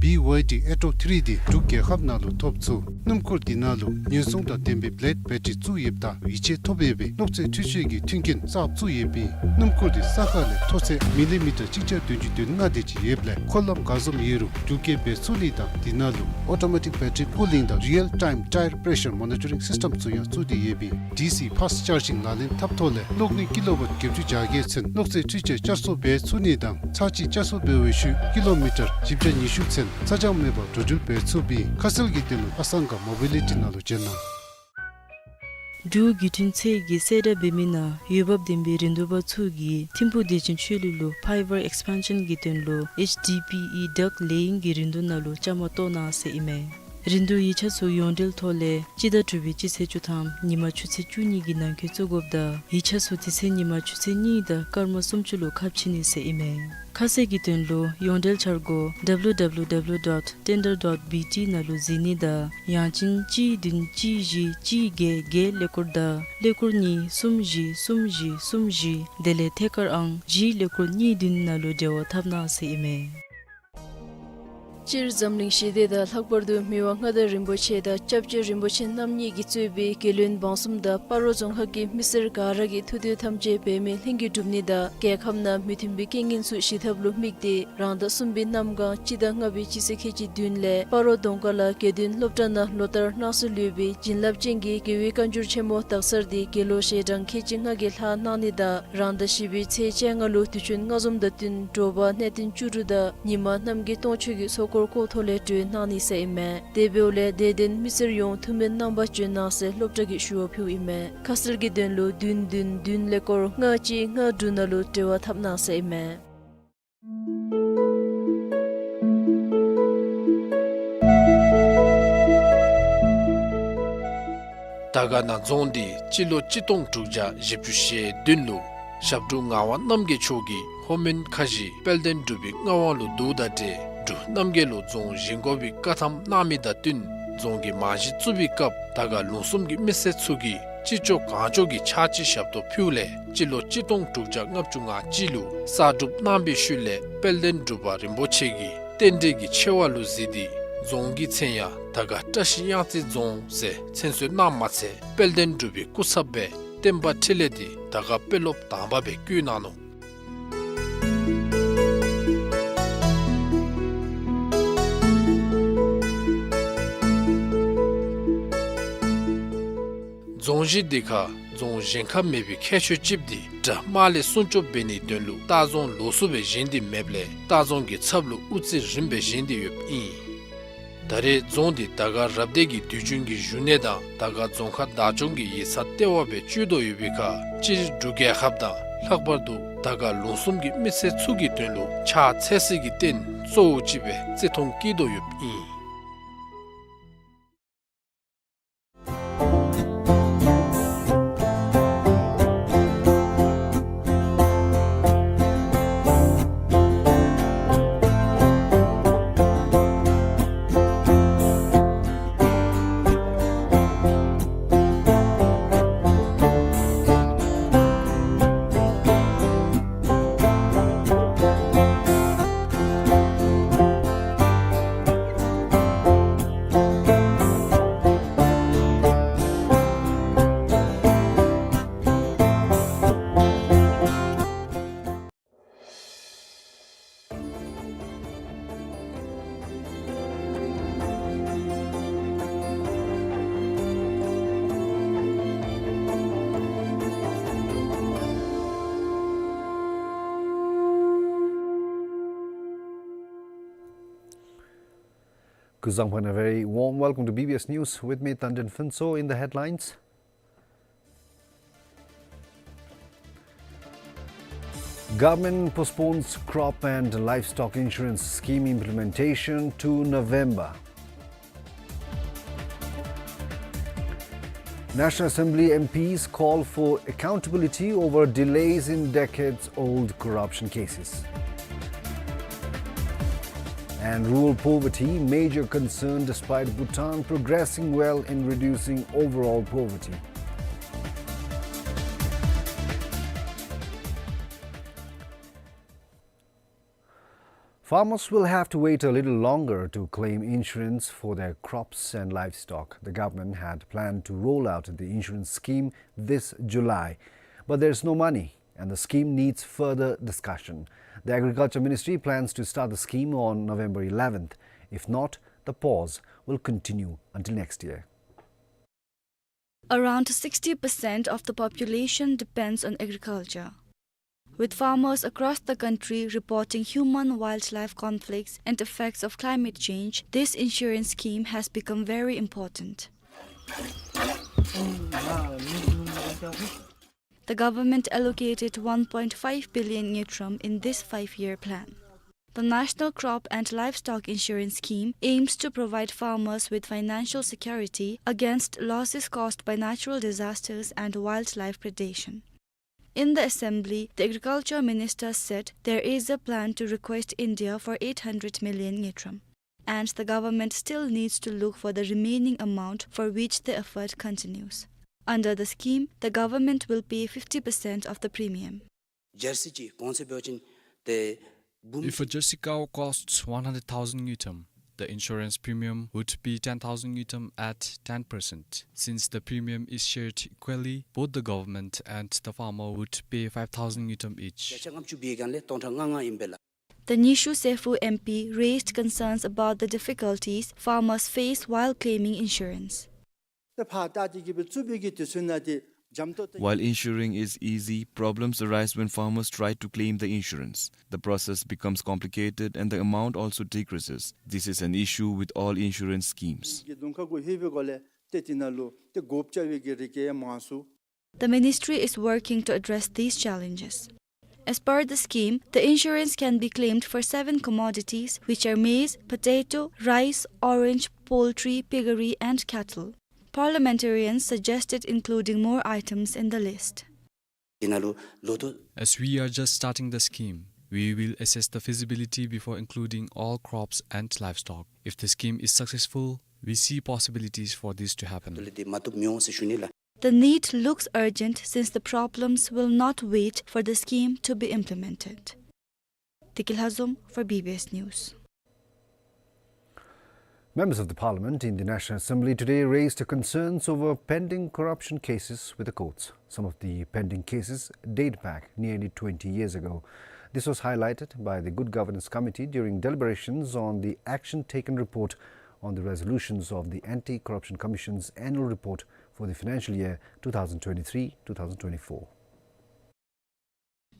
བི་ཝའི་ཌི་ཨེ་ཊོ་ཐི་རི་འདི་འབྲུག་རྒྱལ་ཁབ་ནང་ལུ་ཐོབ་ཚུགས། སྣུམ་འཁོར་འདི་ནང་ལུ་ཉེན་སྲུང་དང་ལྡན་པའི་བེ་ལེཌ་བེ་ཊ་རི་བཙུགས་ཡོདཔ་ད་ཡིད་ཆེས་ཐོབ་ཡོད་པའི་གློག་རྫས་འཕྲུལ་ཆས་ཀྱི་མཐུན་རྐྱེན་གསརཔ་བཙུགས་ཡོདཔ་ཨིན། སྣུམ་འཁོར་འདི་ས་ཁ་ལས་མཐོ་ཚད་མི་ལི་མི་ཊར་གཅིག་བརྒྱ་བདུན་ཅུ་དོན་ལྔ་དེ་ཅིག་ཡོདཔ་ལས་འཁོར་ལམ་ག་བཟུམ་ཡོད་རུང་འགྲུལ་སྐྱེལ་འབད་ཚུགས་ནི་དང་དེ་ནང་ལུ་ཨོ་ཊོ་མེ་ཊིཀ་བེ་ཊ་རི་ཀུ་ལིང་དང་རི་ཡལ་ཊའིམ་ཊའེར་པེ་རེ་ཤར་མོ་ནི་ཊ་རིང་སིསི་ཊེམ་ཚུ་ཡང་བཙུགས་ཏེ་ཡོདཔ་ཨིན། ཌི་སི་ཕཱསཊ་ཅར་ཇིང་ལག་ལེན་འཐབ་ཐོག་ལས་གློག་ནུས་ཀི་ལོ་ཝཊ་བརྒྱད་ཅུ་གྱ་བརྒྱད་ཚུན་གློག་རྫས་འཕྲུལ་ཆས་བསྐྱར་གསོ་འབད་ཚུགས་ནི་དང་ཚར་གཅིག་བསྐྱར་གསོ་འབད་བའི་ཤུལ་ཀི་ལོ་མི་ཊར་བཞི་བརྒྱ་ཉི་ཤུ་ཚུན་ཚ་གྱང་མེད་པར་འགྲོ་འགྲུལ་འབད་ཚུགསཔ་ཨིན། ཁ་གསལ་གྱི་དོན་ལུ་ཨ་སང་ག་མོ་བི་ལི་ཊི་ནང་ལུ་བྱོན་གནང་། འབྲུག་བརྒྱུད་འཕྲིན་ཚད་ཀྱིས་གསལ་བསྒྲགས་འབད་མི་ནང་འོས་འབབ་ལྡན་པའི་རིན་བསྡུར་པ་ཚུ་གིས་ཐིམ་ཕུག་བདེ་ཆེན་ཆོས་གླིང་ལུ་ཕའི་བར་ཨེགསི་པེན་ཤཱན་གྱི་དོན་ལུ་ཨེཆ་ཌི་པི་ཨི་ཌག་ལེ་ཡིང་གི་རིན་བསྡུར་ནང་ལུ་བཅའ་མར་གཏོགས་གནང་ཟེར་ཨིན་མས། རིན་བསྡུར་ཡིག་ཆ་ཚུ་ཡོངས་འབྲེལ་ཐོག་ལས་སྤྱི་ཟླ་དྲུག་པའི་སྤྱི་ཚེས་བཅུ་ཐམ་ཉིན་མ་ཆུ་ཚོད་བཅུ་གཉིས་ཀྱི་ནང་འཁོད་བཙུགས་དགོཔ་དང་ཡིག་ཆ་ཚུ་དེ་ཚེ་ཉིན་མ་ཆུ་ཚོད་གཉིས་དང་སྐར་མ་སུམ་ཅུ་ལུ་ཁ་ཕྱེ་ནི་ཟེར་ཨིན་མས། ཁ་གསལ་གྱི་དོན་ལུ་ཡོངས་འབྲེལ་འཆར་སྒོ་W W W dot tender dot B T ནང་ལུ་གཟིགས་ནི་དང་ཡང་ཅིན་གཅིག་བདུན་གཅིག་བཞི་གཅིག་བརྒྱད་བརྒྱད་ཀླད་ཀོར་དང་ཀླད་ཀོར་གཉིས་གསུམ་བཞི་གསུམ་བཞི་གསུམ་བཞི་དེ་ལས་ཐད་ཀར་ཨང་བཞི་ཀླད་ཀོར་གཉིས་བདུན་ནང་ལུ་འབྲེལ་བ་འཐབ་གནང་ཟེར་ཨིན་མས། སྤྱིར་འཛམ་གླིང་ཞི་བདེ་དང་ལྷག་པར་དུ་མི་དབང་མངའ་བདག་རིན་པོ་ཆེ་དང་སྐྱབས་རྗེ་རིན་པོ་ཆེ་རྣམ་གཉིས་ཀྱིས་གཙོས་པའི་རྒྱལ་བློན་འབངས་གསུམ་དང་སྤ་རོ་རྫོང་ཁག་གི་མི་སེར་ག་ར་གི་ཐུགས་འདོད་ཐམས་ཅད་འབད་མེད་ལྷུན་གྱིས་གྲུབ་ནི་དང་རྒྱལ་ཁབ་ནང་མི་མཐུན་པའི་རྐྱེན་ངན་ཚུ་ཞི་ཐབས་ལུ་དམིགས་ཏེ་རང་ཟླ་གསུམ་པའི་གནམ་གང་སྤྱི་ཟླ་ལྔ་པའི་སྤྱི་ཚེས་ཁལ་གཅིག་བདུན་ལས་སྤ་རོ་གདོང་དཀར་ལ་དགེ་འདུན་སློབ་གྲྭ་ནང་ལོ་ལྟར་གནང་སྲོལ་ཡོད་པའི་བྱིན་རླབས་ཅན་གྱི་རྒྱལ་བའི་བཀའ་འགྱུར་ཆེན་མོ་དག་གསར་འདི་དགེ་སློང་ཞལ་གྲངས་ཁལ་གཅིག་ལྔ་གིས་ལྷག་གནང་ནི་དང་རང་ཟླ་བཞི་པའི་ཚེས་བཅོ་ལྔ་ལུ་དུས་ཆེན་སྔ་འཛོམས་དང་བསྟུན་དྲོ་པ་གནས་བརྟན་བཅུ་དྲུག་དང་ཉི་མ་རྣམ་རྒྱལ་སྟོང་མཆོད་ཀྱི་ཚོགས་འཁོར་སྐོར་ཐོག་ལས་གྲོལ་གནང་ནི་ཟེར་ཨིན་མས། དེ་འབདཝ་ལས་དད་ལྡན་མི་སེར་ཡོངས་ཐུགས་སྨོན་གནང་པར་བྱོན་གནང་ཟེར་སློབ་གྲྭ་གིས་ཞུ་བ་ཕུལཝ་ཨིན་མས། ཁ་གསལ་གྱི་དོན་ལུ་བདུན་བདུན་བདུན་ཀླད་ཀོར་ལྔ་གཅིག་ལྔ་དྲུག་ནང་ལུ་འབྲེལ་བ་འཐབ་གནང་ཟེར་ཨིན་མས། དར་དཀར་ན་རྫོང་འདི་སྤྱི་ལོ་གཅིག་སྟོང་དྲུག་བརྒྱ་བཞི་བཅུ་ཞེ་བདུན་ལུ་ཞབས་དྲུང་ངག་དབང་རྣམ་རྒྱལ་མཆོག་གིས་ལྷོ་མོན་ཁ་བཞི་དཔལ་ལྡན་འབྲུག་པའི་མངའ་དབང་ལུ་བསྡུཝ་དང་འབྲེལ་འབྲུག་རྣམ་རྒྱལ་ལུ་རྫོང་བཞེངས་དགོ་པའི་བཀའ་ཐམ་གནང་མི་དང་བསྟུན་རྫོང་གི་རྨང་གཞི་བཙུགས་པའི་སྐབས་དར་དཀར་ལུང་གསུམ་གྱི་མི་སེར་ཚུ་གིས་ཅི་ལྕོགས་གང་ལྕོགས་ཀྱི་ཕྱག་ཕྱི་ཞབས་ཏོག་ཕུལཝ་ལས་སྤྱི་ལོ་གཅིག་སྟོང་དྲུག་བརྒྱ་ལྔ་བཅུ་ང་གཅིག་ལུ་གསར་སྒྲུབ་གནང་པའི་ཤུལ་ལས་དཔལ་ལྡན་འབྲུག་པ་རིན་པོ་ཆེ་གིས་རྟེན་འབྲེལ་གྱི་ཆེ་བ་ལུ་གཟིགས་ཏེ་ རྫོང་གི་མཚན་ཡང་དར་དཀར་བཀྲ་ཤིས་གཡང་རྩེ་རྫོང་ཟེར་མཚན་གསོལ་གནངམ་མ་ཚད་དཔལ་ལྡན་འབྲུག་པའི་སྐུ་ཚབ་སྦེ་བསྟན་པ་འཕྲིན་ལས་འདི་དར་དཀར་དཔོན་སློབ་དང་པ་སྦེ་བསྐོ་གནང་ནུག། རྫོང་གཞི་འདི་ཁར་རྫོང་གཞན་ཁར་མེད་པའི་ཁྱད་ཆོས་ཅིག་འདི་དགྲ་དམག་ལས་སྲུང་སྐྱོབ་འབད་ནིའི་དོན་ལུ་ལྟ་རྫོང་ལོགས་སུ་སྦེ་བཞེངས་ཏེ་མེདཔ་ལས་ལྟ་རྫོང་གི་ཚབ་ལུ་དབུ་རྩེ་རིངམ་སྦེ་བཞེངས་ཏེ་ཡོདཔ་ཨིན། ད་རེས་རྫོང་འདི་དར་དཀར་རབ་སྡེ་གི་དུས་རྒྱུན་གྱི་བཞུགས་གནས་དང་དར་དཀར་རྫོང་ཁག་བདག་སྐྱོང་གི་ཡིག་ཚང་ལྟེ་བ་སྦེ་སྤྱོད་དོ་ཡོད་པའི་ཁར་སྤྱིར་འབྲུག་རྒྱལ་ཁབ་དང་ལྷག་པར་དུ་དར་དཀར་ལུང་གསུམ་གྱི་མི་སེར་ཚུ་གི་དོན་ལུ་ཕྱག་འཚལ་སའི་རྟེན་གཙོ་བོ་ཅིག་སྦེ་བརྩི་མཐོང་བསྐྱེད་དོ་ཡོདཔ་ཨིན། Kuzuzangpo, a very warm welcome to B B S News. With me, Tanjin Phuntsho. In the headlines, government postpones crop and livestock insurance scheme implementation to November. National Assembly M Ps call for accountability over delays in decades-old corruption cases. And rural poverty, major concern despite Bhutan progressing well in reducing overall poverty. Farmers will have to wait a little longer to claim insurance for their crops and livestock. The government had planned to roll out the insurance scheme this July, but there's no money, and the scheme needs further discussion. The Agriculture Ministry plans to start the scheme on November eleventh. If not, the pause will continue until next year. Around sixty percent of the population depends on agriculture. With farmers across the country reporting human-wildlife conflicts and effects of climate change, this insurance scheme has become very important. The government allocated one point five billion ngultrum in this five-year plan. The National Crop and Livestock Insurance Scheme aims to provide farmers with financial security against losses caused by natural disasters and wildlife predation. In the assembly, the agriculture minister said there is a plan to request India for eight hundred million ngultrum, and the government still needs to look for the remaining amount for which the effort continues. Under the scheme, the government will pay fifty percent of the premium. Jersey གཅིག་གོང་ཚད་འབད་བ་ཅིན་ཏེ་འབུམ། If a jersey cow costs one hundred thousand ngultrum, the insurance premium would be ten thousand ngultrum at ten percent. Since the premium is shared equally, both the government and the farmer would pay five thousand ngultrum each. བརྒྱ་ཆ་ལྔ་བཅུ་འབད་བ་ཅིན་ལས་སྟོང་ཕྲག་ལྔ་ལྔ་ཨིན་པས་ལགས། The Neeshu Seppo M P raised concerns about the difficulties farmers face while claiming insurance. ཏེ་ཕར་བལྟ་སྟེ་གི་སྦེ་བཙུགས་པའི་གི་དུས་ཚོད་ནང་འདི་འཇམ་ཏོག་ཏོ། While insuring is easy, problems arise when farmers try to claim the insurance. The process becomes complicated and the amount also decreases. This is an issue with all insurance schemes. གི་གདོང་ཁ་གུ་ལྷོད་པའི་སྒོ་ལས་ཏེ་དེ་ནང་ལུ་ཏེ་སྒོ་བཅག་པའི་གི་རིགས་ཡང་མང་སུ། The ministry is working to address these challenges. As per the scheme, the insurance can be claimed for seven commodities, which are maize, potato, rice, orange, poultry, piggery, and cattle. Parliamentarians suggested including more items in the list. དེ་ནང་ལུ་ལོ་ཐོག། As we are just starting the scheme, we will assess the feasibility before including all crops and livestock. If the scheme is successful, we see possibilities for this to happen. དེ་ལས་དེ་མ་བཏུབ་མི་འོང་ཟེར་ཞུ་ནི་ལགས། The need looks urgent since the problems will not wait for the scheme to be implemented. Tiki Lhazom for B B S News. Members of the Parliament in the National Assembly today raised concerns over pending corruption cases with the courts. Some of the pending cases date back nearly twenty years ago. This was highlighted by the Good Governance Committee during deliberations on the Action Taken Report on the resolutions of the Anti-Corruption Commission's annual report for the financial year two thousand twenty-three two thousand twenty-four.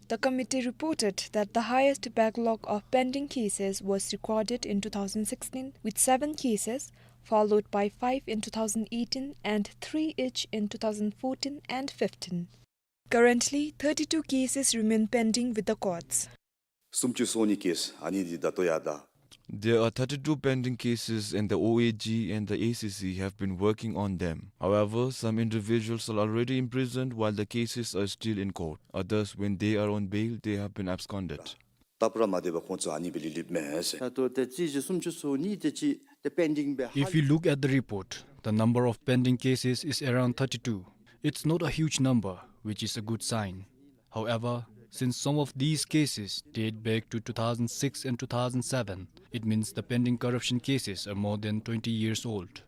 The committee reported that the highest backlog of pending cases was recorded in two thousand sixteen, with seven cases, followed by five in two thousand eighteen and three each in two thousand fourteen and fifteen. Currently, thirty-two cases remain pending with the courts. སུམ་ཅུ་སོ་གཉིས་ཀྱི་ཨ་ནི་འདི་ད་ལྟོ་ཡ་ད། There are thirty-two pending cases and the O A G and the A C C have been working on them. However, some individuals are already imprisoned while the cases are still in court. Others, when they are on bail, they have been absconded. ད་པུ་ར་མ་བདེ་བ་ཁོང་ཚོ་ཨ་ནི་སྦེ་ལུས་ལུསཔ་མས་ཟེར། ད་ལྟོ་ཏེ་རྩིས་ཀྱི་སུམ་ཅུ་སོ་གཉིས་དེ་ཅིག་ཏེ་པེན་ཌིང་སྦེ་ཧ། If you look at the report, the number of pending cases is around thirty-two. It's not a huge number, which is a good sign. However, since some of these cases date back to two thousand six and two thousand seven, it means the pending corruption cases are more than twenty years old.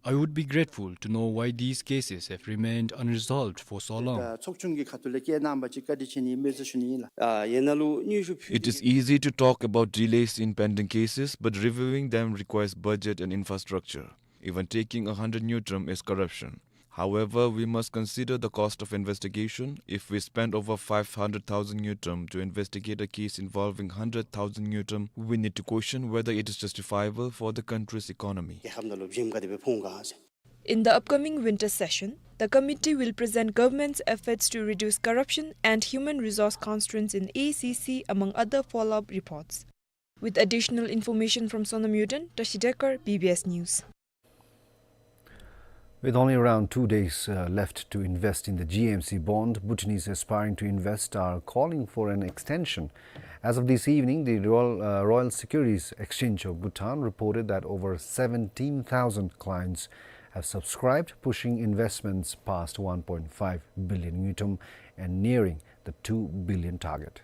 I would be grateful to know why these cases have remained unresolved for so long. ད་ཚོགས་ཆུང་གི་ཁ་ཐུག་ལས་བཀའ་གནང་བ་ཅིན་བཀའ་དྲིན་ཆེ་ནི་མས་ཟེར་ཞུ་ནི་ཨིན་ལགས། ཨ་ཡན་ལགས་ལུ་སྙན་ཞུ་ཕུལ། It is easy to talk about delays in pending cases, but reviewing them requires budget and infrastructure. Even taking a hundred ngultrum is corruption. However, we must consider the cost of investigation. If we spend over five hundred thousand ngultrum to investigate a case involving hundred thousand ngultrum, we need to question whether it is justifiable for the country's economy. རྒྱལ་ཁབ་ནང་ལུ་བྱེམ་ག་དེ་སྦེ་ཕོག་ག་ཟེར། In the upcoming winter session, the committee will present government's efforts to reduce corruption and human resource constraints in A C C, among other follow-up reports. With additional information from Sonam Yuden, Tashi Dekar, B B S News. With only around two days, uh, left to invest in the G M C bond, Bhutanese aspiring to invest are calling for an extension. As of this evening, the Royal, uh, Royal Securities Exchange of Bhutan reported that over seventeen thousand clients have subscribed, pushing investments past one point five billion ngultrum and nearing the two billion target.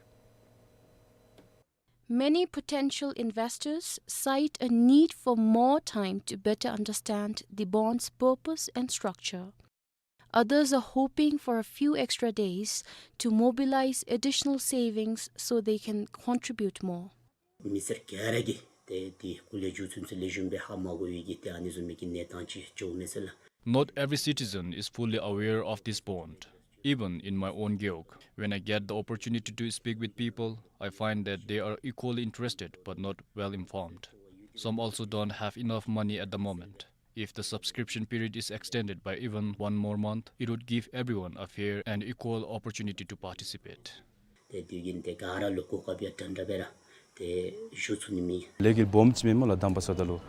Many potential investors cite a need for more time to better understand the bond's purpose and structure. Others are hoping for a few extra days to mobilize additional savings so they can contribute more. མི་སེར་ག་ར་གིས་ཏེ་འདི་སྐོར་ལས་རྒྱུ་མཚན་ཚུ་ལེགས་ཤོམ་སྦེ་ཧ་མ་གོ་བའི་གི་ཏེ་ཨ་ནི་བཟུམ་མའི་གི་གནས་སྟངས་ཅིག་འགྱོཝ་མས་ཟེར་ལགས། Not every citizen is fully aware of this bond. Even in my own gewog, when I get the opportunity to speak with people, I find that they are equally interested but not well informed. Some also don't have enough money at the moment. If the subscription period is extended by even one more month, it would give everyone a fair and equal opportunity to participate. ཏེ་དུས་རྒྱུན་ཏེ་ག་ར་ལུ་གོ་སྐབས་ཡང་འདྲན་འདྲ་སྦེ་ར་ཏེ་ཞུ་ཚུགས་ནི་མས། ལས་འགུལ་སྦོམ་ཅིག་མས་སྨོ་ལགས་དང་པ་ས་ད་ལུ།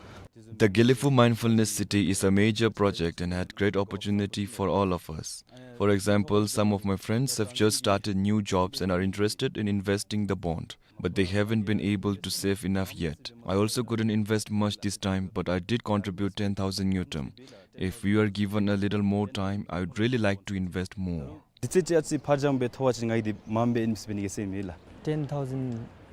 The Gelephu Mindfulness City is a major project and had great opportunity for all of us. For example, some of my friends have just started new jobs and are interested in investing the bond, but they haven't been able to save enough yet. I also couldn't invest much this time, but I did contribute ten thousand ngultrum. If we are given a little more time, I would really like to invest more. དུས་ཚོད་ཅིག་ཨ་ཙི་ཕར་འགྱངས་སྦེ་ཐོབ་པ་ཅིན་ང་གིས་འདི་མངམ་སྦེ་ཨིན་མས་ཟེར་འབད་ནི་གི་སེམས་ཡོད་ལགས། Ten thousand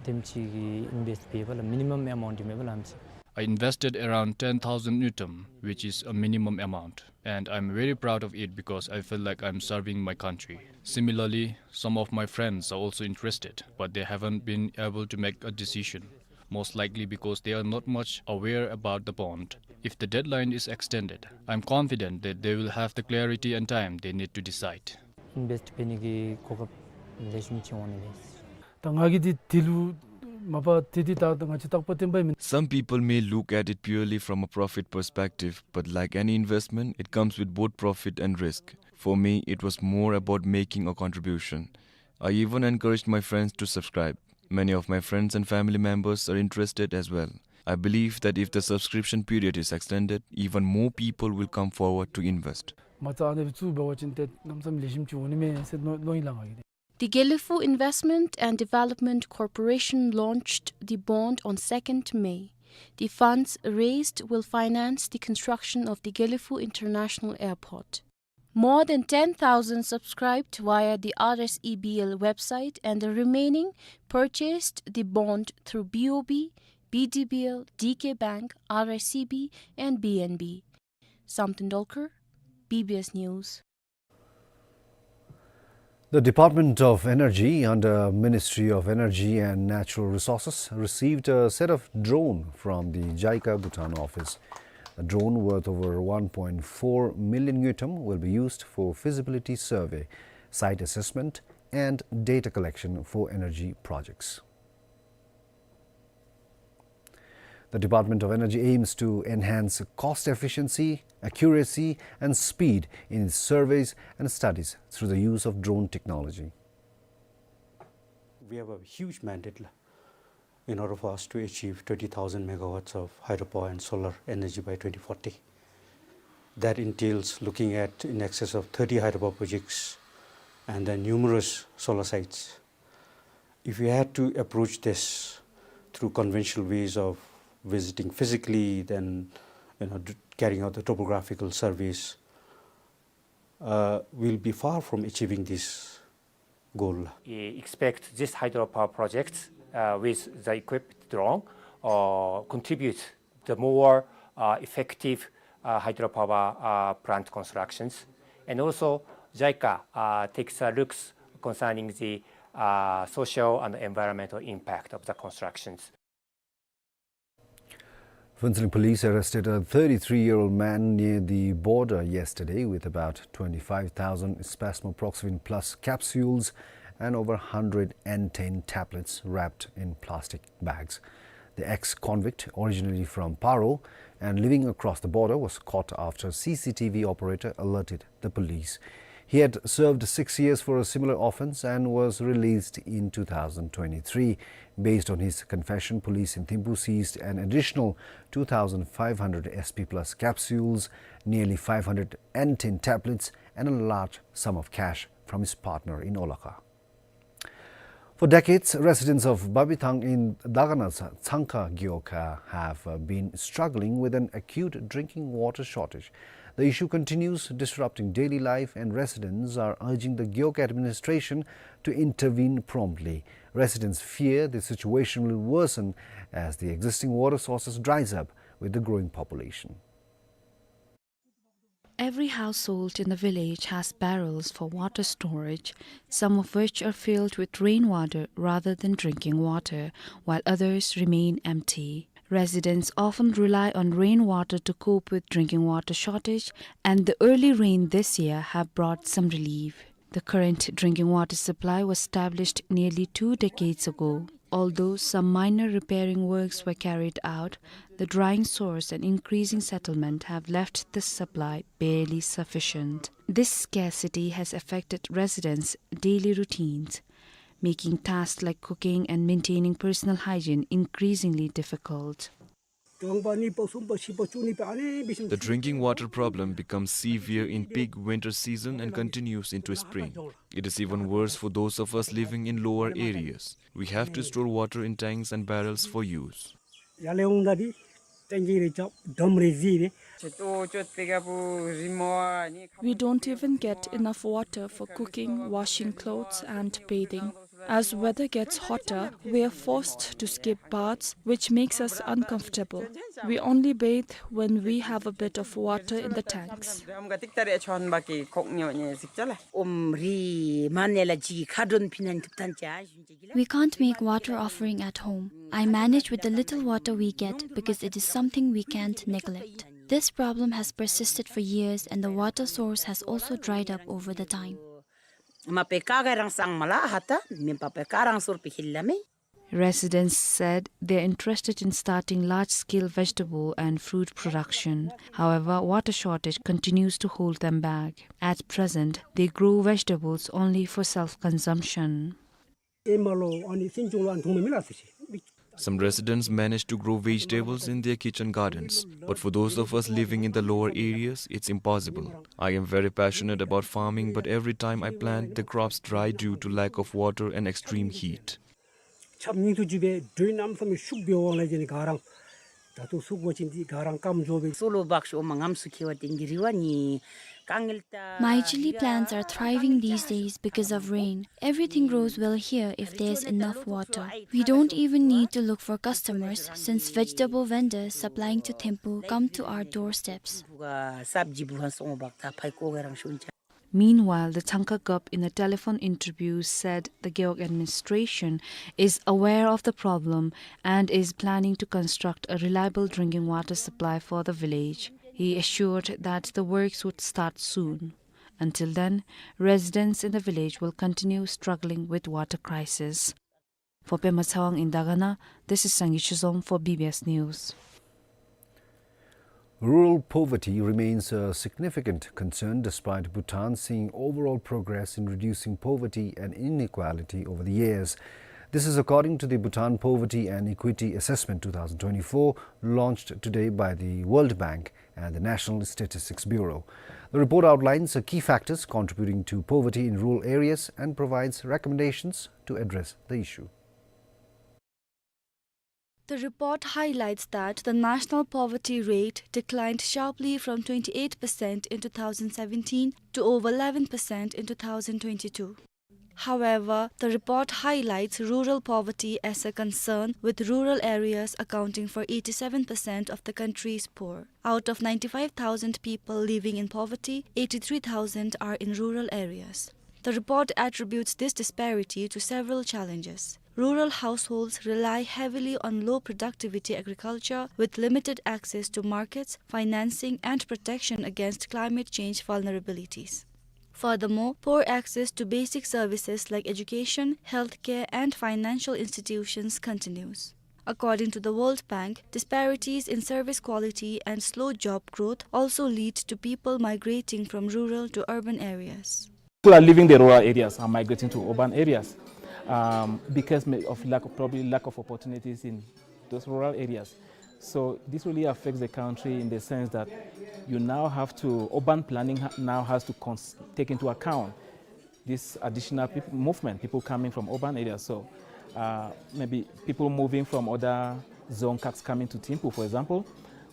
དེམ་ཅིག་གི་ཨིན་བེསཊ་འབད་བ་ལགས། མི་ནི་མམ་ཨེ་མའུནཊ་ཨིན་མས་ལགས་ཨམ་ཅིག། I invested around ten thousand ngultrum, which is a minimum amount, and I'm very proud of it because I feel like I'm serving my country. Similarly, some of my friends are also interested, but they haven't been able to make a decision, most likely because they are not much aware about the bond. If the deadline is extended, I'm confident that they will have the clarity and time they need to decide. ཨིན་བེསཊ་འབད་ནི་གི་གོ་སྐབས་ལེགས་ཤོམ་ཅིག་འོང་ནི་མས། ད་ང་གིས་འདི་དེ་ལུ་མ་པ་ཏེ་འདི་ད་ང་བཅས་རྟག་པ་བརྟན་པ་ཨིན་མས། Some people may look at it purely from a profit perspective, but like any investment, it comes with both profit and risk. For me, it was more about making a contribution. I even encouraged my friends to subscribe. Many of my friends and family members are interested as well. I believe that if the subscription period is extended, even more people will come forward to invest. མ་རྩ་ཨ་ནི་སྦེ་བཙུགས་འབད་བ་ཅིན་ཏེ་གནམ་མེད་ས་མེད་ལེགས་ཤོམ་ཅིག་འོང་ནི་མས་ཟེར་མནོ་མནོ་ཡི་ལགས་ང་གིས། The Gelephu Investment and Development Corporation launched the bond on second May. The funds raised will finance the construction of the Gelephu International Airport. More than ten thousand subscribed via the R S E B L website and the remaining purchased the bond through B O B, B D B L, D K Bank, R I C B, and B N B. Samten Dolkar, B B S News. The Department of Energy under Ministry of Energy and Natural Resources received a set of drone from the JICA Bhutan office. A drone worth over one point four million ngultrum will be used for feasibility survey, site assessment, and data collection for energy projects. The Department of Energy aims to enhance cost efficiency, accuracy, and speed in its surveys and studies through the use of drone technology. We have a huge mandate, la, in order for us to achieve twenty thousand megawatts of hydropower and solar energy by twenty forty. That entails looking at in excess of thirty hydropower projects and then numerous solar sites. If we had to approach this through conventional ways of visiting physically, then, you know, d-, carrying out the topographical surveys, uh, we'll be far from achieving this goal. We expect this hydropower project, uh, with the equipped drone, uh, contribute the more, uh, effective, uh, hydropower, uh, plant constructions. And also, JICA, uh, takes a looks concerning the, uh, social and environmental impact of the constructions. Phuentsholing police arrested a thirty-three-year-old man near the border yesterday with about twenty-five thousand spasmoproxyfen plus capsules and over a hundred N ten tablets wrapped in plastic bags. The ex-convict, originally from Paro and living across the border, was caught after C C T V operator alerted the police. He had served six years for a similar offense and was released in two thousand twenty-three. Based on his confession, police in Thimphu seized an additional two thousand five hundred S P plus capsules, nearly five hundred N ten tablets, and a large sum of cash from his partner in Olakha. For decades, residents of Babithang in Dagana's Tsangkha Gyoka have, uh, been struggling with an acute drinking water shortage. The issue continues disrupting daily life, and residents are urging the Gyoka administration to intervene promptly. Residents fear the situation will worsen as the existing water sources dries up with the growing population. Every household in the village has barrels for water storage, some of which are filled with rainwater rather than drinking water, while others remain empty. Residents often rely on rainwater to cope with drinking water shortage, and the early rain this year have brought some relief. The current drinking water supply was established nearly two decades ago. Although some minor repairing works were carried out, the drying source and increasing settlement have left the supply barely sufficient. This scarcity has affected residents' daily routines, making tasks like cooking and maintaining personal hygiene increasingly difficult. The drinking water problem becomes severe in peak winter season and continues into spring. It is even worse for those of us living in lower areas. We have to store water in tanks and barrels for use. We don't even get enough water for cooking, washing clothes, and bathing. As weather gets hotter, we are forced to skip baths, which makes us uncomfortable. We only bathe when we have a bit of water in the tanks. We can't make water offering at home. I manage with the little water we get because it is something we can't neglect. This problem has persisted for years and the water source has also dried up over the time. Residents said they are interested in starting large-scale vegetable and fruit production. However, water shortage continues to hold them back. At present, they grow vegetables only for self-consumption. Some residents manage to grow vegetables in their kitchen gardens, but for those of us living in the lower areas, it's impossible. I am very passionate about farming, but every time I plant, the crops dry due to lack of water and extreme heat. ད་དུང་སུ་དགོ་ཅིན་འདི་ག་ར་སྐམ་འགྱོ་བས། སོ་ལོ་བག་ཤོ་མ་ངམ་སུ་ཁེ་བ་ཏེ་གི་རི་བ་ནི་དཀའ་ངལ་ད། My chili plants are thriving these days because of rain. Everything grows well here if there's enough water. We don't even need to look for customers since vegetable vendors supplying to Thimphu come to our doorsteps. སབ་ཇི་བུ་ཧན་སོང་བག་ད་ཕའི་ཀོ་ག་རང་ཤོན་ཅ། Meanwhile, the Thangka Gup, in a telephone interview, said the Gewog administration is aware of the problem and is planning to construct a reliable drinking water supply for the village. He assured that the works would start soon. Until then, residents in the village will continue struggling with water crisis. For Pema Tsawang in Dagana, this is Sangay Chizom for B B S News. Rural poverty remains a significant concern despite Bhutan seeing overall progress in reducing poverty and inequality over the years. This is according to the Bhutan Poverty and Equity Assessment two thousand twenty-four, launched today by the World Bank and the National Statistics Bureau. The report outlines the key factors contributing to poverty in rural areas and provides recommendations to address the issue. The report highlights that the national poverty rate declined sharply from twenty-eight percent in two thousand seventeen to over eleven percent in two thousand twenty-two. However, the report highlights rural poverty as a concern, with rural areas accounting for eighty-seven percent of the country's poor. Out of ninety-five thousand people living in poverty, eighty-three thousand are in rural areas. The report attributes this disparity to several challenges. Rural households rely heavily on low productivity agriculture, with limited access to markets, financing, and protection against climate change vulnerabilities. Furthermore, poor access to basic services like education, healthcare, and financial institutions continues. According to the World Bank, disparities in service quality and slow job growth also lead to people migrating from rural to urban areas. People are leaving the rural areas and migrating to urban areas, um, because may-, of lack of, probably lack of opportunities in those rural areas. So this really affects the country in the sense that you now have to, urban planning ha-, now has to cons-, take into account this additional peop-, movement, people coming from urban areas. So, uh, maybe people moving from other zone cuts coming to Thimphu, for example,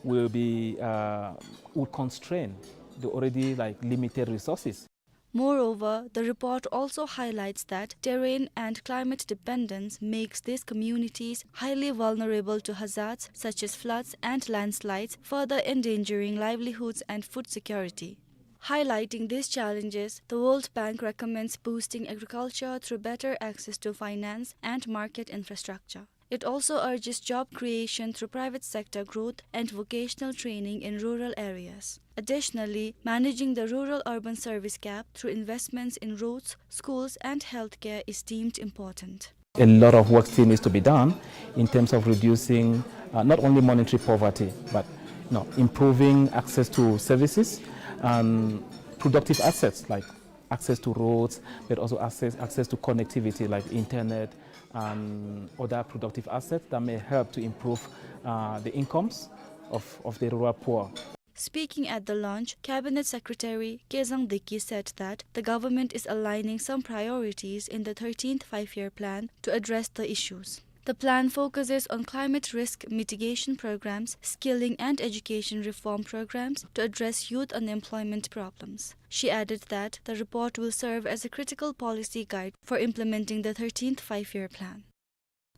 will be, uh, will constrain the already, like, limited resources. Moreover, the report also highlights that terrain and climate dependence makes these communities highly vulnerable to hazards such as floods and landslides, further endangering livelihoods and food security. Highlighting these challenges, the World Bank recommends boosting agriculture through better access to finance and market infrastructure. It also urges job creation through private sector growth and vocational training in rural areas. Additionally, managing the rural-urban service gap through investments in roads, schools, and healthcare is deemed important. A lot of work still needs to be done in terms of reducing, uh, not only monetary poverty, but, you know, improving access to services and productive assets like access to roads, but also access, access to connectivity like internet and other productive assets that may help to improve, uh, the incomes of, of the rural poor. Speaking at the launch, Cabinet Secretary Kezang Deki said that the government is aligning some priorities in the thirteenth Five-Year Plan to address the issues. The plan focuses on climate risk mitigation programs, skilling and education reform programs to address youth unemployment problems. She added that the report will serve as a critical policy guide for implementing the thirteenth Five-Year Plan.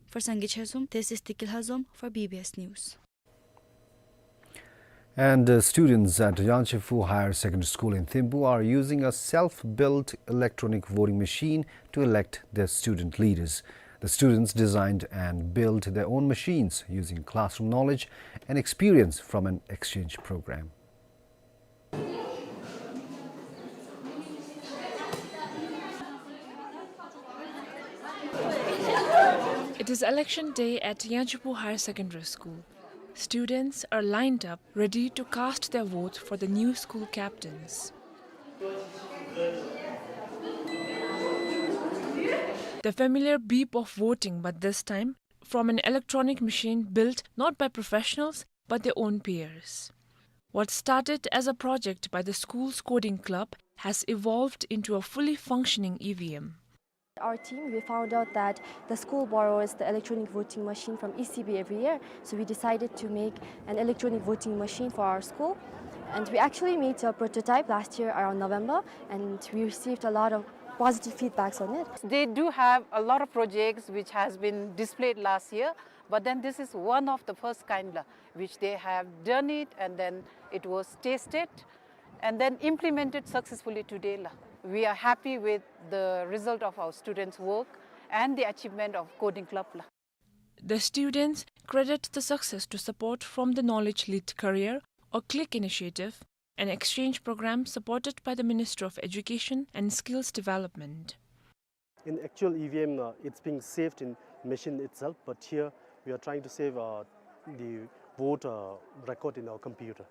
For Sangay Chezom, this is Tikil Hazom for B B S News. And, uh, students at Yangchephu Higher Secondary School in Thimphu are using a self-built electronic voting machine to elect their student leaders. The students designed and built their own machines using classroom knowledge and experience from an exchange program. It is election day at Yangchephu Higher Secondary School. Students are lined up, ready to cast their vote for the new school captains. The familiar beep of voting, but this time from an electronic machine built not by professionals, but their own peers. What started as a project by the school's coding club has evolved into a fully functioning E V M. Our team, we found out that the school borrows the electronic voting machine from E C B every year, so we decided to make an electronic voting machine for our school. And we actually made a prototype last year around November, and we received a lot of positive feedbacks on it. They do have a lot of projects which has been displayed last year, but then this is one of the first kind la, which they have done it, and then it was tested and then implemented successfully today la. We are happy with the result of our students' work and the achievement of Coding Club la. The students credit the success to support from the Knowledge Lead Career or CLICK initiative, an exchange program supported by the Ministry of Education and Skills Development. In actual E V M, uh, it's being saved in machine itself, but here we are trying to save, uh, the vote, uh, record in our computer.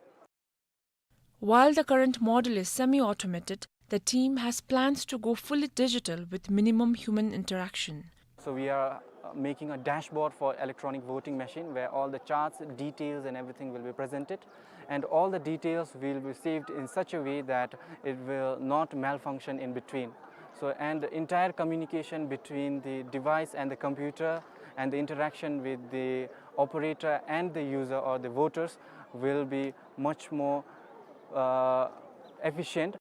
While the current model is semi-automated, the team has plans to go fully digital with minimum human interaction. So we are, uh, making a dashboard for electronic voting machine where all the charts, details and everything will be presented, and all the details will be saved in such a way that it will not malfunction in between. So, and the entire communication between the device and the computer and the interaction with the operator and the user or the voters will be much more, uh, efficient.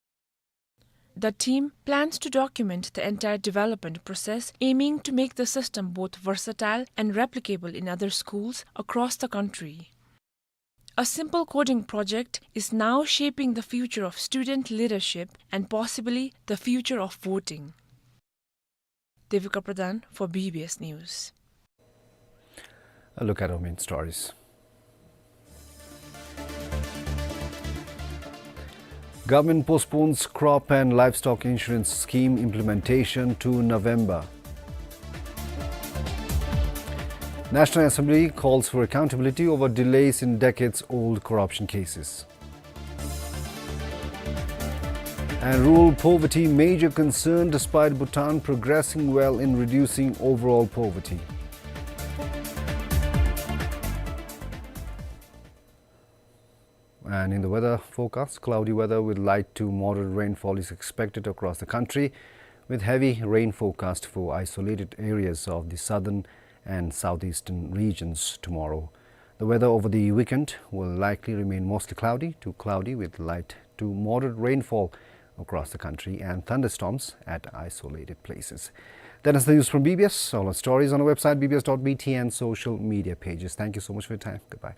The team plans to document the entire development process, aiming to make the system both versatile and replicable in other schools across the country. A simple coding project is now shaping the future of student leadership and possibly the future of voting. Devika Pradhan for B B S News. A look at our main stories. Government postpones crop and livestock insurance scheme implementation to November. National Assembly calls for accountability over delays in decades-old corruption cases. And rural poverty, major concern despite Bhutan progressing well in reducing overall poverty. And in the weather forecast, cloudy weather with light to moderate rainfall is expected across the country, with heavy rain forecast for isolated areas of the southern and southeastern regions tomorrow. The weather over the weekend will likely remain mostly cloudy to cloudy with light to moderate rainfall across the country and thunderstorms at isolated places. That is the news from B B S. All our stories on our website, B B S dot B T, and social media pages. Thank you so much for your time. Goodbye.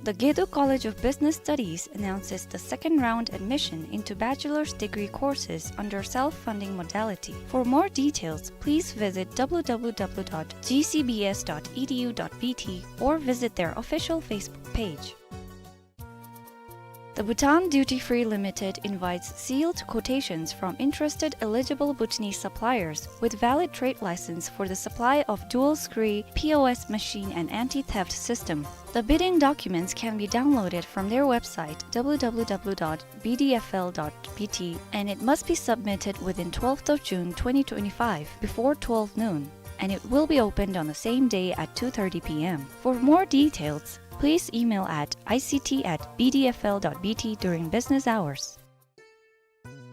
The Gedu College of Business Studies announces the second round admission into bachelor's degree courses under self-funding modality. For more details, please visit W W W dot G C B S dot E D U dot B T or visit their official Facebook page. The Bhutan Duty Free Limited invites sealed quotations from interested eligible Bhutanese suppliers with valid trade license for the supply of dual screen P O S machine and anti-theft system. The bidding documents can be downloaded from their website, W W W dot B D F L dot B T, and it must be submitted within twelfth of June twenty twenty-five before twelve noon, and it will be opened on the same day at two thirty P M. For more details, please email at I C T at B D F L dot B T during business hours.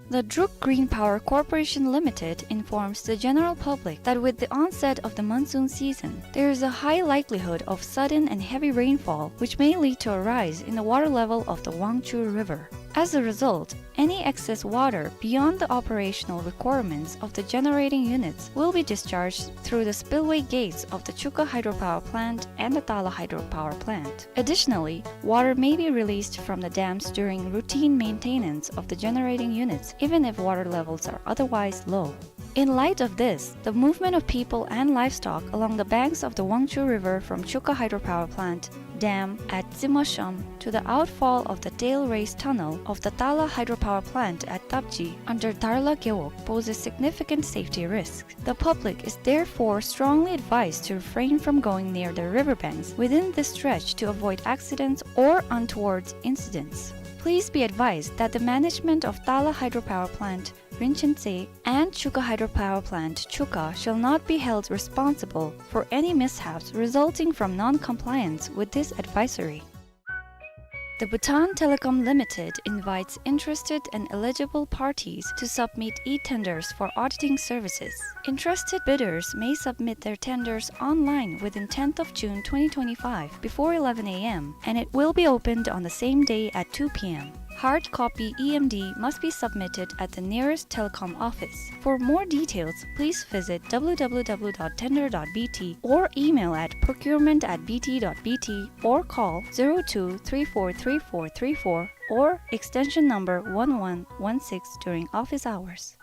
The Druk Green Power Corporation Limited informs the general public that with the onset of the monsoon season, there is a high likelihood of sudden and heavy rainfall, which may lead to a rise in the water level of the Wangchur River. As a result, any excess water beyond the operational requirements of the generating units will be discharged through the spillway gates of the Chukka Hydropower Plant and the Tala Hydropower Plant. Additionally, water may be released from the dams during routine maintenance of the generating units, even if water levels are otherwise low. In light of this, the movement of people and livestock along the banks of the Wangchhu River from Chukka Hydropower Plant dam at Tsimasham to the outfall of the tail race tunnel of the Tala Hydropower Plant at Tapji under Darla Gewog poses significant safety risk. The public is therefore strongly advised to refrain from going near the riverbanks within this stretch to avoid accidents or untoward incidents. Please be advised that the management of Tala Hydropower Plant, Rinchen Tse, and Chukka Hydropower Plant, Chukka, shall not be held responsible for any mishaps resulting from non-compliance with this advisory. The Bhutan Telecom Limited invites interested and eligible parties to submit e-tenders for auditing services. Interested bidders may submit their tenders online within tenth of June twenty twenty-five before eleven a m, and it will be opened on the same day at two p m. Hard copy E M D must be submitted at the nearest telecom office. For more details, please visit w w w dot tender dot b t or email at procurement at b t dot b t or call zero two three four three four three four or extension number one one one six during office hours.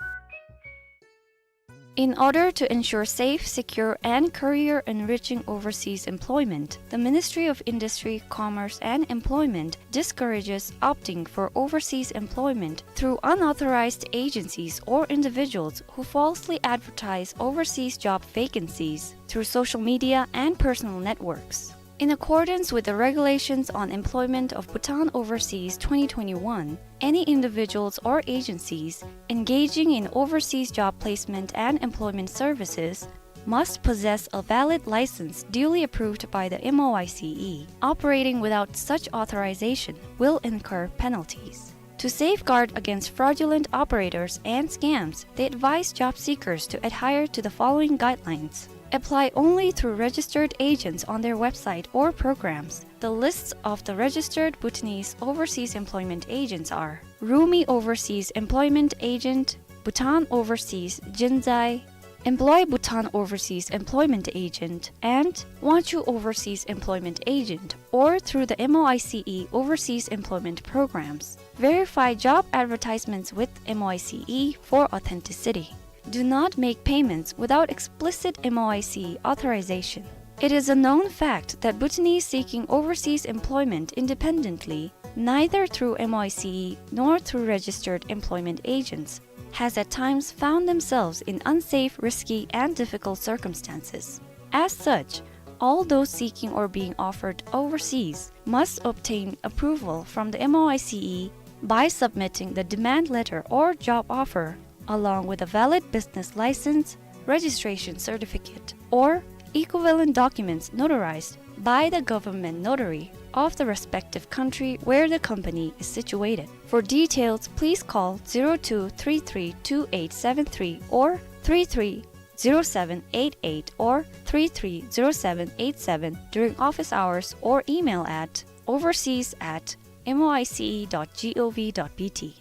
In order to ensure safe, secure, and career-enriching overseas employment, the Ministry of Industry, Commerce, and Employment discourages opting for overseas employment through unauthorized agencies or individuals who falsely advertise overseas job vacancies through social media and personal networks. In accordance with the Regulations on Employment of Bhutan Overseas twenty twenty-one, any individuals or agencies engaging in overseas job placement and employment services must possess a valid license duly approved by the M O I C E. Operating without such authorization will incur penalties. To safeguard against fraudulent operators and scams, they advise job seekers to adhere to the following guidelines. Apply only through registered agents on their website or programs. The lists of the registered Bhutanese overseas employment agents are Rumi Overseas Employment Agent, Bhutan Overseas Jinzai, Employ Bhutan Overseas Employment Agent, and Wangchhu Overseas Employment Agent, or through the M O I C E overseas employment programs. Verify job advertisements with M O I C E for authenticity. Do not make payments without explicit M O I C E authorization. It is a known fact that Bhutanese seeking overseas employment independently, neither through M O I C E nor through registered employment agents, has at times found themselves in unsafe, risky, and difficult circumstances. As such, all those seeking or being offered overseas must obtain approval from the M O I C E by submitting the demand letter or job offer, along with a valid business license, registration certificate, or equivalent documents notarized by the government notary of the respective country where the company is situated. For details, please call zero two three three two eight seven three or three three zero seven eight eight or three three zero seven eight seven during office hours or email at overseas at M O I C E dot gov dot B T.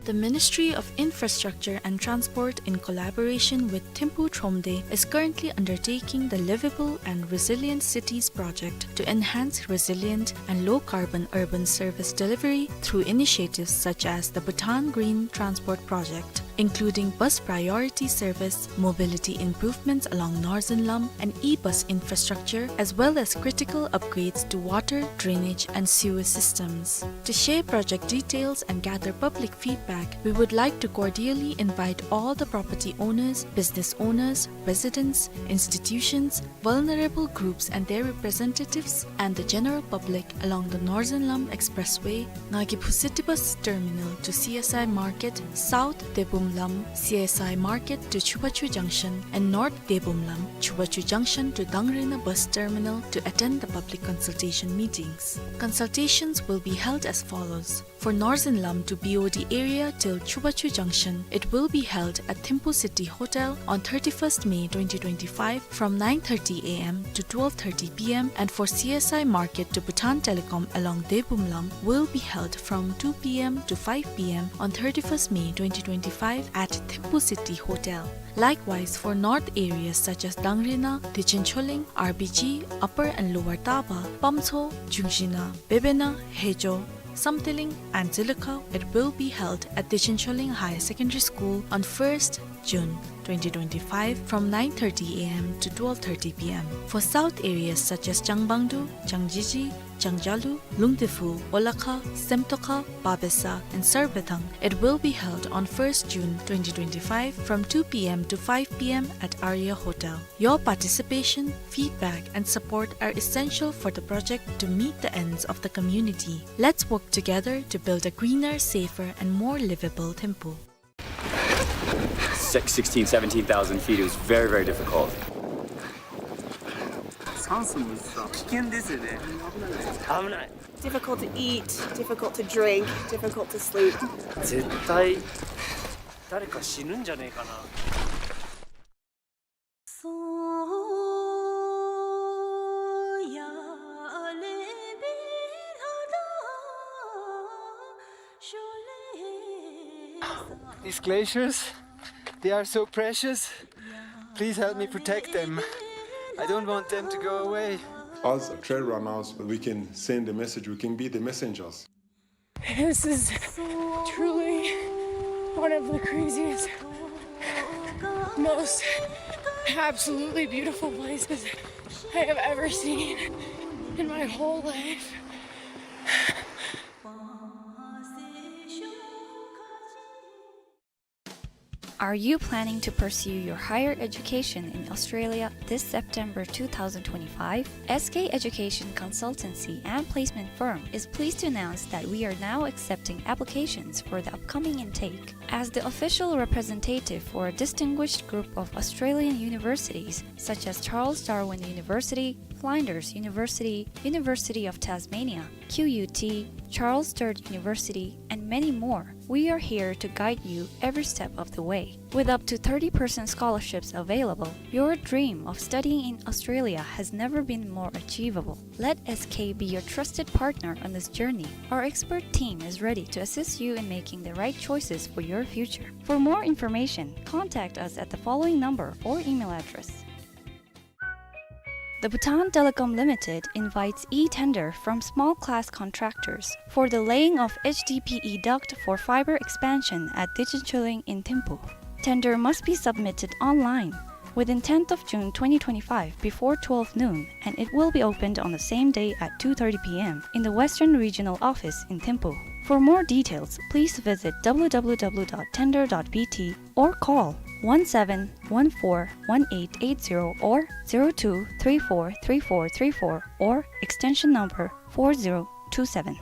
The Ministry of Infrastructure and Transport, in collaboration with Thimphu Thromde, is currently undertaking the Livable and Resilient Cities project to enhance resilient and low-carbon urban service delivery through initiatives such as the Bhutan Green Transport Project, including bus priority service, mobility improvements along Norzin Lam, and e-bus infrastructure, as well as critical upgrades to water, drainage, and sewer systems. To share project details and gather public feedback, we would like to cordially invite all the property owners, business owners, residents, institutions, vulnerable groups and their representatives, and the general public along the Norzin Lam Expressway, Ngakiphu City Bus Terminal to C S I Market, South Debum Lam, C S I Market to Chubachu Junction, and North Debum Lam, Chubachu Junction to Dangrena Bus Terminal to attend the public consultation meetings. Consultations will be held as follows. For Northern Lump to B O D area till Chubachu Junction, it will be held at Thimphu City Hotel on thirty-first May twenty twenty-five from nine thirty A M to twelve thirty P M, and for C S I Market to Bhutan Telecom along Debum Lump will be held from two P M to five P M on thirty-first May twenty twenty-five at Thimphu City Hotel. Likewise, for north areas such as Dangrena, Dechincholing, R B G, Upper and Lower Taba, Pamtso, Jungshina, Bebena, Hejo, Samthiling and Zilakha, it will be held at Dechincholing Higher Secondary School on first June twenty twenty-five from nine thirty A M to twelve thirty P M. For south areas such as Changbangdu, Changjiji, Changjalu, Lungtephu, Olakha, Semtokha, Babesa, and Sarbethang, it will be held on first June twenty twenty-five from two P M to five P M at Arya Hotel. Your participation, feedback, and support are essential for the project to meet the ends of the community. Let's work together to build a greener, safer, and more livable Thimphu. Six, sixteen, seventeen thousand feet, it was very, very difficult. Difficult to eat, difficult to drink, difficult to sleep. 絶対誰か死ぬんじゃねえかな。 These glaciers, they are so precious. Please help me protect them. I don't want them to go away. As trail runners, we can send a message, we can be the messengers. This is truly one of the craziest, most absolutely beautiful places I have ever seen in my whole life. Are you planning to pursue your higher education in Australia this September two thousand twenty-five? S K Education Consultancy and Placement Firm is pleased to announce that we are now accepting applications for the upcoming intake. As the official representative for a distinguished group of Australian universities such as Charles Darwin University, Flinders University, University of Tasmania, Q U T, Charles Sturt University, and many more, we are here to guide you every step of the way. With up to thirty percent scholarships available, your dream of studying in Australia has never been more achievable. Let S K be your trusted partner on this journey. Our expert team is ready to assist you in making the right choices for your future. For more information, contact us at the following number or email address. The Bhutan Telecom Limited invites e-tender from small class contractors for the laying of H D P E duct for fiber expansion at Dechincholing in Thimphu. Tender must be submitted online within tenth of June twenty twenty-five before twelve noon, and it will be opened on the same day at two thirty P M in the Western Regional Office in Thimphu. For more details, please visit W W W dot tender dot B T or call one seven one four one eight eight zero or zero two three four three four three four or extension number four zero two seven.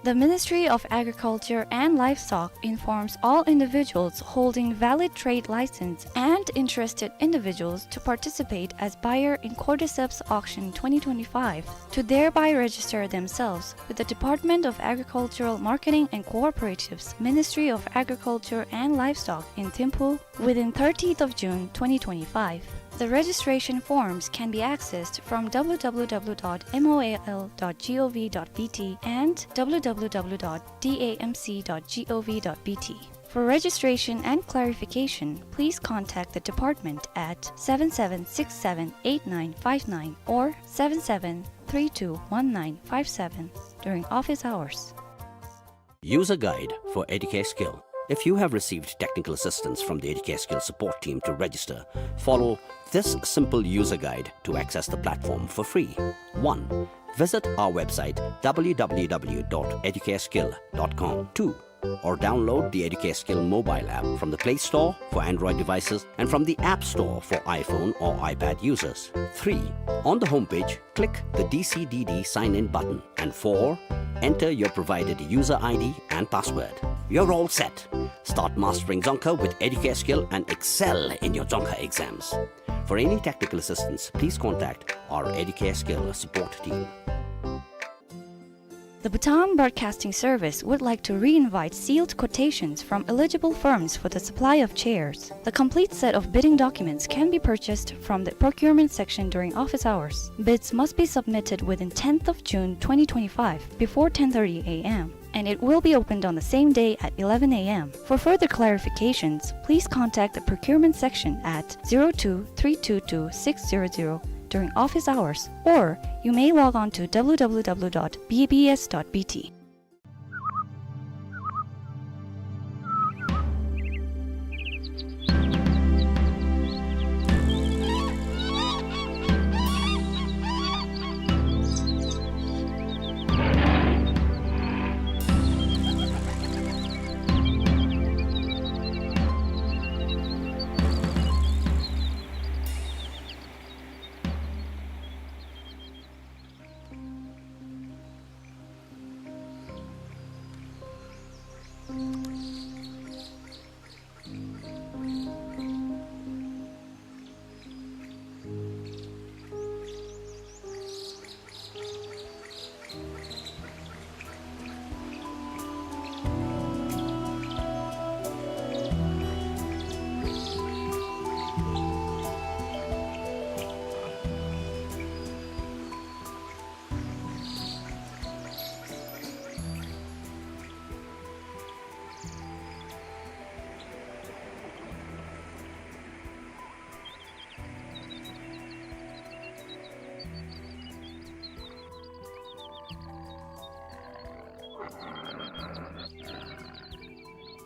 The Ministry of Agriculture and Livestock informs all individuals holding valid trade license and interested individuals to participate as buyer in Cordyceps Auction twenty twenty-five to thereby register themselves with the Department of Agricultural Marketing and Cooperatives, Ministry of Agriculture and Livestock in Thimphu within thirtieth of June twenty twenty-five. The registration forms can be accessed from W W W dot M O A L dot gov dot B T and W W W dot D A M C dot gov dot B T. For registration and clarification, please contact the department at seven seven six seven eight nine five nine or seven seven three two one nine five seven during office hours. User Guide for Educare Skill. If you have received technical assistance from the Educare Skill support team to register, follow this simple user guide to access the platform for free. One. Visit our website W W W dot educareskill dot com. Two. Or download the Educare Skill mobile app from the Play Store for Android devices and from the App Store for iPhone or iPad users. Three. On the homepage, click the D C D D sign in button. And four. Enter your provided user I D and password. You're all set. Start mastering Dzongkha with Educare Skill and excel in your Dzongkha exams. For any technical assistance, please contact our Educare Skill support team. The Bhutan Broadcasting Service would like to re-invite sealed quotations from eligible firms for the supply of chairs. The complete set of bidding documents can be purchased from the procurement section during office hours. Bids must be submitted within tenth of June twenty twenty-five before ten thirty a m, and it will be opened on the same day at eleven a m. For further clarifications, please contact the procurement section at zero two three two two six zero zero during office hours, or you may log on to w w w dot b b s dot b t.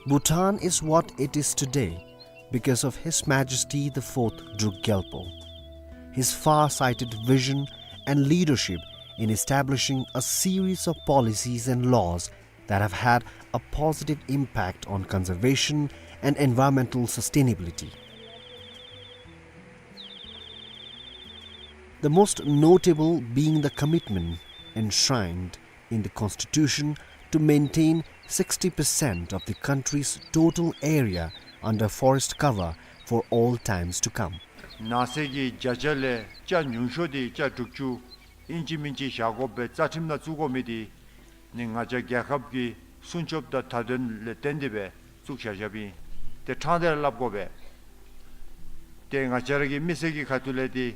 Bhutan is what it is today because of His Majesty the Fourth Druk Gyalpo. His far-sighted vision and leadership in establishing a series of policies and laws that have had a positive impact on conservation and environmental sustainability. The most notable being the commitment enshrined in the Constitution to maintain sixty percent of the country's total area under forest cover for all times to come. ནགས་ཚལ་གྱི་བརྒྱ་ཆ་ལས་ཆ་ཉུང་ཤོས་དེ་ཆ་དྲུག་ཅུ་ཨིན་ཅི་མིན་ཅི་བཞག་དགོ་པའི་རྩ་ཁྲིམས་ནང་བཙུགས་དགོ་མི་དེ་ནི་ང་བཅས་རྒྱལ་ཁབ་ཀྱི་སྲུང་སྐྱོབ་དང་མཐའ་དོན་ལས་བརྟེན་ཏེ་སྦེ་བཙུགས་བཞག་བཞགཔ་ཨིན། དེ་ཕྲང་སྟེ་ར་སླབ་དགོ་པས། དེ་ང་བཅས་ར་གི་མི་སེར་གྱི་ཁ་ཐུག་ལས་དེ་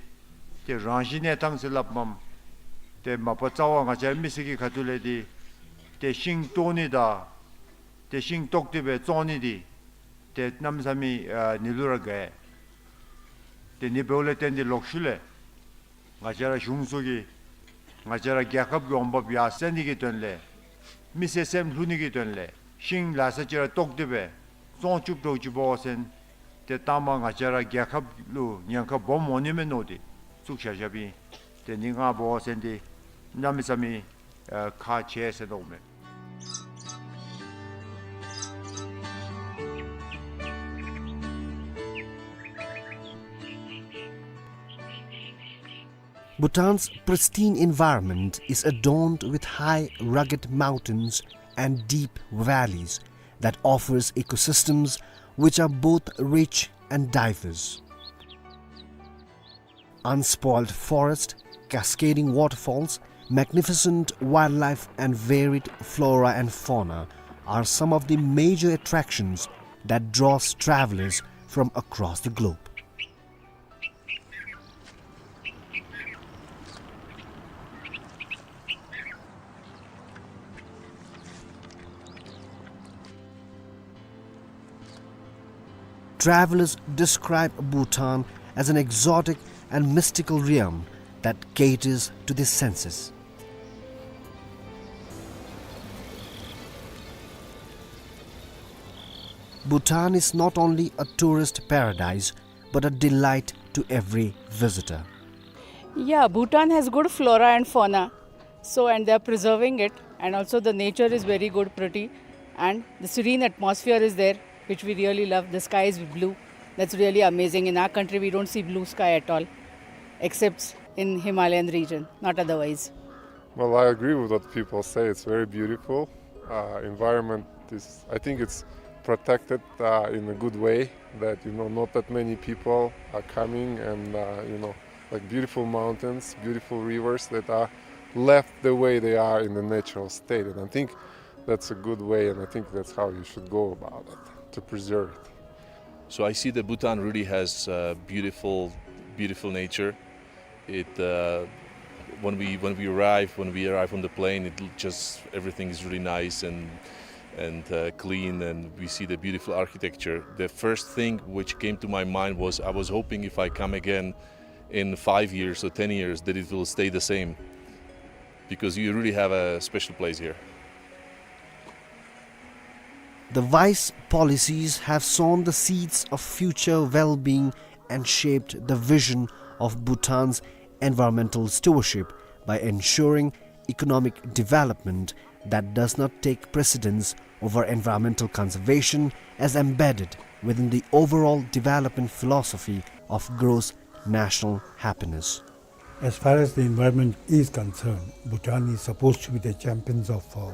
དེ་རང་བཞིན་གནས་སྟངས་ཟེར་སླབ་མས། དེ་མ་པ་རྩ་བ་ང་བཅས་ར་མི་སེར་གྱི་ཁ་ཐུག་ལས་དེ་དེ་ཤིང་བཏོག་ནི་དང་དེ་ཤིང་བཏོག་སྟེ་སྦེ་བཙོང་ནི་དེ་དེ་གནམ་མེད་ས་མེད་ཨ་ནི་ལུ་ར་དགའ། དེ་ནི་འབདཝ་ལས་བརྟེན་ཏེ་ལོག་ཤུལ་ལས་ང་བཅས་ར་གཞུང་ཚོགས་ཀྱིས་ང་བཅས་ར་རྒྱལ་ཁབ་ཀྱི་འོང་འབབ་ཡར་སེང་ནི་གི་དོན་ལས་མི་སེར་སེམས་ལྷོད་ནི་གི་དོན་ལས་ཤིང་ལ་ས་ཅིག་ར་བཏོག་སྟེ་སྦེ་བཙོང་བཅུག་འགྱོ་ཅི་འབད་བ་ཅིན་དེ་ལྟ་མ་ང་བཅས་ར་རྒྱལ་ཁབ་ལུ་ཉེན་ཁ་སྦོམ་འོང་ནི་མས་མནོ་སྟེ་བཙུགས་བཞག་བཞགཔ་ཨིན། དེ་ནི་ང་འབད་བ་ཅིན་དེ་གནམ་མེད་ས་མེད་ཨ་ཁག་ཆེ་ཟེར་མནོཝ་མས། Bhutan's pristine environment is adorned with high, rugged mountains and deep valleys that offers ecosystems which are both rich and diverse. Unspoiled forest, cascading waterfalls, magnificent wildlife and varied flora and fauna are some of the major attractions that draws travelers from across the globe. Travelers describe Bhutan as an exotic and mystical realm that caters to the senses. Bhutan is not only a tourist paradise, but a delight to every visitor. Yeah, Bhutan has good flora and fauna. So, and they are preserving it, and also the nature is very good, pretty, and the serene atmosphere is there, which we really love. The sky is blue. That's really amazing. In our country, we don't see blue sky at all, except in Himalayan region, not otherwise. Well, I agree with what people say. It's very beautiful. Uh, environment is, I think it's protected, uh, in a good way, that, you know, not that many people are coming, and, uh, you know, like, beautiful mountains, beautiful rivers that are left the way they are in the natural state. And I think that's a good way, and I think that's how you should go about it, to preserve it. So I see that Bhutan really has, uh, beautiful, beautiful nature. It, uh, when we, when we arrive, when we arrive on the plane, it l-, just, everything is really nice and, and, uh, clean, and we see the beautiful architecture. The first thing which came to my mind was, I was hoping if I come again in five years or ten years that it will stay the same, because you really have a special place here. The wise policies have sown the seeds of future well-being and shaped the vision of Bhutan's environmental stewardship by ensuring economic development that does not take precedence over environmental conservation, as embedded within the overall development philosophy of gross national happiness. As far as the environment is concerned, Bhutan is supposed to be the champions of, uh,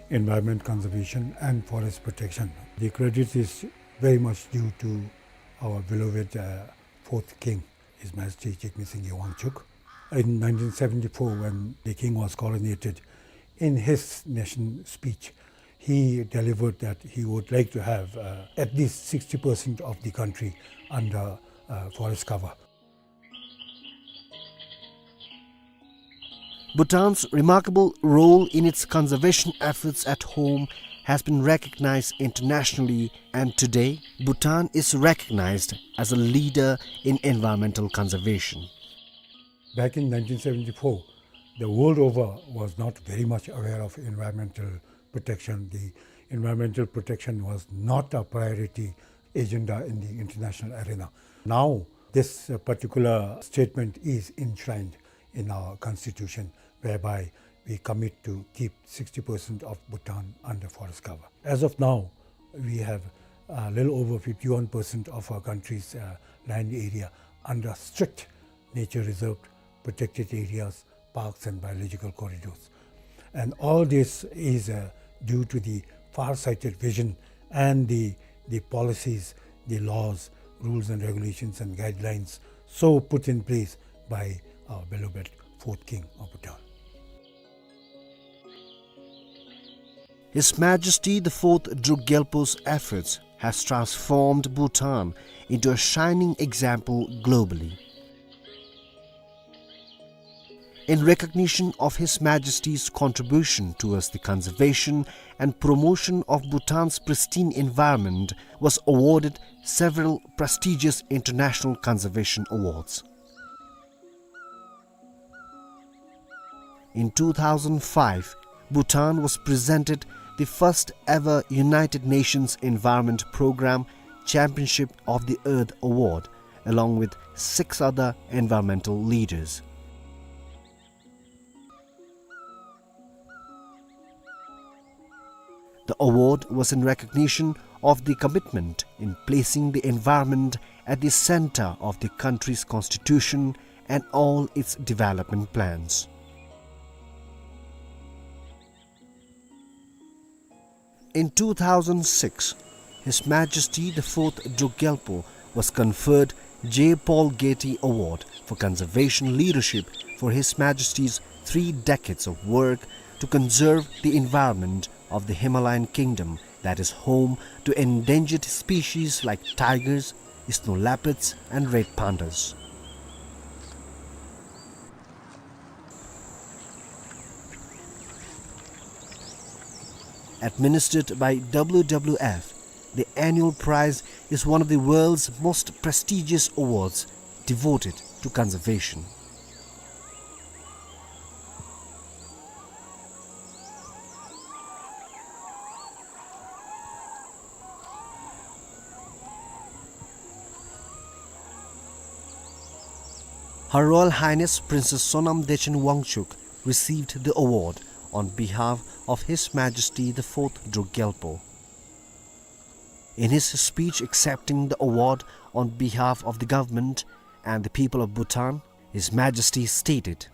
environment conservation and forest protection. The credit is very much due to our beloved, uh, fourth king, His Majesty Jigme Singye Wangchuck. In nineteen seventy-four, when the king was coronated, in his nation speech, he delivered that he would like to have, uh, at least sixty percent of the country under, uh, forest cover. Bhutan's remarkable role in its conservation efforts at home has been recognized internationally, and today Bhutan is recognized as a leader in environmental conservation. Back in nineteen seventy-four, the world over was not very much aware of environmental protection. The environmental protection was not a priority agenda in the international arena. Now, this, uh, particular statement is enshrined in our constitution, whereby we commit to keep sixty percent of Bhutan under forest cover. As of now, we have a little over fifty-one percent of our country's, uh, land area under strict nature reserved, protected areas, parks and biological corridors. And all this is, uh, due to the far-sighted vision and the, the policies, the laws, rules and regulations and guidelines so put in place by our beloved fourth king of Bhutan. His Majesty the Fourth Druk Gyalpo's efforts has transformed Bhutan into a shining example globally. In recognition of His Majesty's contribution towards the conservation and promotion of Bhutan's pristine environment, was awarded several prestigious international conservation awards. In two thousand five, Bhutan was presented the first ever United Nations Environment Programme Championship of the Earth Award, along with six other environmental leaders. The award was in recognition of the commitment in placing the environment at the center of the country's constitution and all its development plans. In two thousand six, His Majesty the Fourth Druk Gyalpo was conferred J. Paul Getty Award for Conservation Leadership for His Majesty's three decades of work to conserve the environment of the Himalayan kingdom that is home to endangered species like tigers, snow leopards, and red pandas. Administered by W W F, the annual prize is one of the world's most prestigious awards devoted to conservation. Her Royal Highness Princess Sonam Dechen Wangchuck received the award on behalf of His Majesty the Fourth Druk Gyalpo. In his speech accepting the award on behalf of the government and the people of Bhutan, His Majesty stated,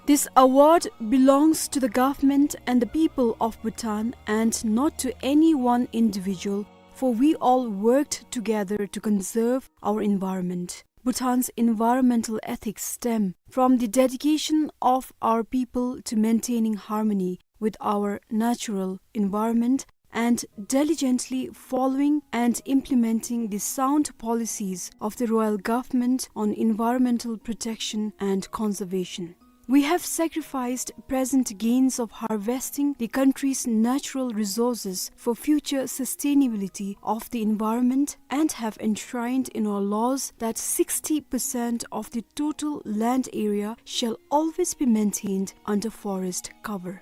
"This award belongs to the government and the people of Bhutan and not to any one individual, for we all worked together to conserve our environment." Bhutan's environmental ethics stem from the dedication of our people to maintaining harmony with our natural environment and diligently following and implementing the sound policies of the royal government on environmental protection and conservation. We have sacrificed present gains of harvesting the country's natural resources for future sustainability of the environment and have enshrined in our laws that sixty percent of the total land area shall always be maintained under forest cover.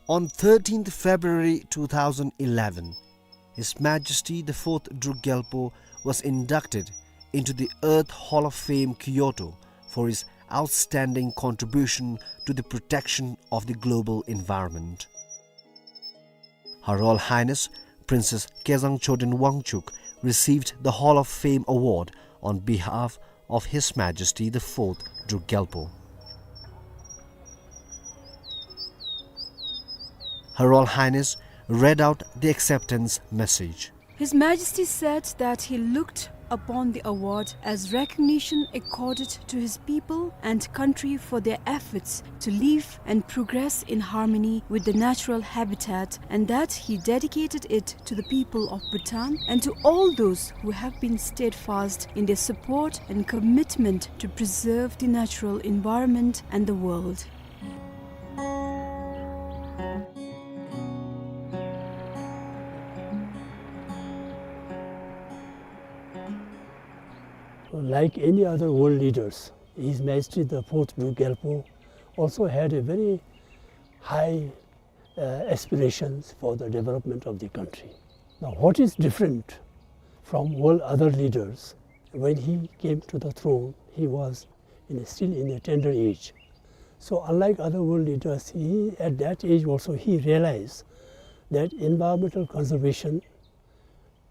On thirteenth February two thousand eleven, His Majesty the Fourth Druk Gyalpo was inducted into the Earth Hall of Fame, Kyoto, for his outstanding contribution to the protection of the global environment. Her Royal Highness Princess Kezang Choden Wangchuk received the Hall of Fame award on behalf of His Majesty the Fourth Druk Gyalpo. Her Royal Highness read out the acceptance message. His Majesty said that he looked upon the award as recognition accorded to his people and country for their efforts to live and progress in harmony with the natural habitat, and that he dedicated it to the people of Bhutan and to all those who have been steadfast in their support and commitment to preserve the natural environment and the world. Like any other world leaders, His Majesty the Fourth Druk Gyalpo also had a very high, uh, aspirations for the development of the country. Now, what is different from all other leaders? When he came to the throne, he was in a, still in a tender age. So, unlike other world leaders, he, at that age also, he realized that environmental conservation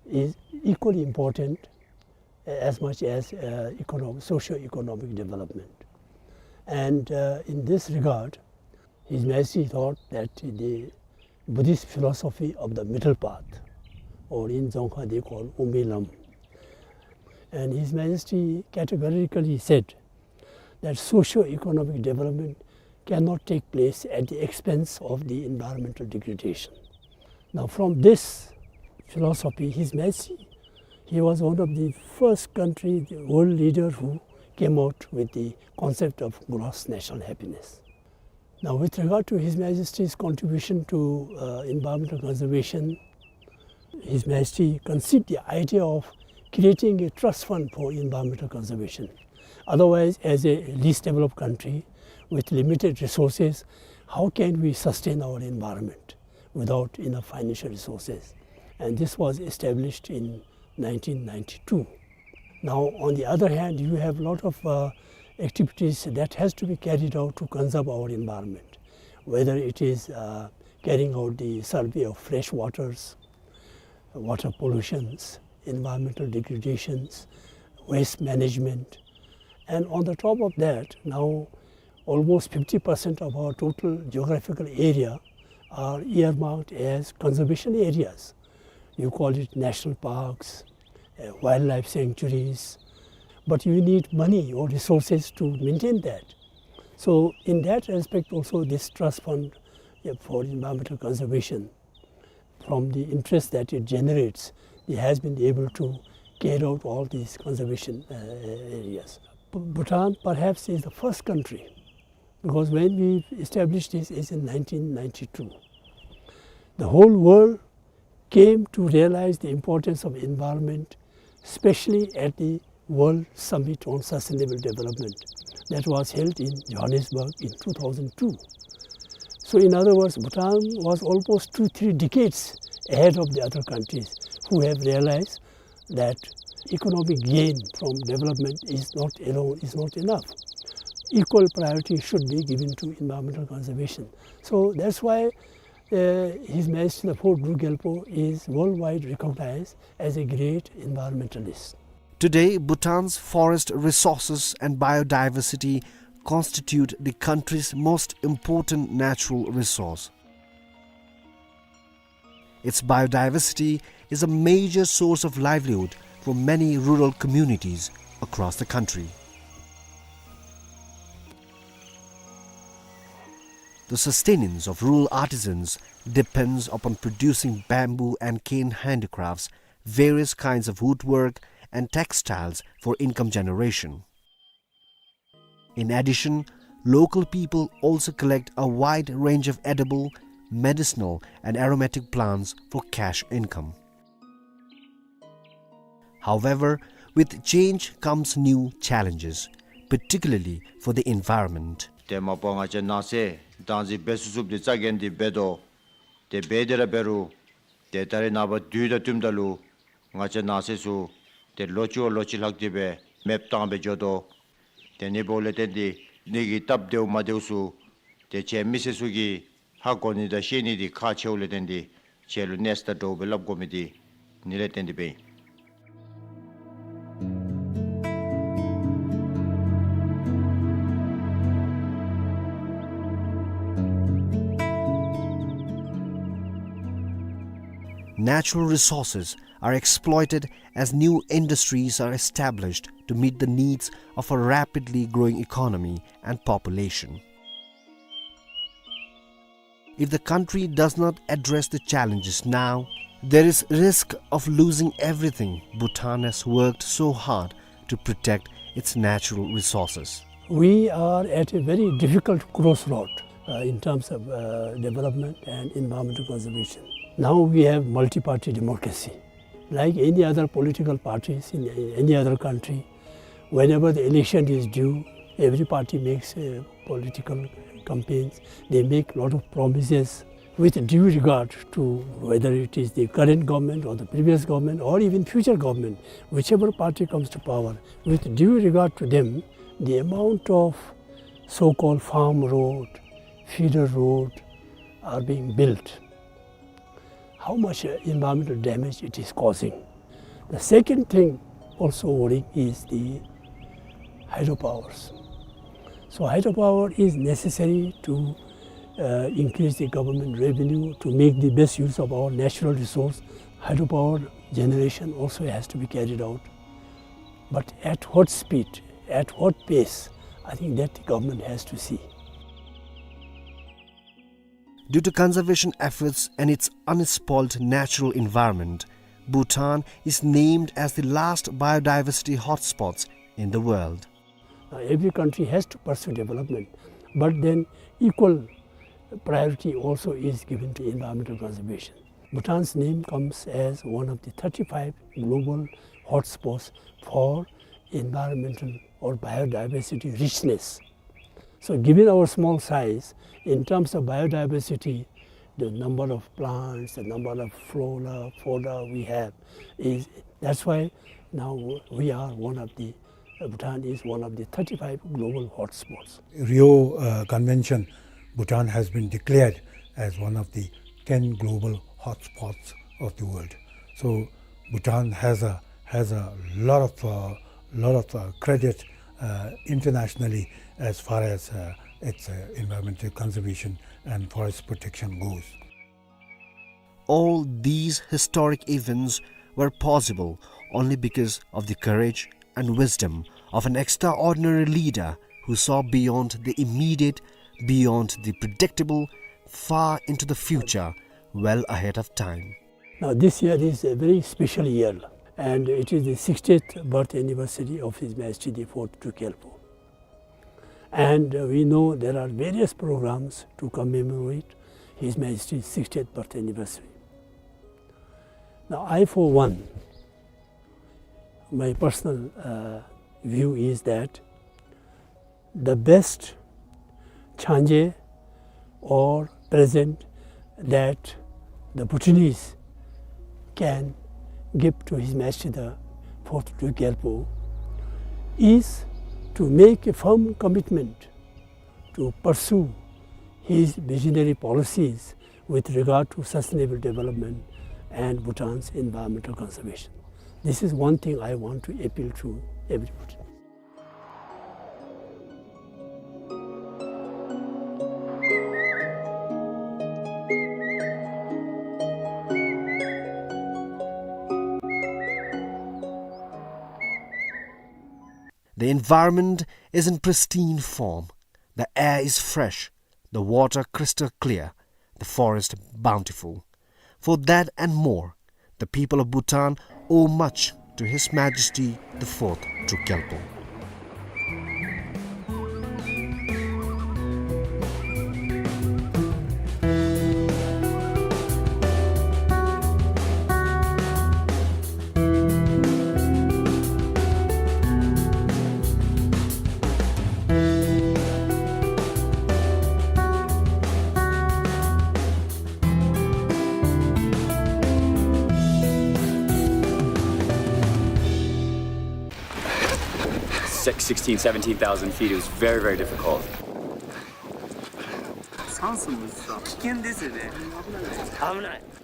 is equally important as much as, uh, economic, socio-economic development. And, uh, in this regard, His Majesty thought that the Buddhist philosophy of the middle path, or in Dzongkha they call Wumui Lam, and His Majesty categorically said that socio-economic development cannot take place at the expense of the environmental degradation. Now, from this philosophy, His Majesty, he was one of the first country, the world leader who came out with the concept of gross national happiness. Now, with regard to His Majesty's contribution to, uh, environmental conservation, His Majesty conceived the idea of creating a trust fund for environmental conservation. Otherwise, as a least developed country with limited resources, how can we sustain our environment without enough financial resources? And this was established in nineteen ninety-two. Now, on the other hand, you have lot of, uh, activities that has to be carried out to conserve our environment, whether it is, uh, carrying out the survey of fresh waters, water pollutions, environmental degradations, waste management. And on the top of that, now almost fifty percent of our total geographical area are earmarked as conservation areas. You call it national parks, uh, wildlife sanctuaries, but you need money or resources to maintain that. So in that respect also, this trust fund, uh, for environmental conservation, from the interest that it generates, it has been able to carry out all these conservation, uh, areas. B-, Bhutan perhaps is the first country, because when we established this is in nineteen ninety-two. The whole world came to realize the importance of environment, especially at the World Summit on Sustainable Development that was held in Johannesburg in two thousand two. So in other words, Bhutan was almost two, three decades ahead of the other countries who have realized that economic gain from development is not alone, is not enough. Equal priority should be given to environmental conservation. So that's why, uh, His Majesty the Fourth Druk Gyalpo is worldwide recognized as a great environmentalist. Today, Bhutan's forest resources and biodiversity constitute the country's most important natural resource. Its biodiversity is a major source of livelihood for many rural communities across the country. The sustenance of rural artisans depends upon producing bamboo and cane handicrafts, various kinds of woodwork, and textiles for income generation. In addition, local people also collect a wide range of edible, medicinal, and aromatic plants for cash income. However, with change comes new challenges, particularly for the environment. ཏེ་མ་པ་ང་བཅས་ནགས་ཚལ་བདག་འཛིན་འབད་ཚུགས་ཚུགསཔ་འདི་རྩ་འགེངས་ཏེ་འབད་དོ། ཏེ་འབད་དེ་ར་འབད་རུང་ཏེ་ད་རེས་ནངས་པ་དུས་དང་བསྟུནམ་ད་ལུ་ང་བཅས་ནགས་ཚལ་ཚུ་ཏེ་ལོ་གཅིག་བ་ལོ་གཅིག་ལྷག་སྟེ་སྦེ་མེདཔ་བཏང་སྦེ་འགྱོ་དོ། ཏེ་ཨ་ནི་འབདཝ་ལས་བརྟེན་ཏེ་ཨ་ནི་གི་སྟབས་བདེཝ་མ་བདེཝ་ཚུ་ཏེ་ཁྱེད་མི་སེར་ཚུ་གིས་ཧ་གོ་ནི་དང་ཤེས་ནི་འདི་ཁག་ཆེཝ་ལས་བརྟེན་ཏེ་ཁྱེད་ལུ་གནས་ཚུལ་དང་འདྲཝ་སྦེ་སླབ་དགོ་མི་འདི་ཨ་ནི་ལས་བརྟེན་ཏེ་སྦེ་ཨིན། Natural resources are exploited as new industries are established to meet the needs of a rapidly growing economy and population. If the country does not address the challenges now, there is risk of losing everything Bhutan has worked so hard to protect its natural resources. We are at a very difficult crossroad, uh, in terms of, uh, development and environmental conservation. Now we have multi-party democracy. Like any other political parties in any other country, whenever the election is due, every party makes, uh, political campaigns. They make lot of promises with due regard to whether it is the current government or the previous government or even future government, whichever party comes to power, with due regard to them, the amount of so-called farm road, feeder road are being built. How much, uh, environmental damage it is causing. The second thing also worrying is the hydropowers. So hydropower is necessary to, uh, increase the government revenue, to make the best use of our natural resource. Hydropower generation also has to be carried out. But at what speed, at what pace, I think that the government has to see. Due to conservation efforts and its unspoiled natural environment, Bhutan is named as the last biodiversity hotspots in the world. Now, every country has to pursue development, but then equal priority also is given to environmental conservation. Bhutan's name comes as one of the thirty-five global hotspots for environmental or biodiversity richness. So given our small size, in terms of biodiversity, the number of plants, the number of flora, fauna we have is, that's why now we are one of the, Bhutan is one of the thirty-five global hotspots. Rio, uh, Convention, Bhutan has been declared as one of the ten global hotspots of the world. So Bhutan has a, has a lot of, uh, lot of, uh, credit, uh, internationally as far as, uh, its, uh, environmental conservation and forest protection goes. All these historic events were possible only because of the courage and wisdom of an extraordinary leader who saw beyond the immediate, beyond the predictable, far into the future, well ahead of time. Now, this year is a very special year, and it is the sixtieth birth anniversary of His Majesty the Fourth Druk Gyalpo. And, uh, we know there are various programs to commemorate His Majesty's sixtieth birth anniversary. Now, I, for one, my personal, uh, view is that the best changé or present that the Bhutanese can give to His Majesty the Fourth Druk Gyalpo is to make a firm commitment to pursue his visionary policies with regard to sustainable development and Bhutan's environmental conservation. This is one thing I want to appeal to everybody. environment is in pristine form. The air is fresh, the water crystal clear, the forest bountiful. For that and more, the people of Bhutan owe much to His Majesty the Fourth Druk Gyalpo. Six, sixteen, seventeen thousand feet. It was very, very difficult.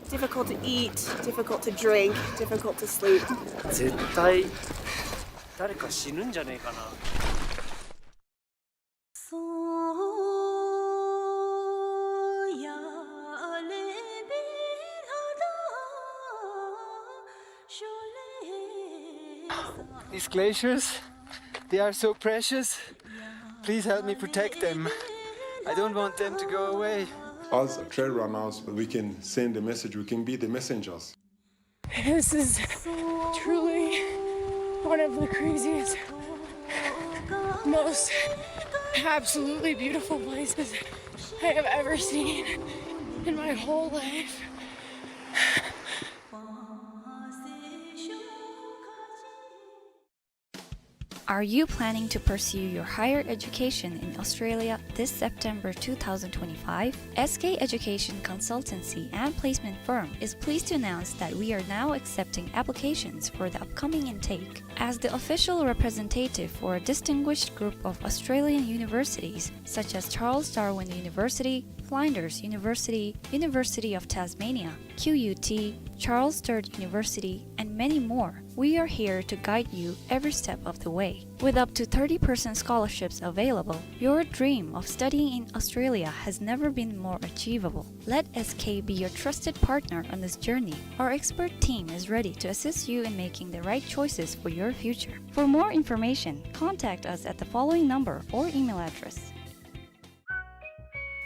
Difficult to eat, difficult to drink, difficult to sleep. 絶対誰か死ぬんじゃねえかな。 These glaciers, they are so precious. Please help me protect them. I don't want them to go away. As trail runners, we can send a message, we can be the messengers. This is truly one of the craziest, most absolutely beautiful places I have ever seen in my whole life. Are you planning to pursue your higher education in Australia this September two thousand twenty-five? S K Education Consultancy and Placement Firm is pleased to announce that we are now accepting applications for the upcoming intake. As the official representative for a distinguished group of Australian universities such as Charles Darwin University, Flinders University, University of Tasmania, Q U T, Charles Sturt University, and many more, we are here to guide you every step of the way. With up to thirty percent scholarships available, your dream of studying in Australia has never been more achievable. Let S K be your trusted partner on this journey. Our expert team is ready to assist you in making the right choices for your future. For more information, contact us at the following number or email address.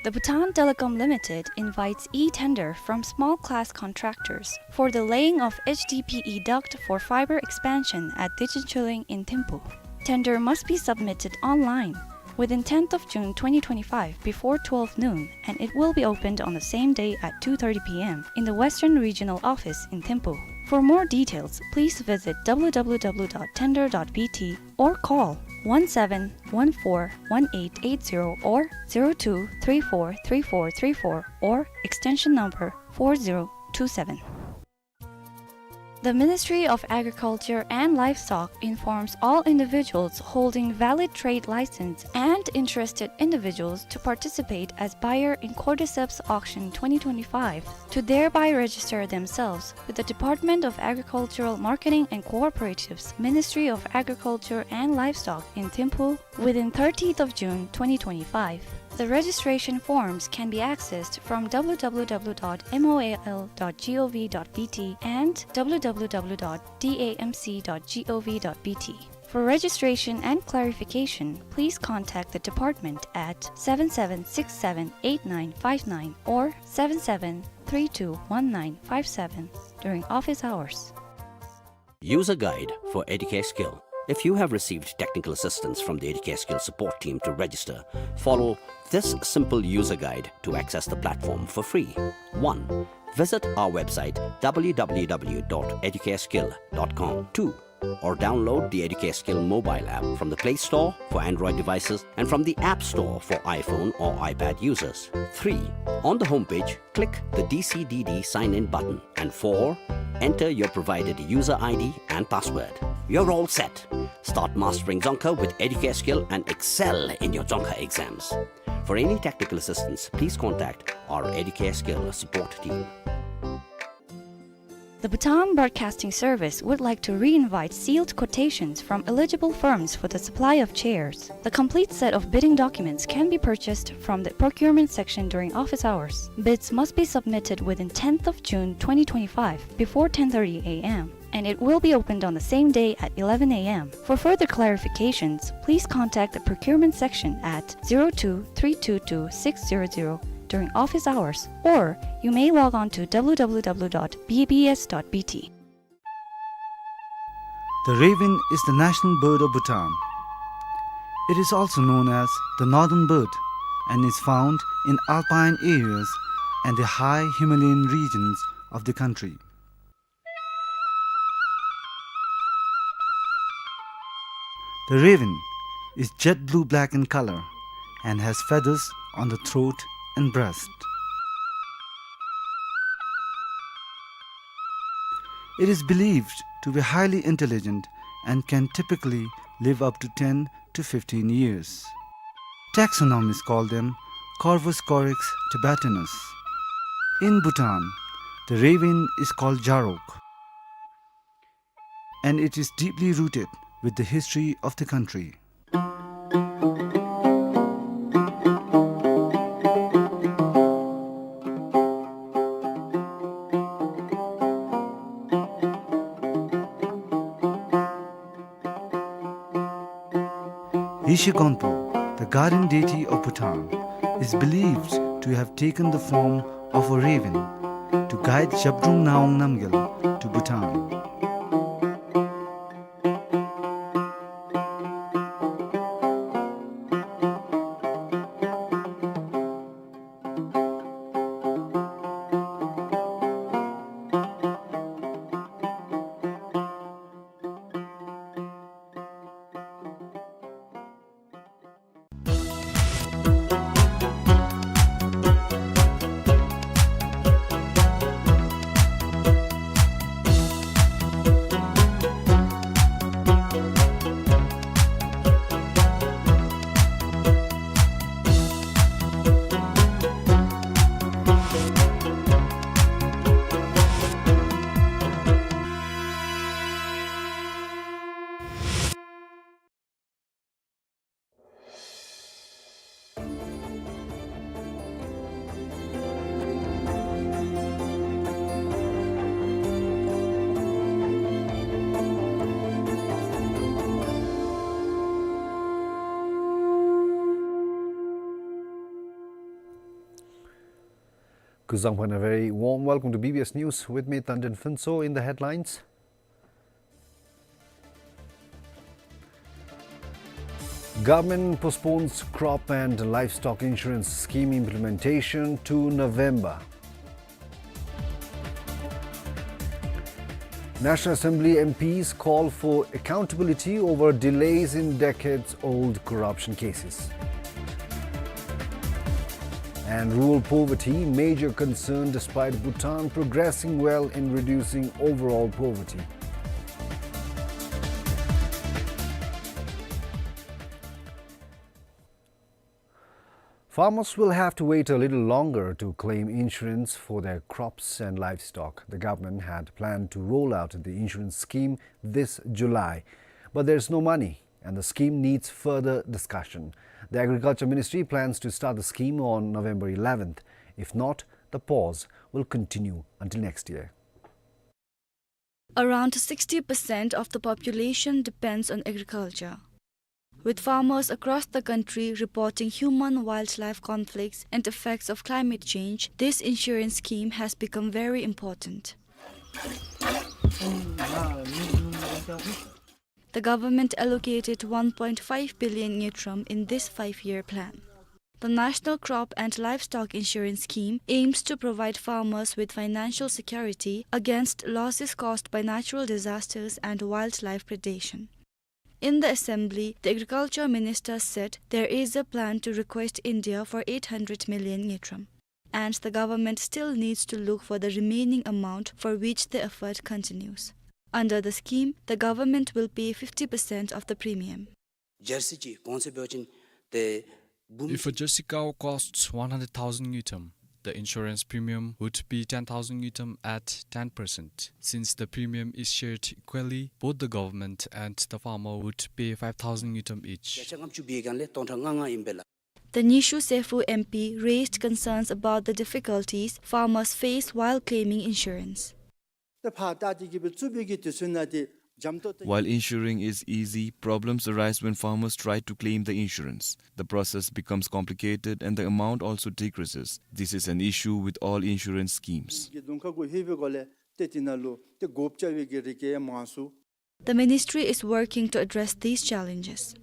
The Bhutan Telecom Limited invites e-tender from small class contractors for the laying of H D P E duct for fiber expansion at Dichinchuling in Thimphu. Tender must be submitted online within tenth of June twenty twenty-five before twelve noon, and it will be opened on the same day at two thirty P M in the Western Regional Office in Thimphu. For more details, please visit W W W dot tender dot B T or call one seven one four one eight eight zero or zero two three four three four three four or extension number four zero two seven. The Ministry of Agriculture and Livestock informs all individuals holding valid trade license and interested individuals to participate as buyer in Cordyceps Auction twenty twenty-five to thereby register themselves with the Department of Agricultural Marketing and Cooperatives, Ministry of Agriculture and Livestock in Thimphu within thirtieth of June twenty twenty-five. The registration forms can be accessed from W W W dot M O A L dot gov dot B T and W W W dot D A M C dot gov dot B T. For registration and clarification, please contact the department at seven seven six seven eight nine five nine or seven seven three two one nine five seven during office hours. User Guide for Educare Skill. If you have received technical assistance from the Educare Skill support team to register, follow this simple user guide to access the platform for free. One. Visit our website w w w dot educareskill dot com. Two. Or download the Educare Skill mobile app from the Play Store for Android devices and from the App Store for iPhone or iPad users. Three. On the homepage, click the D C D D sign in button. And four. Enter your provided user I D and password. You're all set. Start mastering Dzongkha with Educare Skill and excel in your Dzongkha exams. For any technical assistance, please contact our Educare Skill support team. The Bhutan Broadcasting Service would like to re-invite sealed quotations from eligible firms for the supply of chairs. The complete set of bidding documents can be purchased from the procurement section during office hours. Bids must be submitted within tenth of June twenty twenty-five before ten thirty A M. and it will be opened on the same day at eleven a m. For further clarifications, please contact the procurement section at zero two three two two six zero zero during office hours, or you may log on to w w w dot b b s dot b t. The raven is the national bird of Bhutan. It is also known as the northern bird and is found in alpine areas and the high Himalayan regions of the country. The raven is jet blue black in color and has feathers on the throat and breast. It is believed to be highly intelligent and can typically live up to ten to fifteen years. Taxonomists call them Corvus corax tibetanus. In Bhutan, the raven is called jarok, and it is deeply rooted with the history of the country. Yeshe Gonpo, the guardian deity of Bhutan, is believed to have taken the form of a raven to guide Zhabdrung Ngawang Namgyal to Bhutan. Kuzuzangpo, a very warm welcome to B B S News. With me, Tandin Phuntsho. In the headlines, government postpones crop and livestock insurance scheme implementation to November. National Assembly M Ps call for accountability over delays in decades-old corruption cases. And rural poverty, major concern despite Bhutan progressing well in reducing overall poverty. Farmers will have to wait a little longer to claim insurance for their crops and livestock. The government had planned to roll out the insurance scheme this July, but there's no money, and the scheme needs further discussion. The Agriculture Ministry plans to start the scheme on November eleventh. If not, the pause will continue until next year. Around sixty percent of the population depends on agriculture. With farmers across the country reporting human-wildlife conflicts and effects of climate change, this insurance scheme has become very important. The government allocated one point five billion ngultrum in this five-year plan. The National Crop and Livestock Insurance Scheme aims to provide farmers with financial security against losses caused by natural disasters and wildlife predation. In the assembly, the agriculture minister said there is a plan to request India for eight hundred million ngultrum, and the government still needs to look for the remaining amount, for which the effort continues. Under the scheme, the government will pay fifty percent of the premium. Jersey ཅིག་གོང་ཚད་འབད་བ་ཅིན་ཏེ་འབུམ། If a jersey cow costs one hundred thousand ngultrum, the insurance premium would be ten thousand ngultrum at ten percent. Since the premium is shared equally, both the government and the farmer would pay five thousand ngultrum each. བརྒྱ་ཆ་ལྔ་བཅུ་འབད་བ་ཅིན་སྟོང་ཕྲག་ལྔ་ལྔ་ཨིན་པས་ལགས། The Neeshu Sefo M P raised concerns about the difficulties farmers face while claiming insurance. ཏེ་ཕར་ད་དེ་གི་སྦེ་བཙུགས་པའི་གི་དུས་ཚོད་ནང་དེ་འཇམ་ཏོག་ཏོ། While insuring is easy, problems arise when farmers try to claim the insurance. The process becomes complicated and the amount also decreases. This is an issue with all insurance schemes. གི་གདོང་ཁ་གུ་ལྷོད་པའི་སྒོ་ལས་ཏེ་དེ་ནང་ལུ་ཏེ་དགོཔ་རྐྱབ་པའི་གི་རིགས་ཡང་མང་སུ། The ministry is working to address these challenges.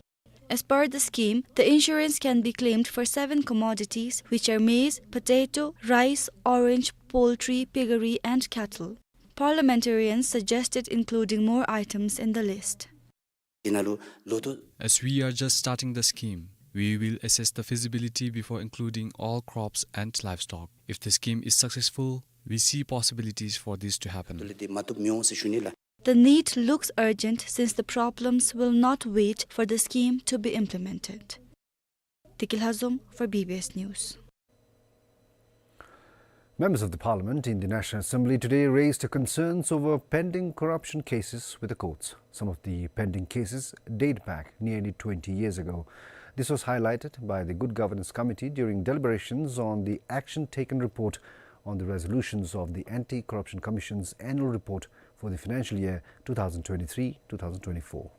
As per the scheme, the insurance can be claimed for seven commodities, which are maize, potato, rice, orange, poultry, piggery, and cattle. Parliamentarians suggested including more items in the list. དེ་ནང་ལུ་ལོ་ཐོག As we are just starting the scheme, we will assess the feasibility before including all crops and livestock. If the scheme is successful, we see possibilities for this to happen. དེ་ལས་དེ་མ་བཏུབ་མི་འོང་ཟེར་ཞུ་ནི་ལགས། The need looks urgent since the problems will not wait for the scheme to be implemented. Tiki Lhazom for B B S News. Members of the Parliament in the National Assembly today raised concerns over pending corruption cases with the courts. Some of the pending cases date back nearly twenty years ago. This was highlighted by the Good Governance Committee during deliberations on the action taken report on the resolutions of the Anti-Corruption Commission's annual report for the financial year two thousand twenty-three two thousand twenty-four.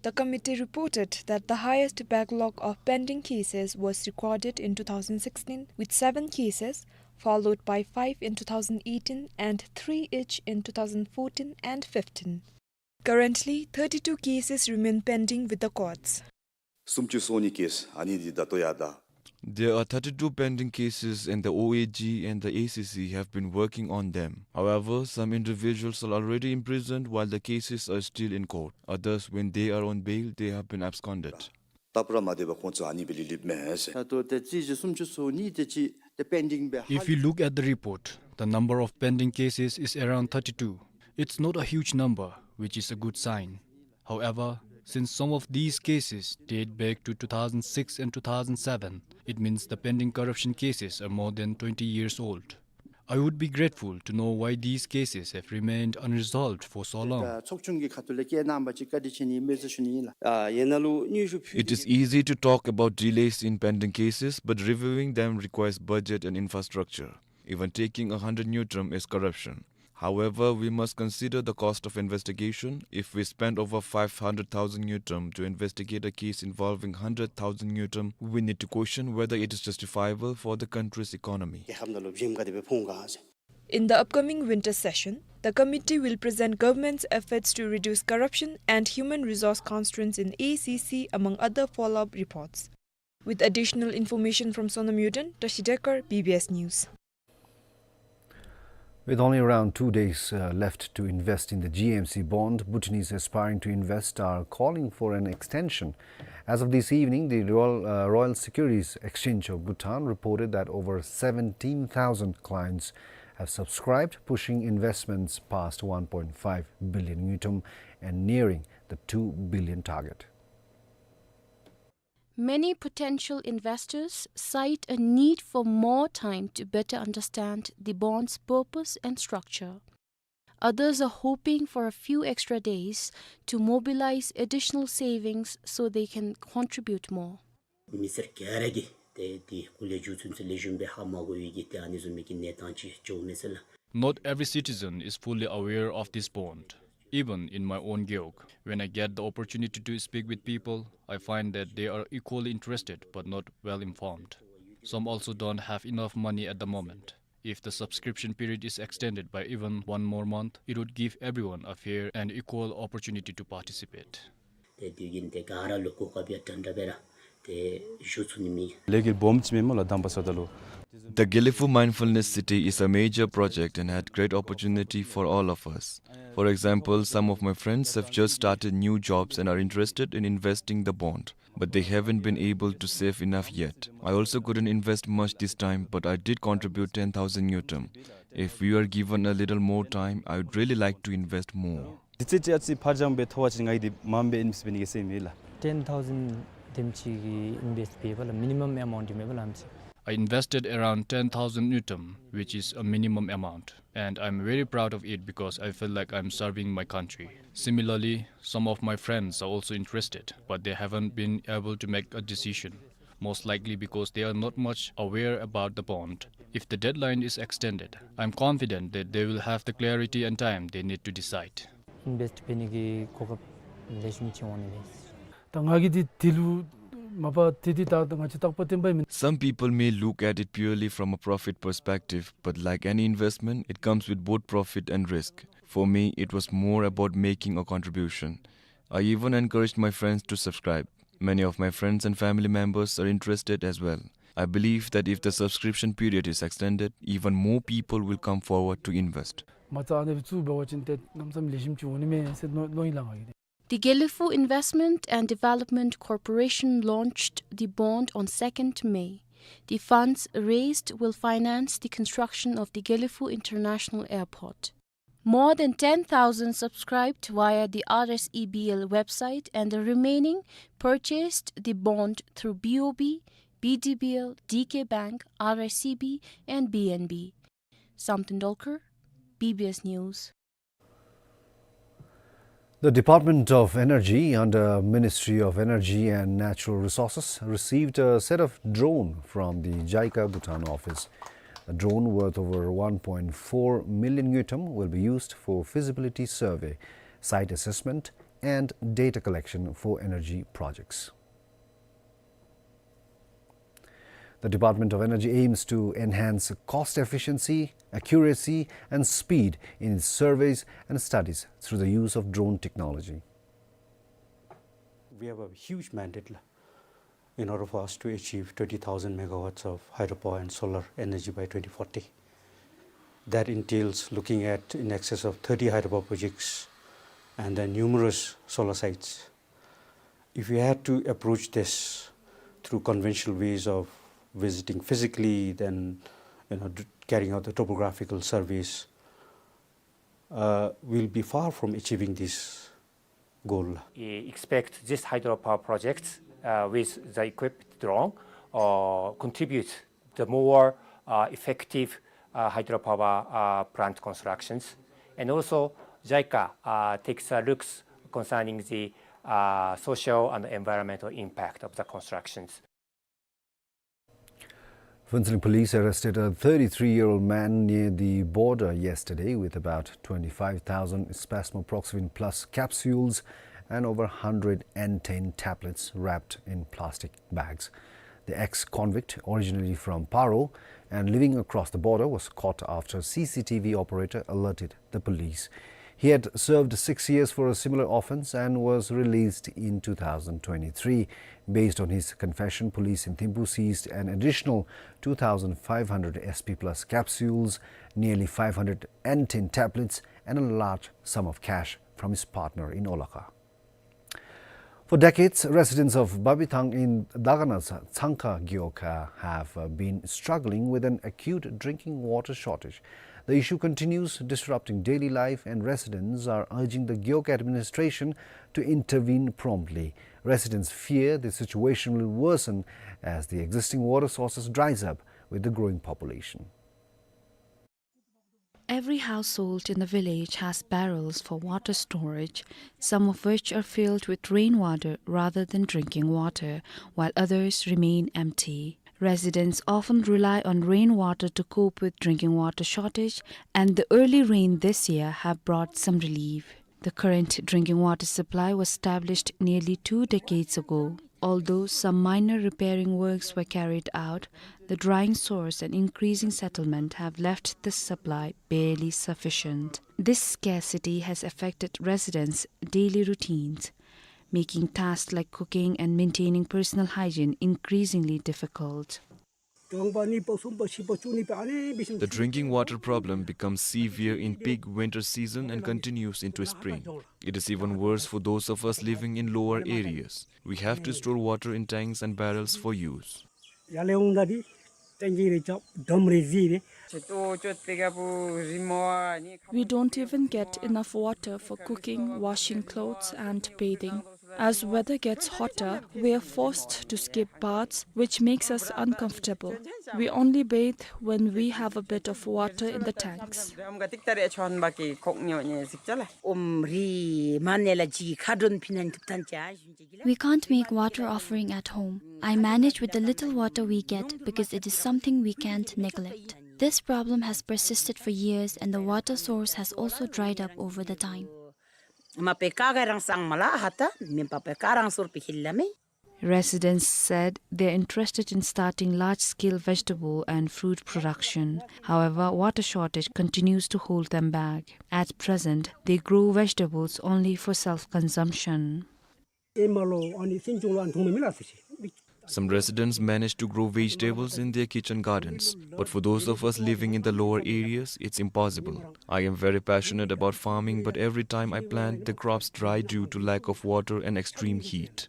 The committee reported that the highest backlog of pending cases was recorded in two thousand sixteen, with seven cases, followed by five in two thousand eighteen and three each in two thousand fourteen and fifteen. Currently, thirty-two cases remain pending with the courts. སུམ་ཅུ་སོ་གཉིས་ཀྱི་ཨ་ནི་འདི་ད་ལྟོ་ཡང་ད། There are thirty-two pending cases, and the O A G and the A C C have been working on them. However, some individuals are already imprisoned while the cases are still in court. Others, when they are on bail, they have been absconded. ད་པུ་ར་མ་དེ་བ་ཁོང་ཚོ་ཨ་ནི་སྦེ་ལི་ལིབ་མས་ཟེར། ད་ལྟོ་ཏེ་རྩིས་ཀྱི་སུམ་ཅུ་སོ་གཉིས་དེ་ཅིག་ཏེ་པེན་ཌིང་སྦེ་ཧ། If you look at the report, the number of pending cases is around thirty-two. It's not a huge number, which is a good sign. However, since some of these cases date back to two thousand six and two thousand seven, it means the pending corruption cases are more than twenty years old. I would be grateful to know why these cases have remained unresolved for so long. ད་ཚོགས་ཆུང་གི་ཁ་ཐུག་ལས་བཀའ་གནང་བ་ཅིན་བཀའ་དྲིན་ཆེ་ནི་མས་ཟེར་ཞུ་ནི་ཨིན་ལགས། ཨ་ཡན་ན་ལུ་སྙན་ཞུ་ཕུལ། It is easy to talk about delays in pending cases, but reviewing them requires budget and infrastructure. Even taking a hundred ngultrum is corruption. However, we must consider the cost of investigation. If we spend over five hundred thousand ngultrum to investigate a case involving hundred thousand ngultrum, we need to question whether it is justifiable for the country's economy. རྒྱལ་ཁབ་ནང་ལུ་བྱེམ་ག་དེ་སྦེ་ཕོག་ག་ཟེར། In the upcoming winter session, the committee will present government's efforts to reduce corruption and human resource constraints in A C C, among other follow-up reports. With additional information from Sonam Yuden, Tashi Dekar, B B S News. With only around two days, uh, left to invest in the G M C bond, Bhutanese aspiring to invest are calling for an extension. As of this evening, the Royal, uh, Royal Securities Exchange of Bhutan reported that over seventeen thousand clients have subscribed, pushing investments past one point five billion ngultrum and nearing the two billion target. Many potential investors cite a need for more time to better understand the bond's purpose and structure. Others are hoping for a few extra days to mobilize additional savings so they can contribute more. མི་སེར་ག་ར་གིས་ཏེ་འདི་སྐོར་ལས་རྒྱུ་མཚན་ཚུ་ལེགས་ཤོམ་སྦེ་ཧ་མ་གོ་བའི་གི་ཏེ་ཨ་ནི་བཟུམ་མའི་གི་གནས་སྟངས་ཅིག་འགྱོཝ་མས་ཟེར་ལགས། Not every citizen is fully aware of this bond. Even in my own gewog, when I get the opportunity to speak with people, I find that they are equally interested but not well informed. Some also don't have enough money at the moment. If the subscription period is extended by even one more month, it would give everyone a fair and equal opportunity to participate. ཏེ་དུས་རྒྱུན་ཏེ་ག་ར་ལུ་གོ་སྐབས་ཡང་འདྲན་འདྲ་སྦེ་ར་ཏེ་ཞུ་ཚུགས་ནི་མེད། ལས་འགུལ་སྦོམ་ཅིག་མས་སྨོ་ལགས་དང་པ་ས་ད་ལུ། The Gelephu Mindfulness City is a major project and had great opportunity for all of us. For example, some of my friends have just started new jobs and are interested in investing the bond, but they haven't been able to save enough yet. I also couldn't invest much this time, but I did contribute ten thousand ngultrum. If we are given a little more time, I would really like to invest more. དུས་ཚོད་ཅིག་ཨ་ཙི་ཕར་འགྱངས་འབད་ཐོབ་པ་ཅིན་ང་གིས་འདི་མངམ་སྦེ་ཨིན་མས་ཟེར་འབད་ནི་གི་སེམས་ཡོད་ལགས། Ten thousand དེམ་ཅིག་གི་ཨིན་བེསཊ་འབདཝ་ལས་མི་ནི་མམ་ཨེ་མའུནཊ་འདི་མེན་པ་ལགས་ཨམ་ཅིག། I invested around ten thousand ngultrum, which is a minimum amount, and I'm very proud of it because I feel like I'm serving my country. Similarly, some of my friends are also interested, but they haven't been able to make a decision. most likely because they are not much aware about the bond. If the deadline is extended, I'm confident that they will have the clarity and time they need to decide. Invest འབད་ནི་གི་གོ་སྐབས་ལེགས་ཤོམ་ཅིག་འོང་ནི་མས། ད་ང་གིས་འདི་དེ་ལུ་མ་པ་དེ་འདི་ད་ང་བཅས་རྟག་པ་བརྟན་པ་མེན། Some people may look at it purely from a profit perspective, but like any investment, it comes with both profit and risk. For me, it was more about making a contribution. I even encouraged my friends to subscribe. Many of my friends and family members are interested as well. I believe that if the subscription period is extended, even more people will come forward to invest. མ་རྩ་ཨ་ནི་སྦེ་བཙུགས་འབད་བ་ཅིན་ཏེ་གནམ་མེད་ས་མེད་ལེགས་ཤོམ་ཅིག་འོང་ནི་མས་ཟེར་མནོ་མནོཝ་ཨིན་ལགས་ང་གིས། The Gelephu Investment and Development Corporation launched the bond on second May. The funds raised will finance the construction of the Gelephu International Airport. More than ten thousand subscribed via the R S E B L website and the remaining purchased the bond through B O B, B D B L, D K Bank, R S E B and B N B. Samten Dolkar, B B S News. The Department of Energy under Ministry of Energy and Natural Resources received a set of drone from the JICA Bhutan office. A drone worth over one point four million ngultrum will be used for feasibility survey, site assessment, and data collection for energy projects. The Department of Energy aims to enhance cost efficiency, accuracy, and speed in its surveys and studies through the use of drone technology. We have a huge mandate, la, in order for us to achieve twenty thousand megawatts of hydropower and solar energy by twenty forty. That entails looking at in excess of thirty hydropower projects and then numerous solar sites. If we had to approach this through conventional ways of visiting physically, then, you know, d-, carrying out the topographical surveys, uh, we'll be far from achieving this goal. We expect this hydropower project, uh, with the equipped drone, uh, contribute the more, uh, effective, uh, hydropower, uh, plant constructions. And also, JICA, uh, takes a looks concerning the, uh, social and environmental impact of the constructions. Phuentsholing police arrested a thirty-three-year-old man near the border yesterday with about twenty-five thousand spasmoproxyphen plus capsules and over a hundred N ten tablets wrapped in plastic bags. The ex-convict, originally from Paro and living across the border, was caught after C C T V operator alerted the police. He had served six years for a similar offense and was released in two thousand twenty-three. Based on his confession, police in Thimphu seized an additional two thousand five hundred S P plus capsules, nearly five hundred N ten tablets, and a large sum of cash from his partner in Olakha. For decades, residents of Babithang in Dagana's Tsangkha Gyoka have, uh, been struggling with an acute drinking water shortage. The issue continues disrupting daily life, and residents are urging the Gyoka administration to intervene promptly. Residents fear the situation will worsen as the existing water sources dries up with the growing population. Every household in the village has barrels for water storage, some of which are filled with rainwater rather than drinking water, while others remain empty. Residents often rely on rainwater to cope with drinking water shortage, and the early rain this year have brought some relief. The current drinking water supply was established nearly two decades ago. Although some minor repairing works were carried out, the drying source and increasing settlement have left the supply barely sufficient. This scarcity has affected residents' daily routines, making tasks like cooking and maintaining personal hygiene increasingly difficult. The drinking water problem becomes severe in peak winter season and continues into spring. It is even worse for those of us living in lower areas. We have to store water in tanks and barrels for use. We don't even get enough water for cooking, washing clothes, and bathing. As weather gets hotter, we are forced to skip baths, which makes us uncomfortable. We only bathe when we have a bit of water in the tanks. We can't make water offering at home. I manage with the little water we get because it is something we can't neglect. This problem has persisted for years and the water source has also dried up over the time. Residents said they're interested in starting large-scale vegetable and fruit production. However, water shortage continues to hold them back. At present, they grow vegetables only for self-consumption. Some residents manage to grow vegetables in their kitchen gardens, but for those of us living in the lower areas, it's impossible. I am very passionate about farming, but every time I plant, the crops dry due to lack of water and extreme heat.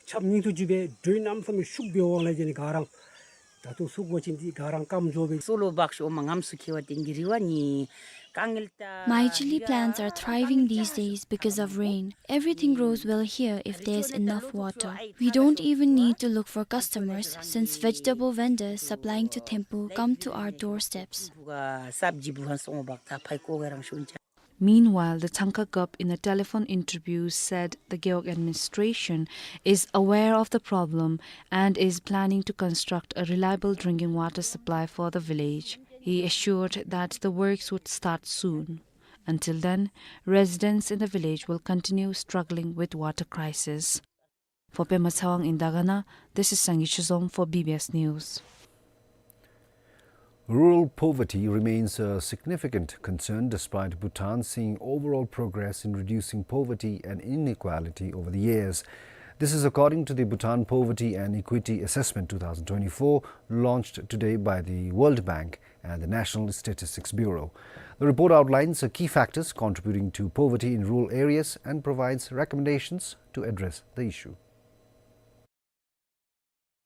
ཆབ་ཉིང་དུ་འཇུ་བའི་དྲོད་གནམ་མེད་ས་མེད་ཤུགས་སྦེ་འོང་ལས་བྱས་ནི་ག་ར་ད་ལྟོ་ཚུ་གོ་ཅིན་འདི་ག་ར་སྐམ་འགྱོ་བས། སོ་ལོ་བག་ཤོ་མ་ངམ་སུ་ཁེ་བ་ཏིང་གི་རི་བ་ནི་དཀའ་ངལ་ད། My chili plants are thriving these days because of rain. Everything grows well here if there's enough water. We don't even need to look for customers since vegetable vendors supplying to Thimphu come to our doorsteps. སབ་ཇི་བུ་ཧན་སོང་བག་ད་ཕའི་ཀོ་ག་རང་ཤུན་ཅ། Meanwhile, the Thangka Gup, in a telephone interview, said the Gewog administration is aware of the problem and is planning to construct a reliable drinking water supply for the village. He assured that the works would start soon. Until then, residents in the village will continue struggling with water crisis. For Pema Tsawang in Dagana, this is Sangay Chizom for B B S News. Rural poverty remains a significant concern despite Bhutan seeing overall progress in reducing poverty and inequality over the years. This is according to the Bhutan Poverty and Equity Assessment two thousand twenty-four, launched today by the World Bank and the National Statistics Bureau. The report outlines the key factors contributing to poverty in rural areas and provides recommendations to address the issue.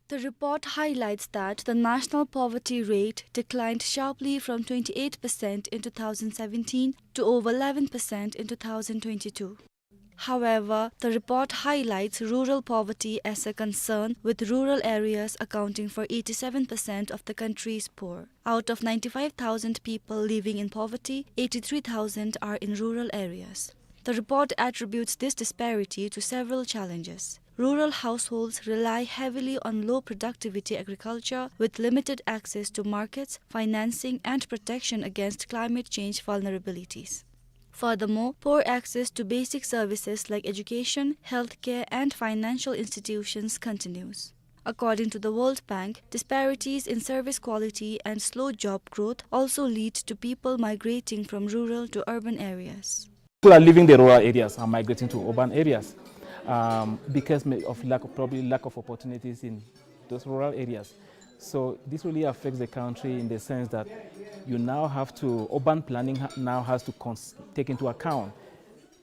The report highlights that the national poverty rate declined sharply from twenty-eight percent in two thousand seventeen to over eleven percent in two thousand twenty-two. However, the report highlights rural poverty as a concern, with rural areas accounting for eighty-seven percent of the country's poor. Out of ninety-five thousand people living in poverty, eighty-three thousand are in rural areas. The report attributes this disparity to several challenges. Rural households rely heavily on low productivity agriculture with limited access to markets, financing, and protection against climate change vulnerabilities. Furthermore, poor access to basic services like education, healthcare, and financial institutions continues. According to the World Bank, disparities in service quality and slow job growth also lead to people migrating from rural to urban areas. People are leaving the rural areas and migrating to urban areas, um, because may-, of lack of, probably lack of opportunities in those rural areas. So this really affects the country in the sense that you now have to, urban planning ha-, now has to cons-, take into account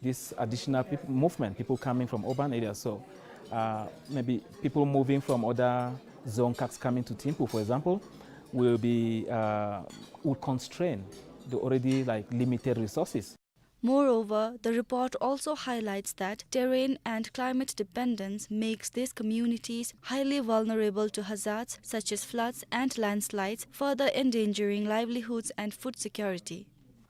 this additional peop-, movement, people coming from urban areas. So, uh, maybe people moving from other zone, Kaks coming to Thimphu, for example, will be, uh, will constrain the already, like, limited resources. Moreover, the report also highlights that terrain and climate dependence makes these communities highly vulnerable to hazards such as floods and landslides, further endangering livelihoods and food security.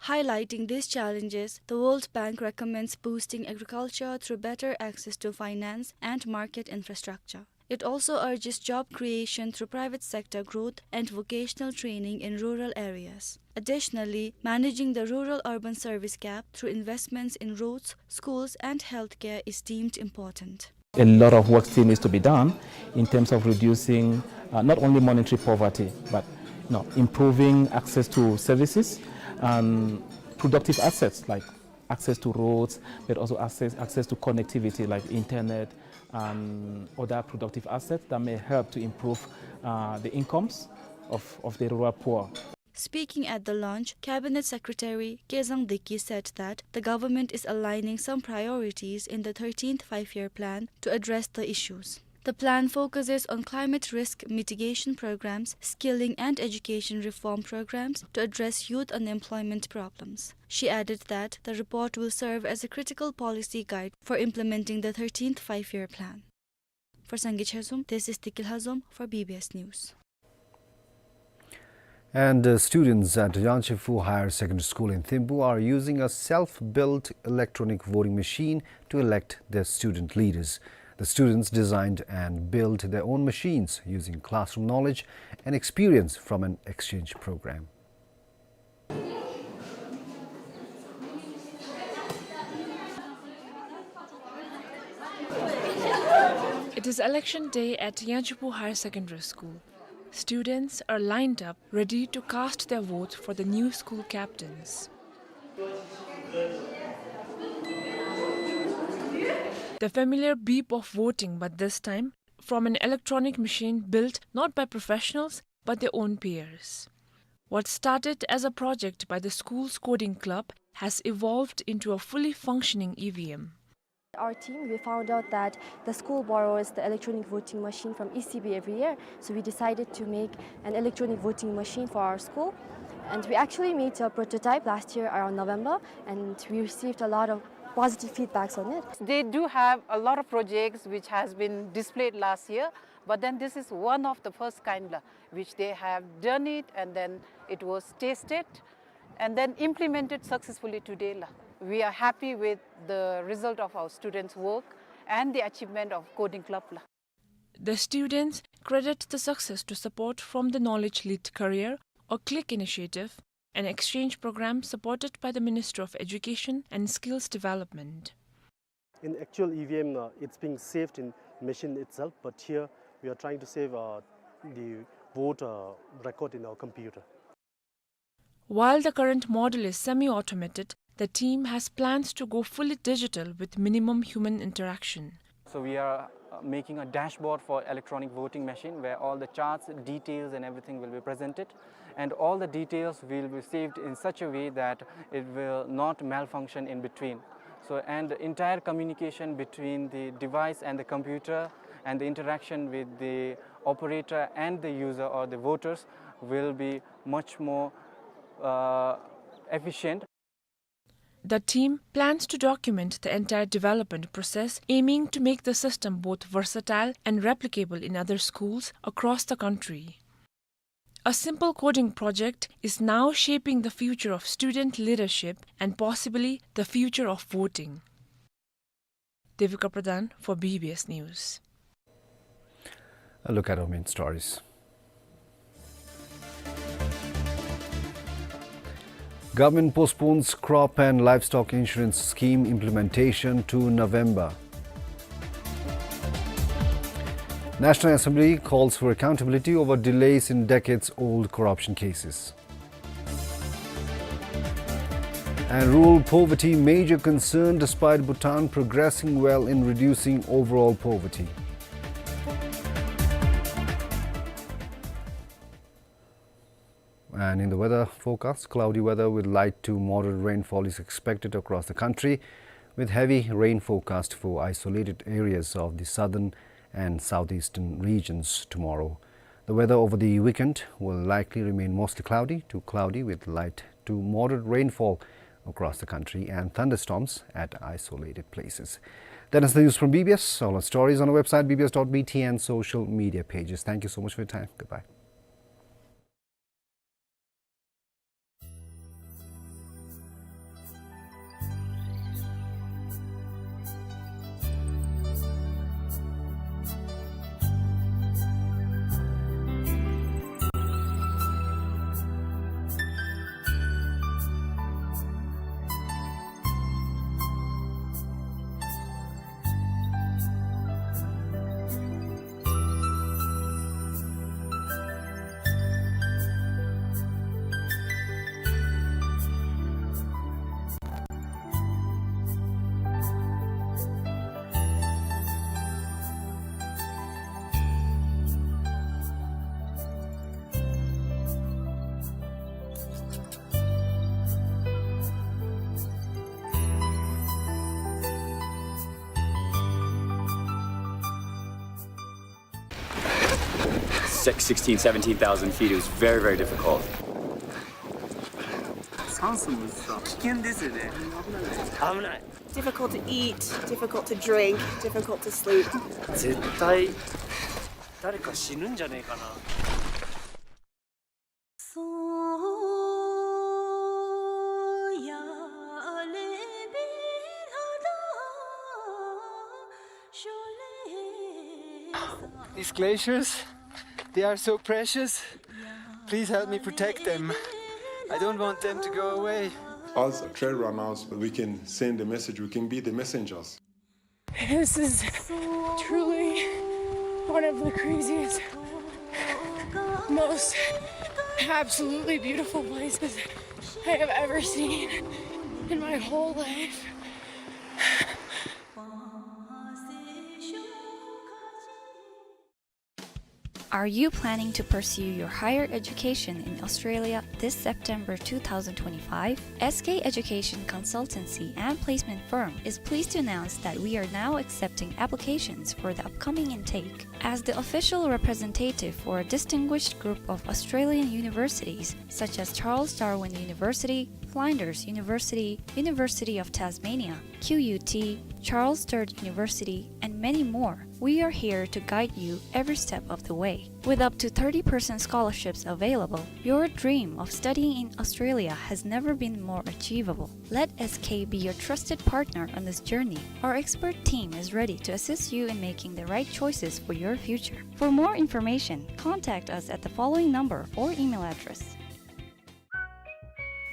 Highlighting these challenges, the World Bank recommends boosting agriculture through better access to finance and market infrastructure. It also urges job creation through private sector growth and vocational training in rural areas. Additionally, managing the rural-urban service gap through investments in roads, schools, and healthcare is deemed important. A lot of work still needs to be done in terms of reducing, uh, not only monetary poverty, but, you know, improving access to services and productive assets like access to roads, but also access, access to connectivity like internet and other productive assets that may help to improve, uh, the incomes of, of the rural poor. Speaking at the launch, Cabinet Secretary Kezang Deki said that the government is aligning some priorities in the thirteenth Five-Year Plan to address the issues. The plan focuses on climate risk mitigation programs, skilling and education reform programs to address youth unemployment problems. She added that the report will serve as a critical policy guide for implementing the thirteenth Five-Year Plan. For Sangay Chezom, this is Tikil Hazom for B B S News. And, uh, students at Yangchephu Higher Secondary School in Thimphu are using a self-built electronic voting machine to elect their student leaders. The students designed and built their own machines using classroom knowledge and experience from an exchange program. It is election day at Yangchephu Higher Secondary School. Students are lined up, ready to cast their vote for the new school captains. The familiar beep of voting, but this time from an electronic machine built not by professionals, but their own peers. What started as a project by the school's coding club has evolved into a fully functioning E V M. Our team, we found out that the school borrows the electronic voting machine from E C B every year, so we decided to make an electronic voting machine for our school. And we actually made a prototype last year around November, and we received a lot of positive feedbacks on it. They do have a lot of projects which has been displayed last year, but then this is one of the first kind la, which they have done it, and then it was tested and then implemented successfully today la. We are happy with the result of our students' work and the achievement of coding club la. The students credit the success to support from the Knowledge Lead Career or CLICK initiative, an exchange program supported by the Ministry of Education and Skills Development. In actual E V M, uh, it's being saved in machine itself, but here we are trying to save, uh, the vote, uh, record in our computer. While the current model is semi-automated, the team has plans to go fully digital with minimum human interaction. So we are, uh, making a dashboard for electronic voting machine where all the charts, details and everything will be presented. And all the details will be saved in such a way that it will not malfunction in between. So, and the entire communication between the device and the computer and the interaction with the operator and the user or the voters will be much more, uh, efficient. The team plans to document the entire development process, aiming to make the system both versatile and replicable in other schools across the country. A simple coding project is now shaping the future of student leadership and possibly the future of voting. Devika Pradhan for B B S News. A look at our main stories. Government postpones crop and livestock insurance scheme implementation to November. National Assembly calls for accountability over delays in decades-old corruption cases. And rural poverty, major concern despite Bhutan progressing well in reducing overall poverty. And in the weather forecast, cloudy weather with light to moderate rainfall is expected across the country, with heavy rain forecast for isolated areas of the southern and southeastern regions tomorrow. The weather over the weekend will likely remain mostly cloudy to cloudy with light to moderate rainfall across the country and thunderstorms at isolated places. That is the news from B B S. All our stories on our website, B B S dot B T, and social media pages. Thank you so much for your time. Goodbye. Six, sixteen, seventeen thousand feet, it was very, very difficult. 酸素もさ、危ない。危ない。 Difficult to eat, difficult to drink, difficult to sleep. 絶対誰か死ぬんじゃねえかな。 These glaciers, they are so precious. Please help me protect them. I don't want them to go away. As trail runners, we can send a message, we can be the messengers. This is truly one of the craziest, most absolutely beautiful places I have ever seen in my whole life. Are you planning to pursue your higher education in Australia this September two thousand twenty-five? S K Education Consultancy and Placement Firm is pleased to announce that we are now accepting applications for the upcoming intake. As the official representative for a distinguished group of Australian universities such as Charles Darwin University, Flinders University, University of Tasmania, Q U T, Charles Sturt University, and many more, we are here to guide you every step of the way. With up to thirty percent scholarships available, your dream of studying in Australia has never been more achievable. Let S K be your trusted partner on this journey. Our expert team is ready to assist you in making the right choices for your future. For more information, contact us at the following number or email address.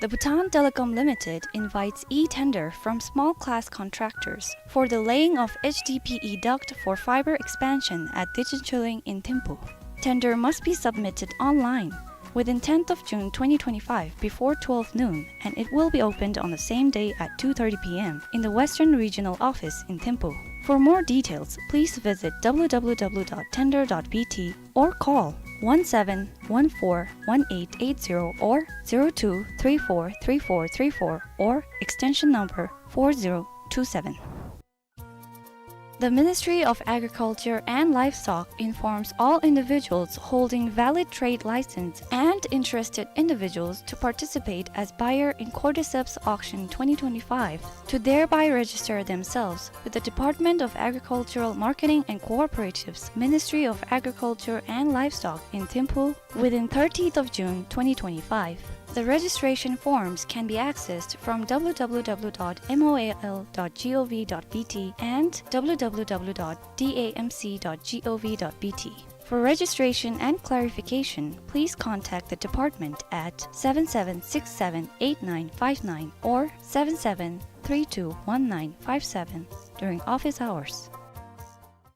The Bhutan Telecom Limited invites e-tender from small class contractors for the laying of H D P E duct for fiber expansion at Dijenchuling in Thimphu. Tender must be submitted online within tenth of June twenty twenty-five before twelve noon, and it will be opened on the same day at two thirty P M in the Western Regional Office in Thimphu. For more details, please visit W W W dot tender dot B T or call one seven one four one eight eight zero or zero two three four three four three four or extension number four zero two seven. The Ministry of Agriculture and Livestock informs all individuals holding valid trade license and interested individuals to participate as buyer in Cordyceps Auction twenty twenty-five to thereby register themselves with the Department of Agricultural Marketing and Cooperatives, Ministry of Agriculture and Livestock in Thimphu within thirtieth of June twenty twenty-five. The registration forms can be accessed from W W W dot M O A L dot gov dot B T and W W W dot D A M C dot gov dot B T. For registration and clarification, please contact the department at seven seven six seven eight nine five nine or seven seven three two one nine five seven during office hours.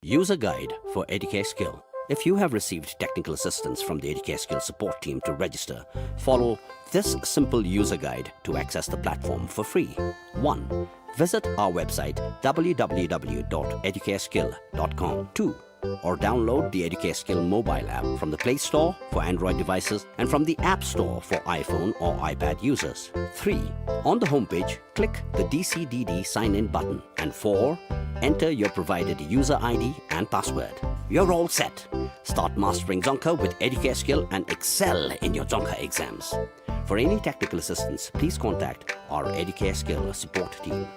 User guide for Educare Skill. If you have received technical assistance from the Educare Skill support team to register, follow this simple user guide to access the platform for free. One, visit our website W W W dot educareskill dot com. Two, or download the Educare Skill mobile app from the Play Store for Android devices and from the App Store for iPhone or iPad users. Three, on the homepage, click the D C D D sign-in button. And four, enter your provided user I D and password. You're all set. Start mastering Dzongkha with Educare Skill and excel in your Dzongkha exams. For any technical assistance, please contact our Educare Skill support team.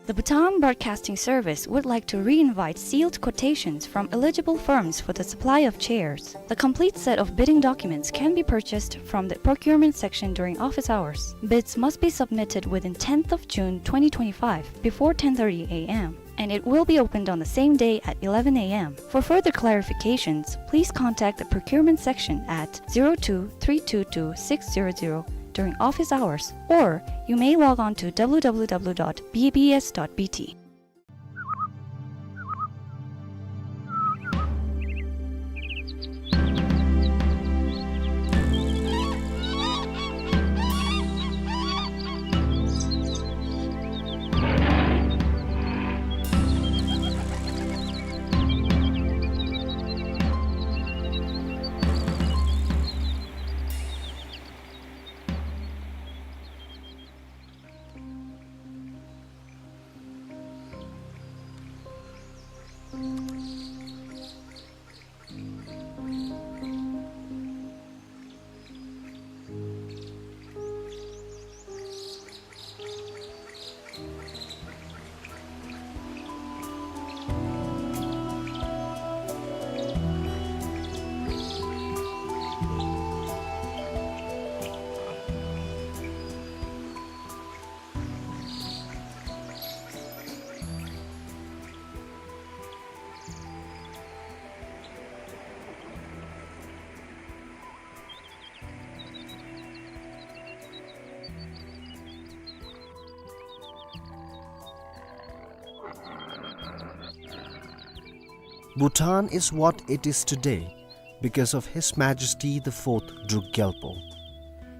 The Bhutan Broadcasting Service would like to re-invite sealed quotations from eligible firms for the supply of chairs. The complete set of bidding documents can be purchased from the procurement section during office hours. Bids must be submitted within tenth of June twenty twenty-five before ten thirty A M, and it will be opened on the same day at eleven A M. For further clarifications, please contact the procurement section at zero two three two two six zero zero during office hours, or you may log on to W W W dot B B S dot B T. Bhutan is what it is today because of His Majesty the Fourth Druk Gyalpo.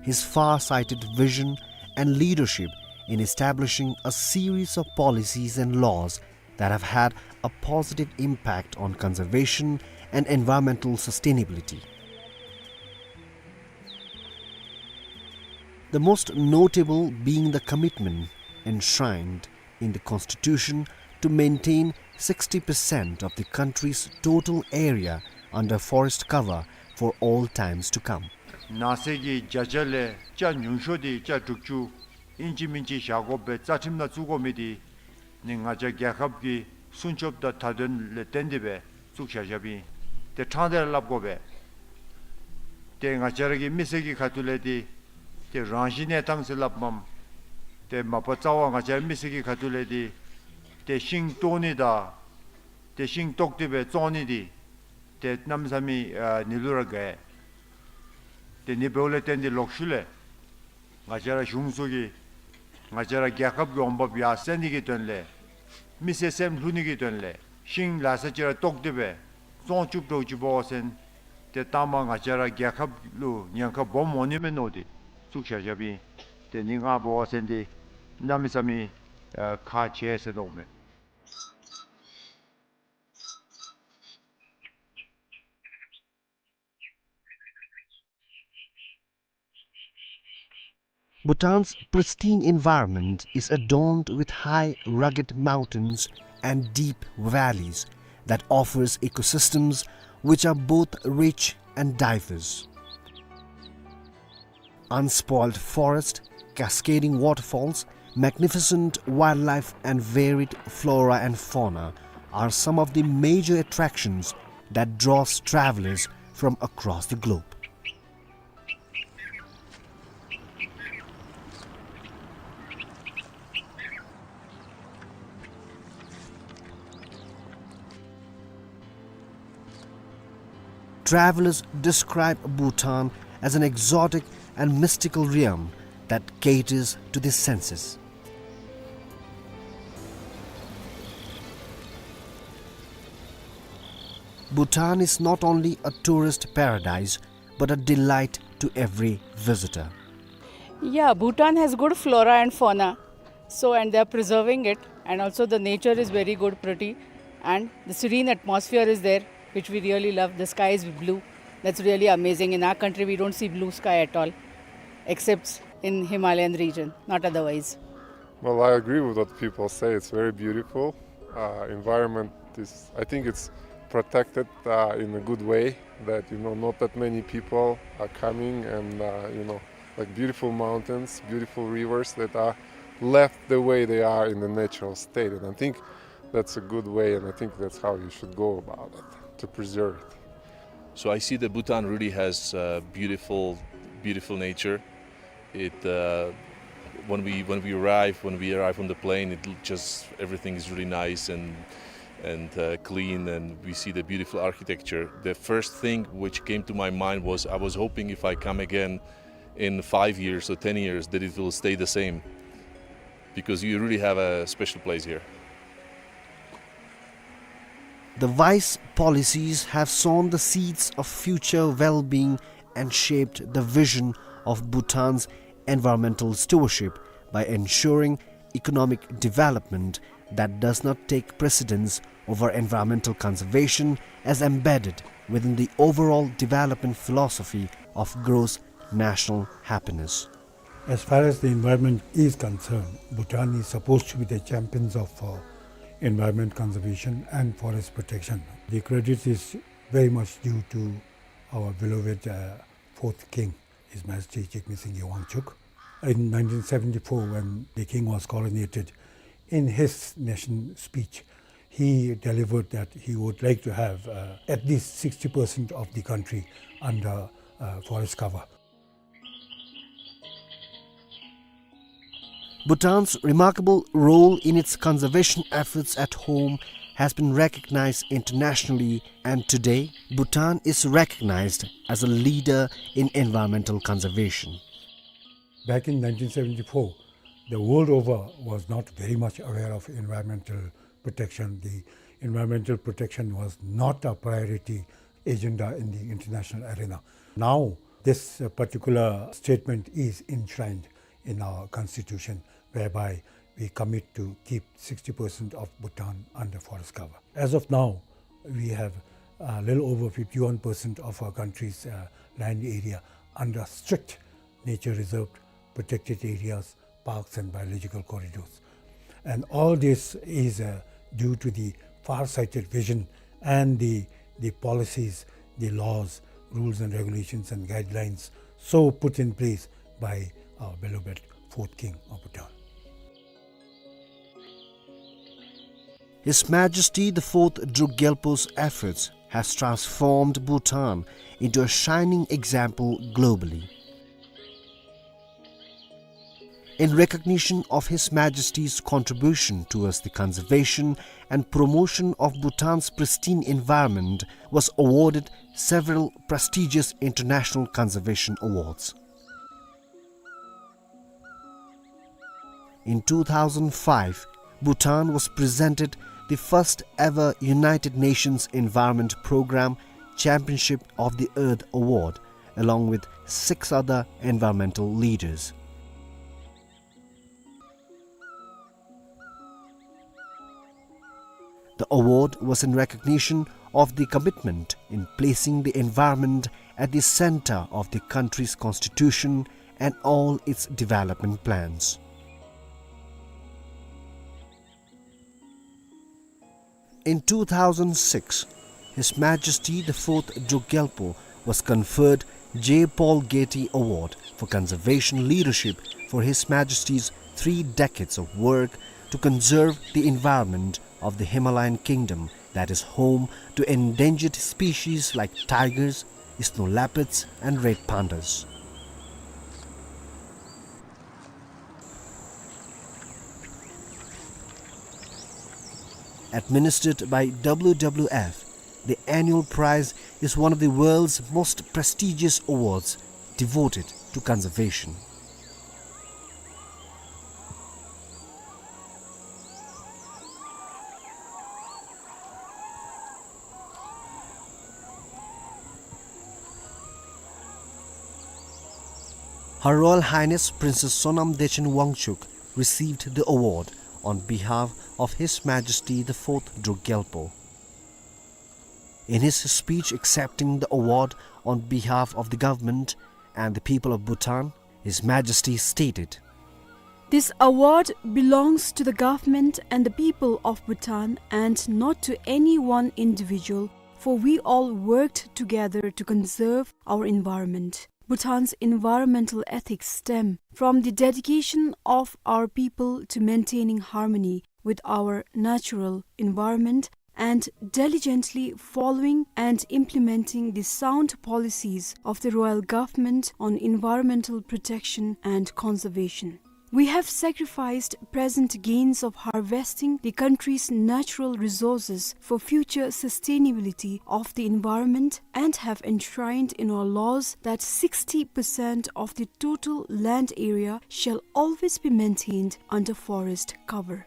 His far-sighted vision and leadership in establishing a series of policies and laws that have had a positive impact on conservation and environmental sustainability. The most notable being the commitment enshrined in the Constitution to maintain sixty percent of the country's total area under forest cover for all times to come. ནགས་ཚལ་གྱི་བརྒྱ་ཆ་ལས་ཆ་ཉུང་ཤོས་འདི་ཆ་དྲུག་ཅུ་ཨིན་ཅི་མིན་ཅི་བཞག་དགོ་པའི་རྩ་ཁྲིམས་ནང་བཙུགས་དགོ་མི་འདི་ནི་ང་བཅས་རྒྱལ་ཁབ་ཀྱི་སྲུང་སྐྱོབ་དང་མཐའ་དོན་ལས་བརྟེན་ཏེ་སྦེ་བཙུགས་བཞག་བཞགཔ་ཨིན། ཏེ་ཕྲང་སྟེ་ར་སླབ་དགོ་པས། ཏེ་ང་བཅས་ར་གི་མི་སེར་གྱི་ཁ་ཐུག་ལས་འདི་ཏེ་རང་བཞིན་གནས་སྟངས་ཟེར་སླབ་མས། ཏེ་མ་པ་རྩ་བ་ང་བཅས་མི་སེར་གྱི་ཁ་ཐུག་ལས་འདི་ཏེ་ཤིང་བཏོག་ནི་དང་ཏེ་ཤིང་བཏོག་སྟེ་སྦེ་བཙོང་ནི་འདི་ཏེ་གནམ་མེད་ས་མེད་ཨ་ནི་ལུ་ར་དགའ། ཏེ་ནི་འབདཝ་ལས་བརྟེན་ཏེ་ལོག་ཤུལ་ལས་ང་བཅས་ར་གཞུང་ཚོགས་ཀྱིས་ང་བཅས་ར་རྒྱལ་ཁབ་ཀྱི་འོང་འབབ་ཡར་སེང་ནི་གི་དོན་ལས་མི་སེར་སེམས་ལྷོད་ནི་གི་དོན་ལས་ཤིང་ལ་ས་ཅིག་ར་བཏོག་སྟེ་སྦེ་བཙོང་བཅུག་འགྱོ་ཅི་འབད་བ་ཅིན་ཏེ་ལྟ་མ་ང་བཅས་ར་རྒྱལ་ཁབ་ལུ་ཉེན་ཁ་སྦོམ་འོང་ནི་མས་མནོ་སྟེ་བཙུགས་བཞག་བཞགཔ་ཨིན། ཏེ་ནི་ང་འབད་བ་ཅིན་འདི་གནམ་མེད་ས་མེད་ཨ་ཁག་ཆེ་ཟེར་མནོཝ་མས། Bhutan's pristine environment is adorned with high, rugged mountains and deep valleys that offers ecosystems which are both rich and diverse. Unspoiled forest, cascading waterfalls, magnificent wildlife and varied flora and fauna are some of the major attractions that draws travelers from across the globe. Travelers describe Bhutan as an exotic and mystical realm that caters to the senses. Bhutan is not only a tourist paradise, but a delight to every visitor. Yeah, Bhutan has good flora and fauna. So, and they are preserving it, and also the nature is very good, pretty, and the serene atmosphere is there, which we really love. The sky is blue. That's really amazing. In our country, we don't see blue sky at all, except in Himalayan region, not otherwise. Well, I agree with what people say. It's very beautiful. Uh, environment is, I think it's protected, uh, in a good way, that, you know, not that many people are coming and, uh, you know, like, beautiful mountains, beautiful rivers that are left the way they are in the natural state. And I think that's a good way, and I think that's how you should go about it, to preserve it. So I see that Bhutan really has, uh, beautiful, beautiful nature. It, uh, when we, when we arrive, when we arrive on the plane, it l-, just, everything is really nice and, and, uh, clean, and we see the beautiful architecture. The first thing which came to my mind was, I was hoping if I come again in five years or ten years that it will stay the same, because you really have a special place here. The wise policies have sown the seeds of future well-being and shaped the vision of Bhutan's environmental stewardship by ensuring economic development that does not take precedence over environmental conservation, as embedded within the overall development philosophy of gross national happiness. As far as the environment is concerned, Bhutan is supposed to be the champions of, uh, environment conservation and forest protection. The credit is very much due to our beloved, uh, fourth king, His Majesty Jigme Singye Wangchuck. In nineteen seventy-four, when the king was coronated, in his nation speech, he delivered that he would like to have, uh, at least sixty percent of the country under, uh, forest cover. Bhutan's remarkable role in its conservation efforts at home has been recognized internationally, and today, Bhutan is recognized as a leader in environmental conservation. Back in nineteen seventy-four, the world over was not very much aware of environmental protection. The Environmental protection was not a priority agenda in the international arena. Now, this, uh, particular statement is enshrined in our constitution, whereby we commit to keep sixty percent of Bhutan under forest cover. As of now, we have a little over fifty-one percent of our country's, uh, land area under strict nature reserve, protected areas, parks and biological corridors. And all this is, uh, due to the far-sighted vision and the, the policies, the laws, rules and regulations and guidelines so put in place by our beloved fourth king of Bhutan. His Majesty the Fourth Druk Gyalpo's efforts has transformed Bhutan into a shining example globally. In recognition of His Majesty's contribution towards the conservation and promotion of Bhutan's pristine environment, was awarded several prestigious international conservation awards. In two thousand five, Bhutan was presented the first ever United Nations Environment Programme Championship of the Earth Award, along with six other environmental leaders. The award was in recognition of the commitment in placing the environment at the center of the country's constitution and all its development plans. In two thousand six, His Majesty the Fourth Druk Gyalpo was conferred J. Paul Getty Award for Conservation Leadership for His Majesty's three decades of work to conserve the environment of the Himalayan kingdom that is home to endangered species like tigers, snow leopards, and red pandas. Administered by W W F, the annual prize is one of the world's most prestigious awards devoted to conservation. Her Royal Highness Princess Sonam Dechen Wangchuck received the award on behalf of His Majesty the Fourth Druk Gyalpo. In his speech accepting the award on behalf of the government and the people of Bhutan, His Majesty stated, "This award belongs to the government and the people of Bhutan and not to any one individual, for we all worked together to conserve our environment." Bhutan's environmental ethics stem from the dedication of our people to maintaining harmony with our natural environment and diligently following and implementing the sound policies of the royal government on environmental protection and conservation. We have sacrificed present gains of harvesting the country's natural resources for future sustainability of the environment and have enshrined in our laws that sixty percent of the total land area shall always be maintained under forest cover.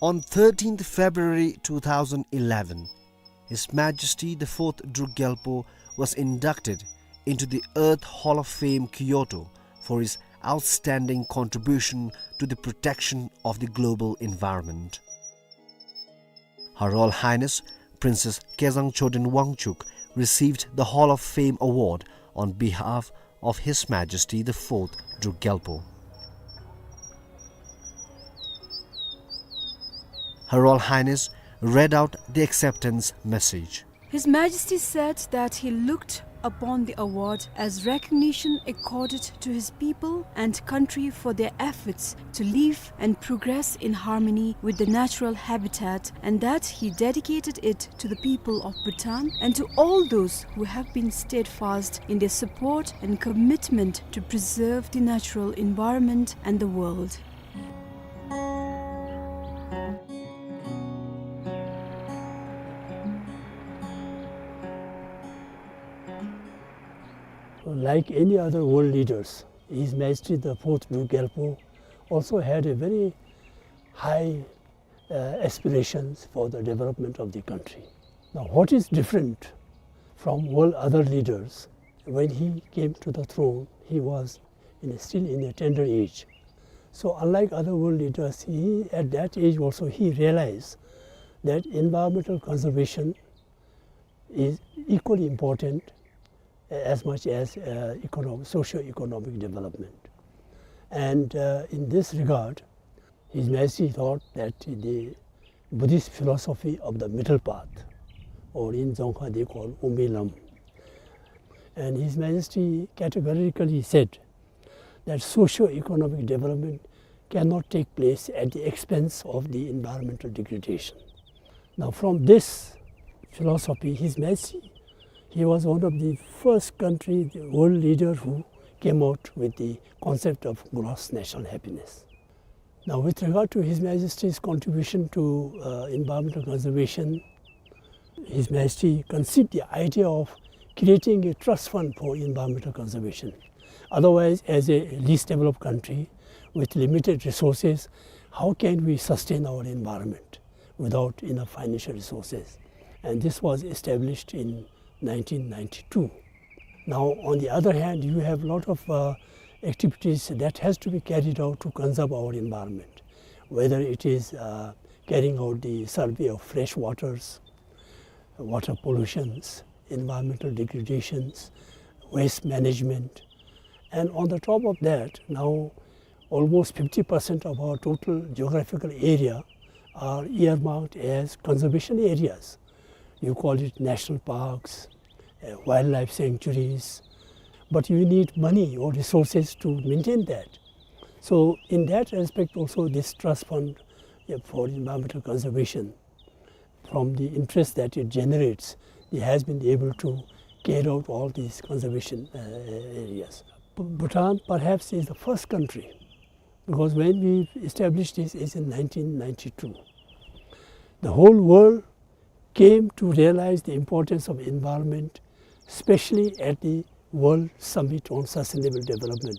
On thirteenth February two thousand eleven, His Majesty the Fourth Druk Gyalpo was inducted into the Earth Hall of Fame, Kyoto, for his outstanding contribution to the protection of the global environment. Her Royal Highness Princess Kezang Choden Wangchuck received the Hall of Fame Award on behalf of His Majesty the Fourth Druk Gyalpo. Her Royal Highness read out the acceptance message. His Majesty said that he looked upon the award as recognition accorded to his people and country for their efforts to live and progress in harmony with the natural habitat, and that he dedicated it to the people of Bhutan and to all those who have been steadfast in their support and commitment to preserve the natural environment and the world. Like any other world leaders, His Majesty the Fourth Druk Gyalpo also had a very high uh, aspirations for the development of the country. Now, what is different from all other leaders? When he came to the throne, he was in a, still in a tender age. So, unlike other world leaders, he, at that age also, he realized that environmental conservation is equally important as much as, uh, economic, socio-economic development. And, uh, in this regard, His Majesty thought that the Buddhist philosophy of the middle path, or in Dzongkha they call Umbi Lam, and His Majesty categorically said that socio-economic development cannot take place at the expense of the environmental degradation. Now, from this philosophy, His Majesty, he was one of the first country, the world leader who came out with the concept of gross national happiness. Now, with regard to His Majesty's contribution to, uh, environmental conservation, His Majesty conceived the idea of creating a trust fund for environmental conservation. Otherwise, as a least developed country with limited resources, how can we sustain our environment without enough financial resources? And this was established in nineteen ninety-two. Now, on the other hand, you have a lot of, uh, activities that has to be carried out to conserve our environment, whether it is, uh, carrying out the survey of fresh waters, water pollutions, environmental degradations, waste management. And on the top of that, now almost fifty percent of our total geographical area are earmarked as conservation areas. You call it national parks, uh, wildlife sanctuaries, but you need money or resources to maintain that. So in that respect also, this trust fund, uh, for environmental conservation, from the interest that it generates, it has been able to carry out all these conservation, uh, areas. Bhutan perhaps is the first country, because when we established this is in nineteen ninety-two. The whole world came to realize the importance of environment, especially at the World Summit on Sustainable Development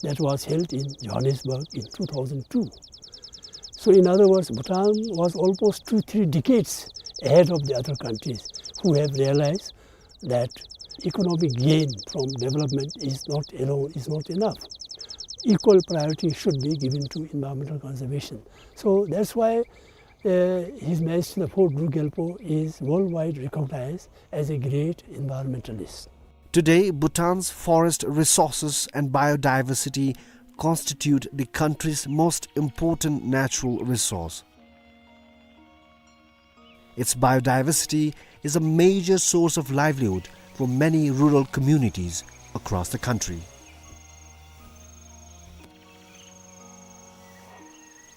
that was held in Johannesburg in two thousand two. So in other words, Bhutan was almost two, three decades ahead of the other countries who have realized that economic gain from development is not alone, is not enough. Equal priority should be given to environmental conservation. So that's why, uh, His Majesty the Fourth Druk Gyalpo is worldwide recognized as a great environmentalist. Today, Bhutan's forest resources and biodiversity constitute the country's most important natural resource. Its biodiversity is a major source of livelihood for many rural communities across the country.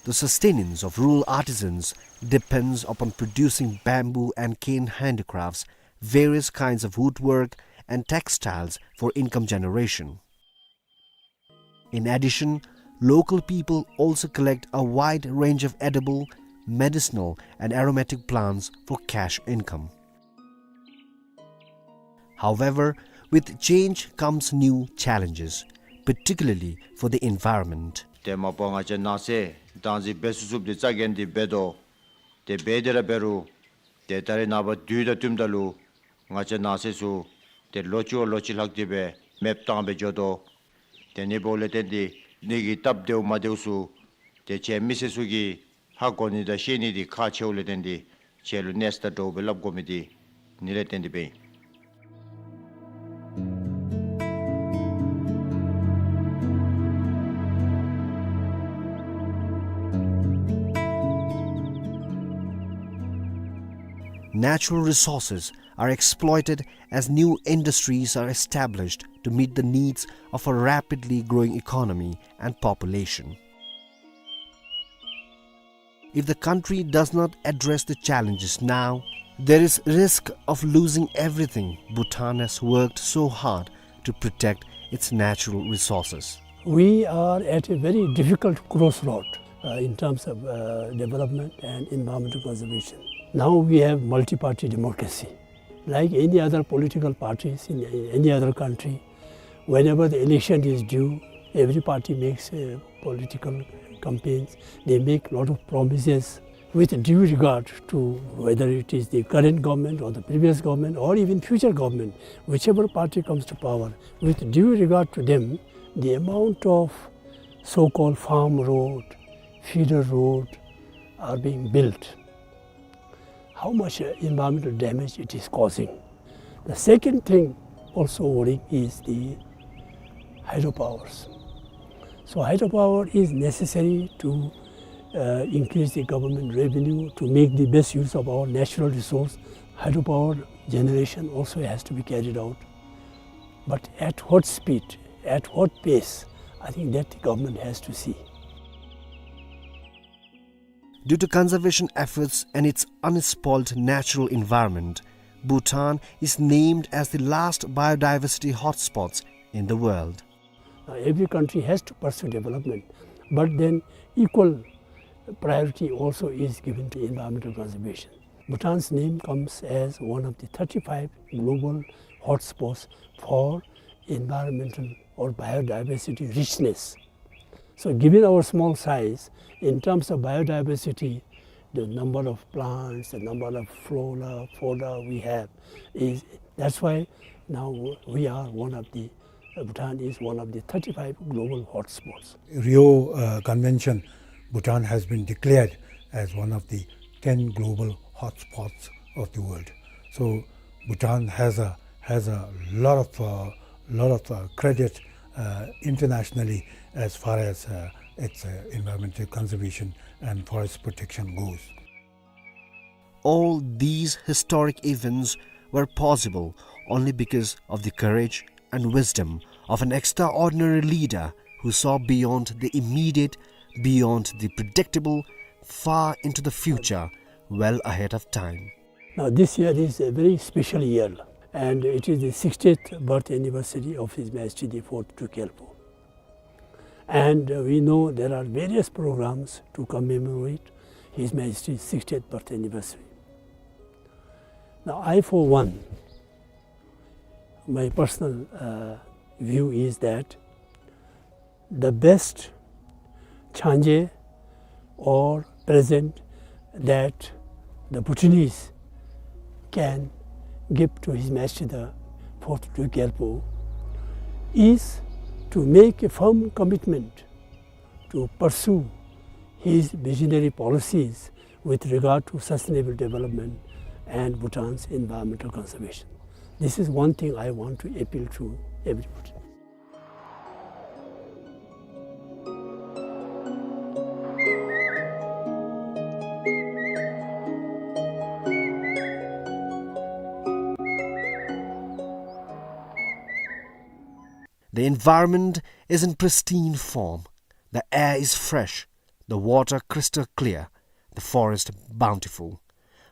The sustenance of rural artisans depends upon producing bamboo and cane handicrafts, various kinds of woodwork, and textiles for income generation. In addition, local people also collect a wide range of edible, medicinal, and aromatic plants for cash income. However, with change comes new challenges, particularly for the environment. ཏེ་མ་པ་ང་བཅས་ནགས་ཚལ་བདག་འཛིན་འབད་ཚུགས་ཚུགསཔ་འདི་རྩ་འགེངས་ཏེ་འབད་དོ། ཏེ་འབད་དེ་ར་འབད་རུང་ཏེ་ད་རེས་ནངས་པ་དུས་དང་བསྟུནམ་ད་ལུ་ང་བཅས་ནགས་ཚལ་ཚུ་ཏེ་ལོ་གཅིག་བ་ལོ་གཅིག་ལྷག་སྟེ་སྦེ་མེདཔ་བཏང་སྦེ་འགྱོ་དོ། ཏེ་ཨ་ནི་འབདཝ་ལས་བརྟེན་ཏེ་ཨ་ནི་གི་སྟབས་བདེཝ་མ་བདེཝ་ཚུ་ཏེ་ཁྱེད་མི་སེར་ཚུ་གིས་ཧ་གོ་ནི་དང་ཤེས་ནི་འདི་ཁག་ཆེཝ་ལས་བརྟེན་ཏེ་ཁྱེད་ལུ་གནས་ས་དང་འདྲཝ་སྦེ་སླབ་དགོ་མི་འདི་ཨ་ནི་ལས་བརྟེན་ཏེ་སྦེ་ཨིན། Natural resources are exploited as new industries are established to meet the needs of a rapidly growing economy and population. If the country does not address the challenges now, there is risk of losing everything Bhutan has worked so hard to protect its natural resources. We are at a very difficult crossroad, uh, in terms of, uh, development and environmental conservation. Now we have multi-party democracy. Like any other political parties in any other country, whenever the election is due, every party makes, uh, political campaigns. They make lot of promises. With due regard to whether it is the current government or the previous government or even future government, whichever party comes to power, with due regard to them, the amount of so-called farm road, feeder road are being built, how much, uh, environmental damage it is causing. The second thing also worrying is the hydropowers. So hydropower is necessary to, uh, increase the government revenue, to make the best use of our natural resource. Hydropower generation also has to be carried out. But at what speed, at what pace, I think that the government has to see. Due to conservation efforts and its unspoiled natural environment, Bhutan is named as the last biodiversity hotspots in the world. Now, every country has to pursue development, but then equal priority also is given to environmental conservation. Bhutan's name comes as one of the thirty-five global hotspots for environmental or biodiversity richness. So given our small size, in terms of biodiversity, the number of plants, the number of flora, fauna we have, is, that's why now we are one of the, uh, Bhutan is one of the thirty-five global hotspots. Rio, uh, Convention, Bhutan has been declared as one of the ten global hotspots of the world. So Bhutan has a, has a lot of, uh, lot of, uh, credit, uh, internationally as far as, uh, its, uh, environmental conservation and forest protection goes. All these historic events were possible only because of the courage and wisdom of an extraordinary leader who saw beyond the immediate, beyond the predictable, far into the future, well ahead of time. Now, this year is a very special year, and it is the sixtieth birth anniversary of His Majesty the Fourth Druk Gyalpo. And, uh, we know there are various programs to commemorate His Majesty's sixtieth birth anniversary. Now, I, for one, my personal, uh, view is that the best changé or present that the Bhutanese can give to His Majesty the Fourth Druk Gyalpo is to make a firm commitment to pursue his visionary policies with regard to sustainable development and Bhutan's environmental conservation. This is one thing I want to appeal to everybody. The environment is in pristine form. The air is fresh, the water crystal clear, the forest bountiful.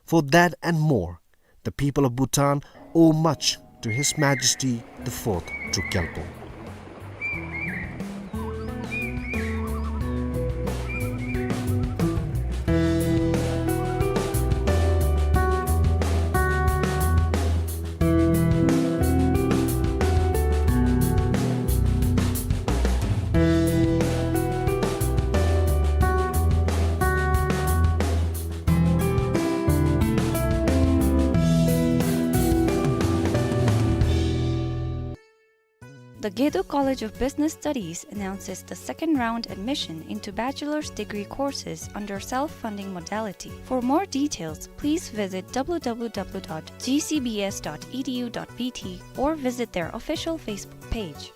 For that and more, the people of Bhutan owe much to His Majesty the Fourth Druk Gyalpo. The Gedu College of Business Studies announces the second round admission into bachelor's degree courses under self-funding modality. For more details, please visit w w w dot g c b s dot e d u dot b t or visit their official Facebook page.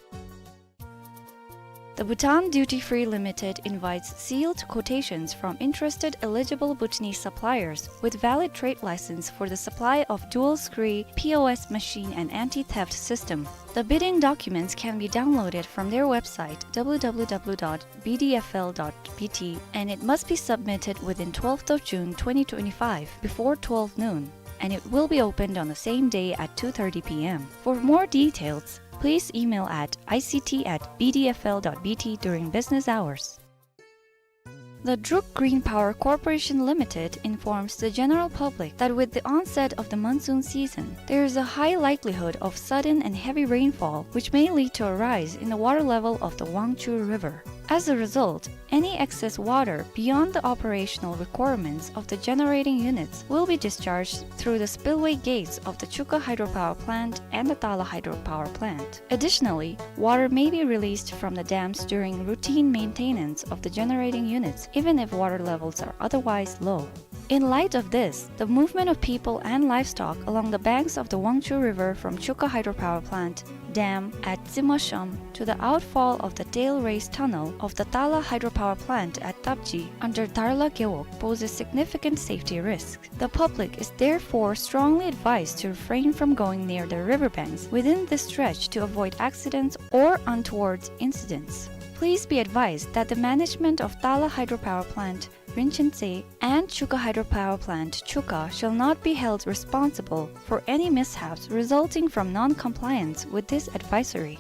The Bhutan Duty Free Limited invites sealed quotations from interested eligible Bhutanese suppliers with valid trade license for the supply of dual screen P O S machine and anti-theft system. The bidding documents can be downloaded from their website w w w dot b d f l dot b t, and it must be submitted within twelfth of June twenty twenty-five before twelve noon, and it will be opened on the same day at two thirty p m. For more details, please email at i c t at b d f l dot b t during business hours. The Druk Green Power Corporation Limited informs the general public that with the onset of the monsoon season, there is a high likelihood of sudden and heavy rainfall, which may lead to a rise in the water level of the Wangchur River. As a result, any excess water beyond the operational requirements of the generating units will be discharged through the spillway gates of the Chukka Hydropower Plant and the Tala Hydropower Plant. Additionally, water may be released from the dams during routine maintenance of the generating units, even if water levels are otherwise low. In light of this, the movement of people and livestock along the banks of the Wangchhu River from Chukka Hydropower Plant dam at Tsimasham to the outfall of the tail race tunnel of the Tala Hydropower Plant at Tapji under Darla Gewog poses significant safety risk. The public is therefore strongly advised to refrain from going near the riverbanks within this stretch to avoid accidents or untoward incidents. Please be advised that the management of Tala Hydropower Plant, Rinchen Tse, and Chukka Hydropower Plant, Chukka, shall not be held responsible for any mishaps resulting from non-compliance with this advisory.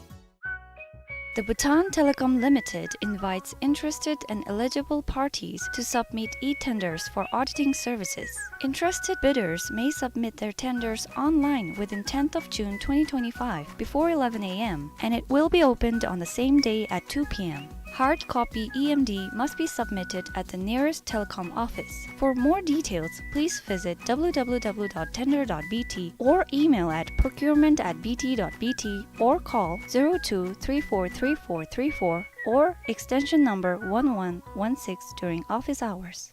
The Bhutan Telecom Limited invites interested and eligible parties to submit e-tenders for auditing services. Interested bidders may submit their tenders online within tenth of June twenty twenty-five before eleven a m, and it will be opened on the same day at two p m. Hard copy E M D must be submitted at the nearest telecom office. For more details, please visit w w w dot tender dot b t or email at procurement at b t dot b t or call zero two three four three four three four or extension number one one one six during office hours.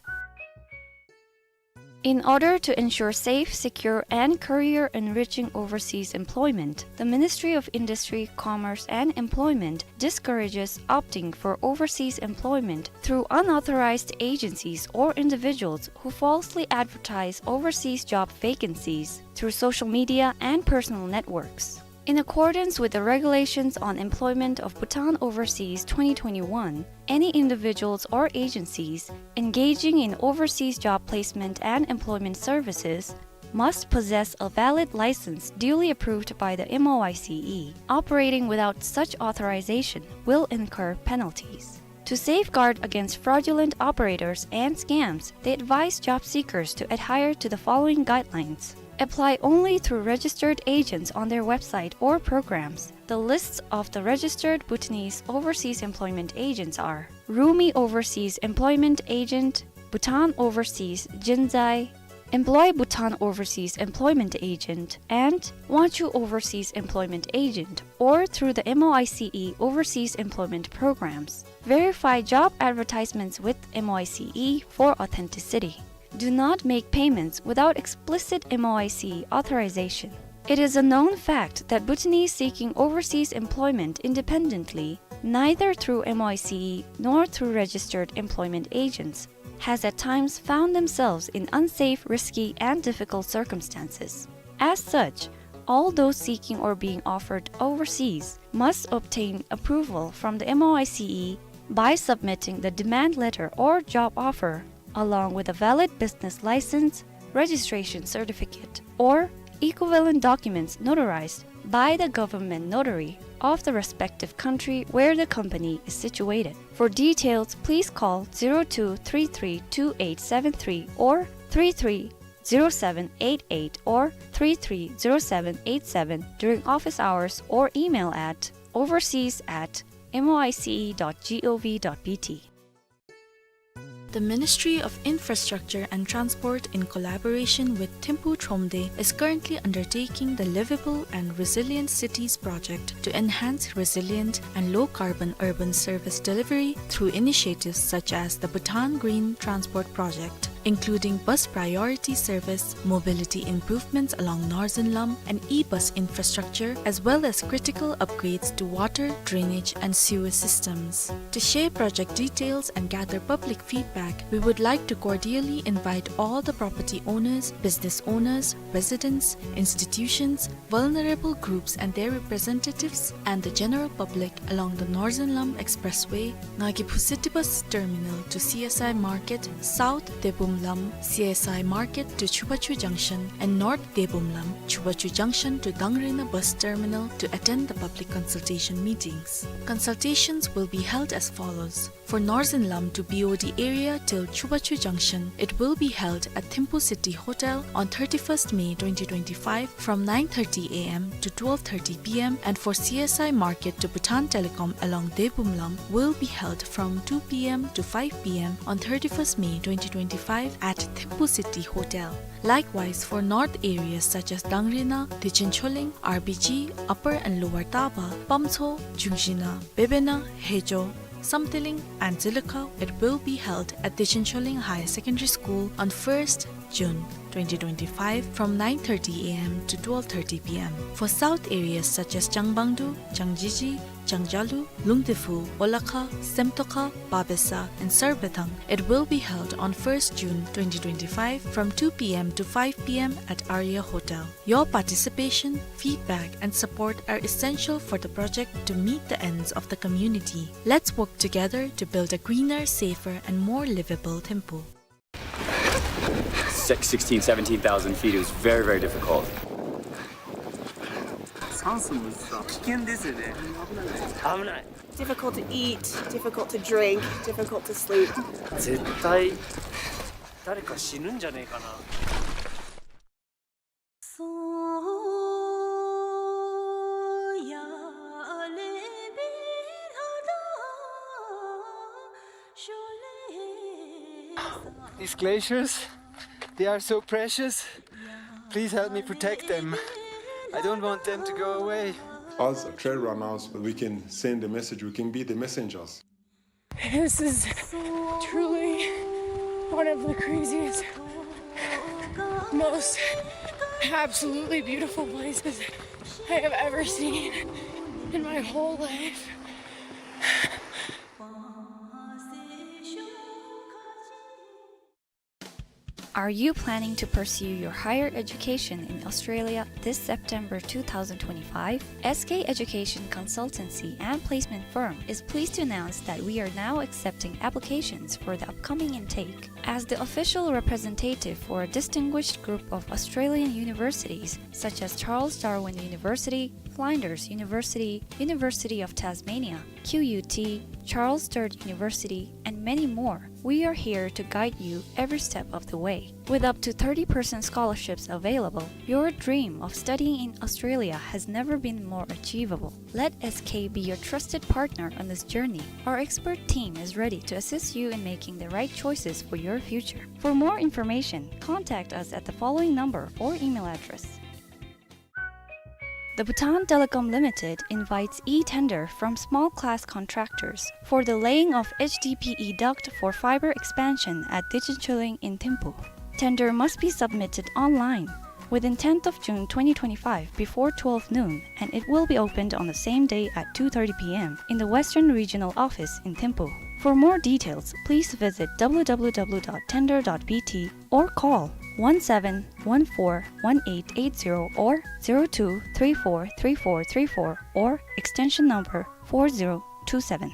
In order to ensure safe, secure, and career-enriching overseas employment, the Ministry of Industry, Commerce, and Employment discourages opting for overseas employment through unauthorized agencies or individuals who falsely advertise overseas job vacancies through social media and personal networks. In accordance with the Regulations on Employment of Bhutan Overseas twenty twenty-one, any individuals or agencies engaging in overseas job placement and employment services must possess a valid license duly approved by the M O I C E. Operating without such authorization will incur penalties. To safeguard against fraudulent operators and scams, they advise job seekers to adhere to the following guidelines. Apply only through registered agents on their website or programs. The lists of the registered Bhutanese overseas employment agents are Rumi Overseas Employment Agent, Bhutan Overseas Jinzai, Employ Bhutan Overseas Employment Agent, and Wangchhu Overseas Employment Agent, or through the M O I C E overseas employment programs. Verify job advertisements with M O I C E for authenticity. Do not make payments without explicit M O I C E authorization. It is a known fact that Bhutanese seeking overseas employment independently, neither through M O I C E nor through registered employment agents, has at times found themselves in unsafe, risky, and difficult circumstances. As such, all those seeking or being offered overseas must obtain approval from the M O I C E by submitting the demand letter or job offer, along with a valid business license, registration certificate, or equivalent documents notarized by the government notary of the respective country where the company is situated. For details, please call zero two three three two eight seven three or three three zero seven eight eight or three three zero seven eight seven during office hours or email at overseas at M O I C E dot gov dot B T. The Ministry of Infrastructure and Transport, in collaboration with Thimphu Thromde, is currently undertaking the Livable and Resilient Cities project to enhance resilient and low-carbon urban service delivery through initiatives such as the Bhutan Green Transport Project, including bus priority service, mobility improvements along Norzin Lam, and e-bus infrastructure, as well as critical upgrades to water, drainage, and sewer systems. To share project details and gather public feedback, we would like to cordially invite all the property owners, business owners, residents, institutions, vulnerable groups and their representatives, and the general public along the Norzin Lam Expressway, Ngakiphu City Bus Terminal to C S I Market, South Debum Lam, C S I Market to Chubachu Junction, and North Debum Lam, Chubachu Junction to Dangrena Bus Terminal to attend the public consultation meetings. Consultations will be held as follows. For Northern Lam to B O D area till Chubachu Junction, it will be held at Thimphu City Hotel on thirty-first May twenty twenty-five from nine thirty A M to twelve thirty P M, and for C S I market to Bhutan Telecom along Debum Lam will be held from two P M to five P M on thirty-first May twenty twenty-five at Thimphu City Hotel. Likewise, for north areas such as Dangrena, Dechincholing, R B G, Upper and Lower Taba, Pamtso, Jungshina, Bebena, Hejo, Samtiling and Zilakha, it will be held at Dechincholing Higher Secondary School on first June twenty twenty-five from nine thirty A M to twelve thirty P M. For south areas such as Changbangdu, Changjiji, Changjalu, Lungdephu, Olakha, Semtokha, Babesa, and Sarbethang, it will be held on first June twenty twenty-five from two P M to five P M at Arya Hotel. Your participation, feedback, and support are essential for the project to meet the ends of the community. Let's work together to build a greener, safer, and more livable Thimphu. Six, sixteen, seventeen thousand feet, it was very, very difficult. Difficult to eat, difficult to drink, difficult to sleep. 絶対誰か死ぬんじゃねえかな。 These glaciers, they are so precious. Please help me protect them. I don't want them to go away. As trail runners, we can send a message, we can be the messengers. This is truly one of the craziest, most absolutely beautiful places I have ever seen in my whole life. Are you planning to pursue your higher education in Australia this September two thousand twenty-five? S K Education Consultancy and Placement Firm is pleased to announce that we are now accepting applications for the upcoming intake. As the official representative for a distinguished group of Australian universities such as Charles Darwin University, Flinders University, University of Tasmania, Q U T, Charles Sturt University, and many more, we are here to guide you every step of the way. With up to thirty percent scholarships available, your dream of studying in Australia has never been more achievable. Let S K be your trusted partner on this journey. Our expert team is ready to assist you in making the right choices for your future. For more information, contact us at the following number or email address. The Bhutan Telecom Limited invites e-tender from small class contractors for the laying of H D P E duct for fiber expansion at Dechincholing in Thimphu. Tender must be submitted online within tenth of June twenty twenty-five before twelve noon, and it will be opened on the same day at two thirty P M in the Western Regional Office in Thimphu. For more details, please visit W W W dot tender dot B T or call one seven one four one eight eight zero or zero two three four three four three four or extension number four zero two seven.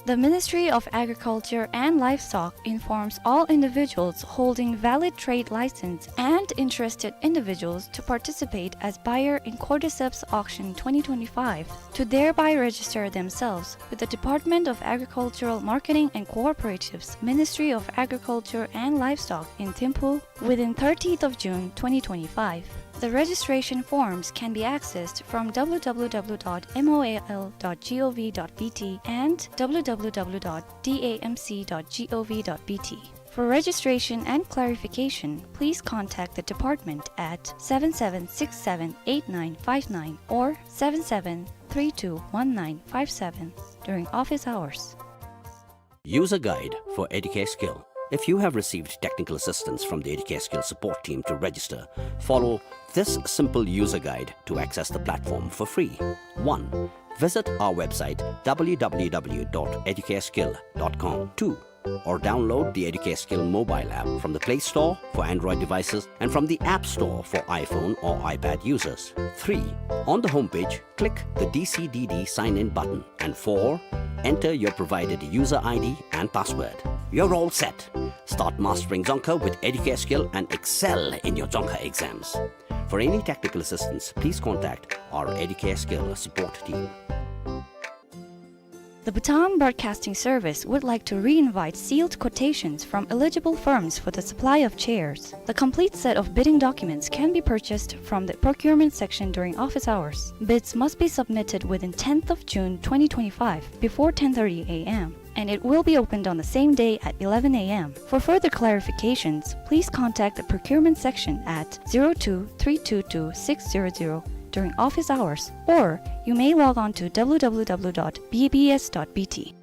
The Ministry of Agriculture and Livestock informs all individuals holding valid trade license and interested individuals to participate as buyer in Cordyceps Auction twenty twenty-five to thereby register themselves with the Department of Agricultural Marketing and Cooperatives, Ministry of Agriculture and Livestock in Thimphu within thirtieth of June twenty twenty-five. The registration forms can be accessed from W W W dot M O A L dot gov dot B T and W W W dot D A M C dot gov dot B T. For registration and clarification, please contact the department at seven seven six seven eight nine five nine or seven seven three two one nine five seven during office hours. User guide for Educare Skill. If you have received technical assistance from the Educare Skill support team to register, follow this simple user guide to access the platform for free. One, visit our website W W W dot educare skill dot com. Two, or download the Educare Skill mobile app from the Play Store for Android devices and from the App Store for iPhone or iPad users. Three, on the homepage, click the D C D D sign-in button. And four, enter your provided user I D and password. You're all set. Start mastering Dzongkha with Educare Skill and excel in your Dzongkha exams. For any technical assistance, please contact our Educare Skill support team. The Bhutan Broadcasting Service would like to re-invite sealed quotations from eligible firms for the supply of chairs. The complete set of bidding documents can be purchased from the procurement section during office hours. Bids must be submitted within tenth of June twenty twenty-five before ten thirty a m, and it will be opened on the same day at eleven a m. For further clarifications, please contact the procurement section at zero two three two two six zero zero during office hours, or you may log on to w w w dot b b s dot b t.